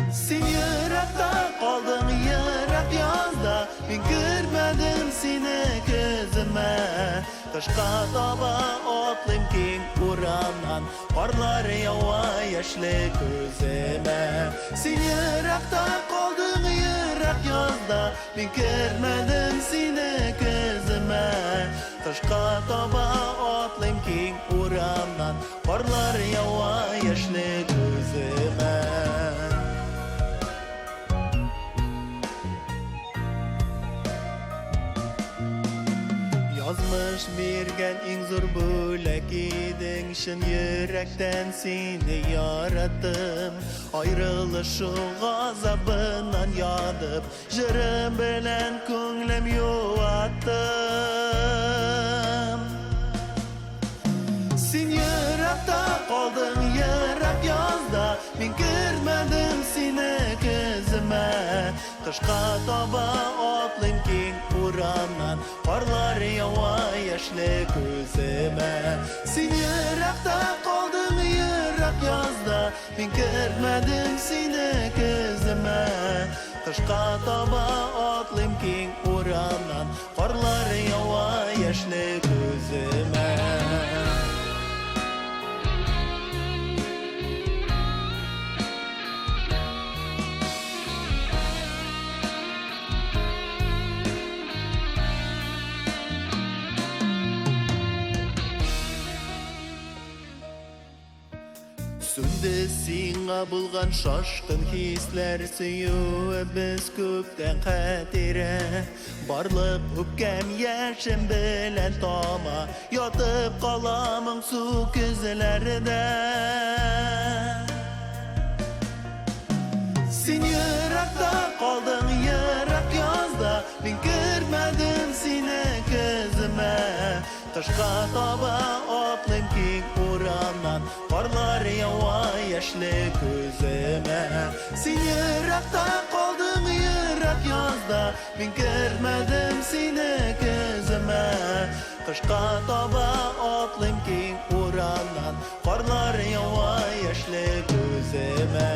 Син еракта калдың, ерак язда Мин күрмәдем сине күземә Кышка таба атлыйм киң урамнан Карлар ява яшьле күземә Син еракта калдың, ерак язда Мин күрмәдем сине күземә Кышка таба атлыйм киң урамнан Карлар ява яшьле күземә Язмыш биргән иң зур бүләк идең Чын йөрәктән сине яраттым Аерылышу газабыннан янып Җырым белән күңлем юаттым Син еракта калдың, ерак язда Мин күрмәдем сине күземә Кышка таба атлыйм киң урамнан Карлар ява яшьле күземә Син еракта калдың, ерак язда Мин күрмәдем сине күземә Кышка таба атлыйм киң урамнан Карлар ява яшьле күземә Сүнде сиңа булган шашкын хисләр Сөюебез күптән хатирә Барлык үпкәм яшем белән тама Ятып кала моңсу күзләрдә Син еракта калдың, ерак язда Мин күрмәдем сине күземә Кышка таба атлыйм киң урамнан Карлар ява яшьле күземә Син еракта калдың, ерак язда Мин күрмәдем сине күземә Кышка таба атлыйм киң урамнан Карлар ява яшьле күземә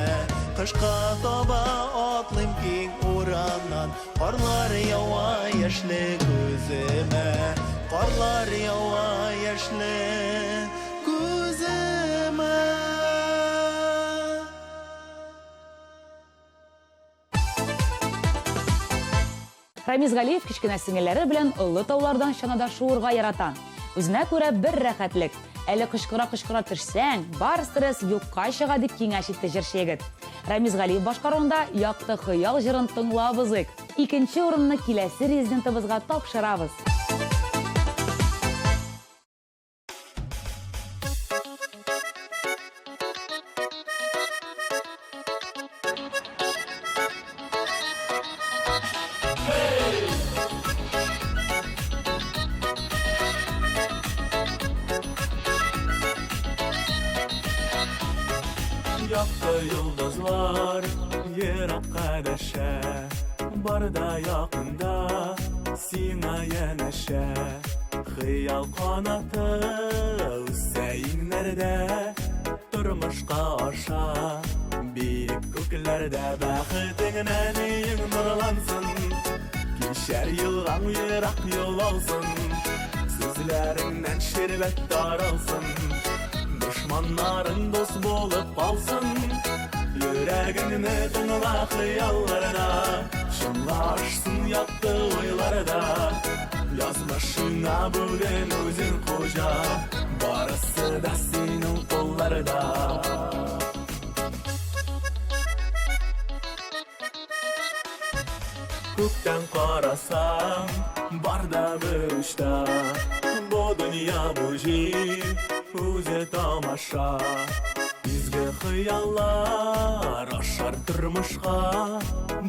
Кышка таба атлыйм киң урамнан Карлар ява яшьле күземә Карлар ява яшьле күземә Рамиз Галиев кечкенә сеңелләре белән олы таулардан чанада шуырга ярата. Үзенә күрә бер рәхәтлек. Әле кычкыра-кычкыра төшсәң, бар стресс юкка чыга, дип киңәш итте җырчы егет. Рамиз Галиев башкаруында Якты хыял җырын тыңлап узыйк. Икенче урынны киләсе резидентыбызга тапшырабыз. Якты йолдызлар еракка дәшә, бар да якында сиңа янәшә. Хыял канаты үсә иңнәрдә, тормышка аша. Биек күкләрдә бәхетең нәниең нурлансын, кичәр елгаң ерак юл алсын, сүзләреңнән ширбәт таралсын, дошманнарың дус булып калсын. Йөрәгеңне тыңла хыялларда, чынга ашсын якты уйларда. Язмышыңа бүген үзең хуҗа, барысы да синең кулларда. Күктән карасаң, бар да бер учта. Бу дөнья, бу җир үзе тамаша. Изге хыяллар ашар тормышка,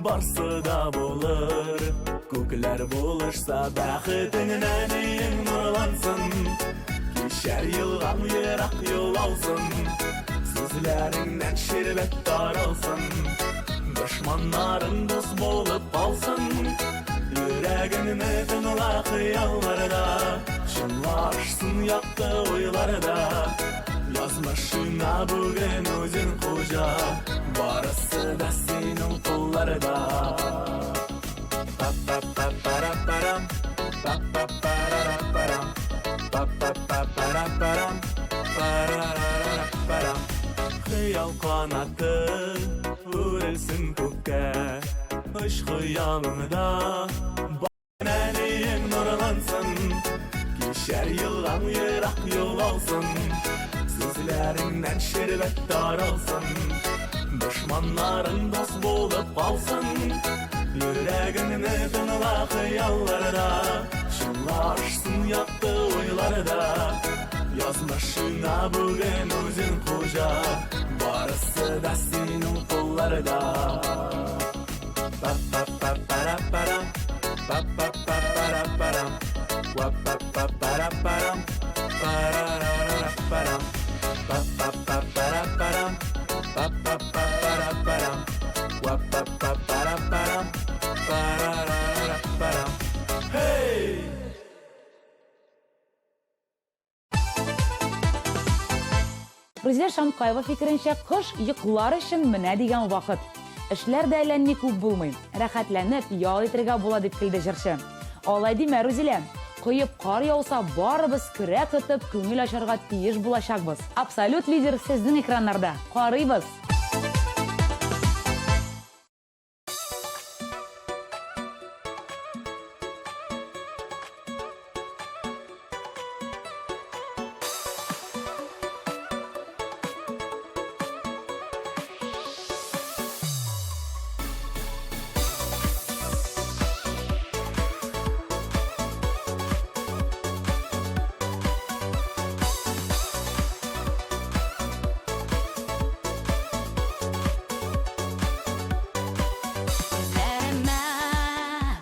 барсы да булыр. Күкләр булышса, бәхетең нәниең нурлансын, кичәр елгаң ерак юл алсын. Сүзләреңнән ширбәт таралсын, Дошманнарың дус булып калсын. Йөрәгеңне тыңла хыялларда, Чынлашсын якты уйларда. Язмышыңа бүген үзең хуҗа, Барысы да синең кулларда. Па-па-па-пара-парам, па-па-парара-парам, па-па-па-пара-парам, парарара-парам. Хыял канаты үрелсен күккә, Оч хыялыңда Әниең нурлансын, Кичәр елгаң ерак юл алсын, Сүзләреңнән ширбәт таралсын, Дошманнарың дус булып калсын. Йөрәгеңне тыңла хыялларда, Чынлашсын якты уйларда. Язмышыңа бүген үзең хуҗа, Барысы да синең кулларда. Па-па-па-пара-парам, па-па-па-пара-парам, ва-па-па-пара-парам, парарара-парам, па-па-па-пара-парам, па-па-па-пара-парам, ва-па-па-пара-парам, парарара-парам. Hey! Рузилә Шамкаева фикеренчә, кыш йоклар өчен менә дигән вакыт. Эшләр дә әллә ни күп булмый. Рәхәтләнеп, ял итергә була, дип көлде җырчы. Алай димә, Рузилә. Коеп кар яуса, барыбыз көрәк тотып, күңел ачарга тиеш булачакбыз. Абсолют лидер сезнең экраннарда. Карыйбыз! Күзләремә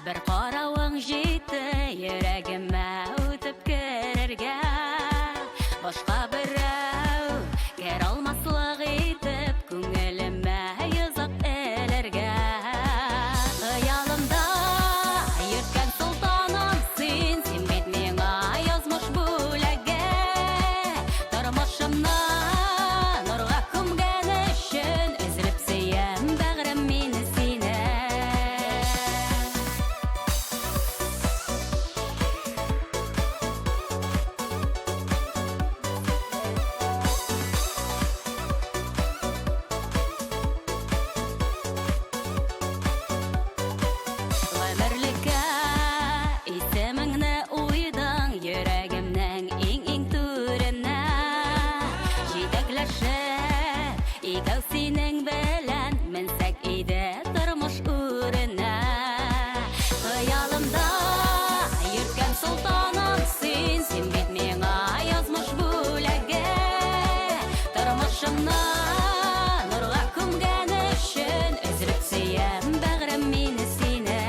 бер каравың җитте, йөрәгемә үтеп керергә. Башка берәү керә алмаслык итеп, күңелемә йозак элергә. Хыялымда йөрткән солтаным син, син бит миңа язмыш бүләге. Тормышымны нурга күмгән өчен өзелеп сөям, бәгърем мин сине. Гомерлеккә исемеңне уйдың йөрәгемнең иң-иң түренә. Җитәкләшеп, икәү синең белән менсәк иде тормыш үренә. Хыялымда йөрткән солтаным син, син бит миңа язмыш бүләге. Тормышымны нурга күмгән өчен өзелеп сөям, бәгърем мин сине.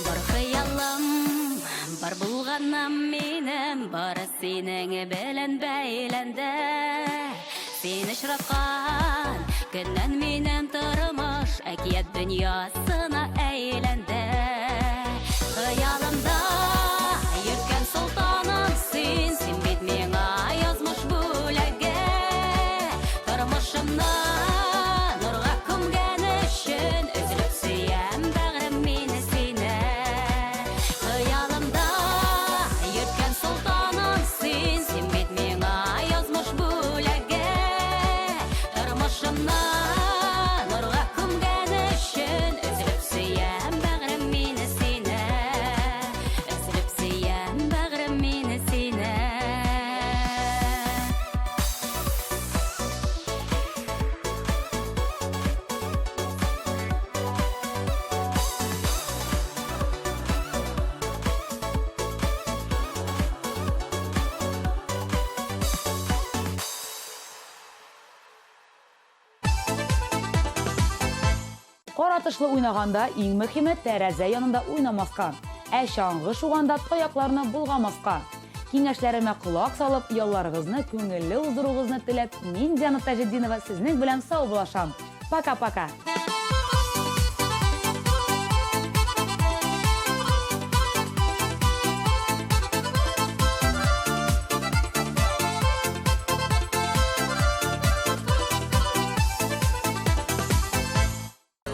Бар хыялым, бар булганым минем, бары синең белән бәйләнде. Син очраткан көннән минем тормыш әкият дөньясына әйләнде. Хыялымда йөрткән солтаным син, син бит миңа язмыш бүләге. Тормышымны нурга күмгән өчен өзелеп сөям, бәгърем мин сине. Хыялымда йөрткән солтаным син, син бит миңа язмыш бүләге. Тормышымны нурга күмгән өчен өзелеп сөям, бәгърем Кар атышлы уйнаганда иң мөһиме тәрәзә янында уйнамаска, ә чаңгы шуганда таякларны болгамаска. Киңәшләремә колак салып, ялларыгызны күңелле уздыруыгызны теләп, мин, Диана Таҗетдинова, сезнең белән саубуллашам. Пока-пока!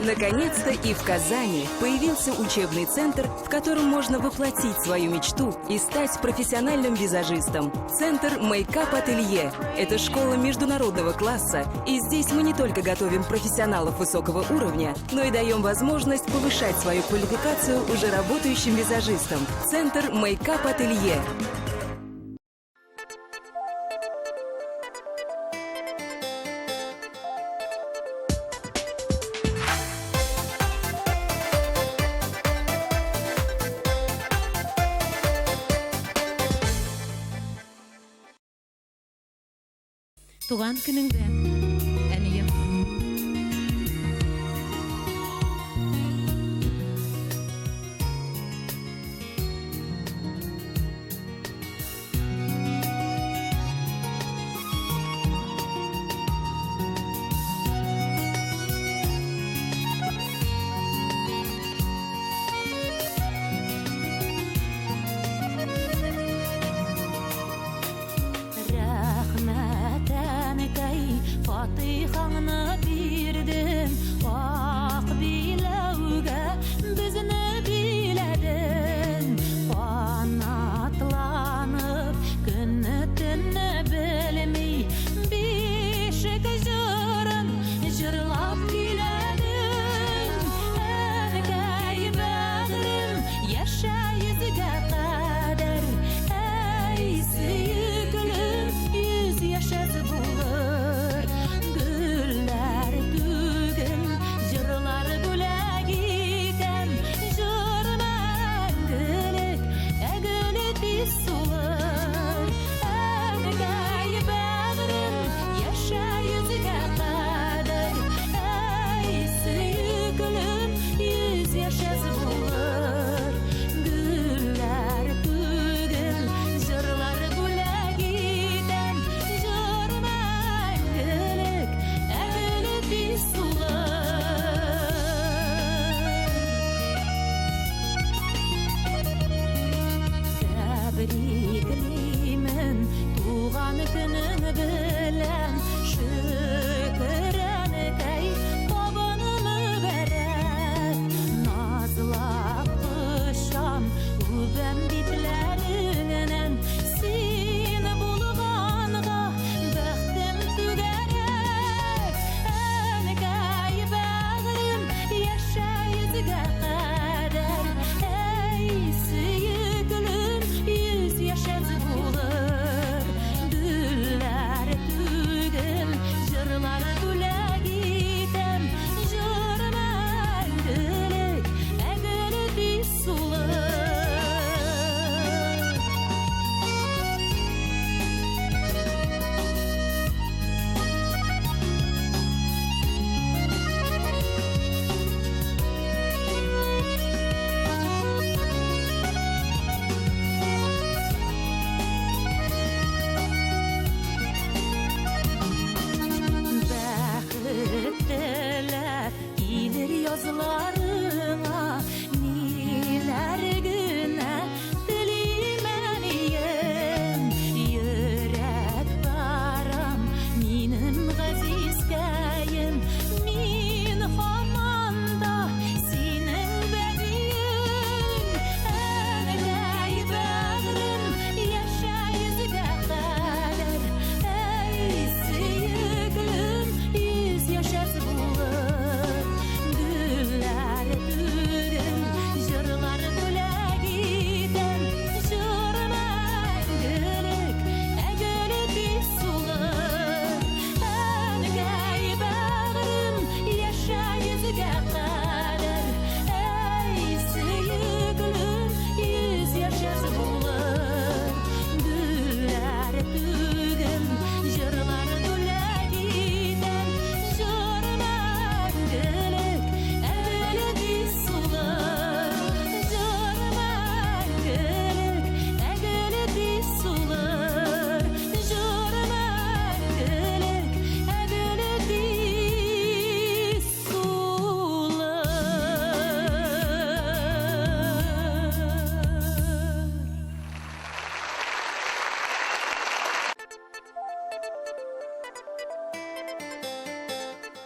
Наконец-то и в Казани появился учебный центр, в котором можно воплотить свою мечту и стать профессиональным визажистом. Центр Мейкап Ателье – это школа международного класса, и здесь мы не только готовим профессионалов высокого уровня, но и даем возможность повышать свою квалификацию уже работающим визажистам. Центр Мейкап Ателье. Туган көнеңдә, әнием. Рәхмәт, әнкәй, фатихаңны бирдең, ак биләүгә безне биләдең. Канатланып, көнне-төнне белми, бишек җырын җырлап көйләдең. Әнкәй, бәгърем, яшә йөзгә кадәр, әй, сөеклем, йөз яшәс булыр. Гөлләр түгел, җырлар бүләк итәм, җыр мәңгелек, ә гөле тиз сулыр. Әнкәй, бәгърем, яшә йөзгә кадәр, әй, сөеклем, йөз яшәс булыр. Гөлләр түгел, җырлар бүләк итәм, җыр мәңгелек, ә гөле тиз сулыр. Тәбриклимен туган көнең белән, шөкер, әнкәй, табын мөбарәк. Назлап кочам, үбәм битләреңнән, син булганга бәхтем түгәрәк. Әнкәй, бәгърем, яшә йөзгә кадәр, әй, сөеклем, йөз яшәс булыр. Гөлләр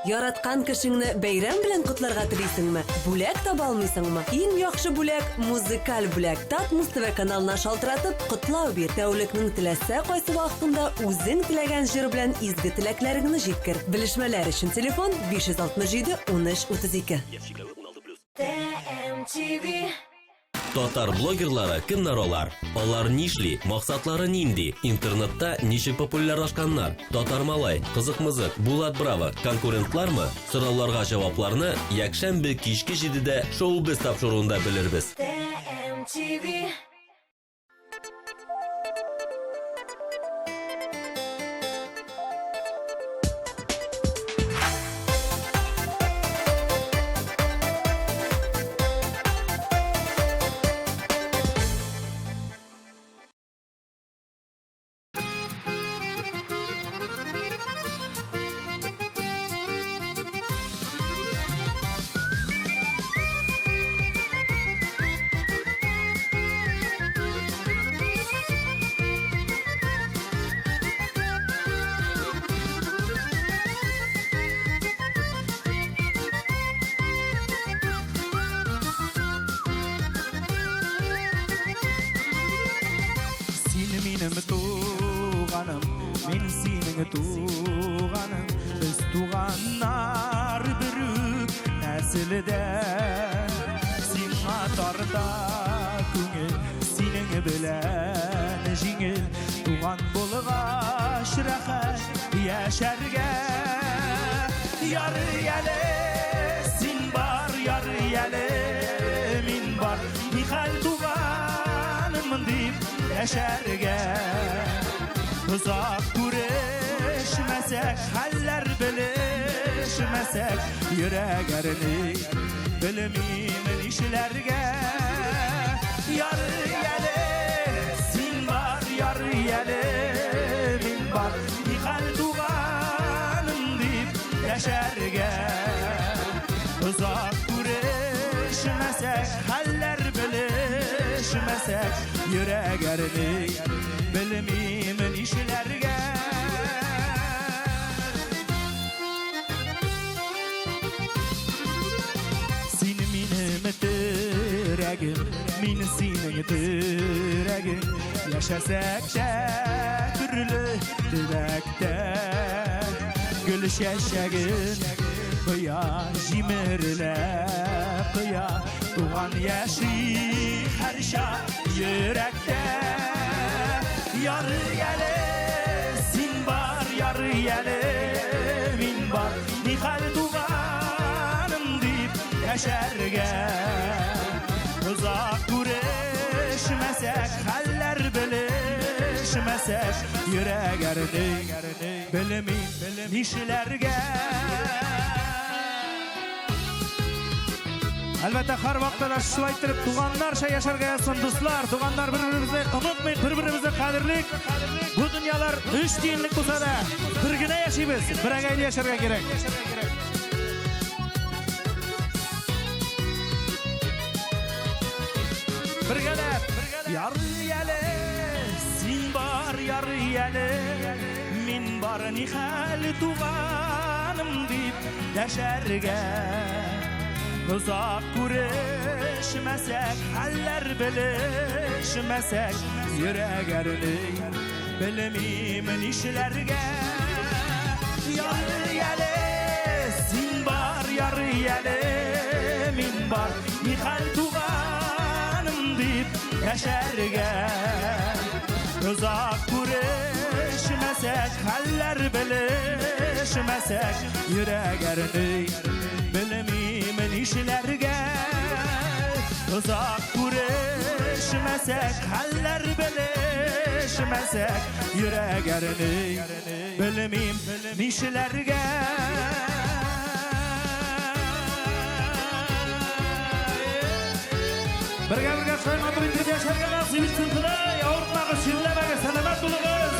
Яраткан кешеңне бәйрәм белән котларга телисеңме? Бүләк таба алмыйсыңмы? Иң яхшы бүләк музыкаль бүләк. Татмус ТВ каналына шалтыратып, котлау бир. Тәүлекнең теләсә кайсы вакытында үзең теләгән җыр белән изге теләкләреңне җиткер. Белешмәләр өчен телефон 567 13 32. TMTV. Татар блогерлары кемнәр алар? Алар нишли? Максатлары нинди? Интернетта ничек популярлашканнар? Татар малай, Кызык мызык, Булат Браво конкурентлармы? Сорауларга җавапларны якшәмбе кичке 7-дә Шоу-без тапшыруында белербез. TMTV. Син минем туганым, мин синең туганың. Без туганнар бер үк нәселдән. Сиңа тарта күңел, синең белән җиңел. Туган булгач рәхәт яшәргә. Ярый әле син бар, ярый әле мин бар. Нихәл туганым дип яшәргә. Озак күрешмәсәк, хәлләр белешмәсәк, йөрәк әрни, белмим нишләргә. Ярый әле син бар, ярый әле мин бар. Нихәл туганым дип яшәргә. Озак күрешмәсәк, хәлләр белешмәсәк, йөрәк әрни, белмим нишләргә. Син минем терәгем, мин синең терәгең. Яшәсәк тә төрле төбәктә, гөл чәчәген кыя, җимерелә кыя. Туган яши һәрчак йөрәктә. Ярый әле син бар, ярый әле мин бар. Нихәл туганым дип яшәргә. Озак күрешмәсәк, хәлләр белешмәсәк, йөрәк әрни, белмим нишләргә. Әлбәттә, һәр вакытта да шулай иттереп туганнарча яшәргә язсын, дуслар. Туганнар бер-беребезне онытмыйк, бер-беребезне кадерлик. Бу дөньялар өч тиенлек булса да, бер генә яшибез, берәгәйле яшәргә кирәк. Бергәләп, Ярый әле син бар, ярый әле мин бар. Нихәл туганым дип яшәргә. Озак күрешмәсәк, хәлләр белешмәсәк, йөрәк әрни, белмим нишләргә. Ярый әле син бар, ярый әле мин бар. Нихәл туганым дип яшәргә. Озак күрешмәсәк, хәлләр белешмәсәк, йөрәк әрни, белмим нишләргә. Озак күрешмәсәк, хәлләр белешмәсәк, йөрәк әрни, белмим нишләргә. Бергә бергә шулай матур итеп яшәргә насыйп итсен Ходай. Авыртмагыз, чирләмәгез, сәламәт булыгыз.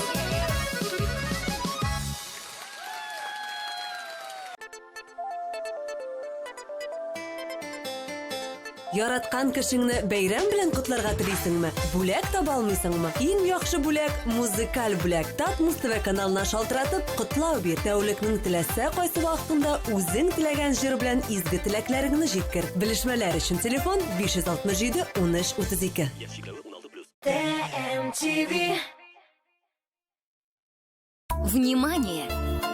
Яраткан кешеңне бәйрәм белән котларга телисеңме? Бүләк таба алмыйсыңмы? Иң яхшы бүләк музыкаль бүләк. Татмус ТВ каналына шалтыратып, котлау бир. Тәүлекнең теләсә кайсы вакытында үзең теләгән җыр белән изге теләкләреңне җиткер. Белешмәләр өчен телефон 567 13 32. ТМТВ. Внимание!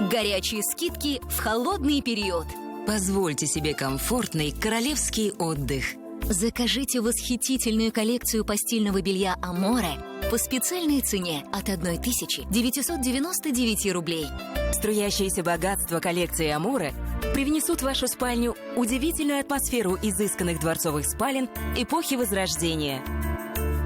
Горячие скидки в холодный период. Позвольте себе комфортный королевский отдых. Закажите восхитительную коллекцию постельного белья «Аморе» по специальной цене от 1999 рублей. Струящееся богатство коллекции «Аморе» привнесут в вашу спальню удивительную атмосферу изысканных дворцовых спален эпохи Возрождения.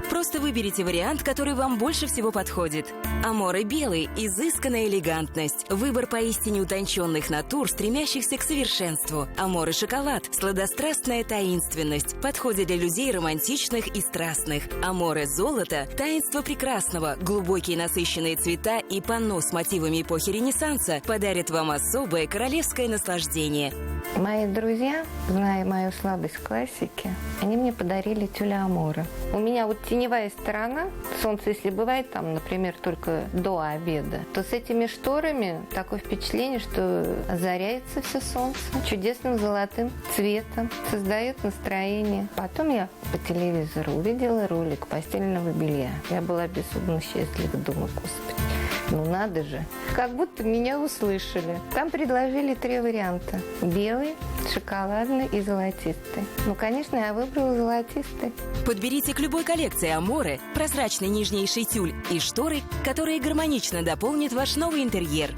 Просто выберите вариант, который вам больше всего подходит. Аморе белый – изысканная элегантность. Выбор поистине утонченных натур, стремящихся к совершенству. Аморе шоколад – сладострастная таинственность. Подходит для людей романтичных и страстных. Аморе золото – таинство прекрасного. Глубокие насыщенные цвета и панно с мотивами эпохи Ренессанса подарят вам особое королевское наслаждение. Мои друзья, зная мою слабость к классике, они мне подарили тюля Амора. У меня вот теневая сторона, солнце, если бывает там, например, только до обеда, то с этими шторами такое впечатление, что озаряется все солнце чудесным золотым цветом, создает настроение. Потом я по телевизору увидела ролик постельного белья. Я была безумно счастлива, думаю, господи, ну надо же. Как будто меня услышали. Там предложили три варианта. Белый, шоколадный и золотистый. Ну, конечно, я выбрала золотистый. Подберите к любой коллекции Аморе прозрачный нежнейший тюль и шторы, которые гармонично дополнят ваш новый интерьер.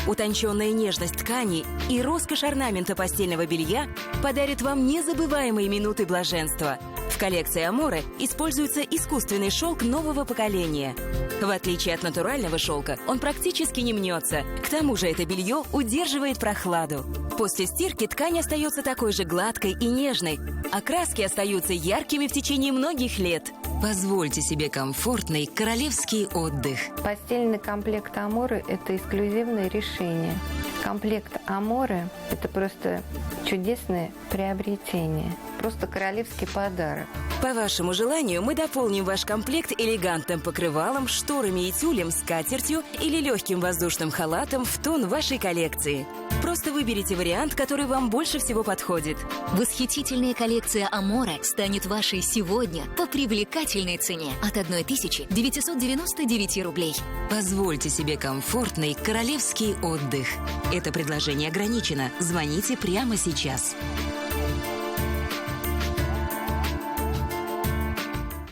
Утонченная нежность ткани и роскошь орнамента постельного белья подарят вам незабываемые минуты блаженства. В коллекции Аморе используется искусственный шелк нового поколения. В отличие от натурального шелка, он практически не мнется. К тому же это белье удерживает прохладу. После стирки ткань остается такой же гладкой и нежной, а краски остаются яркими в течение многих лет. Позвольте себе комфортный королевский отдых. Постельный комплект Аморы – это эксклюзивное решение. Комплект Аморы – это просто чудесное приобретение, просто королевский подарок. По вашему желанию мы дополним ваш комплект элегантным покрывалом, шторами и тюлем, скатертью или легким воздушным халатом в тон вашей коллекции. Просто выберите вариант, который вам больше всего подходит. Восхитительная коллекция «Аморе» станет вашей сегодня по привлекательной цене от 1999 рублей. Позвольте себе комфортный королевский отдых. Это предложение ограничено. Звоните прямо сейчас.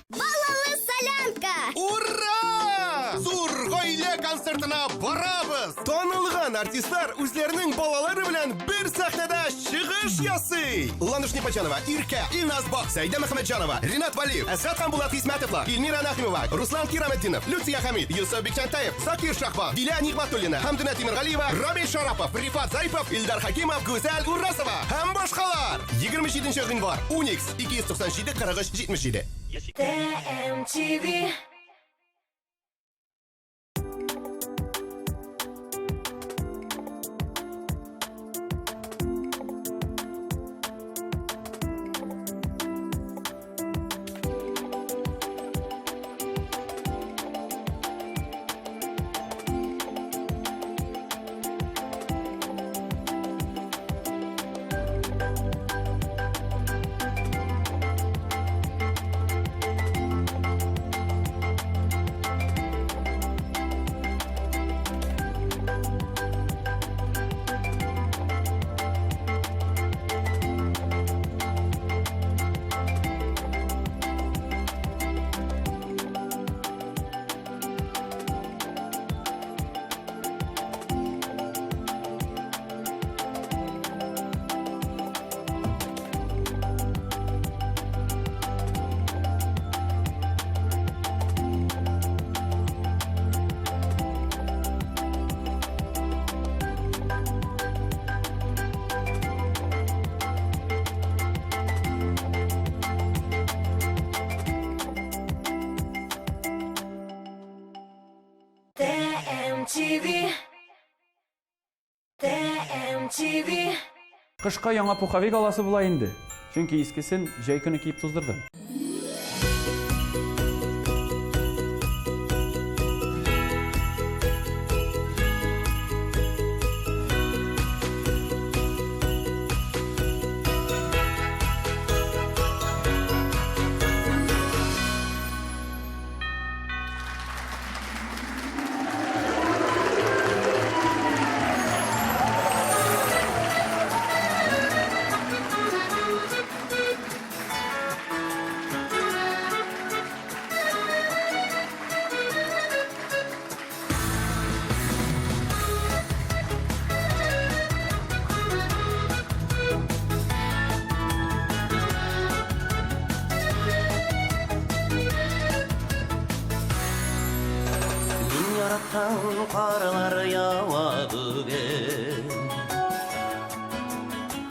Балалы солянка! Ура! Зур гаилә концертына барабыз! Танылган артистлар үзләренең балалары белән бер сәхнәдә чыгыш ясый! Ландыш Непочанова, Иркә, Илназ Бак, Сәйдә Мөхәммәтҗанова, Ринат Валиев, Әсхат һәм Булат Хисмәтовлар, Эльмира Нәхимова, Руслан Кираметдинов, Люция Хәмид, Йосыф Бикчәнтәев, Закир Шахбан, Дилә Нигъмәтуллина, Хәмдүнә Тимергалиева, Рамил Шарапов, Рифат Зарипов, Илдар Хакимов, Гүзәл Уразова һәм башкалар. 27 гыйнвар, Уникс, 297 43 77. ТМТВ. ТМТВ. ТМТВ. Кышка яңа пуховик аласы була инде. Чөнки искесен җәй көне киеп туздырдым. Мин яраткан карлар ява бүген.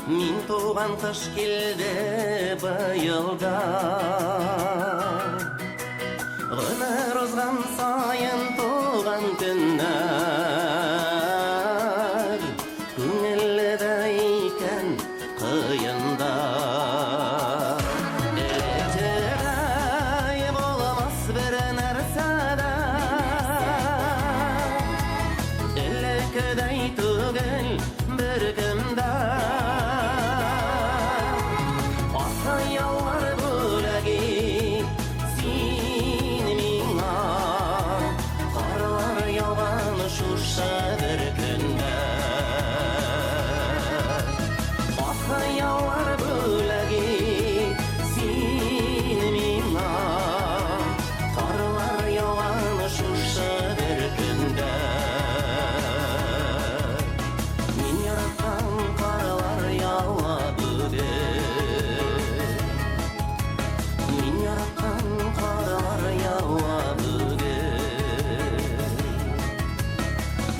Мин туган кыш килде быел да. Гомер узган саен туган көннәр Күңелле дә икән, кыен да. Элеккедәй булмас бер нәрсә дә. Элеккедәй түгел беркем дә. Хыяллар бүләк ит син миңа. Карлар яуган шушы бер көндә. Хыяллар бүләк ит син миңа. Карлар яуган шушы бер көндә. Мин яраткан карлар ява бүген. Мин яраткан карлар ява бүген.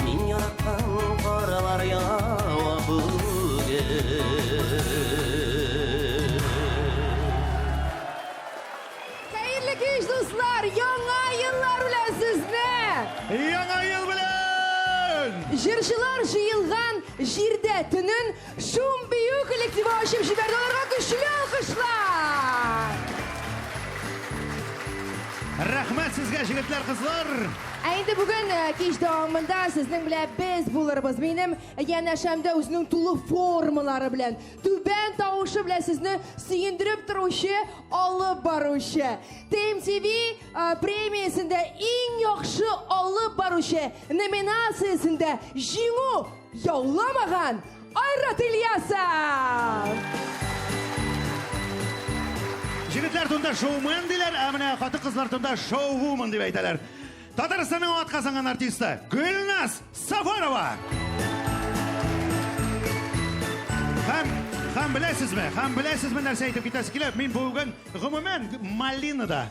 Мин яраткан карлар ява бүген. Хәерле кич, дуслар! Яңа еллар белән сезне! Яңа ел белән! Җырчылар җыелган җирдә төнен Шум бию коллективы ачып җибәрде. Аларга көчле алкышлар! Рәхмәт сезгә, җегетләр, кызлар! Ә инде бүген кич дәвамында сезнең белән без булырбыз. Минем янәшәмдә үзенең тулы формалары белән, түбән тавышы белән сезне сөендереп торучы алып баручы. ТМТВ премиясендә иң яхшы алып баручы номинациясендә җиңү яуламаган Айрат Ильясов! Җегетләр турында шоумен диләр, ә менә хатын-кызлар турында шоу-вумен дип әйтәләр. Татарстанның атказанган артисты Гөлназ Сафарова. Һәм һәм беләсезме, һәм беләсезме нәрсә әйтеп китәсе килә? Мин бүген гомумән Малинада.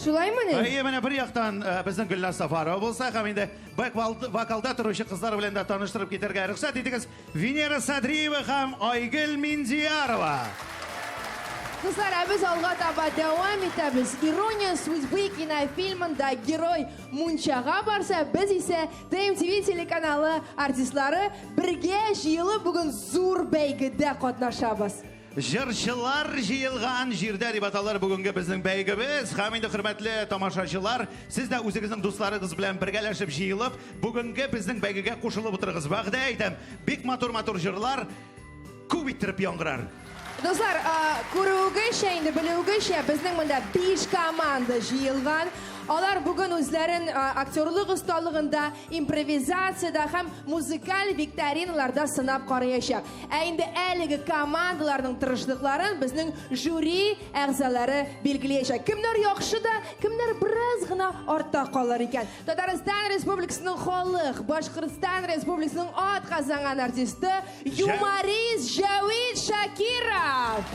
Шулаймыни? Әйе, менә бер яктан безнең Гөлназ Сафарова булса, һәм инде бэк вокалда торучы кызлар белән дә таныштырып китәргә рөхсәт итегез. Венера Садриева һәм Айгөл Миндиярова. Дуслар, ә без алга таба дәвам итәбез. Ирония судьбы кинофильмында герой мунчага барса, без исә ТМТВ телеканалы артистлары бергә җыелып бүген зур бәйгедә катнашабыз. Җырчылар җыелган җирдә дип аталыр бүгенге безнең бәйгебез. Һәм инде хөрмәтле тамашачылар, сез дә үзегезнең дусларыгыз белән бергәләшеп җыелып, бүгенге безнең бәйгегә кушылып утырыгыз. Вәгъдә әйтәм, бик матур-матур җырлар күп иттереп яңгырар. Дуслар, күрүегезчә, инде белүегезчә, безнең монда 5 команда җыелган. Алар бүген үзләрен актерлык осталыгында, импровизациядә һәм музыкаль викториналарда сынап караячак. Ә инде әлеге командаларның тырышлыкларын безнең жюри әгъзалары билгеләячәк. Кемнәр яхшы да, кемнәр бераз гына артта калыр икән. Татарстан Республикасының халык, Башкортстан Республикасының атказанган артисты юморист Җәвит Шакиров.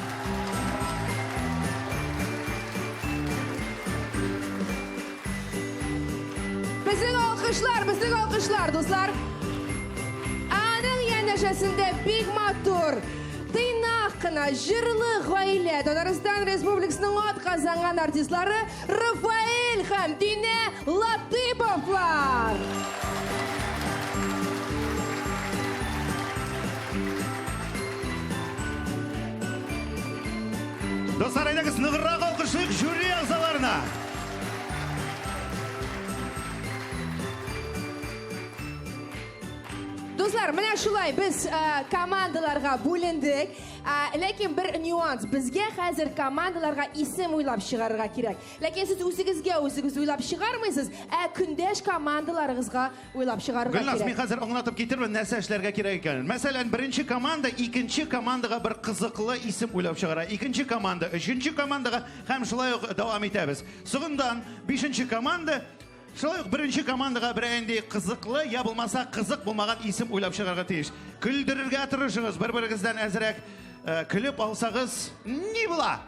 Безнең алкышлар, безнең алкышлар, дуслар. Аның янәшәсендә бик матур, тыйнак кына, җырлы гаилә Татарстан Республикасының атказанган артистлары Рафаэль һәм Динә Латыповлар. Дуслар, әйдәгез, ныграк алкышлыйк жюри әгъзаларына. Дуслар, менә шулай без э, командаларга бүлендек. Ә, ләкин бер нюанс, безгә хәзер командаларга исем уйлап чыгарырга кирәк. Ләкин сез үзегезгә үзегез уйлап чыгармыйсыз, ә көндәш командаларыгызга уйлап чыгарырга Гөлназ, мин кирәк. хәзер аңлатып китермен, нәрсә эшләргә кирәк икәнен. Мәсәлән, беренче команда икенче командага бер кызыклы исем уйлап чыгара. Икенче команда өченче командага һәм шулай ук дәвам итәбез. Соңыннан бишенче команда шулай ук беренче командага берәр нинди кызыклы я булмаса кызык булмаган исем уйлап чыгарга тиеш. Көлдерергә тырышыгыз, бер-берегездән әзрәк э, көлеп алсагыз, ни була?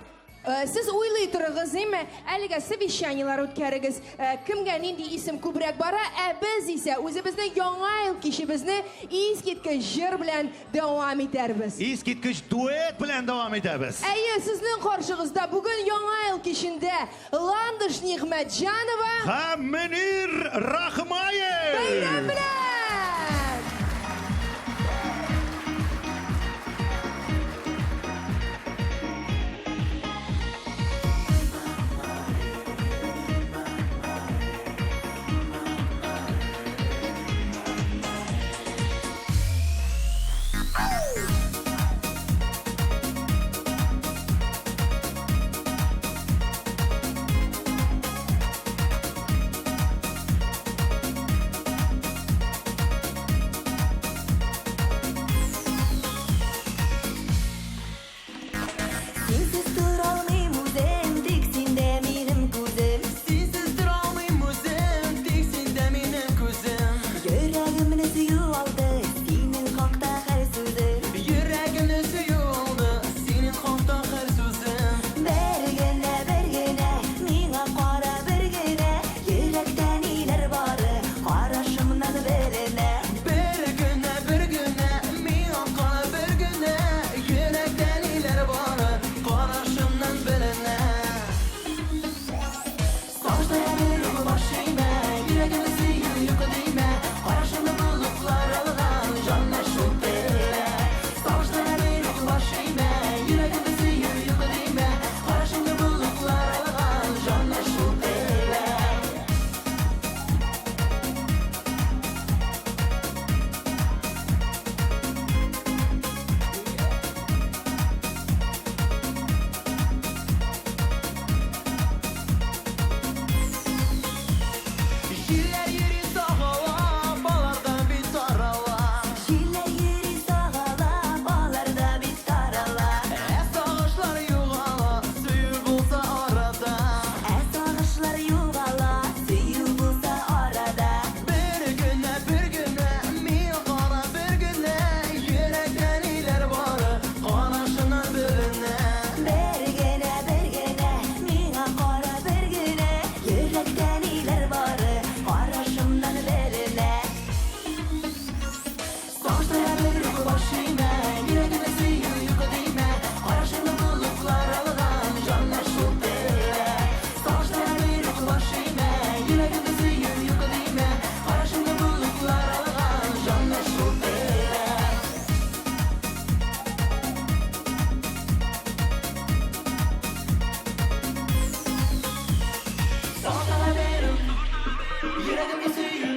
Э, Сез уйлый торыгыз, име? Әлегә совещаниелар үткәрегез. Э, Кемгә нинди исем күбрәк бара, ә без исә үзебезнең яңа ел кичебезне искиткеч җыр белән дәвам итәрбез. Искиткеч дуэт белән дәвам итәбез. Әйе, сезнең каршыгызда бүген яңа ел кичендә Ландыш Нигъмәтҗанова Һәм Мөнир Рахмаев! Бәйрәм белән! Синсез торалмыйм үзем, тик синдә минем күзем. Синсез торалмыйм үзем, тик синдә минем күзем. Йөрәгемне сөю алды, синең хакта һәр сүзем. Йөрәгемне сөю алды, синең хакта һәр сүзем. Бер генә, бер генә, миңа кара бер генә. Йөрәктә ниләр бары, карашымнан беленә. Бер генә, бер генә, миңа кара бер генә. Йөрәктә ниләр бары, карашымнан беленә. Сагышлар бер үк баш имә, йөрәгемне сөю юк димә. Карашымны болытлар алган, җанны шул телә. Сагышлар бер үк баш имә, йөрәгемне сөю юк димә. Карашымны болытлар алган, җанны шул телә. Җилләр йөри сагала, баларда бит тарала. Җилләр йөри сагала, баларда бит тарала. Ә сагышлар югала, сөю булса арада. Ә сагышлар югала, сөю булса арада. Бер генә, бер генә, миңа кара бер генә. Йөрәктә ниләр бары, карашыннан беленә. Бер генә, бер генә, миңа кара бер генә. Йөрәктә ниләр бары, карашымнан беленә. Сагышлар бер үк баш имә, йөрәгемне сөю юк димә. Карашыңны болытлар алган, җанны шул телә. Сагышлар бер үк баш имә, йөрәгемне сөю юк димә. Карашыңны болытлар алган, җанны шул телә. Сагышлар бер үк, йөрәгемне сөю,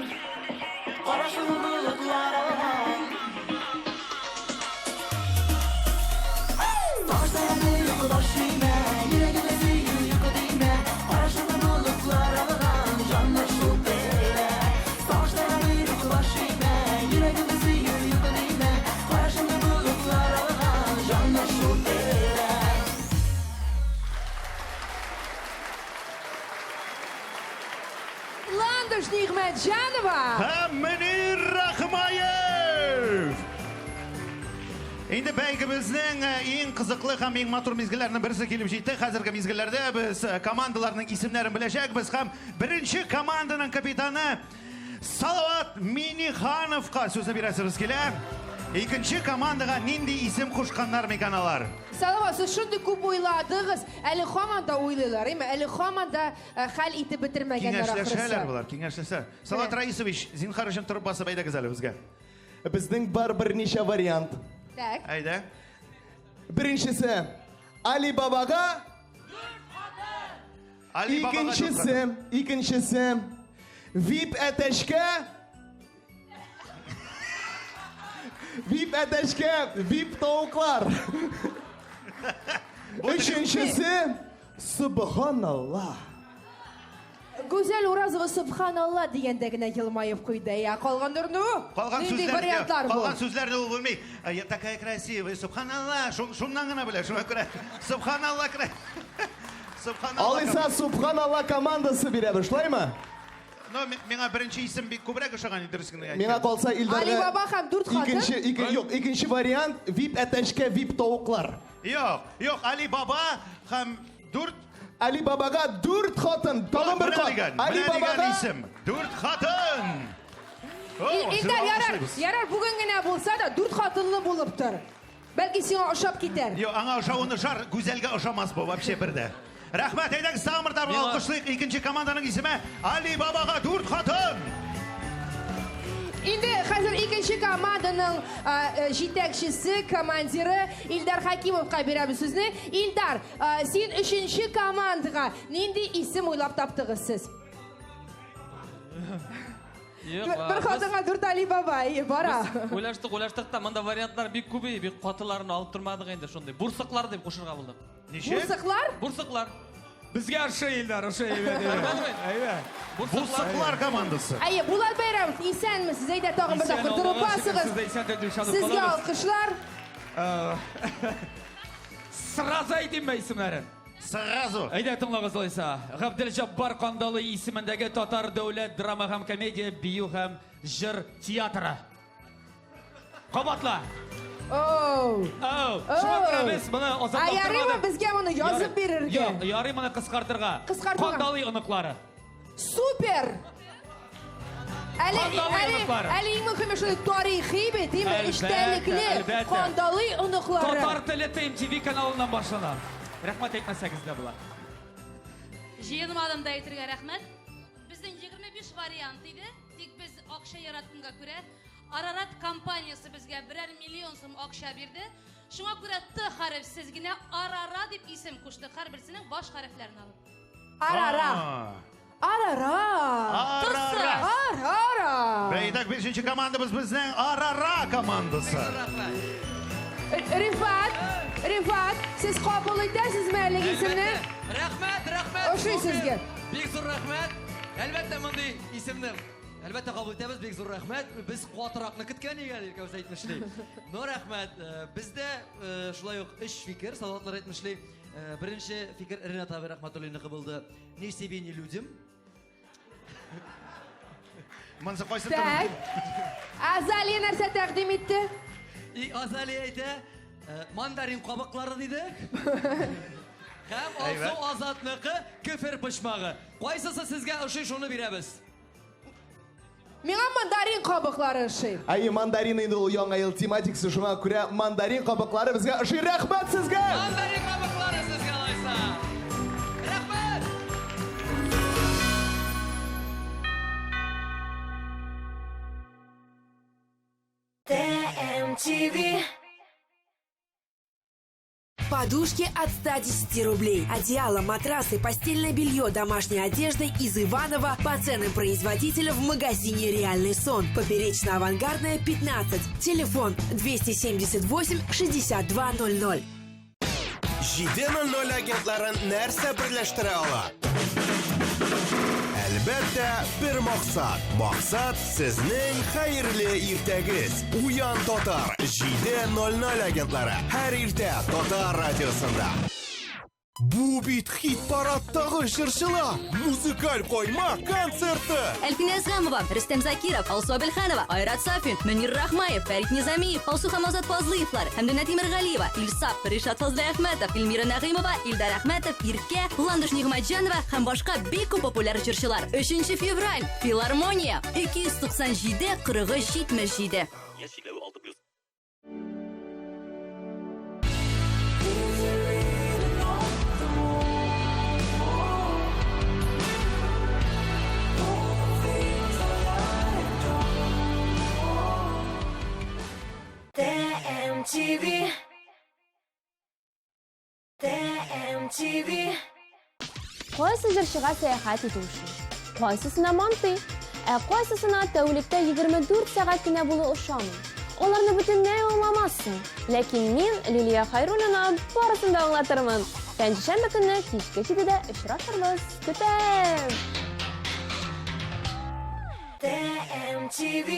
карашыңны болытлар алган. Сагышлар бер үк баш имә, йөрәгемне сөю юк димә. Карашыңны болытлар алган, җанны шул телә. Сагышлар бер үк баш имә, йөрәгемне сөю юк димә. Карашыңны болытлар алган, җанны шул телә. Ландыш Нигъмәтҗанова Һәм Мөнир Рахмаев! Инде бәйгебезнең э, иң кызыклы һәм иң матур мизгелләренең берсе килеп җитте. Хәзерге мизгелләрдә без э, командаларның исемнәрен беләчәкбез һәм беренче команданың капитаны Салават Минихановка сүзне бирәсебез килә. Икенче командага нинди исем кушканнар микән алар? Салават, сез шундый күп уйладыгыз, әле һаман да уйлыйлар, әйме? Әле һаман да э, хәл итеп бетермәгәннәр ахрысы. Киңәшләшәләр болар, киңәшләшәләр. Салават Раисович, зинһар өчен торып басып әйдәгез әле безгә. Безнең бар берничә вариант. Так. Әйдә. Беренчесе Али Бабага Али Бабага дүрт Икенчесе, икенчесе VIP әтәчкә VIP әтәчкә VIP тавыклар. Өченчесе Субханалла. Гүзәл Уразова Субханалла дигәндә генә елмаеп куйды. Я калганнар ну? Калган Нинди сүзләрне, вариантлар бу? калган сүзләрне ул белми. Я такая красивая, субханалла. Шуннан гына белә, шуңа күрә. Субханалла, Субханалла. Алайса Субханалла командасы бирәбез, шулаймы? Но миңа беренче исем бик күбрәк ошаган, дөресен генә Миңа калса Илдарга Али Баба һәм дүрт хатын. Икенче, ике, юк, икенче вариант VIP әтәчкә VIP тавыклар. Юк, юк, Али Баба һәм дүрт Али Бабага дүрт хатын, тагын бер Менә кат. дигән, Али менә дигән Бабага исем. Дүрт хатын. О, Илдар, ярар, алкышлыйбыз. ярар, бүген генә булса да дүрт хатынлы булып тор. Бәлки сиңа ошап китәр. Юк, аңа ошавын ошар, Гүзәлгә ошамас бу вообще бер дә. Рәхмәт, әйдәгез тагын бер тапкыр алкышлыйк. Икенче команданың исеме Али Бабага дүрт хатын. Инде хәзер икенче команданың җитәкчесе, командиры Илдар Хакимовка бирәбез сүзне. Илдар, син өченче командага нинди исем уйлап таптыгыз сез? Юк, Бер хатынга дүрт Али Баба, әйе, бара. Без уйлаштык, уйлаштык та, монда вариантлар бик күп, бик катыларын алып тормадык инде шундый. Бурсыклар дип кушырга булдык. Ничек? Бурсыклар? Бурсыклар. Безгә ошый, Илдар, ошый, әйбәт, әйбәт. Әйбәт. Бурсыклар командасы. Әйе, Булат Бәйрәмов, исәнмесез? Әйдә тагын бер тапкыр торып басыгыз. Сезгә алкышлар. Сразу әйтимме исемнәрен? Сразу. Әйдә тыңлагыз алайса. Габделҗаббар Кандалы исемендәге Татар дәүләт драма һәм комедия бию һәм җыр театры. Кабатла. Оу. Оу. Шуңа күрә без моны Ә ярыймы безгә моны язып бирергә? Юк, ярый моны кыскартырга. Кыскартырга. Кандалы оныклары. Супер! Әле, Кандалый әле, оныклары. әле иң мөһиме шул тарихи бит, димме? Әлбәттә, Эчтәлекле әлбәттә. Кандалый оныклары. Татар теле ТМТВ каналыннан башлана. Рәхмәт әйтмәсәгез дә була. Җыенмадым да әйтергә рәхмәт. Безнең 25 вариант иде, тик без акча яратканга күрә Арарат компаниясе безгә берәр миллион сум акча бирде. Шуңа күрә Т хәрефсез генә Арара дип исем куштык, һәрберсенең баш хәрефләрен алып. Арара. Арара. Арара. Арара. Итак, бишенче командабыз безнең Арара командасы. Рифат, Рифат, сез кабул итәсезме әлеге исемне? Рәхмәт, рәхмәт. Ошый сезгә. Бик зур рәхмәт. Әлбәттә, мондый исемне әлбәттә кабул итәбез. Бик зур рәхмәт. Без катыракны көткән идек әле, Илкәүс әйтмешли. Но рәхмәт. Бездә шулай ук өч фикер, Салаватлар әйтмешли. Беренче фикер Ренат абый Рәхмәтуллинныкы булды. Ни себе, ни людям. Монсы кайсы Так. Азалия нәрсә тәкъдим итте? И Азалия әйтә, мандарин кабыклары диде. Һәм Алсу Азатныкы кефир почмагы. Кайсысы сезгә ошый, шуны бирәбез. Миңа мандарин кабыклары ошый. Әйе, мандарин инде ул яңа ел тематикасы, шуңа күрә мандарин кабыклары безгә ошый. Рәхмәт сезгә! Мандарин кабыклары сезгә алайса. Рәхмәт! ТМТВ. Подушки от 110 рублей. Одеяло, матрасы, постельное белье, домашняя одежда из Иванова по ценам производителя в магазине «Реальный сон». Поперечно-авангардная, 15. Телефон 278 62 00. 7.00 агентларын нәрсә берләштерә ала? Әлбәттә, бер максат. Максат сезнең хәерле иртәгез. Уян татар 7.00 агентлары һәр иртә Татар радиосында. Бу бит хит-парадтагы җырчылар. Музыкаль койма концерты. Әлфинә Әзгамова, Рөстәм Закиров, Алсу Әбелханова, Айрат Сафин, Мөнир Рахмаев, Фәрит Низамиев, Алсу һәм Азат Фазлыевлар, Хәмдүнә Тимергалиева, Илсаф, Ришат Фазлыәхмәтов, Эльмира Нәгыймова, Илдар Әхмәтов, Иркә, Ландыш Нигъмәтҗанова һәм башка бик күп популяр җырчылар. 3 февраль, Филармония, 297 43 77. Яшь чикләве 6+. ТМТВ. ТМТВ. Кайсы җырчыга сәяхәт итү ошый, кайсысына мантый, ә кайсысына тәүлектә 24 сәгать кенә булу ошамый. Аларны бөтенләй аңламассың. Ләкин мин, Лилия Хайруллина, барысын да аңлатырмын. Пәнҗешәмбе көнне кичке җидедә очрашырбыз. Көтәм! ТМТV.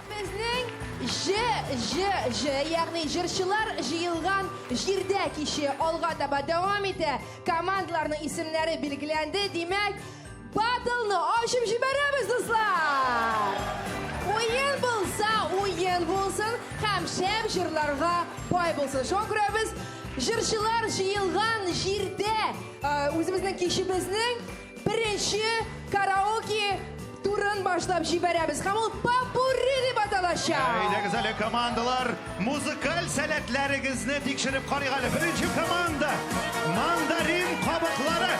Безнең Ж, Ж, Ж, ягъни җырчылар җыелган җирдә киче алга таба дәвам итә. Командаларның исемнәре билгеләнде. Димәк, батлны ачып җибәрәбез, дуслар! Уен булса, уен булсын һәм шәп җырларга бай булсын. Шуңа күрә без җырчылар җыелган җирдә үзебезнең кичебезнең беренче караоке турын башлап җибәрәбез. Һәм ул попурри дип аталачак. Әйдәгез әле, командалар, музыкаль сәләтләрегезне тикшереп карыйк әле. Беренче команда Мандарин кабыклары.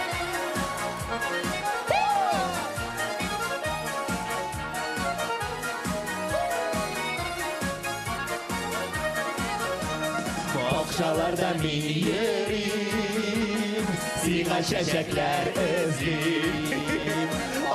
Бакчаларда мин йөрим, сиңа чәчәкләр эзлим.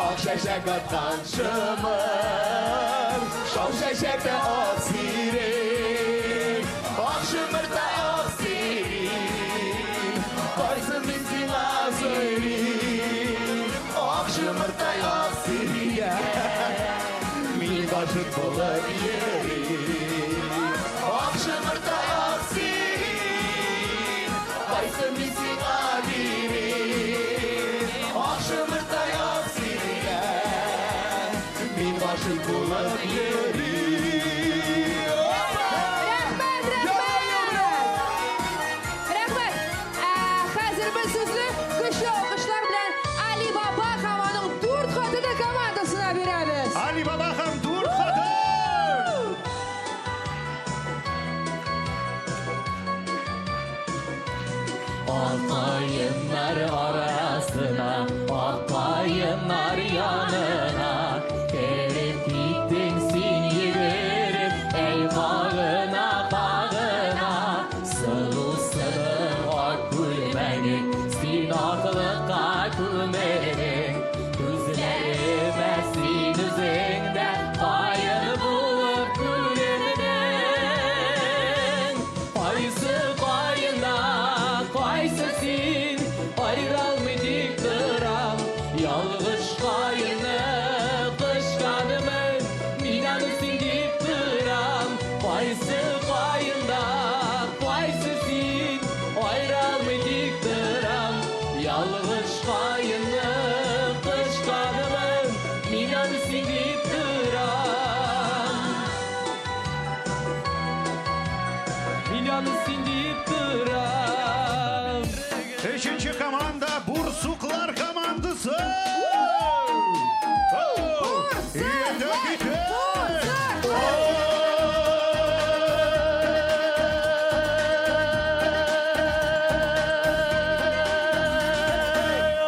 Ак чәчәк аткан шымыр, шау чәчәктә ак сирень. Ак шымырда ак сирень, кайсын мин сиңа сөйлим. Ак шымырда ак сирень, мин гашык булып йөрим. Ак шымырда ак сирень, кайсын мин сиңа бирим. Ак шымырда ак сирень, мин гашык булып йөрим. Рәхмәт, рәхмәт! Рәхмәт! Ә, хәзер без сүзне көчле алкышлар белән Али Баба һәм аның дүрт хатыны командасына бирәбез. Али Баба һәм дүрт хатын! Аккаеннар арасына, аккаеннар янына кереп киттең син йөгереп, әй кагына, кагына. Сылу сының ак күлмәгең, син аклыкка күмердең. Күзләремә син үзең дә каен булып күрендең. Кайсы каенда, кайсы син, аералмый тик торам. Ялгыш каенны кычканымын, мин аны син дип торам. Кайсы каенда, кайсы син, аералмый тик торам. Ялгыш каенны кычканымын, мин аны син дип торам. Мин аны син дип торам. Өченче команда Бурсуклар командасы. Йөдә китә!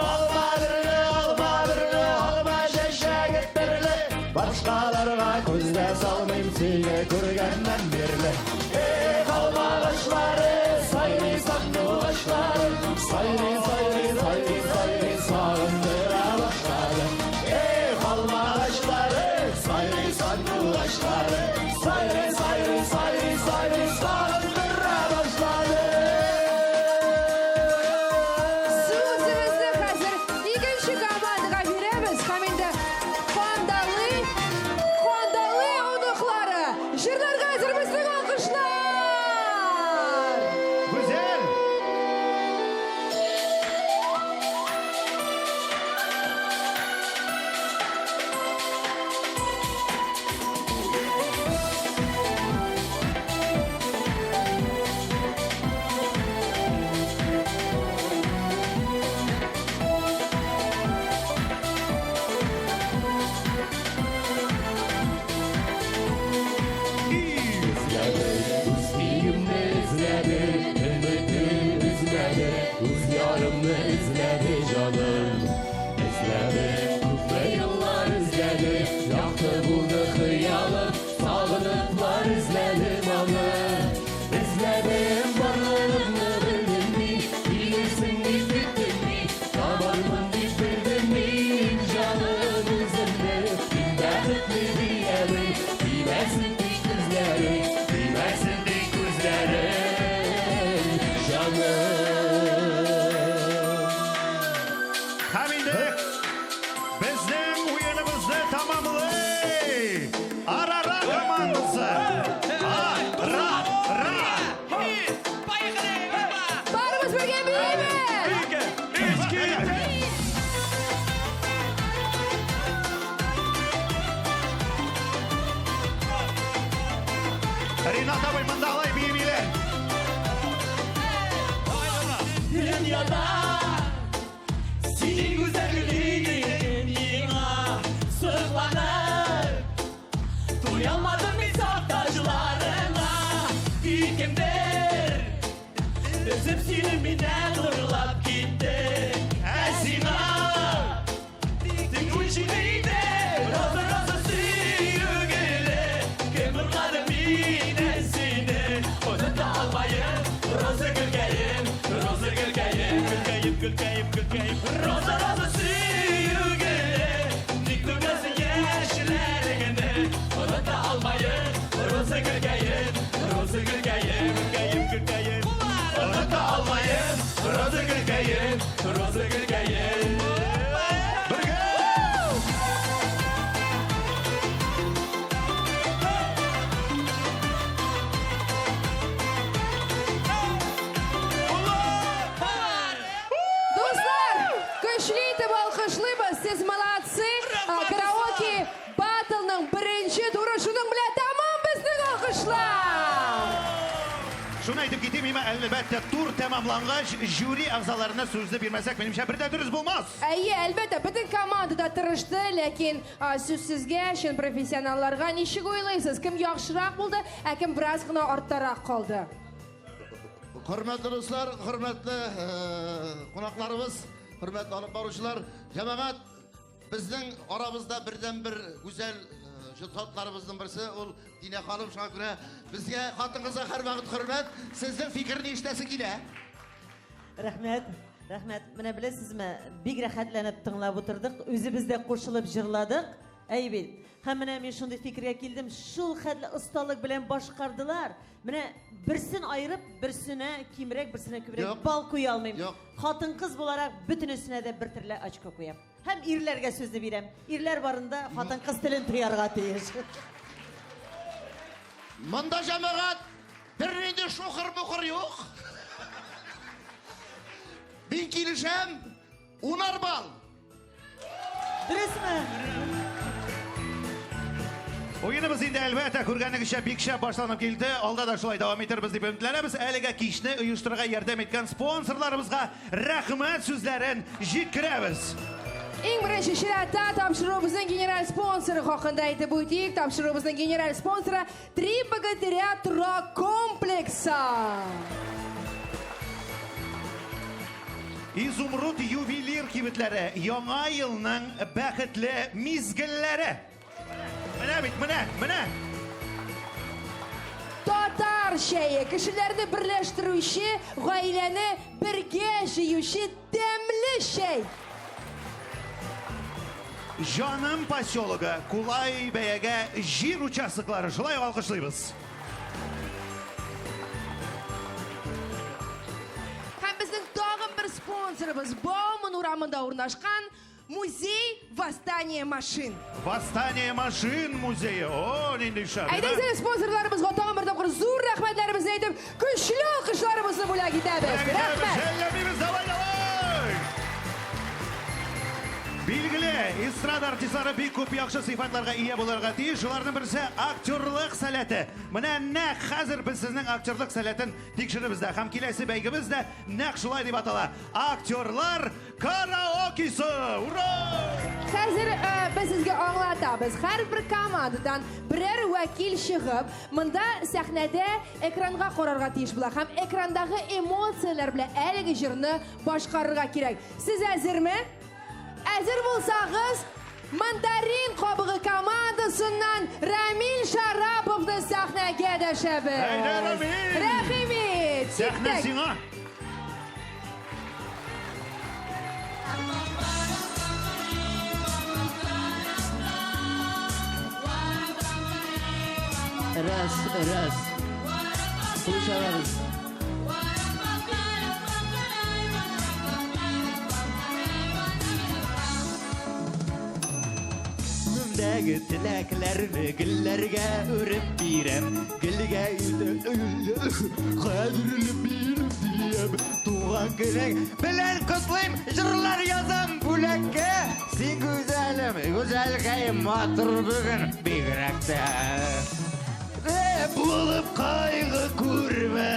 Алма берле, алма берле, алма чәчәге төрле. Башкаларга күз дә салмыйм сине күргәннән бирле. Эх, алма агачлары, сайрый сандугачлары, сайрый, сайрый, сайрый, сайрый, сагындыра башлады. Эх, алма агачлары, сайрый сандугачлары, сайрый, сайрый, сайрый, сайрый, сагындыра башлады. Сүзебезне хәзер икенче командага бирәбез һәм инде Кандалы, Кандалы оныклары. Җырларга әзер безнең алкышлар! Гүзәл! командасы. А, ра, ра. Барыбыз бергә биибез! Ике, өч, китте. Ринат абый, монда алай биемиләр. Дөньяда синең гүзәллегең миңа сокланып туялмадым мин сафташларыңа. Кемдер өзеп сине миннән урлап китте, ә сиңа тик үлчү иде. Роза, роза, сөю гөле, кем урлады миннән сине? Оныта алмыйм, роза гөлкәем, роза гөлкәем, гөлкәем, гөлкәем, гөлкәем. Роза, роза, сөю гөле, ник түгәсең яшьләреңне? Оныта алмыйм, роза гөлкәем, роза гөлкәем, гөлкәем, гөлкәем. Оныта алмыйм, роза гөлкәем, роза гөлкәем. Бергә! Дуслар, көчле итеп алкышлыйбыз. Сез молодцы. Караоке баттлның беренче туры шуның белән тәмам, безнең алкышлар. Шуны әйтеп китим, имә, әлбәттә, тур тәмамлангач, жюри әгъзаларына сүзне бирмәсәк, минемчә, бер дә дөрес булмас. Әйе, әлбәттә, бөтен команда да тырышты, ләкин сүз сезгә, чын профессионалларга, ничек уйлыйсыз? Кем яхшырак булды, ә кем бераз гына арттарак калды? Хөрмәтле дуслар, хөрмәтле кунакларыбыз, хөрмәтле алып баручылар, җәмәгать, безнең арабызда бердән-бер гүзәл затларыбызның берсе ул Динә ханым, шуңа күрә безгә хатын-кызга һәрвакыт хөрмәт. Сезнең фикерне ишетәсе килә. Рәхмәт, рәхмәт. Менә беләсезме, бик рәхәтләнеп тыңлап утырдык, үзебез дә кушылып җырладык. Әй бит. Һәм менә мин шундый фикергә килдем, шул хәтле осталык белән башкардылар. Менә берсен аерып, берсенә кимрәк, берсенә күбрәк Юк. балл куя алмыйм. Юк. Хатын-кыз буларак бөтенесенә дә бер төрле очко куям. Һәм ирләргә сүзне бирәм. Ирләр барында хатын-кыз телен тыярга тиеш. Монда, җәмәгать, бернинди шухыр-бухыр юк. Мин килешәм, 10 балл. Дөресме? Уеныбыз инде, әлбәттә, күргәнегезчә бик шәп башланып килде. Алда да шулай дәвам итербез дип өметләнәбез. Әлегә кичне оештырырга ярдәм иткән спонсорларыбызга рәхмәт сүзләрен җиткерәбез. Иң беренче чиратта тапшыруыбызның генераль спонсоры хакында әйтеп үтик. Тапшыруыбызның генераль спонсоры «Три богатыря» торак комплексы. Изумруд ювелир кибетләре яңа елның бәхетле мизгелләре. Менә бит, менә, менә. Татар чәе кешеләрне берләштерүче, гаиләне бергә җыючы тәмле чәй. Җаным поселогы, кулай бәягә җир участоклары. Шулай ук алкышлыйбыз. Һәм безнең тагын бер спонсорыбыз Бауман урамында урнашкан музей Восстание машин. Восстание машин музее. О, нинди шәп. Әйдәгез, спонсорларыбызга тагын бер тапкыр зур рәхмәтләребезне әйтеп, көчле алкышларыбызны бүләк итәбез. Рәхмәт. Жәлләмибез, давай, давай. Билгеле, эстрада артистлары бик күп яхшы сыйфатларга ия булырга тиеш. Шуларның берсе актерлык сәләте. Менә нәкъ хәзер без сезнең актерлык сәләтен тикшеребез дә һәм киләсе бәйгебез дә нәкъ шулай дип атала. Актерлар караокесы! Ура! Хәзер без сезгә аңлатабыз. Һәрбер командадан берәр вәкил чыгып, монда сәхнәдә экранга карарга тиеш була һәм экрандагы эмоцияләр белән әлеге җырны башкарырга кирәк. Сез әзерме? Әзер булсагыз, Мандарин кабыгы командасыннан Рамил Шараповны сәхнәгә дәшәбез. Әйдә, Рамил! Рәхим ит! Сәхнә Киттек. сиңа! Раз, раз. Кул чабабыз. Күңелдәге теләкләрне гөлләргә үреп бирәм. Гөлгә кадерле минем Дилиям. Туган көнең белән котлыйм, җырлар язам бүләккә. Син гүзәлем, гүзәлкәем, матур бүген бигрәк тә. Булып кайгы күрмә,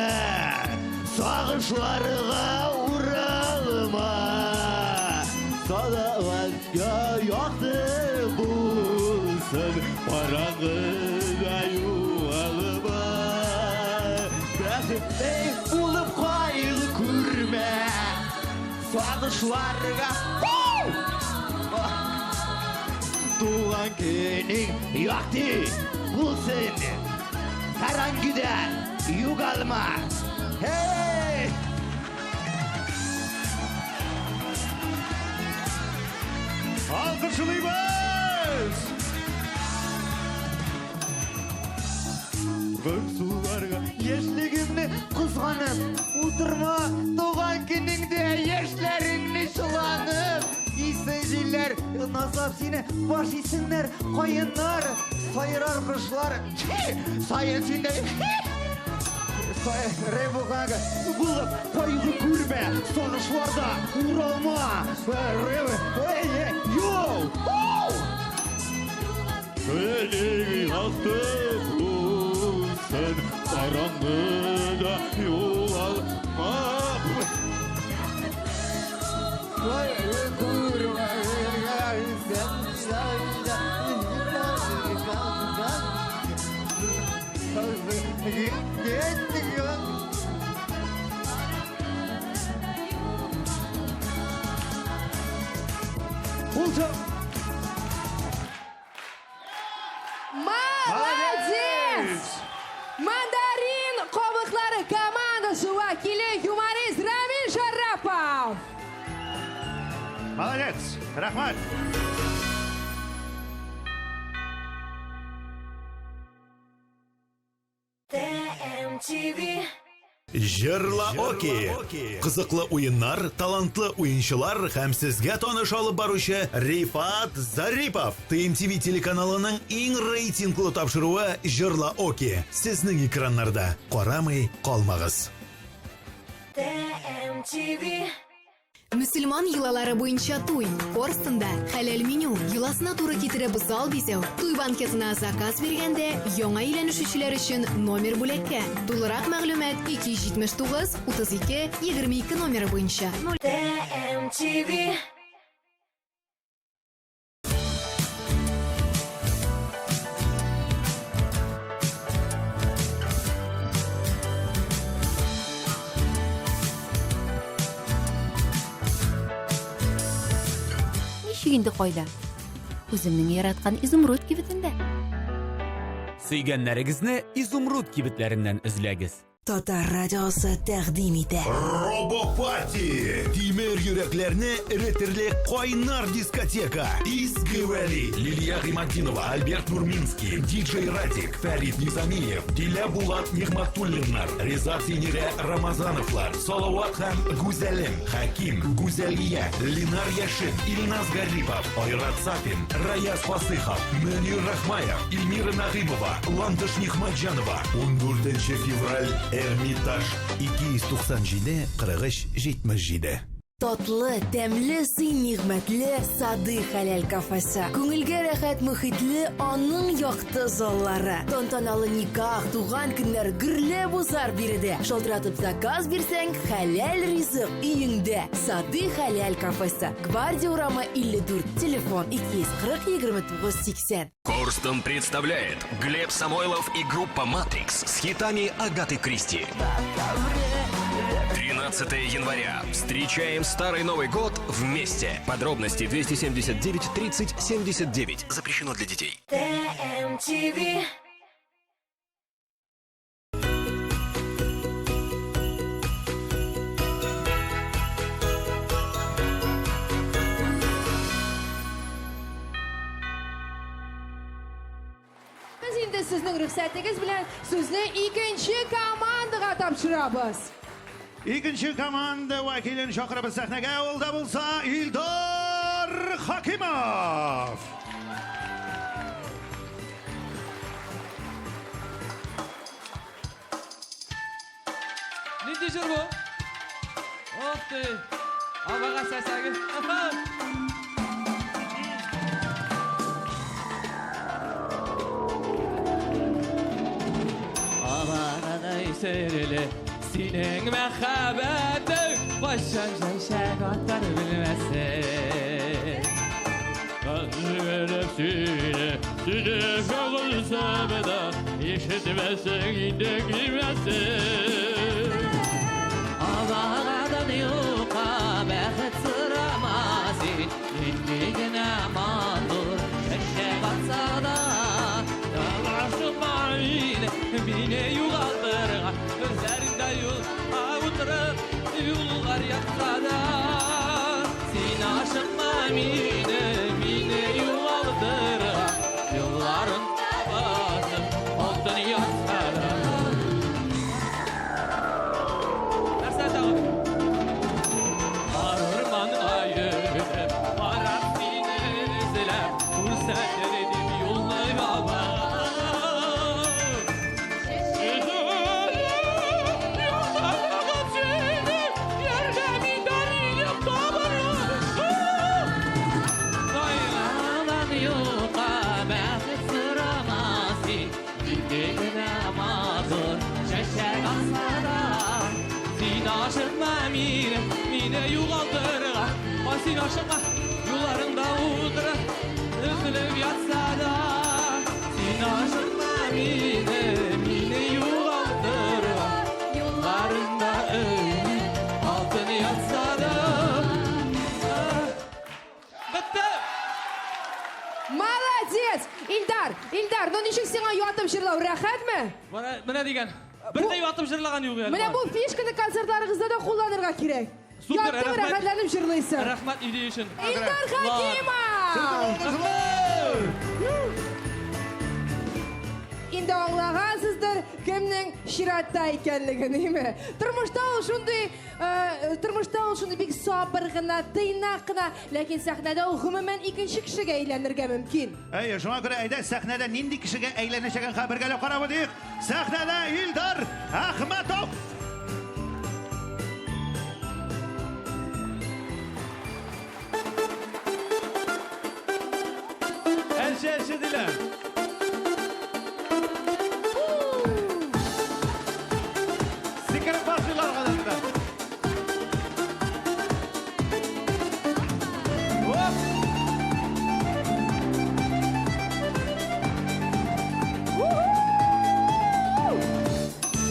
сагышларга уралма. Салаватка якты булсын, караңгыда югалма. Бәхетле булып кайгы күрмә, сагышларга Туган көнең якты булсын, караңгыда югалма. Hey! Алкышлыйбыз! Суларга яшьлегемне кызганып, утырма туган көнеңдә яшьләреңне чыланып. Исен җилләр, назлап сине, баш исеннәр, каеннар, сайрар кошлар, саен синдә. Ребухага булып кайгы күрмә, сагышларда уралма. Эй, йоу! Көнең якты булсын, караңгыда югалма. Молодец! Мандарин кабыклары командасы вәкиле юморист Рамил Шарапов. Молодец! Рәхмәт! ТМТВ. Җырла Оки! Кызыклы уеннар, талантлы уенчылар һәм сезгә таныш алып баручы Рифат Зарипов. ТМТВ телеканалының иң рейтинглы тапшыруы Җырла Оки. Сезнең экраннарда. Карамый калмагыз. ТМТВ. Мөселман йолалары буенча туй, Корстонда хәләл меню, йоласына туры китереп зал бизәү, туй банкетына заказ биргәндә яңа өйләнешүчеләр өчен номер бүләккә. Тулырак мәгълүмат 279 32 22 номеры буенча. ТМТВ. Ничек инде кайда? Үземнең яраткан Изумруд кибетендә. Сөйгәннәрегезне Изумруд кибетләреннән эзләгез. Татар радиосы тәкъдим итә. Робопати! Тимер йөрәкләрне эретерлек кайнар дискотека. Изге Вәли, Лилия Гыйматдинова, Альберт Нурминский, диджей Радик, Фәрит Низамиев, Дилә Булат Нигъматуллиннар, Риза Синирә Рамазановлар, Салават һәм Гүзәлем, Хәким, Гүзәлия, Линар Яшин, Илназ Гарипов, Айрат Сафин, Раяз Фасыхов, Мөнир Рахмаев, Эльмира Нагыймова, Ландыш Нигъматҗанова. 14 февраль Эрмитаж 297 43 77. Татлы, тәмле, сый-нигъмәтле Сады хәләл кафесы. Күңелгә рәхәт мөхитле аның якты заллары. Тантаналы никах, туган көннәр гөрләп узар биредә. Шалтыратып заказ бирсәң, хәләл ризык өеңдә. Сады хәләл кафесы. Гвардия урамы 54, телефон 240 29 80. Корстон представляет Глеб Самойлов и группа «Матрикс» с хитами Агаты Кристи. 13 января. Встречаем Старый Новый год вместе. Подробности 279 30 79. Запрещено для детей. ТМТВ. Без инде сезнең рөхсәтегез белән сүзне икенче командага тапшырабыз. Икенче команда вәкилен чакырабыз сәхнәгә. Ул да булса Илдар Хакимов. Нинди җыр бу? Ох ты! Абага сәсәге. Абагадай серле синең мәхәббәтең кайчан чәчәк атар белмәсен. Кызгырып сине, сине кагылсам да, ишетмәсең инде килмәсең. Абагадан юкка бәхет сорама син, нинди генә матур чәчәк атса да. Талашма мине, мине югалтырга, үзләреңдә юлга утырып, юллар ятса да. Син ашыкма мине, мине югалтырга, юлларыңда басып, алтын ятса да. Нәрсә тагын? Арманга йөреп, карап сине эзләп, күрсәтер идем юлны ябып. Кайгыдан юкка бәхет сорама син, нинди генә матур чәчәк атса да. Син ашыкма мине, мине югалтырга. Ай, син ашыкма, юлларыңда утырып, өзелеп ятса да. Син ашыкма мине, мине югалтырга. Юлларыңда өмет алтын ятса да. Бетте! Молодец! Илдар, Илдар, ну ничек сиңа ятып җырлау, рәхәтме? Менә дигән. Бер дә ятып җырлаган юк әле. Менә бу фишканы концертларыгызда да кулланырга кирәк. Супер, Ятып рәхмәт. рәхәтләнеп җырлыйсың. Рәхмәт идея өчен. Илдар Хакимов! Инде аңлагансыздыр, кемнең чиратта икәнлеген, име? Тормышта ул шундый, тормышта ул шундый бик сабыр гына, тыйнак кына, ләкин сәхнәдә ул гомумән икенче кешегә әйләнергә мөмкин. Әйе, шуңа күрә әйдә сәхнәдә нинди кешегә әйләнәчәген бергәләп карап үтик. Сәхнәдә Илдар Әхмәтов. Әлче, әлче диләр. Сикереп башлыйлар гадәттә. Оп!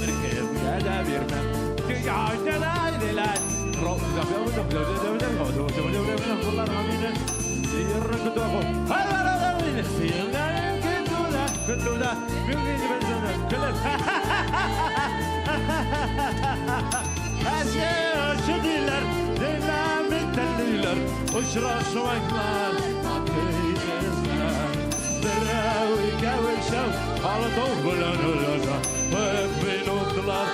Беркемгә дә бирмәм. Uçraşmaklar Берәү икәү өчәү Алтау белән өләшә Бер минутлар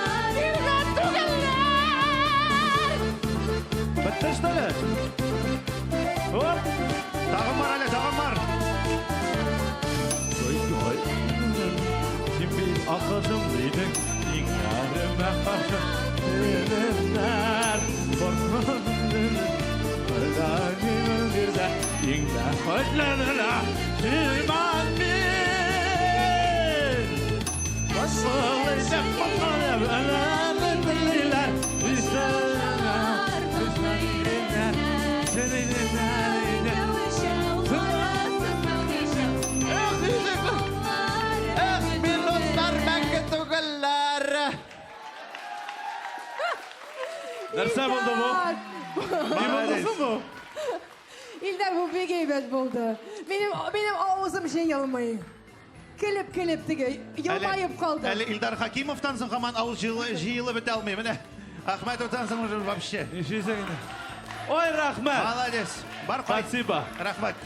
Бетте что ли? Оп! Тагын бар әле, тагын бар. Син бит акылым дидең, иңнәремә каршы Синнәр бирдә иңдә хөтләнелә Симан мин Басылышып Телиләр Эх, минутлар мәңге түгелләр. Нәрсә булды бу? Ни булды соң бу? Илдар, бу бик әйбәт булды. Минем авызым җыелмый. Көлеп-көлеп теге елмаеп калдым. Әле Илдар Хакимовтан соң һаман авыз җыелып бетә алмый. Менә Әхмәтовтан соң уже вообще. Нишлисең инде? Ой, рәхмәт. Молодец. Бар кай. Спасибо. Рәхмәт.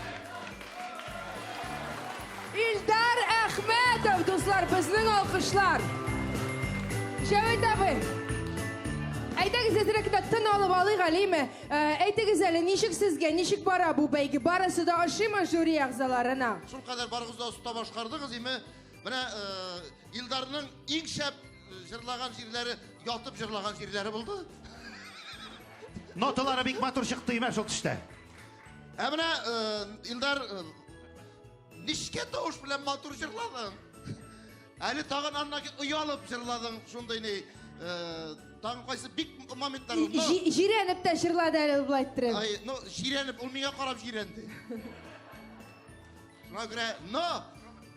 Илдар Әхмәтов, дуслар, безнең алкышлар. Җәвит абый. Әйдәгез әзрәк тә тын алып алыйк әле, име? Әйтегез әле, ничек сезгә, ничек бара бу бәйге? Барысы да ошыймы жюри әгъзаларына? Шул кадәр барыгыз да оста башкардыгыз, име? Менә Илдарның иң шәп җырлаган җирләре, ятып җырлаган җирләре булды. Ноталары бик матур чыкты имә шул төштә. Ә менә Илдар нечкә тавыш белән матур җырладың. Әле тагын аннан оялып җырладың, шундый ни, тагын кайсы бик моментлар булды. Җирәнеп тә җырлады әле ул болай иттереп. Ай, ну, җирәнеп, ул миңа карап җирәнде. Шуңа күрә, но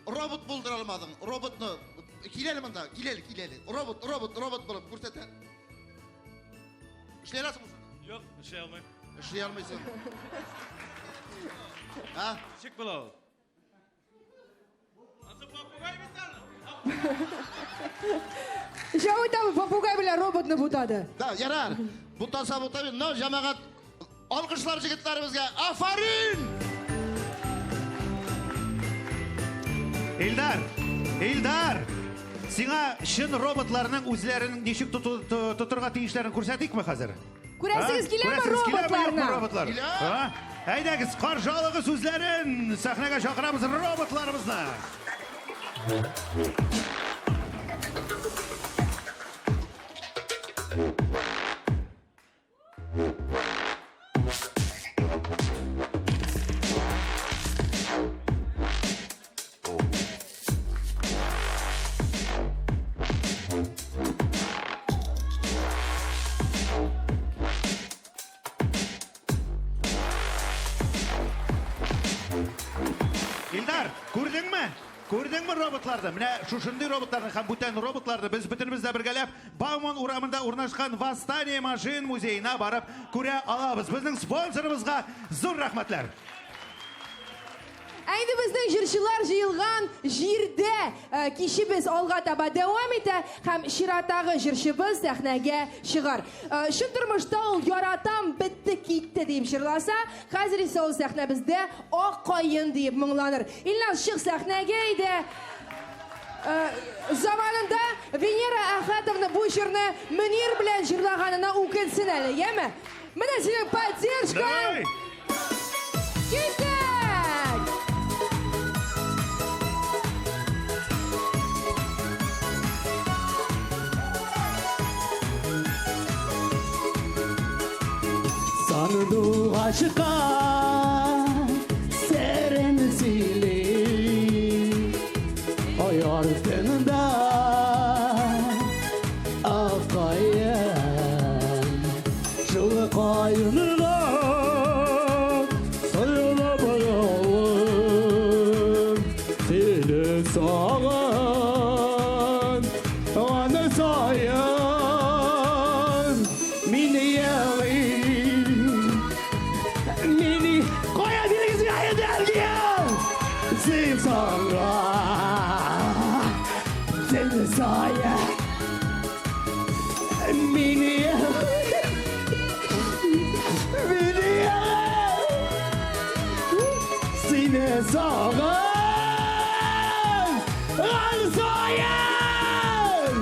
робот булдыра алмадың. Роботны кил әле монда, кил әле, кил әле. Робот, робот, робот булып күрсәтә. Эшли аласыңмы? Юк, эшли алмыйм. Эшли алмыйсың. А? Ничек була ул? Җавит абый попугай белән роботны бутады. Да, ярар. Бутаса бута бит. Но җәмәгать алкышлар җегетләребезгә. Афарин! Илдар, Илдар! Сиңа чын роботларның үзләрен ничек тотырга тиешләрен күрсәтикме хәзер? Күрәсегез киләме Күрәсегез киләме, юкмы роботларны? роботлар? А? Әйдәгез, каршы алыгыз үзләрен! Сәхнәгә чакырабыз роботларыбызны! Илдар, күрдеңме? Күрдеңме роботларны? Менә шушындый роботларны һәм бүтән роботларны без бөтенебез дә бергәләп Бауман урамында урнашкан Восстание машин музеена барып күрә алабыз. Безнең спонсорыбызга зур рәхмәтләр. Ә инде безнең җырчылар җыелган җирдә кичебез алга таба дәвам итә һәм чираттагы җырчыбыз сәхнәгә чыгар. Чын тормышта ул яратам бетте китте дип җырласа, хәзер исә ул сәхнәбездә ак каен диеп моңланыр. Илназ, чык сәхнәгә иде. Заманында Венера Әхәтовна бу җырны Мөнир белән җырлаганына үкенсен әле, яме? Менә синең поддержкаң. Киттек! Сандугачка серен сөйли, ай артында ак каен, шул каенга сыйлап алып, сине сагын, аны саен, мине елый. Мини кая бирегез миңа энергия! Син саңга, син сая. Мини мини сине сагын, аны саен.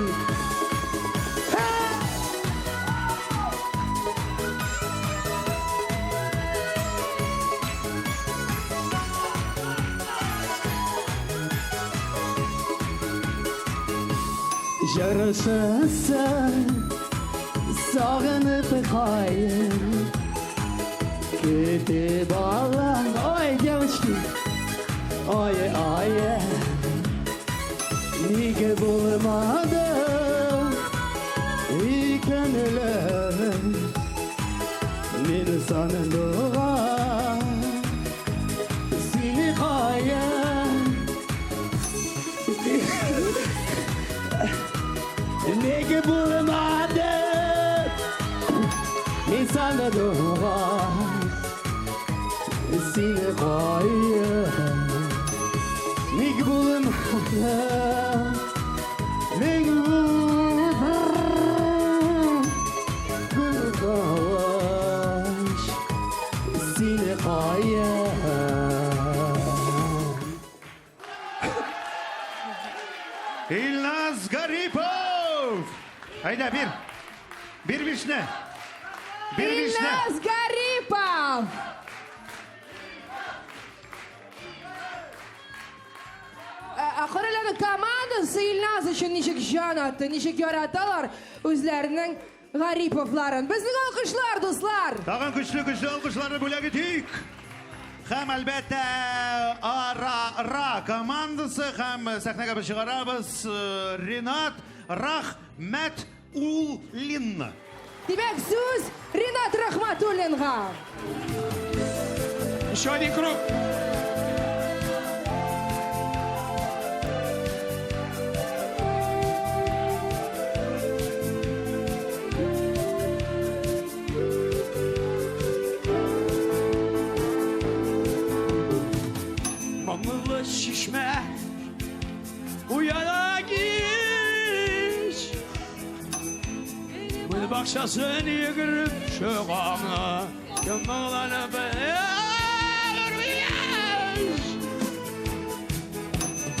Җырчысы сагынып каен көтеп алам. Ой, девочки, ой, ой, нигә булмады икәнле мин сандугач сине каен. Нигә булмады мин сандугач сине каен. Нигә булмады, нигә булмады сине каен. Илназ Гарипов! Әйдә, бир. Бир бишне. Бир бишне. Илназ Гарипов! Карале, Аларның командасы Илназ өчен ничек җан атты, ничек яраталар үзләренең Гариповларын. Безнең алкышлар, дуслар! Тагын көчле-көчле алкышларны бүләк итик. Һәм әлбәттә Ара-Ра командасы һәм сәхнәгә без чыгарабыз Ренат Рахмәтуллинны. Димәк, сүз Ренат Рахматуллинга. Еще один круг. Моңлы чишмә уяна кич Гөл бакчасын йөгереп чыгамы Кем моңланып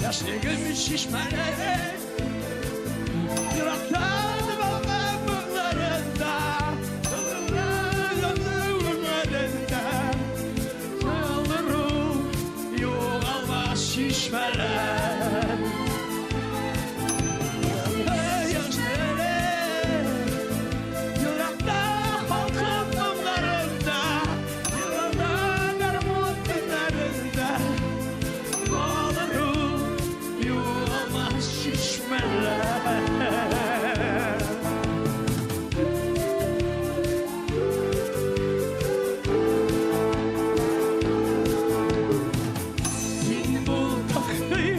Яшьлегем чишмәләре Ерактан балкып моңнарында Өмәрендә Ялдыру югалмас чишмәләр Яшьләре Еракта халкым моңнарында Еланда гармун төннәрендә Алыру югалмас чишмәләр. Син бул такый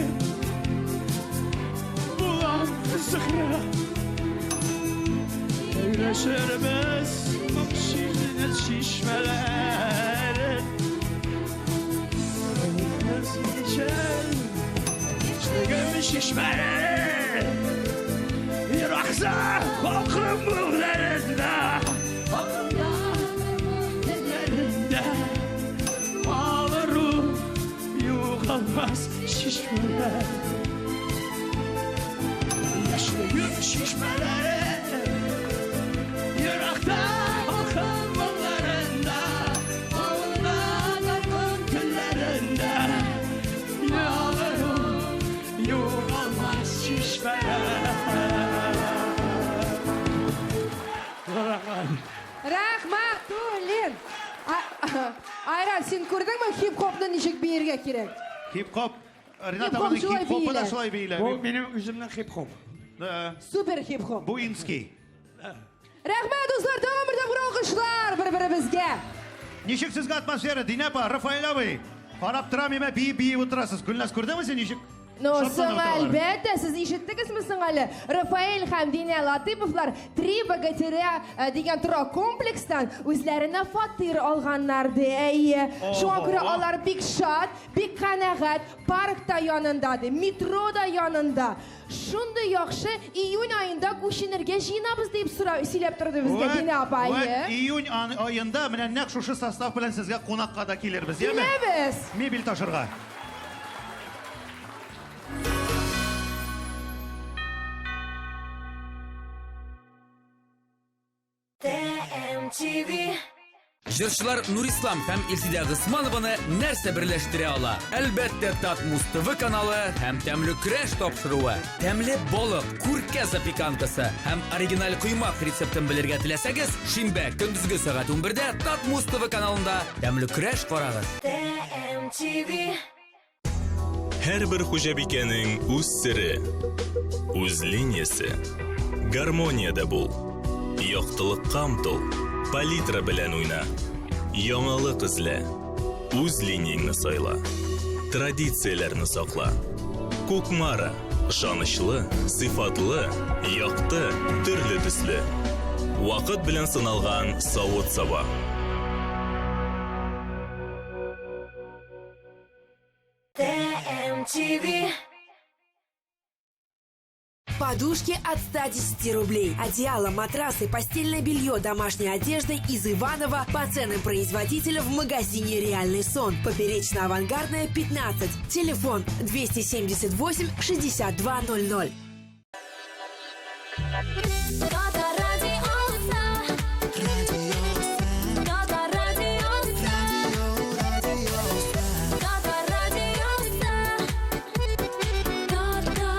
булам Зөһрә. Сөйләшербез чишмәләр. Яшьлегем чишмәләре Еракта халкым моңнарында Төннәрендә Алыру югалмас чишмәләр. Яшьлегем чишмәләре Еракта халкым моңнарында Авылда гармун телләрендә Ялыру югалмас чишмәләр. Рәхмәт. Рахматуллин. Айрат, син күрдеңме хип-хопны ничек биергә кирәк? Хип-хоп. Ренат Хип-хоп абының шулай хип-хопы да биелә. шулай биелә. Бу минем үземнең хип-хоп. Да. Супер хип-хоп. Буинский. Рәхмәт, дуслар, тагын бер тапкыр алкышлар бер-беребезгә. Ничек сезгә атмосфера, Динә апа, Рафаэль абый? Карап торам, имә биеп-биеп утырасыз. Гөлназ, күрдеңме син ничек? Ну, Шатланып соң утыралар. әлбәттә, сез ишеттегезме соң әле? Рафаэль һәм Динә Латыповлар Три богатыря дигән торак комплекстан үзләренә фатир алганнар ди. Әйе. Шуңа күрә Ого. алар бик шат, бик канәгать, парк та янында ди, метро да янында. Шундый яхшы июнь аенда күченергә җыенабыз дип сора сөйләп торды безгә Вәт, Динә апа. вәт, Әйе. июнь аенда менә нәкъ шушы состав белән сезгә кунакка да килербез, яме? Киләбез. Мебель ташырга. TMTV. Җырчылар Нурислам һәм Илсидә Госманованы нәрсә берләштерә ала? Әлбәттә, Татмуз ТВ каналы һәм тәмле көрәш тапшыруы. Тәмле балык, күркә запеканкасы һәм оригиналь коймак рецептын белергә теләсәгез, шимбә көндезге сәгать 11-дә Татмуз ТВ каналында тәмле көрәш карагыз. TMTV. Һәрбер хуҗабикәнең үз сере, үз линиясе. Гармониядә бул. Яктылыкка омтыл. Палитра белән уйна. Яңалык эзлә. Үз линияңне сайла. Традицияләрне сакла. Кукмара. Ышанычлы, сыйфатлы, якты, төрле төсле. Вакыт белән сыналган савыт-саба. TMTV. Подушки от 110 рублей. Одеяло, матрасы, постельное белье, домашняя одежда из Иванова по ценам производителя в магазине «Реальный сон». Поперечно-авангардная, 15. Телефон 278 62 00. Татар радиосы. Татар радиосы. Татар радиосы. Татар.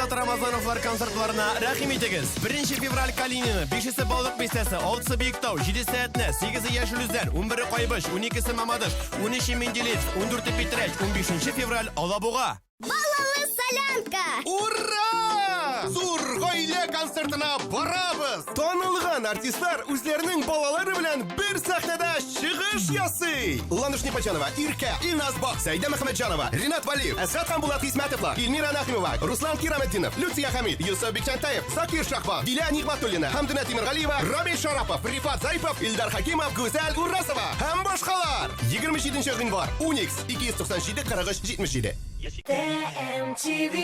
Илзат Рамазановлар концертларына рәхим итегез. 1 февраль Калинино, 5-се Балык Бистәсе, 6-сы Биектау, 7-се Әтнә, 8-е Яшел Үзән, 11-е Кайбыч, 12-се Мамадыш, 13-е Менделеевск, 14-е Питрәч, 15 февраль Алабуга. Балалы солянка! Ура! Зур гаилә концертына барабыз! Танылган артистлар үзләренең балалары белән бер сәхнәдә чыгыш ясый! Ландыш Непочанова, Иркә, Илназ Бах, Сәйдә Мөхәммәтҗанова, Ринат Валиев, Әсхат һәм Булат Хисмәтовлар, Эльмира Нәхимова, Руслан Кираметдинов, Люция Хәмид, Йосыф Бикчәнтәев, Закир Шахбан, Дилә Нигъмәтуллина, Хәмдүнә Тимергалиева, Рамил Шарапов, Рифат Зарипов, Илдар Хәкимов, Гүзәл Урасова һәм башкалар! 27 гыйнвар, Уникс, 297 43 77. ТМТВ.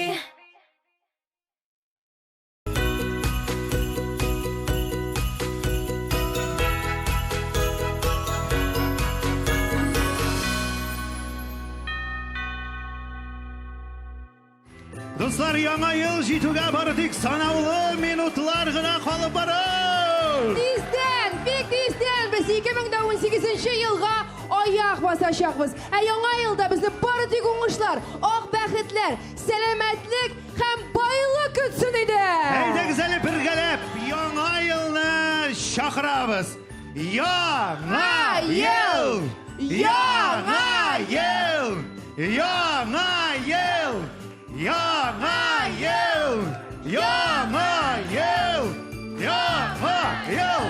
Дуслар, яңа ел җитүгә бары тик санаулы минутлар гына калып бара. Тиздән, бик тиздән без 2018 елга аяк басачакбыз. Ә яңа елда безне бары тик уңышлар, ак бәхетләр, сәламәтлек һәм байлык көтсен иде. Әйдәгез әле бергәләп яңа елны чакырабыз. Яңа ел! Яңа ел! Яңа ел! Яңа ел! Яңа ел! Яңа ел!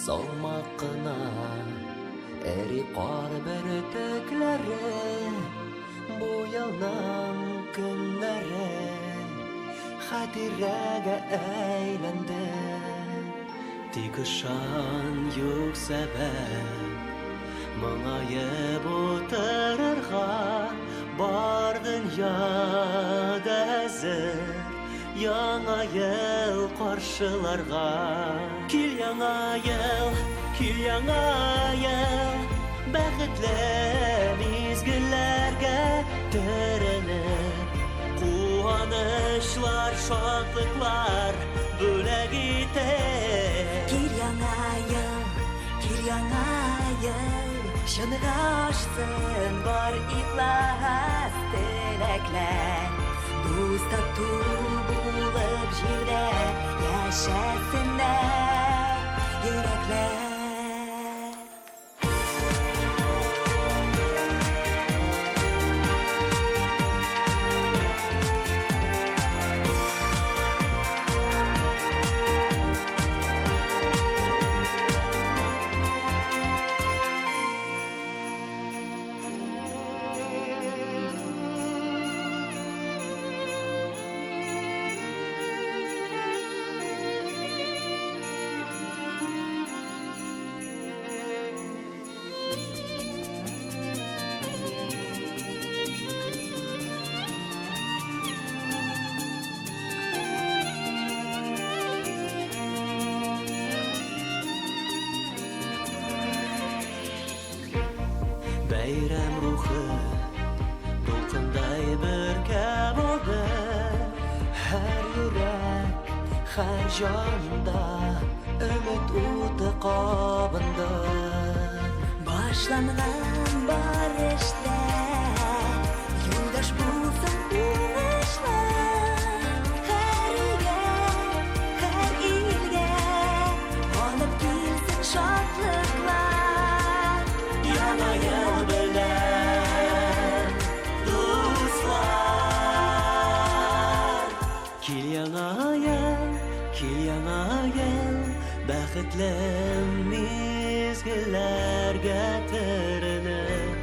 Салмак кына эри кар бөртекләре бу елның көннәре хатирәгә әйләнде. Тик ышан юк сәбәп моңаеп утырырга бар дөньяда әзер яңа ел каршыларга. Кил яңа ел, кил яңа ел, бәхетле мизгелләргә төренеп, куанычлар, шатлыклар бүләк итеп. Кил яңа ел, кил яңа ел, чынга ашсын бар ихлас теләкләр. Дус тату булып җирдә яшәсеннәр йөрәкләр. Бәйрәм рухы дулкындай бөркәп алды һәр йөрәк, һәр җанда өмет уты кабынды. Башланган бар эштә юлдаш булсын уңышлар. Һәр өйгә, һәр илгә алып килсен шатлыклар. Яңа ел белән, дуслар! Кил яңа ел, кил яңа ел, бәхетле мизгелләргә төренеп,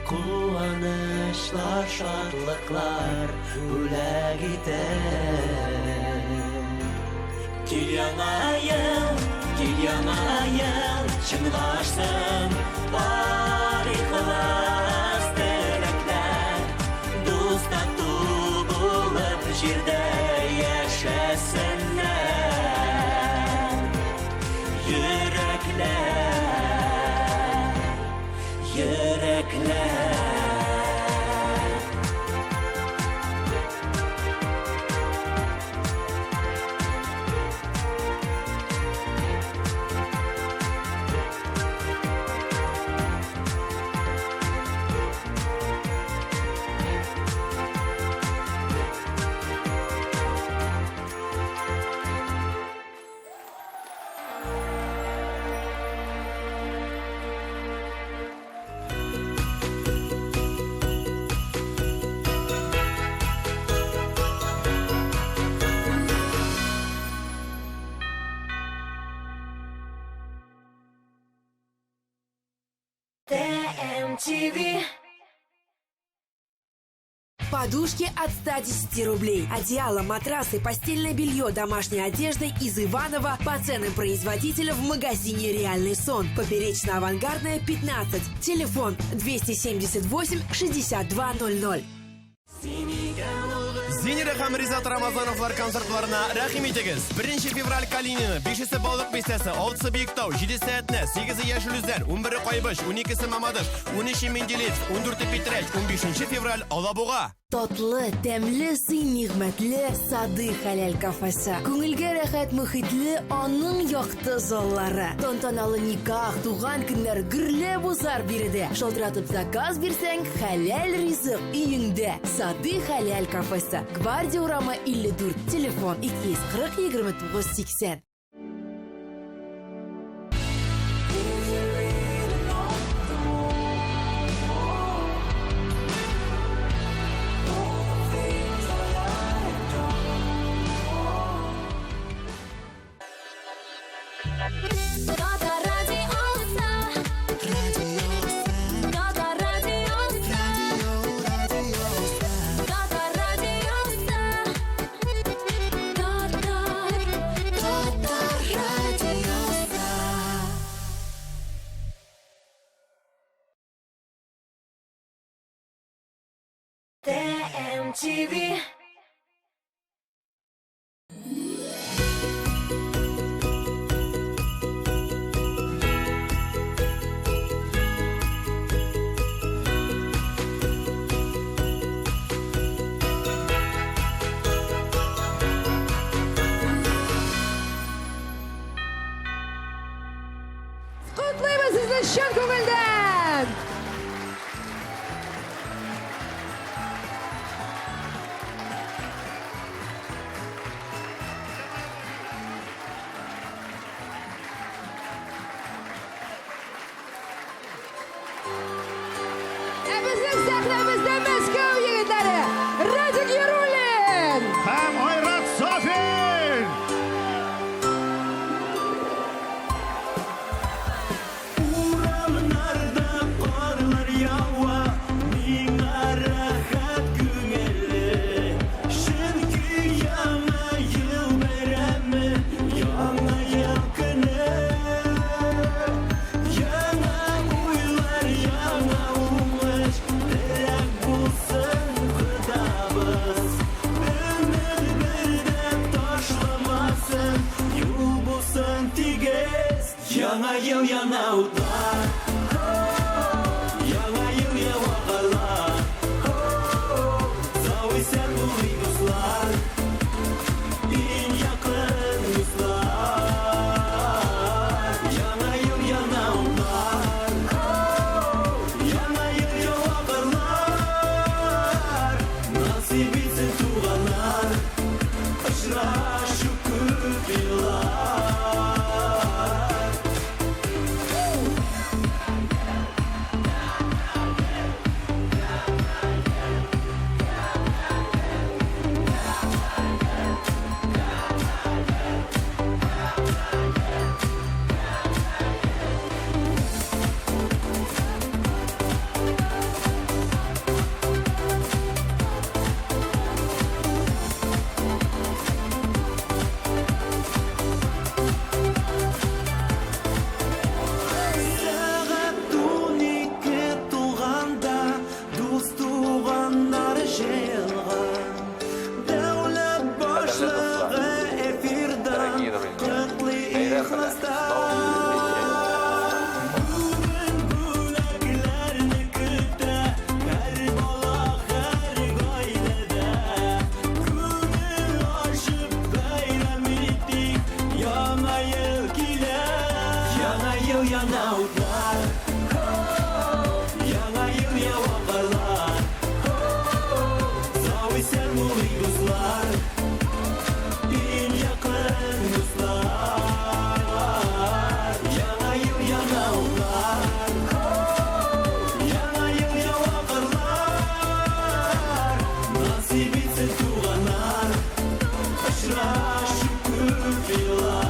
куанычлар, шатлыклар бүләк итеп. Кил яңа ел, кил яңа ел, чынга ашсын бар ихлас теләкләр. Дус тату булып җирдә яшәсеннәр йөрәкләр, йөрәкләр. ТМТВ. Подушки от 110 рублей. Одеяло, матрасы, постельное белье, домашняя одежда из Иванова по ценам производителя в магазине «Реальный сон». Поперечно-авангардная, 15. Телефон 278 62 00. Зинира һәм Ризат Рамазановлар концертларына рәхим итегез. 1 февраль Калинино, 5-се Балык Бистәсе, 6-сы Биектау, 7-се Әтнә, 8-е Яшел Үзән, 11-е Кайбыч, 12-се Мамадыш, 13-е Менделеевск, 14-е Питрәч, 15 февраль Алабуга. Татлы, тәмле, сый-нигъмәтле Сады хәләл кафесы. Күңелгә рәхәт мөхитле аның якты заллары. Тантаналы никах, туган көннәр гөрләп узар биредә. Шалтыратып заказ бирсәң, хәләл ризык өеңдә. Сады хәләл кафесы. Гвардия урамы 54. Телефон 240 29 80. Татар радиосы. Татар радиосы. Татар радиосы. Татар, Татар радиосы. ТМТВ. Котлыйбыз сезне чын күңелдән! Ә безнең сәхнәбездә Мәскәү егетләре Радик Яруллин! Һәм Айрат Сафин! Урамнарда карлар ява, миңа рәхәт күңелле. Чөнки яңа ел бәйрәме, яңа ел көне. Яңа уйлар, яңа уңыш, терәк булсын Ходабыз. Өмет бердәм ташламасын, юл булсын тигез. Яңа ел яна утлар, яңа ел ява карлар. Сау исән булыйк, дуслар, иң якын дуслар. Яңа ел яна утлар, яңа ел ява карлар. Насыйп итсен туганнар, очрашу күп еллар. Сәгать 12 тулганда дус туганнар җыелган. Дәүләт башлыгы эфирдан котлый ихластан. Бүген бүләкләрне көтә һәр бала, һәр гаиләдә. Күңел ачып бәйрәм итик, Яңа ел килә. Яңа ел яна утлар, яңа ел ява карлар. Сау исән булыйк, дуслар, иң якын дуслар. Яңа ел яна утлар, яңа ел ява карлар. Насыйп итсен туганнар, очрашу күп еллар.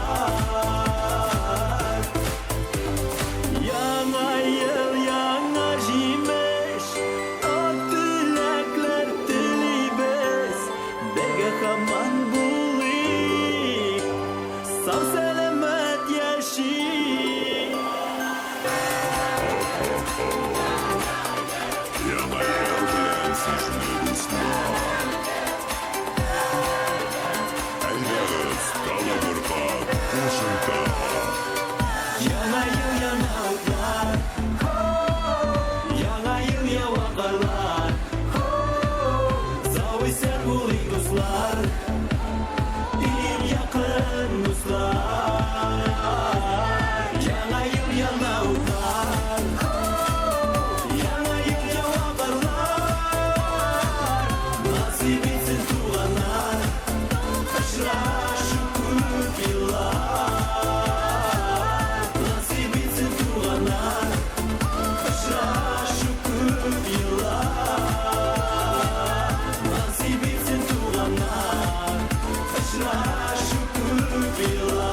наступила.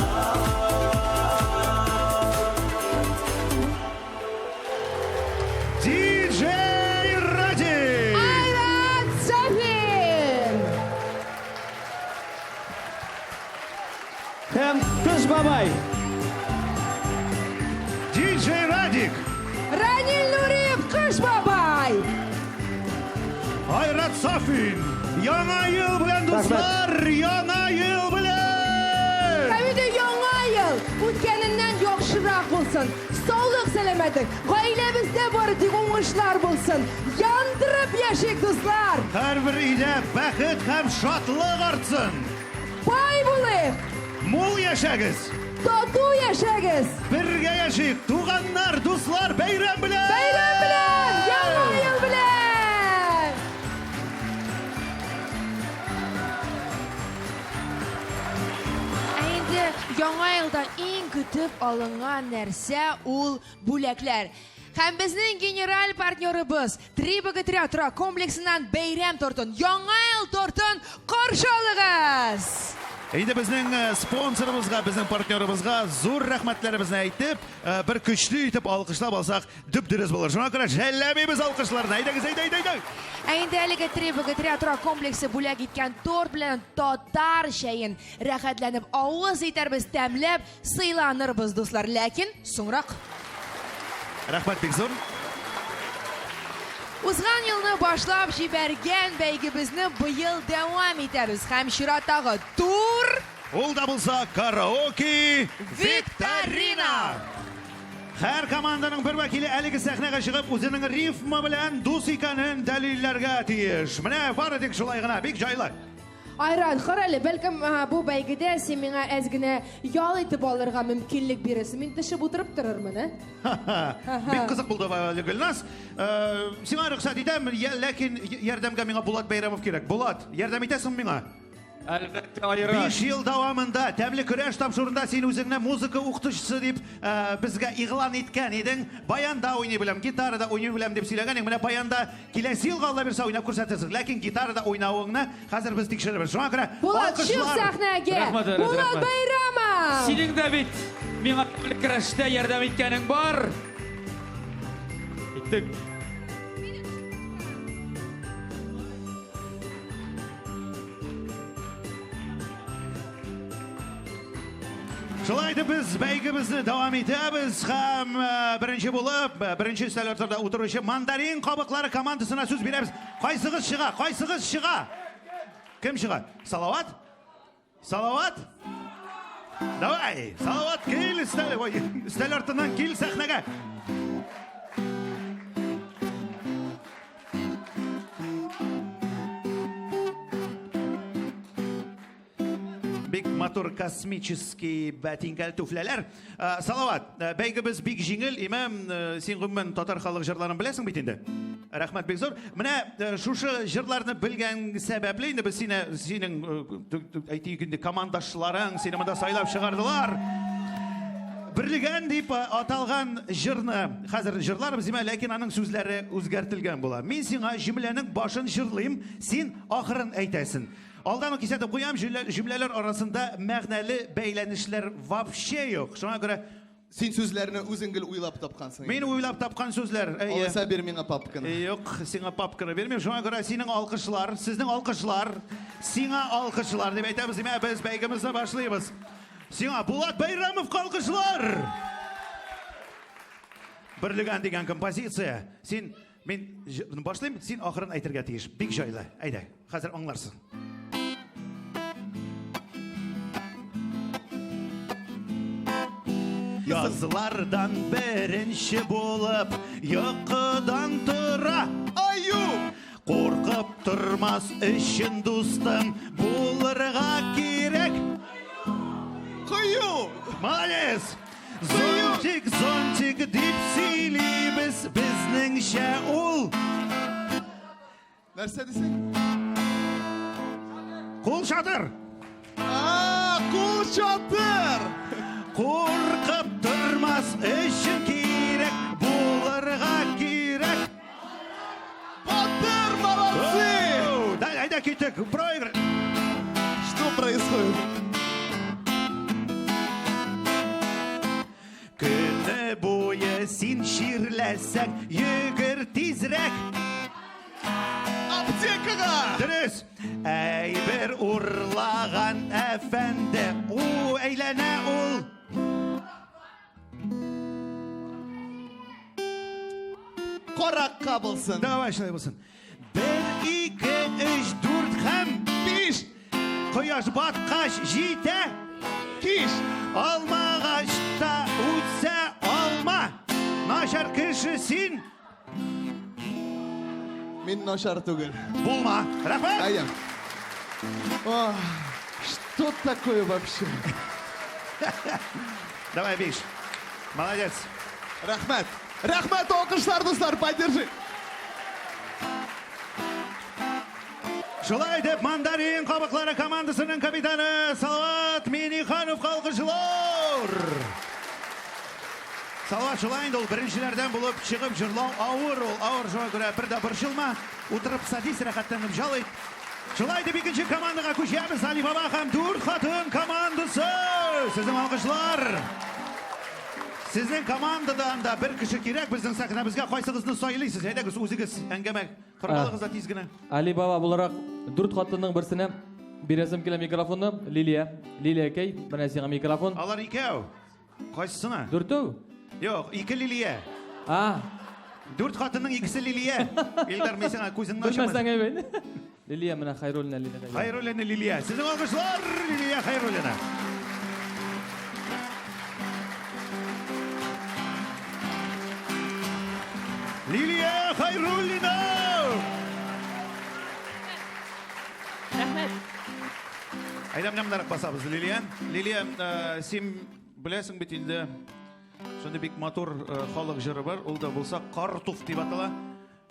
Диджей Радик! Айрат Сафин! Һәм Кыш бабай! Диджей Радик! Ранил Нуриев, Кыш бабай! Айрат Сафин! Яңа ел белән, дуслар! Яңа ел белән! Һәм инде яңа ел үткәненнән яхшырак булсын. Саулык, сәламәтлек, гаиләбездә бары тик уңышлар булсын. Яндырып яшик, дуслар! Һәрбер өйдә бәхет һәм шатлык артсын! Бай булыйк! Мул яшәгез! Тату яшәгез! Бергә яшик, туганнар, дуслар, бәйрәм белән! Бәйрәм белән! Яңа ел белән! Ә инде яңа елда иң көтеп алынган нәрсә ул бүләкләр. Һәм безнең генераль партнерыбыз Три богатыря торак комплексыннан бәйрәм тортын, яңа ел тортын каршы алыгыз! Инде безнең э, спонсорыбызга, безнең партнерыбызга зур рәхмәтләребезне әйтеп, э, бер көчле итеп алкышлап алсак, дөп-дөрес булыр. Шуңа күрә жәлләмибез алкышларны. Әйдәгез, әйдә, әйдә, әйдә. Ә инде әлеге Три богатыря торак комплексы бүләк иткән торт белән татар чәен рәхәтләнеп авыз итәрбез, тәмләп сыйланырбыз, дуслар. Ләкин соңрак. Рәхмәт бик зур. Узган елны башлап җибәргән бәйгебезне быел дәвам итәбез һәм чираттагы тур Ул да булса караоке викторина. Һәр команданың бер вәкиле әлеге сәхнәгә чыгып, үзенең рифма белән дус икәнен дәлилләргә тиеш. Менә бары тик шулай гына, бик җайлы. Айрат, кара әле, бәлкем бу бәйгедә син миңа әз генә ял итеп алырга мөмкинлек бирерсең. Мин төшеп утырып торырмын, ә? Бик кызык булды, Гөлназ. Сиңа рөхсәт итәм, ләкин ярдәмгә миңа Булат Бәйрәмов кирәк. Булат, ярдәм итәсеңме миңа? Әлбәттә, Айрат. 5 ел дәвамында тәмле көрәш тапшыруында син үзеңне музыка укытучысы дип безгә игълан иткән идең. Баянда уйный беләм, гитарада уйный беләм дип сөйләгән идең. Менә баянда киләсе елга Алла бирсә уйнап күрсәтерсең. Ләкин гитарада уйнавыңны хәзер без тикшерербез. Шуңа күрә Булат, чык алкышлар. сәхнәгә! Рәхмәт, Айрат, Булат рәхмәт. Бәйрәмов! Синең дә бит миңа тәмле көрәштә ярдәм иткәнең бар. Иттек. Шулай итеп без бәйгебезне дәвам итәбез һәм беренче булып, беренче өстәл артында утыручы Мандарин кабыклары командасына сүз бирәбез. Кайсыгыз чыга? Кайсыгыз чыга? Кем чыга? Салават? Салават? Давай, Салават, кил өстәл, ой, өстәл артыннан кил сәхнәгә. Бик матур космический бәтинкәле түфләләр. Салават, бәйгебез бик җиңел, имәм, син гомумән татар халык җырларын беләсең бит инде. Рәхмәт бик зур. Менә шушы җырларны белгән сәбәпле инде без сине, синең, әйтик инде, командашларың сине монда сайлап чыгардылар. Берлегән дип аталган җырны хәзер җырларбыз, димә, ләкин аның сүзләре үзгәртелгән була. Мин сиңа җөмләнең башын җырлыйм, син ахырын әйтәсең. Алдан ук кисәтеп куям, җөмләләр арасында мәгънәле бәйләнешләр вообще юк. Шуңа күрә Син сүзләрне үзең гел уйлап тапкансың. Мин уйлап тапкан сүзләр. Әйе. Алайса бир миңа папканы. Юк, сиңа папканы бирмим. Шуңа күрә синең алкышлар, сезнең алкышлар, сиңа алкышлар дип әйтәбез. Димәк, без бәйгебезне башлыйбыз. Сиңа Булат Бәйрәмовка алкышлар. Берлегән дигән композиция. Син, мин башлыйм, син ахырын әйтергә тиеш. Бик җайлы. Әйдә, хәзер аңларсың. Язлардан беренче булып йокыдан тора. Аю! Куркып тормас өчен дустым булырга кирәк. Кыю! Молодец! Зонтик, зонтик дип сөйлибез, безнеңчә ул. Нәрсә дисең? Кул чатыр! А, кул чатыр! Куркып тормас өчен кирәк булырга кирәк. Батыр, молодцы! Да, әйдә киттек, проигрыш. Что происходит? Син чирләсәң, йөгер тизрәк. Аптекага! Дөрес. Әйбер урлаган әфәнде, у әйләнә ул. Каракка булсын. Давай шулай булсын. Бер, ике, өч, дүрт һәм биш. Кояш баткач җитә. Кич. Алмагачта үтсә алма. Начар кеше син. Мин начар түгел. Булма. Рәхмәт. Әйе. Ох, что такое вообще? Давай, биш. Молодец. Рәхмәт. Рәхмәт, алкышлар, дуслар, поддержи. Шулай итеп, Мандарин кабыклары командасының капитаны Салават Миниханов алкышлар. Салават шулай инде ул беренчеләрдән булып чыгып җырлау авыр ул, авыр шуңа күрә бер дә борчылма, утырып садись, рәхәтләнеп җал ит. Шулай итеп икенче командага күчәбез. Алибаба һәм дүрт хатын командасы. Сезнең алкышлар. Сезнең командадан да бер кеше кирәк безнең сәхнәбезгә. Кайсыгызны сайлыйсыз? Әйдәгез, үзегез әңгәмә корып алыгыз да тиз генә. Али баба буларак дүрт хатынның берсенә бирәсем килә микрофонны. Лилия, Лилия кәй, менә сиңа микрофон. Алар икәү. Кайсысына? Дүртәү? Юк, ике Лилия. А. Дүрт хатынның икесе Лилия. Илдар, мин сиңа күзеңне ачамын. Белмәсәң әйбәт. Лилия менә Хайруллина Лилия. Хайруллина Лилия. Сезнең алкышлар Лилия Хайруллина. Лилия Хайруллина! Рәхмәт. Әйдә менә мондарак басабыз, Лилия. Лилия, э, син беләсең бит инде, шундый бик матур э, халык җыры бар, ул да булса Картуф дип атала.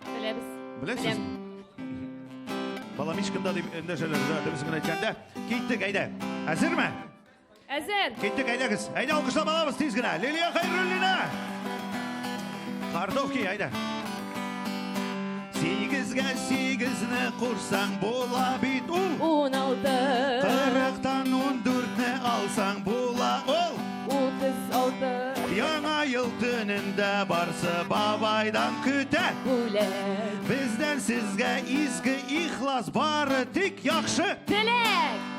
Беләбез. Беләсез? Баламишкында дип эндәшәләр, да, дөресен генә әйткәндә. Киттек, әйдә. Әзерме? Әзер. Киттек, әйдәгез. Әйдә, алкышлап алабыз тиз генә. Лилия Хәйруллина! Картофки, әйдә. Сигезгә сигезне кушсаң була бит ул. 16. Кырыктан 14-не алсаң була ул. 36. Яңа ел төнендә барсы бабайдан көтә. Бүләк. Бездән сезгә изге ихлас бары тик яхшы. Теләк.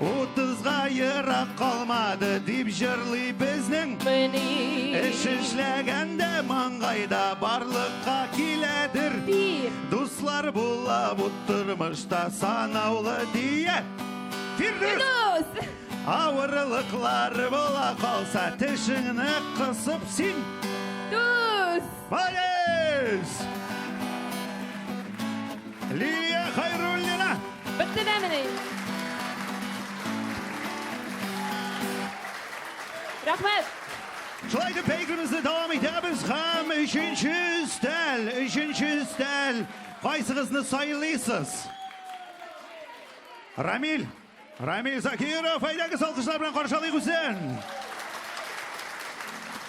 Утызга ерак калмады дип җырлый безнең. Мени. Эш эшләгәндә маңгайда барлыкка киләдер. Бир. Дуслар була бу тормышта санаулы дия. Фирдүс! Фирдүс! Авырлыклар була калса, тешеңне кысып син. Түз! Молодец! Лилия Хайруллина! Бетте дәмени? Рәхмәт! Шулай итеп бәйгебезне дәвам итәбез һәм өченче өстәл, өченче өстәл. Кайсыгызны сайлыйсыз? Рамил, Рамил Закиров, әйдәгез алкышлар белән каршы алыйк үзен.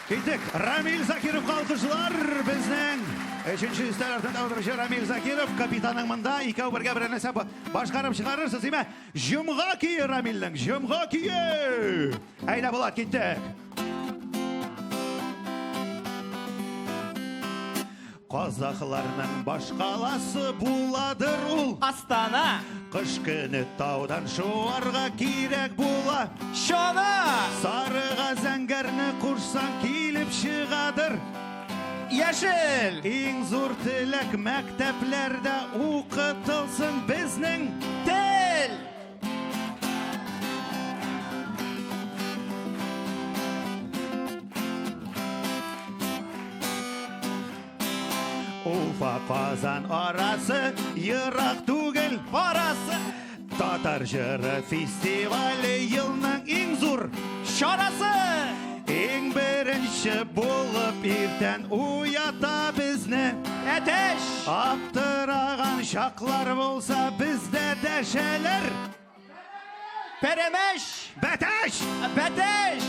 Киттек. Рамил Закировка алкышлар безнең. Өченче өстәл артында утыручы Рамил Закиров, капитаның монда, икәү бергә берәр нәрсә башкарып чыгарырсыз, димә. Җомга көе Рамилнең, җомга көе. Әйдә, Булат, киттек. Казахларның башкаласы буладыр ул. Астана. Кыш көне таудан шуарга кирәк була. Чана. Сарыга зәңгәрне кушсаң килеп чыгадыр. Яшел. Иң зур теләк мәктәпләрдә укытылсын безнең тел. Уфа, Казан арасы ерак түгел. Арасы. Татар җыры фестивале елның иң зур чарасы. Иң беренче булып иртән уята безне. Әтәч. Аптыраган чаклар булса бездә дәшәләр. Пәрәмәч. Бәтәч. Бәтәч.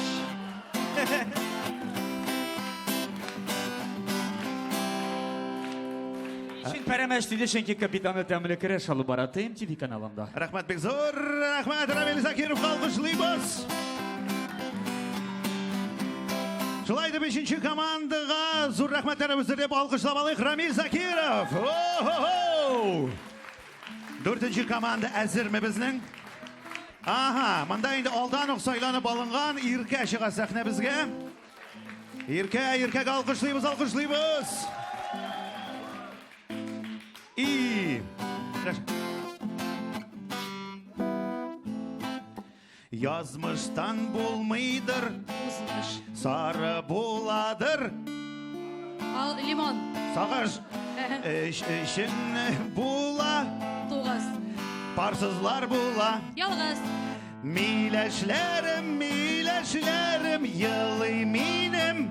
Өчен пәрәмәч диде, чөнки капитаны тәмле көрәш алып бара ТМТV каналында. Рәхмәт бик зур, рәхмәт Рамил Закировка алкышлыйбыз. Шулай итеп, өченче командага зур рәхмәтләребезне белдереп алкышлап алыйк. Рамил Закиров! О-хо-хо! Дүртенче команда әзерме безнең? Ага, монда инде алдан ук сайланып алынган Иркә чыга сәхнәбезгә. Иркә, Иркәгә алкышлыйбыз, алкышлыйбыз. И Язмыштан булмыйдыр. Узмыш. Сары буладыр. Ал лимон. Сагыш. Эш эшеңне була. Тугыз. Парсызлар була. Ялгыз. Миләшләрем, миләшләрем, елый минем.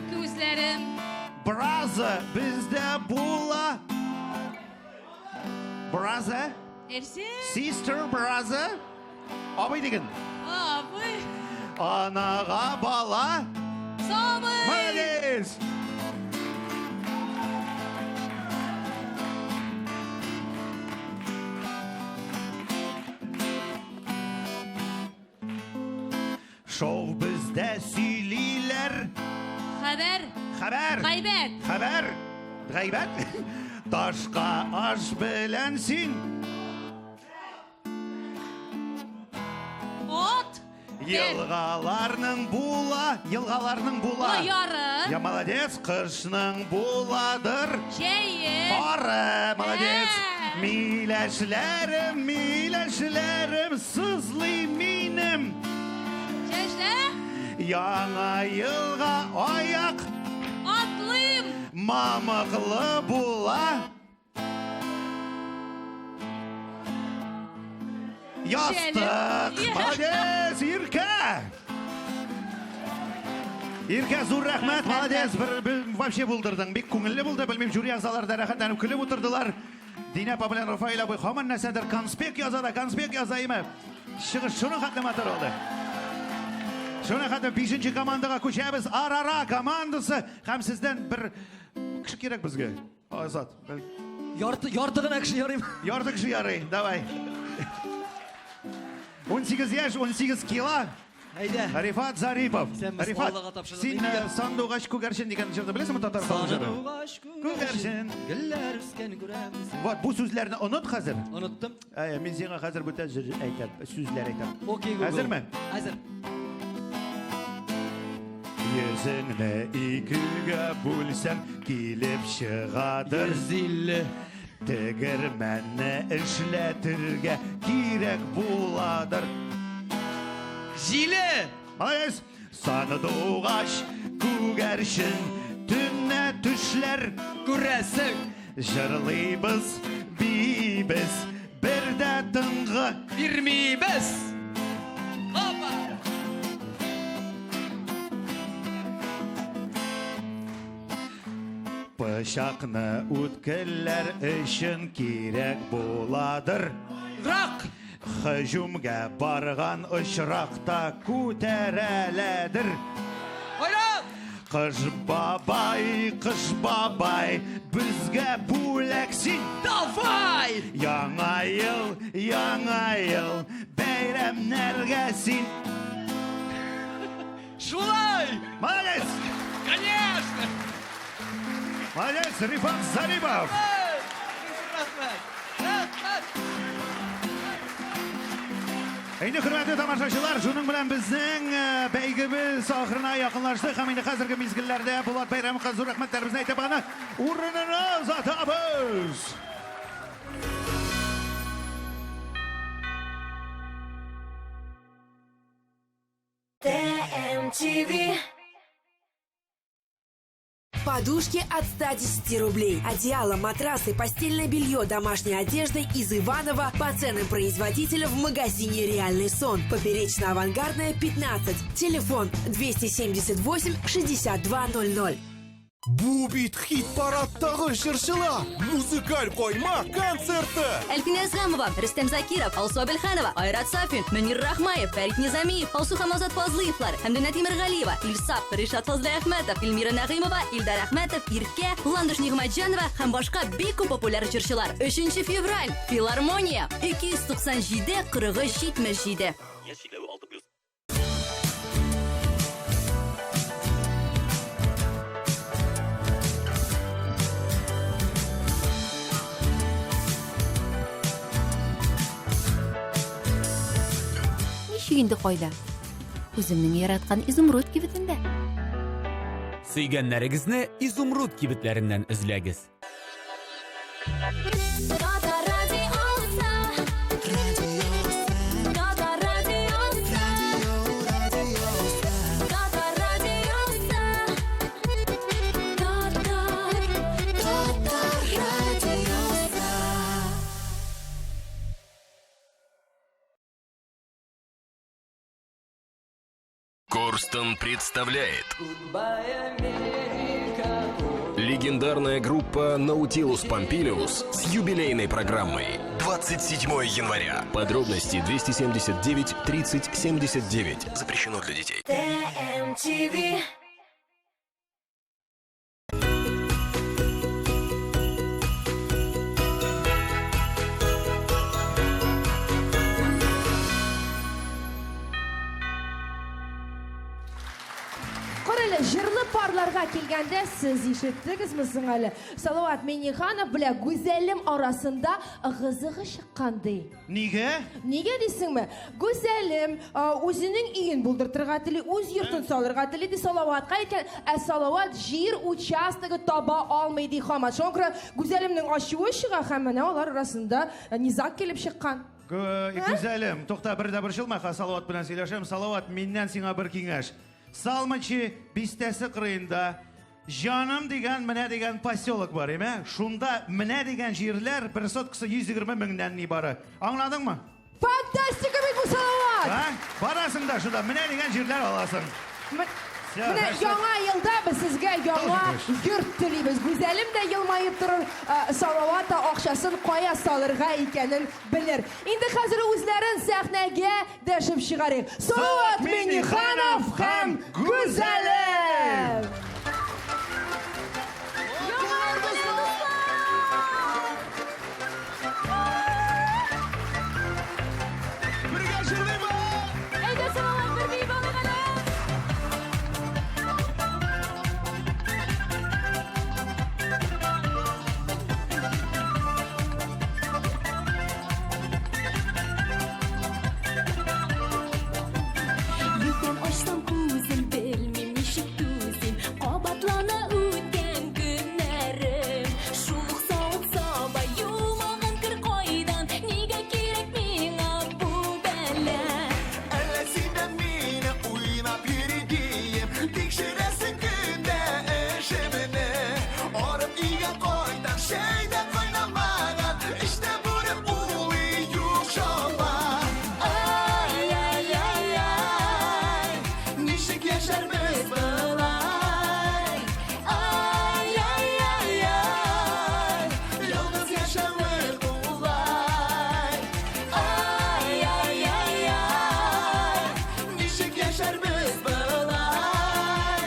Күзләрем. Браза бездә була. Браза? Нәрсә? Sister браза? Абый диген. Абый. Анага бала. Сабый. Молодец! Шоу бездә сөйлиләр. Хәбәр. Хәбәр. Гайбәт. Хәбәр. Гайбәт. Ташка аш белән син. Ат. Елгаларның була, елгаларның була. Яры. Я молодец, кышның буладыр. Җәе. Ары, молодец. Миләшләрем, миләшләрем, сызлый минем. Чәчләр. Яңа елга аяк Атлыйм. мамыклы була. Ястык! Молодец, Иркә! Иркә, зур рәхмәт, молодец, бер, бер, вообще булдырдың. Бик күңелле булды, белмим, жюри әгъзалары да рәхәтләнеп көлеп утырдылар. Динә апа белән Рафаэль абый һаман нәрсәдер конспект яза да, конспект яза име. Чыгыш шуның хәтле матур булды. Шуның хәтле бишенче командага күчәбез. Арара командасы һәм сездән бер кеше кирәк безгә. Азат. Ярты, ярты гына кеше ярыймы? Ярты кеше ярый, давай. 18 яшь, 18 кило. Әйдә. Рифат Зарипов. Исәнмесез, Рифат, Аллага тапшырдык. син э, Сандугач күгәрчен дигән җырны беләсеңме татар халык җыры? Сандугач күгәрчен, гөлләр үскән күрәмсең. Вот бу сүзләрне оныт хәзер. Оныттым. Ә, мин сиңа хәзер бүтән җыр әйтәм, сүзләр әйтәм. Окей, Google. Әзерме? Әзер. Йөзеңне икегә бүлсәм, килеп чыгадыр. 150. Тегермәнне эшләтергә кирәк буладыр. Җиле! Молодец! Сандугач күгәрчен төннә төшләр күрәсең. Җырлыйбыз, биибез, бер дә тынгы бирмибез. Опа! Пычакны үткелләр өчен кирәк буладыр. Рак! Һөҗүмгә барган очракта күтәрәләдер. Байрак! Кыш бабай, кыш бабай, безгә бүләк син. Давай! Яңа ел, яңа ел, бәйрәмнәргә син. Шулай! Молодец! Конечно! Молодец, Рифат Зарипов! Рәхмәт! Рәхмәт! Инде хөрмәтле тамашачылар, шуның белән безнең э, бәйгебез ахырына якынлашты һәм инде хәзерге мизгелләрдә Булат Бәйрәмовка зур рәхмәтләребезне әйтеп аны урынына озатабыз. ТМТВ. Подушки от 110 рублей. Одеяло, матрасы, постельное белье, домашняя одежда из Иванова по ценам производителя в магазине «Реальный сон». Поперечно-авангардная, 15. Телефон 278 6200. Бу бит хит-парадтагы җырчылар! Музыкаль койма концерты! Әлфинә Әзгамова, Рөстәм Закиров, Алсу Әбелханова, Айрат Сафин, Мөнир Рахмаев, Фәрит Низамиев, Алсу һәм Азат Фазлыевлар, Хәмдүнә Тимергалиева, Илсаф, Ришат Фазлыәхмәтов, Эльмира Нәгыймова, Илдар Әхмәтов, Иркә, Ландыш Нигъмәтҗанова һәм башка бик күп популяр җырчылар. 3 февраль, Филармония, 297 43 77. Яшь чикләве 6+. Ничек инде кайда? Үземнең яраткан Изумруд кибетендә. Сөйгәннәрегезне Изумруд кибетләреннән эзләгез. Татар радиосы. Татар радиосы. Татар радиосы. Татар, Татар радиосы. Корстон представляет. Легендарная группа Наутилус Помпилиус с юбилейной программой 27 января. Подробности 279 30 79. Запрещено для детей. ТМТВ. Кара әле, җырлы парларга килгәндә, сез ишеттегезме соң әле? Салават Миңнеханов белән Гүзәлем арасында ыгы-зыгы чыккан ди. Нигә? Нигә дисеңме? Гүзәлем үзенең өен булдыртырга тели, үз йортын салырга тели ди Салаватка әйткән, ә Салават җир участогы таба алмый ди һаман. Шуңа күрә Гүзәлемнең ачуы чыга һәм менә алар арасында низаг килеп чыккан. Гүзәлем, тукта, бер дә борчылма, хәзер Салават белән сөйләшәм. Салават, миннән сиңа бер киңәш. Салмачи бистәсе кырыенда Җаным дигән менә дигән поселок бар, име? Шунда менә дигән җирләр бер соткасы 120 меңнән нибары. Аңладыңмы? Фантастика бит бу, Салават! А? Барасың да шунда менә дигән җирләр аласың. Всё, Менә хорошо. яңа елда без сезгә яңа йорт телибез. Гүзәлем дә елмаеп торыр, Салават та акчасын кая салырга икәнен белер. Инде хәзер үзләрен сәхнәгә дәшеп чыгарыйк. Салават Миңнеханов һәм Гүзәлем! Бергә җырлыйбыз! Әйдә, Салават, бер биеп алыйк әле. Иртән ачсам күзем, белмим ничек түзим. Кабатлана үткән көннәрем. Шул ук савыт-саба юмаган кер кайдан? Нигә кирәк миңа бу бәла? Әллә син дә мине уйнап йөри диеп, Тикшерәсең көндә эшемне. Арып өйгә кайтам, чәй дә кайнамаган, Эчтә бүре улый юк чама. Ай-яй-яй-яй, ничек яшәрбез болай? Ай-яй-яй-яй, ялгыз яшәве кулай. Ай-яй-яй-яй, ничек яшәрбез болай?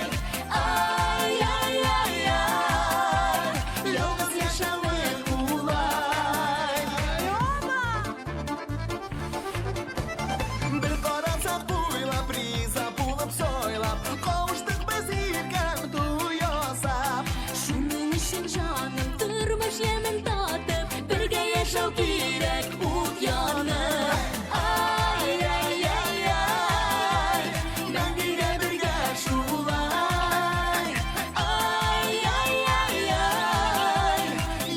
Ай-яй-яй-яй, ялгыз яшәве кулай. Бер карасак буйлап, риза булып сайлап, Кавыштык без иркәм туй ясап. Шуның өчен җаным тормыш ямен татып, бергә яшәү кирәк ут янып. Ай-яй-яй-яй, мәңгегә бергә шулай. Ай-яй-яй-яй,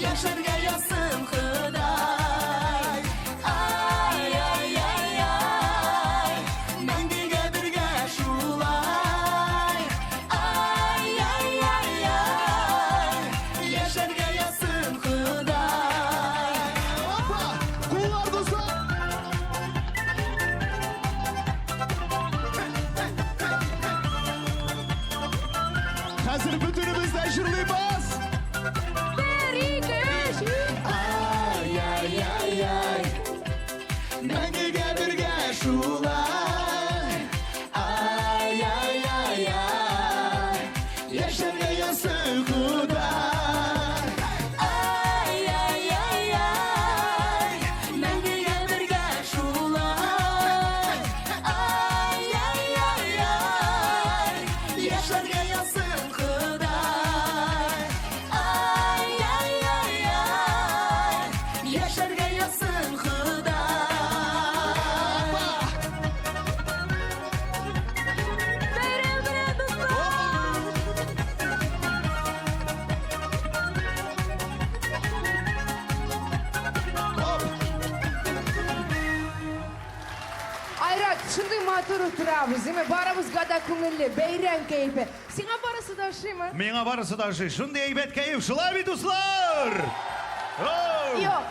яшәргә язсын Ходай. Ай-яй-яй-яй, мәңгегә бергә шулай. Ай-яй-яй-яй, яшәргә язсын Ходай. Опа! Куллар, дуслар! Хәзер бөтенебез дә җырлыйбыз! Бер, ике, өч. Ай-яй-яй-яй, мәңгегә бергә шулай. Ай-яй-яй-яй, яшәргә язсын Ходай. Ай-яй-яй-яй, мәңгегә бергә шулай. Ай-яй-яй-яй, яшәргә язсын Ходай. Айрат, шундый матур утырабыз, димме? Барыбызга да күңелле, бәйрәм кәефе. Сиңа барысы да ошыймы? Миңа барысы да ошый. Шундый әйбәт кәеф, шулай бит, дуслар? Юк.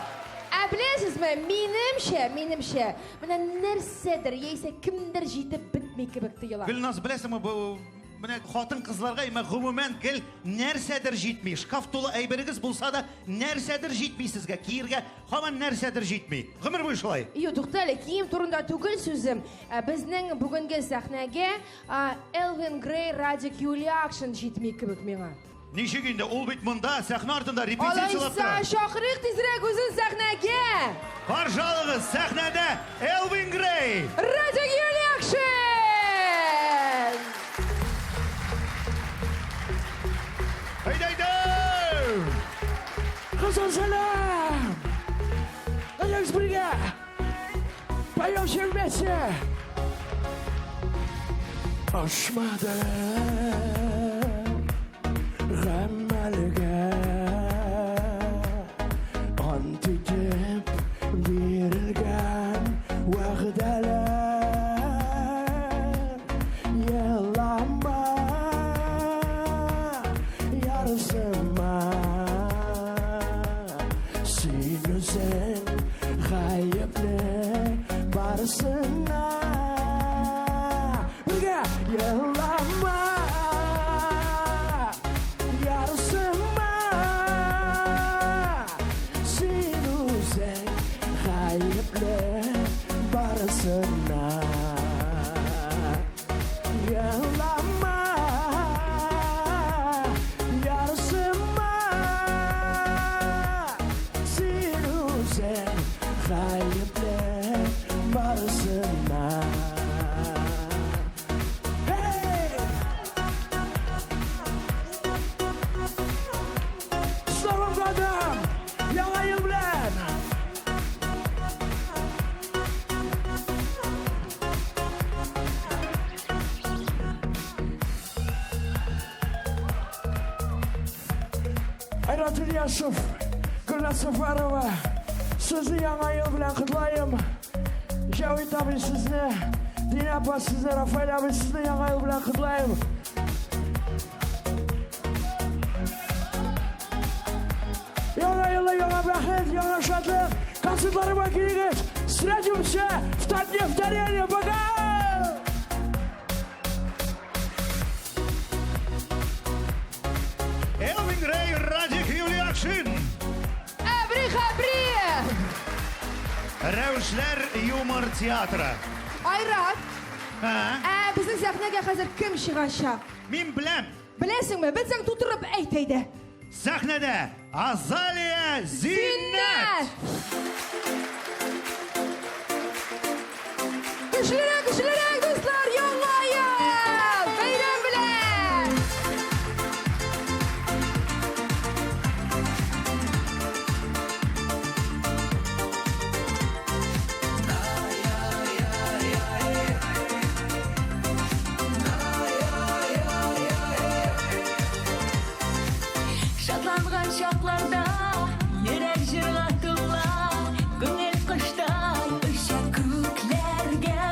Ә беләсезме, минемчә, минемчә, менә нәрсәдер яисә кемдер җитеп бетми кебек тоела. Гөлназ, беләсеңме, бу менә хатын-кызларга имә гомумән гел нәрсәдер җитми. Шкаф тулы әйберегез булса да, нәрсәдер җитми сезгә. Киергә һаман нәрсәдер җитми. Гомер буе шулай. Юк, тукта әле, кием турында түгел сүзем. Ә, Безнең бүгенге сәхнәгә а, Элвин Грей, Радик Юлиакшин җитми кебек миңа. Ничек инде? Ул бит монда, сәхнә артында репетицияләп Алайса, тора. чакырыйк тизрәк үзен сәхнәгә! Каршы алыгыз, сәхнәдә Элвин Грей! Радик Юлиакшин! Әйдә, әйдә! Кызыл сәлам! Әйдәгез бергә! Поем все вместе! Ашмады гамәлгә Ант итеп бирелгән вәгъдәләр Елама ярсыма Син үзең гаепле барысына Бергә елама ярсыма Син үзең гаепле барысына Елама ярсыма Син үзең гаепле барысына Hey! С Новым годом! Яңа ел белән! Айрат Ильясов, Гөлназ Сафарова, сезне яңа ел белән котлыйм. Җәвит абый сезне, Динә апа сезне, Рафаэль абый сезне яңа ел белән котлыйм. Яңа елда яңа бәхет, яңа шатлык. Концертларыма килегез. Встретимся в Татнефть арене. Пока! Элвин Грей, Радик Юлиакшин! Әбри-хәбри! Рәвешләр юмор театры. Айрат, Ә? ә безнең сәхнәгә хәзер кем чыгачак? Мин беләм. Беләсеңме? Белсәң тутырып әйт әйдә. Сәхнәдә Азалия Зиннәт! Көчлерәк, көчлерәк, дуслар, яңа ел! Бәйрәм белән! Шатланган чакларда йөрәк җырга тула, күңел коштай оча күкләргә.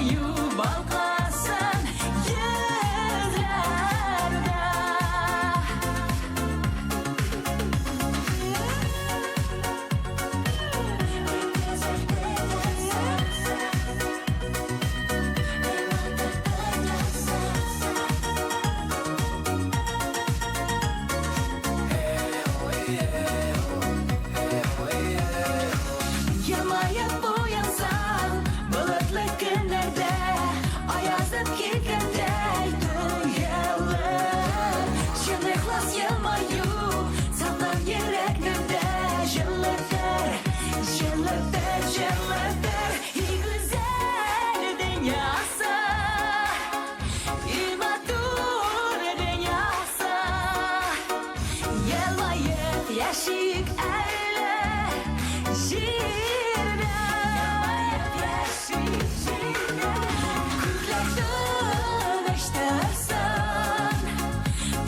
Елмаю балкысын йөзләрдә. Елмаеп уянсаң, болытлы көннәрдә аязып килгәндәй тоелыр. Чын ихлас елмаю салкын йөрәкне дә җылытыр, җылытыр, җылытыр. И гүзәл дөньясы, и матур дөньясы. Елмаеп яшик әле җирдә. Яшик җирдә. Күкләр тыныштырсын,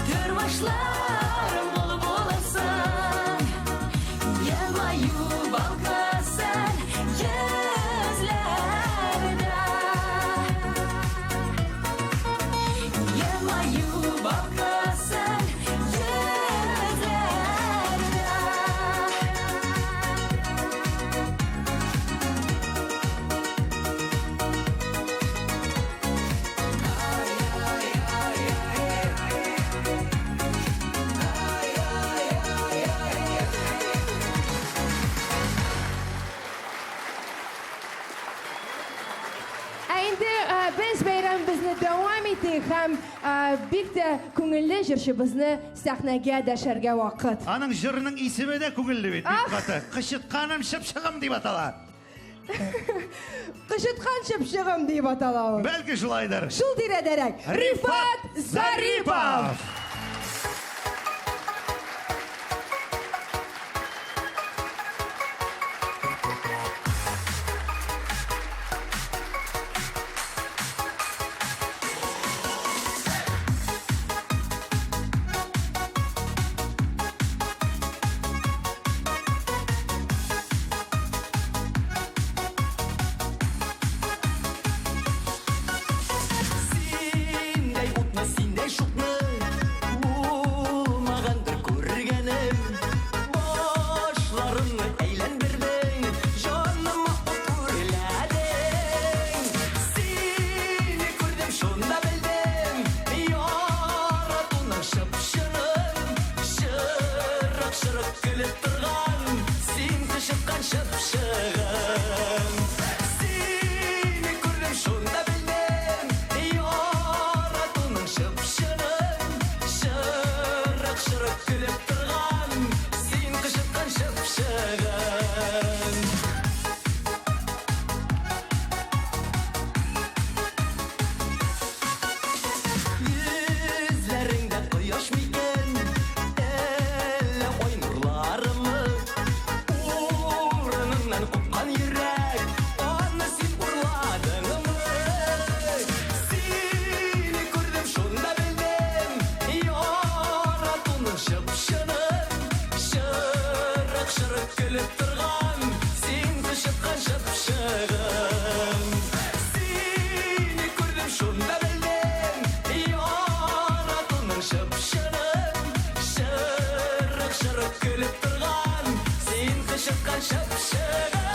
тормышлар мул булсын. Елмаю балкысын йөзләрдә. Елмаю балкысын йөзләрдә. Ә инде без бәйрәмебезне дәвам итик һәм бик тә күңелле җырчыбызны сәхнәгә дәшәргә вакыт. Аның җырының исеме дә күңелле бит, бик каты. Кычытканым чыпчыгым дип атала. Кычыткан чыпчыгым дип атала ул. Бәлки шулайдыр. Шул тирәдәрәк. Рифат Зарипов. Синдәй утны, синдәй шукны булмагандыр күргәнем. Башларымны әйләндердең, җаныма ут үрләдең. Сине күрдем, шунда белдем, яратуның чып-чынын. Чырык-чырык көлеп торган, син кычыткан чыпчыгым. Сине күрдем, шунда белдем, яратуның чып-чынын. Чырык-чырык көлеп торган, син кычыткан чыпчыгым. Йөзләреңдә кояш микән, әллә ай нурларымы? Урыныннан купкан йөрәк, аны син урладыңмы? Сине күрдем, шунда белдем, яратуның чып-чынын. Чырык-чырык көлеп торган, син кычыткан чыпчыгым. Сине күрдем, шунда белдем, яратуның чып-чынын. Чырык-чырык көлеп торган, син кычыткан чыпчыгым.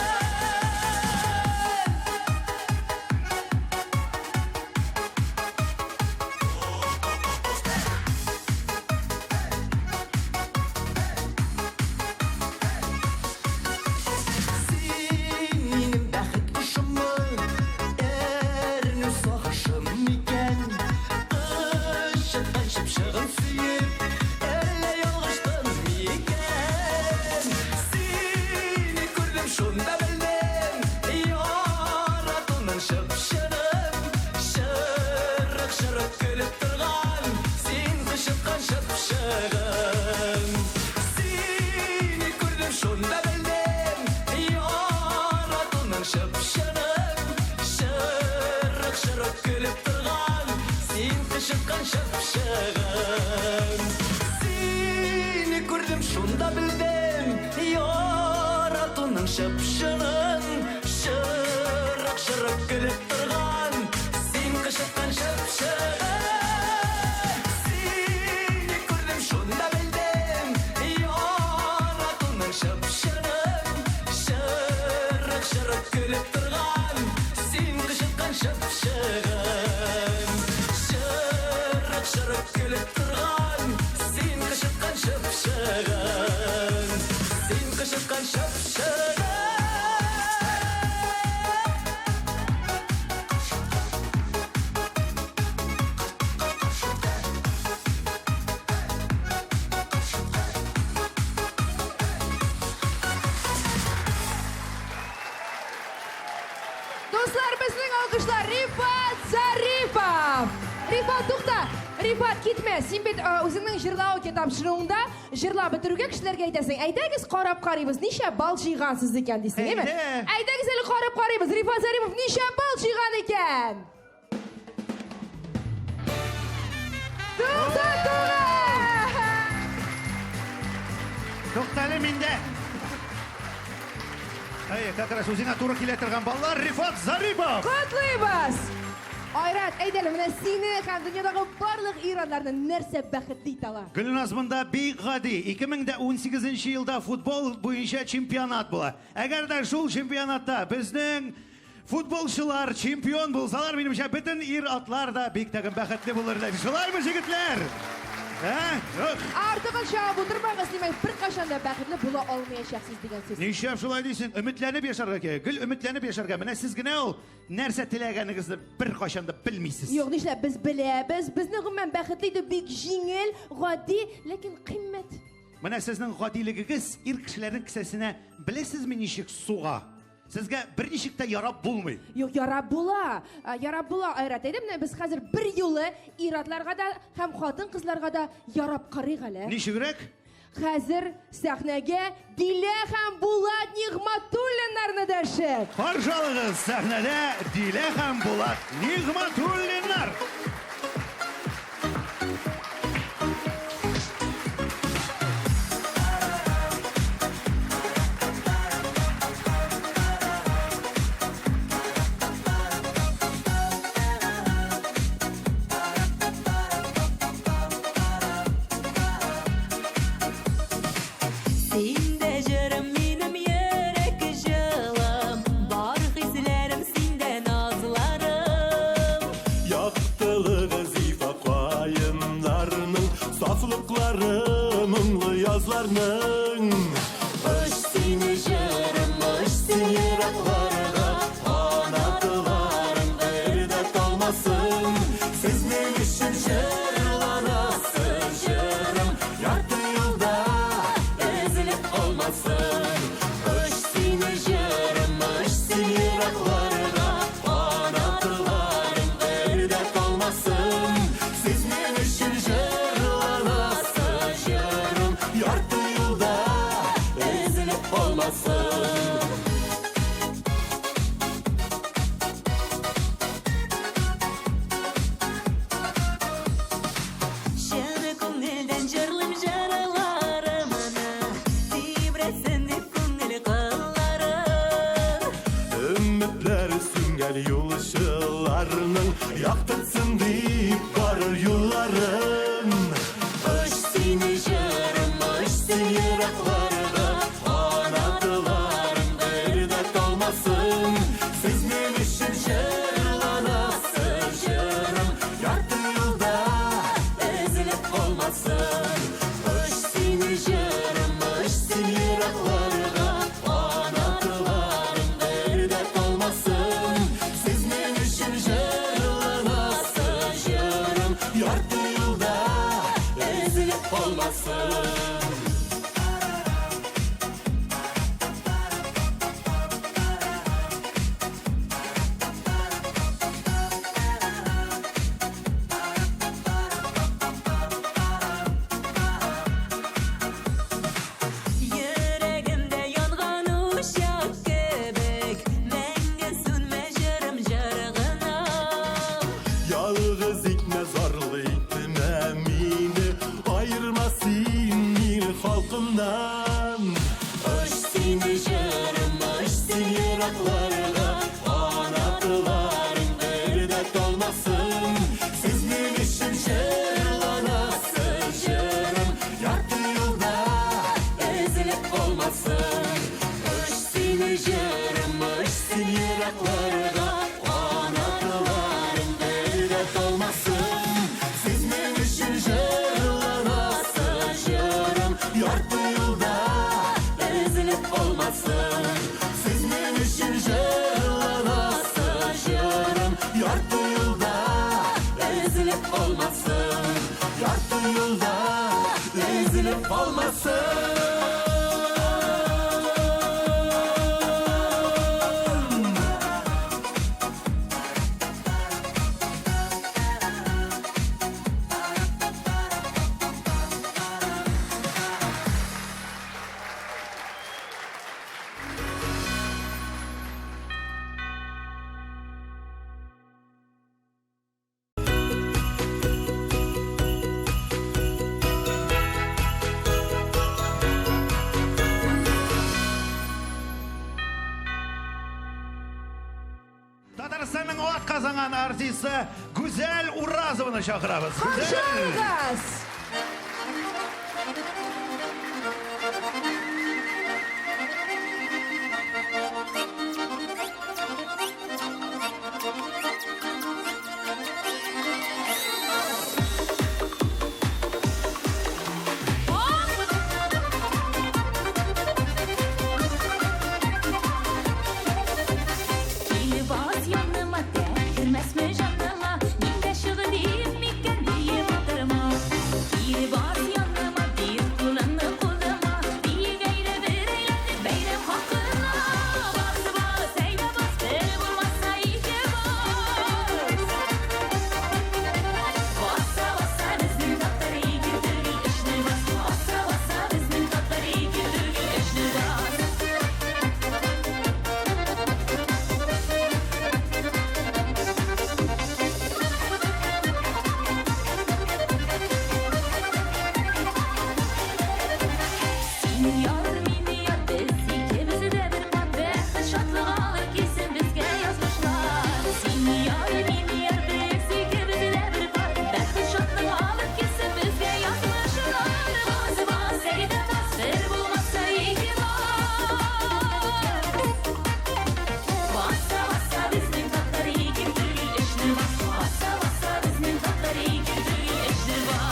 Син минем бәхет кошыммы, әрнү сагышым микән? Кычыткан чыпчыгын сөеп, әллә ялгыштым микән? Сине күрдем, шунда белдем, яратуның чып-чынын. Чырык-чырык көлеп торган, син кычыткан чыпчыгым. Сине күрдем, шунда белдем, яратуның чып-чынын. Чырык-чырык көлеп торган, син кычыткан чыпчыгым. Сине күрдем, шунда белдем, яратуның чып-чынын. Чырык-чырык көлеп торган, кычыткан чыпчыгым. Чырык-чырык көлеп торган, син кычыткан чыпчыгым. Син кычыткан чыпчыгым. Дуслар, безнең алкышлар Рифат Зарипов! Рифат, тукта! Рифат, китмә. Син бит үзеңнең җырлау тапшыруыңда җырлап бетерүгә кешеләргә әйтәсең. Әйдәгез карап карыйбыз, ничә балл җыйгансыз икән дисең, әйме? Әйдә. Әйдәгез әле карап карыйбыз. Рифат Зарипов ничә балл җыйган икән? 99! Туктале миндә. Әй, как раз үзеңә туры килә торган баллар Рифат Зарипов. Котлыйбыз! Айрат, әйдә әле, менә сине һәм дөньядагы барлык ир-атларны нәрсә бәхетле итә ала? Гөлназ монда бик гади. 2018 елда футбол буенча чемпионат була. Әгәр дә шул чемпионатта безнең футболчылар чемпион булсалар, минемчә, бөтен ир-атлар да бик тә бәхетле булырлар. Шулаймы, җегетләр? Ә? Ох. Артыгын чабып утырмагыз, димәк, беркайчан да бәхетле була алмаячаксыз дигән сүз. Нишләп шулай дисең? Өметләнеп яшәргә кирәк. Гел өметләнеп яшәргә. Менә сез генә ул нәрсә теләгәнегезне беркайчан да белмисез. Юк, нишләп без беләбез. Безне гомумән бәхетле итү бик җиңел, гади, ләкин кыйммәт. Менә сезнең гадилегегез ир кешеләрнең кесәсенә беләсезме ничек суга? Сезгә берничек тә ярап булмый. Юк, ярап була. Ярап була, Айрат. Әйдә, менә без хәзер бер юлы ир-атларга да һәм хатын-кызларга да ярап карыйк әле. Ничегрәк? Хәзер сәхнәгә Дилә һәм Булат Нигъматуллиннарны дәшеп. Каршы алыгыз сәхнәдә Дилә һәм Булат Нигъматуллиннар. Син дә җырым минем йөрәк җылым, бар хисләрем синдә назларым. Яктылыгы зифа каеннарның, сафлыклары моңлы язларның. Оч сине җырым, оч син еракларга, канатларың бер дә талмасын. Сезнең өчен җырланасы җырым, ярты юлда өзелеп калмасын. Оч сине җырым, оч син еракларга, канатларың бер дә талмасын. Сезнең өчен җырланасы җырым, ярты юлда өзелеп калмасын. Чын күңелдән җырлыйм җырларымны, тибрәтсен дип күңел кылларын. Өметләре сүнгән юлчыларның яктыртсын дип барыр юлларын. Оч сине җырым, оч син еракларга, канатларың бер дә талмасын. Сезнең өчен җырланасы җырым, ярты юлда өзелеп калмасын. Оч сине җырым, оч син еракларга, Канатларың бер дә талмасын. Сезнең өчен җырланасы җырым, ярты юлда өзелеп калмасын. Йөрәгемдә янган учак кебек, мәңге сүнмә җырым җыр гына. Ялгыз итмә, зарлы итмә мине, аерма син мине халкымнан. Оч сине җырым, оч син еракларга, канатларың бер дә талмасын. Сезнең өчен җырланасы җырым, ярты юлда өзелеп калмасын. Оч сине җырым, оч син еракларга, канатларың юлда өзелеп калмасын. Татарстанның атказанган артисты Гүзәл Уразованы чакырабыз. Каршы алыгыз! Килеп аз яныма, кермәсме җаныма, мин дә шөгылим микән диеп утырма. Килеп аз яныма, бир кулыңны кулыма, биегәйле бер әйләнеп бәйрәм хакына. Бас, бас, әйдә бас, бер булмаса ике бас. Баса, баса, безнең татар ике түгел, өчне бас. Баса, баса, безнең татар ике түгел, өчне бас. Син яр, мин яр, без икебез дә бер пар, бәхет шатлык алып килсен безгә язмышлар. Син яр, мин яр, без икебез дә бер пар, бәхет шатлык алып килсен безгә язмышлар. Бас, бас, әйдә бас, бер булмаса ике бас. Баса, баса, безнең татар ике түгел, өчне бас. Баса, баса, безнең татар ике түгел, өчне бас.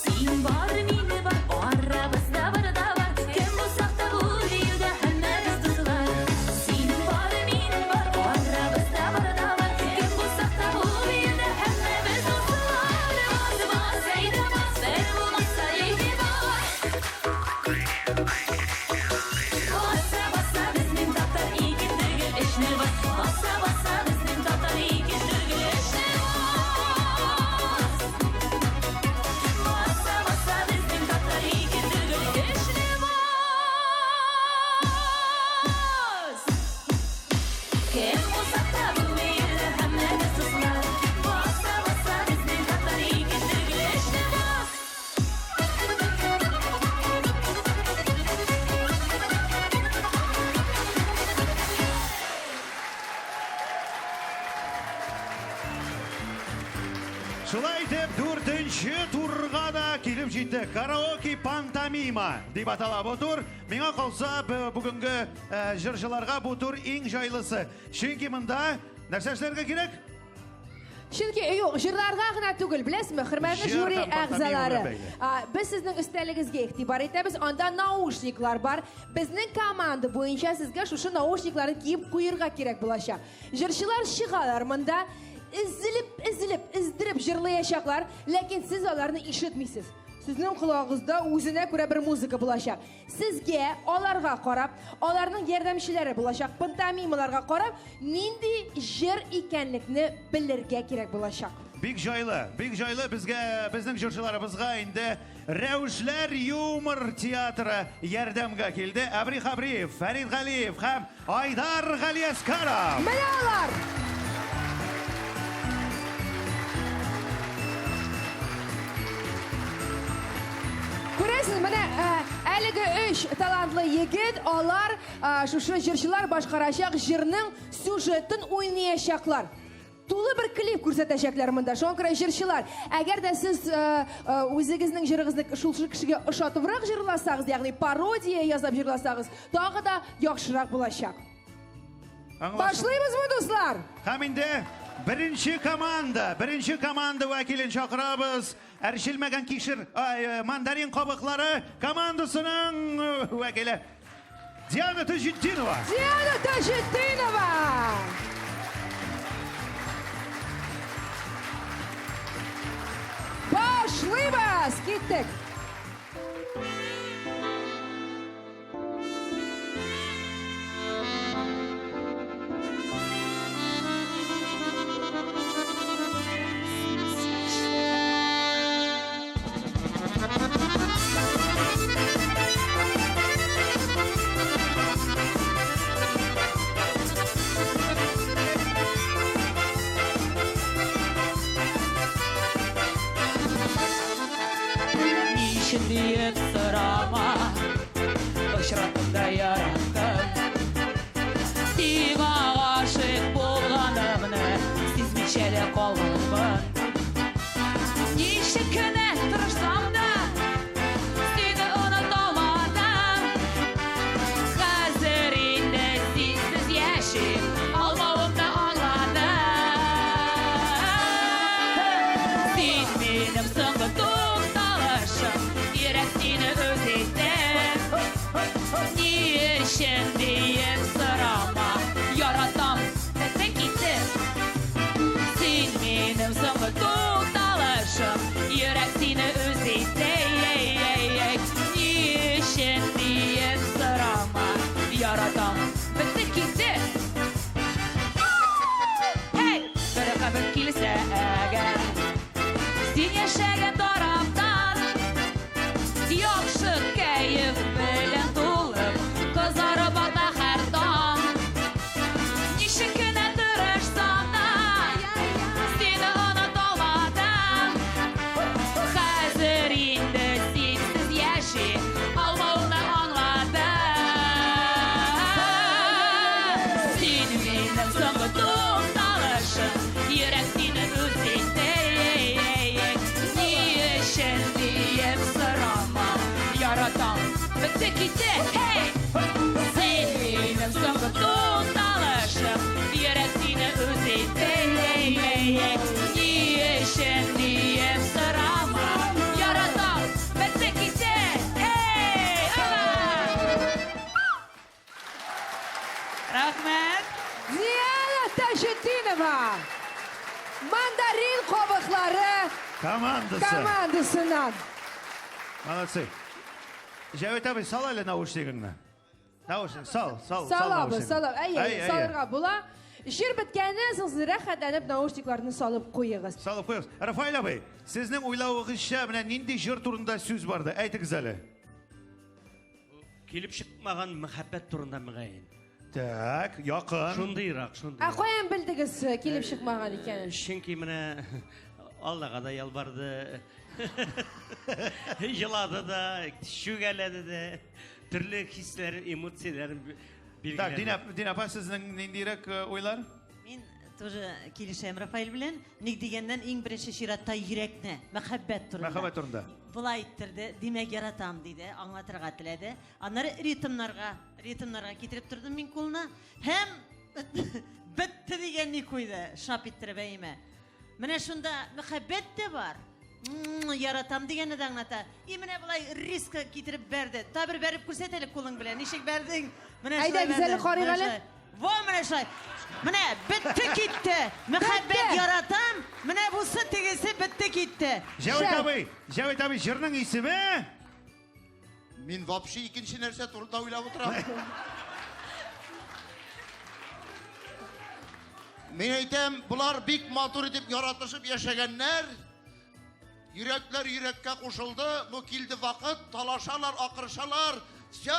Син бар, мин бар, арабызда бар да бар. Кем булсак та бу биюдә һәммәбез дуслар. Син бар, мин бар, арабызда бар да бар. Кем булсак та бу биюдә һәммәбез дуслар. Бас, бас, әйдә бас, бер булмаса ике бас. Баса, баса, безнең татар ике түгел, өчне бас. Баса, баса, безнең татар ике түгел, өчне бас. Баса, баса, безнең татар ике түгел, өчне бас. Кем булсак та бу биюдә һәммәбез дуслар. Баса, баса, безнең татар ике түгел, өчне бас. Шулай итеп, дүртенче турга да килеп җитте. Караоке пантомима дип атала бу тур. Миңа калса, бүгенге җырчыларга бу тур иң җайлысы. Чөнки монда нәрсә эшләргә кирәк? Чөнки юк, җырларга гына түгел, беләсезме, хөрмәтле Җыр жюри һәм пантомима әгъзалары. белән бәйле. Без сезнең өстәлегезгә игътибар итәбез, анда наушниклар бар. Безнең команда буенча сезгә шушы наушникларны киеп куерга кирәк булачак. Җырчылар чыгалар монда, эзелеп, эзелеп, эздереп җырлаячаклар, ләкин сез аларны ишетмисез. Сезнең колагыгызда үзенә күрә бер музыка булачак. Сезгә аларга карап, аларның ярдәмчеләре булачак, пантомималарга карап, нинди җыр икәнлекне белергә кирәк булачак. Бик җайлы, бик җайлы безгә, безнең җырчыларыбызга инде Рәүшләр юмор театры ярдәмгә килде. Әбри Хабриев, Фәрид Галиев һәм Айдар Галиәскаров. Менә алар! Күрәсез, менә әлеге өч талантлы егет, алар шушы җырчылар башкарачак җырның сюжетын уйнаячаклар. Тулы бер клип күрсәтәчәкләр монда. Шуңа күрә җырчылар, әгәр дә сез э, э, үзегезнең җырыгызны шушы кешегә ошатыбрак җырласагыз, ягъни пародия ясап җырласагыз, тагы да яхшырак булачак. Башлыйбызмы, дуслар? Һәм инде беренче команда, беренче команда вәкилен чакырабыз. Әрчелмәгән кишер, ай, э, мандарин кабыклары командасының э, вәкиле Диана Таҗетдинова. Диана Таҗетдинова! Башлыйбыз! Киттек! Ни өчен диеп сорама, Очраттым да яраттым. Сиңа гашыйк булганымны Сизмичә дә калганмын. Ничек кенә тырышсам да, Сине оныта алмадым. Хәзер инде синсез яши алмавымны аңладым. Син минем соңгы тукталышым, йөрәк сине үз итте. Ни өчен диеп сорама, яратам, бетте китте. Син минем соңгы тукталышым, йөрәк сине үз итте. Ни өчен диеп сорама, яратам, бетте китте. Һей! Бер хәбәр килсә әгәр, син яшәгән тарафтан, яхшы кәеф белән тулып, кызарып ата һәр таң. Ничек кенә тырышсам да, сине оныта алмадым. Хәзер инде синсез яши алмавымны аңладым. Син минем соңгы тукталышым, йөрәк сине үз итте. Ни өчен диеп сорама, яратам, бетте китте. Һей! Син минем соңгы тукталышым, йөрәк сине үз итте. Ни өчен диеп сорама, яратам, бетте китте. Һей! Рәхмәт. Диана Таҗетдинова! Мандарин кабыклары Командасы. командасыннан. Молодцы. Җәвит абый, сал әле наушнигыңны. Наушник, сал, сал, сал Салабыз, наушнигыңны. салабыз. Әйе, Әй, әй, салырга була. Җыр беткәннән соң сез рәхәтләнеп наушникларны салып куегыз. Салып куегыз. Рафаэль абый, сезнең уйлавыгызча менә нинди җыр турында сүз барды? Әйтегез әле. Килеп чыкмаган мәхәббәт турында мөгаен. Так, якын. Шундыйрак, шундый. Ә каян белдегез э, килеп чыкмаган икәнен? Чөнки менә Аллага да ялварды. Елады да, шүгәләде дә. Төрле хисләрен, эмоцияләрен билгеләде. Так, Динә, Динә апа, сезнең ниндирәк э, уйлар? Тоже килешәм Рафаэль белән. Ник дигәннән иң беренче чиратта йөрәкне, мәхәббәт турында. Мәхәббәт турында. Болай иттерде, димәк яратам диде, аңлатырга теләде. Аннары ритмнарга, ритмнарга китереп тордым мин кулына һәм бетте дигән ни куйды, шап иттереп әйме. Менә шунда мәхәббәт тә бар. Яратам дигәнне дә аңлата. И менә болай риска китереп бәрде. Та бер бәреп күрсәт әле кулың белән. Ничек бәрдең? Менә шулай Әйдәгез әле бәрдең. карыйк Менә әле. шулай. Во, менә шулай. Менә бетте китте. Мәхәббәт яратам. Менә бусы тегесе бетте китте. Җәвит абый, Җәвит абый, җырның исеме? Мин вообще икенче нәрсә турында уйлап утырам. Мин әйтәм, болар бик матур итеп яратышып яшәгәннәр. Йөрәкләр йөрәккә кушылды, но килде вакыт, талашалар, акырышалар. Все,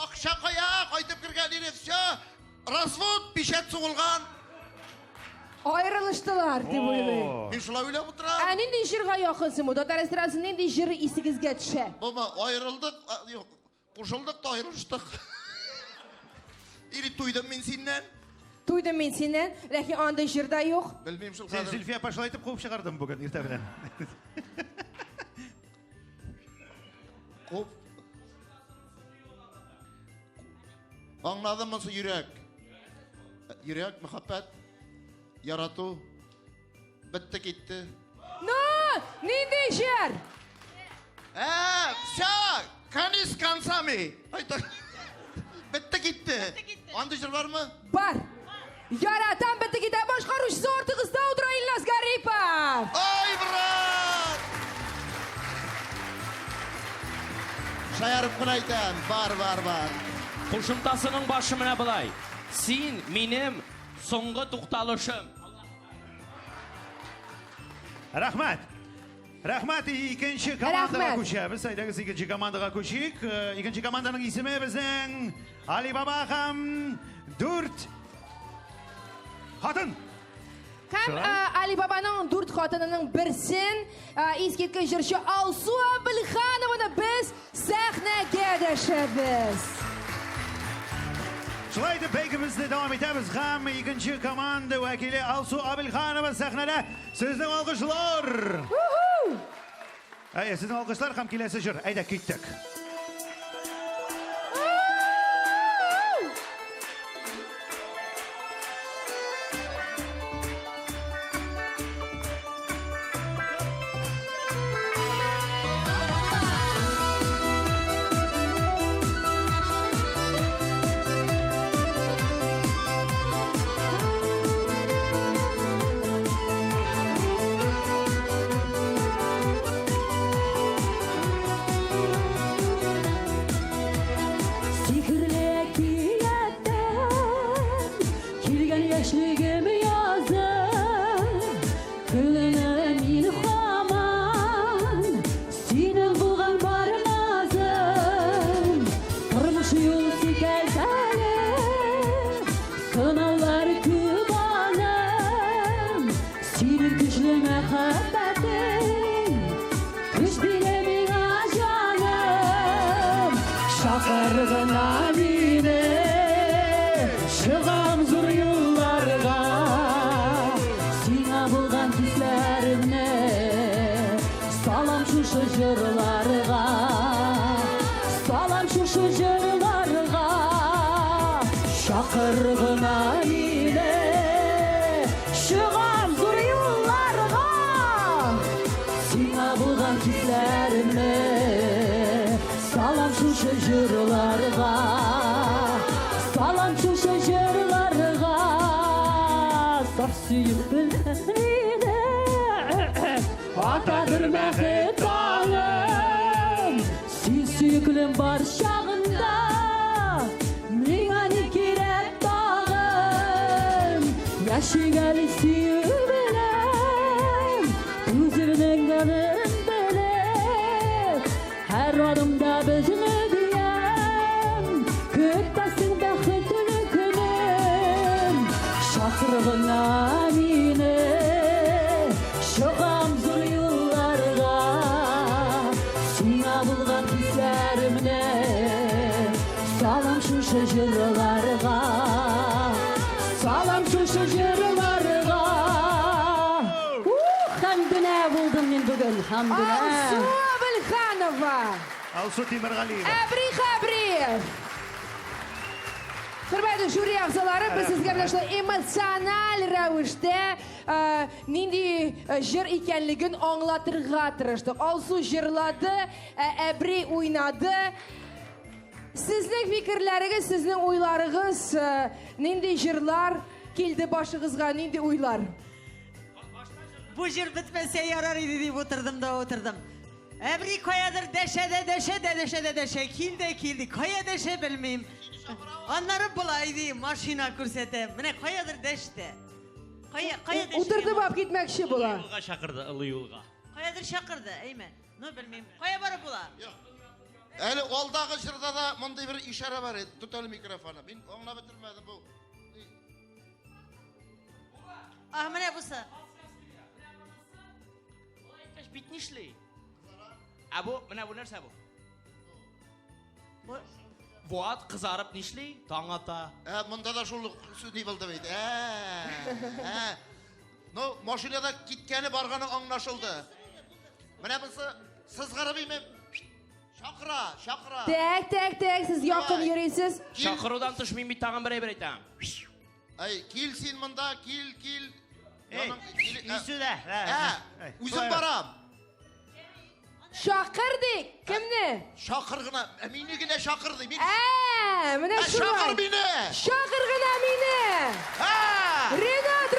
акча кая, кайтып кергән иде, все, развод, печать сугылган. Аерылыштылар дип уйлыйм. Мин шулай уйлап утырам. Ә нинди җырга якын син бу? Татар эстрадасының нинди җыры исегезгә төшә? Бума, аерылдык, а, юк, кушылдык та аерылыштык. Или туйдым мин синнән. Туйдым мин синнән, ләкин андый җыр да юк. Белмим шул Син Зөлфия апа шулай итеп куып чыгардым бүген иртә белән. Куып. Аңладым монсы йөрәк. Йөрәк, мәхәббәт, ярату. Бетте китте. Ну, нинди җыр? Ә, всё, конец концами. Айта. Бетте китте. Андый җыр бармы? Бар. Яратам бетте китте. Башкаручысы артыгызда утыра Илназ Гарипов. Ай, брат! Шаярып кына әйтәм. Бар, бар, бар. Кушымтасының башы менә болай. Син минем соңгы тукталышым. Рәхмәт. Рәхмәт, икенче командага Рәхмәт. күчәбез. Әйдәгез икенче командага күчик. Икенче команданың исеме безнең Алибаба һәм дүрт хатын. Һәм Шулай. Алибабаның дүрт хатынының берсен искиткеч җырчы Алсу Әбелханованы без сәхнәгә дәшәбез. Шулай итеп бәйгебезне дәвам итәбез һәм икенче команда вәкиле Алсу Әбелханова сәхнәдә. Сезнең алкышлар. Әйе, сезнең алкышлар һәм киләсе җыр. Әйдә, киттек. Сихерле әкияттән килгән яшьлегем язы Көненә мин һаман синең булган бар назым Тормыш юл сикәлтәле сынаулар күп аның Синең көчле мәхәббәтең көч бирә миңа җаным Чакыр гына мине, чыгам зур юлларга. Сиңа булган хисләремне салам шушы җырларга. Салам шушы җырларга. Чакыр гына мине, чыгам зур юлларга. Сиңа булган хисләремне салам шушы җырларга. Салам шушы җырларга. Саф сөеп мине атадыр бәхет таңым. Син сөеклем бар чагында миңа ни кирәк тагын? Яшик әле сөю белән, үземнең гамем белеп, һәр адымда безне диям, көтәсең бәхетле көнем. Чакыр гына мине, чыгам зур юлларга. Сиңа булган хисләремне салам шушы җырларга. Салам шушы җырларга. Ух, хәмдүнә булдым мин бүген, хәмдүнә. Алсу Әбелханова. Алсу Тимергалиева. Әбри Хәбриев. Хөрмәтле жюри әгъзалары, без сезгә менә шулай эмоциональ рәвештә нинди җыр икәнлеген аңлатырга тырыштык. Алсу җырлады, Әбри уйнады. Сезнең фикерләрегез, сезнең уйларыгыз, нинди җырлар килде башыгызга, нинди уйлар? Бу җыр бетмәсә ярар иде дип утырдым да утырдым. Әбри каядыр дәшә дә дәшә дә дәшә дә дәшә, кил дә килде, кая дәшә белмим. Аннары болай ди, машина күрсәтә. Менә каядыр дәште. Кая, кая дәште? Утыртып алып китмәкче була. Юлга чакырды, олы юлга. Каядыр чакырды, әйме? Ну, белмим. Кая барып була? Әле алдагы җырда да мондый бер ишарә бар иде. Тот әле микрофонны. Мин аңлап бетермәдем бу. А, менә бусы. Бит нишли? Ә бу, менә бу нәрсә бу? Бу Бу ат кызарып нишли? Таң ата. Ә, монда да шул сүз ни булды бит. Ә, ә. Ну, машинада киткәне барганы аңлашылды. Менә бусы сызгырып име? Чакыра, чакыра. Так, так, так, сез якын йөрисез. Чакырудан тыш мин бит тагын бер әйбер әйтәм. Әй, кил син монда, кил, кил. Эй, Яның- Ә, Ә, үзем барам. Чакыр ди, кемне? Чакыр гына, ә мине генә чакыр ди. Мин Ә, менә Ә, шулай. чакыр мине! Чакыр гына мине! Ә! Ренат